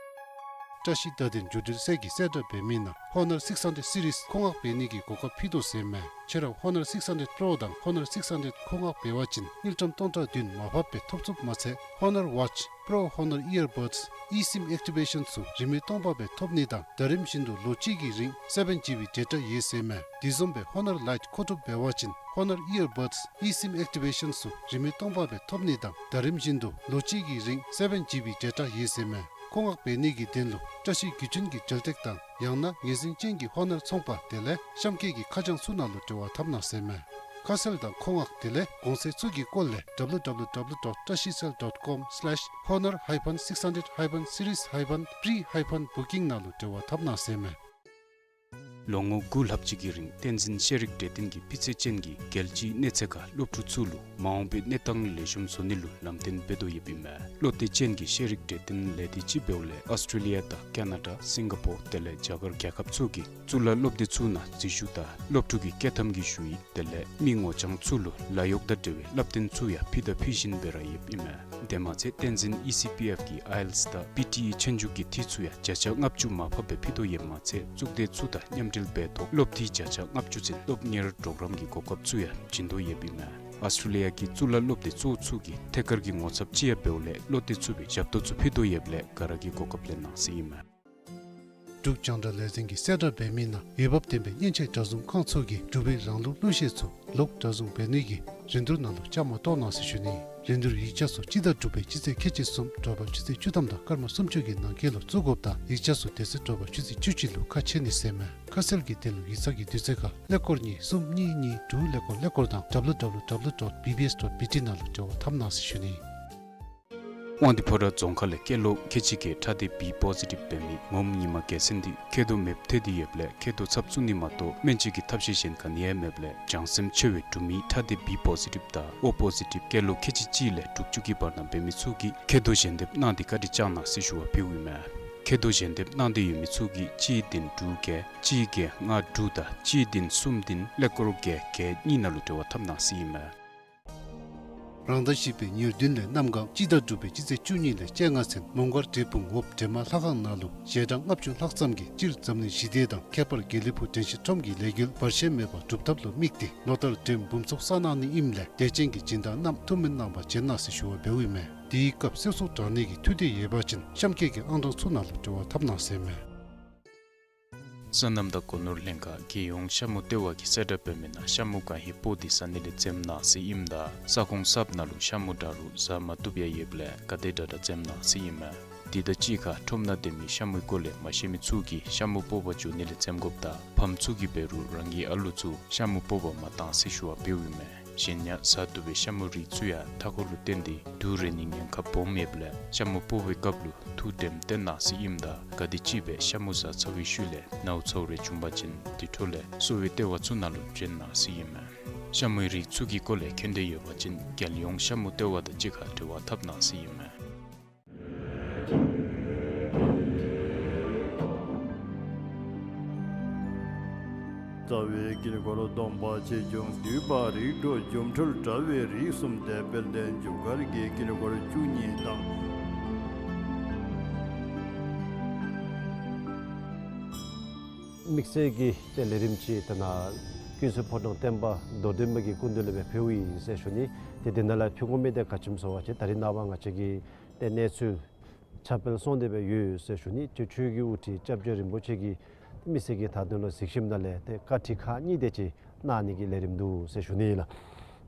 བཀྲ་ཤིས་བརྡ་དོན་བརྒྱུད་འབྲེལ་ཚད་ཀྱིས་གསལ་བསྒྲགས་འབད་མི་ནང་Honor six hundred series མཁོ་མངགས་འབད་ནི་གི་གོ་སྐབས་ཕུལ་དོ་ཟེར་མས། ཁྱེད་ར་Honor six hundred Pro དང་Honor six hundred མཁོ་མངགས་འབད་བ་ཅིན་དངུལ་ཀྲམ་སྟོང་ཕྲག་བདུན་མར་ཕབ་སྦེ་ཐོབ་ཚུགསཔ་མ་ཚད་Honor Watch, Pro Honor Earbuds, eSIM Activation ཚུ་རིན་མེད་སྟོང་པ་སྦེ་ཐོབ་ནི་དང་ཟླ་རིམ་བཞིན་དུ་ལོ་གཅིག་གི་རིང་seven G B data ཡོད་ཟེར་མས། དེ་བཟུམ་སྦེ་Honor Lite མཁོ་སྒྲུབ་འབད་བ་ཅིན་Honor Earbuds, eSIM Activation ཚུ་རིན་མེད་སྟོང་པ་སྦེ་ཐོབ་ནི་དང་ཟླ་རིམ་བཞིན་དུ་ལོ་གཅིག་གི་རིང་seven G B data ཡོད་ཟེར་མས། མཁོ་མངགས་འབད་ནི་གི་དོན་ལུ་བཀྲ་ཤིས་བརྒྱུད་འཕྲིན་གྱི་འབྲེལ་སྟེགས་དང་ཡང་ན་ངེས་འཛིན་ཅན་གྱི་Honor ཚོང་པ་དེ་ལས་གཤམ་འཁོད་ཀྱི་ཁ་བྱང་ཚུ་ནང་ལུ་འབྲེལ་བ་འཐབ་གནང་ཟེར་མས། ཁ་གསལ་དང་མཁོ་མངགས་དེ་ལས་གོང་ཚད་ཚུ་གི་སྐོར་ལས W W W dot trashicell dot com slash honor hyphen six hundred hyphen series hyphen pre hyphen booking ནང་ལུ་འབྲེལ་བ་འཐབ་གནང་ཟེར་མས། ལོ་ངོ་དགུ་ལྷག་ཅིག་གི་རིང་བསྟན་འཛིན་ཤེས་རིག་གྲོས་སྟོན་གྱིས་སྤུས་ཚད་ཅན་གྱི་རྒྱལ་སྤྱིའི་གནས་ཚད་ཁར་སློབ་ཕྲུག་ཚུ་ལུ་མ་འོངས་པའི་གནས་སྟངས་ལེགས་ཤོམ་བཟོ་ནི་ལུ་ལམ་སྟོན་འབད་དོ་ཡོདཔ་ཨིན་མས། བློ་གཏད་ཅན་གྱི་ཤེས་རིག་གྲོས་སྟོན་ལས་སྡེ་ཅིག་འབདཝ་ལས་ཨོསི་ཊྲེ་ལི་ཡ་དང་ཀ་ན་ཌ་སིང་ག་པོར་དེ་ལས་རྒྱ་གར་རྒྱལ་ཁབ་ཚུ་གི་གཙུག་ལག་སློབ་སྡེ་ཚུ་ནང་འཛུལ་ཞུགས་དང་སློབ་ཕྲུག་གི་བསྐྱོད་ཐམ་གྱི་ཞུ་ཡིག་དེ་ལས་མི་ངོ་རྐྱང་ཚུ་ལུ་ལཱ་གཡོག་དང་འབྲེལ་བའི་བསླབ་སྟོན་ཚུ་ཡང་ཕུལ་དང་ཕུལ་བཞིན་སྦེ་ར་ཡོདཔ་ཨིན་མས། དེ་མ་ཚད་བསྟན་འཛིན་ཨི་སི་པི་ཨེཕ་གི་ཨའི་ཨེལ་ཊི་ཨེསི་དང་པི་ཊི་ཨི་ཆོས་རྒྱུགས་ཀྱི་འཐུས་ཚུ་ཡང་བརྒྱ་ཆ་ལྔ་བཅུ་མར་ཕབ་སྦེ་ཕུལ་དོ་ཡོདཔ་མ་ཚད་གཙུག་སྡེ་ཚུ་དང་མཉམ་འབྲེལ་འབད་ཐོག་སློབ་འཐུས་བརྒྱ་ཆ་ལྔ་བཅུ་ཅན་སློབ་གཉེར་གྲོགས་རམ་གྱི་གོ་སྐབས་ཚུ་ཡང་བྱིན་དོ་ཡོདཔ་ཨིན་མས། ཨོསི་ཊྲེ་ལི་ཡ་གི་གཙུག་ལག་སློབ་སྡེ་གཙོ་བོ་ཚུ་གི་ཐད་ཀར་གྱི་ངོ་ཚབ་ཅིག་ཡང་འབདཝ་ལས་བློ་གཏད་ཚུགས་པའི་ཞབས་ཏོག་ཚུ་ཕུལ་དོ་ཡོདཔ་ལས་ག་ར་གིས་གོ་སྐབས་ལེན་གནང་ཟེར་ཨིན་མས། འབྲུག་རྒྱང་བསྒྲགས་ལས་འཛིན་གྱིས་གསལ་བསྒྲགས་འབད་མི་ནང་འོས་འབབ་ལྡན་པའི་མཉེན་ཆས་གྲྭ་བཟུང་ཁང་ཚུ་གིས་འབྲུག་པའི་རང་ལུགས་གླུ་གཞས་ཚུ་ལོག་གྲྭ་བཟུང་འབད་ནི་གི་རིན་བསྡུར་ནང་ལུ་བཅའ་མར་གཏོགས་གནང་ཟེར་ཞུ་ནི། འགྲན་བསྡུར་ཡིག་ཆ་ཚུ་སྤྱི་ཟླ་དྲུག་པའི་སྤྱི་ཚེས་ཁལ་གཅིག་གསུམ་དྲོ་པ་ཆུ་ཚོད་བཅུ་ཐམ་དང་སྐར་མ་སུམ་ཅུ་གི་ནང་འཁོད་ལུ་བཙུགས་དགོཔ་དང་ཡིག་ཆ་ཚུ་དེ་ཚེ་དྲོ་པ་ཆུ་ཚོད་བཅུ་གཅིག་ལུ་ཁ་ཕྱེ་ནི་ཟེར་མས། ཁ་གསལ་གྱི་དོན་ལུ་ཡིག་ཚང་གི་དུས་ཚོད་ཁར་ཀླད་ཀོར་གཉིས་གསུམ་གཉིས་གཉིས་དྲུག་ཀླད་ཀོར་ཀླད་ཀོར་དང་W W W dot B B S dot B T ནང་ལུ་འབྲེལ་བ་འཐབ་གནང་ཟེར་ཞུ་ནི། དབང་འདུས་ཕོ་བྲང་རྫོང་ཁག་ལས་སྐྱེས་ལོ་ཁལ་གཅིག་གིས་ཁྲག་སྡེ་B positive འབད་མི་ངོམ་ཉི་མ་རྒྱལ་མཚན་འདི་མཁལ་རྡོག་མེདཔ་ཐལ་ཏེ་ཡོདཔ་ལས་མཁལ་རྡོག་ཚབ་བཙུགས་ནི་མ་གཏོགས་སྨན་བཅོས་ཀྱི་ཐབས་ཤེས་གཞན་ག་ནི་ཡང་མེདཔ་ལས་བྱང་སེམས་ཆེ་བའི་འབྲུག་མི་ཁྲག་སྡེ་B positive དང་O positive སྐྱེས་ལོ་ཁལ་གཅིག་གཅིག་ལས་དྲུག་ཅུ་གི་བར་ན་འབད་མི་ཚུ་གིས་མཁལ་རྡོག་ཞལ་འདེབས་གནང་སྟེ་བཀའ་དྲིན་བསྐྱང་གནང་ཟེར་ཞུ་བ་ཕུལཝ་ཨིན་མས། མཁལ་རྡོག་ཞལ་འདེབས་གནང་སྟེ་ཡོད་མི་ཚུ་གིས་གཅིག་བདུན་དྲུག་བརྒྱད་གཅིག་བརྒྱད་ལྔ་དྲུག་དང་གཅིག་བདུན་གསུམ་བདུན་ཀླད་ཀོར་བརྒྱད་བརྒྱད་གཉིས་ནང་ལུ་འབྲེལ་བ་འཐབ་གནང་ཟེར་ཨིན་མས། རང་ཟླ་བཞི་པའི་ཉེར་བདུན་ལས་གནམ་གང་སྤྱི་ཟླ་དྲུག་པའི་སྤྱི་ཚེས་བཅུ་གཉིས་ལས་བཅོ་ལྔ་ཚུན་མོང་སྒར་འབྲས་སྤུངས་འོག་འདྲེ་དམག་ལྷ་ཁང་ནང་ལུ་ཞལ་གྲངས་ལྔ་བཅུ་ལྷག་ཙམ་གྱིས་སྤྱིར་འཛམ་གླིང་ཞི་བདེ་དང་ཁྱད་པར་དགེ་ལེགས་ཕུག་དྲན་ཤེས་ཁྲོམ་གྱི་ལས་འགུལ་བར་ཆད་མེད་པར་སྒྲུབ་ཐབས་ལུ་དམིགས་ཏེ་ལོ་ལྟར་འགྲེམས་འབུམ་ཚོགས་བསགས་གནང་ནི་ཨིནམ་ལས་དད་ཅན་གྱི་སྦྱིན་བདག་རྣམས་ཐུགས་སྨོན་གནང་བར་བྱོན་གནང་ཟེར་ཞུ་བ་འབདཝ་ཨིན་མས། དེའི་སྐབས་གསོལ་ཚོགས་དྲང་ནི་གི་ཐུགས་འདོད་ཡོད་པ་ཅིན་གཤམ་འཁོད་ཀྱི་ཨང་གྲངས་ཚུ་ནང་ལུ་འབྲེལ་བ་འཐབ་གནང་ཟེར་མས། སོ་ནམ་དང་སྒོ་ནོར་ལྷན་ཁག་རྒྱལ་ཡོངས་ཤ་མུ་ལྟེ་བ་གིས་གསལ་བསྒྲགས་འབད་མི་ནང་ཤ་མུ་གང་ཧེ་སྤོ་སྟེ་ཟ་ནི་ལས་འཛེམ་གནང་ཟེར་ཨིནམ་ད་ས་ཁོངས་གསརཔ་ནང་ལུ་ཤ་མུ་འདྲ་རུང་ཟ་མ་བཏུབ་ཡང་ཡོདཔ་ལས་ག་དེ་དྲག་དྲག་འཛེམ་གནང་ཟེར་ཨིན་མས། དེ་དང་གཅིག་ཁར་ཁྲོམ་ནང་སྡོད་མི་ཤ་མུའི་སྐོར་ལས་མ་ཤེས་མི་ཚུ་གིས་ཤ་མུ་སྤོ་བར་འགྱོ་ནི་ལས་འཛེམ་དགོཔ་དང་ཕམ་ཚུ་གིས་འབད་རུང་རང་གི་ཨ་ལུ་ཚུ་ཤ་མུ་སྤོ་བར་མ་གཏང་ཟེར་ཞུ་བ་འབདཝ་ཨིན་མས། གཞན་ཡང་ཟ་བཏུབ་པའི་ཤ་མུའི་རིགས་ཚུ་ཡང་མཐའ་འཁོར་ལུ་བརྟེན་ཏེ་དུག་རེག་ནིའི་ཉེན་ཁ་སྦོམ་ཡོདཔ་ལས་ཤ་མུ་སྤོ་བའི་སྐབས་ལུ་ཐུགས་དྲནམ་བཏོན་གནང་ཟེར་ཨིནམ་ད་ག་དེམ་ཅིག་སྦེ་ཤ་མུ་ཟ་ཚར་བའི་ཤུལ་ལས་ནཝ་ཚཝ་རེ་བྱུང་པ་ཅིན་དེ་འཕྲོ་ལས་གསོ་བའི་ལྟེ་བ་ཚུ་ནང་ལུ་བྱོན་གནང་ཟེར་ཨིན་མས། ཤ་མུའི་རིགས་ཚུ་གི་སྐོར་ལས་མཁྱེན་འདོད་ཡོད་པ་ཅིན་རྒྱལ་ཡོངས་ཤ་མུ་ལྟེ་བ་དང་གཅིག་ཁར་འབྲེལ་བ་འཐབ་གནང་ཟེར་ཨིན་མས། རྩ་བའི་དཀྱིལ་འཁོར་སྟོང་པ་ཆེ་ཆུང་འདུས་པ་རིགས་དྲུག་སྒྱུ་འཕྲུལ་དྲ་བའི་རིགས་གསུམ་སྟེ་དཔལ་ལྡན་འཇམ་དཀར་གྱི་དཀྱིལ་འཁོར་བཅུ་གཉིས་དང་། དམིགས་བསལ་གྱི་ཏེ་ལས་རིམ་ཅིག་ཏེ་ནཱ་ཀུན་གསལ་ཕོ་བྲང་བསྟན་པ་རྡོར་གདན་པ་གི་སྐུ་མདུན་ལས་སྦེ་ཕུལཝ་ཨིན་ཟེར་ཞུ་ནི། ཏེ་དེ་ནང་ལས་ཕུལ་དགོ་མི་དེ་ག་ཅི་སྨོ་ཟེར་བ་ཅིན་ད་རིས་ནངས་པ་ང་བཅས་ཀྱི་ཏེ་གནས་ཚུལ་ཁྱབ་སྤེལ་སོང་སྟེ་སྦེ་ཡོད་ཟེར་ཞུ་ནི། ཏེ་ཆོས་ཀྱི་དབུ་ཁྲིད་སྐྱབས་རྗེ་རིན་པོ་ཆེ་གིས་མི་སེར་གྱི་ད་དོན་ལུ་གཟིགས་ཞིནམ་ལས་ཏེ་བཀའ་ཁྲིད་ཁག་གཉིས་དེ་ཅིག་གནང་ནི་གི་ལས་རིམ་འདུག་ཟེར་ཞུ་ནི་ལགས།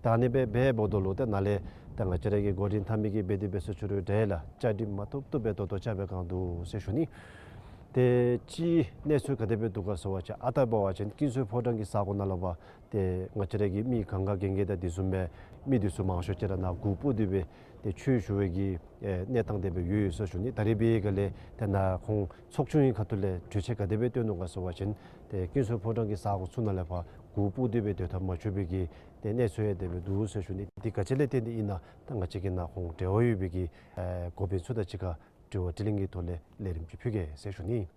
ད་ཨ་ནི་སྦེ་འབདཝ་ད་ལུ་ཏེ་ནཱ་ལས་ད་ང་བཅས་ར་གི་འགོ་འདྲེན་འཐབ་མི་གིས་འབད་དེ་འབད་ཟེར་ཞུ་རུང་འདྲ་ལགས། བཅའ་སྒྲིག་མ་བཏུབ་བཏུབ་སྦེ་ཏོག་ཏོ་རྐྱབ་སྦེ་བཀང་འདུག་ཟེར་ཞུ་ནི། ཏེ་སྤྱིའི་གནས་ཚུལ་ག་དེ་སྦེ་འདུག་ག་ཟེར་བ་ཅིན་ཨ་རྟག་འབད་བ་ཅིན་ཀུན་གསལ་ཕོ་བྲང་གི་ས་གོ་ནང་ལུ་འབད་ཏེ་ང་བཅས་ར་གི་མི་གང་ག་གན་རྐྱལ་དང་དེ་བཟུམ་སྦེ་མི་དེ་ཚུ་མང་ཤོས་ཅིག་ར་ནཱ་གུར་སྤུབ་སྟེ་སྦེ་ཏེ་ཆོས་ཞུ་བའི་གི་ཨེ་གནས་སྟངས་དེ་སྦེ་ཡོད་ཟེར་ཞུ་ནི། ད་རིས་འབད་བའི་སྒང་ལས་ཏེ་ནཱ་ཁོང་ཚོགས་ཆུང་གི་ཁ་ཐུག་ལས་གྲོས་ཆོད་ག་དེ་སྦེ་བཏོན་ནུག་ག་ཟེར་བ་ཅིན་ཏེ་ཀུན་གསལ་ཕོ་བྲང་གི་ས་གོ་ཚུ་ནང་ལས་ཕར་གུར་སྤུབ་སྟེ་སྦེ་སྡོད་ཐབས་མ་ཆོག་པའི་གི་ཏེ་གནས་ཚུལ་ཡང་དེ་སྦེ་འདུག་ཟེར་ཞུ་ནི། དེ་ག་ཅི་ལས་བརྟེན་ཏེ་ཨིན་ན་ད་ང་བཅས་ཀྱིས་ནཱ་ཁོང་འབྲེལ་བ་ཡོད་པའི་གི་ཨེ་འགོ་དཔོན་ཚུ་དང་གཅིག་ཁར་དྲི་བ་དྲིས་ལན་གྱི་ཐོག་ལས་ལས་རིམ་ཅིག་ཕུལ་གེ་ཟེར་ཞུ་ནི།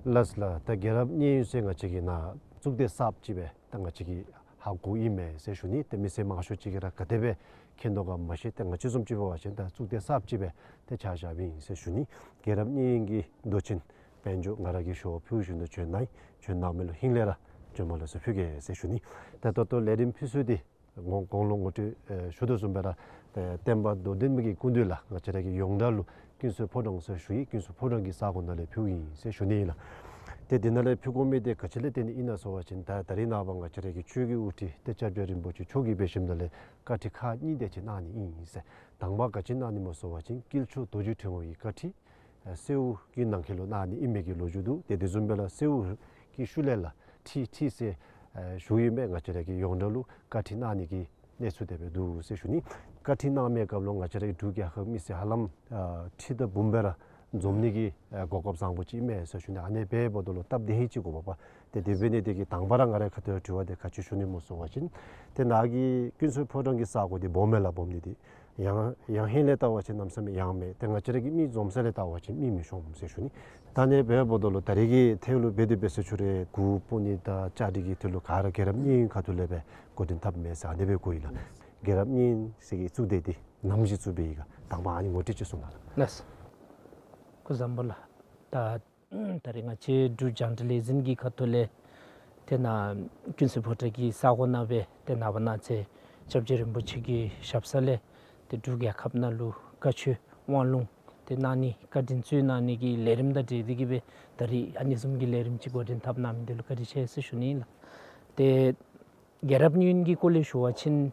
ལགས་ལགས། ད་རྒྱལ་རབས་མཉན་ཡོད་ཟེར་ང་བཅས་ཀྱི་ནཱ་གཙུག་སྡེ་གསརཔ་ཅིག་སྦེ་ད་ང་བཅས་ཀྱིས་ཧ་གོཝ་ཨིན་མས་ཟེར་ཞུ་ནི། ཏེ་མི་སེར་མང་ཤོས་ཅིག་གིས་ར་ག་དེ་སྦེ་མཁྱེན་དོ་ག་མ་ཤེས། ཏེ་ང་བཅས་བཟུམ་ཅིག་འབད་བ་ཅིན་ད་གཙུག་སྡེ་གསརཔ་ཅིག་སྦེ་ཏེ་ཆ་བཞགཔ་ཨིན་ཟེར་ཞུ་ནི། རྒྱལ་རབས་མཉན་ཡོད་ཀྱི་མདོ་ཆེན་དཔལ་འབྱོར་ང་ར་གིས་ཞུ་བ་ཕུལ་བཞིན་དུ་བྱོན་གནང་ཡི། བྱོན་གནང་མི་ལུ་ཧིང་ལས་ར་བྱོན་མ་ལོག་ཟེར་ཕུལ་གེ་ཟེར་ཞུ་ནི། ད་ད་ལྟོ་ལས་རིམ་ཕུལ་ས་འདི་གོང་གོང་ལུ་ངོ་སྤྲོད་ཨེ་ཞུ་དོ་བཟུམ་སྦེ་ར་ཏེ་བསྟན་པ་རྡོར་གདན་པ་གི་སྐུ་མདུན་ལས་ང་བཅས་ར་གིས་ཡོངས་གྲགས་ལུ་ཀུན་གསལ་ཕོ་བྲང་ཟེར་ཞུ་ཡི། ཀུན་གསལ་ཕོ་བྲང་གི་ས་གོ་ནང་ལས་ཕུལཝ་ཨིན་ཟེར་ཞུ་ནི་ཨིན་ལགས། ཏེ་དེ་ནང་ལས་ཕུལ་དགོ་མི་དེ་ག་ཅི་ལས་བརྟེན་ནི་ཨིན་ན་ཟེར་བ་ཅིན་ད་ད་རིས་ནངས་པ་ང་བཅས་ར་གི་ཆོས་ཀྱི་དབུ་ཁྲིད་ཏེ་སྐྱབས་རྗེ་རིན་པོ་ཆེ་མཆོག་གིས་འབད་ཞིནམ་ལས་བཀའ་ཁྲིད་ཁག་གཉིས་དེ་ཅིག་གནང་ནི་ཨིན་ཟེར། དང་པ་ག་ཅི་གནང་ནི་སྨོ་ཟེར་བ་ཅིན་དཀྱིལ་ཆོག་རྡོ་རྗེ་ཕྲེང་བའི་བཀའ་ཁྲིད་ཨེ་སེའུ་གི་ནང་འཁོད་ལུ་གནང་ནི་ཨིན་མི་གི་ལོ་རྒྱུས་འདུག། ཏེ་དེ་བཟུམ་སྦེ་ར་སེའུ་གི་ཤུལ་ལས་ར་ཁྲི་ཁྲི་ཟེར་ཨེ་ཞུཝ་ཨིན་པས། ང་བཅས་ར་གི་ཡོངས་གྲགས་ལུ་བཀའ་ཁྲིད་གནང་ནི་གི་གནས་ཚུལ་དེ་སྦེ་འདུག་ཟེར་ཞུ་ནི། བཀའ་ཁྲིད་གནང་མི་སྐབས་ལུ་ང་བཅས་ར་གི་འབྲུག་རྒྱལ་ཁབ་མི་སེར་ཧ་ལམ་ཨ་ཁྲི་དང་འབུམ་སྦེ་ར་འཛོམས་ནི་གི་ཨེ་གོ་སྐབས་བཟང་པོ་ཅིག་ཨིན་མས་ཟེར་ཞུ་ནི། ཨ་ནི་འབདཝ་ད་ལུ་སྟབས་བདེ་ཧིང་ཅིག་དགོ་པས། ཏེ་དེ་འབད་ནི་དེ་གིས་དང་པ་ར་ང་རའི་ཁ་ཐུག་ལས་དྲི་བ་དེ་ག་ཅི་ཞུ་ནི་སྨོ་ཟེར་བ་ཅིན་ཏེ་ནཱ་གི་ཀུན་གསལ་ཕོ་བྲང་གི་ས་གོ་འདི་སྦོམ་མས་ལགས། སྦོམ་ནི་འདི་ཡང་ཡང་ཧིང་ལས་བལྟ་བ་ཅིན་གནམ་མེད་ས་མེད་ཡངས་མས། ཏེ་ང་བཅས་ར་གི་མི་འཛོམས་ས་ལས་བལྟ་བ་ཅིན་མི་མི་ཤོངམ་ཟེར་ཞུ་ནི། ད་ཨ་ནི་འབདཝ་ད་ལུ་ད་རིས་ཀྱི་ཐད་ལུ་འབད་དེ་འབད་ཟེར་ཞུ་རུང་གུར་སྤུབ་ནི་དང་བཅའ་སྒྲིག་གི་ཐད་ལུ་ག་ར་རྒྱལ་རབས་མཉན་ཡོད་ཁ་ཐུག་ལས་སྦེ་འགོ་འདྲེན་འཐབ་མས་ཟེར་ཨ་ནི་སྦེ་གོ་ཡི་ལགས། རྒྱལ་རབས་མཉན་ཡོད་ཟེར་གྱི་གཙུག་སྡེ་འདི་ནམ་ཞིག་བཙུགས་པའི་ཨིན་ག་དང་པ་ཨ་ནི་ངོ་སྤྲོད་ཅིག་གསུང་གནང་ལགས། ལགས། སྐུ་གཟུགས་བཟང་པོ་ལགས། ད་ད་རིས་ང་བཅས་འབྲུག་རྒྱང་བསྒྲགས་ལས་འཛིན་གྱི་ཁ་ཐུག་ལས་ཏེ་ནཱ་ཀུན་གསལ་ཕོ་བྲང་གི་ས་གོ་ནང་སྦེ་ཏེ་ནངས་པ་གནངས་ཚེ་སྐྱབས་རྗེ་རིན་པོ་ཆེ་གི་ཞབས་ས་ལས་ཏེ་འབྲུག་རྒྱལ་ཁབ་ནང་ལུ་བཀའ་ཆོས་དབང་ལུང་ཏེ་གནང་ནི་བཀའ་དྲིན་སྩོལ་གནང་ནི་གི་ལས་རིམ་དང་འབྲེལ་ཏེ་གིས་སྦེ་ད་རིས་ཨ་ནི་བཟུམ་གྱི་ལས་རིམ་ཅིག་འགོ་འདྲེན་འཐབ་གནང་མི་འདི་ལུ་བཀའ་དྲིན་ཆེ་ཟེར་ཞུ་ནི་ལགས། ཏེ་རྒྱལ་རབས་མཉན་ཡོད་ཀྱི་སྐོར་ལས་ཞུ་བ་ཅིན་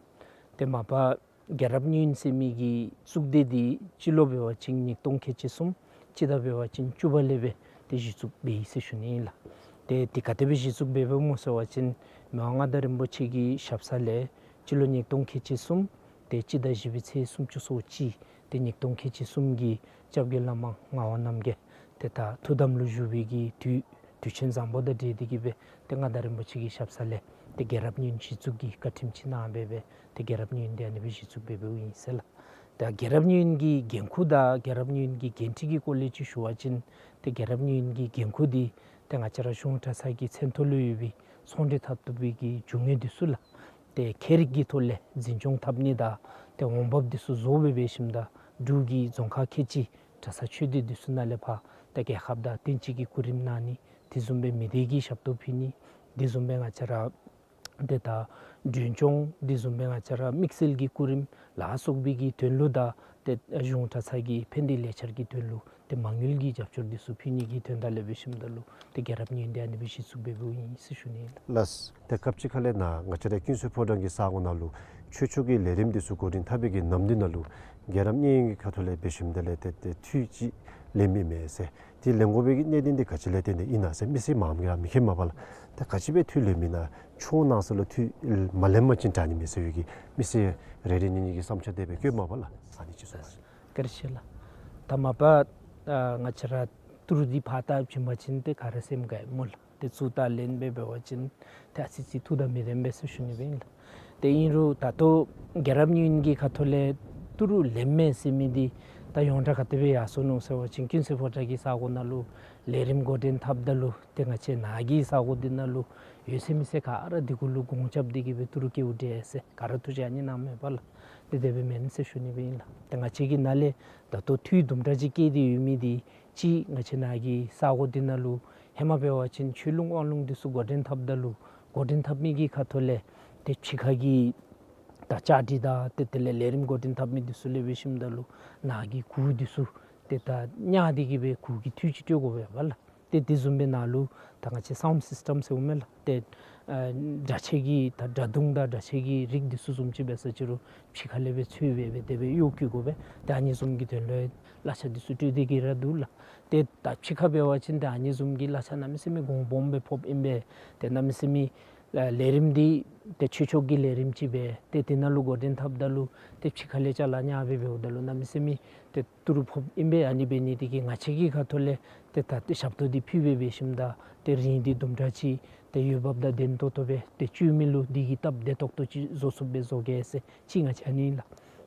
ཏེ་མ་པ་ རྒྱལ་རབས་གཉིས་ཟེར་མི་གི་གཙུག་སྡེ་འདི་སྤྱི་ལོ་འབད་བ་ཅིན་ཉིས་སྟོང་ཁལ་གཅིག་གསུམ་སྤྱི་ཟླ་འབད་བ་ཅིན་བཅུ་པ་ལས་སྦེ་ཏེ་གཞི་བཙུགས་འབད་ཡི་ཟེར་ཞུ་ནི་ཨིན་ལགས། ཏེ་དེ་ག་དེ་སྦེ་གཞི་བཙུགས་འབདཝ་སྨོ་ཟེར་བ་ཅིན་མི་དབང་མངའ་བདག་རིན་པོ་ཆེ་གི་ཞབས་ས་ལས་སྤྱི་ལོ་ཉིས་སྟོང་ཁལ་གཅིག་གསུམ་ཏེ་སྤྱི་ཟླ་བཞི་པའི་ཚེས་སུམ་ཅུ་སོ་གཅིག་ཏེ་ཉིས་སྟོང་ཁལ་གཅིག་གསུམ་གྱི་སྐྱབས་རྗེ་བླ་མ་ངག་དབང་རྣམ་རྒྱལ་ཏེ་ད་ཐུགས་དམ་ལུ་བཞུགས་པའི་གི་དུས་དུས་ཆེན་བཟང་པོ་དང་འབྲེལ་ཏེ་གིས་སྦེ་ཏེ་མངའ་བདག་རིན་པོ་ཆེ་གི་ཞབས་ས་ལས་ཏེ་རྒྱལ་རབས་གཉིས་གཞི་བཙུགས་ཀྱི་བཀའ་ཁྲིམས་ཅིག་གནང་སྦེ་སྦེ་ཏེ་རྒྱལ་རབས་གཉིས་འདི་ཨ་ནི་སྦེ་གཞི་བཙུགས་འབད་འབདཝ་ཨིན་ཟེར་ལགས། ཏེ་རྒྱལ་རབས་གཉིས་གི་འགན་ཁུར་དང་རྒྱལ་རབས་གཉིས་གི་འགན་འཁྲི་གི་སྐོར་ལས་ཅིག་ཞུ་བ་ཅིན་ཏེ་རྒྱལ་རབས་གཉིས་གི་འགན་ཁུར་འདི་ཏེ་ང་བཅས་ར་གཞུང་གྲྭ་ཚང་གི་མཚན་ཐོག་ལུ་ཡོད་པའི་ཚོང་འབྲེལ་འཐབ་བཏུབ་པའི་གི་རྒྱུ་དངོས་འདི་ཚུ་ལགས། ཏེ་ཁྱད་རིག་གི་ཐོག་ལས་འཛིན་སྐྱོང་འཐབ་ནི་དང་ཏེ་འོང་འབབ་འདི་ཚུ་བཟོ་སྦེ་འབད་ཞིནམ་ད་འབྲུག་གི་རྫོང་ཁག་ཁལ་གཅིག་གྲྭ་ཚང་ཆོས་སྡེ་འདི་ཚུ་ནང་ལས་ཕར་ཏེ་རྒྱལ་ཁབ་དང་བསྟུན་ཅིག་གི་སྐུ་རིམ་གནང་ནི་དེ་བཟུམ་སྦེ་མི་སྡེ་གི་ཞབས་ཏོག་ཕུལ་ནི་དེ་བཟུམ་སྦེ་ང་བཅས་ར་ཏེ་ད་མགྲོན་སྐྱོང་དེ་བཟུམ་སྦེ་ང་བཅས་ར་དམིགས་བསལ་གྱི་སྐུ་རིམ་ལ་སོགས་པའི་གི་དོན་ལུ་དང་ཏེ་གཞུང་གྲྭ་ཚང་གི་ཕན་བདེ་ལས་འཆར་གྱི་དོན་ལུ་ཏེ་མ་དངུལ་གྱི་རྒྱབ་སྐྱོར་དེ་ཚུ་ཕུལ་ནི་གི་དོན་དག་ལས་འབད་ཞིནམ་ད་ལུ་ཏེ་རྒྱལ་རབས་གཉིས་འདི་ཨ་ནི་སྦེ་གཞི་བཙུགས་འབད་འབདཝ་ཨིན་ཟེར་ཞུ་ནི་ཨིན་ལགས། ལགས། ཏེ་སྐབས་ཅིག་ཁ་ལས་ནཱ་ང་བཅས་ར་ཀུན་གསལ་ཕོ་བྲང་གི་ས་གོ་ནང་ལུ་ཆོས་ཕྱོགས་ཀྱི་ལས་རིམ་དེ་ཚུ་འགོ་འདྲེན་འཐབ་པའི་གི་ནམ་དུས་ནང་ལུ་རྒྱལ་རབས་གཉིས་གི་ཁ་ཐུག་ལས་འབད་ཞིནམ་ད་ལས་ཏེ་ཏེ་འཐུས་ཅིག་ལེན་མི་མེད་ཟེར། ཏེ་ལེན་དགོ་པའི་གི་གནད་དོན་འདི་ག་ཅི་ལས་བརྟེན་ཏེ་ཨིན་ན་ཟེར་མི་སེར་མངམ་གིས་ར་མི་མཁྱེན་མས་པ་ལགས། ཏེ་ག་ཅི་སྦེ་འཐུས་ལེན་མེད་ན་ཆོས་ནང་ས་ལུ་འཐུས་མ་ལེན་པ་ཅིན་དྲག་ནི་མས་ཟེར་བའི་གི་མི་སེར་རེ་རེ་གཉིས་གཉིས་ཀྱིས་བསམ་འཆར་དེ་སྦེ་བཀོདཔ་མས་པ་ལགས། ཨ་ནི་ཅིག་གསུངས་པ་ཅིན། བཀའ་དྲིན་ཆེ་ལགས། ད་མ་པ་ཨ་ང་བཅས་ར་ཏི་རུ་འདི་ཕར་བལྟ་བྱིན་པ་ཅིན་ཏེ་ག་ར་སེམས་དགའ་ཡི་སྨོ་ལགས། ཏེ་ཚུར་ད་ལེན་སྦེ་འབད་བ་ཅིན་ཏེ་ཨ་ཙི་ཅིག་ཐུགས་དང་མི་ལྡན་པས་ཟེར་ཞུ་ནི་སྦེ་ཨིན་ལགས། ཏེ་ཨིན་རུང་ད་ལྟོ་རྒྱལ་རབས་གཉིས་གི་ཁ་ཐུག་ལས་ཏི་རུ་ལེན་མེད་ཟེར་མི་འདི་ད་ཡོངས་གྲགས་ག་དེ་སྦེ་ཡར་སོ་ནུག་ཟེར་བ་ཅིན་ཀུན་གསལ་ཕོ་བྲང་གི་ས་གོ་ནང་ལུ་ལས་རིམ་འགོ་འདྲེན་འཐབ་ད་ལུ་ཏེ་ང་བཅས་ནཱ་གི་ས་གོ་འདི་ནང་ལུ་ཡོད་ཚད་མེད་ཚད་ག་ར་དེ་གུ་ལུ་གོང་རྐྱབ་སྟེ་གིས་སྦེ་ཏི་རུ་སྐྱེལཝ་འདྲས་ཟེར་ག་ར་ཐུགས་རྗེ་ཨ་ནི་གནངམ་མས་པ་ལགས། ཏེ་དེ་སྦེ་མེན་ཟེར་ཞུ་ནི་སྦེ་ཨིན་ལགས། ཏེ་ང་བཅས་ཀྱིས་ནཱ་ལས་ད་ལྟོ་འཐུས་དུམ་གྲ་ཅིག་བསྐྱལ་ཏེ་ཡོད་མི་འདི་གཅིག་ང་བཅས་ནཱ་གི་ས་གོ་འདི་ནང་ལུ་ཧེ་མ་འབད་བ་ཅིན་ཆོས་ལུང་དབང་ལུང་འདི་ཚུ་འགོ་འདྲེན་འཐབ་ད་ལུ་འགོ་འདྲེན་འཐབ་མི་གི་ཁ་ཐུག་ལས་ཏེ་ཕྱི་ཁ་གི་ད་བཅའ་སྒྲིག་དང་ཏེ་དེ་ལས་ལས་རིམ་འགོ་འདྲེན་འཐབ་མི་འདི་ཚུ་ལས་འབད་ཞིནམ་ད་ལུ་ནཱ་གི་གུར་འདི་ཚུ་ཏེ་ད་བརྙ་སྟེ་གིས་སྦེ་གུར་གྱི་འཐུས་ཅིག་སྤྲོད་དགོ་པས་པ་ལགས། ཏེ་དེ་བཟུམ་སྦེ་ནཱ་ལུ་ད་ང་བཅས་སའུནཌ་སིསི་ཊམ་ཟེརཝ་མས་ལགས། ཏེ་ཨ་སྒྲ་ཆས་ཀྱི་ད་སྒྲ་མདུང་དང་སྒྲ་ཆས་ཀྱི་རིགས་འདི་ཚུ་བཟུམ་ཅིག་འབད་ས་ཅི་རུང་ཕྱི་ཁ་ལས་སྦེ་འཚོལ་སྦེ་སྦེ་དེ་སྦེ་གཡོག་བཀོལ་དགོ་པས། ཏེ་ཨ་ནི་བཟུམ་གྱི་དོན་ལུ་གླ་ཆ་འདི་ཚུ་སྤྲོད་དེ་གིས་ར་འདུག་ལགས། ཏེ་ད་ཕྱི་ཁ་འབད་བ་ཅིན་ཏེ་ཨ་ནི་བཟུམ་གྱི་གླ་ཆ་གནམ་མེད་ས་མེད་གོང་སྦོམ་སྦེ་ཕོགཔ་ཨིན་པས། ཏེ་གནམ་མེད་ས་མེད་ཨ་ལས་རིམ་འདི་ཏེ་ཆོས་ཕྱོགས་ཀྱི་ལས་རིམ་ཅིག་སྦེ་ཏེ་དེ་ནང་ལུ་འགོ་འདྲེན་འཐབ་ད་ལུ་ཏེ་ཕྱི་ཁ་ལས་ཅ་ལ་བརྙ་སྦེ་འབདཝ་ད་ལུ་གནམ་མེད་ས་མེད་ཏེ་ཏི་རུ་ཕོགཔ་ཨིན་པས། ཨ་ནི་འབད་ནི་དེ་གིས་ང་བཅས་ཀྱི་ཁ་ཐུག་ལས་ཏེ་ད་ཏེ་ཞབས་ཏོག་འདི་ཕུལ་སྦེ་འབད་ཞིནམ་ད་ཏེ་རིན་འདི་དུམ་གྲ་ཅིག་ཏེ་འོས་འབབ་དང་ལྡན་ཏོག་ཏོ་སྦེ་ཏེ་བཅོས་མི་ལུ་འདི་གིས་སྟབས་བདེ་ཏོག་ཏོ་ཅིག་བཟོ་ཚུགསཔ་སྦེ་བཟོ་གེ་ཟེར་གཅིག་ང་བཅས་ཨ་ནི་ལགས།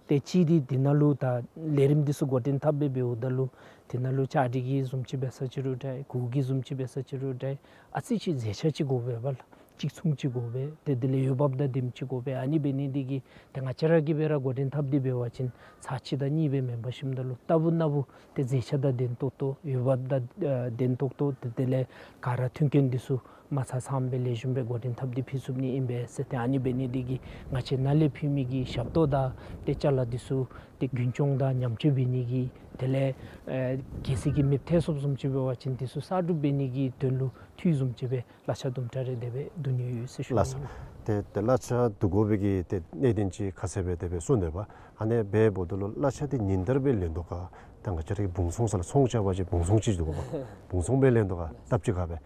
ཏེ་གཅིག་འདི་དེ་ནང་ལུ་ད་ལས་རིམ་འདི་ཚུ་འགོ་འདྲེན་འཐབ་སྦེ་འབདཝ་ད་ལུ་དེ་ནང་ལུ་བཅའ་སྒྲིག་གི་བཟུམ་ཅིག་འབད་ས་ཅི་རུང་འདྲ་གུར་གྱི་བཟུམ་ཅིག་འབད་ས་ཅི་རུང་འདྲ་ཨ་ཙི་ཅིག་མཛེས་ཆ་ཅིག་དགོ་པས་པ་ལགས། གཅིག་མཚུངས་ཅིག་དགོ་པས། ཏེ་དེ་ལས་འོས་འབབ་དང་ལྡནམ་ཅིག་དགོ་པས། ཨ་ནི་འབད་ནི་དེ་གིས་ཏེ་ང་བཅས་ར་གིས་སྦེ་ར་འགོ་འདྲེན་འཐབ་སྟེ་འབད་བ་ཅིན་ཚར་གཅིག་དང་གཉིས་སྦེ་མེན་པར་ཞིནམ་ད་ལུ་ལྟ་བུ་ན་བུ་ཏེ་མཛེས་ཆ་དང་ལྡན་ཏོག་ཏོ་འོས་འབབ་དང་ཨ་ལྡན་ཏོག་ཏོ་ཏེ་དེ་ལས་ག་ར་མཐུན་རྐྱེན་འདི་ཚུ་མ་ཚང་ཚངམ་སྦེ་ལེགས་ཤོམ་སྦེ་འགོ་འདྲེན་འཐབ་སྟེ་ཕུལ་ཚུགས་ནི་ཨིན་པས་ཟེར། ཏེ་ཨ་ནི་འབད་ནི་དེ་གིས་ང་བཅས་ནཱ་ལས་ཕུལ་མི་གི་ཞབས་ཏོག་དང་ཏེ་ཅ་ལ་འདི་ཚུ་ཏེ་རྒྱུན་སྐྱོང་དང་ཉམས་བཅོས་འབད་ནི་གི་དེ་ལས་ཨ་གལ་སྲིད་ཀྱི་མེདཔ་ཐལ་སོངམ་བཟུམ་ཅིག་འབད་བ་ཅིན་འདི་ཚུ་གསར་སྒྲུབ་འབད་ནི་གི་དོན་ལུ་འཐུས་བཟུམ་ཅིག་སྦེ་གླ་ཆ་དུམ་གྲ་རེ་དེ་སྦེ་བསྡུ་ནི་ཡོད་ཟེར་ཞུ་ནི་ཨིན། ལགས་སོ། ཏེ་ཏེ་གླ་ཆ་བསྡུ་དགོ་པའི་གི་ཏེ་གནད་དོན་ཅིག་ཁ་གསལ་སྦེ་དེ་སྦེ་གསུངས་ནུག་པ། ཨ་ནི་སྦེ་འབདཝ་ད་ལུ་གླ་ཆ་འདི་ཉིན་ལྟར་སྦེ་ལེན་དོ་ག། ད་ང་བཅས་ར་གི་བུང་ཚོང་ཟེར་ལགས། ཚོང་རྐྱབ་པ་ཅིན་བུང་ཚོང་ཅིག་འདུག་པ། བུང་ཚོང་སྦེ་ལེན་དོ་ག་སྟབས་ཅིག་ག་སྦེ།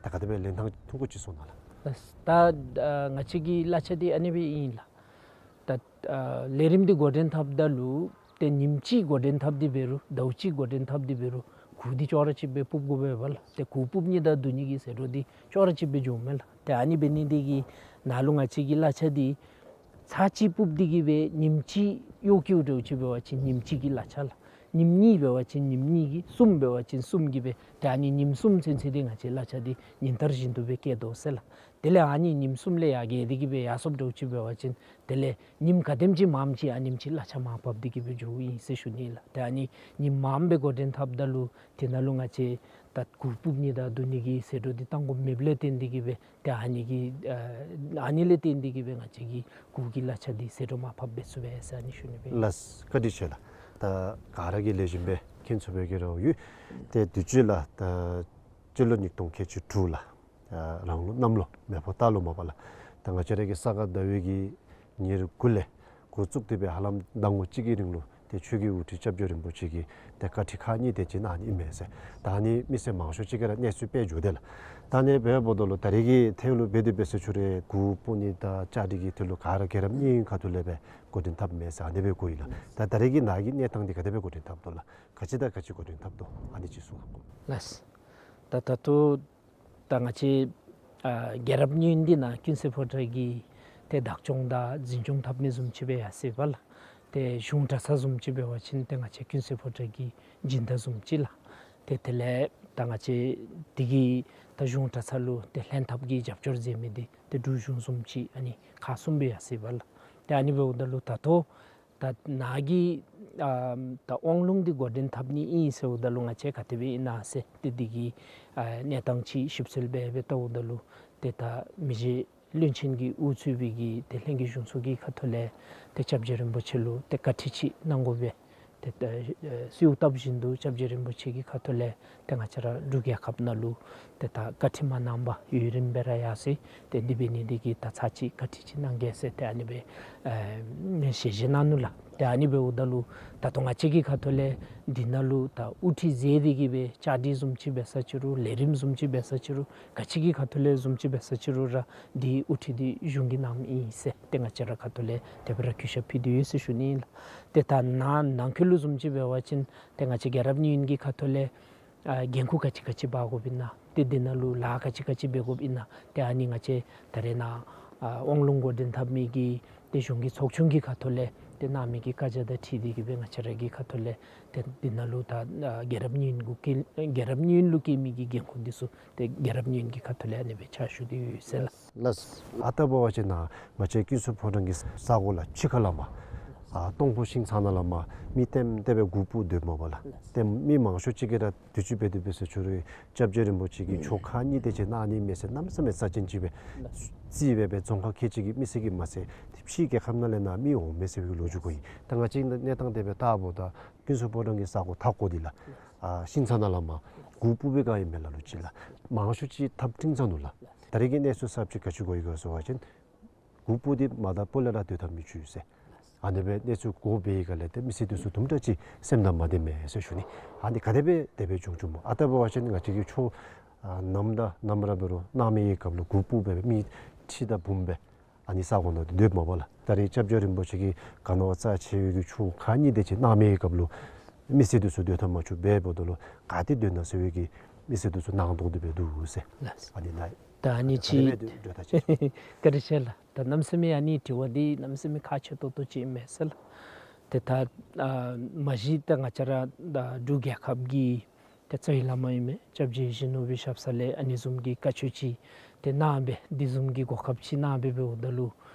ད་ག་དེ་སྦེ་ལེན་ཐངས་ཐུང་ཀུ་ཅིག་གསུང་གནང་ལགས། ད་ཨ་ང་བཅས་ཀྱི་གླ་ཆ་འདི་ཨ་ནི་སྦེ་ཨིན་ལགས། ད་ཨ་ལས་རིམ་འདི་འགོ་འདྲེན་འཐབ་ད་ལུ་ཏེ་ཉིནམ་གཅིག་འགོ་འདྲེན་འཐབ་སྟེ་འབད་རུང་ཟླཝ་གཅིག་འགོ་འདྲེན་འཐབ་སྟེ་འབད་རུང་གུར་འདི་ཅོག་ར་གཅིག་སྦེ་ཕུབ་དགོ་པས་པ་ལགས། ཏེ་གུར་ཕུབ་ནི་དང་བསྡུ་ནི་གི་ཟད་འགྲོ་འདི་ཅོག་ར་གཅིག་སྦེ་འགྱོཝ་མས་ལགས། ཏེ་ཨ་ནི་འབད་ནི་དེ་གིས་ནཱ་ལུ་ང་བཅས་ཀྱི་གླ་ཆ་འདི་ཚར་གཅིག་ཕུབ་སྟེ་གིས་སྦེ་ཉིནམ་གཅིག་གཡོག་བཀོལ་འདྲཝ་ཅིག་འབད་བ་ཅིན་ཉིནམ་གཅིག་གི་གླ་ཆ་ལགས། ཉིནམ་གཉིས་འབད་བ་ཅིན་ཉིནམ་གཉིས་ཀྱི། གསུམ་འབད་བ་ཅིན་གསུམ་གྱི་སྦེ་ཏེ་ཨ་ནི་ཉིནམ་གསུམ་ཚུན་ཚོད་འདི་ང་བཅས་གླ་ཆ་འདི་ཉིན་ལྟར་བཞིན་དུ་སྦེ་བཀལ་དོ་ཟེར་ལགས། དེ་ལས་ཨ་ནི་ཉིནམ་གསུམ་ལས་ཡར་བརྒལ་ཏེ་གིས་སྦེ་ཡར་སོངམ་འདྲཝ་ཅིག་འབད་བ་ཅིན་དེ་ལས་ཉིནམ་ག་དེམ་ཅིག་མངམ་ཅིག་ཨ་ནེམ་ཅིག་གླ་ཆ་མར་བབས་ཏེ་གིས་སྦེ་འགྱོཝ་ཨིན་ཟེར་ཞུ་ནི་ལགས། ཏེ་ཨ་ནི་ཉིནམ་མངམ་སྦེ་འགོ་འདྲེན་འཐབ་ད་ལུ་དེ་ནང་ལུ་ང་བཅས་ད་གུར་ཕུབ་ནི་དང་བསྡུ་ནི་གི་ཟད་འགྲོ་འདི་བཏང་དགོཔ་མེདཔ་ལས་བརྟེན་ཏེ་གིས་སྦེ་ཏེ་ཨ་ནི་གི་ཨ་ཨ་ནི་ལས་བརྟེན་ཏེ་གིས་སྦེ་ང་བཅས་ཀྱི་གུར་གྱི་གླ་ཆ་འདི་ཟད་འགྲོ་མར་ཕབ་འབད་ཚུགས་པས་ཟེར་ཨ་ནི་ཞུ་ནི་སྦེ། ལགས། བཀའ་དྲིན་ཆེ་ལགས། ད་ག་ར་གིས་ལེགས་ཤོམ་སྦེ་མཁྱེན་ཚུགས་པའི་གི་རེ་བ་ཡོད། ཏེ་དུས་ཅི་ལགས། ད་སྤྱི་ལོ་ཉིས་སྟོང་ཁལ་གཅིག་དྲུག་ལགས། ཨ་རང་ལུགས་གནམ་ལོ་མེ་ཕོ་སྟག་ལོ་མས་པ་ལགས། ད་ང་བཅས་ར་གི་ས་ག་ཟླ་བའི་གི་ཉེར་དགུ་ལས་ འགོ་བཙུགས་ཏེ་སྦེ་ཧ་ལམ་ཟླ་ངོ་གཅིག་གི་རིང་ལུ་ཏེ་ཆོས་ཀྱི་དབུ་ཁྲིད་སྐྱབས་རྗེ་རིན་པོ་ཆེ་གིས་ཏེ་བཀའ་ཁྲིད་ཁག་གཉིས་དེ་ཅིག་གནང་ནི་ཨིན་མས་ཟེར། ད་ཨ་ནི་མི་སེར་མང་ཤོས་ཅིག་གིས་ར་གནས་ཚུལ་སྤེལ་འགྱོ་དེས་ལགས། ད་ཨ་ནི་འབདཝ་ད་ལུ་ད་རེས་ཀྱི་ཐད་ལུ་འབད་དེ་འབད་ཟེར་ཞུ་རུང་གུར་ཕུབ་ནི་དང་བཅའ་སྒྲིག་གི་ཐད་ལུ་ག་ར་རྒྱལ་རབས་གཉིས་ཁ་ཐུག་ལས་སྦེ་འགོ་འདྲེན་འཐབ་མས་ཟེར་ཨ་ནི་སྦེ་གོ་ཡི་ལགས། ད་ད་རེས་ཀྱི་ནཱ་གི་གནས་སྟངས་འདི་ག་དེ་སྦེ་འགོ་འདྲེན་འཐབ་དོ་ལགས། ག་ཅི་དང་ག་ཅི་འགོ་འདྲེན་འཐབ་དོ་ཨ་ནི་ཅིག་གསུང་གནང་དགོ། ལགས། ད་ད་ལྟོ་ད་ང་བཅས་ཨ་རྒྱལ་རབས་གཉིས་འདི་ནང་ཀུན་གསལ་ཕོ་བྲང་གིས་ཏེ་བདག་སྐྱོང་དང་འཛིན་སྐྱོང་འཐབ་མི་བཟུམ་ཅིག་སྦེ་ཡར་སོ་ཡི་པ་ལགས། ཏེ་གཞུང་གྲྭ་ཚང་བཟུམ་ཅིག་འབད་བ་ཅིན་ཏེ་ང་བཅས་ཀུན་གསལ་ཕོ་བྲང་གིས་བྱིན་ད་བཟུམ་ཅིག་ལགས། ཏེ་དེ་ལས་ད་ང་བཅས་འདི་གི་ད་གཞུང་གྲྭ་ཚང་ལུ་ཏེ་ལྷན་ཐབས་ཀྱི་རྒྱབ་སྐྱོར་མཛད་མི་འདི་ཏེ་འབྲུག་གཞུང་བཟུམ་ཅིག་ཨ་ནི་ཁག་གསུམ་སྦེ་ཡར་སོ་ཡི་པ་ལགས། ཏེ་ཨ་ནི་འབདཝ་ད་ལུ་ད་ལྟོ་ད་ནཱ་གི་ཨ་ད་དབང་ལུང་འདི་འགོ་འདྲེན་འཐབ་ནི་ཨིན་ཟེརཝ་ད་ལུ་ང་བཅས་ག་དེ་སྦེ་ཨིན་ན་ཟེར་ཏེ་འདི་གི་ཨ་གནས་སྟངས་ཅིག་ཞིབ་འཚོལ་འབད་འབད་བལྟཝ་ད་ལུ་ཏེ་ད་མི་རྗེ་བློན་ཆེན་གྱིས་དབུ་གཙོས་པའི་གི་ཏེ་ལྷན་རྒྱས་གཞུང་ཚོགས་ཀྱི་ཁ་ཐུག་ལས་ཏེ་སྐྱབས་རྗེ་རིན་པོ་ཆེ་ལུ་ཏེ་བཀའ་ཁྲིད་ཅིག་གནང་དགོ་པས། ཏེ་ད་ཨེ་གསོལཝ་བཏབ་བཞིན་དུ་སྐྱབས་རྗེ་རིན་པོ་ཆེ་གི་ཁ་ཐུག་ལས་ཏེ་ང་བཅས་ར་འབྲུག་རྒྱལ་ཁབ་ནང་ལུ་ཏེ་ད་བཀའ་ཁྲིད་མ་གནང་པར་ཡུན་རིངམོ་སྦེ་ར་ཡར་སོ་ཡི། ཏེ་འདི་འབད་ནི་འདི་གིས་ད་ཚར་གཅིག་བཀའ་ཁྲིད་ཅིག་གནང་གེ་ཟེར་ཏེ་ཨ་ནི་སྦེ་ཨེ་ཞལ་བཞེས་གནང་ནུག་ལགས། ཏེ་ཨ་ནི་འབདཝ་ད་ལུ་ད་ལྟོ་ང་བཅས་ཀྱི་ཁ་ཐུག་ལས་འདི་ནང་ལུ་ད་དབུ་ཁྲིད་མཛད་དེ་གི་སྦེ་བཅའ་སྒྲིག་བཟུམ་ཅིག་འབད་ས་ཅི་རུང་ལས་རིམ་བཟུམ་ཅིག་འབད་ས་ཅི་རུང་ག་ཅི་གི་ཁ་ཐུག་ལས་བཟུམ་ཅིག་འབད་ས་ཅི་རུང་ར་འདི་དབུ་ཁྲིད་འདི་གཞུང་གིས་གནངམ་ཨིན་ཟེར་ཏེ་ང་བཅས་ར་ཁ་ཐུག་ལས་དེ་སྦེ་ར་གུས་ཞབས་ཕུལ་དོ་ཡོད་ཟེར་ཞུ་ནི་ཨིན་ལགས། ཏེ་ད་ནཱ་ནང་འཁོད་ལུ་བཟུམ་ཅིག་འབད་བ་ཅིན་ཏེ་ང་བཅས་རྒྱལ་རབས་གཉིས་ཀྱི་ཁ་ཐུག་ལས་ཨ་འགན་ཁུར་ག་ཅི་ག་ཅི་འབག་དགོཔ་ཨིན་ན་ཏེ་འདི་ནང་ལུ་ལཱ་ག་ཅི་ག་ཅི་འབད་དགོཔ་ཨིན་ན་ཏེ་ཨ་ནི་ང་བཅས་ད་རེས་ནཱ་ཨ་དབང་ལུང་འགོ་འདྲེན་འཐབ་མི་གི་ཏེ་གཞུང་གི་ཚོགས་ཆུང་གི་ཁ་ཐུག་ལས་ཏེ་གནང་མི་གི་བཀའ་རྒྱ་དང་འཁྲིལ་ཏེ་གི་སྦེ་ང་བཅས་ར་གི་ཁ་ཐུག་ལས་ཏེ་འདི་ནང་ལུ་ད་ཨ་རྒྱལ་རབས་གཉིས་ཀྱི་རྒྱལ་རབས་གཉིས་ལུ་བཀལ་མི་གི་འགན་ཁུར་འདི་ཚུ་ཏེ་རྒྱལ་རབས་གཉིས་ཀྱི་ཁ་ཐུག་ལས་ཨ་ནི་སྦེ་ཕྱག་ཞུ་སྟེ་ཡོད་ཟེར་ལགས། ལགས། ཨ་རྟག་འབད་བ་ཅིན་ནཱ་ང་བཅས་ཀུན་གསལ་ཕོ་བྲང་གི་ས་གོ་ལགས་ཕྱི་ཁ་ལས་མར་ཨ་སྟོང་ཕོ་ཤིང་ཚང་ནང་ལས་མར་མི་ལྟེམ་ལྟེ་སྦེ་གུར་ཕུབ་སྡོདཔ་མས་པ་ལགས། ཏེ་མི་མང་ཤོས་ཅིག་གིས་ར་དུས་ཅི་འབད་དེ་འབད་ཟེར་ཞུ་རུང་སྐྱབས་རྗེ་རིན་པོ་ཆེ་གིས་ཆོ་ག་ཁག་གཉིས་དེ་ཅིག་གནང་ནི་མས་ཟེར་གནམ་མེད་ས་མེད་རྩ་ཅན་ཅིག་སྦེ་རྩིས་སྦེ་སྦེ་རྫོང་ཁག་ཁལ་གཅིག་གི་མི་སེར་གྱིས་མ་ཚད་ཕྱིའི་རྒྱལ་ཁབ་ནང་ལས་ནཱ་མི་འོང་མས་ཟེར་བའི་ལོ་རྒྱུས་གོ་ཡི། ད་ང་བཅས་གནས་སྟངས་དེ་སྦེ་བལྟཝ་ད་ཀུན་གསལ་ཕོ་བྲང་གི་ས་གོ་མཐའ་སྐོར་འདི་ལགས་ཨ་ཤིང་ཚང་ནང་ལས་མར་གུར་ཕུབ་པའི་བསྒང་ཨིན་མས་ལ་ལུ་ཅིག་ལགས། མང་ཤོས་ཅིག་ཐགཔ་འཕྲེང་ཚར་ནུག་ལགས། ད་རེས་ཀྱི་གནས་ཚུལ་གསརཔ་ཅིག་ག་ཅི་གོ་ཡི་ག་ཟེར་བ་ཅིན་གུར་ཕུབ་འདི་མ་དང་པོ་ལས་ར་སྡོད་ཐབས་མི་ཆོག་ཟེར་ཨ་ནི་སྦེ་གནས་ཚུལ་གོ་བའི་སྒང་ལས་ཏེ་མི་སེར་འདི་ཚུ་དུམ་གྲ་ཅིག་སེམས་ནང་མ་བདེ་མས་ཟེར་ཞུ་ནི། ཨ་ནི་ག་དེ་སྦེ་དེ་སྦེ་བྱུང་བྱུངམ་སྨོ། ཨ་རྟག་འབད་བ་ཅིན་ང་བཅས་ཀྱི་ཆོས་ཨ་ནམ་དང་ནམ་ར་འབད་རུང་གནང་མི་གི་སྐབས་ལུ་གུར་ཕུབ་སྦེ་མི་ཁྲི་དང་འབུམ་སྦེ་ཨ་ནི་ས་གོ་ནང་སྡོདཔ་མས་པ་ལགས། ད་རེས་སྐྱབས་རྗེ་རིན་པོ་ཆེ་གིས་ག་ནི་བ་རྩ་ཆེ་བའི་གི་ཆོ་ག་ཁག་གཉིས་དེ་ཅིག་གནང་མི་གི་སྐབས་ལུ་མི་སེར་འདི་ཚུ་སྡོད་ཐབས་མ་ཆོག་སྦེ་འབདཝ་ད་ལུ་ག་ཏེ་སྡོད་ན་ཟེར་བའི་གི་མི་སེར་འདི་ཚུ་སྣང་དོགས་དེ་སྦེ་འདུག་ཟེར། ལགས། ཨ་ནི་ནཱ་ད་ཨ་ནི་ད་ཅིག་དེ་སྦེ་འདུག་ད་ཅིག་བཀའ་དྲིན་ཆེ་ལགས། ད་གནམ་མེད་ས་མེད་ཨ་ནི་དྲི་བ་འདི་གནམ་མེད་ས་མེད་ཁག་ཆེ་ཏོག་ཏོ་ཅིག་ཨིན་མས་ཟེར་ལགས། ཏེ་ད་ཨ་མ་གཞི་ད་ང་བཅས་ར་ད་འབྲུག་རྒྱལ་ཁབ་ཀྱི་ཏེ་རྩ་བའི་བླ་མ་ཨིན་མི་སྐྱབས་རྗེ་ཡིད་བཞིན་ནོར་བུའི་ཞབས་ས་ལས་ཨ་ནི་བཟུམ་གྱི་བཀའ་ཆོས་ཅིག་ཏེ་གནང་སྦེ་འདི་བཟུམ་གྱི་གོ་སྐབས་ཅིག་གནང་སྦེ་འབདཝ་ད་ལུ་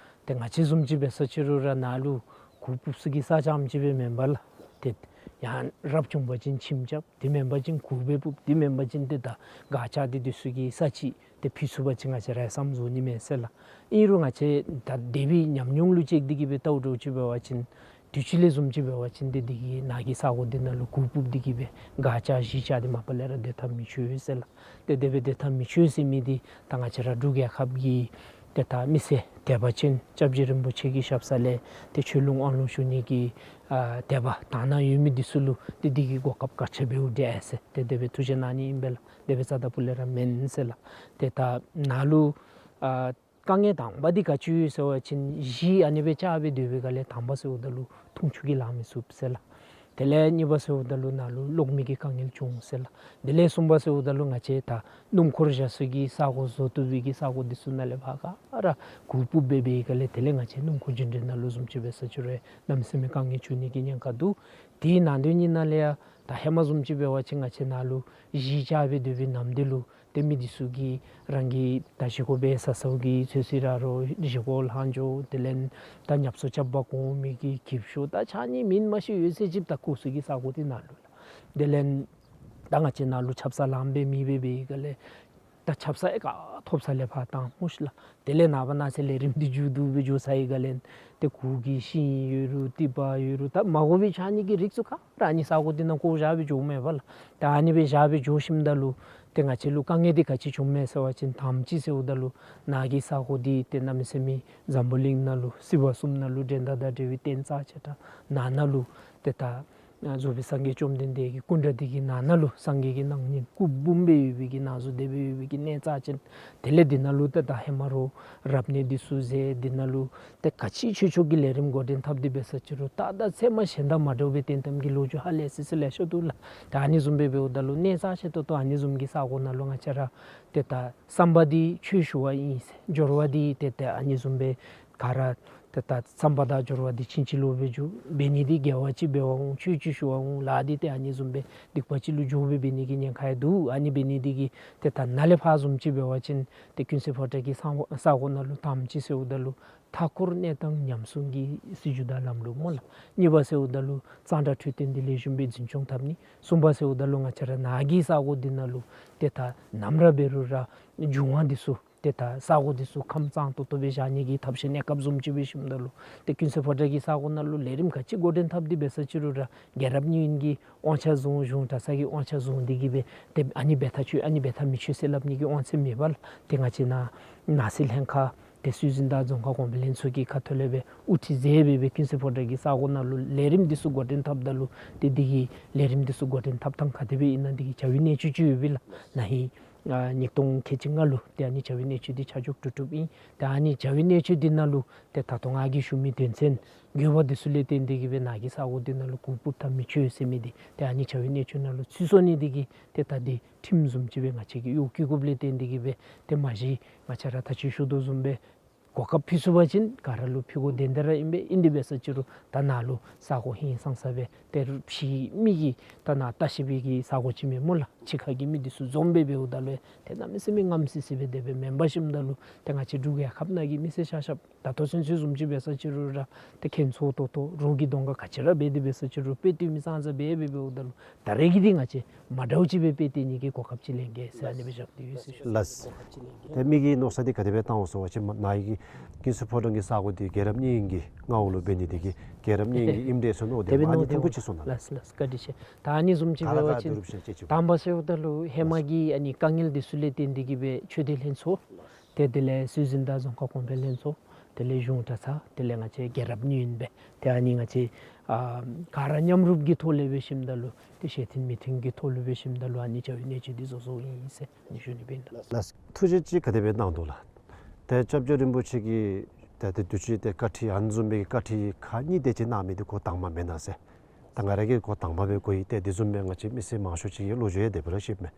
ཏེ་ང་བཅས་བཟུམ་ཅིག་འབད་ས་ཅི་རུང་ར་ནཱ་ལུ་གུར་ཕུབ་ས་གི་ས་ཆ་ཨ་ནེམ་ཅིག་སྦེ་མེན་པ་ལགས། ཏེ་ཡང་རབ་བྱུང་པ་ཅིན་ཁྱིམ་རྐྱབ། དེ་མེན་པ་ཅིན་གུར་སྦེ་ཕུབ། དེ་མེན་པ་ཅིན་ཏེ་ད་སྒར་རྐྱབ་སྟེ་འདི་ཚུ་གི་ས་ཅིག་ཏེ་ཕུལ་ཚུགས་པ་ཅིན་ང་བཅས་ར་བསམ་བཟོ་ནི་མས་ཟེར་ལགས། ཨིན་རུང་ང་བཅས་ད་འདས་པའི་ཉམས་མྱོང་ལུ་དཔྱད་དེ་གི་སྦེ་བལྟཝ་འདྲཝ་ཅིག་འབད་བ་ཅིན་དུས་ཅི་ལས་བཟུམ་ཅིག་འབད་བ་ཅིན་ཏེ་འདི་གི་ནཱ་གི་ས་གོ་འདི་ནང་ལུ་གུར་ཕུབ་སྟེ་གི་སྦེ་སྒར་རྐྱབ་གཞིས་རྐྱབ་སྟེ་མ་པ་ལས་ར་སྡོད་ཐབས་མི་ཆོག་ཟེར་ལགས། ཏེ་དེ་སྦེ་སྡོད་ཐབས་མི་ཆོག་ཟེར་མི་འདི་ད་ང་བཅས་ར་འབྲུག་རྒྱལ་ཁབ་ཀྱི་ཏེ་ད་མི་སེར་དད་པ་ཅན་སྐྱབས་རྗེ་རིན་པོ་ཆེ་གི་ཞབས་ས་ལས་ཏེ་ཆོས་ལུང་དབང་ལུང་ཞུ་ནི་གི་ཨ་དད་པ་དག་སྣང་ཡོད་མི་འདི་ཚུ་ལུ་ཏེ་འདི་གི་གོ་སྐབས་ག་ཅི་འབདཝ་འདྲས་ཟེར་ཏེ་དེ་སྦེ་ཐུགས་བཞེད་གནང་ནི་ཨིན་པས་ལགས། དེ་སྦེ་རྩ་དང་པོ་ལས་ར་མེན་ཟེར་ལགས། ཏེ་ད་ནཱ་ལུ་ཨ་དཀའ་ངལ་དང་པ་འདི་ག་ཅི་ཡོད་ཟེར་བ་ཅིན་གཞིས་ཨ་ནི་སྦེ་རྐྱབ་སྦེ་སྡོད་པའི་སྒང་ལས་དང་པ་ཟེརཝ་ད་ལུ་འཐུང་ཆུ་གིས་ལང་མི་ཚུགས་ཟེར་ལགས། དེ་ལས་གཉིས་པ་ཟེརཝ་ད་ལུ་ནཱ་ལུ་གློག་མེ་གི་དཀའ་ངལ་བྱུང་ཟེར་ལགས། དེ་ལས་གསུམ་པ་ཟེརཝ་ད་ལུ་ང་བཅས་ད་སྣུམ་འཁོར་བཞག་ས་གི་ས་གོ་བཟོ་བཏུབ་པའི་གི་ས་གོ་འདི་ཚུ་ནང་ལས་ཕར་ག་ར་གུར་ཕུབ་སྦེ་འབད་བའི་སྒང་ལས་དེ་ལས་ང་བཅས་སྣུམ་འཁོར་རྒྱུན་འགྲུལ་ནང་ལུ་བཟུམ་ཅིག་འབད་ས་ཅི་རུང་གནམ་མེད་ས་མེད་དཀའ་ངལ་བྱུང་ནི་གི་ཉེན་ཁ་འདུག། དེའི་ནང་དོན་ཉིད་ནང་ལས་ཡང་ད་ཧེ་མ་བཟུམ་ཅིག་འབད་བ་ཅིན་ང་བཅས་ནཱ་ལུ་གཞིས་རྐྱབ་སྦེ་སྡོད་པའི་ནམ་དུས་ལུ་ཏེ་མི་འདི་ཚུ་གིས་རང་གི་ད་བཞེས་སྒོ་འབད་ས་ས་གི་ཚོད་བསྲེ་ར་རོ་བཞེས་སྒོ་ལྷག་འགྱོ། དེ་ལས་ད་ཉབ་སོ་རྐྱབ་པར་དགོ་མི་གི་གྱིབ་ཤོག་ད་ཆ་གཉིས་མིན་མ་ཤེས་ཡོད་ཚད་ཅིག་ད་བཀོ་ས་གི་ས་གོ་འདི་ནང་ལུ་ལགས། དེ་ལས་ད་ང་བཅས་ནཱ་ལུ་ཆབ་གསང་ལངམ་སྦེ་མེད་པའི་སྦེ་ག་ལས་ ད་ཆབ་གསང་ཡང་ག་ཐོབ་ས་ལས་ཕར་བཏང་སྨོ་ཤི་ལགས། དེ་ལས་ནངས་པ་གནངས་ཚེ་ལས་རིམ་འདི་མཇུག་བསྡུ་སྦེ་འགྱོ་ཚར་བའི་སྒང་ལས་ཏེ་གུར་གྱི་ཤིང་ཡོད་རུང་ཏི་པ་ཡོད་རུང་ད་མ་དགོ་པའི་ཆ་མཉམ་གྱི་རིགས་ཚུ་ག་ར་ཨ་ནི་ས་གོ་འདི་ནང་བཀོ་བཞག་སྦེ་འགྱོཝ་མས་པ་ལགས། ད་ཨ་ནི་སྦེ་བཞག་སྦེ་འགྱོ་ཞིནམ་ད་ལུ་ཏེ་ང་བཅས་ལུ་དཀའ་ངལ་འདི་ག་ཅི་བྱུངམ་མས་ཟེར་བ་ཅིན་དང་པ་ཅིག་ཟེརཝ་ད་ལུ་ནཱ་གི་ས་གོ་འདི་ཏེ་གནམ་མེད་ས་མེད་འཛམ་བུ་གླིང་ནང་ལུ་སྲིད་པ་གསུམ་ནང་ལུ་འགྲན་ཟླ་དང་བྲལ་བའི་རྟེན་རྩ་ཆེ་དྲགས་ནང་ན་ལུ་ཏེ་ད་རྫོགས་པའི་སངས་རྒྱས་བཅོམ་ལྡན་འདས་ཀྱི་སྐུ་འདྲ་འདི་གི་ནང་ན་ལུ་སངས་རྒྱས་ཀྱི་སྣང་བརྙན་སྐུ་འབུམ་སྦེ་ཡོད་པའི་གི་ནང་གཟུངས་དེ་སྦེ་ཡོད་པའི་གི་གནས་རྩ་ཆེན། དེ་ལས་འདི་ནང་ལུ་ཏེ་ད་ཧེ་མ་རོགས་རབ་གནས་འདི་ཚུ་མཛད། འདི་ནང་ལུ་ཏེ་ག་ཅི་ཆོས་ཕྱོགས་ཀྱི་ལས་རིམ་འགོ་འདྲེན་འཐབ་སྟེ་འབད་ས་ཅི་རུང་ད་ད་ཚད་མ་གཞན་དང་མ་འདྲཝ་སྦེ་བསྟན་ཐབས་ཀྱི་ལོ་རྒྱུས་ཧ་ལས་སི་སི་ལེ་ཤ་འདུག་ལགས། ད་ཨ་ནི་བཟུམ་སྦེ་འབདཝ་ད་ལུ་གནས་རྩ་ཆེ་ཏོག་ཏོ་ཨ་ནི་བཟུམ་གྱི་ས་གོ་ནང་ལུ་ང་བཅས་ར་ཏེ་ད་བསམ་པ་འདི་ཆོས་ཞུ་བ་ཨིན་ཟེར། སྦྱོར་བ་འདི་ཏེ་ད་ཨ་ནི་བཟུམ་སྦེ་ག་ར་ཏེ་ད་བསམ་པ་དང་སྦྱོར་བ་འདི་ཕྱིན་ཅི་ལོག་སྦེ་འགྱོ་འབད་ནི་འདི་དགེ་བ་ཅིག་འབད་བ་འོང་། ཆོས་ཅིག་ཞུ་བ་འོང་། ལཱ་འདི་ཏེ་ཨ་ནི་བཟུམ་སྦེ་སྡིག་པ་ཅིག་ལུ་འགྱོ་སྦེ་འབད་ནི་གི་ཉེན་ཁ་ཡང་འདུག། ཨ་ནི་འབད་ནི་འདི་གིས་ཏེ་ད་ནཱ་ལས་ཕར་བཟུམ་ཅིག་འབད་བ་ཅིན་ཏེ་ཀུན་གསལ་ཕོ་བྲང་གི་ས་གོ་ནང་ལུ་དང་པ་ཅིག་ཟེརཝ་ད་ལུ་མཐའ་འཁོར་གནས་དང་ཉམས་སྲུང་གི་སྲིད་བྱུས་དང་ལམ་ལུགས་སྨོ་ལགས། གཉིས་པ་ཟེརཝ་ད་ལུ་གཙང་སྦྲ་འཕྲོད་བསྟེན་འདི་ལེགས་ཤོམ་སྦེ་འཛིན་སྐྱོང་འཐབ་ནི། གསུམ་པ་ཟེརཝ་ད་ལུ་ང་བཅས་ར་ནཱ་གི་ས་གོ་འདི་ནང་ལུ་ཏེ་ད་ནམ་ར་འབད་རུང་ར་འབྱུང་བ་འདི་ཚུ་ཏེ་ད་ས་གོ་འདི་ཚུ་ཁམས་གཙང་ཏོག་ཏོ་སྦེ་བཞག་ནི་གི་ཐབས་ཤེས་གནས་སྐབས་བཟུམ་ཅིག་འབད་ཞིནམ་ད་ལུ་ཏེ་ཀུན་གསལ་ཕོ་བྲང་གི་ས་གོ་ནང་ལུ་ལས་རིམ་ག་ཅི་འགོ་འདྲེན་འཐབ་སྟེ་འབད་ས་ཅི་རུང་ར་རྒྱལ་རབས་གཉིས་ཡོན་གྱི་དབང་ཆ་བཟུང་གཞུང་གྲྭ་ཚང་གི་དབང་ཆ་བཟུང་འདི་གིས་སྦེ་ཏེ་ཨ་ནི་འབད་ད་ཆོས་ཨ་ནི་འབད་ད་མི་ཆོས་ཟེར་སླབ་ནི་གི་དབང་ཚད་མེད་པ་ལགས། ཏེ་ང་བཅས་ནཱ་ནང་སྲིད་ལྷན་ཁག་ཏེ་སྲོལ་འཛིན་དང་རྫོང་ཁག་གོང་འཕེལ་ལྷན་ཚོགས་ཀྱི་ཁ་ཐུག་ལས་སྦེ་དབུ་ཁྲིད་མཛད་སྦེ་སྦེ་ཀུན་གསལ་ཕོ་བྲང་གི་ས་གོ་ནང་ལུ་ལས་རིམ་འདི་ཚུ་འགོ་འདྲེན་འཐབ་ད་ལུ་ཏེ་འདི་གི་ལས་རིམ་འདི་ཚུ་འགོ་འདྲེན་འཐབ་ཐངས་ག་དེ་སྦེ་ཨིན་ན་འདི་གི་བྱ་བའི་གནས་ཚུལ་ཅིག་ཡོད་པས་ལགས། ན་ཧིང་ཨ་ཉིས་སྟོང་ཁལ་གཅིག་ལྔ་ལུ་ཏེ་ཨ་ནི་བྱ་བའི་གནས་ཚུལ་འདི་ཆ་འཇོག་གྲུབ་གྲུབ་ཨིན། ཏེ་ཨ་ནི་བྱ་བའི་གནས་ཚུལ་འདི་ནང་ལུ་ཏེ་ད་ལྟོ་ང་གིས་ཞུ་མི་དོན་ཚན་དགོས་པ་འདི་ཚུ་ལས་བརྟེན་འདི་གིས་སྦེ་ནཱ་གི་ས་གོ་འདི་ནང་ལུ་གུར་ཕུབ་ཐབས་མི་ཆོག་ཟེར་མི་འདི་ཏེ་ཨ་ནི་བྱ་བའི་གནས་ཚུལ་ནང་ལུ་ཚུད་སོང་ནི་འདི་གིས་ཏེ་ད་འདི་ཁྲིམས་བཟུམ་ཅིག་སྦེ་ང་བཅས་ཀྱིས་གཡོག་བཀོལ་དགོཔ་ལས་བརྟེན་འདི་གིས་སྦེ་ཏེ་མ་གཞི་ང་བཅས་ར་ད་ཅི་ཞུ་དོ་བཟུམ་སྦེ་གོ་སྐབས་ཕུལ་ཚུགས་པ་ཅིན་ག་ར་ལུ་ཕུལ་དགོཔ་དེ་འདི་ར་ཨིན་པས། ཨིན་དེ་འབད་ས་ཅི་རུང་ད་ནཱ་ལུ་ས་གོ་ཧིང་སངས་ས་སྦེ་ཏེ་ཕྱི་མི་གིས་ད་ནཱ་བལྟ་ཤེས་པའི་གི་ས་གོ་ཅིག་མེན་སྨོ་ལགས། ཕྱི་ཁ་གི་མི་འདི་ཚུ་འཛོམས་སྦེ་འབདཝ་ད་ལུ་ཏེ་གནམ་མེད་ས་མེད་ངམ་སི་སི་སྦེ་དེ་སྦེ་མེན་པར་ཞིནམ་ད་ལུ་ཏེ་ང་བཅས་འབྲུག་རྒྱལ་ཁབ་ནང་གི་མི་སེར་ཆ་ཁྱབ་ད་ལྟོ་ཚུན་ཚོད་བཟུམ་ཅིག་འབད་ས་ཅི་རུང་ར་ཏེ་ཁྱེད་ཚུ་ཏོག་ཏོ་རོགས་ཀྱི་གདོང་ཁར་ག་ཅི་ར་འབད་དེ་འབད་ས་ཅི་རུང་དཔེ་སྟོན་མི་ཙང་ཙ་འབད་སྦེ་འབདཝ་ད་ལུ་ད་རེས་ཀྱི་འདི་ང་བཅས་མ་འདྲཝ་ཅིག་སྦེ་དཔེ་སྟོན་ནི་གི་གོ་སྐབས་ཅིག་ལེན་གེ་ཟེར་ཨ་ནི་སྦེ་བཞག་སྟེ་ཡོད་ཟེར་ཞུ། ལགས། ཏེ་མི་གི་མནོ་བསམ་འདི་ག་དེ་སྦེ་བཏང་འོང་ཟེར་བ་ཅིན་ནཱ་གི་ཀུན་གསལ་ཕོ་བྲང་གི་ས་གོ་འདི་རྒྱལ་རབས་གཉིས་ཡོན་གྱི་མངའ་འོག་ལུ་འབད་ནི་འདི་གིས་རྒྱལ་རབས་གཉིས་ཡོན་གྱི་ཨིནམ་འདྲས་ཟེར་མནོ་དེ་དེ་སྦེ་མནོ་ཨ་ནི་ཐུང་ཀུ་ཅིག་གསུང་གནང་། ལགས་ལགས་བཀའ་དྲིན་ཆེ། ད་ཨ་ནི་བཟུམ་ཅིག་འབད་བ་ཅིན་དང་པ་ཟེརཝ་ད་ལུ་ཧེ་མ་གི་ཨ་ནི་དཀའ་ངལ་འདི་ཚུ་ལས་བརྟེན་འདི་གིས་སྦེ་ཆོས་སྡེ་ལྷན་ཚོགས་ཏེ་དེ་ལས་སྲོལ་འཛིན་དང་རྫོང་ཁག་གོང་འཕེལ་ལྷན་ཚོགས་དེ་ལས་གཞུང་གྲྭ་ཚང་དེ་ལས་ང་བཅས་རྒྱལ་རབས་གཉིས་ཡོན་སྦེ་ཏེ་ཨ་ནི་ང་བཅས་ཨ་ག་ར་མཉམ་རུབ་ཀྱི་ཐོག་ལས་འབད་ཞིནམ་ད་ལུ་ཏེ་ཞལ་མཐུན་མོས་མཐུན་གྱི་ཐོག་ལུ་འབད་ཞིནམ་ད་ལུ་ཨ་ནི་བྱ་བའི་གནས་ཚུལ་འདི་བཟོ་བཟོཝ་ཨིན་ཟེར་ཨ་ནི་ཞུ་ནི་སྦེ་ཨིན་ལགས། ལགས། ཐུགས་རྗེ་ཅིག་ག་དེ་སྦེ་གནང་འདུག་ལགས། ཏེ་སྐྱབས་རྗེ་རིན་པོ་ཆེ་གིས་ཏེ་ཏེ་དུས་ཅི་ཏེ་བཀའ་ཁྲིད་ཨ་ནི་བཟུམ་མའི་བཀའ་ཁྲིད་ཁག་གཉིས་དེ་ཅིག་གནང་མི་འདི་འགོ་དང་པ་མེན་ན་ཟེར། ད་ང་ར་གིས་འགོ་དང་པ་སྦེ་གོ་ཡི། ཏེ་དེ་བཟུམ་སྦེ་ང་བཅས་མི་སེར་མང་ཤོས་ཅིག་གིས་ལོ་རྒྱུས་ཡང་དེ་སྦེ་ར་ཤེསཔ་མས།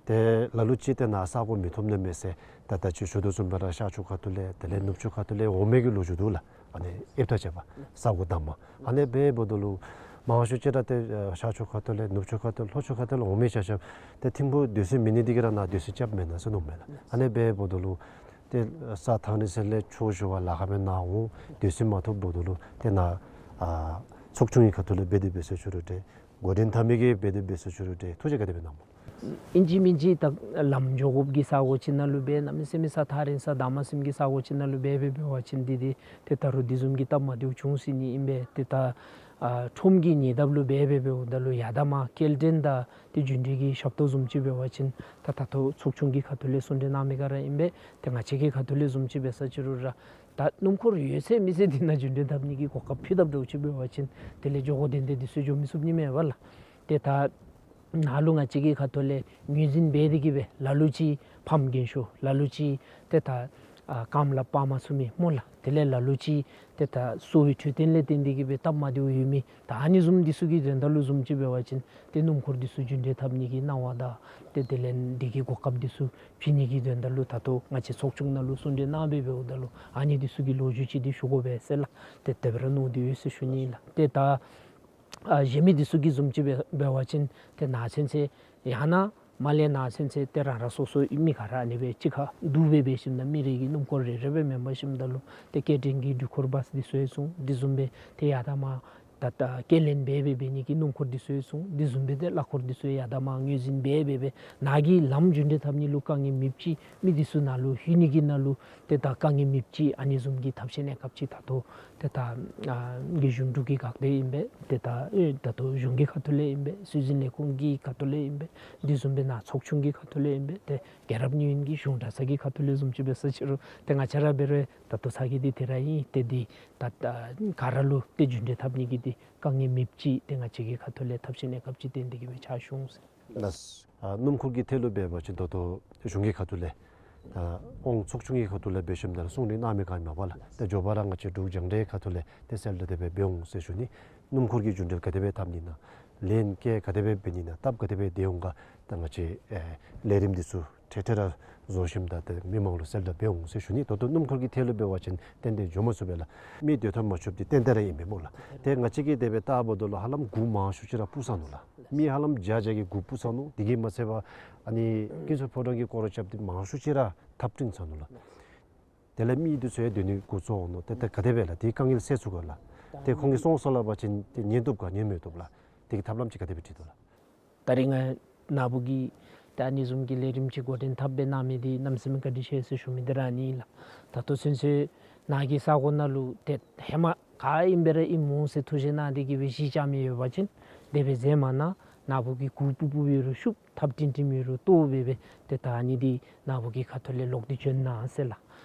ཏེ་ལ་ལུ་ཅིག་ཏེ་ནཱ་ས་གོ་མི་ཐོབ་ནི་མས་ཟེར་ད་ད་ཅི་ཞུ་དོ་བཟུམ་སྦེ་ར་ཤར་ཕྱོགས་ཁ་ཐུག་ལས་དེ་ལས་ནུབ་ཕྱོགས་ཁ་ཐུག་ལས་འོང་མི་གི་ལོ་རྒྱུས་འདུག་ལགས། ཨ་ནི་ཨེབ་ད་བྱས་པ་ས་གོ་དང་པ་ཨ་ནི་སྦེ་འབདཝ་ད་ལུ་མང་ཤོས་ཅིག་ར་ཏེ་ཤར་ཕྱོགས་ཁ་ཐུག་ལས་ནུབ་ཕྱོགས་ཁ་ཐུག་ལྷོ་ཕྱོགས་ཁ་ཐུག་ལས་འོང་མི་ཆ་ཁྱབ་ཏེ་ཐིམ་ཕུག་སྡོད་ས་མེད་ནི་འདི་གིས་ར་ནཱ་སྡོད་ས་རྐྱབ་མེན་ན་ཟེར་མནོཝ་མས་ལགས། ཨ་ནི་སྦེ་འབདཝ་ད་ལུ་ཏེ་ས་ཐང་རིང་ས་ལས་ཆོས་ཞུ་བར་ལཱ་ཁག་སྦེ་ནཱ་འོང་སྡོད་ས་མ་ཐོབ་འབདཝ་ད་ལུ་ཏེ་ནཱ་ཨ་ཚོགས་ཆུང་གི་ཁ་ཐུག་ལས་འབད་དེ་འབད་ས་ཅི་རུང་ཏེ་འགོ་འདྲེན་འཐབ་མི་གིས་འབད་དེ་འབད་ས་ཅི་རུང་ཏེ་ཐུགས་རྗེ་ག་དེ་སྦེ་གནངམ་སྨོ། ཨིན་ཅི་མིན་ཅི་ད་ལམ་འགྱོ་དགོཔ་གི་ས་གོ་ཅིག་ནང་ལུ་སྦེ་གནམ་མེད་ས་མེད་ས་ཐང་རིང་ས་དྭངས་མ་ཟིམ་གྱི་ས་གོ་ཅིག་ནང་ལུ་སྦེ་འབད་འབད་བ་ཅིན་འདི་འདི་ཏེ་ད་རུང་འདི་བཟུམ་གྱི་སྟབས་མ་བདེཝ་བྱུང་སྲིད་ནི་ཨིན་པས། ཏེ་ད་ཨ་ཁྲོམ་གྱི་ཉེ་འདབས་ལུ་སྦེ་འབད་འབདཝ་ད་ལུ་ཡར་དང་མར་སྐྱེལ་འདྲེན་དང་ཏེ་རྒྱུན་འགྲུལ་གྱི་ཞབས་ཏོག་བཟུམ་ཅིག་འབད་བ་ཅིན་ད་ད་ལྟོ་ཚོགས་ཆུང་གི་ཁ་ཐུག་ལས་གསུང་གྲོས་གནང་མི་ག་ར་ཨིན་པས། ཏེ་ང་བཅས་ཀྱི་ཁ་ཐུག་ལས་བཟུམ་ཅིག་འབད་ས་ཅི་རུང་ར་ད་སྣུམ་འཁོར་ཡོད་ཚད་མེད་ཚད་འདི་ནང་རྒྱུན་འགྲུལ་འཐབ་ནི་གི་གོ་སྐབས་ཕུལ་དཔ་འདྲཝ་ཅིག་འབད་བ་ཅིན་དེ་ལས་འགྱོ་དགོ་དོན་དེ་འདི་ཚུ་འགྱོ་མི་ཚུགས་ནི་མས་པ་ལགས། ཏེ་ད་ནཱ་ལུ་ང་བཅས་ཀྱི་ཁ་ཐུག་ལས་ངོས་འཛིན་འབད་དེ་གིས་སྦེ་ལ་ལུ་ཅིག་ཕམ་རྒན་ཤོས་ལ་ལུ་ཅིག་ཏེ་ད་ཨ་རྐངམ་ལགཔ་སྤར་མ་ཚུགས་མི་སྨོ་ལགས། དེ་ལས་ལ་ལུ་ཅིག་ཏེ་ད་གསོ་བའི་འཕྲོད་བསྟེན་ལས་བརྟེན་ཏེ་གིས་སྦེ་སྟབས་མ་བདེཝ་ཡོད་མི་ད་ཨ་ནི་བཟུམ་འདི་ཚུ་གི་དོན་དག་ལུ་བཟུམ་ཅིག་འབད་བ་ཅིན་ཏེ་སྣུམ་འཁོར་འདི་ཚུ་རྒྱུན་འགྲུལ་འཐབ་ནི་གི་གནང་བ་དང་ཏེ་དེ་ལས་འདི་གི་གོ་སྐབས་འདི་ཚུ་ཕུལ་ནི་གི་དོན་དག་ལུ་ད་ལྟོ་ང་བཅས་ཚོགས་ཆུང་ནང་ལུ་གསུང་གྲོས་གནང་སྦེ་འབདཝ་ད་ལུ་ཨ་ནི་འདི་ཚུ་གི་ལོ་རྒྱུས་ཅིག་འདི་ཞུ་དགོ་པས་ཟེར་ལགས། ཏེ་དེ་སྦེ་ར་མནོ་སྟེ་ཡོད་ཟེར་ཞུ་ནི་ལགས། ཏེ་ད་ཨ་གཞན་མི་འདི་ཚུ་གི་བཟུམ་ཅིག་འབད་འབད་བ་ཅིན་ཏེ་ནཱ་ཚུན་ཚོད་ཡང་ན་མར་ལས་ནཱ་ཚུན་ཚོད་ཏེ་རང་རང་སོ་སོ་མི་ག་ར་ཨ་ནི་སྦེ་གཅིག་ཁར་འདུ་སྦེ་འབད་ཞིནམ་ད་མི་རེ་གི་སྣུམ་འཁོར་རེ་རེ་སྦེ་མེན་པར་ཞིནམ་ད་ལུ་ཏེ་སྐད་འཕྲིན་གྱི་འཕྲུལ་འཁོར་བཱས་འདི་ཚུ་ཡང་བཟུང་འདི་བཟུམ་སྦེ་ཏེ་ཡར་དང་མར་ ད་ད་སྐྱེལ་ལེན་འབད་འབད་འབད་ནི་གི་སྣུམ་འཁོར་འདི་ཚུ་ཡང་སོང་། འདི་བཟུམ་སྦེ་ཏེ་གླ་འཁོར་འདི་ཚུ་ཡང་ཡར་དང་མར་ངོས་འཛིན་འབད་འབད་འབད་ནཱ་གི་ལམ་རྒྱུན་འགྲུལ་འཐབ་ནི་ལུ་དཀའ་ངལ་མེདཔ་ཅིག་མི་འདི་ཚུ་ནཱ་ལུ་ལྷོད་ནི་གི་ནང་ལུ་ཏེ་ད་དཀའ་ངལ་མེདཔ་ཅིག་ཨ་ནི་བཟུམ་གྱི་ཐབས་ཤེས་གནས་སྐབས་ཅིག་ད་ལྟོ་ཏེ་ད་ཨ་རྒྱལ་གཞུང་འབྲུག་གི་འགག་སྡེ་ཨིན་པས། ཏེ་ད་ཨེ་ད་ལྟོ་གཞུང་གི་ཁ་ཐུག་ལས་ཨིན་པས། སྲོལ་འཛིན་ལས་ཁུངས་ཀྱི་ཁ་ཐུག་ལས་ཨིན་པས། འདི་བཟུམ་སྦེ་ནཱ་ཚོགས་ཆུང་གི་ཁ་ཐུག་ལས་ཨིན་པས། ཏེ་རྒྱལ་རབས་གཉིས་ཡོན་གྱི་གཞུང་གྲྭ་ཚང་གི་ཁ་ཐུག་ལས་བཟུམ་ཅིག་འབད་ས་ཅིག་རུང་ཏེ་ང་བཅས་ར་འབད་རུང་ད་ལྟོ་ཚར་གྱི་འདི་དེ་ར་ཨིན། ཏེ་འདི་ད་ད་ག་ར་ལུ་ཏེ་རྒྱུན་འགྲུལ་འཐབ་ནི་གི་འདི་དཀའ་ངལ་མེདཔ་ཅིག་ཏེ་ང་བཅས་ཀྱི་ཁ་ཐུག་ལས་ཐབས་ཤེས་གནས་སྐབས་ཅིག་བཏོན་ཏེ་གི་སྦེ་ཕྱག་ཞུ་འོང་ཟེར། ལགས། ཨ་སྣུམ་འཁོར་གྱི་ཐད་ལུ་འབད་བ་ཅིན་ད་ལྟོ་གཞུང་གི་ཁ་ཐུག་ལས་ཨ་ཨོང་ཚོགས་ཆུང་གི་ཁ་ཐུག་ལས་འབད་ཞིནམ་ད་ར་གསུང་གྲོས་གནང་མི་ག་ཡང་མེད་པས་ལགས། ཏེ་མགྱོགས་པ་ར་ང་བཅས་འབྲུག་རྒྱང་བསྒྲགས་ཁ་ཐུག་ལས་ཏེ་གསལ་བསྒྲགས་དེ་སྦེ་འབད་འོང་ཟེར་ཞུ་ནི། སྣུམ་འཁོར་གྱི་རྒྱུན་འགྲུལ་ག་དེ་སྦེ་འཐབ་ནི་ན་ལན་བཀལ་ག་དེ་སྦེ་འབད་ནི་ན་སྟབས་ག་དེ་སྦེ་བདེ་འོང་ག་ད་ང་བཅས་ཨེ་ལས་རིམ་འདི་ཚུ་འཕྲལ་འཕྲལ་ར་བཟོ་ཞིནམ་ད་ཏེ་མི་མང་ལུ་གསལ་བསྒྲགས་འབད་འོང་ཟེར་ཞུ་ནི། ད་ལྟོ་སྣུམ་འཁོར་གྱི་ཐད་ལུ་འབད་བ་ཅིན་ཏན་ཏན་འགྱོ་མ་ཚུགས་པས་ལགས། མི་སྡོད་ཐངས་མ་ཆོགཔ་འདི་ཏན་ཏན་ར་ཨིན་པས་སྨོ་ལགས། ཏེ་ང་བཅས་ཀྱིས་དེ་སྦེ་བལྟཝ་ད་ལུ་ཧ་ལམ་གུ་མང་ཤོས་ཅིག་ར་སྤུར་ཚར་ནུག་ལགས། མི་ཧ་ལམ་བརྒྱ་བརྒྱ་གིས་གུ་སྤུར་ཚར་ནུག། དེ་གིས་མ་ཚད་པར་ཨ་ནི་ཀུན་གསོ་ཕོ་བྲང་གི་སྐོར་ར་རྐྱབ་སྟེ་མང་ཤོས་ཅིག་ར་འཐབ་འཕྲིན་ཚར་ནུག་ལགས། དེ་ལས་མི་འདི་ཚུ་ཡང་སྡོད་ནི་གུ་བཙོག་འོང་ནུག། ཏེ་ད་ག་དེ་སྦེ་ལགས། དེ་དཀའ་ངལ་སེལ་ཚུགས་ག་ལགས། ཏེ་ཁོང་གིས་སོང་སོང་སླབ་པ་ཅིན་ཏེ་ཉན་བཏུབ་ག་ཉན་མི་བཏུབ་ལགས། དེ་གི་ཐབས་ལམ་ཅིག་ག་དེ་སྦེ་ཁྲིད་དོ་ལགས། ད་རིས་ང་ནཱ་བུ་གིས་ད་ཨ་ནི་བཟུམ་གྱི་ལས་རིམ་ཅིག་འགོ་འདྲེན་འཐབ་སྦེ་གནང་མི་འདི་གནམ་མེད་ས་མེད་བཀའ་དྲིན་ཆེ་ཟེར་ཞུ་མི་འདི་ར་ཨ་ནི་ལགས། ད་ལྟོ་ཚུན་ཚོད་ནཱ་གི་ས་གོ་ནང་ལུ་ཏེ་ཧེ་མ་ག་ཨིན་པས་ར་ཨིནམ་འོང་ཟེར་ཐུགས་བཞེད་གནང་སྟེ་གི་སྦེ་གཞི་བཅག་མི་ཡོད་པ་ཅིན་དེ་སྦེ་མཛད་མ་གནང་། ནཱ་བུ་གིས་གུ་སྤུར་སྤུར་ཡོད་རུང་ཤུགས། འཐབ་འཕྲིན་འཕྲིནམ་ཡོད་རུང་ཏོག་ཏོ་སྦེ་སྦེ་ཏེ་ད་ཨ་ནི་འདི་ནཱ་བུ་གི་ཁ་ཐུག་ལས་ལོག་སྟེ་བྱོན་གནང་ཟེར་ལགས།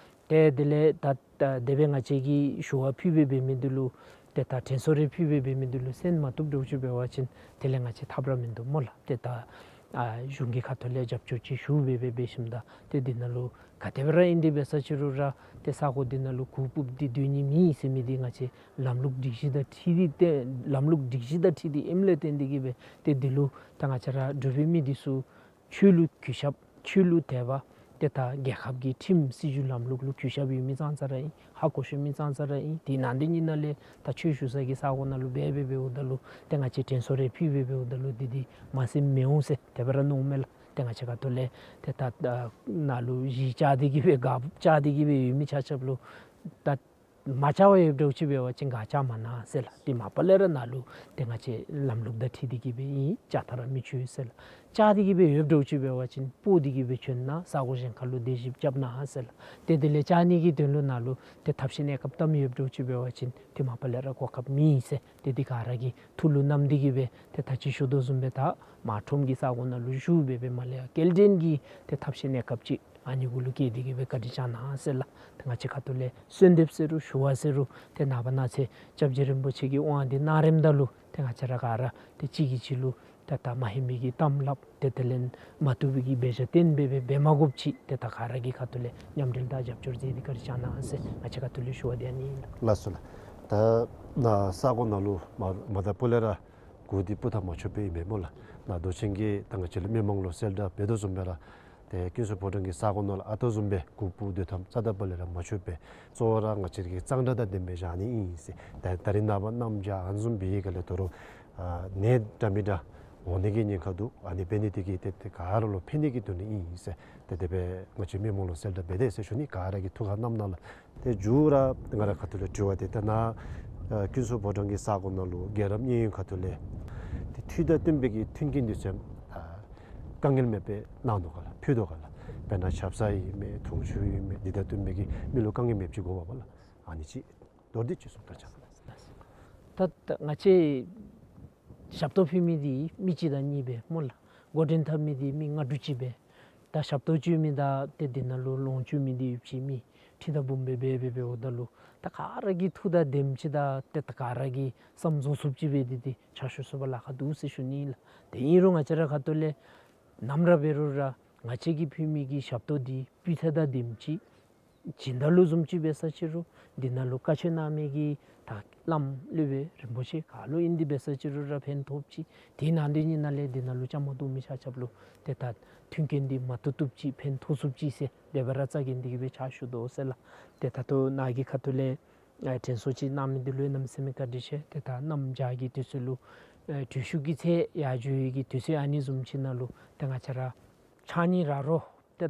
ཏེ་དེ་ལས་ད་ད་དེ་སྦེ་ང་བཅས་ཀྱིས་ཞུ་བ་ཕུལ་སྦེ་འབད་མི་འདི་ལུ་ཏེ་ད་དྲན་གསོ་རེ་ཕུལ་སྦེ་འབད་མི་འདི་ལུ་གསན་མ་བཏུབ་འདྲཝ་ཅིག་འབད་བ་ཅིན་དེ་ལས་ང་བཅས་ཐབས་ར་མིན་འདུག་སྨོ་ལགས། ཏེ་ད་ཨ་གཞུང་གི་ཁ་ཐུག་ལས་རྒྱབ་སྐྱོར་ཅིག་ཞུ་སྦེ་སྦེ་འབད་ཞིནམ་ད་ཏེ་འདི་ནང་ལུ་ག་དེ་སྦེ་ར་ཨིན་ཏེ་འབད་ས་ཅིག་རུང་ར་ཏེ་ས་གོ་འདི་ནང་ལུ་གུ་སྤུར་ཏེ་སྡོད་ནི་མེད་ཟེར་མི་འདི་ང་བཅས་ལམ་ལུགས་སྒྲིག་གཞི་དང་འཁྲིལ་ཏེ་ཏེ་ལམ་ལུགས་སྒྲིག་གཞི་དང་འཁྲིལ་ཏེ་ཨིནམ་ལས་བརྟེན་ཏེ་གི་སྦེ་ཏེ་འདི་ལུ་ད་ང་བཅས་ར་འབྲུག་པའི་མི་འདི་ཚུ་ཆོས་ལུ་གུས་ཞབས། ཆོས་ལུ་དད་པ། ཏེ་ད་རྒྱལ་ཁབ་ཀྱི་ཁྲིམས་སྲིད་བྱུས་ལམ་ལུགས་ལུ་གུས་ཞབས་ཡོད་མི་ཙང་ཙ་ར་ཨིན། ཧ་གོ་ཤེས་མི་ཙང་ཙ་ར་ཨིན། དེ་ནང་དེ་ཉིད་ནང་ལས་ད་ཆོས་ཞུ་ས་གི་ས་གོ་ནང་ལུ་འབད་འབད་འབདཝ་ད་ལུ་ཏེ་ང་བཅས་དྲན་གསོ་རེ་ཕུལ་འབད་འབདཝ་ད་ལུ་འདི་འདི་མ་གསན་མི་འོང་ཟེར་དེ་སྦེ་ར་མནོཝ་མས་ལགས། ཏེ་ང་བཅས་ཁ་ཐུག་ལས་ཏེ་ད་ད་ནཱ་ལུ་གཞི་བཅག་སྟེ་གི་སྦེ་དགག་བཅག་སྟེ་གི་སྦེ་ཡོད་མི་ཆ་ཁྱབ་ལུ་ད་མ་བཅག་པར་ཡོདཔ་འདྲཝ་ཅིག་འབད་བ་ཅིན་ག་བཅག་མ་གནང་ཟེར་ལགས། དེ་མ་པ་ལས་ར་ནཱ་ལུ་ཏེ་ང་བཅས་ལམ་ལུགས་དང་འཁྲིལ་ཏེ་གི་སྦེ་ཨིན། བཅག་ཐབས་ར་མི་ཆོག་ཟེར་ལགས། བཅག་སྟེ་གི་སྦེ་ཡོདཔ་འདྲཝ་ཅིག་འབད་བ་ཅིན་སྤོ་སྟེ་གི་སྦེ་བྱོན་གནང་། ས་གོ་གཞན་ཁ་ལུ་དེ་བཞིན་རྐྱབ་གནང་ཟེར་ལགས། ཏེ་དེ་ལས་བཅག་ནི་གི་དོན་ལུ་ནཱ་ལུ་ཏེ་ཐབས་ཤེས་གནས་སྐབས་བཏངམ་ཡོདཔ་འདྲཝ་ཅིག་འབད་བ་ཅིན་དེ་མ་པ་ལས་ར་གོ་སྐབས་མེད་ཟེར། ཏེ་དེ་ག་ར་གི་ཐུགས་ལུ་བསྣམས་ཏེ་གི་སྦེ་ཏེ་ད་ཅི་ཞུ་དོ་བཟུམ་སྦེ་ད་མར་ཁྲོམ་གྱི་ས་གོ་ནང་ལུ་བཞུགས་སྦེ་སྦེ་མར་ལས་ཡར་སྐྱེལ་འདྲེན་གྱི་ཏེ་ཐབས་ཤེས་གནས་སྐབས་ཅིག་ཨ་ནི་གུ་ལུ་བསྐྱལ་ཏེ་གི་སྦེ་བཀའ་དྲིན་བསྐྱང་གནང་ཟེར་ལགས། ཏེ་ང་བཅས་ཁ་ཐུག་ལས་གསོལ་འདེབས་ཟེར་རུང་ཞུ་བ་ཟེར་རུང་ཏེ་ནངས་པ་གནངས་ཚེ་སྐྱབས་རྗེ་རིན་པོ་ཆེ་གི་དབང་འདི་གནང་རནམ་ད་ལུ་ཏེ་ང་བཅས་ར་ག་ར་ཏེ་གཅིག་གིས་གཅིག་ལུ་ཏེ་ད་མ་ཧན་པའི་གི་གཏམ་སླབ། ཏེ་དེ་ལས་མ་བཏུབ་པའི་གི་འབད་བཞག་བཏོན་སྦེ་སྦེ་འབད་མ་དགོཔ་ཅིག་ཏེ་ད་ག་ར་གི་ཁ་ཐུག་ལས་མཉམ་འབྲེལ་དང་རྒྱབ་སྐྱོར་མཛད་དེ་བཀའ་དྲིན་བསྐྱང་གནང་ཟེར་ང་བཅས་ཁ་ཐུག་ལས་ཞུ་བ་དེ་ཨ་ནི་ཨིན་ལགས། ལགས་སོ་ལགས། ད་ནཱ་ས་གོ་ནང་ལུ་མ་མ་ད་སྤོ་ལས་ར་གུ་འདི་སྤུར་ཐངས་མ་ཆོགཔ་སྦེ་ཨིན་པས་སྨོ་ལགས། ནཱ་མདོ་ཆེན་གྱིས་ད་ང་བཅས་ལུ་མི་མང་ལུ་གསལ་བསྒྲགས་འབད་དོ་བཟུམ་སྦེ་ར་ཏེ་ཀུན་གསོ་ཕོ་བྲང་གི་ས་གོ་ནང་ལུ་ཨ་ཏོ་བཟུམ་སྦེ་གུ་སྤུར་སྡོད་ཐངས་རྩ་དང་པ་ལས་ར་མ་ཆོགཔ་སྦེ་གཙོ་བོ་ར་ང་བཅས་ཀྱི་གཙང་སྦྲ་དང་ལྡནམ་སྦེ་བཞག་ནི་ཨིན་ཟེར། ད་ད་རིས་ནངས་པ་གནམ་བྱཱར་ཨ་ནི་བཟུམ་འབད་བའི་སྒང་ལས་དོ་རུང་ཨ་ནད་འདྲ་མིན་འདྲ་འོང་ནི་གི་ཉེན་ཁ་འདུག། ཨ་ནི་འབད་ནི་དེ་གིས་ཏེ་ཏེ་ག་ར་ལུ་ཕན་ནི་གི་དོན་ལུ་ཨིན་ཟེར། ཏེ་དེ་སྦེ་ང་བཅས་མི་མང་ལུ་གསལ་བསྒྲགས་འབད་དེ་ཟེར་ཞུ་ནི། ག་ར་གིས་ཐུགས་ཁར་བསྣམ་གནང་ལགས། ཏེ་མཇུག་ར་ང་ར་ཁ་ཐུག་ལས་དྲི་བ་འདི་ད་ནཱ་ཨ་ཀུན་གསོ་ཕོ་བྲང་གི་ས་གོ་ནང་ལུ་རྒྱལ་རབས་མཉན་ཡོད་ཁ་ཐུག་ལས་ཏེ་འཐུས་དང་བསྟུན་པའི་གི་མཐུན་རྐྱེན་འདི་ཚུ་ཨ་དཀའ་ངལ་མེད་པར་གནང་དོ་ག་ལགས། ཕུལ་དོ་ག་ལགས། དཔེར་ན་ཆབ་གསང་ཨིན་མས། འཐུང་ཆུ་ཨིན་མས། འདི་དང་བསྟུན་པའི་གི་མི་ལུ་དཀའ་ངལ་མེདཔ་ཅིག་དགོ་པས་ལགས། ཨ་ནི་ཅིག་མདོར་བསྡུས་ཅིག་གསུང་བཀའ་དྲིན་ཆེ་ལགས། ད་ད་ང་བཅས་ཞབས་ཏོག་ཕུལ་མི་འདི་མི་གཅིག་དང་གཉིས་སྦེ་སྨོ་ལགས། འགོ་འདྲེན་འཐབ་མི་འདི་མི་ལྔ་དྲུག་ཅིག་སྦེ། ད་ཞབས་ཏོག་སྤྱོད་མི་དང་ཏེ་འདི་ནང་ལུ་ལོངས་སྤྱོད་མི་འདི་ཡོདཔ་ཅིག་མི་ཁྲི་དང་འབུམ་སྦེ་འབད་འབད་འབདཝ་ད་ལུ་ད་ག་ར་གིས་ཐུགས་དང་ལྡནམ་ཅིག་དང་ཏེ་ད་ག་ར་གིས་བསམ་རྫོགས་ཚུགསཔ་ཅིག་སྦེ་འདི་འདི་ཕྱག་ཞུ་ཚུགས་པར་ལཱ་ཁག་འདུག་ཟེར་ཞུ་ནི་ལགས། ཏེ་ཨིན་རུང་ང་བཅས་ར་ཁ་ཐུག་ལས་ནམ་ར་འབད་རུང་ར་ང་བཅས་ཀྱིས་ཕུལ་མི་གི་ཞབས་ཏོག་འདི་སྤུས་ཚད་དང་ལྡནམ་ཅིག་སྦྱིན་བདག་ལུ་བཟུམ་ཅིག་འབད་ས་ཅིག་རུང་འདི་ནང་ལུ་བཀའ་ཆོས་གནང་མི་གི་ད་བླམ་སློབ་དཔོན་རིན་པོ་ཆེ་ག་ལུ་ཨིན་ཏེ་འབད་ས་ཅིག་རུང་ར་ཕན་ཐོགསཔ་ཅིག། དེ་ནང་དེ་ཉིད་ནང་ལས་འདི་ནང་ལུ་བཅའ་མར་གཏོགས་མི་ཆ་ཁྱབ་ལུ་ཏེ་ད་མཐུན་རྐྱེན་འདི་མ་བཏུབ་བཏུབ་ཅིག་ཕན་ཐོགས་ཚུགསཔ་ཅིག་ཟེར་དེ་སྦེ་ར་རྩ་འགེངས་ཏེ་གི་སྦེ་ཕྱག་ཞུ་དོ་ཟེར་ལགས། ཏེ་ད་ལྟོ་ནཱ་གི་ཁ་ཐུག་ལས་ཨ་དྲན་གསོ་ཅིག་གནང་མི་འདི་ལུ་གནམ་མེད་ས་མེད་བཀའ་དྲིན་ཆེ། ཏེ་ད་གནམ་བྱཱར་གྱི་དུས་ཚོད་ལུ་ཨ་དུས་ཅི་གི་ཚེ་ཡར་འགྱོ་ཡི་གི་དུས་ཚོད་ཨ་ནི་བཟུམ་ཅིག་ནང་ལུ་ཏེ་ང་བཅས་ར་ཕྱགས་སྙིགས་ར་རོ་ཏེ་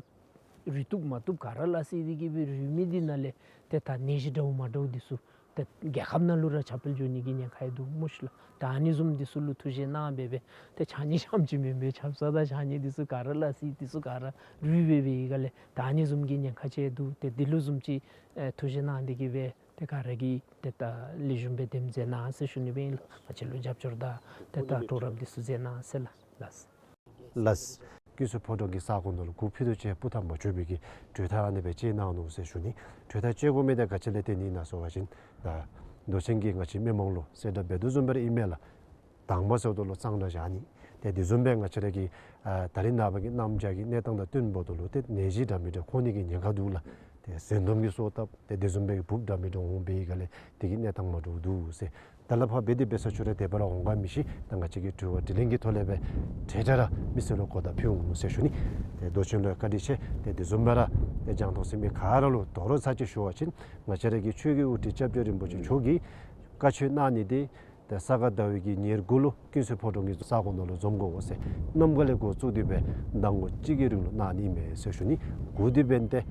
རུལ་བཏུབ་མ་བཏུབ་ག་ར་སླ་བསྲེ་སྟེ་གི་སྦེ་རུལ་མི་འདི་ནང་ལས་ཏེ་ད་ནད་གཞི་འདྲཝ་མ་འདྲཝ་འདི་ཚུ་ ཏེ་རྒྱལ་ཁབ་ནང་ལུ་ར་ཁྱབ་སྤེལ་འགྱོ་ནི་གི་ཉེན་ཁ་ཡང་འདུག་སྨོ་ཤིག་ལགས། ད་ཨ་ནི་བཟུམ་འདི་ཚུ་ལུ་ཐུགས་བཞེད་གནང་སྦེ་སྦེ་ཏེ་ཕྱགས་སྙིགས་ཤོམ་ཅིག་མེན་པར་ཆབ་གསང་དང་ཕྱགས་སྙིགས་འདི་ཚུ་ག་ར་བརླག་ཅི། འདི་ཚུ་ག་ར་རུལ་སྦེ་སྦེ་ཡི་ག་ལས་ད་ཨ་ནི་བཟུམ་གྱི་ཉེན་ཁ་ཅིག་འདུག། ཏེ་འདི་ལུ་བཟུམ་ཅིག་ཨེ་ཐུགས་བཞེད་གནང་སྟེ་གིས་སྦེ་ཏེ་ག་ར་གིས་ཏེ་ད་ལེགས་ཤོམ་སྦེ་དེམ་མཛད་གནང་ཟེར་ཞུ་ནི་སྦེ་ཨིན་ལགས། ང་བཅས་ལུ་རྒྱབ་སྐྱོར་དང་ཏེ་ད་གྲོགས་རམ་འདི་ཚུ་མཛད་གནང་ཟེར་ལགས། ལགས། ལགས། ཀུན་གསལ་ཕོ་བྲང་གི་ས་གོ་ནང་ལུ་སྒོ་ཕྱེ་དོ་ཅིག་སྤུ་ཐང་མ་ཆོད་པའི་གི་གྲོས་ཐག་ཨ་ནི་སྦེ་བཅད་གནང་ནུག་ཟེར་ཞུ་ནི། གྲོས་ཐག་བཅད་དགོ་མི་འདི་ག་ཅི་ལས་བརྟེན་ནི་ཨིན་ན་ཟེར་བ་ཅིན་ད་མདོ་ཆེན་གྱིས་ང་བཅས་མི་མང་ལུ་གསལ་བསྒྲགས་འབད་དོ་བཟུམ་སྦེ་ར་ཨིན་མས་ལགས། དང་པ་ཟེརཝ་ད་ལུ་གཙང་སྦྲ་བཞག་ནི། ཏེ་དེ་བཟུམ་སྦེ་ང་བཅས་ར་གི་ཨ་ད་རིས་ནངས་པ་གི་གནམ་བྱཱར་གྱི་གནས་སྟངས་དང་བསྟུན་འབདཝ་ད་ལུ་ཏེ་ནད་གཞི་འདྲ་མི་འདྲ་ཕོག་ནི་གི་ཉེན་ཁ་འདུག་ལགས། ཏེ་ཟན་དུམ་གྱི་སོ་བཏབ་ཏེ་དེ་བཟུམ་སྦེ་གི་འབུཔ་འདྲ་མི་འདྲ་འོང་སྦེ་ཡི་ག་ལས་དེ་གིས་གནས་སྟངས་མ་འདྲཝ་འདུག་ཟེར། ད་ལས་ཕར་འབད་དེ་འབད་ས་ཅིག་ར་དེ་སྦེ་ར་འོང་ག་མི་ཤེས། ད་ང་བཅས་ཀྱིས་དྲི་བ་དྲིས་ལན་གྱི་ཐོག་ལས་སྦེ་འཕྲལ་འཕྲལ་ར་མི་སེར་ལུ་གོ་བརྡ་ཕུལ་འོང་ཟེར་ཞུ་ནི། ཏེ་མདོ་ཆེན་ལུ་ཡང་བཀའ་དྲིན་ཆེ། ཏེ་དེ་བཟུམ་སྦེ་ར་ཏེ་རྒྱང་མཐོང་གཟིགས་མི་ག་ར་ལུ་དོ་རུང་ཚར་གཅིག་ཞུ་བ་ཅིན་ང་བཅས་ར་གི་ཆོས་ཀྱི་དབུ་ཁྲིད་སྐྱབས་རྗེ་རིན་པོ་ཆེ་མཆོག་གིས་བཀའ་ཆོས་གནང་ནི་འདི་ཏེ་ས་ག་ཟླ་བའི་གི་ཉེར་དགུ་ལུ་ཀུན་གསལ་ཕོ་བྲང་གི་ས་གོ་ནང་ལུ་འཛོམས་དགོ་ཟེར། གནམ་གང་ལས་འགོ་བཙུགས་ཏེ་སྦེ་ཟླ་ངོ་གཅིག་གི་རིང་ལུ་གནང་ནི་མས་ཟེར་ཞུ་ནི། གུ་དེ་འབདན་ཏེ་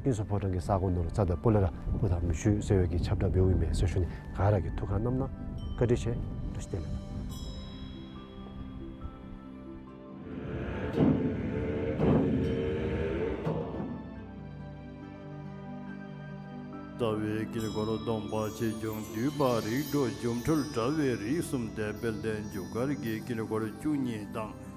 ཀུན་གསལ་ཕོ་བྲང་གི་ས་གོ་ནང་ལུ་རྩ་དང་སྤུ་ལས་ར་སྤུ་ཐང་མི་ཆོད་ཟེར་བའི་གི་ཁྱབ་བསྒྲགས་འབདཝ་ཨིན་མས་ཟེར་ཞུ་ནི། ག་ར་གིས་ཐུགས་ཁར་བསྣམས་གནང་། བཀའ་དྲིན་ཆེ། བཀྲ་ཤིས་བདེ་ལེགས། ཟླ་བའི་དཀྱིལ་འཁོར་སྟོང་པ་ཆེ་ཆུང་འདུས་པ་རིགས་དྲུག་འབྱུང་འཁྲུལ་བྲལ་བའི་རིགས་གསུམ་སྟེ། དཔལ་ལྡན་རྒྱུ་སྐར་གྱི་དཀྱིལ་འཁོར་བཅུ་གཉིས་དང་།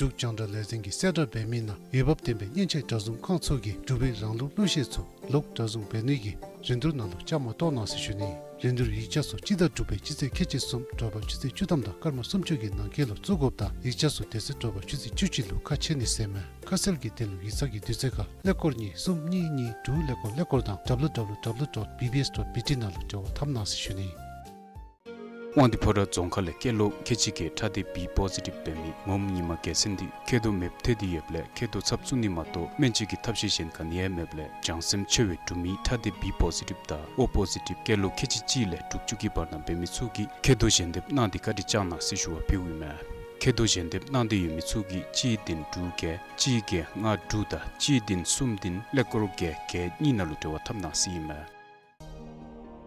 འབྲུག་རྒྱང་བསྒྲགས་ལས་འཛིན་གྱིས་གསལ་བསྒྲགས་འབད་མི་ནང་འོས་འབབ་ལྡན་པའི་མཉེན་ཆས་གྲྭ་བཟུང་ཁང་ཚུ་གིས་འབྲུག་པའི་རང་ལུགས་གླུ་གཞས་ཚུ་ལོག་གྲྭ་བཟུང་འབད་ནི་གི་རིན་བསྡུར་ནང་ལུ་བཅའ་མར་གཏོགས་གནང་ཟེར་ཞུ་ནི། རིན་བསྡུར་ཡིག་ཆ་ཚུ་སྤྱི་ཟླ་དྲུག་པའི་སྤྱི་ཚེས་ཁལ་གཅིག་གསུམ་དྲོ་པ་ཆུ་ཚོད་བཅུ་ཐམ་དང་སྐར་མ་སུམ་ཅུ་གི་ནང་འཁོད་ལུ་བཙུགས་དགོཔ་དང་ཡིག་ཆ་ཚུ་དེ་ཚེ་དྲོ་པ་ཆུ་ཚོད་བཅུ་གཅིག་ལུ་ཁ་ཕྱེ་ནི་ཟེར་མས། ཁ་གསལ་གྱི་དོན་ལུ་ཡིག་ཚང་གི་དུས་ཚོད་ཁར་ཀླད་ཀོར་གཉིས་གསུམ་གཉིས་གཉིས་དྲུག་ཀླད་ཀོར་ཀླད་ཀོར་དང་W W W dot B B S dot B T ནང་ལུ་འབྲེལ་བ་འཐབ་གནང་ཟེར་ཞུ་ནི། དབང་འདུས་ཕོ་བྲང་རྫོང་ཁག་ལས་སྐྱེས་ལོ་ཁལ་གཅིག་གིས་ཁྲག་སྡེ་B positive འབད་མི་ངོམ་ཉི་མ་རྒྱལ་མཚན་འདི་མཁལ་རྡོག་མེདཔ་ཐལ་ཏེ་ཡོདཔ་ལས་མཁལ་རྡོག་ཚབ་བཙུགས་ནི་མ་གཏོགས་སྨན་བཅོས་ཀྱི་ཐབས་ཤེས་གཞན་ག་ནི་ཡང་མེདཔ་ལས་བྱང་སེམས་ཆེ་བའི་འབྲུག་མི་ཁྲག་སྡེ་B positive དང་O positive སྐྱེས་ལོ་ཁལ་གཅིག་གཅིག་ལས་དྲུག་ཅུ་གི་བར་ན་འབད་མི་ཚུ་གིས་མཁལ་རྡོག་ཞལ་འདེབས་གནང་སྟེ་བཀའ་དྲིན་བསྐྱང་གནང་ཟེར་ཞུ་བ་ཕུལཝ་ཨིན་མས། མཁལ་རྡོག་ཞལ་འདེབས་གནང་སྟེ་ཡོད་མི་ཚུ་གིས་གཅིག་བདུན་དྲུག་བརྒྱད་གཅིག་བརྒྱད་ལྔ་དྲུག་དང་གཅིག་བདུན་གསུམ་བདུན་ཀླད་ཀོར་བརྒྱད་བརྒྱད་གཉིས་ནང་ལུ་འབྲེལ་བ་འཐབ་གནང་ཟེར་ཨིན་མས།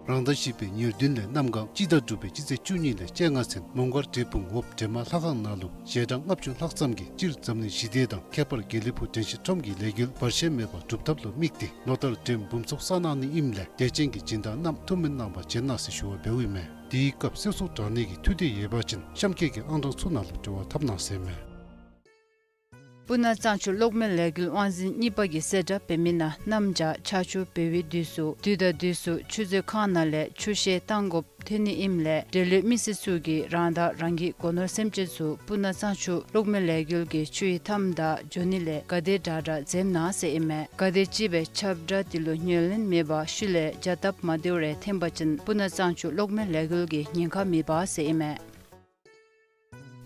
རང་ཟླ་བཞི་པའི་ཉེར་བདུན་ལས་གནམ་གང་སྤྱི་ཟླ་དྲུག་པའི་སྤྱི་ཚེས་བཅུ་གཉིས་ལས་བཅོ་ལྔ་ཚུན་མོང་སྒར་འབྲས་སྤུངས་འོག་འདྲེ་དམག་ལྷ་ཁང་ནང་ལུ་ཞལ་གྲངས་ལྔ་བཅུ་ལྷག་ཙམ་གྱིས་སྤྱིར་འཛམ་གླིང་ཞི་བདེ་དང་ཁྱད་པར་དགེ་ལེགས་ཕུག་དྲན་ཤེས་ཁྲོམ་གྱི་ལས་འགུལ་བར་ཆད་མེད་པར་སྒྲུབ་ཐབས་ལུ་དམིགས་ཏེ་ལོ་ལྟར་འགྲེམས་འབུམ་ཚོགས་བསགས་གནང་ནི་ཨིནམ་ལས་དད་ཅན་གྱི་སྦྱིན་བདག་རྣམས་ཐུགས་སྨོན་གནང་བར་བྱོན་གནང་ཟེར་ཞུ་བ་འབདཝ་ཨིན་མས། དེའི་སྐབས་གསོལ་ཚོགས་དྲང་གནས་ཀྱི་ཐུགས་འདོད་ཡོད་པ་ཅིན་གཤམ་འཁོད་ཀྱི་ཨང་གྲངས་ཚུ་ནང་ལུ་འབྲེལ་བ་འཐབ་གནང་ཟེར་མས། སྤུ་ན་གཙང་ཆུ་གློག་མེ་ལས་འགུལ་དབང་འཛིན་གཉིས་པ་གིས་གསལ་བསྒྲགས་འབད་མི་ནང་གནམ་བྱཱར་ཆར་ཆུ་འབེལ་བའི་དུས་སུ་དུས་དང་དུས་སུ་ཆུ་མཛོད་ཁང་ནང་ལས་ཆུ་བཤལ་བཏང་དགོཔ་ཐོན་ནི་ཨིནམ་ལས་འབྲེལ་ཡོད་མི་སེར་ཚུ་གིས་རང་དང་རང་གི་སྒོ་ནོར་སེམས་ཅན་ཚུ་སྤུ་ན་གཙང་ཆུ་གློག་མེ་ལས་འགུལ་གྱི་ཆུ་ཡི་མཐའམ་དང་འགྱོ་ནི་ལས་ག་དེ་དྲག་དྲག་འཛེམ་གནང་ཟེར་ཨིན་མས། ག་དེ་ཅིག་སྦེ་ཁྱབ་བསྒྲགས་དེ་ལུ་ཉན་ལེན་མེད་པར་ཤུལ་ལས་བྱ་སྟབས་མ་བདེཝ་རེ་འཐོན་པ་ཅིན་སྤུ་ན་གཙང་ཆུ་གློག་མེ་ལས་འགུལ་གྱི་ཉེན་ཁ་མེདཔ་ཟེར་ཨིན་མས།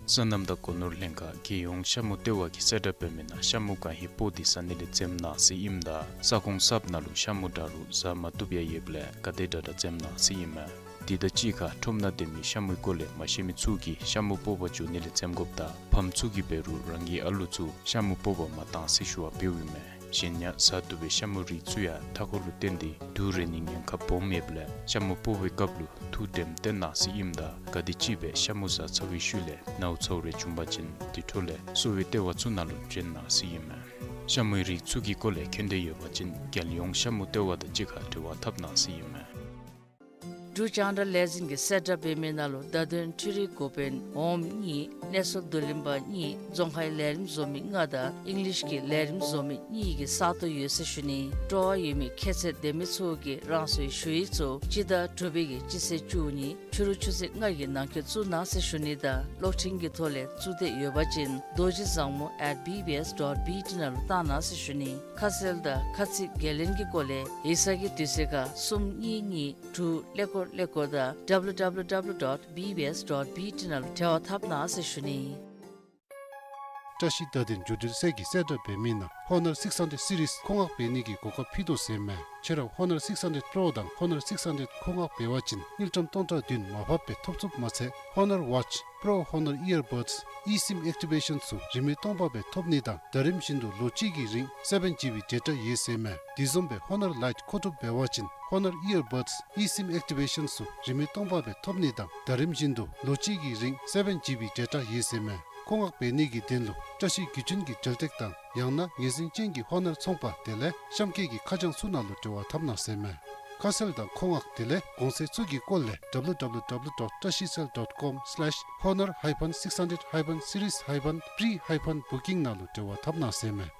སོ་ནམ་དང་སྒོ་ནོར་ལྷན་ཁག་རྒྱལ་ཡོངས་ཤ་མུ་ལྟེ་བ་གིས་གསལ་བསྒྲགས་འབད་མི་ནང་ཤ་མུ་གང་ཧེ་སྤོ་སྟེ་ཟ་ནི་ལས་འཛེམ་གནང་ཟེར་ཨིནམ་ད་ས་ཁོངས་གསརཔ་ནང་ལུ་ཤ་མུ་དྲག་རུང་ཟ་མ་བཏུབ་ཡང་ཡོདཔ་ལས་ག་དེ་དྲག་དྲག་འཛེམ་གནང་ཟེར་ཨིན་མས། དེ་དང་གཅིག་ཁར་ཁྲོམ་ནང་སྡོད་མི་ཤ་མུའི་སྐོར་ལས་མ་ཤེས་མི་ཚུ་གིས་ཤ་མུ་སྤོ་བར་འགྱོ་ནི་ལས་འཛེམ་དགོཔ་དང་ཕམ་ཚུ་གིས་འབད་རུང་རང་གི་ཨ་ལུ་ཚུ་ཤ་མུ་སྤོ་བར་མ་གཏང་ཟེར་ཞུ་བ་འབདཝ་ཨིན་མས། གཞན་ཡང་ཟ་བཏུབ་པའི་ཤ་མུའི་རིགས་ཚུ་ཡང་མཐའ་འཁོར་ལུ་བརྟེན་ཏེ་དུག་རེག་ནིའི་ཉེན་ཁ་སྦོམ་ཡོདཔ་ལས་ཤ་མུ་སྤོ་བའི་སྐབས་ལུ་ཐུགས་དྲནམ་བཏོན་གནང་ཟེར་ཨིནམ་ད་ག་དེ་ཅིག་སྦེ་ཤ་མུ་ཟ་ཚར་བའི་ཤུལ་ལས་ནཝ་ཚཝ་རེ་བྱུང་པ་ཅིན་དེ་འཕྲོ་ལས་གསོ་བའི་ལྟེ་བ་ཚུ་ནང་ལུ་བྱོན་གནང་ཟེར་ཨིན་མས། ཤ་མུའི་རིགས་ཚུ་གི་སྐོར་ལས་མཁྱེན་འདོད་ཡོད་པ་ཅིན་རྒྱལ་ཡོངས་ཤ་མུ་ལྟེ་བ་དང་གཅིག་ཁར་འབྲེལ་བ་འཐབ་གནང་ཟེར་ཨིན་མས། འབྲུག་རྒྱང་བསྒྲགས་ལས་འཛིན་གྱིས་གསལ་བསྒྲགས་འབད་མི་ནང་ལུ་བརྡ་དོན་འཕྲུལ་རིག་འགོ་དཔོན་འོགམ་གཉིས་གནས་ཚུལ་བསྡུ་ལེན་པ་གཉིས་རྫོང་ཁའི་ལས་རིམ་བཟོ་མི་ལྔ་དང་ཨིང་ལིཤ་གི་ལས་རིམ་བཟོ་མི་གཉིས་ཀྱི་ས་སྟོང་ཡོད་ཟེར་ཞུ་ནི། སྤྲོ་བ་ཡོད་མི་ཁྱད་ཚད་ལྡན་མི་ཚུ་གིས་རང་སོའི་ཞུ་ཡིག་ཚུ་སྤྱི་ཟླ་དྲུག་པའི་གི་སྤྱི་ཚེས་བཅུ་གཉིས་ཕྱི་རུ་ཆུ་ཚོད་ལྔ་གི་ནང་འཁོད་བཙུགས་གནང་ཟེར་ཞུ་ནི་དང་གློག་འཕྲིན་གྱི་ཐོག་ལས་བཙུགས་འདོད་ཡོད་པ་ཅིན་རྡོ་རྗེ་བཟང་མོ་at B B S dot B T ནང་ལུ་བཏང་གནང་ཟེར་ཞུ་ནི། ཁ་གསལ་དང་ཁ་ཚིག་འགན་ལེན་གྱི་སྐོར་ལས་ཡིག་ཚང་གི་དུས་ཚོད་ཁར་གསུམ་གཉིས་གཉིས་དྲུག་ཀླད་ཀོར་ཀླད་ཀོར་དང་W W W dot B B S dot B T ནང་ལུ་འབྲེལ་བ་འཐབ་གནང་ཟེར་ཞུ་ནི། བཀྲ་ཤིས་བརྡ་དོན་བརྒྱུད་འབྲེལ་ཚད་ཀྱིས་གསལ་བསྒྲགས་འབད་མི་ནང་Honor six hundred series མཁོ་མངགས་འབད་ནི་གི་གོ་སྐབས་ཕུལ་དོ་ཟེར་མས། ཁྱེད་ར་Honor six hundred Pro དང་Honor six hundred མཁོ་མངགས་འབད་བ་ཅིན་དངུལ་ཀྲམ་སྟོང་ཕྲག་བདུན་མར་ཕབ་སྦེ་ཐོབ་ཚུགསཔ་མ་ཚད་Honor Watch, Pro Honor Earbuds, eSIM Activation ཚུ་རིན་མེད་སྟོང་ཕབ་སྦེ་ཐོབ་ནི་དང་ད་རིམ་བཞིན་དུ་ལོ་གཅིག་གི་རིང་seven G B data ཡོད་ཟེར་མས། དེ་བཟུམ་སྦེ་Honor Lite མཁོ་སྒྲུབ་འབད་བ་ཅིན་Honor Earbuds, eSIM Activation ཚུ་རིན་མེད་སྟོང་ཕབ་སྦེ་ཐོབ་ནི་དང་ད་རིམ་བཞིན་དུ་ལོ་གཅིག་གི་རིང་seven G B data ཡོད་ཟེར་མས། མཁོ་མངགས་འབད་ནི་གི་དོན་ལུ་བཀྲ་ཤིས་བརྒྱུད་འཕྲིན་གྱི་འབྲེལ་སྟེགས་དང་ཡང་ན་ངོས་འཛིན་ཅན་གྱི་Honor ཚོང་པ་དེ་ལས་གཤམ་འཁོད་ཀྱི་ཁ་བྱང་ཚུ་ནང་ལུ་འབྲེལ་བ་འཐབ་གནང་ཟེར་མས། ཁ་གསལ་དང་མཁོ་མངགས་དེ་ལས་གོང་ཚད་ཚུ་གི་སྐོར་ལས www dot trashicell dot com slash honor hyphen six hundred hyphen series hyphen pre hyphen booking ནང་ལུ་འབྲེལ་བ་འཐབ་གནང་ཟེར་མས།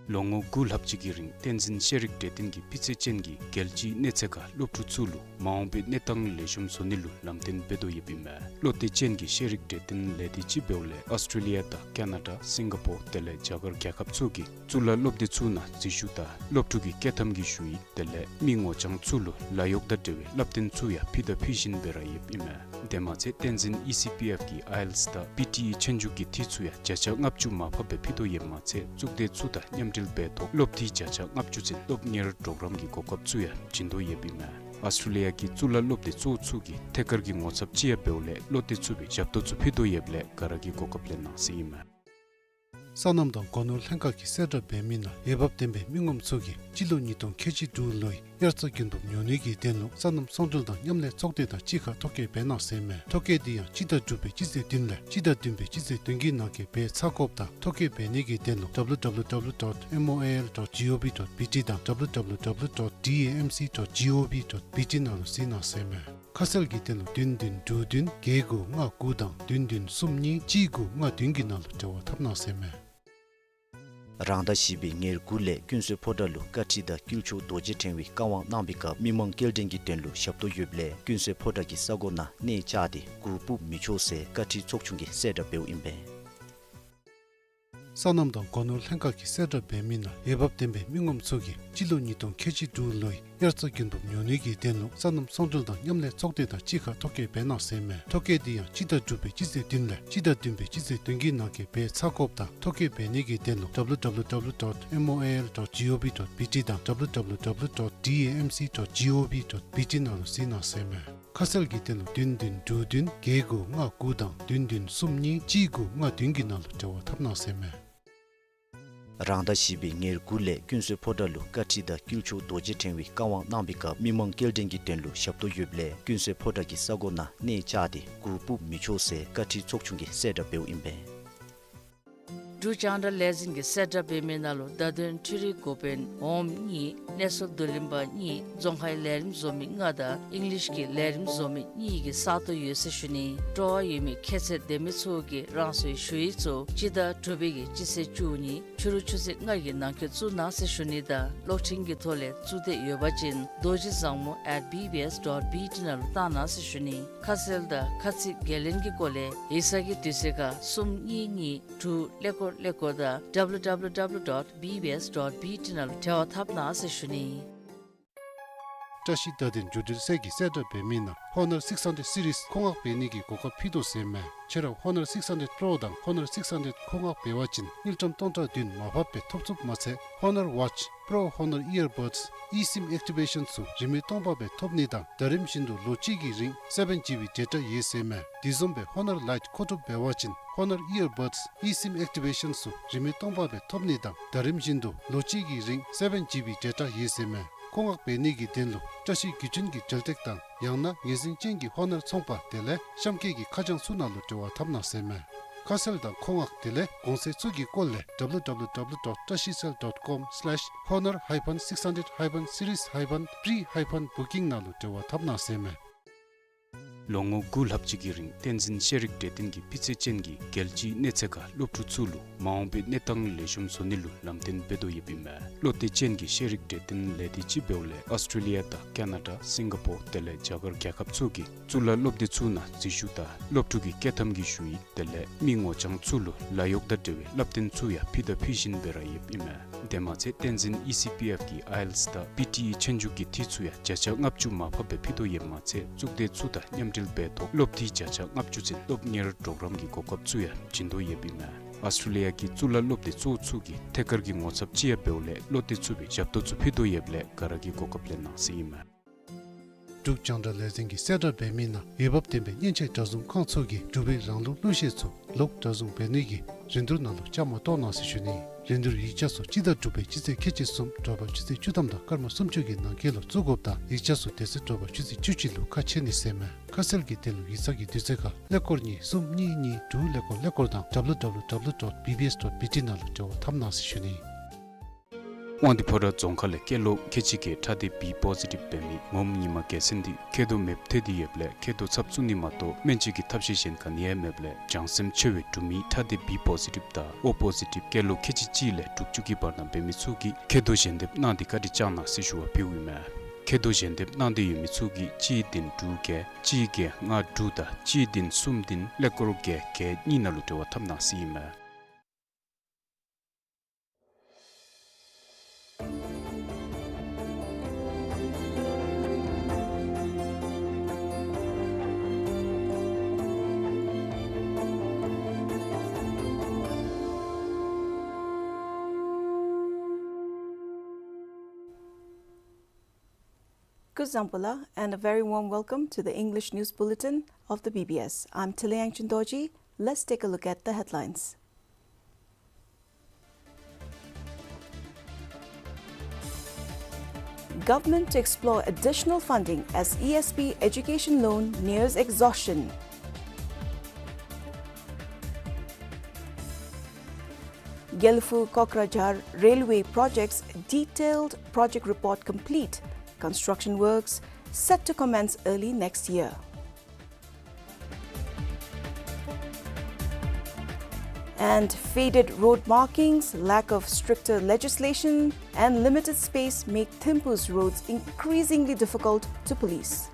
ལོ་ངོ་དགུ་ལྷག་ཅིག་གི་རིང་བསྟན་འཛིན་ཤེས་རིག་གྲོས་སྟོན་གྱིས་སྤུས་ཚད་ཅན་གྱི་རྒྱལ་སྤྱིའི་གནས་ཚད་ཁར་སློབ་ཕྲུག་ཚུ་ལུ་མ་འོངས་པའི་གནས་སྟངས་ལེགས་ཤོམ་བཟོ་ནི་ལུ་ལམ་སྟོན་འབད་དོ་ཡོདཔ་ཨིན་མས། བློ་གཏད་ཅན་གྱི་ཤེས་རིག་གྲོས་སྟོན་ལས་སྡེ་ཅིག་འབདཝ་ལས་ཨཱོས་ཊྲེ་ལི་ཡ་དང་ཀ་ན་ཌ་སིང་ག་པོར་དེ་ལས་རྒྱ་གར་རྒྱལ་ཁབ་ཚུ་གི་གཙུག་ལག་སློབ་སྡེ་ཚུ་ནང་འཛུལ་ཞུགས་དང་སློབ་ཕྲུག་གི་བསྐྱོད་ཐམ་གྱི་ཞུ་ཡིག་དེ་ལས་མི་ངོ་རྐྱང་ཚུ་ལུ་ལཱ་གཡོག་དང་འབྲེལ་བའི་བསླབ་སྟོན་ཚུ་ཡང་ཕུལ་དང་ཕུལ་བཞིན་པའི་ར་ཡོདཔ་ཨིན་མས། དེ་མ་ཚད་བསྟན་འཛིན་ཨི་སི་པི་ཨེཕ་གི་ཨའི་ཨེལ་ཊི་ཨེས་དང་པི་ཊི་ཨི་ཆོས་རྒྱུགས་ཀྱི་འཐུས་ཚུ་ཡང་བརྒྱ་ཆ་ལྔ་བཅུ་མར་ཕབ་སྦེ་ཕུལ་དོ་ཡོདཔ་མ་ཚད་གཙུག་སྡེ་ཚུ་དང་མཉམ་འབྲེལ་འབད་ཐོག་སློབ་འཐུས་བརྒྱ་ཆ་ལྔ་བཅུ་ཅན་སློབ་གཉེར་གྲོགས་རམ་གྱི་གོ་སྐབས་ཚུ་ཡང་བྱིན་དོ་ཡོདཔ་ཨིན་མས། ཨཱོས་ཊྲེ་ལི་ཡ་གི་གཙུག་ལག་སློབ་སྡེ་གཙོ་བོ་ཚུ་གི་ཐད་ཀར་གྱི་ངོ་ཚབ་ཅིག་ཡང་འབདཝ་ལས་བློ་གཏད་ཚུགས་པའི་ཞབས་ཏོག་ཚུ་ཕུལ་དོ་ཡོདཔ་ལས་ག་ར་གིས་གོ་སྐབས་ལེན་གནང་ཟེར་ཨིན་མས། སོ་ནམ་དང་སྒོ་ནོར་ལྷན་ཁག་གིས་གསལ་བསྒྲགས་འབད་མི་ནང་འོས་འབབ་ལྡན་པའི་མི་ངོམ་ཚུ་གིས་སྤྱི་ལོ་ཉིས་སྟོང་ཁལ་གཅིག་དྲུག་ལོའི་དབྱར་རྩྭ་དགུན་འབུབ་ཉོ་ནི་གི་དོན་ལུ་སོ་ནམ་ཚོང་འབྲེལ་དང་མཉམ་ལས་ཚོགས་སྡེ་དང་གཅིག་ཁར་ཐོ་བཀོད་འབད་གནང་ཟེར་མས། ཐོ་བཀོད་དེ་ཡང་སྤྱི་ཟླ་དྲུག་པའི་སྤྱི་ཚེས་བདུན་ལས་སྤྱི་ཟླ་བདུན་པའི་སྤྱི་ཚེས་བདུན་གྱི་ནང་འཁོད་འབད་ཚར་དགོཔ་དང་ཐོ་བཀོད་འབད་ནི་གི་དོན་ལུ་W W W dot M O I L dot G O V dot B T དང་W W W dot D A M C dot G O V dot B T ནང་ལུ་གཟིགས་གནང་ཟེར་མས། ཁ་གསལ་གྱི་དོན་ལུ་བདུན་བདུན་དྲུག་བདུན་བརྒྱད་དགུ་ལྔ་དགུ་དང་བདུན་བདུན་གསུམ་གཉིས་གཅིག་དགུ་ལྔ་བདུན་གྱི་ནང་ལུ་འབྲེལ་བ་འཐབ་གནང་ཟེར་མས། རང་ཟླ་བཞི་པའི་ཉེར་དགུ་ལས་ཀུན་གསོལ་ཕོ་བྲང་ལུ་བཀའ་ཁྲིད་དང་དཀྱིལ་ཆོག་རྡོ་རྗེ་ཕྲེང་བའི་བཀའ་དབང་གནང་བའི་སྐབས་མི་མང་སྐྱེལ་འདྲེན་གྱི་དོན་ལུ་ཞབས་ཏོག་ཡོདཔ་ལས་ཀུན་གསོལ་ཕོ་བྲང་གི་ས་གོ་ནང་གནས་བཅགས་ཏེ་གུར་སྤུབ་མི་ཆོག་ཟེར་བཀའ་ཁྲིད་ཚོགས་ཆུང་གིས་གསལ་བསྒྲགས་འབདཝ་ཨིན་པས། སོ་ནམ་དང་སྒོ་ནོར་ལྷན་ཁག་གིས་གསལ་བསྒྲགས་འབད་མི་ནང་འོས་འབབ་ལྡན་པའི་མི་ངོམ་ཚུ་གིས་སྤྱི་ལོ་ཉིས་སྟོང་ཁལ་གཅིག་དྲུག་ལོའི་དབྱར་རྩྭ་དགུན་འབུབ་ཉོ་ནི་གི་དོན་ལུ་སོ་ནམ་ཚོང་འབྲེལ་དང་མཉམ་ལས་ཚོགས་སྡེ་དང་གཅིག་ཁར་ཐོ་བཀོད་འབད་གནང་ཟེར་མས། ཐོ་བཀོད་དེ་ཡང་སྤྱི་ཟླ་དྲུག་པའི་སྤྱི་ཚེས་བདུན་ལས་སྤྱི་ཟླ་བདུན་པའི་སྤྱི་ཚེས་བདུན་གྱི་ནང་འཁོད་འབད་ཚར་དགོཔ་དང་ཐོ་བཀོད་འབད་ནི་གི་དོན་ལུ་W W W dot M O I L dot G O V dot B T དང་W W W dot D A M C dot G O V dot B T ནང་ལུ་གཟིགས་གནང་ཟེར་མས། ཁ་གསལ་གྱི་དོན་ལུ་བདུན་བདུན་དྲུག་བདུན་བརྒྱད་དགུ་ལྔ་དགུ་དང་བདུན་བདུན་གསུམ་གཉིས་གཅིག་དགུ་ལྔ་བདུན་གྱི་ནང་ལུ་འབྲེལ་བ་འཐབ་གནང་ཟེར་མས། རང་ཟླ་བཞི་པའི་ཉེར་དགུ་ལས་ཀུན་གསོལ་ཕོ་བྲང་ལུ་བཀའ་ཁྲིད་དང་དཀྱིལ་ཆོག་རྡོ་རྗེ་ཕྲེང་བའི་བཀའ་དབང་གནང་བའི་སྐབས་མི་མང་སྐྱེལ་འདྲེན་གྱི་དོན་ལུ་ཞབས་ཏོག་ཡོདཔ་ལས་ཀུན་གསོལ་ཕོ་བྲང་གི་ས་གོ་ནང་གནས་བཅགས་ཏེ་གུར་སྤུབ་མི་ཆོག་ཟེར་བཀའ་ཁྲིད་ཚོགས་ཆུང་གིས་གསལ་བསྒྲགས་འབདཝ་ཨིན་པས། འབྲུག་རྒྱང་བསྒྲགས་ལས་འཛིན་གྱིས་གསལ་བསྒྲགས་འབད་མི་ནང་ལུ་བརྡ་དོན་འཕྲུལ་རིག་འགོ་དཔོན་འོགམ་གཉིས། གནས་ཚུལ་བསྡུ་ལེན་པ་གཉིས། རྫོང་ཁའི་ལས་རིམ་བཟོ་མི་ལྔ་དང་ཨིང་ལིཤ་གི་ལས་རིམ་བཟོ་མི་གཉིས་ཀྱི་ས་སྟོང་ཡོད་ཟེར་ཞུ་ནི། སྤྲོ་བ་ཡོད་མི་ཁྱད་ཚད་ལྡན་མི་ཚུ་གིས་རང་སོའི་ཞུ་ཡིག་ཚུ་སྤྱི་ཟླ་དྲུག་པའི་གི་སྤྱི་ཚེས་བཅུ་གཉིས་ཕྱི་རུ་ཆུ་ཚོད་ལྔ་གི་ནང་འཁོད་བཙུགས་གནང་ཟེར་ཞུ་ནི་དང་གློག་འཕྲིན་གྱི་ཐོག་ལས་བཙུགས་འདོད་ཡོད་པ་ཅིན་རྡོ་རྗེ་བཟང་མོ་at B B S dot B T ནང་ལུ་བཏང་གནང་ཟེར་ཞུ་ནི། ཁ་གསལ་དང་ཁ་ཚིག་འགན་ལེན་གྱི་སྐོར་ལས་ཡིག་ཚང་གི་དུས་ཚོད་ཁར་གསུམ་གཉིས་གཉིས་དྲུག་ཀླད་ཀོར་ཀླད་ཀོར་དང་W W W dot B B S dot B T ནང་ལུ་འབྲེལ་བ་འཐབ་གནང་ཟེར་ཞུ་ནི། བཀྲ་ཤིས་བརྡ་དོན་བརྒྱུད་འབྲེལ་ཚད་ཀྱིས་གསལ་བསྒྲགས་འབད་མི་ནང་Honor six hundred series མཁོ་མངགས་འབད་ནི་གི་གོ་སྐབས་ཕུལ་དོ་ཟེར་མས། ཁྱེད་ར་Honor six hundred Pro དང་Honor six hundred མཁོ་མངགས་འབད་བ་ཅིན་དངུལ་ཀྲམ་སྟོང་ཕྲག་བདུན་མར་ཕབ་སྦེ་ཐོབ་ཚུགསཔ་མ་ཚད་Honor Watch, Pro Honor Earbuds, eSIM Activation ཚུ་རིན་མེད་སྟོང་ཕབ་སྦེ་ཐོབ་ནི་དང་ད་རིམ་བཞིན་དུ་ལོ་གཅིག་གི་རིང་seven G B data ཡོད་ཟེར་མས། དེ་བཟུམ་སྦེ་Honor Lite མཁོ་སྒྲུབ་འབད་བ་ཅིན་Honor Earbuds, eSIM Activation ཚུ་རིན་མེད་སྟོང་ཕབ་སྦེ་ཐོབ་ནི་དང་ད་རིམ་བཞིན་དུ་ལོ་གཅིག་གི་རིང་seven G B data ཡོད་ཟེར་མས། མཁོ་མངགས་འབད་ནི་གི་དོན་ལུ་བཀྲ་ཤིས་བརྒྱུད་འཕྲིན་གྱི་འབྲེལ་སྟེགས་དང་ཡང་ན་ངོས་འཛིན་ཅན་གྱི་Honor ཚོང་པ་དེ་ལས་གཤམ་འཁོད་ཀྱི་ཁ་བྱང་ཚུ་ནང་ལུ་འབྲེལ་བ་འཐབ་གནང་ཟེར་མས། ཁ་གསལ་དང་མཁོ་མངགས་དེ་ལས་གོང་ཚད་ཚུ་གི་སྐོར་ལས www dot trashicell dot com slash honor hyphen six hundred hyphen series hyphen pre hyphen booking ནང་ལུ་འབྲེལ་བ་འཐབ་གནང་ཟེར་མས། ལོ་ངོ་དགུ་ལྷག་ཅིག་གི་རིང་བསྟན་འཛིན་ཤེས་རིག་གྲོས་སྟོན་གྱིས་སྤུས་ཚད་ཅན་གྱི་རྒྱལ་སྤྱིའི་གནས་ཚད་ཁར་སློབ་ཕྲུག་ཚུ་ལུ་མ་འོངས་པའི་གནས་སྟངས་ལེགས་ཤོམ་བཟོ་ནི་ལུ་ལམ་སྟོན་འབད་དོ་ཡོདཔ་ཨིན་མས། བློ་གཏད་ཅན་གྱི་ཤེས་རིག་གྲོས་སྟོན་ལས་སྡེ་ཅིག་འབདཝ་ལས་ཨོསི་ཊྲེ་ལི་ཡ་དང་ཀ་ན་ཌ་སིང་ག་པོར་དེ་ལས་རྒྱ་གར་རྒྱལ་ཁབ་ཚུ་གི་གཙུག་ལག་སློབ་སྡེ་ཚུ་ནང་འཛུལ་ཞུགས་དང་སློབ་ཕྲུག་གི་བསྐྱོད་ཐམ་གྱི་ཞུ་ཡིག་དེ་ལས་མི་ངོ་རྐྱང་ཚུ་ལུ་ལཱ་གཡོག་དང་འབྲེལ་བའི་བསླབ་སྟོན་ཚུ་ཡང་ཕུལ་དང་ཕུལ་བཞིན་པའི་ར་ཡོདཔ་ཨིན་མས། དེ་མ་ཚད་བསྟན་འཛིན་ཨི་སི་པི་ཨེཕ་གི་ཨའེ་ཨེལ་ཊི་ཨེས་དང་པི་ཊི་ཨི་ཆོས་རྒྱུགས་ཀྱི་འཐུས་ཚུ་ཡང་བརྒྱ་ཆ་ལྔ་བཅུ་མར་ཕབ་སྦེ་ཕུལ་དོ་ཡོདཔ་མ་ཚད་གཙུག་སྡེ་ཚུ་དང་མཉམ་འབྲེལ་འབད་ཐོག་སློབ་འཐུས་བརྒྱ་ཆ་ལྔ་བཅུ་ཅན་སློབ་གཉེར་གྲོགས་རམ་གྱི་གོ་སྐབས་ཚུ་ཡང་བྱིན་དོ་ཡོདཔ་ཨིན་མས། ཨཱོས་ཊྲེ་ལི་ཡ་གི་གཙུག་ལག་སློབ་སྡེ་གཙོ་བོ་ཚུ་གིས་ཐད་ཀར་གྱི་ངོ་ཚབ་ཅིག་ཡང་འབདཝ་ལས་བློ་གཏད་ཚུགས་པའི་ཞབས་ཏོག་ཚུ་ཕུལ་དོ་ཡོདཔ་ལས་ག་ར་གིས་གོ་སྐབས་ལེན་གནང་ཟེར་ཨིན་མས། འབྲུག་རྒྱང་བསྒྲགས་ལས་འཛིན་གྱིས་གསལ་བསྒྲགས་འབད་མི་ནང་འོས་འབབ་ལྡན་པའི་མཉེན་ཆས་གྲྭ་བཟུང་ཁང་ཚུ་གིས་འབྲུག་པའི་རང་ལུགས་གླུ་གཞས་ཚུ་ལོག་གྲྭ་བཟུང་འབད་ནི་གི་རིན་བསྡུར་ནང་ལུ་བཅའ་མར་གཏོགས་གནང་ཟེར་ཞུ་ནི། རིན་བསྡུར་ཡིག་ཆ་ཚུ་སྤྱི་ཟླ་དྲུག་པའི་སྤྱི་ཚེས་ཁལ་གཅིག་གསུམ་དྲོ་པ་ཆུ་ཚོད་བཅུ་ཐམ་དང་སྐར་མ་སུམ་ཅུ་གི་ནང་འཁོད་ལུ་བཙུགས་དགོཔ་དང་ཡིག་ཆ་ཚུ་དེ་ཚེ་དྲོ་པ་ཆུ་ཚོད་བཅུ་གཅིག་ལུ་ཁ་ཕྱེ་ནི་ཟེར་མས། ཁ་གསལ་གྱི་དོན་ལུ་ཡིག་ཚང་གི་དུས་ཚོད་ཁར་ཀླད་ཀོར་གཉིས་གསུམ་གཉིས་གཉིས་དྲུག་ཀླད་ཀོར་ཀླད་ཀོར་དང་www dot bbs dot bt ནང་ལུ་འབྲེལ་བ་འཐབ་གནང་ཟེར་ཞུ་ནི། དབང་འདུས་ཕོ་བྲང་རྫོང་ཁག་ལས་སྐྱེས་ལོ་ཁལ་གཅིག་བརྒྱད་ཕྲ་སྡེ་བི་པོ་ཟི་ཊིབ་འབད་མི་ངོམ་ཉི་མ་རྒྱལ་མཚན་འདི་མཁལ་རྡོག་མེདཔ་ཐལ་ཏེ་ཡོདཔ་ལས་མཁལ་རྡོག་ཚབ་བཙུགས་ནི་མ་གཏོགས་སྨན་བཅོས་ཀྱི་ཐབས་ཤེས་གཞན་ག་ནི་ཡང་མེདཔ་ལས་བྱང་སེམས་ཆེ་བའི་འབྲུག་མི་ཕྲ་སྡེ་བི་པོ་ཟི་ཊིབ་དང་ཨོ་པོ་ཟི་ཊིབ་སྐྱེས་ལོ་ཁལ་གཅིག་གཅིག་ལས་དྲུག་ཅུ་གི་བར་ན་འབད་མི་ཚུ་གིས་མཁལ་རྡོག་ཞལ་འདེབས་གནང་སྟེ་བཀའ་དྲིན་བསྐྱང་གནང་ཟེར་ཞུ་བ་ཕུལཝ་ཨིན་མས། མཁལ་རྡོག་ཞལ་འདེབས་གནང་སྟེ་ཡོད་མི་ཚུ་གིས་གཅིག་བདུན་དྲུག་བརྒྱད་གཅིག་བརྒྱད་ལྔ་དྲུག་དང་གཅིག་བདུན་གསུམ་བདུན་ཀླད་ཀོར་བརྒྱད་བརྒྱད་གཉིས་ནང་ལུ་འབྲེལ་བ་འཐབ་གནང་ཟེར་ཨིན་མས། Kuzuzangpo laa, and a very warm welcome to the English News Bulletin of the B B S. I'm Tiliang Chindorji. Let's take a look at the headlines. Government to explore additional funding as E S B education loan nears exhaustion. Gelephu Kokrajhar Railway Project's detailed project report complete. Construction works set to commence early next year. And faded road markings, lack of stricter legislation, and limited space make Thimphu's roads increasingly difficult to police.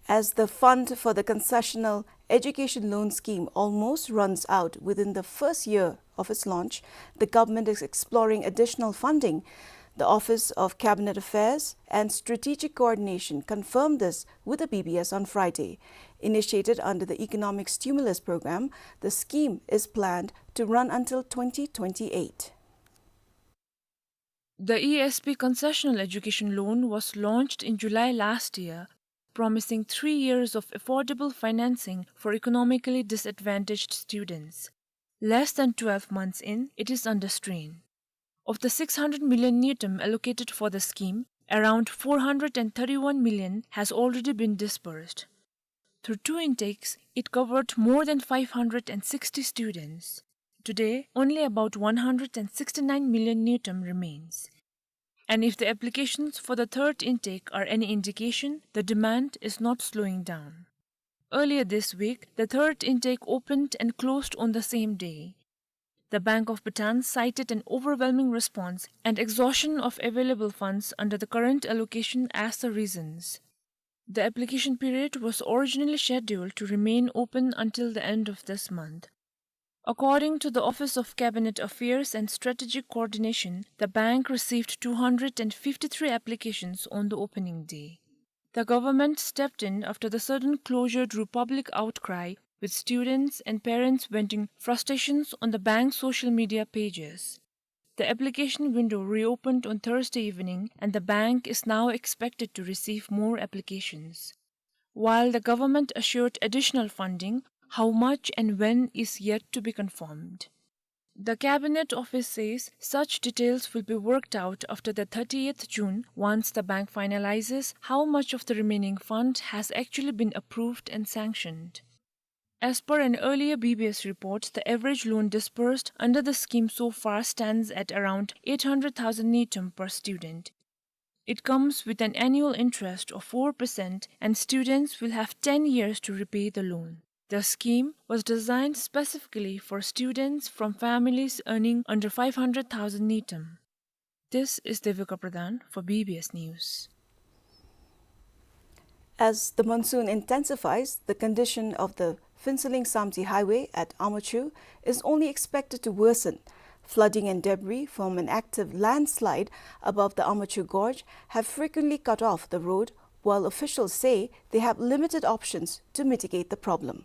As the fund for the concessional education loan scheme almost runs out within the first year of its launch, the government is exploring additional funding. The Office of Cabinet Affairs and Strategic Coordination confirmed this with the B B S on Friday. Initiated under the Economic Stimulus Program, the scheme is planned to run until twenty twenty-eight. The E S B concessional education loan was launched in July last year, promising three years of affordable financing for economically disadvantaged students. Less than twelve months in, it is under strain. Of the six hundred million ngultrum allocated for the scheme, around four hundred and thirty-one million has already been disbursed. Through two intakes, it covered more than five hundred and sixty students. Today, only about one hundred and sixty-nine million ngultrum remains. And if the applications for the third intake are any indication, the demand is not slowing down. Earlier this week, the third intake opened and closed on the same day. The Bank of Bhutan cited an overwhelming response and exhaustion of available funds under the current allocation as the reasons. The application period was originally scheduled to remain open until the end of this month. According to the Office of Cabinet Affairs and Strategic Coordination, the bank received two hundred and fifty-three applications on the opening day. The government stepped in after the sudden closure drew public outcry, with students and parents venting frustrations on the bank's social media pages. The application window reopened on Thursday evening, and the bank is now expected to receive more applications. While the government assured additional funding, how much and when is yet to be confirmed. The Cabinet Office says such details will be worked out after the thirtieth June, once the bank finalizes how much of the remaining fund has actually been approved and sanctioned. As per an earlier B B S report, the average loan disbursed under the scheme so far stands at around eight hundred thousand ngultrum per student. It comes with an annual interest of four percent, and students will have ten years to repay the loan. The scheme was designed specifically for students from families earning under five hundred thousand ngultrum. This is Devika Pradhan for B B S News. As the monsoon intensifies, the condition of the Phuentsholing Samtse Highway at Amachu is only expected to worsen. Flooding and debris from an active landslide above the Amachu Gorge have frequently cut off the road while officials say they have limited options to mitigate the problem.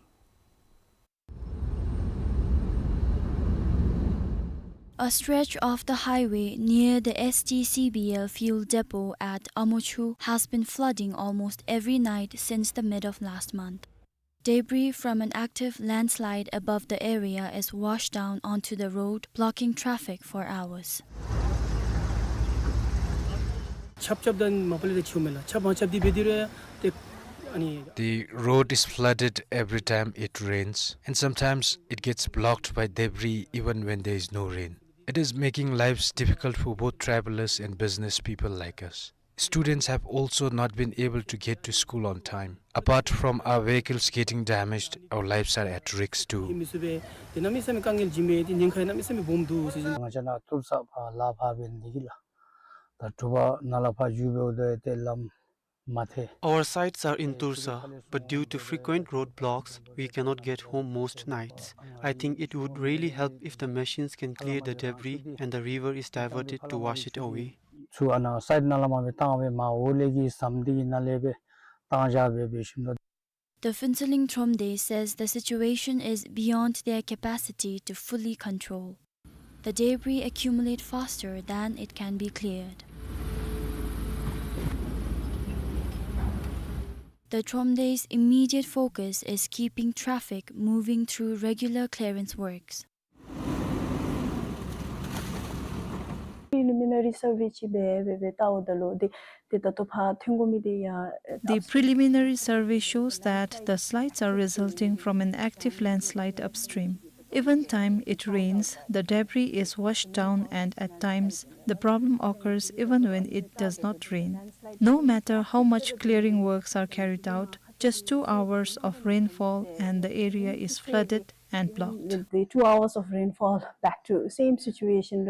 A stretch of the highway near the S T C B L fuel depot at Amochu has been flooding almost every night since the mid of last month. Debris from an active landslide above the area is washed down onto the road, blocking traffic for hours. ཆརཔ་རྐྱབ་ད་མ་པ་ལས་ཏེ་ཆུ་མེད་ལགས། ཆརཔ་མ་རྐྱབ་དེ་འབད་དེ་རུང་ཏེ་ཨ་ནི། The road is flooded every time it rains, and sometimes it gets blocked by debris even when there is no rain. It is making lives difficult for both travelers and business people like us. Students have also not been able to get to school on time. Apart from our vehicles getting damaged, our lives are at risk too. མི་ཚུ་སྦེ་ཏེ་གནམ་མེད་ས་མེད་དཀའ་ངལ་བྱིན་མི་ཏེ་ཉེན་ཁ་གནམ་མེད་ས་མེད་སྦོམ་འདུག་ཟེར་ཞུ། ང་བཅས་ནཱ་ཏུར་ས་ཕར་ལ་ཕར་འབད་ནི་འདི་གིས་ལགས། ད་དྲོ་པ་ནཱ་ལས་ཕར་འགྱོ་འབདཝ་ད་ཏེ་ལམ་མ་ཐལ། Our sites are in Tursa, but due to frequent roadblocks, we cannot get home most nights. I think it would really help if the machines can clear the debris and the river is diverted to wash it away. ཚུར་ཨ་ནཱ་སའིཌ་ནང་ལས་མར་སྦེ་བཏང་སྦེ་མར་འོག་ལས་ཀྱི་ཟམ་འདི་གི་ནང་ལས་སྦེ་བཏང་བཞག་སྦེ་འབད་ཞིནམ་ད། The Phuentsholing Thromde says the situation is beyond their capacity to fully control. The debris accumulate faster than it can be cleared. The Thromde's immediate focus is keeping traffic moving through regular clearance works. Preliminary survey ཅིག་འབད་འབད་འབད་བལྟཝ་ད་ལུ་ཏེ་ཏེ་ད་ལྟོ་ཕར་ཐོན་དགོ་མི་འདི་ཡང་། The preliminary survey shows that the slides are resulting from an active landslide upstream. Even time it rains, the debris is washed down, and at times, the problem occurs even when it does not rain. No matter how much clearing works are carried out, just two hours of rainfall and the area is flooded and blocked. With the two hours of rainfall, back to same situation.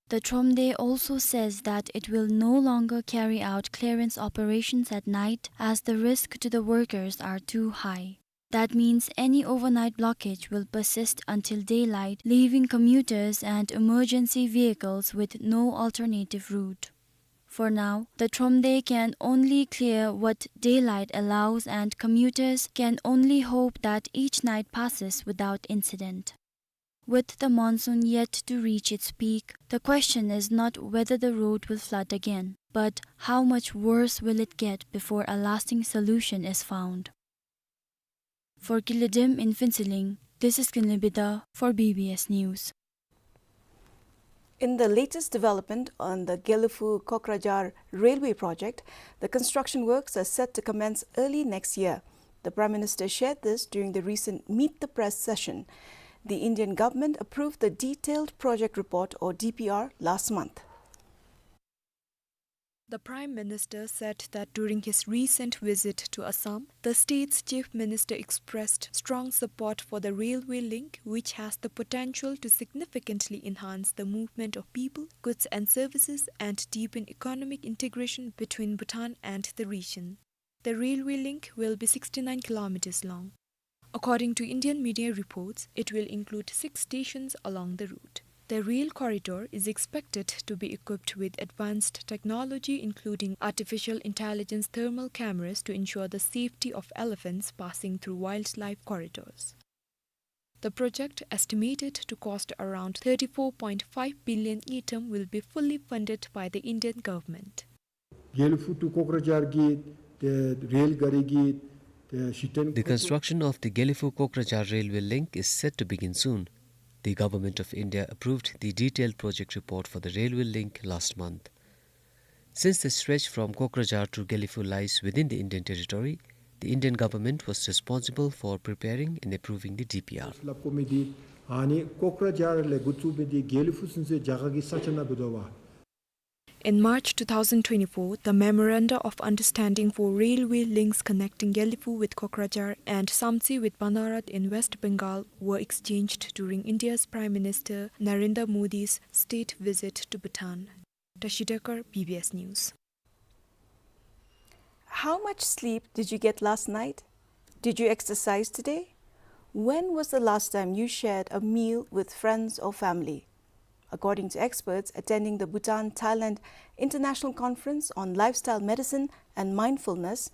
The Thromde also says that it will no longer carry out clearance operations at night as the risk to the workers are too high. That means any overnight blockage will persist until daylight, leaving commuters and emergency vehicles with no alternative route. For now, the Thromde can only clear what daylight allows, and commuters can only hope that each night passes without incident. With the monsoon yet to reach its peak, the question is not whether the road will flood again, but how much worse will it get before a lasting solution is found. For Killedim in Phuentsholing, this is Kinley Bida for B B S News. In the latest development on the Gelephu-Kokrajhar railway project, the construction works are set to commence early next year. The Prime Minister shared this during the recent Meet the Press session. The Indian government approved the detailed project report, or D P R, last month. The Prime Minister said that during his recent visit to Assam, the state's Chief Minister expressed strong support for the railway link, which has the potential to significantly enhance the movement of people, goods and services and deepen economic integration between Bhutan and the region. The railway link will be sixty-nine kilometers long. According to Indian media reports, it will include six stations along the route. The rail corridor is expected to be equipped with advanced technology, including artificial intelligence thermal cameras, to ensure the safety of elephants passing through wildlife corridors. The project, estimated to cost around thirty-four point five billion ngultrum, will be fully funded by the Indian government. Gelephu to Kokrajhar གི་ཏེ་རེལ་ག་རི་གི་ཏེ་གཞི་རྟེན། The construction of the Gelephu-Kokrajhar railway link is set to begin soon. The Government of India approved the detailed project report for the railway link last month. Since the stretch from Kokrajhar to Gelephu lies within the Indian territory, the Indian government was responsible for preparing and approving the D P R. སླབ་དགོ་མི་འདི་ཨ་ནི་ཀོཀ་ར་ཇཱར་ལས་འགོ་བཙུགས་པའི་འདི་དགེ་ལེགས་ཕུ་ཚུན་ཚོད་རྒྱ་གར་གྱི་ས་ཆ་ནང་འབད་དོ་བ། In March two thousand twenty-four, the Memoranda of Understanding for Railway Links Connecting Gelephu with Kokrajhar and Samtse with Banarhat in West Bengal were exchanged during India's Prime Minister Narendra Modi's state visit to Bhutan. Tashi Dekar, B B S News. How much sleep did you get last night? Did you exercise today? When was the last time you shared a meal with friends or family? According to experts attending the Bhutan-Thailand International Conference on Lifestyle Medicine and Mindfulness,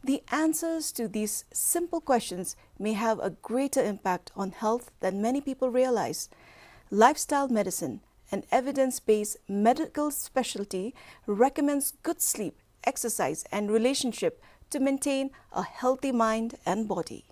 the answers to these simple questions may have a greater impact on health than many people realize. Lifestyle medicine, an evidence-based medical specialty, recommends good sleep, exercise, and relationship to maintain a healthy mind and body.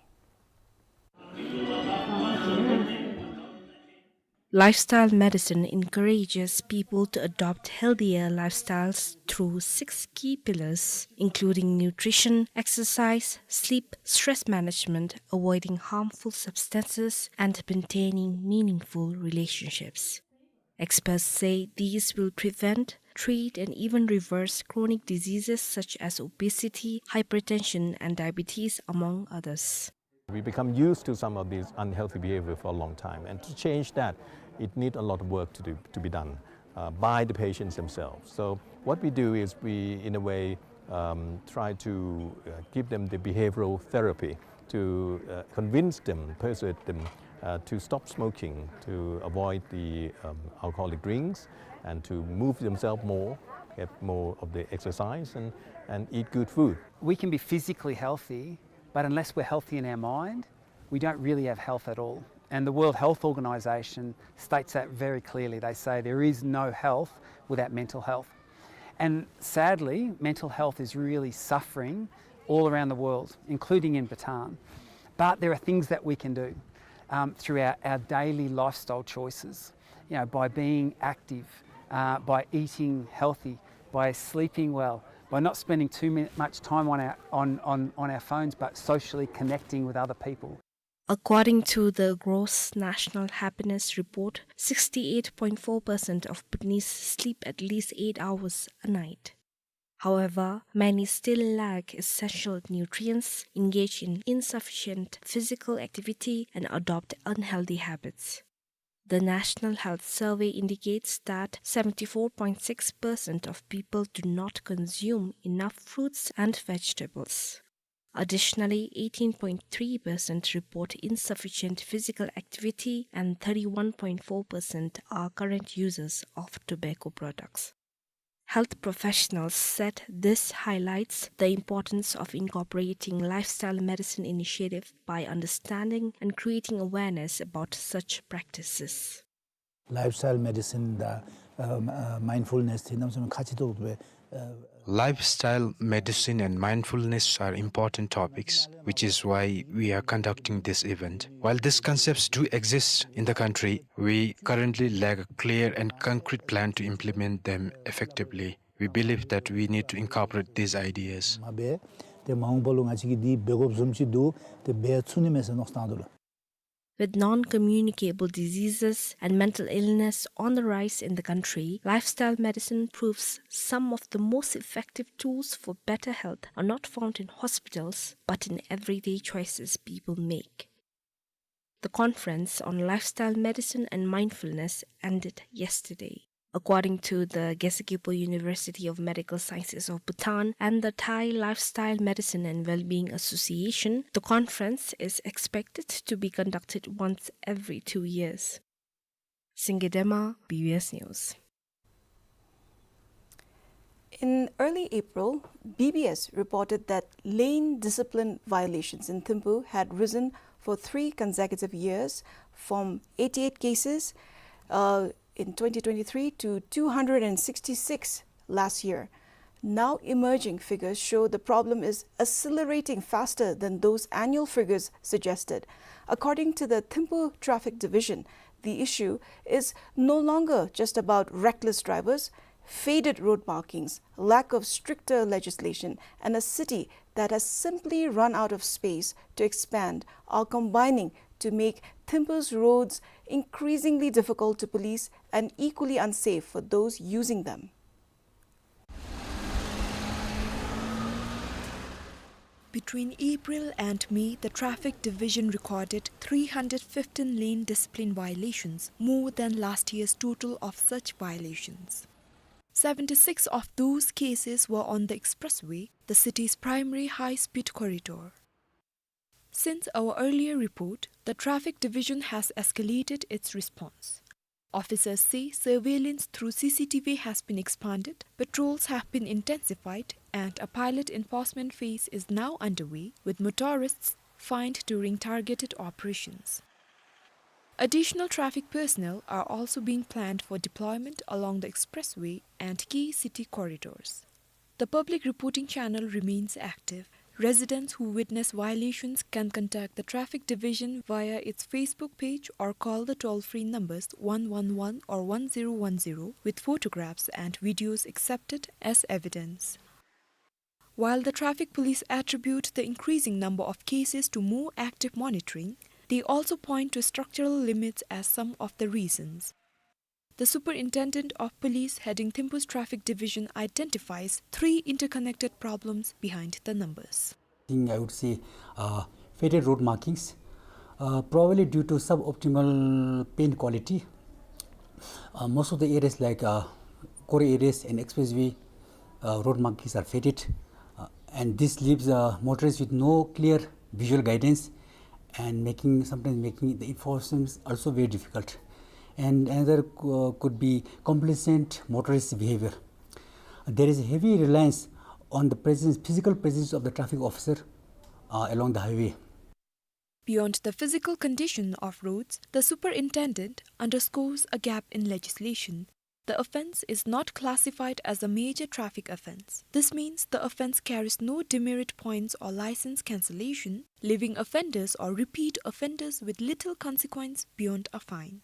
Lifestyle medicine encourages people to adopt healthier lifestyles through six key pillars, including nutrition, exercise, sleep, stress management, avoiding harmful substances, and maintaining meaningful relationships. Experts say these will prevent, treat, and even reverse chronic diseases such as obesity, hypertension, and diabetes, among others. We become used to some of these unhealthy behavior for a long time, and to change that, it need a lot of work to do, to be done, uh, by the patients themselves. So what we do is we, in a way, um, try to, uh, give them the behavioral therapy to, uh, convince them, persuade them, uh, to stop smoking, to avoid the, um, alcoholic drinks, and to move themselves more, get more of the exercise, and, and eat good food. We can be physically healthy, but unless we're healthy in our mind, we don't really have health at all. And the World Health Organization states that very clearly. They say there is no health without mental health. And sadly, mental health is really suffering all around the world, including in Bhutan. But there are things that we can do, um, through our, our daily lifestyle choices, you know, by being active, uh, by eating healthy, by sleeping well, by not spending too mi-, much time on our, on, on, on our phones, but socially connecting with other people. According to the Gross National Happiness Report, sixty-eight point four percent of Bhutanese sleep at least eight hours a night. However, many still lack essential nutrients, engage in insufficient physical activity, and adopt unhealthy habits. The National Health Survey indicates that seventy-four point six percent of people do not consume enough fruits and vegetables. Additionally, eighteen point three percent report insufficient physical activity and thirty-one point four percent are current users of tobacco products. Health professionals said this highlights the importance of incorporating lifestyle medicine initiative by understanding and creating awareness about such practices. Lifestyle medicine དང་ཨ་ཨ་mindfulness འདི་གནམ་མེད་ས་མེད་ཁག་ཆེ་ཏོག་ཏོ་སྦེ་ཨ། Lifestyle medicine and mindfulness are important topics, which is why we are conducting this event. While these concepts do exist in the country, we currently lack a clear and concrete plan to implement them effectively. We believe that we need to incorporate these ideas. མ་འབད། ཏེ་མ་འོངས་པ་ལུ་ང་བཅས་ཀྱིས་འདི་འབད་དགོཔ་བཟུམ་ཅིག་འདུག། ཏེ་འབད་ཚུགས་ནི་མས་ཟེར་མནོ་བསམ་བཏང་དོ་ལགས། With non-communicable diseases and mental illness on the rise in the country, lifestyle medicine proves some of the most effective tools for better health are not found in hospitals, but in everyday choices people make. The conference on lifestyle medicine and mindfulness ended yesterday. According to the Gesar Gyalpo University of Medical Sciences of Bhutan and the Thai Lifestyle Medicine and Wellbeing Association, the conference is expected to be conducted once every two years. Singye Dema, B B S News. In early April, B B S reported that lane discipline violations in Thimphu had risen for three consecutive years, from eighty-eight cases, uh, in twenty twenty-three to two hundred and sixty-six last year. Now emerging figures show the problem is accelerating faster than those annual figures suggested. According to the Thimphu Traffic Division, the issue is no longer just about reckless drivers. Faded road markings, lack of stricter legislation, and a city that has simply run out of space to expand are combining to make Thimphu's roads increasingly difficult to police and equally unsafe for those using them. Between April and May, the Traffic Division recorded three hundred fifteen lane discipline violations, more than last year's total of such violations. Seventy-six of those cases were on the expressway, the city's primary high-speed corridor. Since our earlier report, the Traffic Division has escalated its response. Officers say surveillance through C C T V has been expanded, patrols have been intensified, and a pilot enforcement phase is now underway, with motorists fined during targeted operations. Additional traffic personnel are also being planned for deployment along the expressway and key city corridors. The public reporting channel remains active. Residents who witness violations can contact the traffic division via its Facebook page or call the toll-free numbers one one one or one zero one zero, with photographs and videos accepted as evidence. While the traffic police attribute the increasing number of cases to more active monitoring, they also point to structural limits as some of the reasons. The superintendent of police heading Thimphu's traffic division identifies three interconnected problems behind the numbers. Thing I would say, uh, faded road markings, uh, probably due to suboptimal paint quality. Uh, most of the areas like, uh, core areas and expressway, uh, road markings are faded, uh, and this leaves, uh, motorists with no clear visual guidance and making, sometimes making the enforcement also very difficult. And another, uh, could be complacent motorist behavior. There is heavy reliance on the presence, physical presence of the traffic officer, uh, along the highway. Beyond the physical condition of roads, the superintendent underscores a gap in legislation. The offense is not classified as a major traffic offense. This means the offense carries no demerit points or license cancellation, leaving offenders or repeat offenders with little consequence beyond a fine.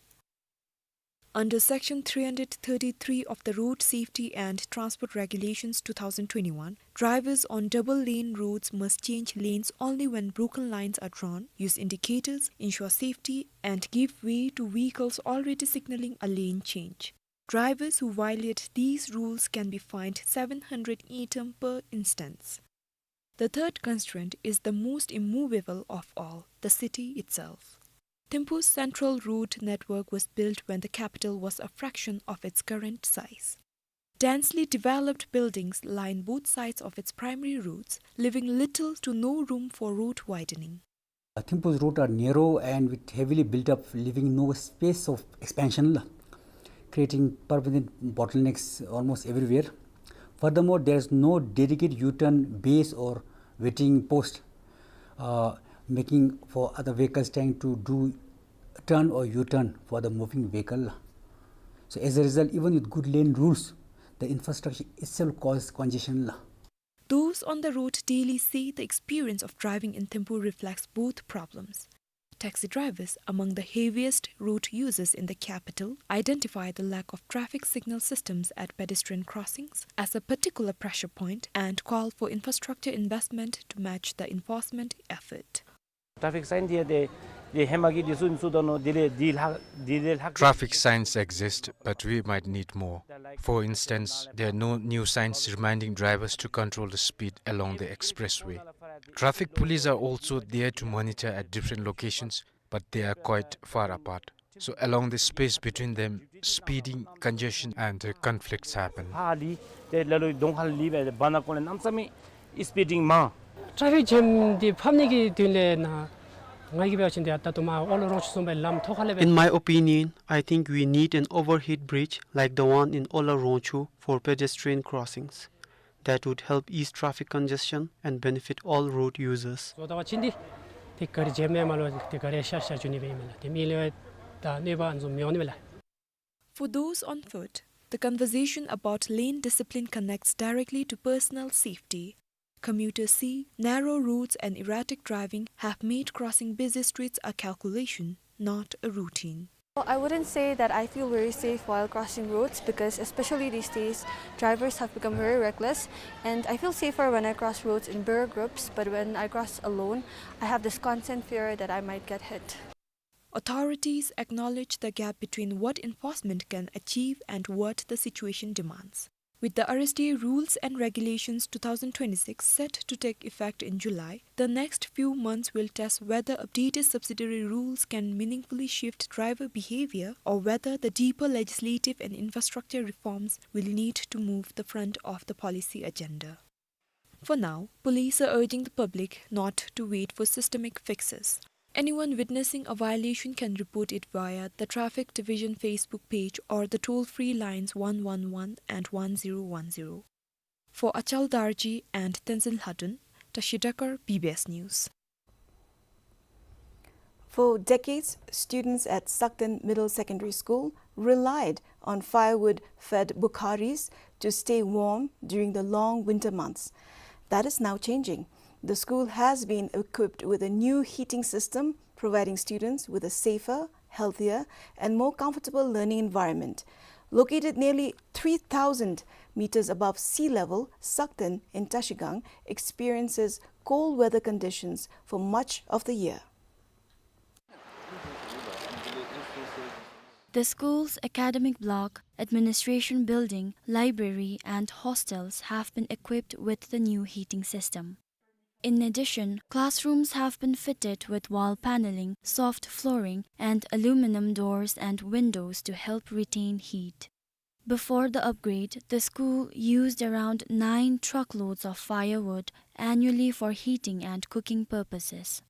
Under Section three hundred thirty-three of the Road Safety and Transport Regulations two thousand twenty-one, drivers on double lane roads must change lanes only when broken lines are drawn, use indicators, ensure safety, and give way to vehicles already signaling a lane change. Drivers who violate these rules can be fined seven hundred ngultrum per instance. The third constraint is the most immovable of all, the city itself. Thimphu's central road network was built when the capital was a fraction of its current size. Densely developed buildings line both sides of its primary roads, leaving little to no room for road widening. Uh, Thimphu's roads are narrow and with heavily built up, leaving no space of expansion, la, creating permanent bottlenecks almost everywhere. Furthermore, there is no dedicated U-turn base or waiting post, uh, making for other vehicles trying to do turn or U-turn for the moving vehicle, la. So as a result, even with good lane rules, the infrastructure itself causes congestion, la. Those on the road daily say the experience of driving in Thimphu reflects both problems. Taxi drivers, among the heaviest road users in the capital, identify the lack of traffic signal systems at pedestrian crossings as a particular pressure point and call for infrastructure investment to match the enforcement effort. Traffic sign འདི་ཏེ་འདི་ཧེ་མ་གི་འདི་ཚུ་ཚུ་དང་ནོ་འདི་ལས་འདི་ལྷག་འདི་ལས་ལྷག Traffic signs exist, but we might need more. For instance, there are no new signs reminding drivers to control the speed along the expressway. Traffic police are also there to monitor at different locations, but they are quite far apart. So allowing the space between them, speeding, congestion, and, uh, conflicts happen. ཧ་ལི་ཏེ་ལ་ལུ་གདོང་ཁ་ལི་སྦེ་བ་ན་ཀོ་ལེ་གནམ་མེད་ས་མེད་སི་པི་ཌིང་མང་། Traffic jam འདི་ཕབ་ནི་གི་དོན་ལས་ནཱ་ང་གིས་འབད་བ་ཅིན་ཏེ་ད་ལྟོ་མར་ཨོ་ལོ་རོང་ཆུ་བཟུམ་སྦེ་ལམ་ཐོག་ཁ་ལས་སྦེ། In my opinion, I think we need an overhead bridge like the one in Ola Rongchu for pedestrian crossings. That would help ease traffic congestion and benefit all road users. བཟོ་ད་པ་ཅིན་འདི་ཏེ་ག་རི་ཇེམ་མེད་མ་ལོ་ཏེ་ག་རི་ཤར་ཤར་འགྱོ་ནི་སྦེ་ཨིན་མས་ལགས། ཏེ་མི་ལུ་ད་གནོད་པ་ཨ་ནི་བཟུམ་མི་འོང་ནི་མས་ལགས། For those on foot, the conversation about lane discipline connects directly to personal safety. Commuters say narrow roads and erratic driving have made crossing busy streets a calculation, not a routine. Well, I wouldn't say that I feel very safe while crossing roads because, especially these days, drivers have become very reckless, and I feel safer when I cross roads in bigger groups, but when I cross alone, I have this constant fear that I might get hit. Authorities acknowledge the gap between what enforcement can achieve and what the situation demands. With the R S T A Rules and Regulations two thousand twenty-six set to take effect in July, the next few months will test whether updated subsidiary rules can meaningfully shift driver behavior or whether the deeper legislative and infrastructure reforms will need to move the front of the policy agenda. For now, police are urging the public not to wait for systemic fixes. Anyone witnessing a violation can report it via the Traffic Division Facebook page or the toll-free lines one one one and one zero one zero. For Achal Darji and Tenzin Lhadon, Tashi Dakar, B B S News. For decades, students at Sakten Middle Secondary School relied on firewood-fed bukharis to stay warm during the long winter months. That is now changing. The school has been equipped with a new heating system, providing students with a safer, healthier, and more comfortable learning environment. Located nearly three thousand meters above sea level, Sakten in Trashigang experiences cold weather conditions for much of the year. The school's academic block, administration building, library, and hostels have been equipped with the new heating system. In addition, classrooms have been fitted with wall paneling, soft flooring, and aluminum doors and windows to help retain heat. Before the upgrade, the school used around nine truckloads of firewood annually for heating and cooking purposes.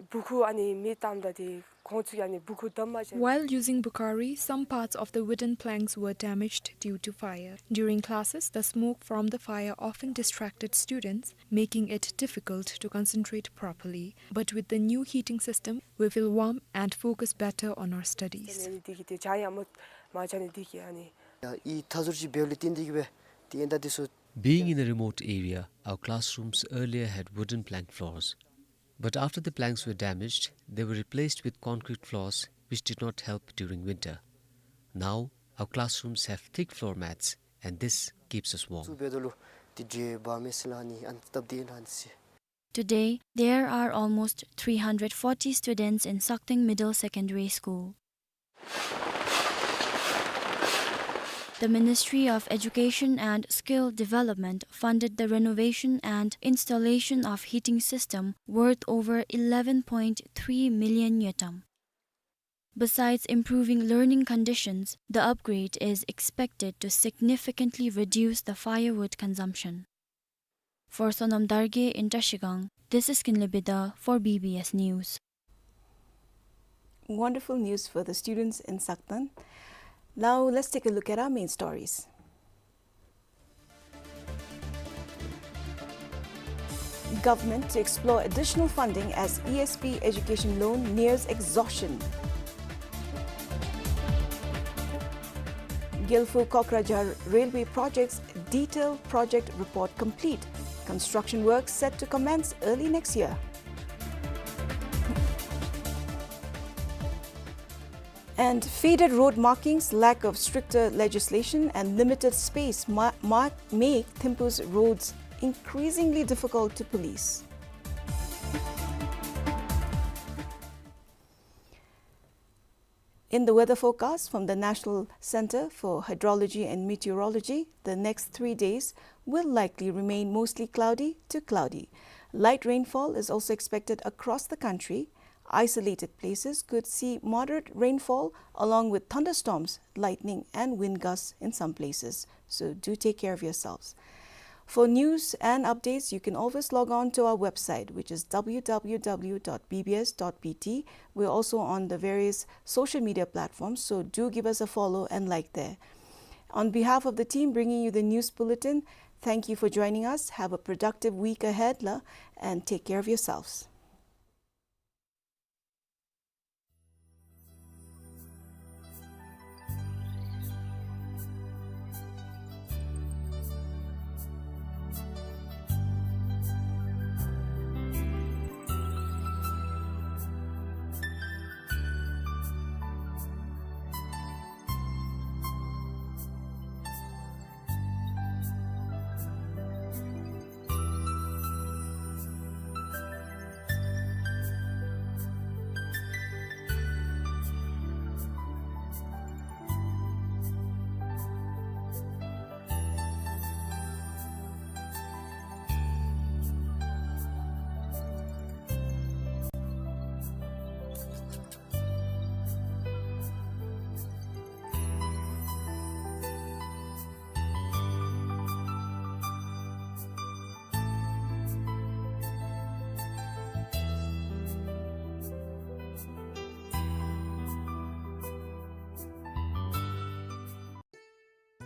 བུ་ཁུ་ཨ་ནི་མེ་བཏངམ་ད་དེ་ཁོང་ཚུ་ཨ་ནི་བུ་ཁུ་བསྡམ་མ་བྱས། While using bukhari, some parts of the wooden planks were damaged due to fire. During classes, the smoke from the fire often distracted students, making it difficult to concentrate properly. But with the new heating system, we feel warm and focus better on our studies. ཨ་ནི་དེ་གིས་དེ་ཇ་ཡང་མ་མ་ཇ་ནི་དེ་གིས་ཨ་ནི། ཡ་ཨི་ཐ་ཟུར་ཅིག་འབདཝ་ལས་བརྟེན་དེ་གིས་སྦེ་དེ་ཨིན་ད་དེ་ཚུ། Being in a remote area, our classrooms earlier had wooden plank floors. But after the planks were damaged, they were replaced with concrete floors, which did not help during winter. Now, our classrooms have thick floor mats, and this keeps us warm. ཚུ་འབད་དོ་ལུ་དེ་འདྲའི་བ་མེད་ཟེར་ལགས་ཨ་ནི་ཨ་ནི་སྟབས་བདེ་ཨིན་ལགས་ཨ་ནི་ཟེར། Today, there are almost three hundred forty students in Sakten Middle Secondary School. The Ministry of Education and Skill Development funded the renovation and installation of heating system worth over eleven point three million ngultrum. Besides improving learning conditions, the upgrade is expected to significantly reduce the firewood consumption. For Sonam Dargye in Trashigang, this is Kinley Bida for B B S News. Wonderful news for the students in Sakten. Now let's take a look at our main stories. Government to explore additional funding as E S P education loan nears exhaustion. Gelphu Kokrajhar Railway Project's detailed project report complete. Construction work set to commence early next year. And faded road markings, lack of stricter legislation, and limited space ma-, ma-, make Thimphu's roads increasingly difficult to police. In the weather forecast from the National Center for Hydrology and Meteorology, the next three days will likely remain mostly cloudy to cloudy. Light rainfall is also expected across the country. Isolated places could see moderate rainfall along with thunderstorms, lightning, and wind gusts in some places. So do take care of yourselves. For news and updates, you can always log on to our website, which is W W W dot B B S dot B T. We're also on the various social media platforms, so do give us a follow and like there. On behalf of the team bringing you the news bulletin, thank you for joining us. Have a productive week ahead, la, and take care of yourselves.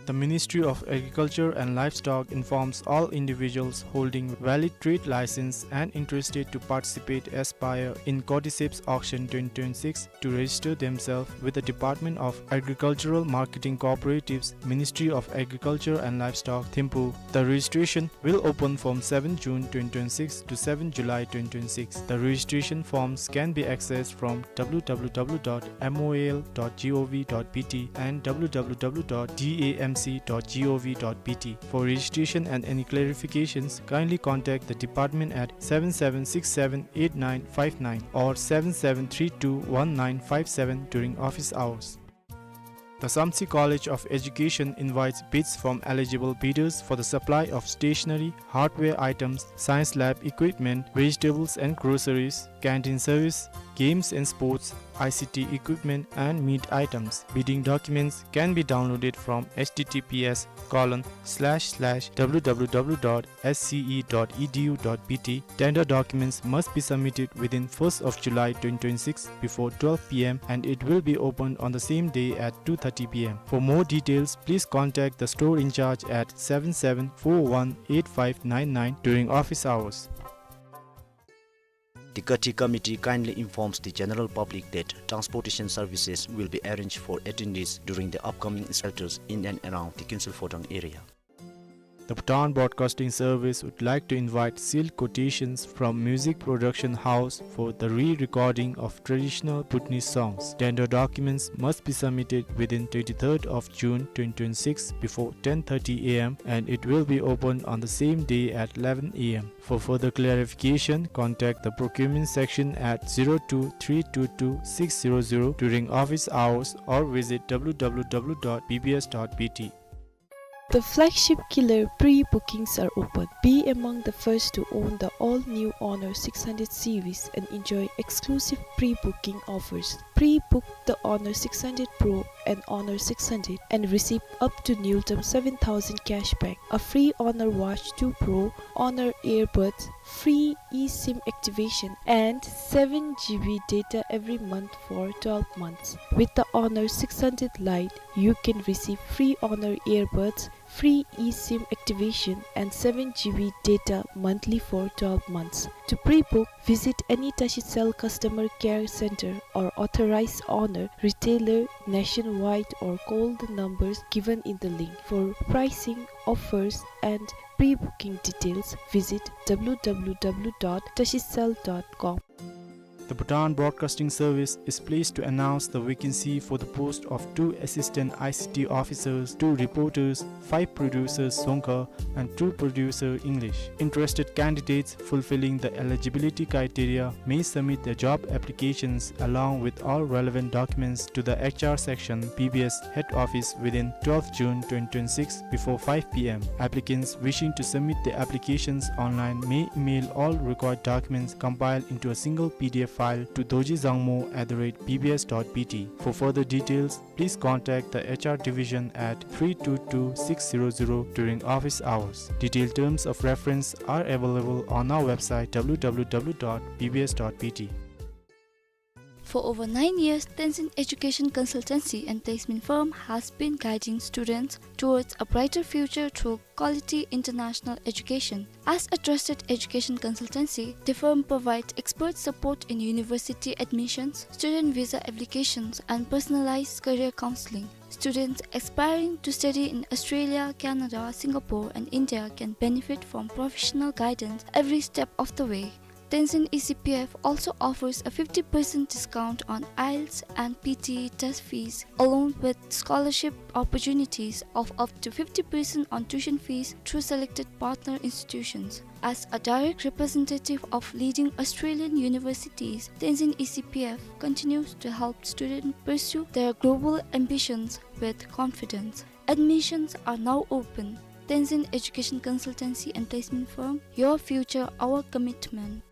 The Ministry of Agriculture and Livestock informs all individuals holding valid trade license and interested to participate, aspire in Cordyceps Auction twenty twenty-six to register themselves with the Department of Agricultural Marketing Cooperatives, Ministry of Agriculture and Livestock, Thimphu. The registration will open from seventh June twenty twenty-six to seventh July twenty twenty-six. The registration forms can be accessed from w w w dot m o a l dot g o v dot b t and w w w dot d a m c dot g o v dot b t. For registration and any clarifications, kindly contact the department at seven seven six seven eight nine five nine or seven seven three two one nine five seven during office hours. The Samtse College of Education invites bids from eligible bidders for the supply of stationery, hardware items, science lab equipment, vegetables and groceries, canteen service, games and sports, I C T equipment and meat items. Bidding documents can be downloaded from h t t p s colon slash slash w w w dot s c e dot e d u dot b t. Tender documents must be submitted within first of July twenty twenty-six before twelve p m and it will be opened on the same day at two thirty p m. For more details, please contact the store in charge at seven seven four one eight five nine nine during office hours. The Kathi Committee kindly informs the general public that transportation services will be arranged for attendees during the upcoming shelters in and around the Kinsulphodang area. The Bhutan Broadcasting Service would like to invite sealed quotations from music production house for the re-recording of traditional Bhutanese songs. Tender documents must be submitted within twenty-third of June twenty twenty-six before ten thirty a m and it will be opened on the same day at eleven a m. For further clarification, contact the procurement section at zero two three two two six zero zero during office hours or visit w w w dot b b s dot b t. The flagship Kiler pre-bookings are open. Be among the first to own the all-new Honor six hundred series and enjoy exclusive pre-booking offers. Pre-book the Honor six hundred Pro and Honor six hundred and receive up to न्यूनतम seven thousand cashback, a free Honor Watch two Pro, Honor Earbuds, free eSIM activation, and seven G B data every month for twelve months. With the Honor six hundred Lite, you can receive free Honor Earbuds, free eSIM activation, and seven G B data monthly for twelve months. To pre-book, visit any Tashicel customer care center or authorized Honor retailer nationwide or call the numbers given in the link. For pricing, offers, and pre-booking details, visit w w w dot tashicel dot com. The Bhutan Broadcasting Service is pleased to announce the vacancy for the post of two assistant I C T officers, two reporters, five producers Dzongkha, and two producer English. Interested candidates fulfilling the eligibility criteria may submit their job applications along with all relevant documents to the H R section, B B S head office within twelfth June twenty twenty-six before five p m. Applicants wishing to submit their applications online may email all required documents compiled into a single P D F file to dorji dzangmo at the rate b b s dot b t. For further details, please contact the H R division at three two two six zero zero during office hours. Detailed terms of reference are available on our website w w w dot b b s dot b t. For over nine years, Tenzin Education Consultancy and Placement Firm has been guiding students towards a brighter future through quality international education. As a trusted education consultancy, the firm provides expert support in university admissions, student visa applications, and personalized career counseling. Students aspiring to study in Australia, Canada, Singapore, and India can benefit from professional guidance every step of the way. Tenzin E C P F also offers a fifty percent discount on IELTS and P T E test fees, along with scholarship opportunities of up to fifty percent on tuition fees through selected partner institutions. As a direct representative of leading Australian universities, Tenzin E C P F continues to help students pursue their global ambitions with confidence. Admissions are now open. Tenzin Education Consultancy and Placement Firm, your future, our commitment.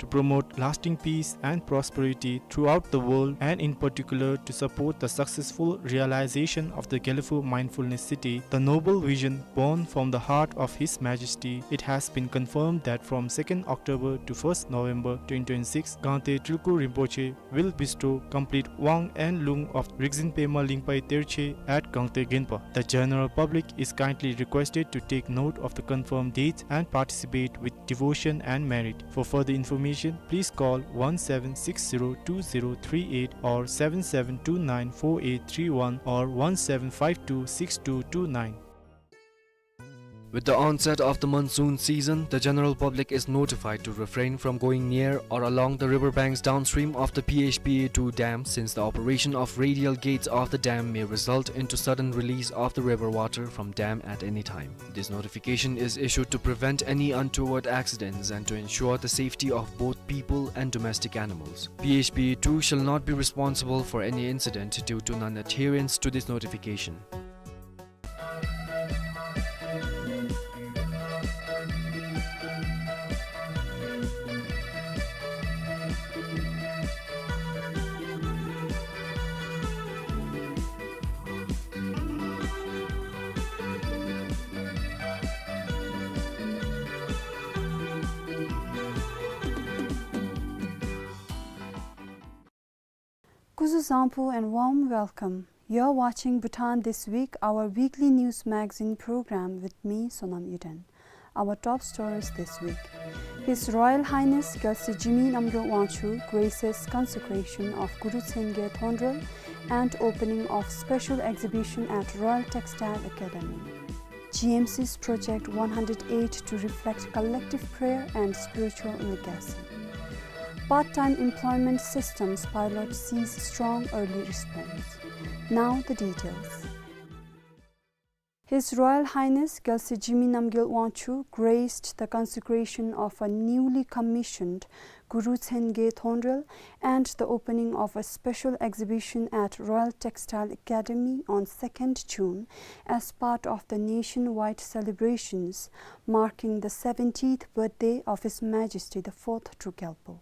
to promote lasting peace and prosperity throughout the world, and in particular to support the successful realization of the Gelephu Mindfulness City, the noble vision born from the heart of His Majesty, it has been confirmed that from second October to first November twenty twenty-six, Gangte Trilku Rinpoche will bestow complete Wang and Lung of Rigzin Pema Lingpai Terche at Gangte Genpa. The general public is kindly requested to take note of the confirmed dates and participate with devotion and merit. For further information, please call one seven six zero two zero three eight or seven seven two nine four eight three one or one seven five two six two two nine. With the onset of the monsoon season, the general public is notified to refrain from going near or along the river banks downstream of the P H P A two dam, since the operation of radial gates of the dam may result into sudden release of the river water from dam at any time. This notification is issued to prevent any untoward accidents and to ensure the safety of both people and domestic animals. P H P A two shall not be responsible for any incident due to non-adherence to this notification. Kuzuzangpo and warm welcome. You're watching Bhutan This Week, our weekly news magazine program with me, Sonam Yuden. Our top stories this week. His Royal Highness Gyalse Jigme Namgyel Wangchuck graces consecration of Guru Tsenge Thondrel and opening of special exhibition at Royal Textile Academy. G M C's Project one hundred eight to reflect collective prayer and spiritual legacy. Part-time employment systems pilot sees strong early response. Now the details. His Royal Highness Gyalse Jigme Namgyel Wangchuck graced the consecration of a newly commissioned Guru Tsenge Thondrel and the opening of a special exhibition at Royal Textile Academy on second June as part of the nationwide celebrations marking the seventieth birthday of His Majesty the fourth Druk Gyalpo.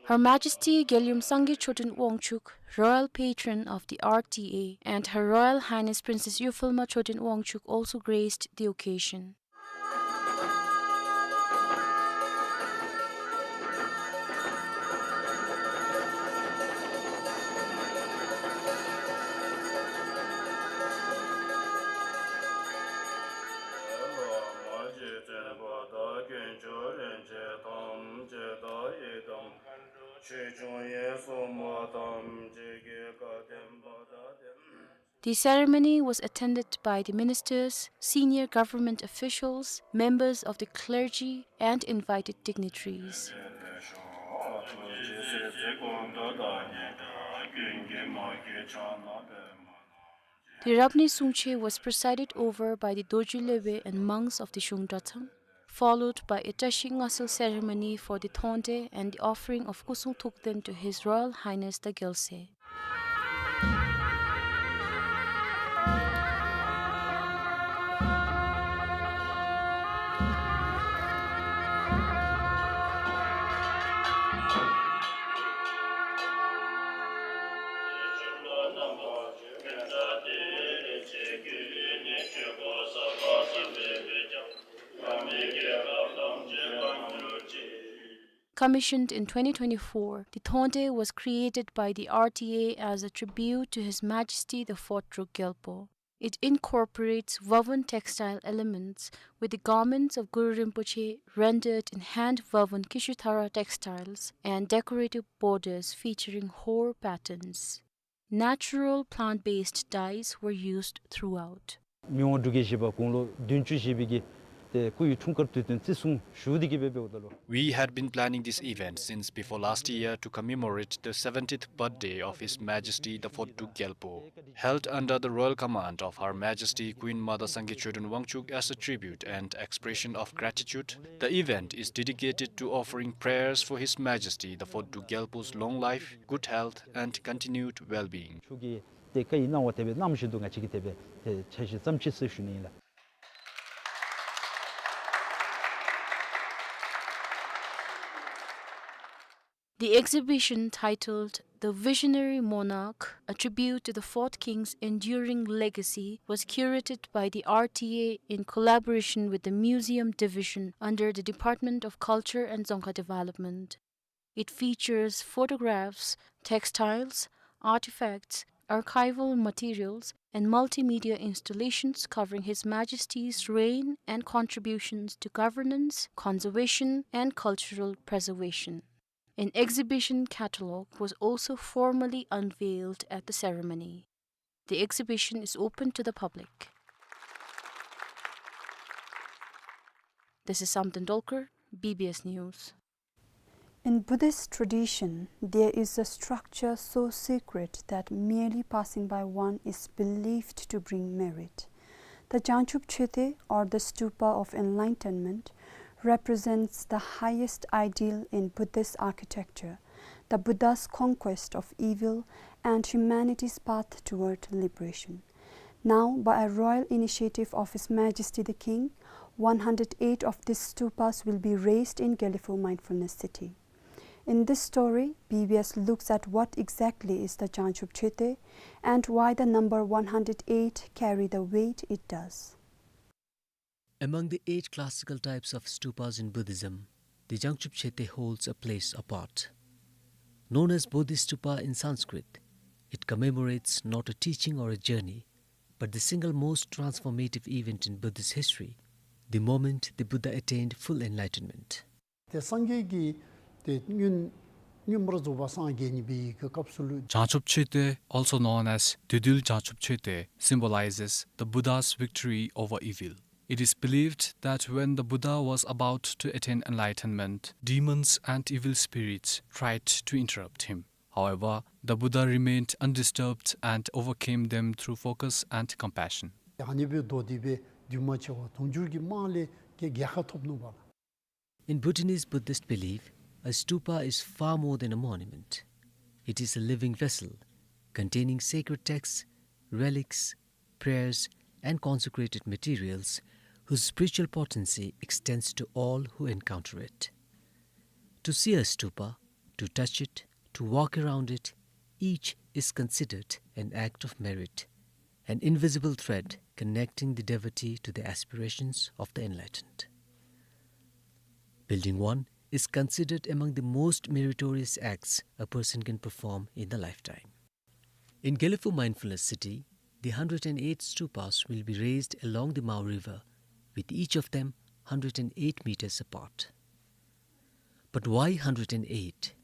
Her Majesty Gyalum Sangye Choten Wangchuck, Royal Patron of the R T A, and Her Royal Highness Princess Yupfulma Choten Wangchuck also graced the occasion. The ceremony was attended by the ministers, senior government officials, members of the clergy, and invited dignitaries. The Rabnyi Sungche was presided over by the Dorji Lhebe and monks of the Shung Dratang, followed by a Tashi Ngasel ceremony for the Thonde and the offering of Kusung Thukden to His Royal Highness the Gyalse. Commissioned in twenty twenty-four, the Thonde was created by the R T A as a tribute to His Majesty the fourth Druk Gyalpo. It incorporates woven textile elements, with the garments of Guru Rinpoche rendered in hand-woven Kishuthara textiles and decorative borders featuring hor patterns. Natural plant-based dyes were used throughout. མི་དབང་འབྲུག་རྒྱལ་བཞི་པ་དགུང་ལོ་བདུན་ཅུ་བཞེས་པའི་གི་ཏེ་སྐུའི་འཁྲུངས་སྐར་དུས་སྟོན་བརྩི་སྲུང་ཞུ་སྟེ་གི་སྦེ་འབདཝ་ད་ལུ། We had been planning this event since before last year to commemorate the seventieth birthday of His Majesty the fourth Druk Gyalpo. Held under the royal command of Her Majesty Queen Mother Sangay Choden Wangchuck as a tribute and expression of gratitude, the event is dedicated to offering prayers for His Majesty the fourth Druk Gyalpo's long life, good health, and continued well-being. མཆོག་གིས་ཏེ་བཀའ་ཡི་གནང་བ་དེ་སྦེ་གནང་བཞིན་དུ་ང་བཅས་ཀྱིས་དེ་སྦེ་ཏེ་ཆ་ཤས་ཙམ་ཅིག་ཟེར་ཞུ་ནི་ཨིན་ལགས། The exhibition, titled The Visionary Monarch, A Tribute to the Fourth King's Enduring Legacy, was curated by the R T A in collaboration with the Museum Division under the Department of Culture and Dzongkha Development. It features photographs, textiles, artifacts, archival materials, and multimedia installations covering His Majesty's reign and contributions to governance, conservation, and cultural preservation. An exhibition catalogue was also formally unveiled at the ceremony. The exhibition is open to the public. This is Samten Dolkar, B B S News. In Buddhist tradition, there is a structure so sacred that merely passing by one is believed to bring merit. The Jangchub Choeten, or the Stupa of Enlightenment, represents the highest ideal in Buddhist architecture, the Buddha's conquest of evil and humanity's path toward liberation. Now, by a royal initiative of His Majesty the King, one hundred eight of these stupas will be raised in Gelephu Mindfulness City. In this story, B B S looks at what exactly is the Jangchub Choeten and why the number one hundred eight carry the weight it does. Among the eight classical types of stupas in Buddhism, the Jangchub Choeten holds a place apart. Known as Bodhistupa in Sanskrit, it commemorates not a teaching or a journey, but the single most transformative event in Buddhist history, the moment the Buddha attained full enlightenment. ཏེ་སངས་རྒྱས་ཀྱི་ཏེ་མངོན་མངོན་པར་རྫོགས་པ་སངས་རྒྱས་ནི་འབད་བའི་གི་སྐབས་སུ་ལུ། Jangchub Choeten, also known as Dudul Jangchub Choeten, symbolizes the Buddha's victory over evil. It is believed that when the Buddha was about to attain enlightenment, demons and evil spirits tried to interrupt him. However, the Buddha remained undisturbed and overcame them through focus and compassion. ཨ་ནི་སྦེ་མདོ་སྡེ་སྦེ་འདུས་མ་བྱས་པ་དུང་ཕྱུར་གྱི་རྨང་ལས་ཀྱི་རྒྱལ་ཁ་ཐོབ་ནུག་པ་ལགས། In Bhutanese Buddhist belief, a stupa is far more than a monument. It is a living vessel containing sacred texts, relics, prayers, and consecrated materials whose spiritual potency extends to all who encounter it. To see a stupa, to touch it, to walk around it, each is considered an act of merit, an invisible thread connecting the devotee to the aspirations of the enlightened. Building one is considered among the most meritorious acts a person can perform in a lifetime. In Gelephu Mindfulness City, the hundred and eight stupas will be raised along the Mao River, with each of them hundred and eight meters apart. But why hundred and eight?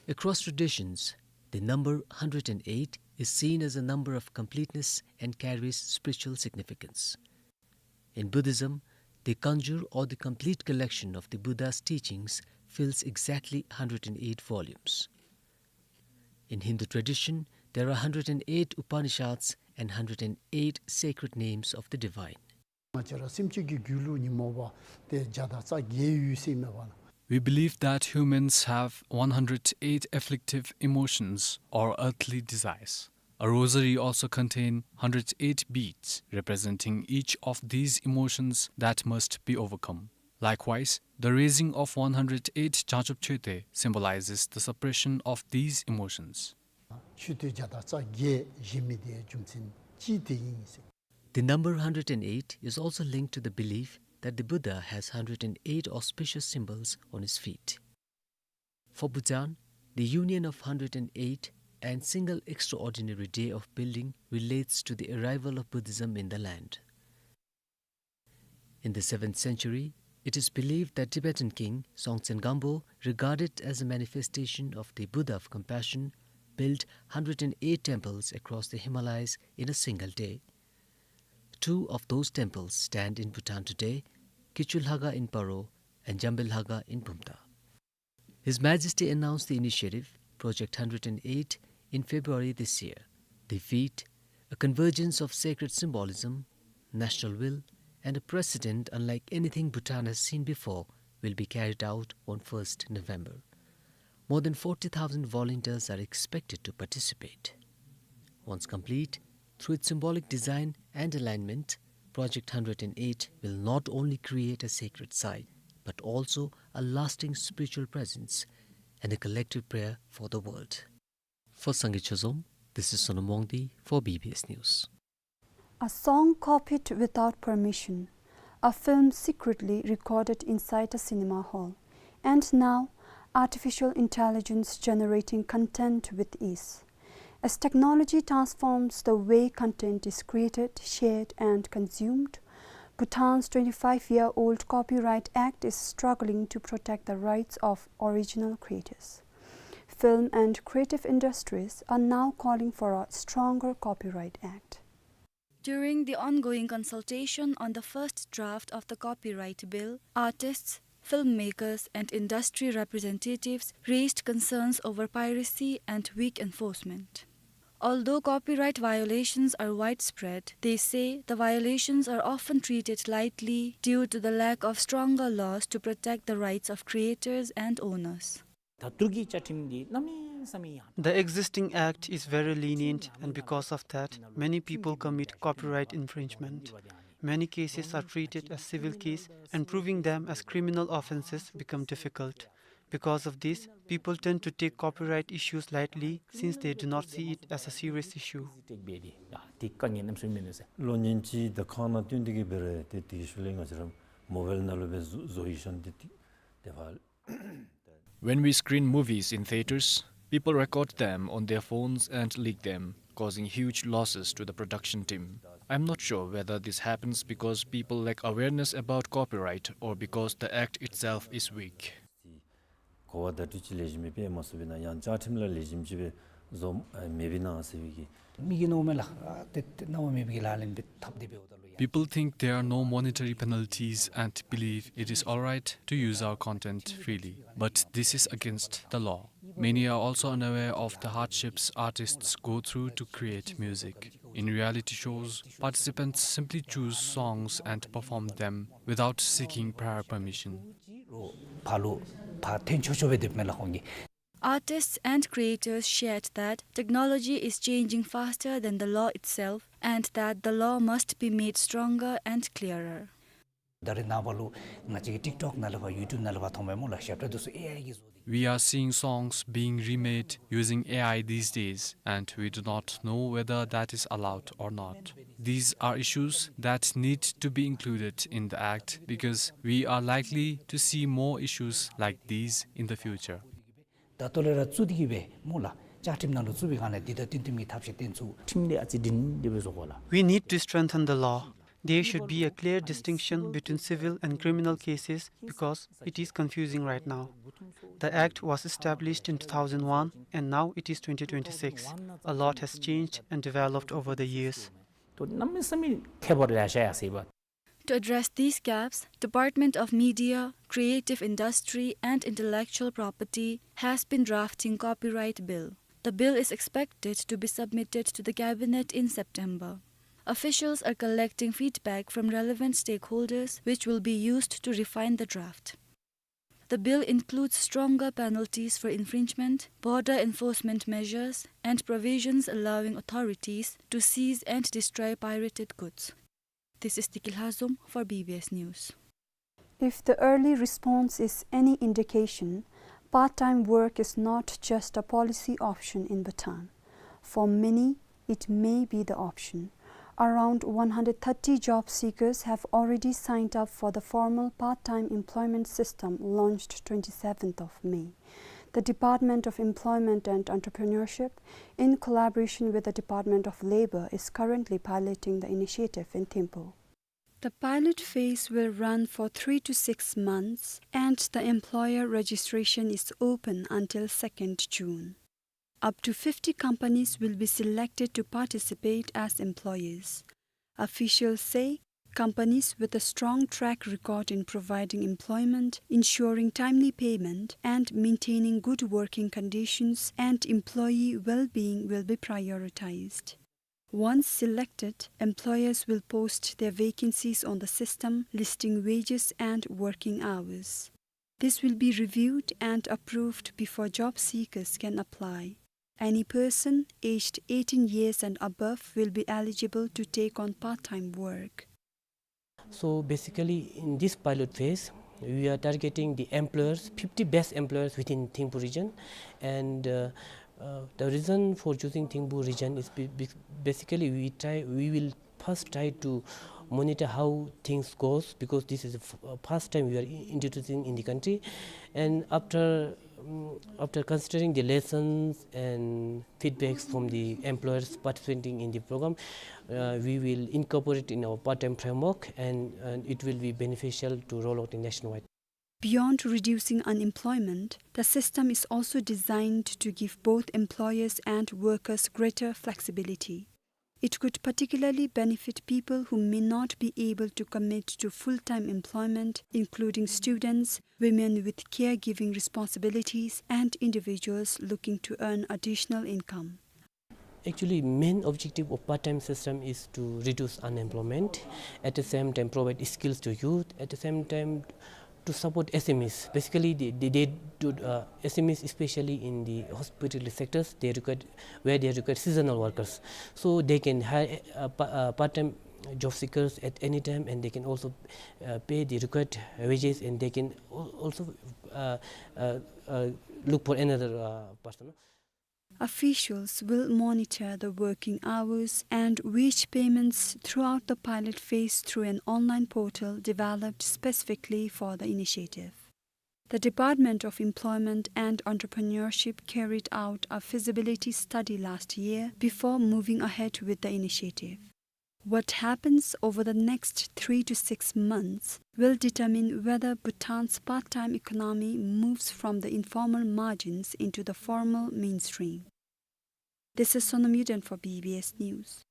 Across traditions, the number hundred and eight is seen as a number of completeness and carries spiritual significance. In Buddhism, the Kanjur, or the complete collection of the Buddha's teachings, fills exactly hundred and eight volumes. In Hindu tradition, there are hundred and eight Upanishads and hundred and eight sacred names of the divine. ང་བཅས་ར་སེམས་ཅན་གྱི་རྒྱུད་ལུ་ཉོན་མོངས་པ་ཏེ་བརྒྱ་དང་རྩ་བརྒྱད་ཡོད་ཟེར་མས་པ་ལགས། We believe that humans have one hundred eight afflictive emotions or earthly desires. A rosary also contains hundred eight beads representing each of these emotions that must be overcome. Likewise, the raising of one hundred eight Jangchub Choeten symbolizes the suppression of these emotions. མཆོད་རྟེན་བརྒྱ་དང་རྩ་བརྒྱད་བཞེངས་མི་དེ་རྒྱུ་མཚན་ཅིག་དེ་ཨིན་ཟེར། The number hundred and eight is also linked to the belief that the Buddha has hundred and eight auspicious symbols on his feet. For Bhutan, the union of hundred and eight and single extraordinary day of building relates to the arrival of Buddhism in the land. In the seventh century, it is believed that Tibetan king Songtsen Gampo, regarded as a manifestation of the Buddha of compassion, built hundred and eight temples across the Himalayas in a single day. Two of those temples stand in Bhutan today, Kichu Lhaga in Paro and Jambil Lhaga in Bumta. His Majesty announced the initiative, Project hundred and eight, in February this year. The feat, a convergence of sacred symbolism, national will, and a precedent unlike anything Bhutan has seen before, will be carried out on first November. More than forty thousand volunteers are expected to participate. Once complete, through its symbolic design and alignment, Project hundred and eight will not only create a sacred site, but also a lasting spiritual presence and a collective prayer for the world. For Sangay Chazom, this is Sonam Wangdi for B B S News. A song copied without permission, a film secretly recorded inside a cinema hall, and now artificial intelligence generating content with ease. As technology transforms the way content is created, shared, and consumed, Bhutan's twenty-five-year-old Copyright Act is struggling to protect the rights of original creators. Film and creative industries are now calling for a stronger Copyright Act. During the ongoing consultation on the first draft of the Copyright Bill, artists, filmmakers, and industry representatives raised concerns over piracy and weak enforcement. Although copyright violations are widespread, they say the violations are often treated lightly due to the lack of stronger laws to protect the rights of creators and owners. ད་ཐུར་གྱི་བཅའ་ཁྲིམས་འདི་གནམ་མེད་ས་མེད་ཡང་། The existing act is very lenient, and because of that, many people commit copyright infringement. Many cases are treated as civil case, and proving them as criminal offences become difficult. Because of this, people tend to take copyright issues lightly since they do not see it as a serious issue. ལོ་ཉེར་གཅིག་དེ་ཁང་ནང་བཏོན་ཏེ་གི་འབད་རུང་ཏེ་དེ་ཤུལ་ལས་ང་བཅས་ར་མོ་བཱའིལ་ནང་ལུ་སྦེ་བཟོ་བཟོ་ཡི་ཤོང་ཏེ་ཏེ་ཏེ་ཕར། When we screen movies in theaters, people record them on their phones and leak them, causing huge losses to the production team. I'm not sure whether this happens because people lack awareness about copyright or because the act itself is weak. གོ་བ་བརྡ་སྤྲོད་ཅིག་ལེགས་ཤོམ་སྦེ་འབད་མ་ཚུགས་པས་ན་ཡང་བཅའ་ཁྲིམས་ལ་ལེགས་ཤོམ་ཅིག་སྦེ་བཟོ་ཨ་མེད་པས་ན་ཟེར་བའི་གི། མི་གིས་མནོཝ་མས་ལགས། ཨ་ཏེ་ཏེ་གནང་བ་མེད་པའི་གི་ལག་ལེན་འབད་འཐབ་སྟེ་འབདཝ་ད་ལུ་ཡང་། People think there are no monetary penalties and believe it is all right to use our content freely. But this is against the law. Many are also unaware of the hardships artists go through to create music. In reality shows, participants simply choose songs and perform them without seeking prior permission. ཕར་ལུ་ཕར་འཐེན་ཆོག་ཆོག་སྦེ་སྡོདཔ་མས་ལགས་ཁོང་གིས། Artists and creators shared that technology is changing faster than the law itself and that the law must be made stronger and clearer. ད་རེས་ནངས་པ་ལུ་ང་བཅས་ཀྱི་ཊིཀ་ཊོཀ་ནང་ལས་ཕར་ཡུ་ཊུབ་ནང་ལས་ཕར་མཐོངམ་མས་སྨོ་ལགས། ཞབས་ཁྲ་འདི་ཚུ་ཨེ་ཨའི་གིས་བཟོ་སྟེ། We are seeing songs being remade using A I these days, and we do not know whether that is allowed or not. These are issues that need to be included in the act because we are likely to see more issues like these in the future. ད་ལྟོ་ལས་ར་བཙུགས་ཏེ་གི་སྦེ་སྨོ་ལགས། བཅའ་ཁྲིམས་ནང་ལུ་བཙུགས་པའི་སྒང་ལས་འདི་དང་བསྟུན་བསྟུན་གྱི་ཐབས་ཤེས་བཏོན་ཚུགས། ཁྲིམས་འདི་ཨ་ཙི་སྒྲིང་སྒྲི་སྦེ་བཟོ་དགོ་ལགས། We need to strengthen the law. There should be a clear distinction between civil and criminal cases because it is confusing right now. The act was established in two thousand one and now it is twenty twenty-six. A lot has changed and developed over the years. ཏེ་གནམ་མེད་ས་མེད་ཁྱད་པར་ལེ་ཤ་ཡར་སོ་ཡི་པ། To address these gaps, Department of Media, Creative Industry and Intellectual Property has been drafting copyright bill. The bill is expected to be submitted to the cabinet in September. Officials are collecting feedback from relevant stakeholders, which will be used to refine the draft. The bill includes stronger penalties for infringement, border enforcement measures, and provisions allowing authorities to seize and destroy pirated goods. This is Tiki Lhazom for B B S News. If the early response is any indication, part-time work is not just a policy option in Bhutan. For many, it may be the option. Around one hundred thirty job seekers have already signed up for the formal part-time employment system launched twenty-seventh of May. The Department of Employment and Entrepreneurship, in collaboration with the Department of Labor, is currently piloting the initiative in Thimphu. The pilot phase will run for three to six months, and the employer registration is open until second June. Up to fifty companies will be selected to participate as employers. Officials say companies with a strong track record in providing employment, ensuring timely payment, and maintaining good working conditions and employee well-being will be prioritized. Once selected, employers will post their vacancies on the system, listing wages and working hours. This will be reviewed and approved before job seekers can apply. Any person aged eighteen years and above will be eligible to take on part-time work. So basically, in this pilot phase, we are targeting the employers, fifty best employers within Thimphu region. And, uh, uh, the reason for choosing Thimphu region is be-, be-, basically we try, we will first try to monitor how things goes, because this is the f-, uh, first time we are i-, introducing in the country. And after, um, after considering the lessons and feedbacks from the employers participating in the program, uh, we will incorporate in our part-time framework, and, and it will be beneficial to roll out in nationwide. Beyond reducing unemployment, the system is also designed to give both employers and workers greater flexibility. It could particularly benefit people who may not be able to commit to full-time employment, including students, women with caregiving responsibilities, and individuals looking to earn additional income. Actually, main objective of part-time system is to reduce unemployment, at the same time provide skills to youth, at the same time to support S M Es. Basically, they, they, they do, uh, S M Es, especially in the hospitality sectors, they require, where they require seasonal workers. So they can hire, uh, pa-, uh, part-time job seekers at any time, and they can also, uh, pay the required wages, and they can al-, also, uh, uh, uh, look for another, uh, person. Officials will monitor the working hours and wage payments throughout the pilot phase through an online portal developed specifically for the initiative. The Department of Employment and Entrepreneurship carried out a feasibility study last year before moving ahead with the initiative. What happens over the next three to six months will determine whether Bhutan's part-time economy moves from the informal margins into the formal mainstream. This is Sonam Yuden for B B S News.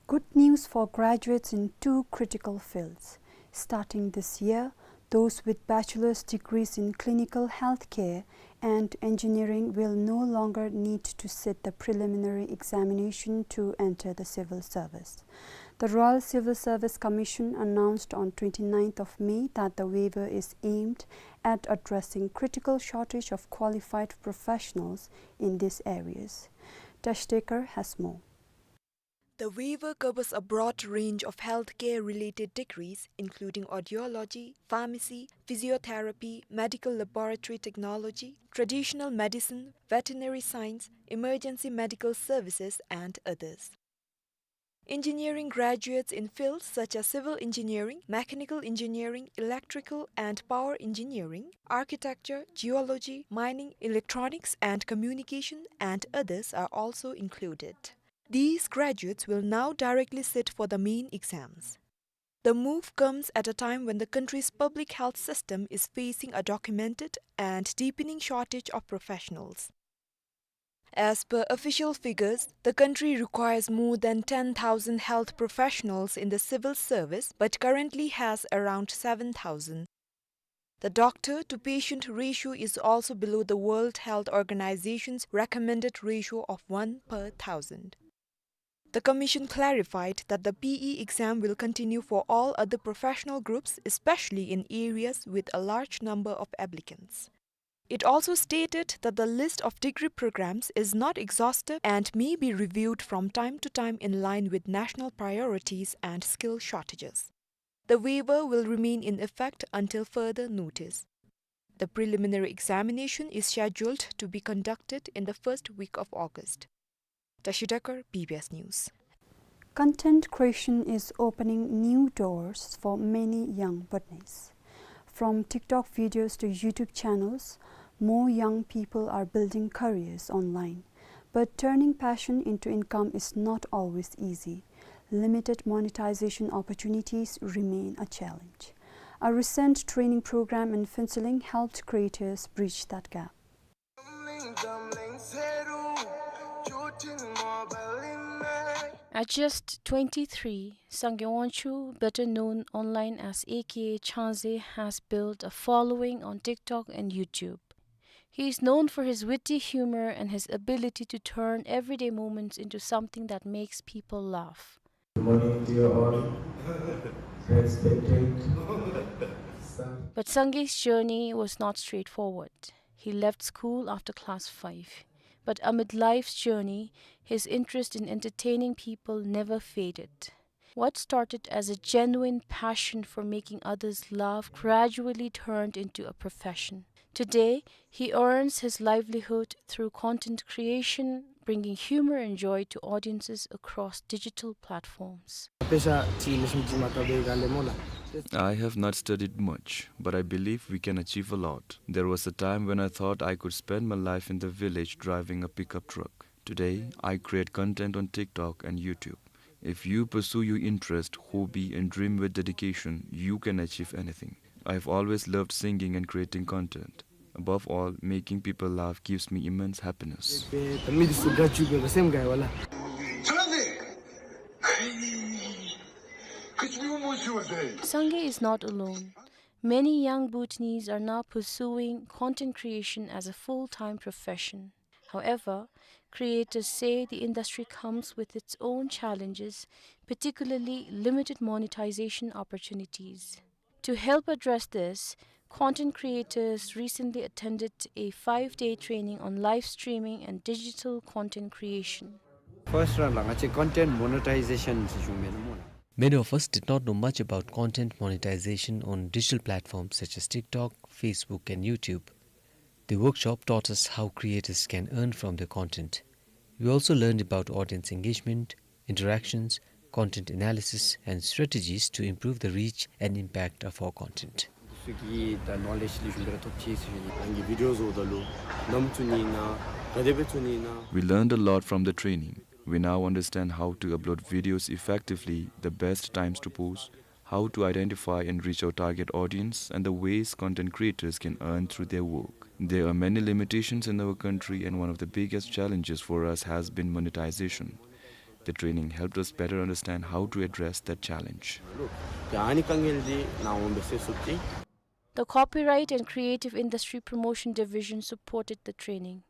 Good news for graduates in two critical fields. Starting this year, those with bachelor's degrees in clinical healthcare and engineering will no longer need to sit the preliminary examination to enter the civil service. The Royal Civil Service Commission announced on twenty-ninth of May that the waiver is aimed at addressing critical shortage of qualified professionals in these areas. Tash Dekar has more. The waiver covers a broad range of healthcare-related degrees, including audiology, pharmacy, physiotherapy, medical laboratory technology, traditional medicine, veterinary science, emergency medical services, and others. Engineering graduates in fields such as civil engineering, mechanical engineering, electrical and power engineering, architecture, geology, mining, electronics and communication, and others are also included. These graduates will now directly sit for the main exams. The move comes at a time when the country's public health system is facing a documented and deepening shortage of professionals. As per official figures, the country requires more than ten thousand health professionals in the civil service, but currently has around seven thousand. The doctor-to-patient ratio is also below the World Health Organization's recommended ratio of one per thousand. The commission clarified that the P E exam will continue for all other professional groups, especially in areas with a large number of applicants. It also stated that the list of degree programs is not exhaustive and may be reviewed from time to time in line with national priorities and skill shortages. The waiver will remain in effect until further notice. The preliminary examination is scheduled to be conducted in the first week of August. Tashi Dekar, B B S News. Content creation is opening new doors for many young Bhutanese. From TikTok videos to YouTube channels, More young people are building careers online, but turning passion into income is not always easy. Limited monetization opportunities remain a challenge. A recent training program in Phuentsholing helped creators bridge that gap. At just twenty-three, Sangay Wangchuk, better known online as A K A Changze, has built a following on TikTok and YouTube. He is known for his witty humor and his ability to turn everyday moments into something that makes people laugh. Good morning to you all. Respected. But Sangay's journey was not straightforward. He left school after class five. But amid life's journey, his interest in entertaining people never faded. What started as a genuine passion for making others laugh gradually turned into a profession. Today, he earns his livelihood through content creation, bringing humor and joy to audiences across digital platforms. I have not studied much, but I believe we can achieve a lot. There was a time when I thought I could spend my life in the village driving a pickup truck. Today, I create content on TikTok and YouTube. If you pursue your interest, hobby, and dream with dedication, you can achieve anything. I've always loved singing and creating content. Above all, making people laugh gives me immense happiness. Sangay is not alone. Many young Bhutanese are now pursuing content creation as a full-time profession. However, creators say the industry comes with its own challenges, particularly limited monetization opportunities. To help address this, content creators recently attended a five-day training on live streaming and digital content creation. First round ལ་ང་བཅས་content monetization ཟེར་ཞུ་མེད་ན་སྨོ་ལགས། Many of us did not know much about content monetization on digital platforms such as TikTok, Facebook, and YouTube. The workshop taught us how creators can earn from their content. We also learned about audience engagement, interactions, content analysis, and strategies to improve the reach and impact of our content. འདི་ཚུ་གི་ད་knowledge ལེགས་ཤོམ་སྦེ་ར་ཐོབ་ཅི་ཟེར་ཞུ་ནི། རང་གི་video བཟོཝ་ད་ལུ་ནམ་བཙུགས་ནི་ཨིན་ན་ག་དེ་སྦེ་བཙུགས་ནི་ཨིན་ན། We learned a lot from the training. We now understand how to upload videos effectively, the best times to post, how to identify and reach our target audience, and the ways content creators can earn through their work. There are many limitations in our country, and one of the biggest challenges for us has been monetization. The training helped us better understand how to address that challenge. ད་ཨ་ནི་དཀའ་ངལ་འདི་ནཱ་འོང་སྦེ་སེལ་ཚུགས་ཏེ། The Copyright and Creative Industry Promotion Division supported the training.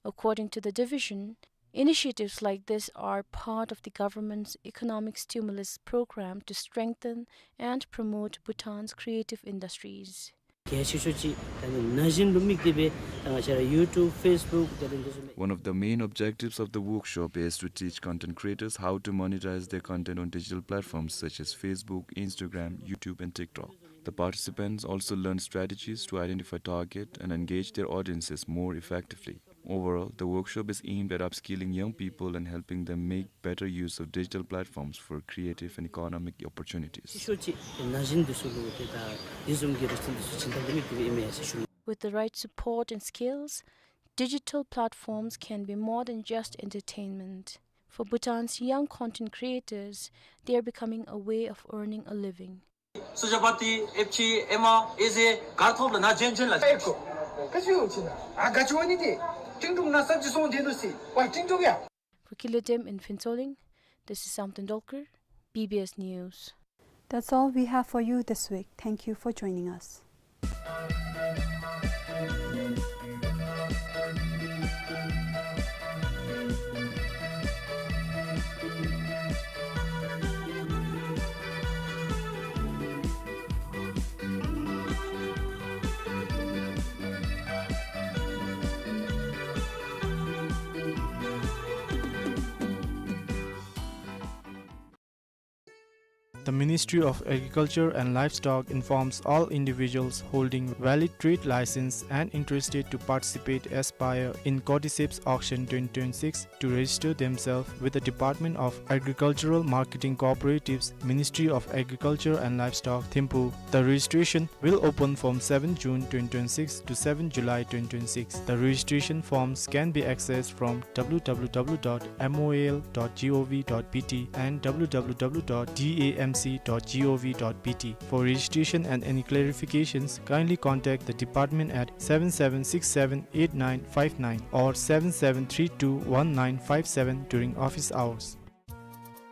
According to the division, initiatives like this are part of the government's economic stimulus program to strengthen and promote Bhutan's creative industries. གལ་ཆེ་ཤོས་ཅིག་ད་ནི་ན་གཞོན་ལུ་དམིགས་ཏེ་སྦེ་ད་ང་བཅས་ར་YouTube, Facebook དེ་ལས་འདི་ཚུ་མས། One of the main objectives of the workshop is to teach content creators how to monetize their content on digital platforms such as Facebook, Instagram, YouTube, and TikTok. The participants also learn strategies to identify, target, and engage their audiences more effectively. Overall, the workshop is aimed at upskilling young people and helping them make better use of digital platforms for creative and economic opportunities. ཤོས་ཅིག་ན་གཞོན་འདི་ཚུ་ལུ་ཏེ་ད་འདི་བཟུམ་གྱི་རིག་རྩལ་འདི་ཚུ་སྦྱིན་བདག་གི་མི་དེ་སྦེ་ཨིན་མས་ཟེར་ཞུ། With the right support and skills, digital platforms can be more than just entertainment. For Bhutan's young content creators, they are becoming a way of earning a living. སུ་ཇ་པ་ཏི་ཨེཕ་ཆི་ཨེ་མ་ཨེ་ཟེ་གར་ཐོབ་ལ་ན་ཇེན་ཇེན་ལ་ཨེ་ཀོ་ཀ་ཅི་ཡོད་ཅི་ན་ཨ་ག་ཅི་འོ་ནི་དེ་ཏིང་ཏུང་ན་སབ་ཅི་སོང་དེ་ནུ་སི་ཝ་ཏིང་ཏུང་ཡ། For Kile Dem in Phuentsholing, this is Samten Dolkar, B B S News. That's all we have for you this week. Thank you for joining us. The Ministry of Agriculture and Livestock informs all individuals holding valid trade license and interested to participate as buyer in Cordyceps Auction twenty twenty-six to register themselves with the Department of Agricultural Marketing Cooperatives, Ministry of Agriculture and Livestock, Thimphu. The registration will open from seventh June twenty twenty-six to seventh July twenty twenty-six. The registration forms can be accessed from w w w dot m o a l dot g o v dot b t and w w w dot d a m c dot g o v dot b t. For registration and any clarifications, kindly contact the department at seven seven six seven eight nine five nine or seven seven three two one nine five seven during office hours.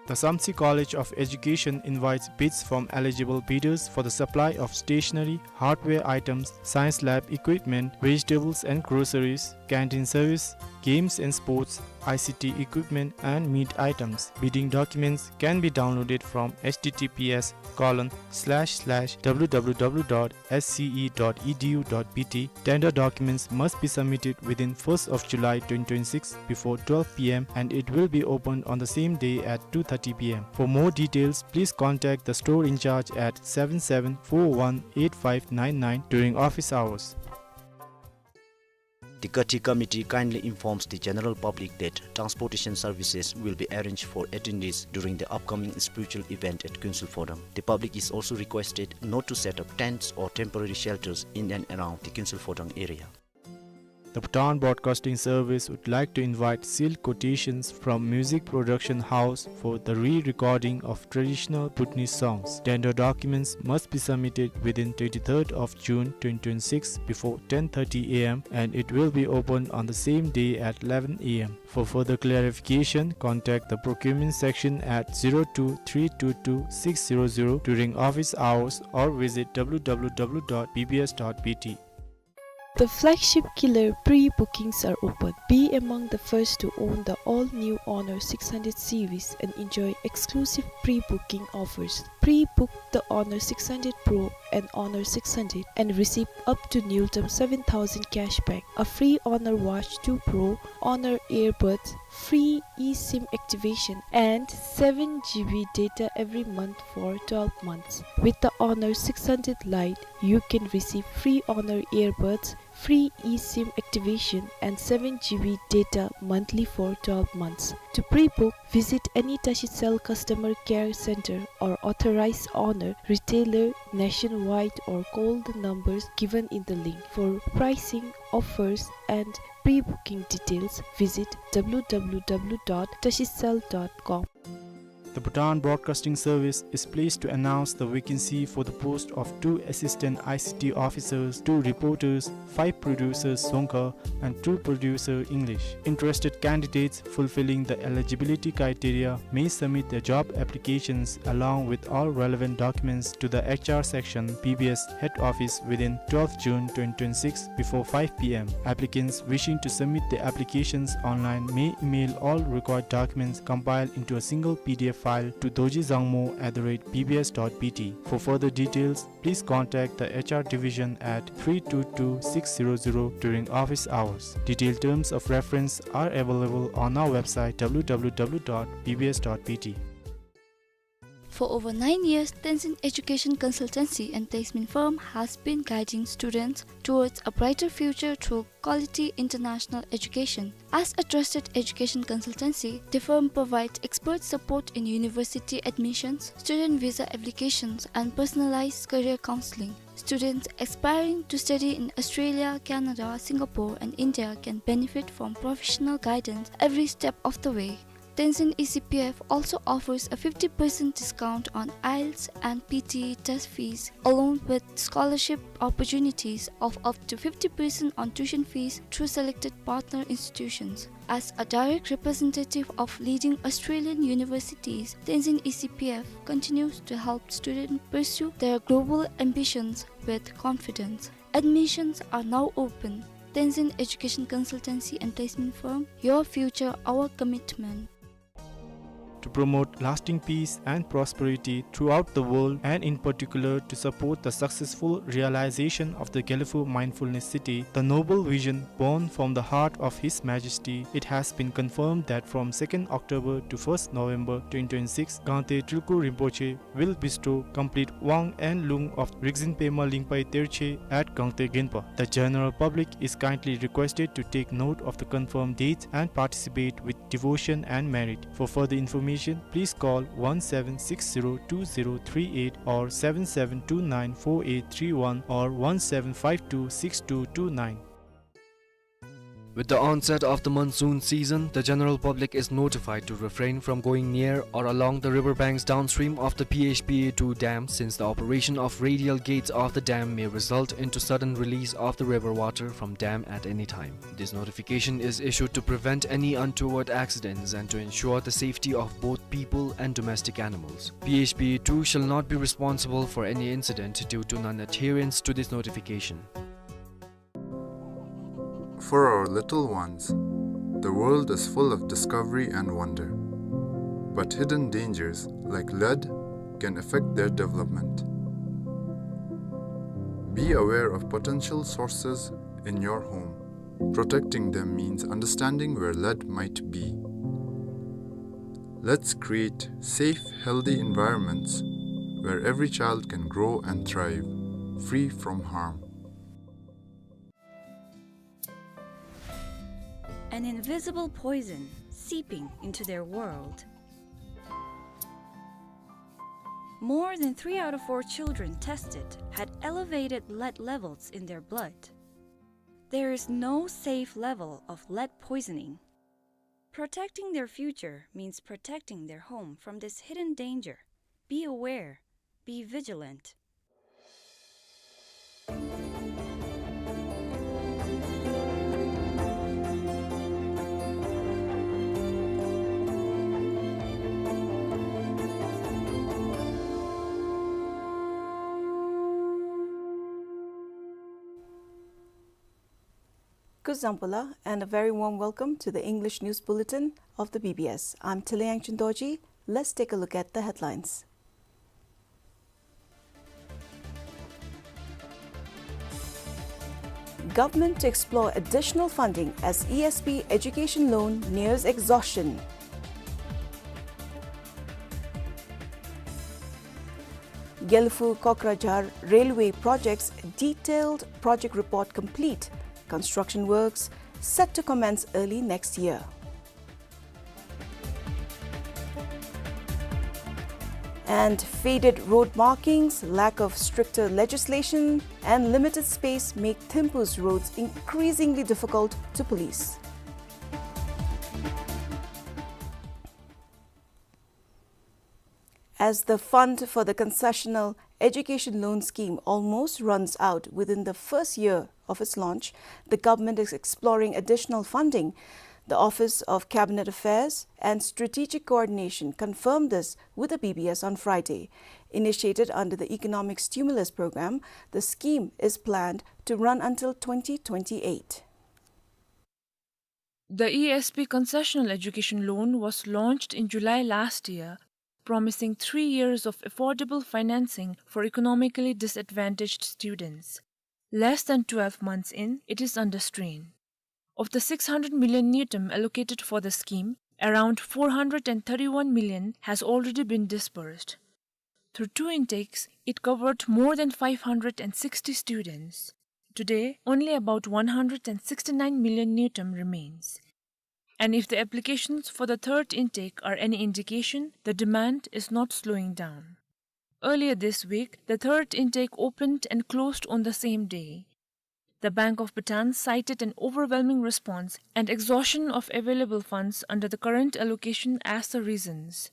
The Samtse College of Education invites bids from eligible bidders for the supply of stationery, hardware items, science lab equipment, vegetables and groceries, canteen service, games and sports, I C T equipment, and meat items. Bidding documents can be downloaded from h t t p s colon slash slash w w w dot s c e dot e d u dot b t. Tender documents must be submitted within first of July twenty twenty-six before twelve p m and it will be opened on the same day at two thirty p m. For more details, please contact the store in charge at seven seven four one eight five nine nine during office hours. The Kathi Committee kindly informs the general public that transportation services will be arranged for attendees during the upcoming spiritual event at Kuensel Phodrang. The public is also requested not to set up tents or temporary shelters in and around the Kuensel Phodrang area. The Bhutan Broadcasting Service would like to invite sealed quotations from Music Production House for the re-recording of traditional Bhutanese songs. Tender documents must be submitted within twenty-third of June twenty twenty-six before ten thirty a m and it will be opened on the same day at eleven a m. For further clarification, contact the procurement section at zero two three two two six zero zero during office hours or visit w w w dot b b s dot b t. The flagship Killer pre-bookings are open. Be among the first to own the all-new Honor six hundred series and enjoy exclusive pre-booking offers. Pre-book the Honor six hundred Pro and Honor six hundred and receive up to Newton seven thousand cashback, a free Honor Watch two Pro, Honor Earbuds, free eSIM activation, and seven G B data every month for twelve months. With the Honor six hundred Lite, you can receive free Honor Earbuds, free eSIM activation, and seven G B data monthly for twelve months. To pre-book, visit any Tashicell customer care center or authorized Honor retailer nationwide or call the numbers given in the link. For pricing, offers, and pre-booking details, visit w w w dot tashicell dot com. The Bhutan Broadcasting Service is pleased to announce the vacancy for the post of two assistant I C T officers, two reporters, five producers Dzongkha, and two producer English. Interested candidates fulfilling the eligibility criteria may submit their job applications along with all relevant documents to the H R section, B B S head office within twelfth June twenty twenty-six before five p m. Applicants wishing to submit their applications online may email all required documents compiled into a single P D F file to dorji dzangmo at the rate b b s dot b t. For further details, please contact the H R division at three two two six zero zero during office hours. Detailed terms of reference are available on our website w w w dot b b s dot b t. For over nine years, Tenzin Education Consultancy and Placement Firm has been guiding students towards a brighter future through quality international education. As a trusted education consultancy, the firm provides expert support in university admissions, student visa applications, and personalized career counseling. Students aspiring to study in Australia, Canada, Singapore, and India can benefit from professional guidance every step of the way. Tenzin E C P F also offers a fifty percent discount on IELTS and P T E test fees, along with scholarship opportunities of up to fifty percent on tuition fees through selected partner institutions. As a direct representative of leading Australian universities, Tenzin E C P F continues to help students pursue their global ambitions with confidence. Admissions are now open. Tenzin Education Consultancy and Placement Firm, your future, our commitment. to promote lasting peace and prosperity throughout the world, and in particular to support the successful realization of the Gelephu Mindfulness City, the noble vision born from the heart of His Majesty. It has been confirmed that from second October to first November twenty twenty-six, Gangte Tulku Rinpoche will bestow complete Wang and Lung of Rigzin Pema Lingpai Terche at Gangte Genpa. The general public is kindly requested to take note of the confirmed dates and participate with devotion and merit. For further information, please call one seven six zero two zero three eight or seven seven two nine four eight three one or one seven five two six two two nine. With the onset of the monsoon season, the general public is notified to refrain from going near or along the river banks downstream of the P H P A two dam, since the operation of radial gates of the dam may result into sudden release of the river water from dam at any time. This notification is issued to prevent any untoward accidents and to ensure the safety of both people and domestic animals. P H P A two shall not be responsible for any incident due to non-adherence to this notification. For our little ones, the world is full of discovery and wonder. But hidden dangers, like lead, can affect their development. Be aware of potential sources in your home. Protecting them means understanding where lead might be. Let's create safe, healthy environments where every child can grow and thrive, free from harm. An invisible poison seeping into their world. More than three out of four children tested had elevated lead levels in their blood. There is no safe level of lead poisoning. Protecting their future means protecting their home from this hidden danger. Be aware. Be vigilant. Kuzuzangpo la, and a very warm welcome to the English News Bulletin of the B B S. I'm Tile Yangchun Dorji. Let's take a look at the headlines. Government to explore additional funding as E S P education loan nears exhaustion. Gelephu Kokrajhar Railway projects detailed project report complete. Construction works set to commence early next year. And faded road markings, lack of stricter legislation, and limited space make Thimphu's roads increasingly difficult to police. As the fund for the concessional education loan scheme almost runs out within the first year of its launch, the government is exploring additional funding. The Office of Cabinet Affairs and Strategic Coordination confirmed this with the B B S on Friday. Initiated under the Economic Stimulus Program, the scheme is planned to run until twenty twenty-eight. The E S P concessional education loan was launched in July last year, promising three years of affordable financing for economically disadvantaged students. Less than twelve months in, it is under strain. Of the six hundred million ngultrum allocated for the scheme, around four hundred and thirty-one million has already been disbursed. Through two intakes, it covered more than five hundred and sixty students. Today, only about one hundred and sixty-nine million ngultrum remains. And if the applications for the third intake are any indication, the demand is not slowing down. Earlier this week, the third intake opened and closed on the same day. The Bank of Bhutan cited an overwhelming response and exhaustion of available funds under the current allocation as the reasons.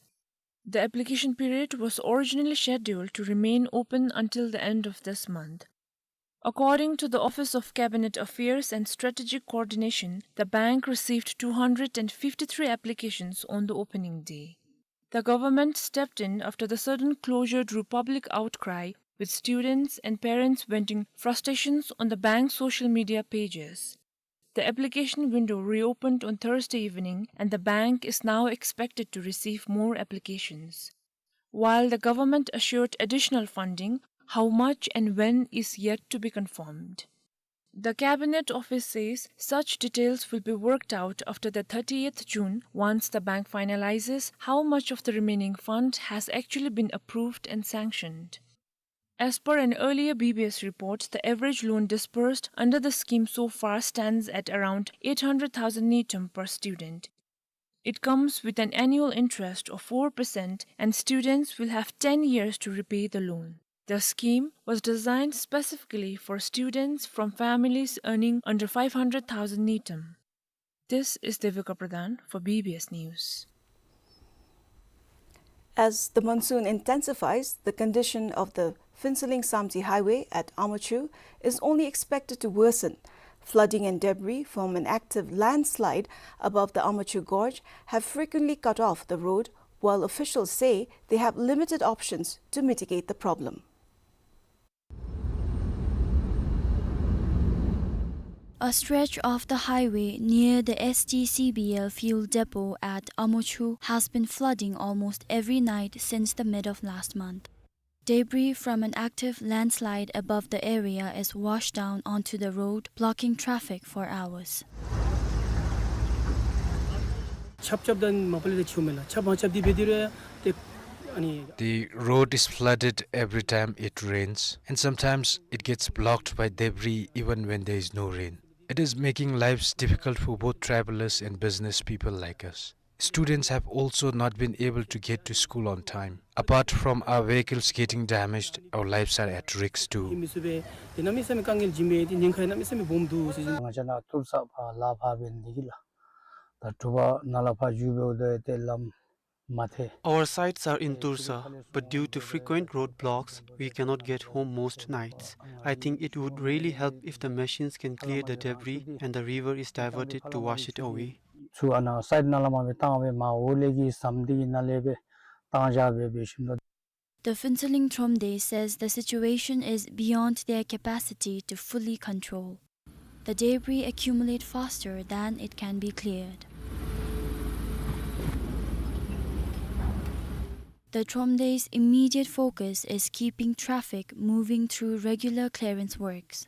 The application period was originally scheduled to remain open until the end of this month. According to the Office of Cabinet Affairs and Strategic Coordination, the bank received two hundred and fifty-three applications on the opening day. The government stepped in after the sudden closure drew public outcry, with students and parents venting frustrations on the bank's social media pages. The application window reopened on Thursday evening, and the bank is now expected to receive more applications. While the government assured additional funding, how much and when is yet to be confirmed. The Cabinet Office says such details will be worked out after the thirtieth June, once the bank finalizes how much of the remaining fund has actually been approved and sanctioned. As per an earlier B B S report, the average loan disbursed under the scheme so far stands at around eight hundred thousand ngultrum per student. It comes with an annual interest of four percent, and students will have ten years to repay the loan. The scheme was designed specifically for students from families earning under five hundred thousand ngultrum. This is Devika Pradhan for B B S News. As the monsoon intensifies, the condition of the Phuentsholing Samtse Highway at Amachu is only expected to worsen. Flooding and debris from an active landslide above the Amachu Gorge have frequently cut off the road, while officials say they have limited options to mitigate the problem. A stretch of the highway near the S T C B L fuel depot at Amachu has been flooding almost every night since the mid of last month. Debris from an active landslide above the area is washed down onto the road, blocking traffic for hours. ཆབ་ཆབ་དང་མ་པ་ལས་ཆུ་མེད་ལ། ཆབ་མ་ཆབ་དེ་འབད་དེ་རེ་ཏེ་ཨ་ནི། The road is flooded every time it rains, and sometimes it gets blocked by debris even when there is no rain. It is making lives difficult for both travelers and business people like us. Students have also not been able to get to school on time. Apart from our vehicles getting damaged, our lives are at risk too. ཡིན་མི་ཚུ་སྦེ་ཏེ་གནམ་མེད་ས་མེད་དཀའ་ངལ་བྱིན་པས། ཏེ་ཉེན་ཁ་གནམ་མེད་ས་མེད་སྦོམ་འདུག་ཟེར། ང་བཅས་ནཱ་ཏུར་ས་ཕར་ལ་ཕར་འབད་ནི་འདི་གིས་ལགས། ད་དྲོ་པ་ནཱ་ལས་ཕར་རྒྱུག་འབདཝ་ད་ཏེ་ལམ་མ་ཐལ། Our sites are in Tursa, but due to frequent roadblocks, we cannot get home most nights. I think it would really help if the machines can clear the debris and the river is diverted to wash it away. ཚུར་ཨ་ནཱ་སའིཌ་ནང་ལས་མར་སྦེ་བཏང་སྦེ་མར་འོག་ལས་ཀྱི་ཟམ་འདི་གི་ནང་ལས་སྦེ་བཏང་བཞག་སྦེ་འབད་ཞིནམ་ད། The Phuentsholing Thromde says the situation is beyond their capacity to fully control. The debris accumulate faster than it can be cleared. The Thromde's immediate focus is keeping traffic moving through regular clearance works.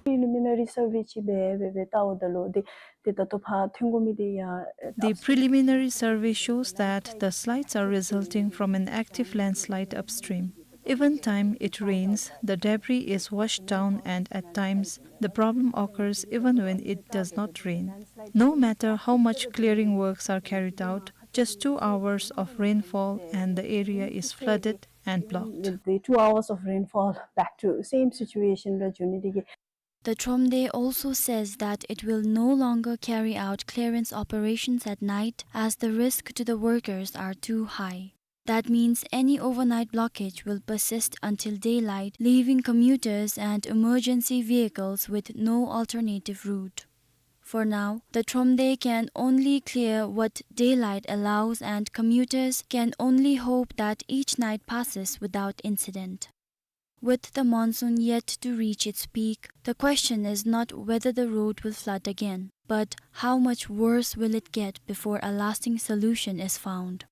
Preliminary survey ཅིག་འབད་འབད་འབད་བལྟཝ་ད་ལུ་ཏེ་ཏེ་ད་ལྟོ་ཕར་ཐོན་དགོ་མི་འདི་ཡང་ཨེ། The preliminary survey shows that the slides are resulting from an active landslide upstream. Even time it rains, the debris is washed down, and at times the problem occurs even when it does not rain. No matter how much clearing works are carried out, just two hours of rainfall and the area is flooded and blocked. With the two hours of rainfall, back to same situation ར་འགྱོ་ནི་འདི་གིས། The Thromde also says that it will no longer carry out clearance operations at night as the risk to the workers are too high. That means any overnight blockage will persist until daylight, leaving commuters and emergency vehicles with no alternative route. For now, the Thromde can only clear what daylight allows, and commuters can only hope that each night passes without incident. With the monsoon yet to reach its peak, the question is not whether the road will flood again, but how much worse will it get before a lasting solution is found.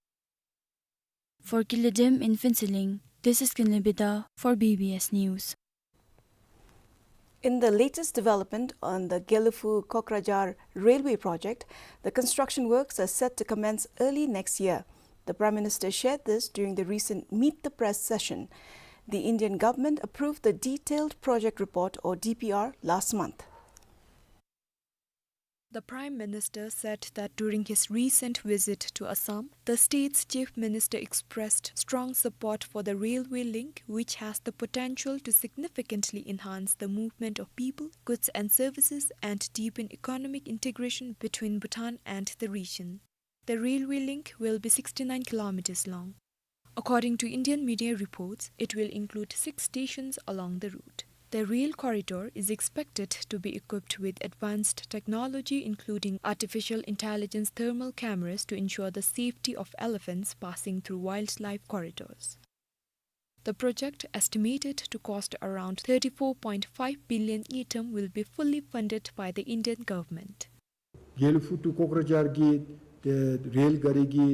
For Kili Dem in Phuentsholing, this is Kinley Bida for B B S News. In the latest development on the Gelephu-Kokrajhar railway project, the construction works are set to commence early next year. The Prime Minister shared this during the recent Meet the Press session. The Indian government approved the detailed project report, or D P R, last month. The Prime Minister said that during his recent visit to Assam, the state's Chief Minister expressed strong support for the railway link, which has the potential to significantly enhance the movement of people, goods and services and deepen economic integration between Bhutan and the region. The railway link will be sixty-nine kilometers long. According to Indian media reports, it will include six stations along the route. The rail corridor is expected to be equipped with advanced technology, including artificial intelligence thermal cameras, to ensure the safety of elephants passing through wildlife corridors. The project, estimated to cost around thirty-four point five billion ngultrum, will be fully funded by the Indian government. དགེ་ལེགས་ཕུག་to ཀོག་ར་ཇཱར་གྱི་ཏེ་རེལ་ག་རི་གི་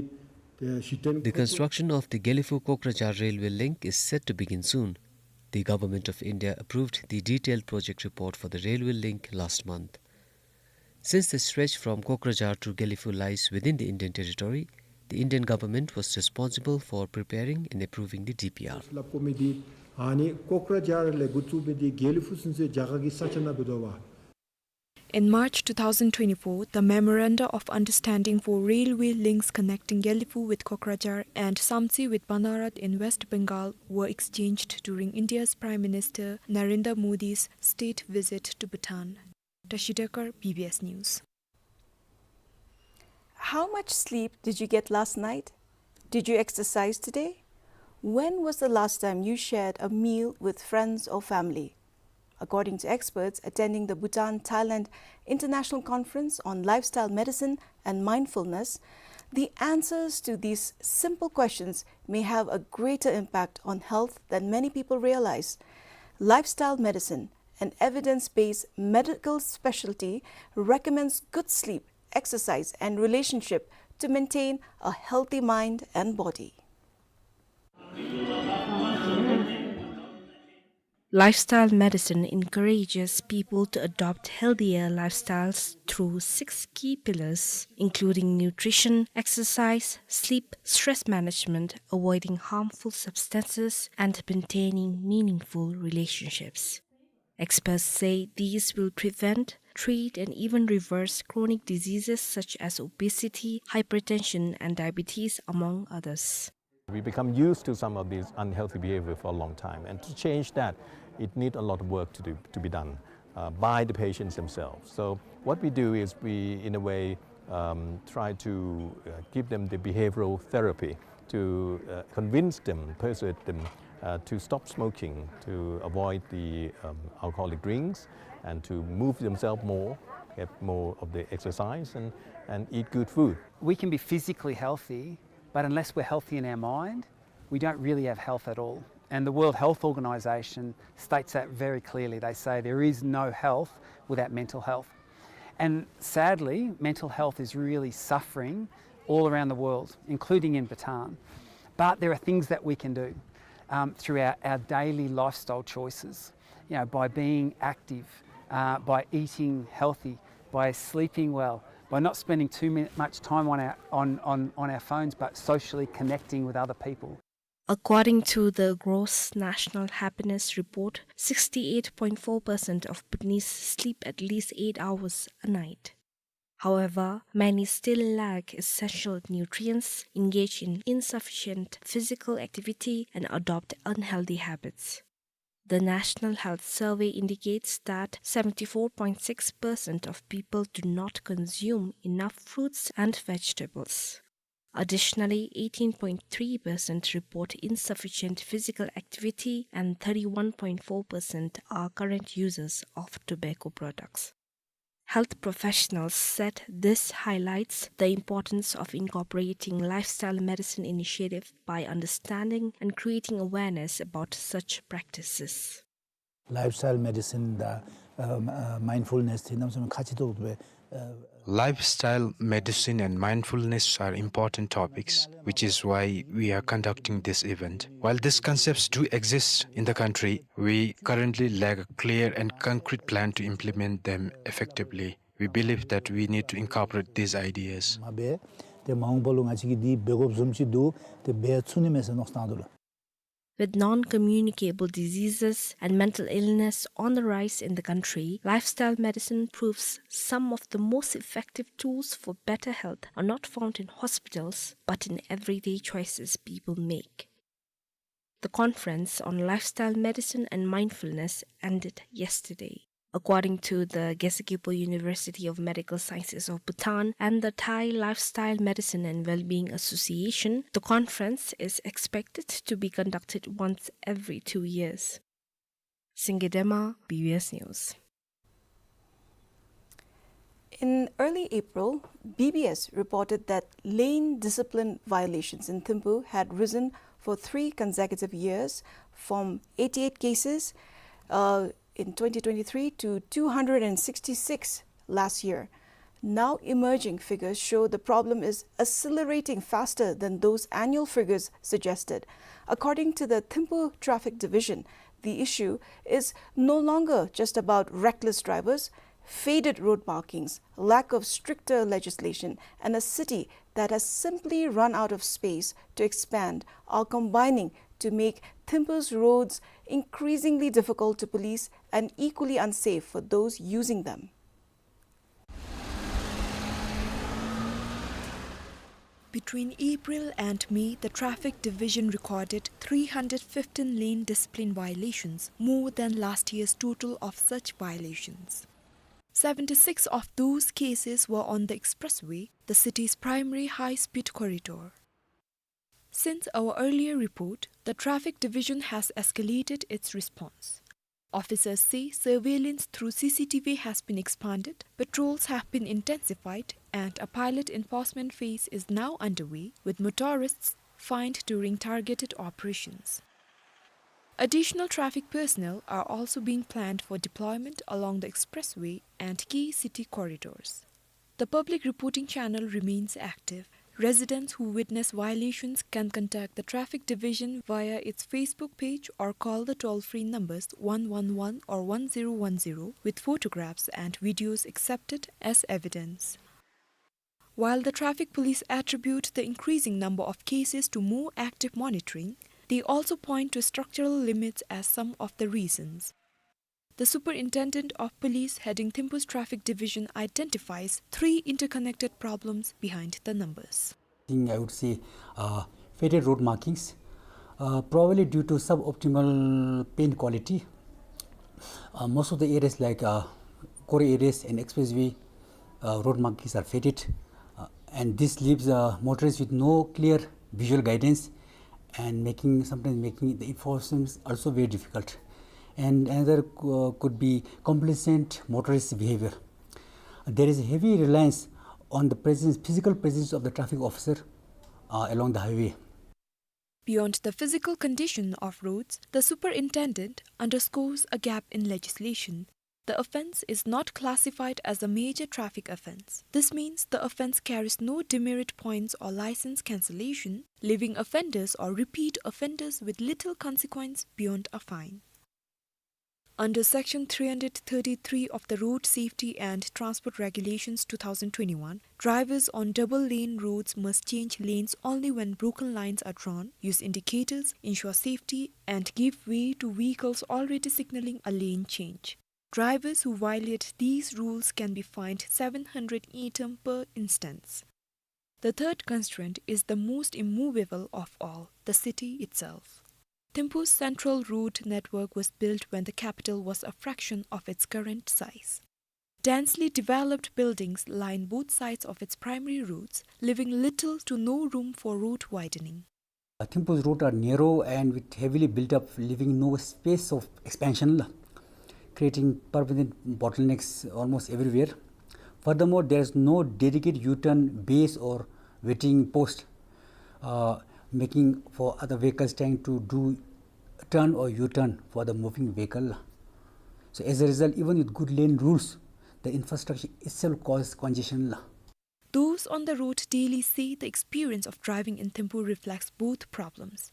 ཏེ་གཞི་རྟེན། The construction of the Gelephu-Kokrajhar railway link is set to begin soon. The Government of India approved the detailed project report for the railway link last month. Since the stretch from Kokrajhar to Gelephu lies within the Indian territory, the Indian government was responsible for preparing and approving the D P R. ལྷབ་ཀོ་མི་འདི་ཨ་ནི་ཀོག་ར་ཇཱར་ལས་འགོ་བཙུགས་མི་འདི་དགེ་ལེགས་ཕུག་ཚུན་ཚོད་རྒྱ་གར་གྱི་ས་ཆ་ནང་འབད་དོ་བ། In March two thousand twenty-four, the Memoranda of Understanding for Railway Links Connecting Gelephu with Kokrajhar and Samtse with Banarhat in West Bengal were exchanged during India's Prime Minister Narendra Modi's state visit to Bhutan. Tashi Dekar, B B S News. How much sleep did you get last night? Did you exercise today? When was the last time you shared a meal with friends or family? According to experts attending the Bhutan-Thailand International Conference on Lifestyle Medicine and Mindfulness, the answers to these simple questions may have a greater impact on health than many people realize. Lifestyle medicine, an evidence-based medical specialty, recommends good sleep, exercise, and relationship to maintain a healthy mind and body. Lifestyle medicine encourages people to adopt healthier lifestyles through six key pillars, including nutrition, exercise, sleep, stress management, avoiding harmful substances, and maintaining meaningful relationships. Experts say these will prevent, treat, and even reverse chronic diseases such as obesity, hypertension, and diabetes, among others. We become used to some of these unhealthy behavior for a long time, and to change that, it need a lot of work to do, to be done, uh, by the patients themselves. So what we do is we, in a way, um, try to, uh, give them the behavioral therapy to, uh, convince them, persuade them, uh, to stop smoking, to avoid the, um, alcoholic drinks, and to move themselves more, get more of the exercise, and, and eat good food. We can be physically healthy, but unless we're healthy in our mind, we don't really have health at all. And the World Health Organization states that very clearly. They say there is no health without mental health. And sadly, mental health is really suffering all around the world, including in Bhutan. But there are things that we can do, um, through our, our daily lifestyle choices, you know, by being active, uh, by eating healthy, by sleeping well, by not spending too mi-, much time on our, on, on, on our phones, but socially connecting with other people. According to the Gross National Happiness Report, sixty-eight point four percent of Bhutanese sleep at least eight hours a night. However, many still lack essential nutrients, engage in insufficient physical activity, and adopt unhealthy habits. The National Health Survey indicates that seventy-four point six percent of people do not consume enough fruits and vegetables. Additionally, eighteen point three percent report insufficient physical activity and thirty-one point four percent are current users of tobacco products. Health professionals said this highlights the importance of incorporating lifestyle medicine initiative by understanding and creating awareness about such practices. Lifestyle medicine དང་མའིནཌ་ཕུལ་ནེས་འདི་གནམ་མེད་ས་མེད་ཁག་ཆེ་ཏོག་ཏོ་སྦེ། Lifestyle medicine and mindfulness are important topics, which is why we are conducting this event. While these concepts do exist in the country, we currently lack a clear and concrete plan to implement them effectively. We believe that we need to incorporate these ideas. མ་འབད་དེ་མ་འོངས་པ་ལུ་ང་བཅས་ཀྱིས་འདི་འབད་དགོཔ་བཟུམ་ཅིག་འདུག། དེ་འབད་ཚུགས་ནི་མས་ཟེར་མནོ་བསམ་བཏང་དོ་ལགས། With non-communicable diseases and mental illness on the rise in the country, lifestyle medicine proves some of the most effective tools for better health are not found in hospitals, but in everyday choices people make. The conference on lifestyle medicine and mindfulness ended yesterday. According to the Gesar Gyalpo University of Medical Sciences of Bhutan and the Thai Lifestyle Medicine and Wellbeing Association, the conference is expected to be conducted once every two years. Singye Dema, B B S News. In early April, B B S reported that lane discipline violations in Thimphu had risen for three consecutive years, from eighty-eight cases, uh, in twenty twenty-three to two hundred sixty-six last year. Now emerging figures show the problem is accelerating faster than those annual figures suggested. According to the Thimphu Traffic Division, the issue is no longer just about reckless drivers. Faded road markings, lack of stricter legislation, and a city that has simply run out of space to expand are combining to make Thimphu's roads increasingly difficult to police and equally unsafe for those using them. Between April and May, the Traffic Division recorded three hundred fifteen lane discipline violations, more than last year's total of such violations. Seventy-six of those cases were on the expressway, the city's primary high-speed corridor. Since our earlier report, the Traffic Division has escalated its response. Officers say surveillance through C C T V has been expanded, patrols have been intensified, and a pilot enforcement phase is now underway, with motorists fined during targeted operations. Additional traffic personnel are also being planned for deployment along the expressway and key city corridors. The public reporting channel remains active. Residents who witness violations can contact the Traffic Division via its Facebook page or call the toll-free numbers one one one or one zero one zero, with photographs and videos accepted as evidence. While the traffic police attribute the increasing number of cases to more active monitoring, they also point to structural limits as some of the reasons. The Superintendent of Police heading Thimphu's Traffic Division identifies three interconnected problems behind the numbers. Thing I would say, uh, faded road markings, uh, probably due to suboptimal paint quality. Uh, most of the areas like, uh, quarry areas and expressway, uh, road markings are faded, uh, and this leaves, uh, motorists with no clear visual guidance and making, sometimes making the enforcement also very difficult. And another, uh, could be complacent motorist behavior. There is a heavy reliance on the presence, physical presence of the traffic officer, uh, along the highway. Beyond the physical condition of roads, the superintendent underscores a gap in legislation. The offense is not classified as a major traffic offense. This means the offense carries no demerit points or license cancellation, leaving offenders or repeat offenders with little consequence beyond a fine. Under Section three hundred thirty-three of the Road Safety and Transport Regulations two thousand twenty-one, drivers on double lane roads must change lanes only when broken lines are drawn, use indicators, ensure safety, and give way to vehicles already signaling a lane change. Drivers who violate these rules can be fined seven hundred ngultrum per instance. The third constraint is the most immovable of all, the city itself. Thimphu's central road network was built when the capital was a fraction of its current size. Densely developed buildings line both sides of its primary roads, leaving little to no room for road widening. Uh, Thimphu's roads are narrow and with heavily built up, leaving no space of expansion la, creating permanent bottlenecks almost everywhere. Furthermore, there is no dedicated U-turn base or waiting post, uh, making for other vehicles trying to do turn or U-turn for the moving vehicle la. So as a result, even with good lane rules, the infrastructure itself causes congestion la. Those on the road daily say the experience of driving in Thimphu reflects both problems.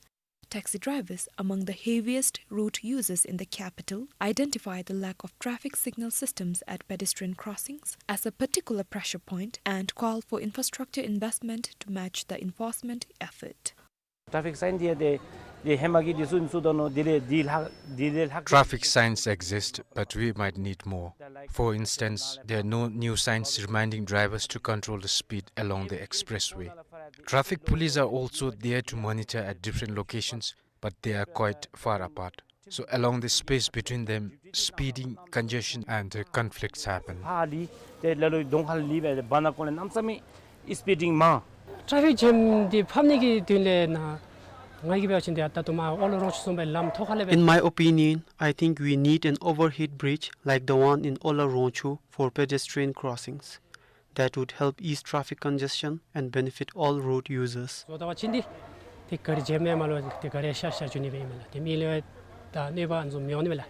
Taxi drivers, among the heaviest road users in the capital, identify the lack of traffic signal systems at pedestrian crossings as a particular pressure point and call for infrastructure investment to match the enforcement effort. Traffic sign དེ་དེ་དེ་ཧེ་མ་གི་དེ་ཚུ་ཚུ་དོ་ནོ་དེ་ལས་དེ་ལྷག་དེ་ལས་ལྷག Traffic signs exist, but we might need more. For instance, there are no new signs reminding drivers to control the speed along the expressway. Traffic police are also there to monitor at different locations, but they are quite far apart. So along the space between them, speeding, congestion, and, uh, conflicts happen. ཧ་ལི་དེ་ལ་ལོ་གདོང་ཁ་ལི་བའི་བ་ན་ཀོ་ལ་ནམ་ས་མི་སྤི་ཌིང་མང་། ཊ་ར་ཕིག་ཇེམ་འདི་ཕམ་ནི་གི་དོན་ལས་ན་ང་གིས་འབད་བ་ཅིན་ཏེ་ད་ལྟོ་མ་ཨོ་ལོ་རོང་ཆུ་སོང་བའི་ལམ་ཐོག་ཁ་ལས་འབད། In my opinion, I think we need an overhead bridge like the one in Ola Rongchu for pedestrian crossings. That would help ease traffic congestion and benefit all road users. བཟོ་ད་བ་ཅིན་འདི་ ཏེ་ག་རི་འཇལ་མི་མ་ལུ་ཏེ་ག་རི་ཤར་ཤར་འགྱོ་ནི་སྦེ་ཨིན་མས་ལགས། ཏེ་མི་ལུ་ད་གནོད་པ་ཨ་ནི་བཟུམ་མི་འོང་ནི་མས་ལགས།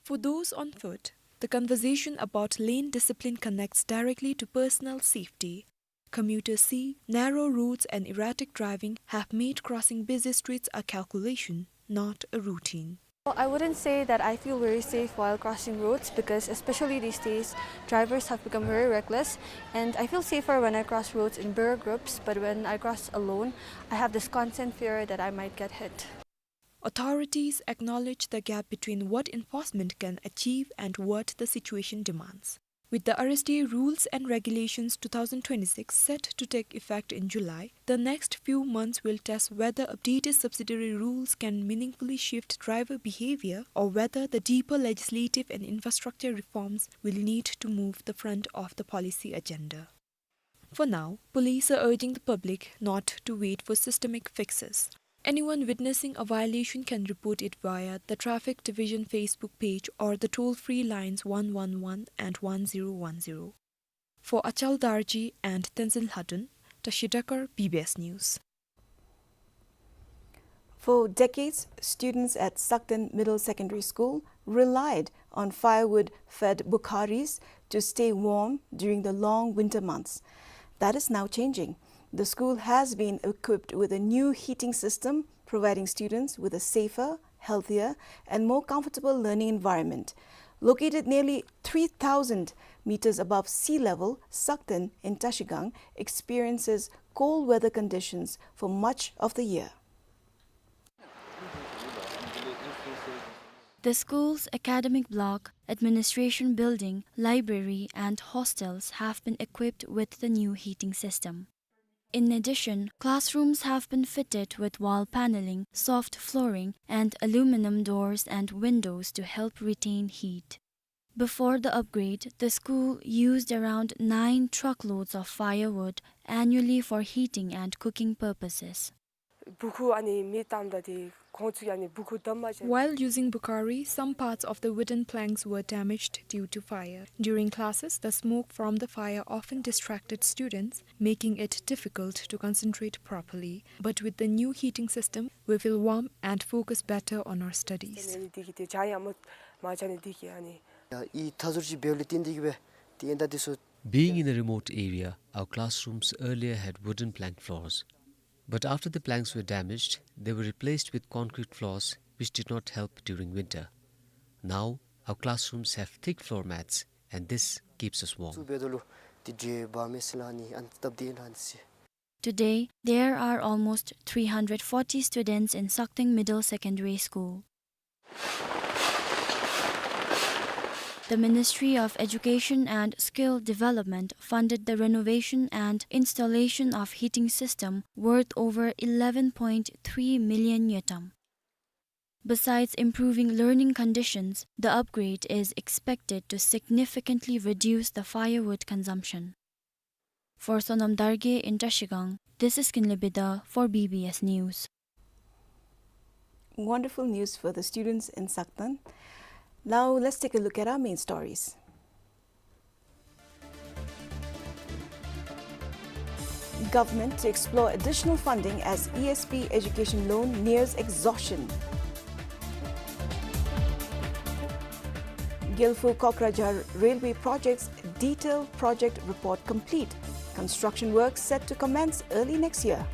For those on foot, the conversation about lane discipline connects directly to personal safety. Commuters see narrow roads and erratic driving have made crossing busy streets a calculation, not a routine. I wouldn't say that I feel very safe while crossing roads because, especially these days, drivers have become very reckless, and I feel safer when I cross roads in bigger groups, but when I cross alone, I have this constant fear that I might get hit. Authorities acknowledge the gap between what enforcement can achieve and what the situation demands. With the R S T A rules and regulations two thousand twenty-six set to take effect in July, the next few months will test whether updated subsidiary rules can meaningfully shift driver behavior or whether the deeper legislative and infrastructure reforms will need to move the front of the policy agenda. For now, police are urging the public not to wait for systemic fixes. Anyone witnessing a violation can report it via the Traffic Division Facebook page or the toll-free lines one one one and one zero one zero. For Achal Darji and Tenzin Lhadon, Tashi Dakar, B B S News. For decades, students at Sakten Middle Secondary School relied on firewood-fed bukharis to stay warm during the long winter months. That is now changing. The school has been equipped with a new heating system, providing students with a safer, healthier, and more comfortable learning environment. Located nearly three thousand meters above sea level, Sakten in Trashigang experiences cold weather conditions for much of the year. The school's academic block, administration building, library, and hostels have been equipped with the new heating system. In addition, classrooms have been fitted with wall paneling, soft flooring, and aluminum doors and windows to help retain heat. Before the upgrade, the school used around nine truckloads of firewood annually for heating and cooking purposes. ཕྲུ་གུ་ཨ་ནི་མེ་བཏངམ་ད་དེ་ཁོང་ཚུ་ཨ་ནི་ཕྲུ་གུ་དམ་མ་བཅའ། While using bukhari, some parts of the wooden planks were damaged due to fire. During classes, the smoke from the fire often distracted students, making it difficult to concentrate properly. But with the new heating system, we feel warm and focus better on our studies. ཨ་ནི་དེ་གིས་དེ་བཅའ་ཡང་མ་མ་བཅའ་ནི་དེ་གིས་ཨ་ནི། ཡ་ཨི་ཐ་ཚུར་ཅིག་འབདཝ་ལས་བརྟེན་དེ་གིས་སྦེ་དེ་ཨིན་ད་དེ་ཚུ། Being in a remote area, our classrooms earlier had wooden plank floors. But after the planks were damaged, they were replaced with concrete floors, which did not help during winter. Now, our classrooms have thick floor mats, and this keeps us warm. ཚུ་འབད་དོ་ལོ། དེ་འདྲའི་བ་མེད་ཟེར་ལགས་ནི་ཨ་ནི་སྟབས་བདེ་ལགས་ནི་ཟེར། Today, there are almost three hundred forty students in Sakten Middle Secondary School. The Ministry of Education and Skill Development funded the renovation and installation of heating system worth over eleven point three million ngultrum. Besides improving learning conditions, the upgrade is expected to significantly reduce the firewood consumption. For Sonam Dargay in Trashigang, this is Kinley Bida for B B S News. Wonderful news for the students in Sakten. Now let's take a look at our main stories. Government to explore additional funding as E S P education loan nears exhaustion. Gelphu Kokrajhar Railway Projects detailed project report complete. Construction work set to commence early next year.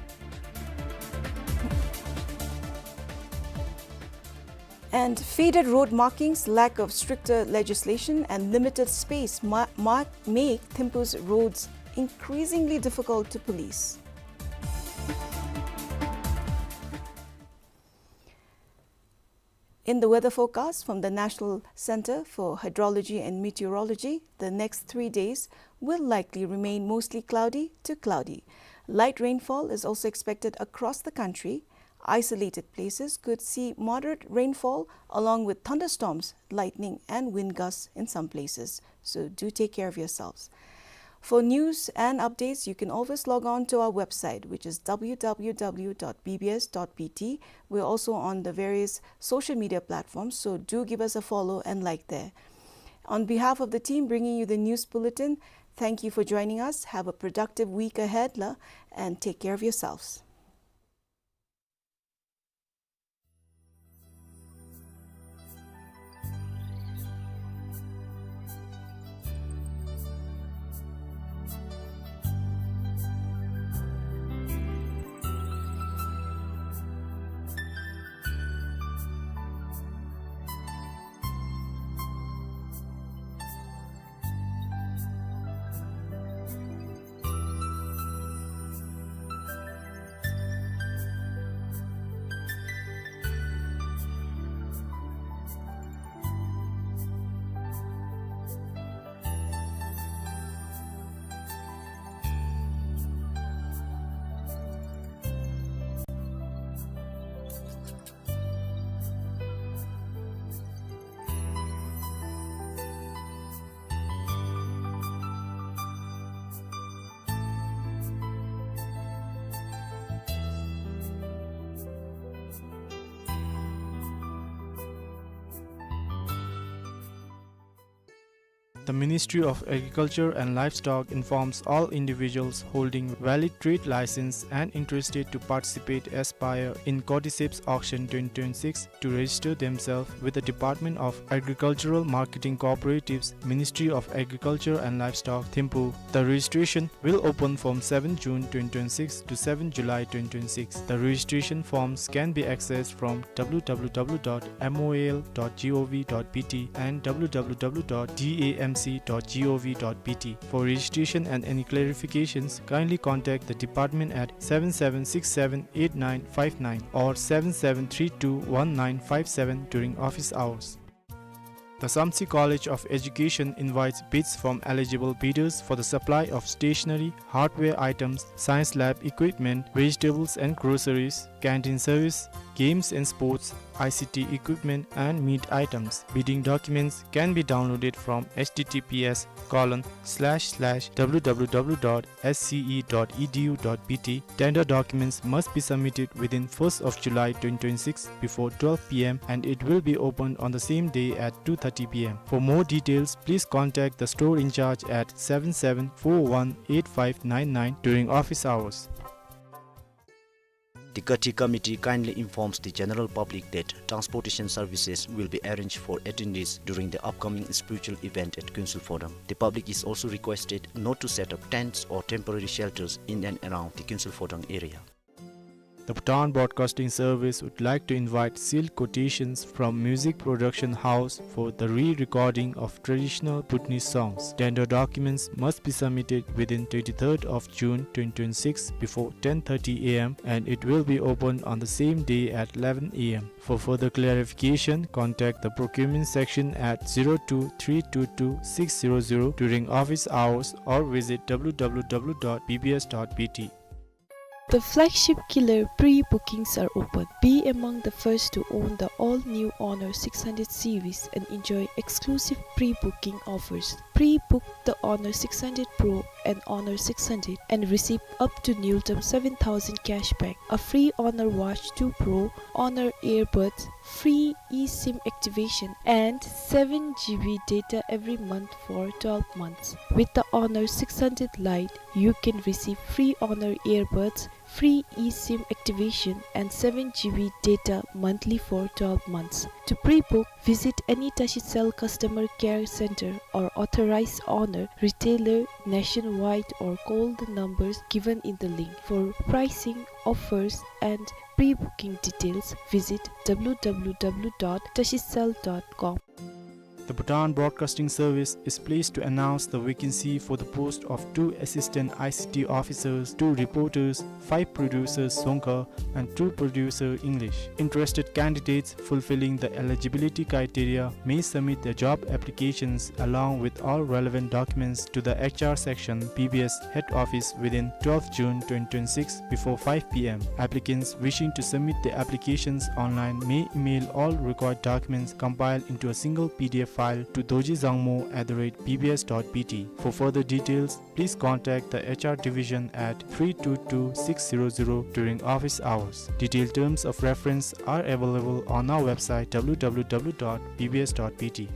And faded road markings, lack of stricter legislation, and limited space ma-, ma-, make Thimphu's roads increasingly difficult to police. In the weather forecast from the National Center for Hydrology and Meteorology, the next three days will likely remain mostly cloudy to cloudy. Light rainfall is also expected across the country. Isolated places could see moderate rainfall along with thunderstorms, lightning and wind gusts in some places. So do take care of yourselves. For news and updates, you can always log on to our website, which is W W W dot B B S dot B T. We're also on the various social media platforms, so do give us a follow and like there. On behalf of the team bringing you the news bulletin, thank you for joining us. Have a productive week ahead, la, and take care of yourselves. The Ministry of Agriculture and Livestock informs all individuals holding valid trade license and interested to participate as buyer in Cordyceps Auction twenty twenty-six to register themselves with the Department of Agricultural Marketing Cooperatives, Ministry of Agriculture and Livestock, Thimphu. The registration will open from seventh June twenty twenty-six to seventh July twenty twenty-six. The registration forms can be accessed from w w w dot m o a l dot g o v dot b t and w w w dot d a m c dot g o v dot b t. For registration and any clarifications, kindly contact the department at seven seven six seven eight nine five nine or seven seven three two one nine five seven during office hours. The Samtse College of Education invites bids from eligible bidders for the supply of stationery, hardware items, science lab equipment, vegetables and groceries, canteen service, games and sports, I C T equipment, and meat items. Bidding documents can be downloaded from h t t p s colon slash slash w w w dot s c e dot e d u dot b t. Tender documents must be submitted within first of July twenty twenty-six before twelve p m and it will be opened on the same day at two thirty p m. For more details, please contact the store in charge at seven seven four one eight five nine nine during office hours. The Kathi Committee kindly informs the general public that transportation services will be arranged for attendees during the upcoming spiritual event at Kynsel Phodrang. The public is also requested not to set up tents or temporary shelters in and around the Kynsel Phodrang area. The Bhutan Broadcasting Service would like to invite sealed quotations from music production house for the re-recording of traditional Bhutanese songs. Tender documents must be submitted within twenty-third of June twenty twenty-six before ten thirty a m and it will be opened on the same day at eleven a m. For further clarification, contact the procurement section at zero two three two two six zero zero during office hours or visit w w w dot b b s dot b t. The flagship killer pre-bookings are open. Be among the first to own the all-new Honor six hundred series and enjoy exclusive pre-booking offers. Pre-book the Honor six hundred Pro and Honor six hundred and receive up to Newton seven thousand cashback, a free Honor Watch two Pro, Honor Earbuds, free eSIM activation, and seven G B data every month for twelve months. With the Honor six hundred Lite, you can receive free Honor Earbuds, free eSIM activation, and seven G B data monthly for twelve months. To pre-book, visit any Tashicell customer care center or authorized Honor retailer nationwide or call the numbers given in the link. For pricing, offers, and pre-booking details, visit w w w dot tashicell dot com. The Bhutan Broadcasting Service is pleased to announce the vacancy for the post of two assistant I C T officers, two reporters, five producers Dzongkha, and two producer English. Interested candidates fulfilling the eligibility criteria may submit their job applications along with all relevant documents to the H R section, B B S head office within twelfth June twenty twenty-six before five p m. Applicants wishing to submit their applications online may email all required documents compiled into a single P D F file to dorji zangmo at the rate b b s dot b t. For further details, please contact the H R division at three two two six zero zero during office hours. Detailed terms of reference are available on our website w w w dot b b s dot b t.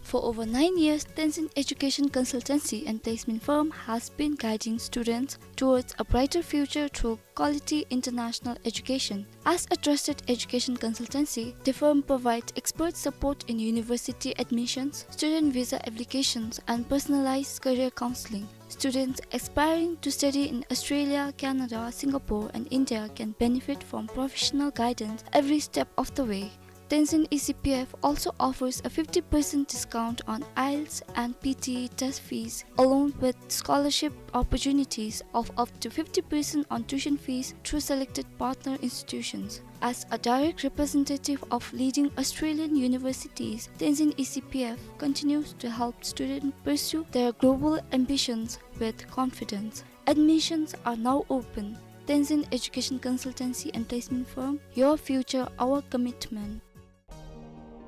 For over nine years, Tenzin Education Consultancy and Placement Firm has been guiding students towards a brighter future through quality international education. As a trusted education consultancy, the firm provides expert support in university admissions, student visa applications, and personalized career counseling. Students aspiring to study in Australia, Canada, Singapore, and India can benefit from professional guidance every step of the way. Tenzin E C P F also offers a fifty percent discount on IELTS and P T E test fees, along with scholarship opportunities of up to fifty percent on tuition fees through selected partner institutions. As a direct representative of leading Australian universities, Tenzin E C P F continues to help students pursue their global ambitions with confidence. Admissions are now open. Tenzin Education Consultancy and Placement Firm, your future, our commitment.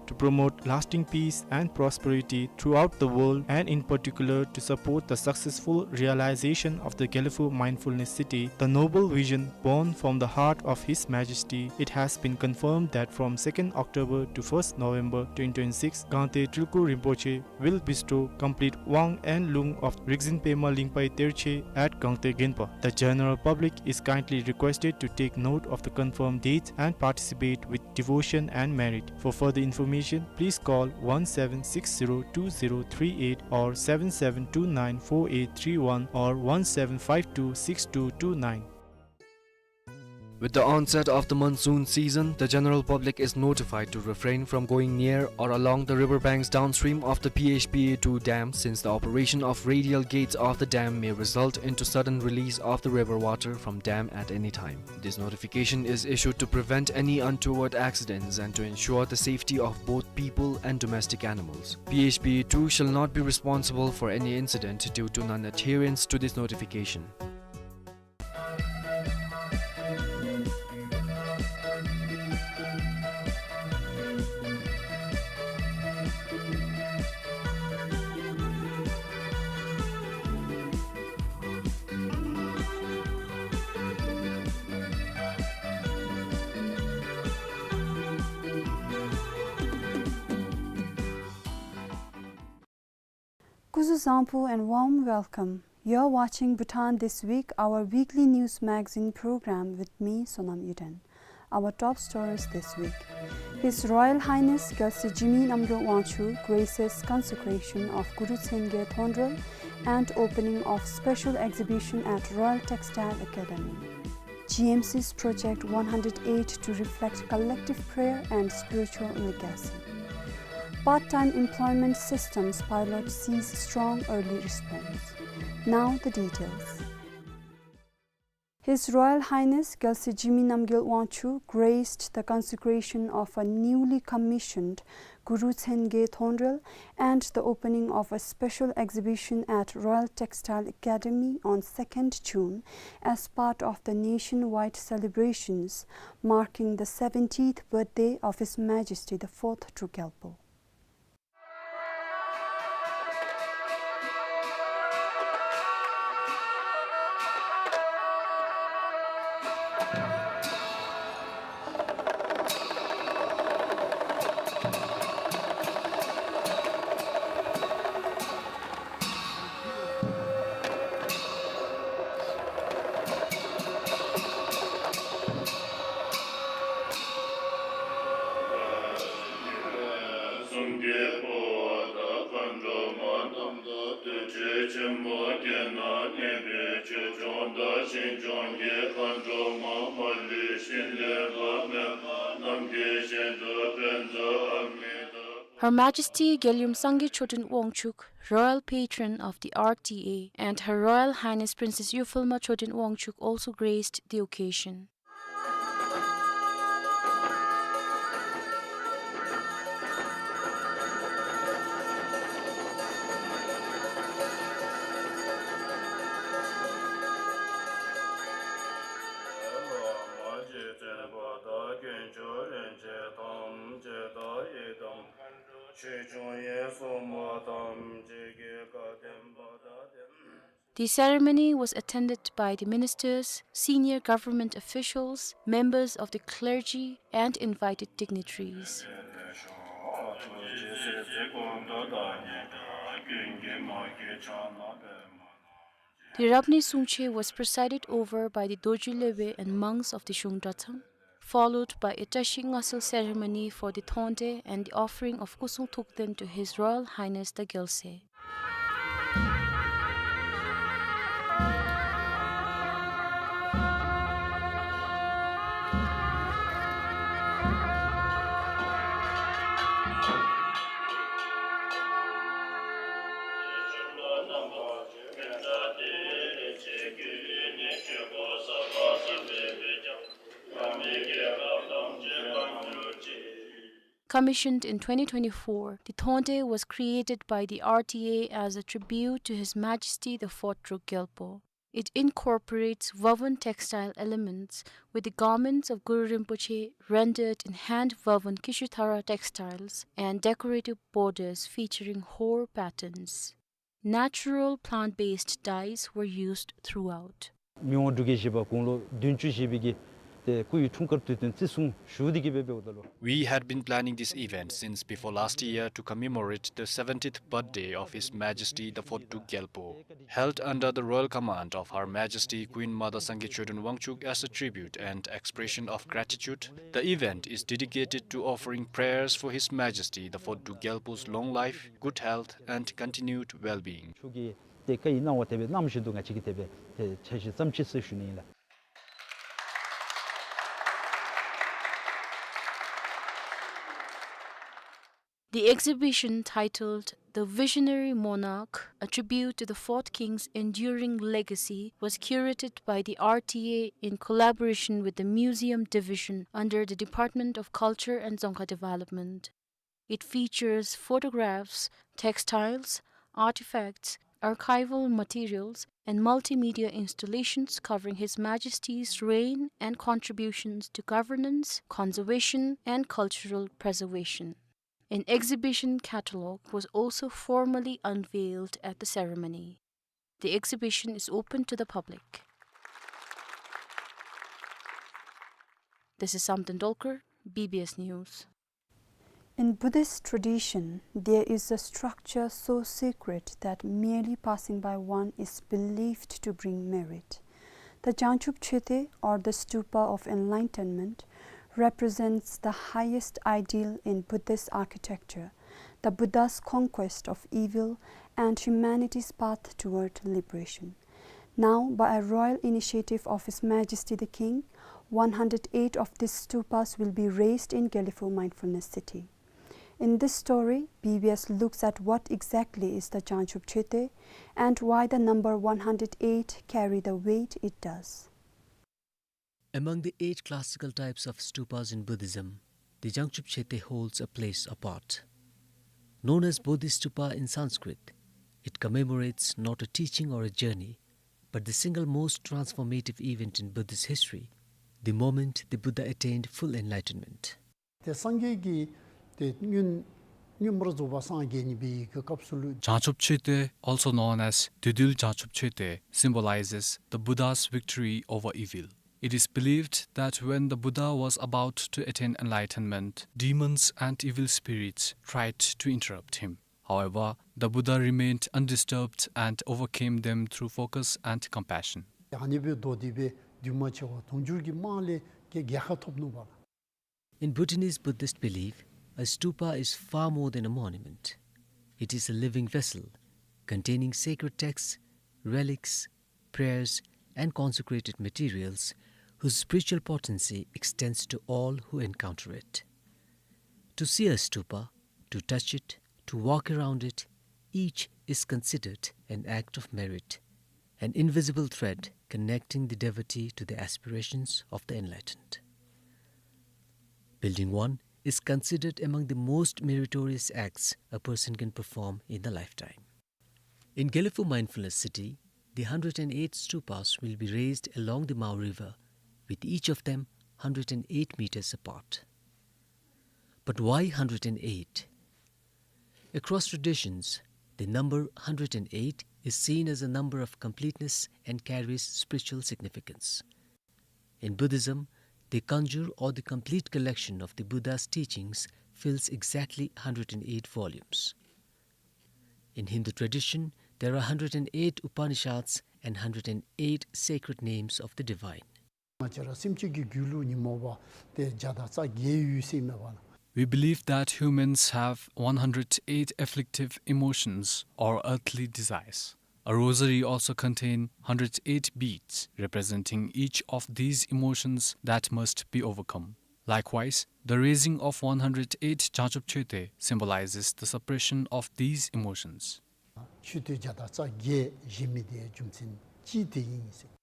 to promote lasting peace and prosperity throughout the world, and in particular to support the successful realization of the Gelephu Mindfulness City, the noble vision born from the heart of His Majesty. It has been confirmed that from second October to first November twenty twenty-six, Gangte Trilku Rinpoche will bestow complete Wang and Lung of Rigzin Pema Lingpai Terche at Gangte Genpa. The general public is kindly requested to take note of the confirmed dates and participate with devotion and merit. For further information, please call one seven six zero two zero three eight or seven seven two nine four eight three one or one seven five two six two two nine. With the onset of the monsoon season, the general public is notified to refrain from going near or along the river banks downstream of the P H P A two dam, since the operation of radial gates of the dam may result into sudden release of the river water from dam at any time. This notification is issued to prevent any untoward accidents and to ensure the safety of both people and domestic animals. P H P A two shall not be responsible for any incident due to non-adherence to this notification. Kuzuzangpo and warm welcome. You're watching Bhutan This Week, our weekly news magazine program with me, Sonam Yuden. Our top stories this week. His Royal Highness Gyalse Jigme Namgyel Wangchuck graces consecration of Guru Tshenge Thondrel and opening of special exhibition at Royal Textile Academy. G M C's Project one hundred eight to reflect collective prayer and spiritual legacy. Part-time employment systems pilot sees strong early response. Now the details. His Royal Highness Gyalse Jigme Namgyel Wangchuck graced the consecration of a newly commissioned Guru Tshenge Thondrel and the opening of a special exhibition at Royal Textile Academy on second June as part of the nationwide celebrations marking the seventieth birthday of His Majesty the Fourth Druk Gyalpo. Her Majesty Gyalum Sangye Choten Wangchuck, Royal Patron of the R T A, and Her Royal Highness Princess Yuphalma Choten Wangchuck also graced the occasion. The ceremony was attended by the ministers, senior government officials, members of the clergy, and invited dignitaries. The Rabney Sungche was presided over by the Dorji Lhebe and monks of the Shung Dratham, followed by a Tashi Ngasal ceremony for the Thonde and the offering of Kusung Thukden to His Royal Highness the Gyalse. Commissioned in twenty twenty-four, the Thonde was created by the R T A as a tribute to His Majesty the Fourth Druk Gyalpo. It incorporates woven textile elements, with the garments of Guru Rinpoche rendered in hand-woven Kishuthara textiles and decorative borders featuring hor patterns. Natural plant-based dyes were used throughout. མི་དབང་འབྲུག་རྒྱལ་བཞི་པ་དགུང་ལོ་བདུན་ཅུ་བཞེས་པའི་གི་ཏེ་སྐུའི་འཁྲུངས་སྐར་དུས་སྟོན་བརྩི་སྲུང་ཞུ་སྟེ་གི་སྦེ་འབདཝ་ད་ལུ། We had been planning this event since before last year to commemorate the seventieth birthday of His Majesty the fourth Druk Gyalpo. Held under the royal command of Her Majesty Queen Mother Sangay Choden Wangchuck as a tribute and expression of gratitude, the event is dedicated to offering prayers for His Majesty the fourth Druk Gyalpo's long life, good health, and continued well-being. མཆོག་གི་ཏེ་བཀའ་ཡི་གནང་བ་དེ་སྦེ་གནང་བཞིན་དུ་ང་བཅས་ཀྱིས་དེ་སྦེ་ཏེ་འཆར་གཞི་བརྩམས་ཅི་ཟེར་ཞུ་ནི་ཨིན་ལགས། The exhibition, titled The Visionary Monarch, a tribute to the fourth king's enduring legacy, was curated by the R T A in collaboration with the Museum Division under the Department of Culture and Dzongkha Development. It features photographs, textiles, artifacts, archival materials, and multimedia installations covering His Majesty's reign and contributions to governance, conservation, and cultural preservation. An exhibition catalogue was also formally unveiled at the ceremony. The exhibition is open to the public. This is Samten Dolkar, B B S News. In Buddhist tradition, there is a structure so sacred that merely passing by one is believed to bring merit. The Jangchub Choetey, or the Stupa of Enlightenment, represents the highest ideal in Buddhist architecture, the Buddha's conquest of evil and humanity's path toward liberation. Now, by a royal initiative of His Majesty the King, one hundred eight of these stupas will be raised in Gelephu Mindfulness City. In this story, B B S looks at what exactly is the Jangchub Choetey and why the number one hundred eight carry the weight it does. Among the eight classical types of stupas in Buddhism, the Jangchub Choetey holds a place apart. Known as Bodhistupa in Sanskrit, it commemorates not a teaching or a journey, but the single most transformative event in Buddhist history, the moment the Buddha attained full enlightenment. ཏེ་སངས་རྒྱས་ཀྱི་ཏེ་སྔོན་སྔོན་མར་རྫོགས་པ་སངས་རྒྱས་ནི་སྦེ་གི་སྐབས་སུ་ལུ། Jangchub Choetey, also known as Dudul Jangchub Choetey, symbolizes the Buddha's victory over evil. It is believed that when the Buddha was about to attain enlightenment, demons and evil spirits tried to interrupt him. However, the Buddha remained undisturbed and overcame them through focus and compassion. ཨ་ནི་སྦེ་མདོར་བསྡུས་སྦེ་འདུས་མ་བྱས་པ་དུང་ཕྱུར་གྱི་རྨང་ལས་ཀྱི་རྒྱལ་ཁ་ཐོབ་ནུག་པ་ལགས། In Bhutanese Buddhist belief, a stupa is far more than a monument. It is a living vessel containing sacred texts, relics, prayers, and consecrated materials whose spiritual potency extends to all who encounter it. To see a stupa, to touch it, to walk around it, each is considered an act of merit, an invisible thread connecting the devotee to the aspirations of the enlightened. Building one is considered among the most meritorious acts a person can perform in a lifetime. In Gelephu Mindfulness City, the hundred and eight stupas will be raised along the Mao River, with each of them hundred and eight meters apart. But why hundred and eight? Across traditions, the number hundred and eight is seen as a number of completeness and carries spiritual significance. In Buddhism, the Kanjur, or the complete collection of the Buddha's teachings, fills exactly hundred and eight volumes. In Hindu tradition, there are hundred and eight Upanishads and hundred and eight sacred names of the divine. ང་བཅས་ར་སེམས་ཅན་གྱི་རྒྱུད་ལུ་ཉོན་མོངས་པ་ཏེ་བརྒྱ་དང་རྩ་བརྒྱད་ཡོད་ཟེར་མས་པ་ལགས། We believe that humans have one hundred eight afflictive emotions or earthly desires. A rosary also contains hundred eight beads representing each of these emotions that must be overcome. Likewise, the raising of one hundred eight Jangchub Choetey symbolizes the suppression of these emotions. མཆོད་རྟེན་བརྒྱ་དང་རྩ་བརྒྱད་བཞེངས་མི་དེ་རྒྱུ་མཚན་ཅིག་དེ་ཨིན་ཟེར།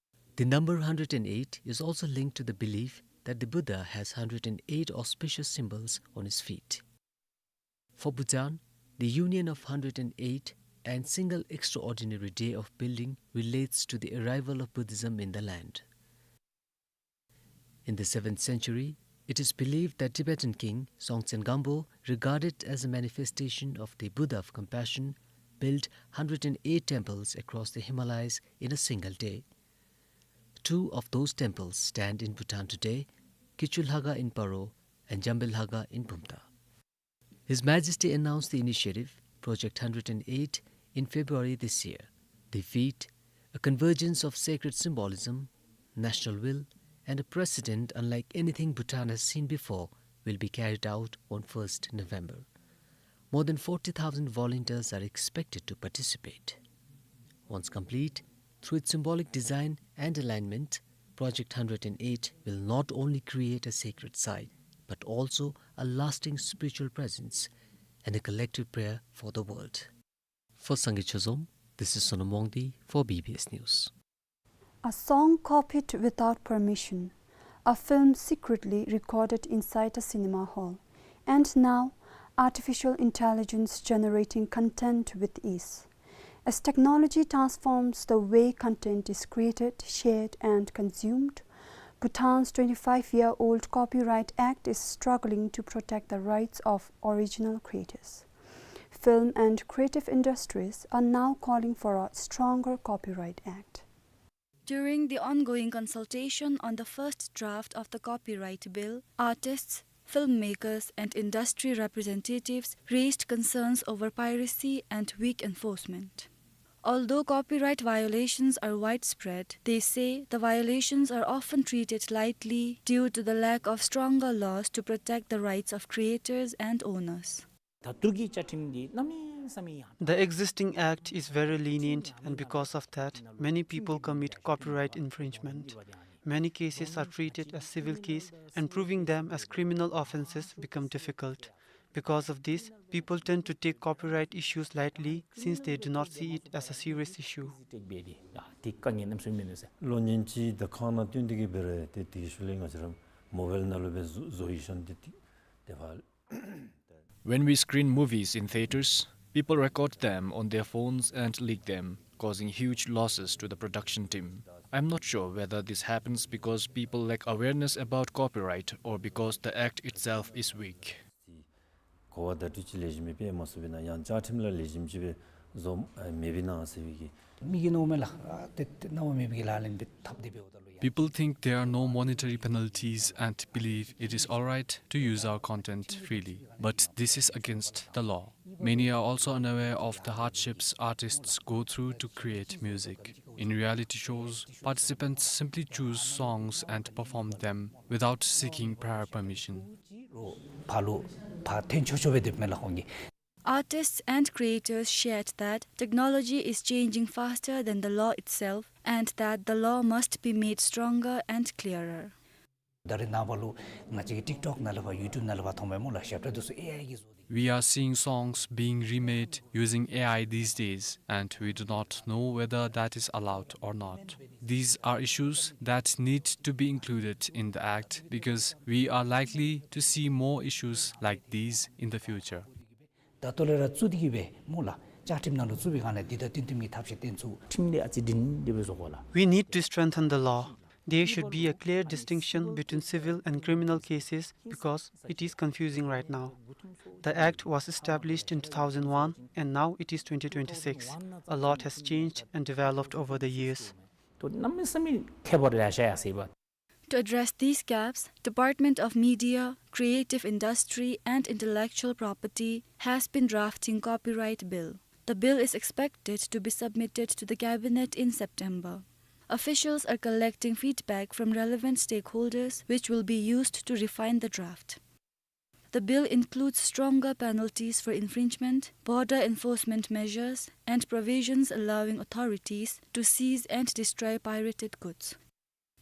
The number hundred and eight is also linked to the belief that the Buddha has hundred and eight auspicious symbols on his feet. For Bhutan, the union of hundred and eight And single extraordinary day of building relates to the arrival of Buddhism in the land. In the seventh century, it is believed that Tibetan king Songtsen Gampo, regarded as a manifestation of the Buddha of compassion, built hundred and eight temples across the Himalayas in a single day. Two of those temples stand in Bhutan today, Kichu Lhaga in Paro and Jambil Lhaga in Bumta. His Majesty announced the initiative, Project hundred and eight, in February this year. The feat, a convergence of sacred symbolism, national will, and a precedent unlike anything Bhutan has seen before, will be carried out on first November. More than forty thousand volunteers are expected to participate. Once complete, through its symbolic design and alignment, Project hundred and eight will not only create a sacred site, but also a lasting spiritual presence and a collective prayer for the world. For Sangay Chozom, this is Sonam Wangdi for B B S News. A song copied without permission, a film secretly recorded inside a cinema hall, and now artificial intelligence generating content with ease. As technology transforms the way content is created, shared, and consumed, Bhutan's twenty-five-year-old Copyright Act is struggling to protect the rights of original creators. Film and creative industries are now calling for a stronger Copyright Act. During the ongoing consultation on the first draft of the Copyright Bill, artists, filmmakers, and industry representatives raised concerns over piracy and weak enforcement. Although copyright violations are widespread, they say the violations are often treated lightly due to the lack of stronger laws to protect the rights of creators and owners. ད་ལྟོ་གི་བཅའ་ཁྲིམས་འདི་གནམ་མེད་ས་མེད་ཡང་། The existing act is very lenient, and because of that, many people commit copyright infringement. Many cases are treated as civil case, and proving them as criminal offences become difficult. Because of this, people tend to take copyright issues lightly since they do not see it as a serious issue. ལོ་ཉེས་ཅིག་དང་ཁང་ནང་བཏོན་ཏེ་གི་འབད་རུང་ཏེ་དེ་གི་ཤུལ་ལས་ང་བཅས་ར་མོ་བཱའིལ་ནང་ལུ་སྦེ་བཟོ་བཟོ་ཡི་ཤོང་སྟེ་ཏེ་དེ་ཕར། When we screen movies in theatres, people record them on their phones and leak them, causing huge losses to the production team. I'm not sure whether this happens because people lack awareness about copyright or because the act itself is weak. གོ་བ་བརྡ་སྤྲོད་ཅིག་ལེགས་ཤོམ་སྦེ་སྤེལ་མ་ཚུགས་པས་ན་ཡང་བཅའ་ཁྲིམས་ལ་ལེགས་ཤོམ་ཅིག་སྦེ་བཟོ་ཨ་མེད་པས་ན་ཟེར་བའི་གི། མི་གིས་མནོཝ་མས་ལགས། ཨ་ཏེ་ཏེ་གནང་བ་མེད་པའི་གི་ལག་ལེན་འབད་ཐབས་དེ་འབདཝ་ད་ལུ་ཡང་། People think there are no monetary penalties and believe it is all right to use our content freely, but this is against the law. Many are also unaware of the hardships artists go through to create music. In reality shows, participants simply choose songs and perform them without seeking prior permission. ཕར་ལུ་ཕར་འཐེན་ཆོག་ཆོག་སྦེ་སྡོདཔ་མས་ལགས་ཁོང་གིས། Artists and creators shared that technology is changing faster than the law itself and that the law must be made stronger and clearer. ད་རེས་ནངས་པ་ལུ་ང་བཅས་ཀྱི་ཊིཀ་ཊོཀ་ནང་ལུ་ཕར་ཡུ་ཊུབ་ནང་ལུ་ཕར་མཐོངམ་མས་སྨོ་ལགས། ཞབས་ཁྲ་འདི་ཚུ་ཨེ་ཨའི་གིས་བཟོ་སྟེ། We are seeing songs being remade using A I these days, and we do not know whether that is allowed or not. These are issues that need to be included in the act because we are likely to see more issues like these in the future. ད་ལྟོ་ལས་ར་བཙུགས་ཏེ་གི་སྦེ་སྨོ་ལགས། བཅའ་ཁྲིམས་ནང་ལུ་བཙུགས་པའི་སྒང་ལས་འདི་དང་བསྟུན་བསྟུན་གྱི་ཐབས་ཤེས་བཏོན་ཚུགས། ཁྲིམས་ལས་ཨ་ཙི་སྒྲིང་སྒྲི་སྦེ་བཟོ་དགོ་ལགས། We need to strengthen the law. There should be a clear distinction between civil and criminal cases because it is confusing right now. The act was established in two thousand one and now it is twenty twenty-six. A lot has changed and developed over the years. ཏེ་གནམ་མེད་ས་མེད་ཁྱད་པར་ལེ་ཤ་ཡར་སོ་ཡི་པ། To address these gaps, Department of Media, Creative Industry and Intellectual Property has been drafting copyright bill. The bill is expected to be submitted to the cabinet in September. Officials are collecting feedback from relevant stakeholders, which will be used to refine the draft. The bill includes stronger penalties for infringement, border enforcement measures, and provisions allowing authorities to seize and destroy pirated goods.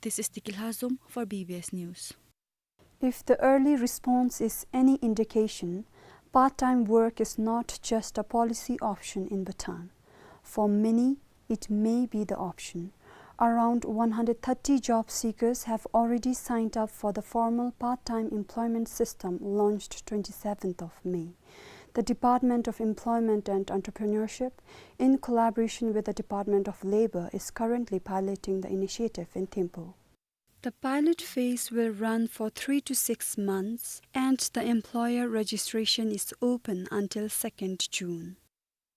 This is Tiki Lhazom for B B S News. If the early response is any indication, part-time work is not just a policy option in Bhutan. For many, it may be the option. Around one hundred thirty job seekers have already signed up for the formal part-time employment system launched twenty-seventh of May. The Department of Employment and Entrepreneurship, in collaboration with the Department of Labor, is currently piloting the initiative in Thimphu. The pilot phase will run for three to six months, and the employer registration is open until second June.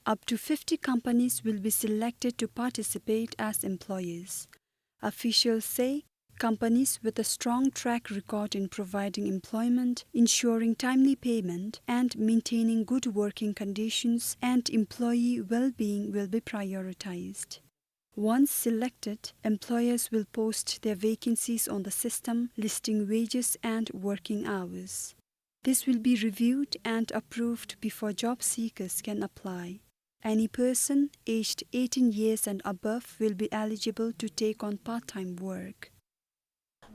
Up to fifty companies will be selected to participate as employers. Officials say companies with a strong track record in providing employment, ensuring timely payment, and maintaining good working conditions and employee well-being will be prioritized. Once selected, employers will post their vacancies on the system, listing wages and working hours. This will be reviewed and approved before job seekers can apply. Any person aged eighteen years and above will be eligible to take on part-time work.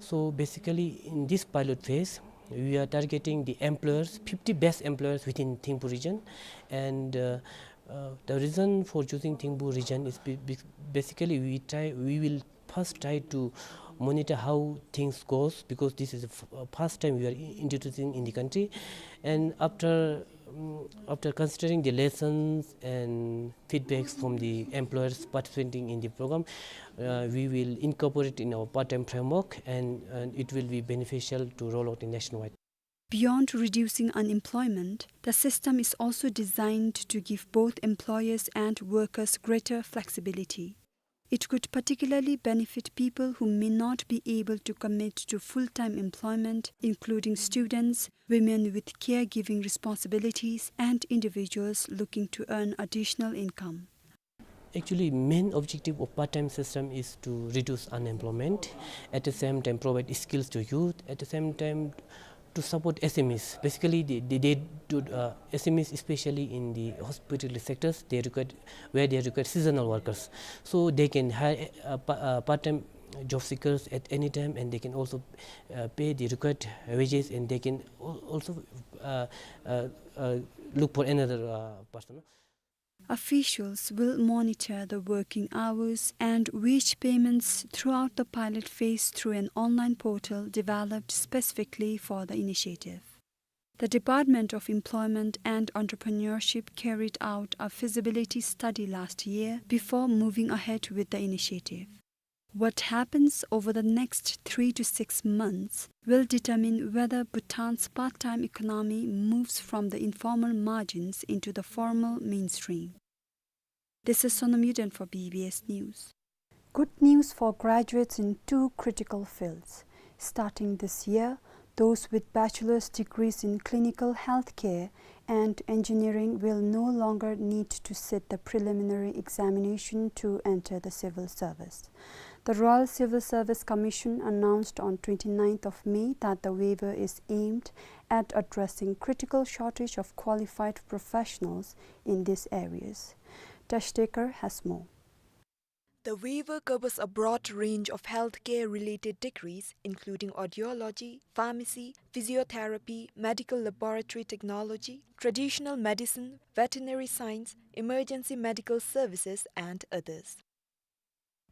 So basically, in this pilot phase, we are targeting the employers, fifty best employers within Thimphu region. And, uh, uh, the reason for choosing Thimphu region is be-, be-, basically we try, we will first try to monitor how things goes, because this is the f-, uh, first time we are i-, introducing in the country. And after, um, after considering the lessons and feedbacks from the employers participating in the program, uh, we will incorporate in our part-time framework, and, and it will be beneficial to roll out in nationwide. Beyond reducing unemployment, the system is also designed to give both employers and workers greater flexibility. It could particularly benefit people who may not be able to commit to full-time employment, including students, women with caregiving responsibilities, and individuals looking to earn additional income. Actually, main objective of part-time system is to reduce unemployment, at the same time provide skills to youth, at the same time to support S M Es. Basically, they, they, they do, uh, S M Es, especially in the hospitality sectors, they require, where they require seasonal workers. So they can hire, uh, pa-, uh, part-time job seekers at any time, and they can also, uh, pay the required wages, and they can al-, also, uh, uh, uh, look for another, uh, person. Officials will monitor the working hours and wage payments throughout the pilot phase through an online portal developed specifically for the initiative. The Department of Employment and Entrepreneurship carried out a feasibility study last year before moving ahead with the initiative. What happens over the next three to six months will determine whether Bhutan's part-time economy moves from the informal margins into the formal mainstream. This is Sonam Yuden for B B S News. Good news for graduates in two critical fields. Starting this year, those with bachelor's degrees in clinical healthcare and engineering will no longer need to sit the preliminary examination to enter the civil service. The Royal Civil Service Commission announced on twenty-ninth of May that the waiver is aimed at addressing critical shortage of qualified professionals in these areas. Tash Dekar has more. The waiver covers a broad range of healthcare-related degrees, including audiology, pharmacy, physiotherapy, medical laboratory technology, traditional medicine, veterinary science, emergency medical services, and others.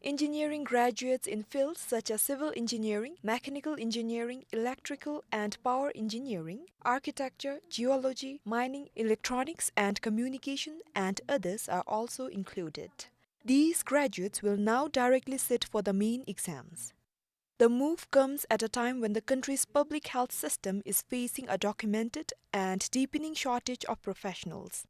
Engineering graduates in fields such as civil engineering, mechanical engineering, electrical and power engineering, architecture, geology, mining, electronics and communication, and others are also included. These graduates will now directly sit for the main exams. The move comes at a time when the country's public health system is facing a documented and deepening shortage of professionals.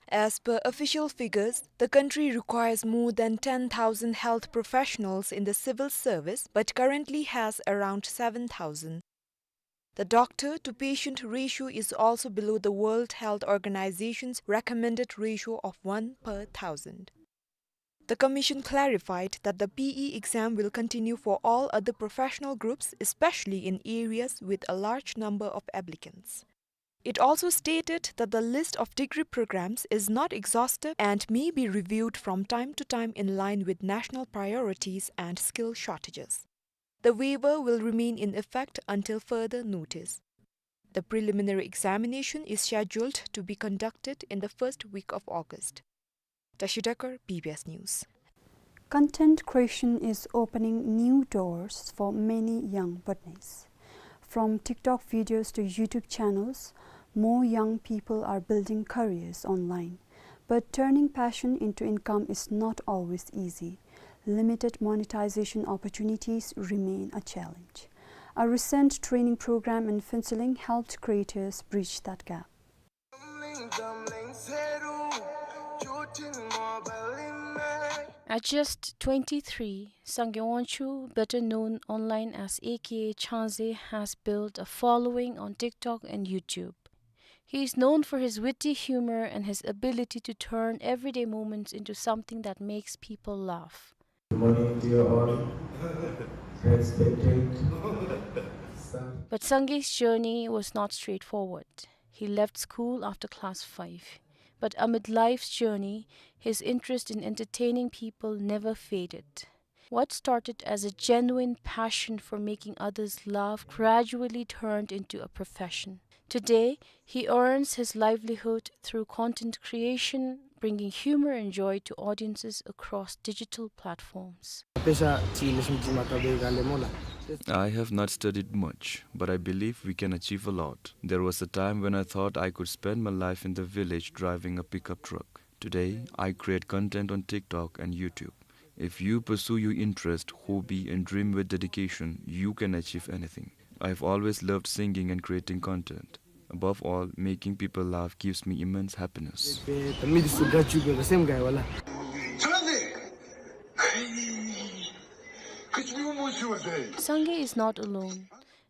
As per official figures, the country requires more than ten thousand health professionals in the civil service, but currently has around seven thousand. The doctor-to-patient ratio is also below the World Health Organization's recommended ratio of one per thousand. The commission clarified that the P E exam will continue for all other professional groups, especially in areas with a large number of applicants. It also stated that the list of degree programs is not exhaustive and may be reviewed from time to time in line with national priorities and skill shortages. The waiver will remain in effect until further notice. The preliminary examination is scheduled to be conducted in the first week of August. Tashi Dekar, B B S News. Content creation is opening new doors for many young Bhutanese. From TikTok videos to YouTube channels, More young people are building careers online, but turning passion into income is not always easy. Limited monetization opportunities remain a challenge. A recent training program in Phuentsholing helped creators bridge that gap. At just twenty-three, Sangay Wangchuk, better known online as A K A Changze, has built a following on TikTok and YouTube. He is known for his witty humor and his ability to turn everyday moments into something that makes people laugh. Good morning to you all. Respected sir. But Sangay's journey was not straightforward. He left school after class five. But amid life's journey, his interest in entertaining people never faded. What started as a genuine passion for making others laugh gradually turned into a profession. Today, he earns his livelihood through content creation, bringing humor and joy to audiences across digital platforms. I have not studied much, but I believe we can achieve a lot. There was a time when I thought I could spend my life in the village driving a pickup truck. Today, I create content on TikTok and YouTube. If you pursue your interest, hobby, and dream with dedication, you can achieve anything. I've always loved singing and creating content. Above all, making people laugh gives me immense happiness. Sangay is not alone.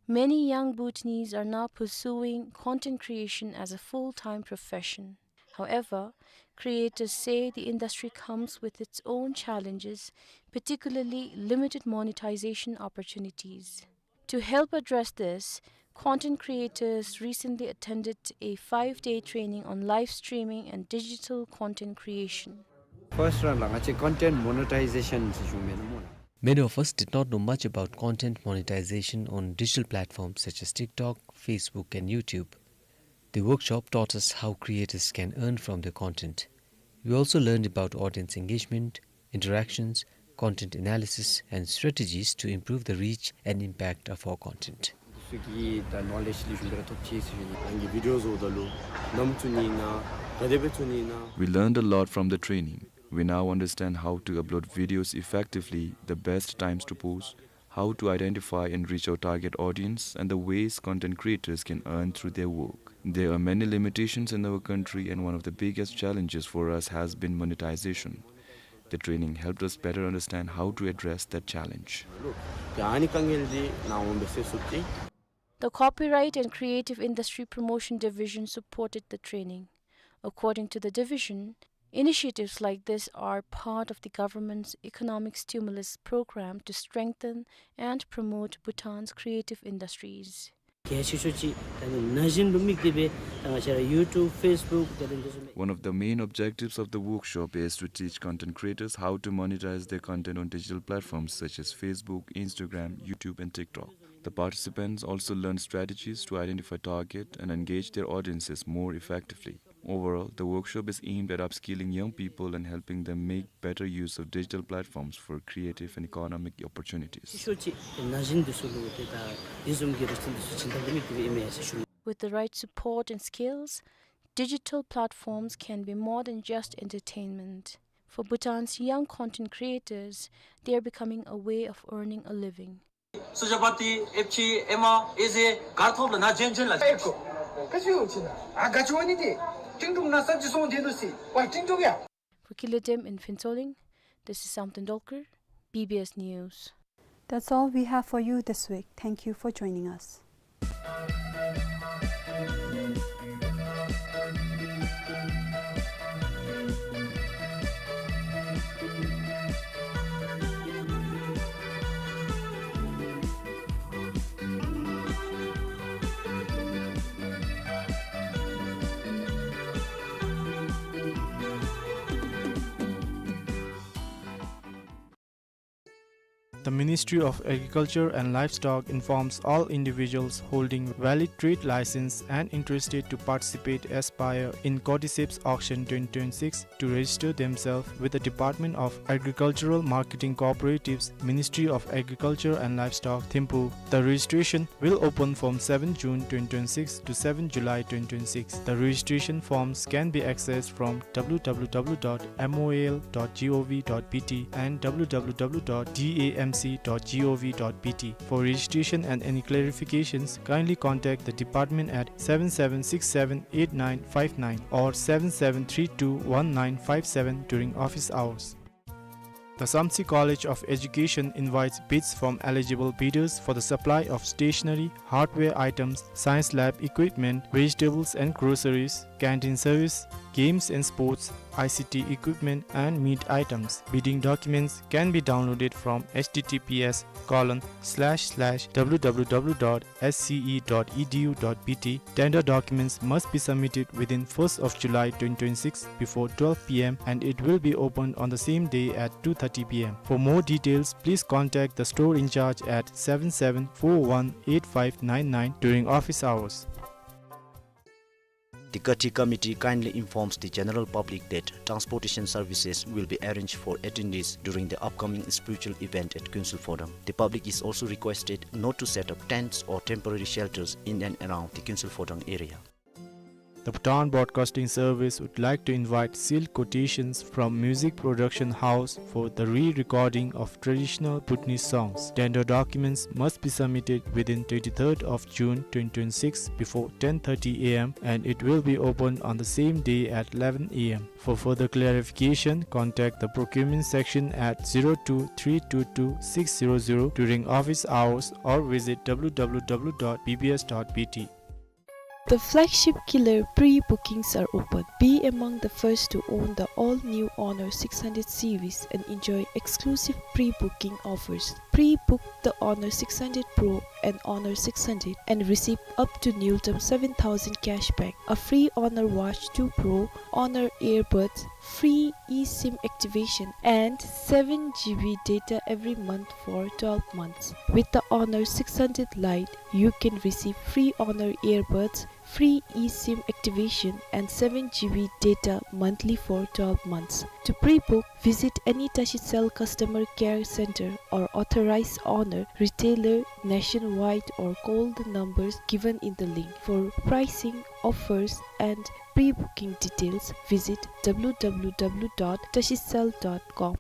Many young Bhutanese are now pursuing content creation as a full-time profession. However, creators say the industry comes with its own challenges, particularly limited monetization opportunities. To help address this, content creators recently attended a five-day training on live streaming and digital content creation. First round ལ་ང་བཅས་content monetization ཟེར་ཞུ་མེད་ན་སྨོ་ལགས། Many of us did not know much about content monetization on digital platforms such as TikTok, Facebook, and YouTube. The workshop taught us how creators can earn from their content. We also learned about audience engagement, interactions, content analysis, and strategies to improve the reach and impact of our content. སུ་གི་ད་knowledge ལས་ཞུ་འདི་ར་ཐོབ་ཅི་ཟེར་ཞུ་ནི། རང་གི་video བཟོཝ་ད་ལུ་ནམ་བཙུགས་ནི་ཨིན་ན་ག་དེ་སྦེ་བཙུགས་ནི་ཨིན་ན། We learned a lot from the training. We now understand how to upload videos effectively, the best times to post, how to identify and reach our target audience, and the ways content creators can earn through their work. There are many limitations in our country, and one of the biggest challenges for us has been monetization. The training helped us better understand how to address that challenge. ད་ཨ་ནི་དཀའ་ངལ་འདི་ནཱ་འོང་སྦེ་སེལ་ཚུགས་ཅི། The Copyright and Creative Industry Promotion Division supported the training. According to the division, initiatives like this are part of the government's economic stimulus program to strengthen and promote Bhutan's creative industries. གལ་ཆེ་ཤོས་ཅིག་ད་ནི་ན་གཞོན་ལུ་དམིགས་ཏེ་སྦེ་ད་ང་བཅས་ར་YouTube, Facebook དེ་ལས་འདི་ཚུ་མས། One of the main objectives of the workshop is to teach content creators how to monetize their content on digital platforms such as Facebook, Instagram, YouTube, and TikTok. The participants also learn strategies to identify, target, and engage their audiences more effectively. Overall, the workshop is aimed at upskilling young people and helping them make better use of digital platforms for creative and economic opportunities. ཤོས་ཅིག་ན་གཞོན་འདི་ཚུ་ལུ་ཏེ་ད་འདི་བཟུམ་གྱི་རིག་རྩལ་འདི་ཚུ་སྦྱིན་བདག་འདི་མི་དེ་སྦེ་ཨིན་མས་ཟེར་ཞུ། With the right support and skills, digital platforms can be more than just entertainment. For Bhutan's young content creators, they are becoming a way of earning a living. སུ་ཇ་པ་ཏི་ཨེཕ་ཆི་ཨེ་མ་ཨེ་ཟེ་གར་ཐོབ་ལ་ན་ཇེན་ཇེན་ལ་ཨེ་ཀོ་ཀ་ཅི་ཡོད་ཅི་ན་ཨ་ག་ཅི་བ་ནི་དེ་ཏིང་ཏུག་ན་ས་ཅི་སོང་དེ་དུ་སི་བ་ཏིང་ཏུག་ཡ། For Killer Dem in Phuentsholing, this is Samten Dolkar, B B S News. That's all we have for you this week. Thank you for joining us. The Ministry of Agriculture and Livestock informs all individuals holding valid trade license and interested to participate aspire in Cordyceps Auction twenty twenty-six to register themselves with the Department of Agricultural Marketing Cooperatives, Ministry of Agriculture and Livestock, Thimphu. The registration will open from seventh June twenty twenty-six to seventh July twenty twenty-six. The registration forms can be accessed from w w w dot m o a l dot g o v dot b t and w w w dot d a m c dot g o v dot b t. For registration and any clarifications, kindly contact the department at seven seven six seven eight nine five nine or seven seven three two one nine five seven during office hours. The Samtse College of Education invites bids from eligible bidders for the supply of stationery, hardware items, science lab equipment, vegetables and groceries, canteen service, games and sports, I C T equipment and meat items. Bidding documents can be downloaded from h t t p s colon slash slash w w w dot s c e dot e d u dot b t. Tender documents must be submitted within first of July twenty twenty-six before twelve p m and it will be opened on the same day at two thirty p m. For more details, please contact the store in charge at seven seven four one eight five nine nine during office hours. The Kathi Committee kindly informs the general public that transportation services will be arranged for attendees during the upcoming spiritual event at Kuensel Phodrang. The public is also requested not to set up tents or temporary shelters in and around the Kuensel Phodrang area. The Bhutan Broadcasting Service would like to invite sealed quotations from music production house for the re-recording of traditional Bhutanese songs. Tender documents must be submitted within twenty-third of June twenty twenty-six before ten thirty a m and it will be opened on the same day at eleven a m. For further clarification, contact the procurement section at zero two three two two six zero zero during office hours or visit w w w dot b b s dot b t. The flagship killer pre-bookings are open. Be among the first to own the all-new Honor six hundred series and enjoy exclusive pre-booking offers. Pre-book the Honor six hundred Pro and Honor six hundred and receive up to Newton seven thousand cashback, a free Honor Watch two Pro, Honor Earbuds, free eSIM activation, and seven G B data every month for twelve months. With the Honor six hundred Lite, you can receive free Honor Earbuds, free eSIM activation, and seven G B data monthly for twelve months. To pre-book, visit any Tashicell customer care center or authorized Honor retailer nationwide or call the numbers given in the link. For pricing, offers, and pre-booking details, visit w w w dot tashicell dot com.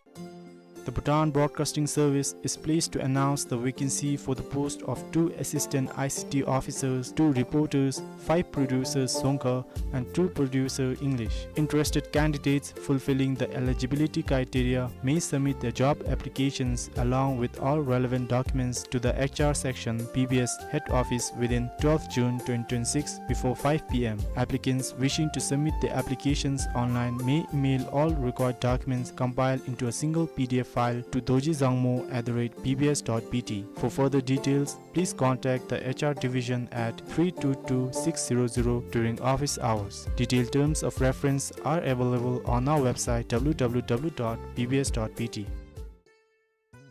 The Bhutan Broadcasting Service is pleased to announce the vacancy for the post of two assistant I C T officers, two reporters, five producers Dzongkha, and two producer English. Interested candidates fulfilling the eligibility criteria may submit their job applications along with all relevant documents to the H R section, B B S head office within twelfth June twenty twenty-six before five p m. Applicants wishing to submit their applications online may email all required documents compiled into a single P D F file to dorji dzangmo at the rate b b s dot b t. For further details, please contact the H R division at three two two six zero zero during office hours. Detailed terms of reference are available on our website w w w dot b b s dot b t.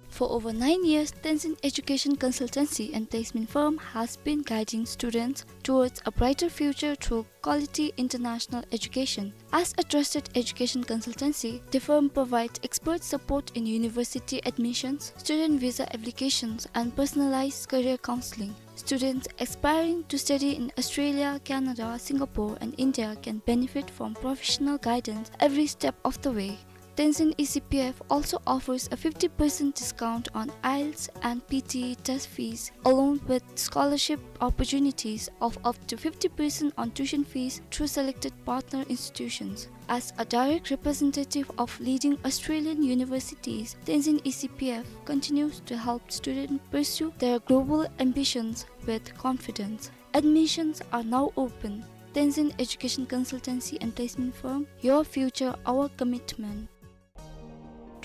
For over nine years, Tenzin Education Consultancy and Placement Firm has been guiding students towards a brighter future through quality international education. As a trusted education consultancy, the firm provides expert support in university admissions, student visa applications, and personalized career counseling. Students aspiring to study in Australia, Canada, Singapore, and India can benefit from professional guidance every step of the way. Tenzin E C P F also offers a fifty percent discount on IELTS and P T E test fees, along with scholarship opportunities of up to fifty percent on tuition fees through selected partner institutions. As a direct representative of leading Australian universities, Tenzin E C P F continues to help students pursue their global ambitions with confidence. Admissions are now open. Tenzin Education Consultancy and Placement Firm, your future, our commitment.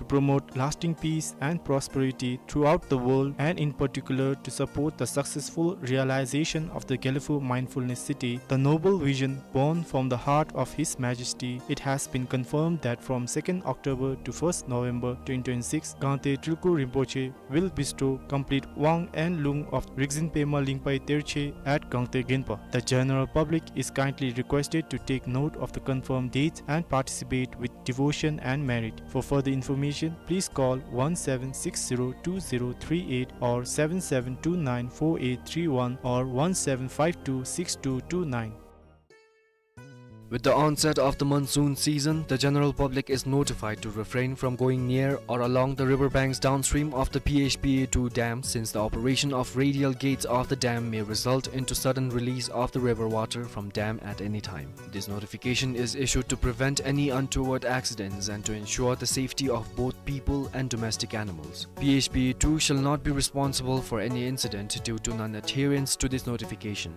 to promote lasting peace and prosperity throughout the world, and in particular to support the successful realization of the Gelephu Mindfulness City, the noble vision born from the heart of His Majesty. It has been confirmed that from second October to first November twenty twenty-six, Gangte Trilku Rinpoche will bestow complete Wang and Lung of Rigzin Pema Lingpai Terche at Gangte Genpa. The general public is kindly requested to take note of the confirmed dates and participate with devotion and merit. For further information, please call one seven six zero two zero three eight or seven seven two nine four eight three one or one seven five two six two two nine. With the onset of the monsoon season, the general public is notified to refrain from going near or along the river banks downstream of the P H P A two dam, since the operation of radial gates of the dam may result into sudden release of the river water from dam at any time. This notification is issued to prevent any untoward accidents and to ensure the safety of both people and domestic animals. P H P A two shall not be responsible for any incident due to non-adherence to this notification.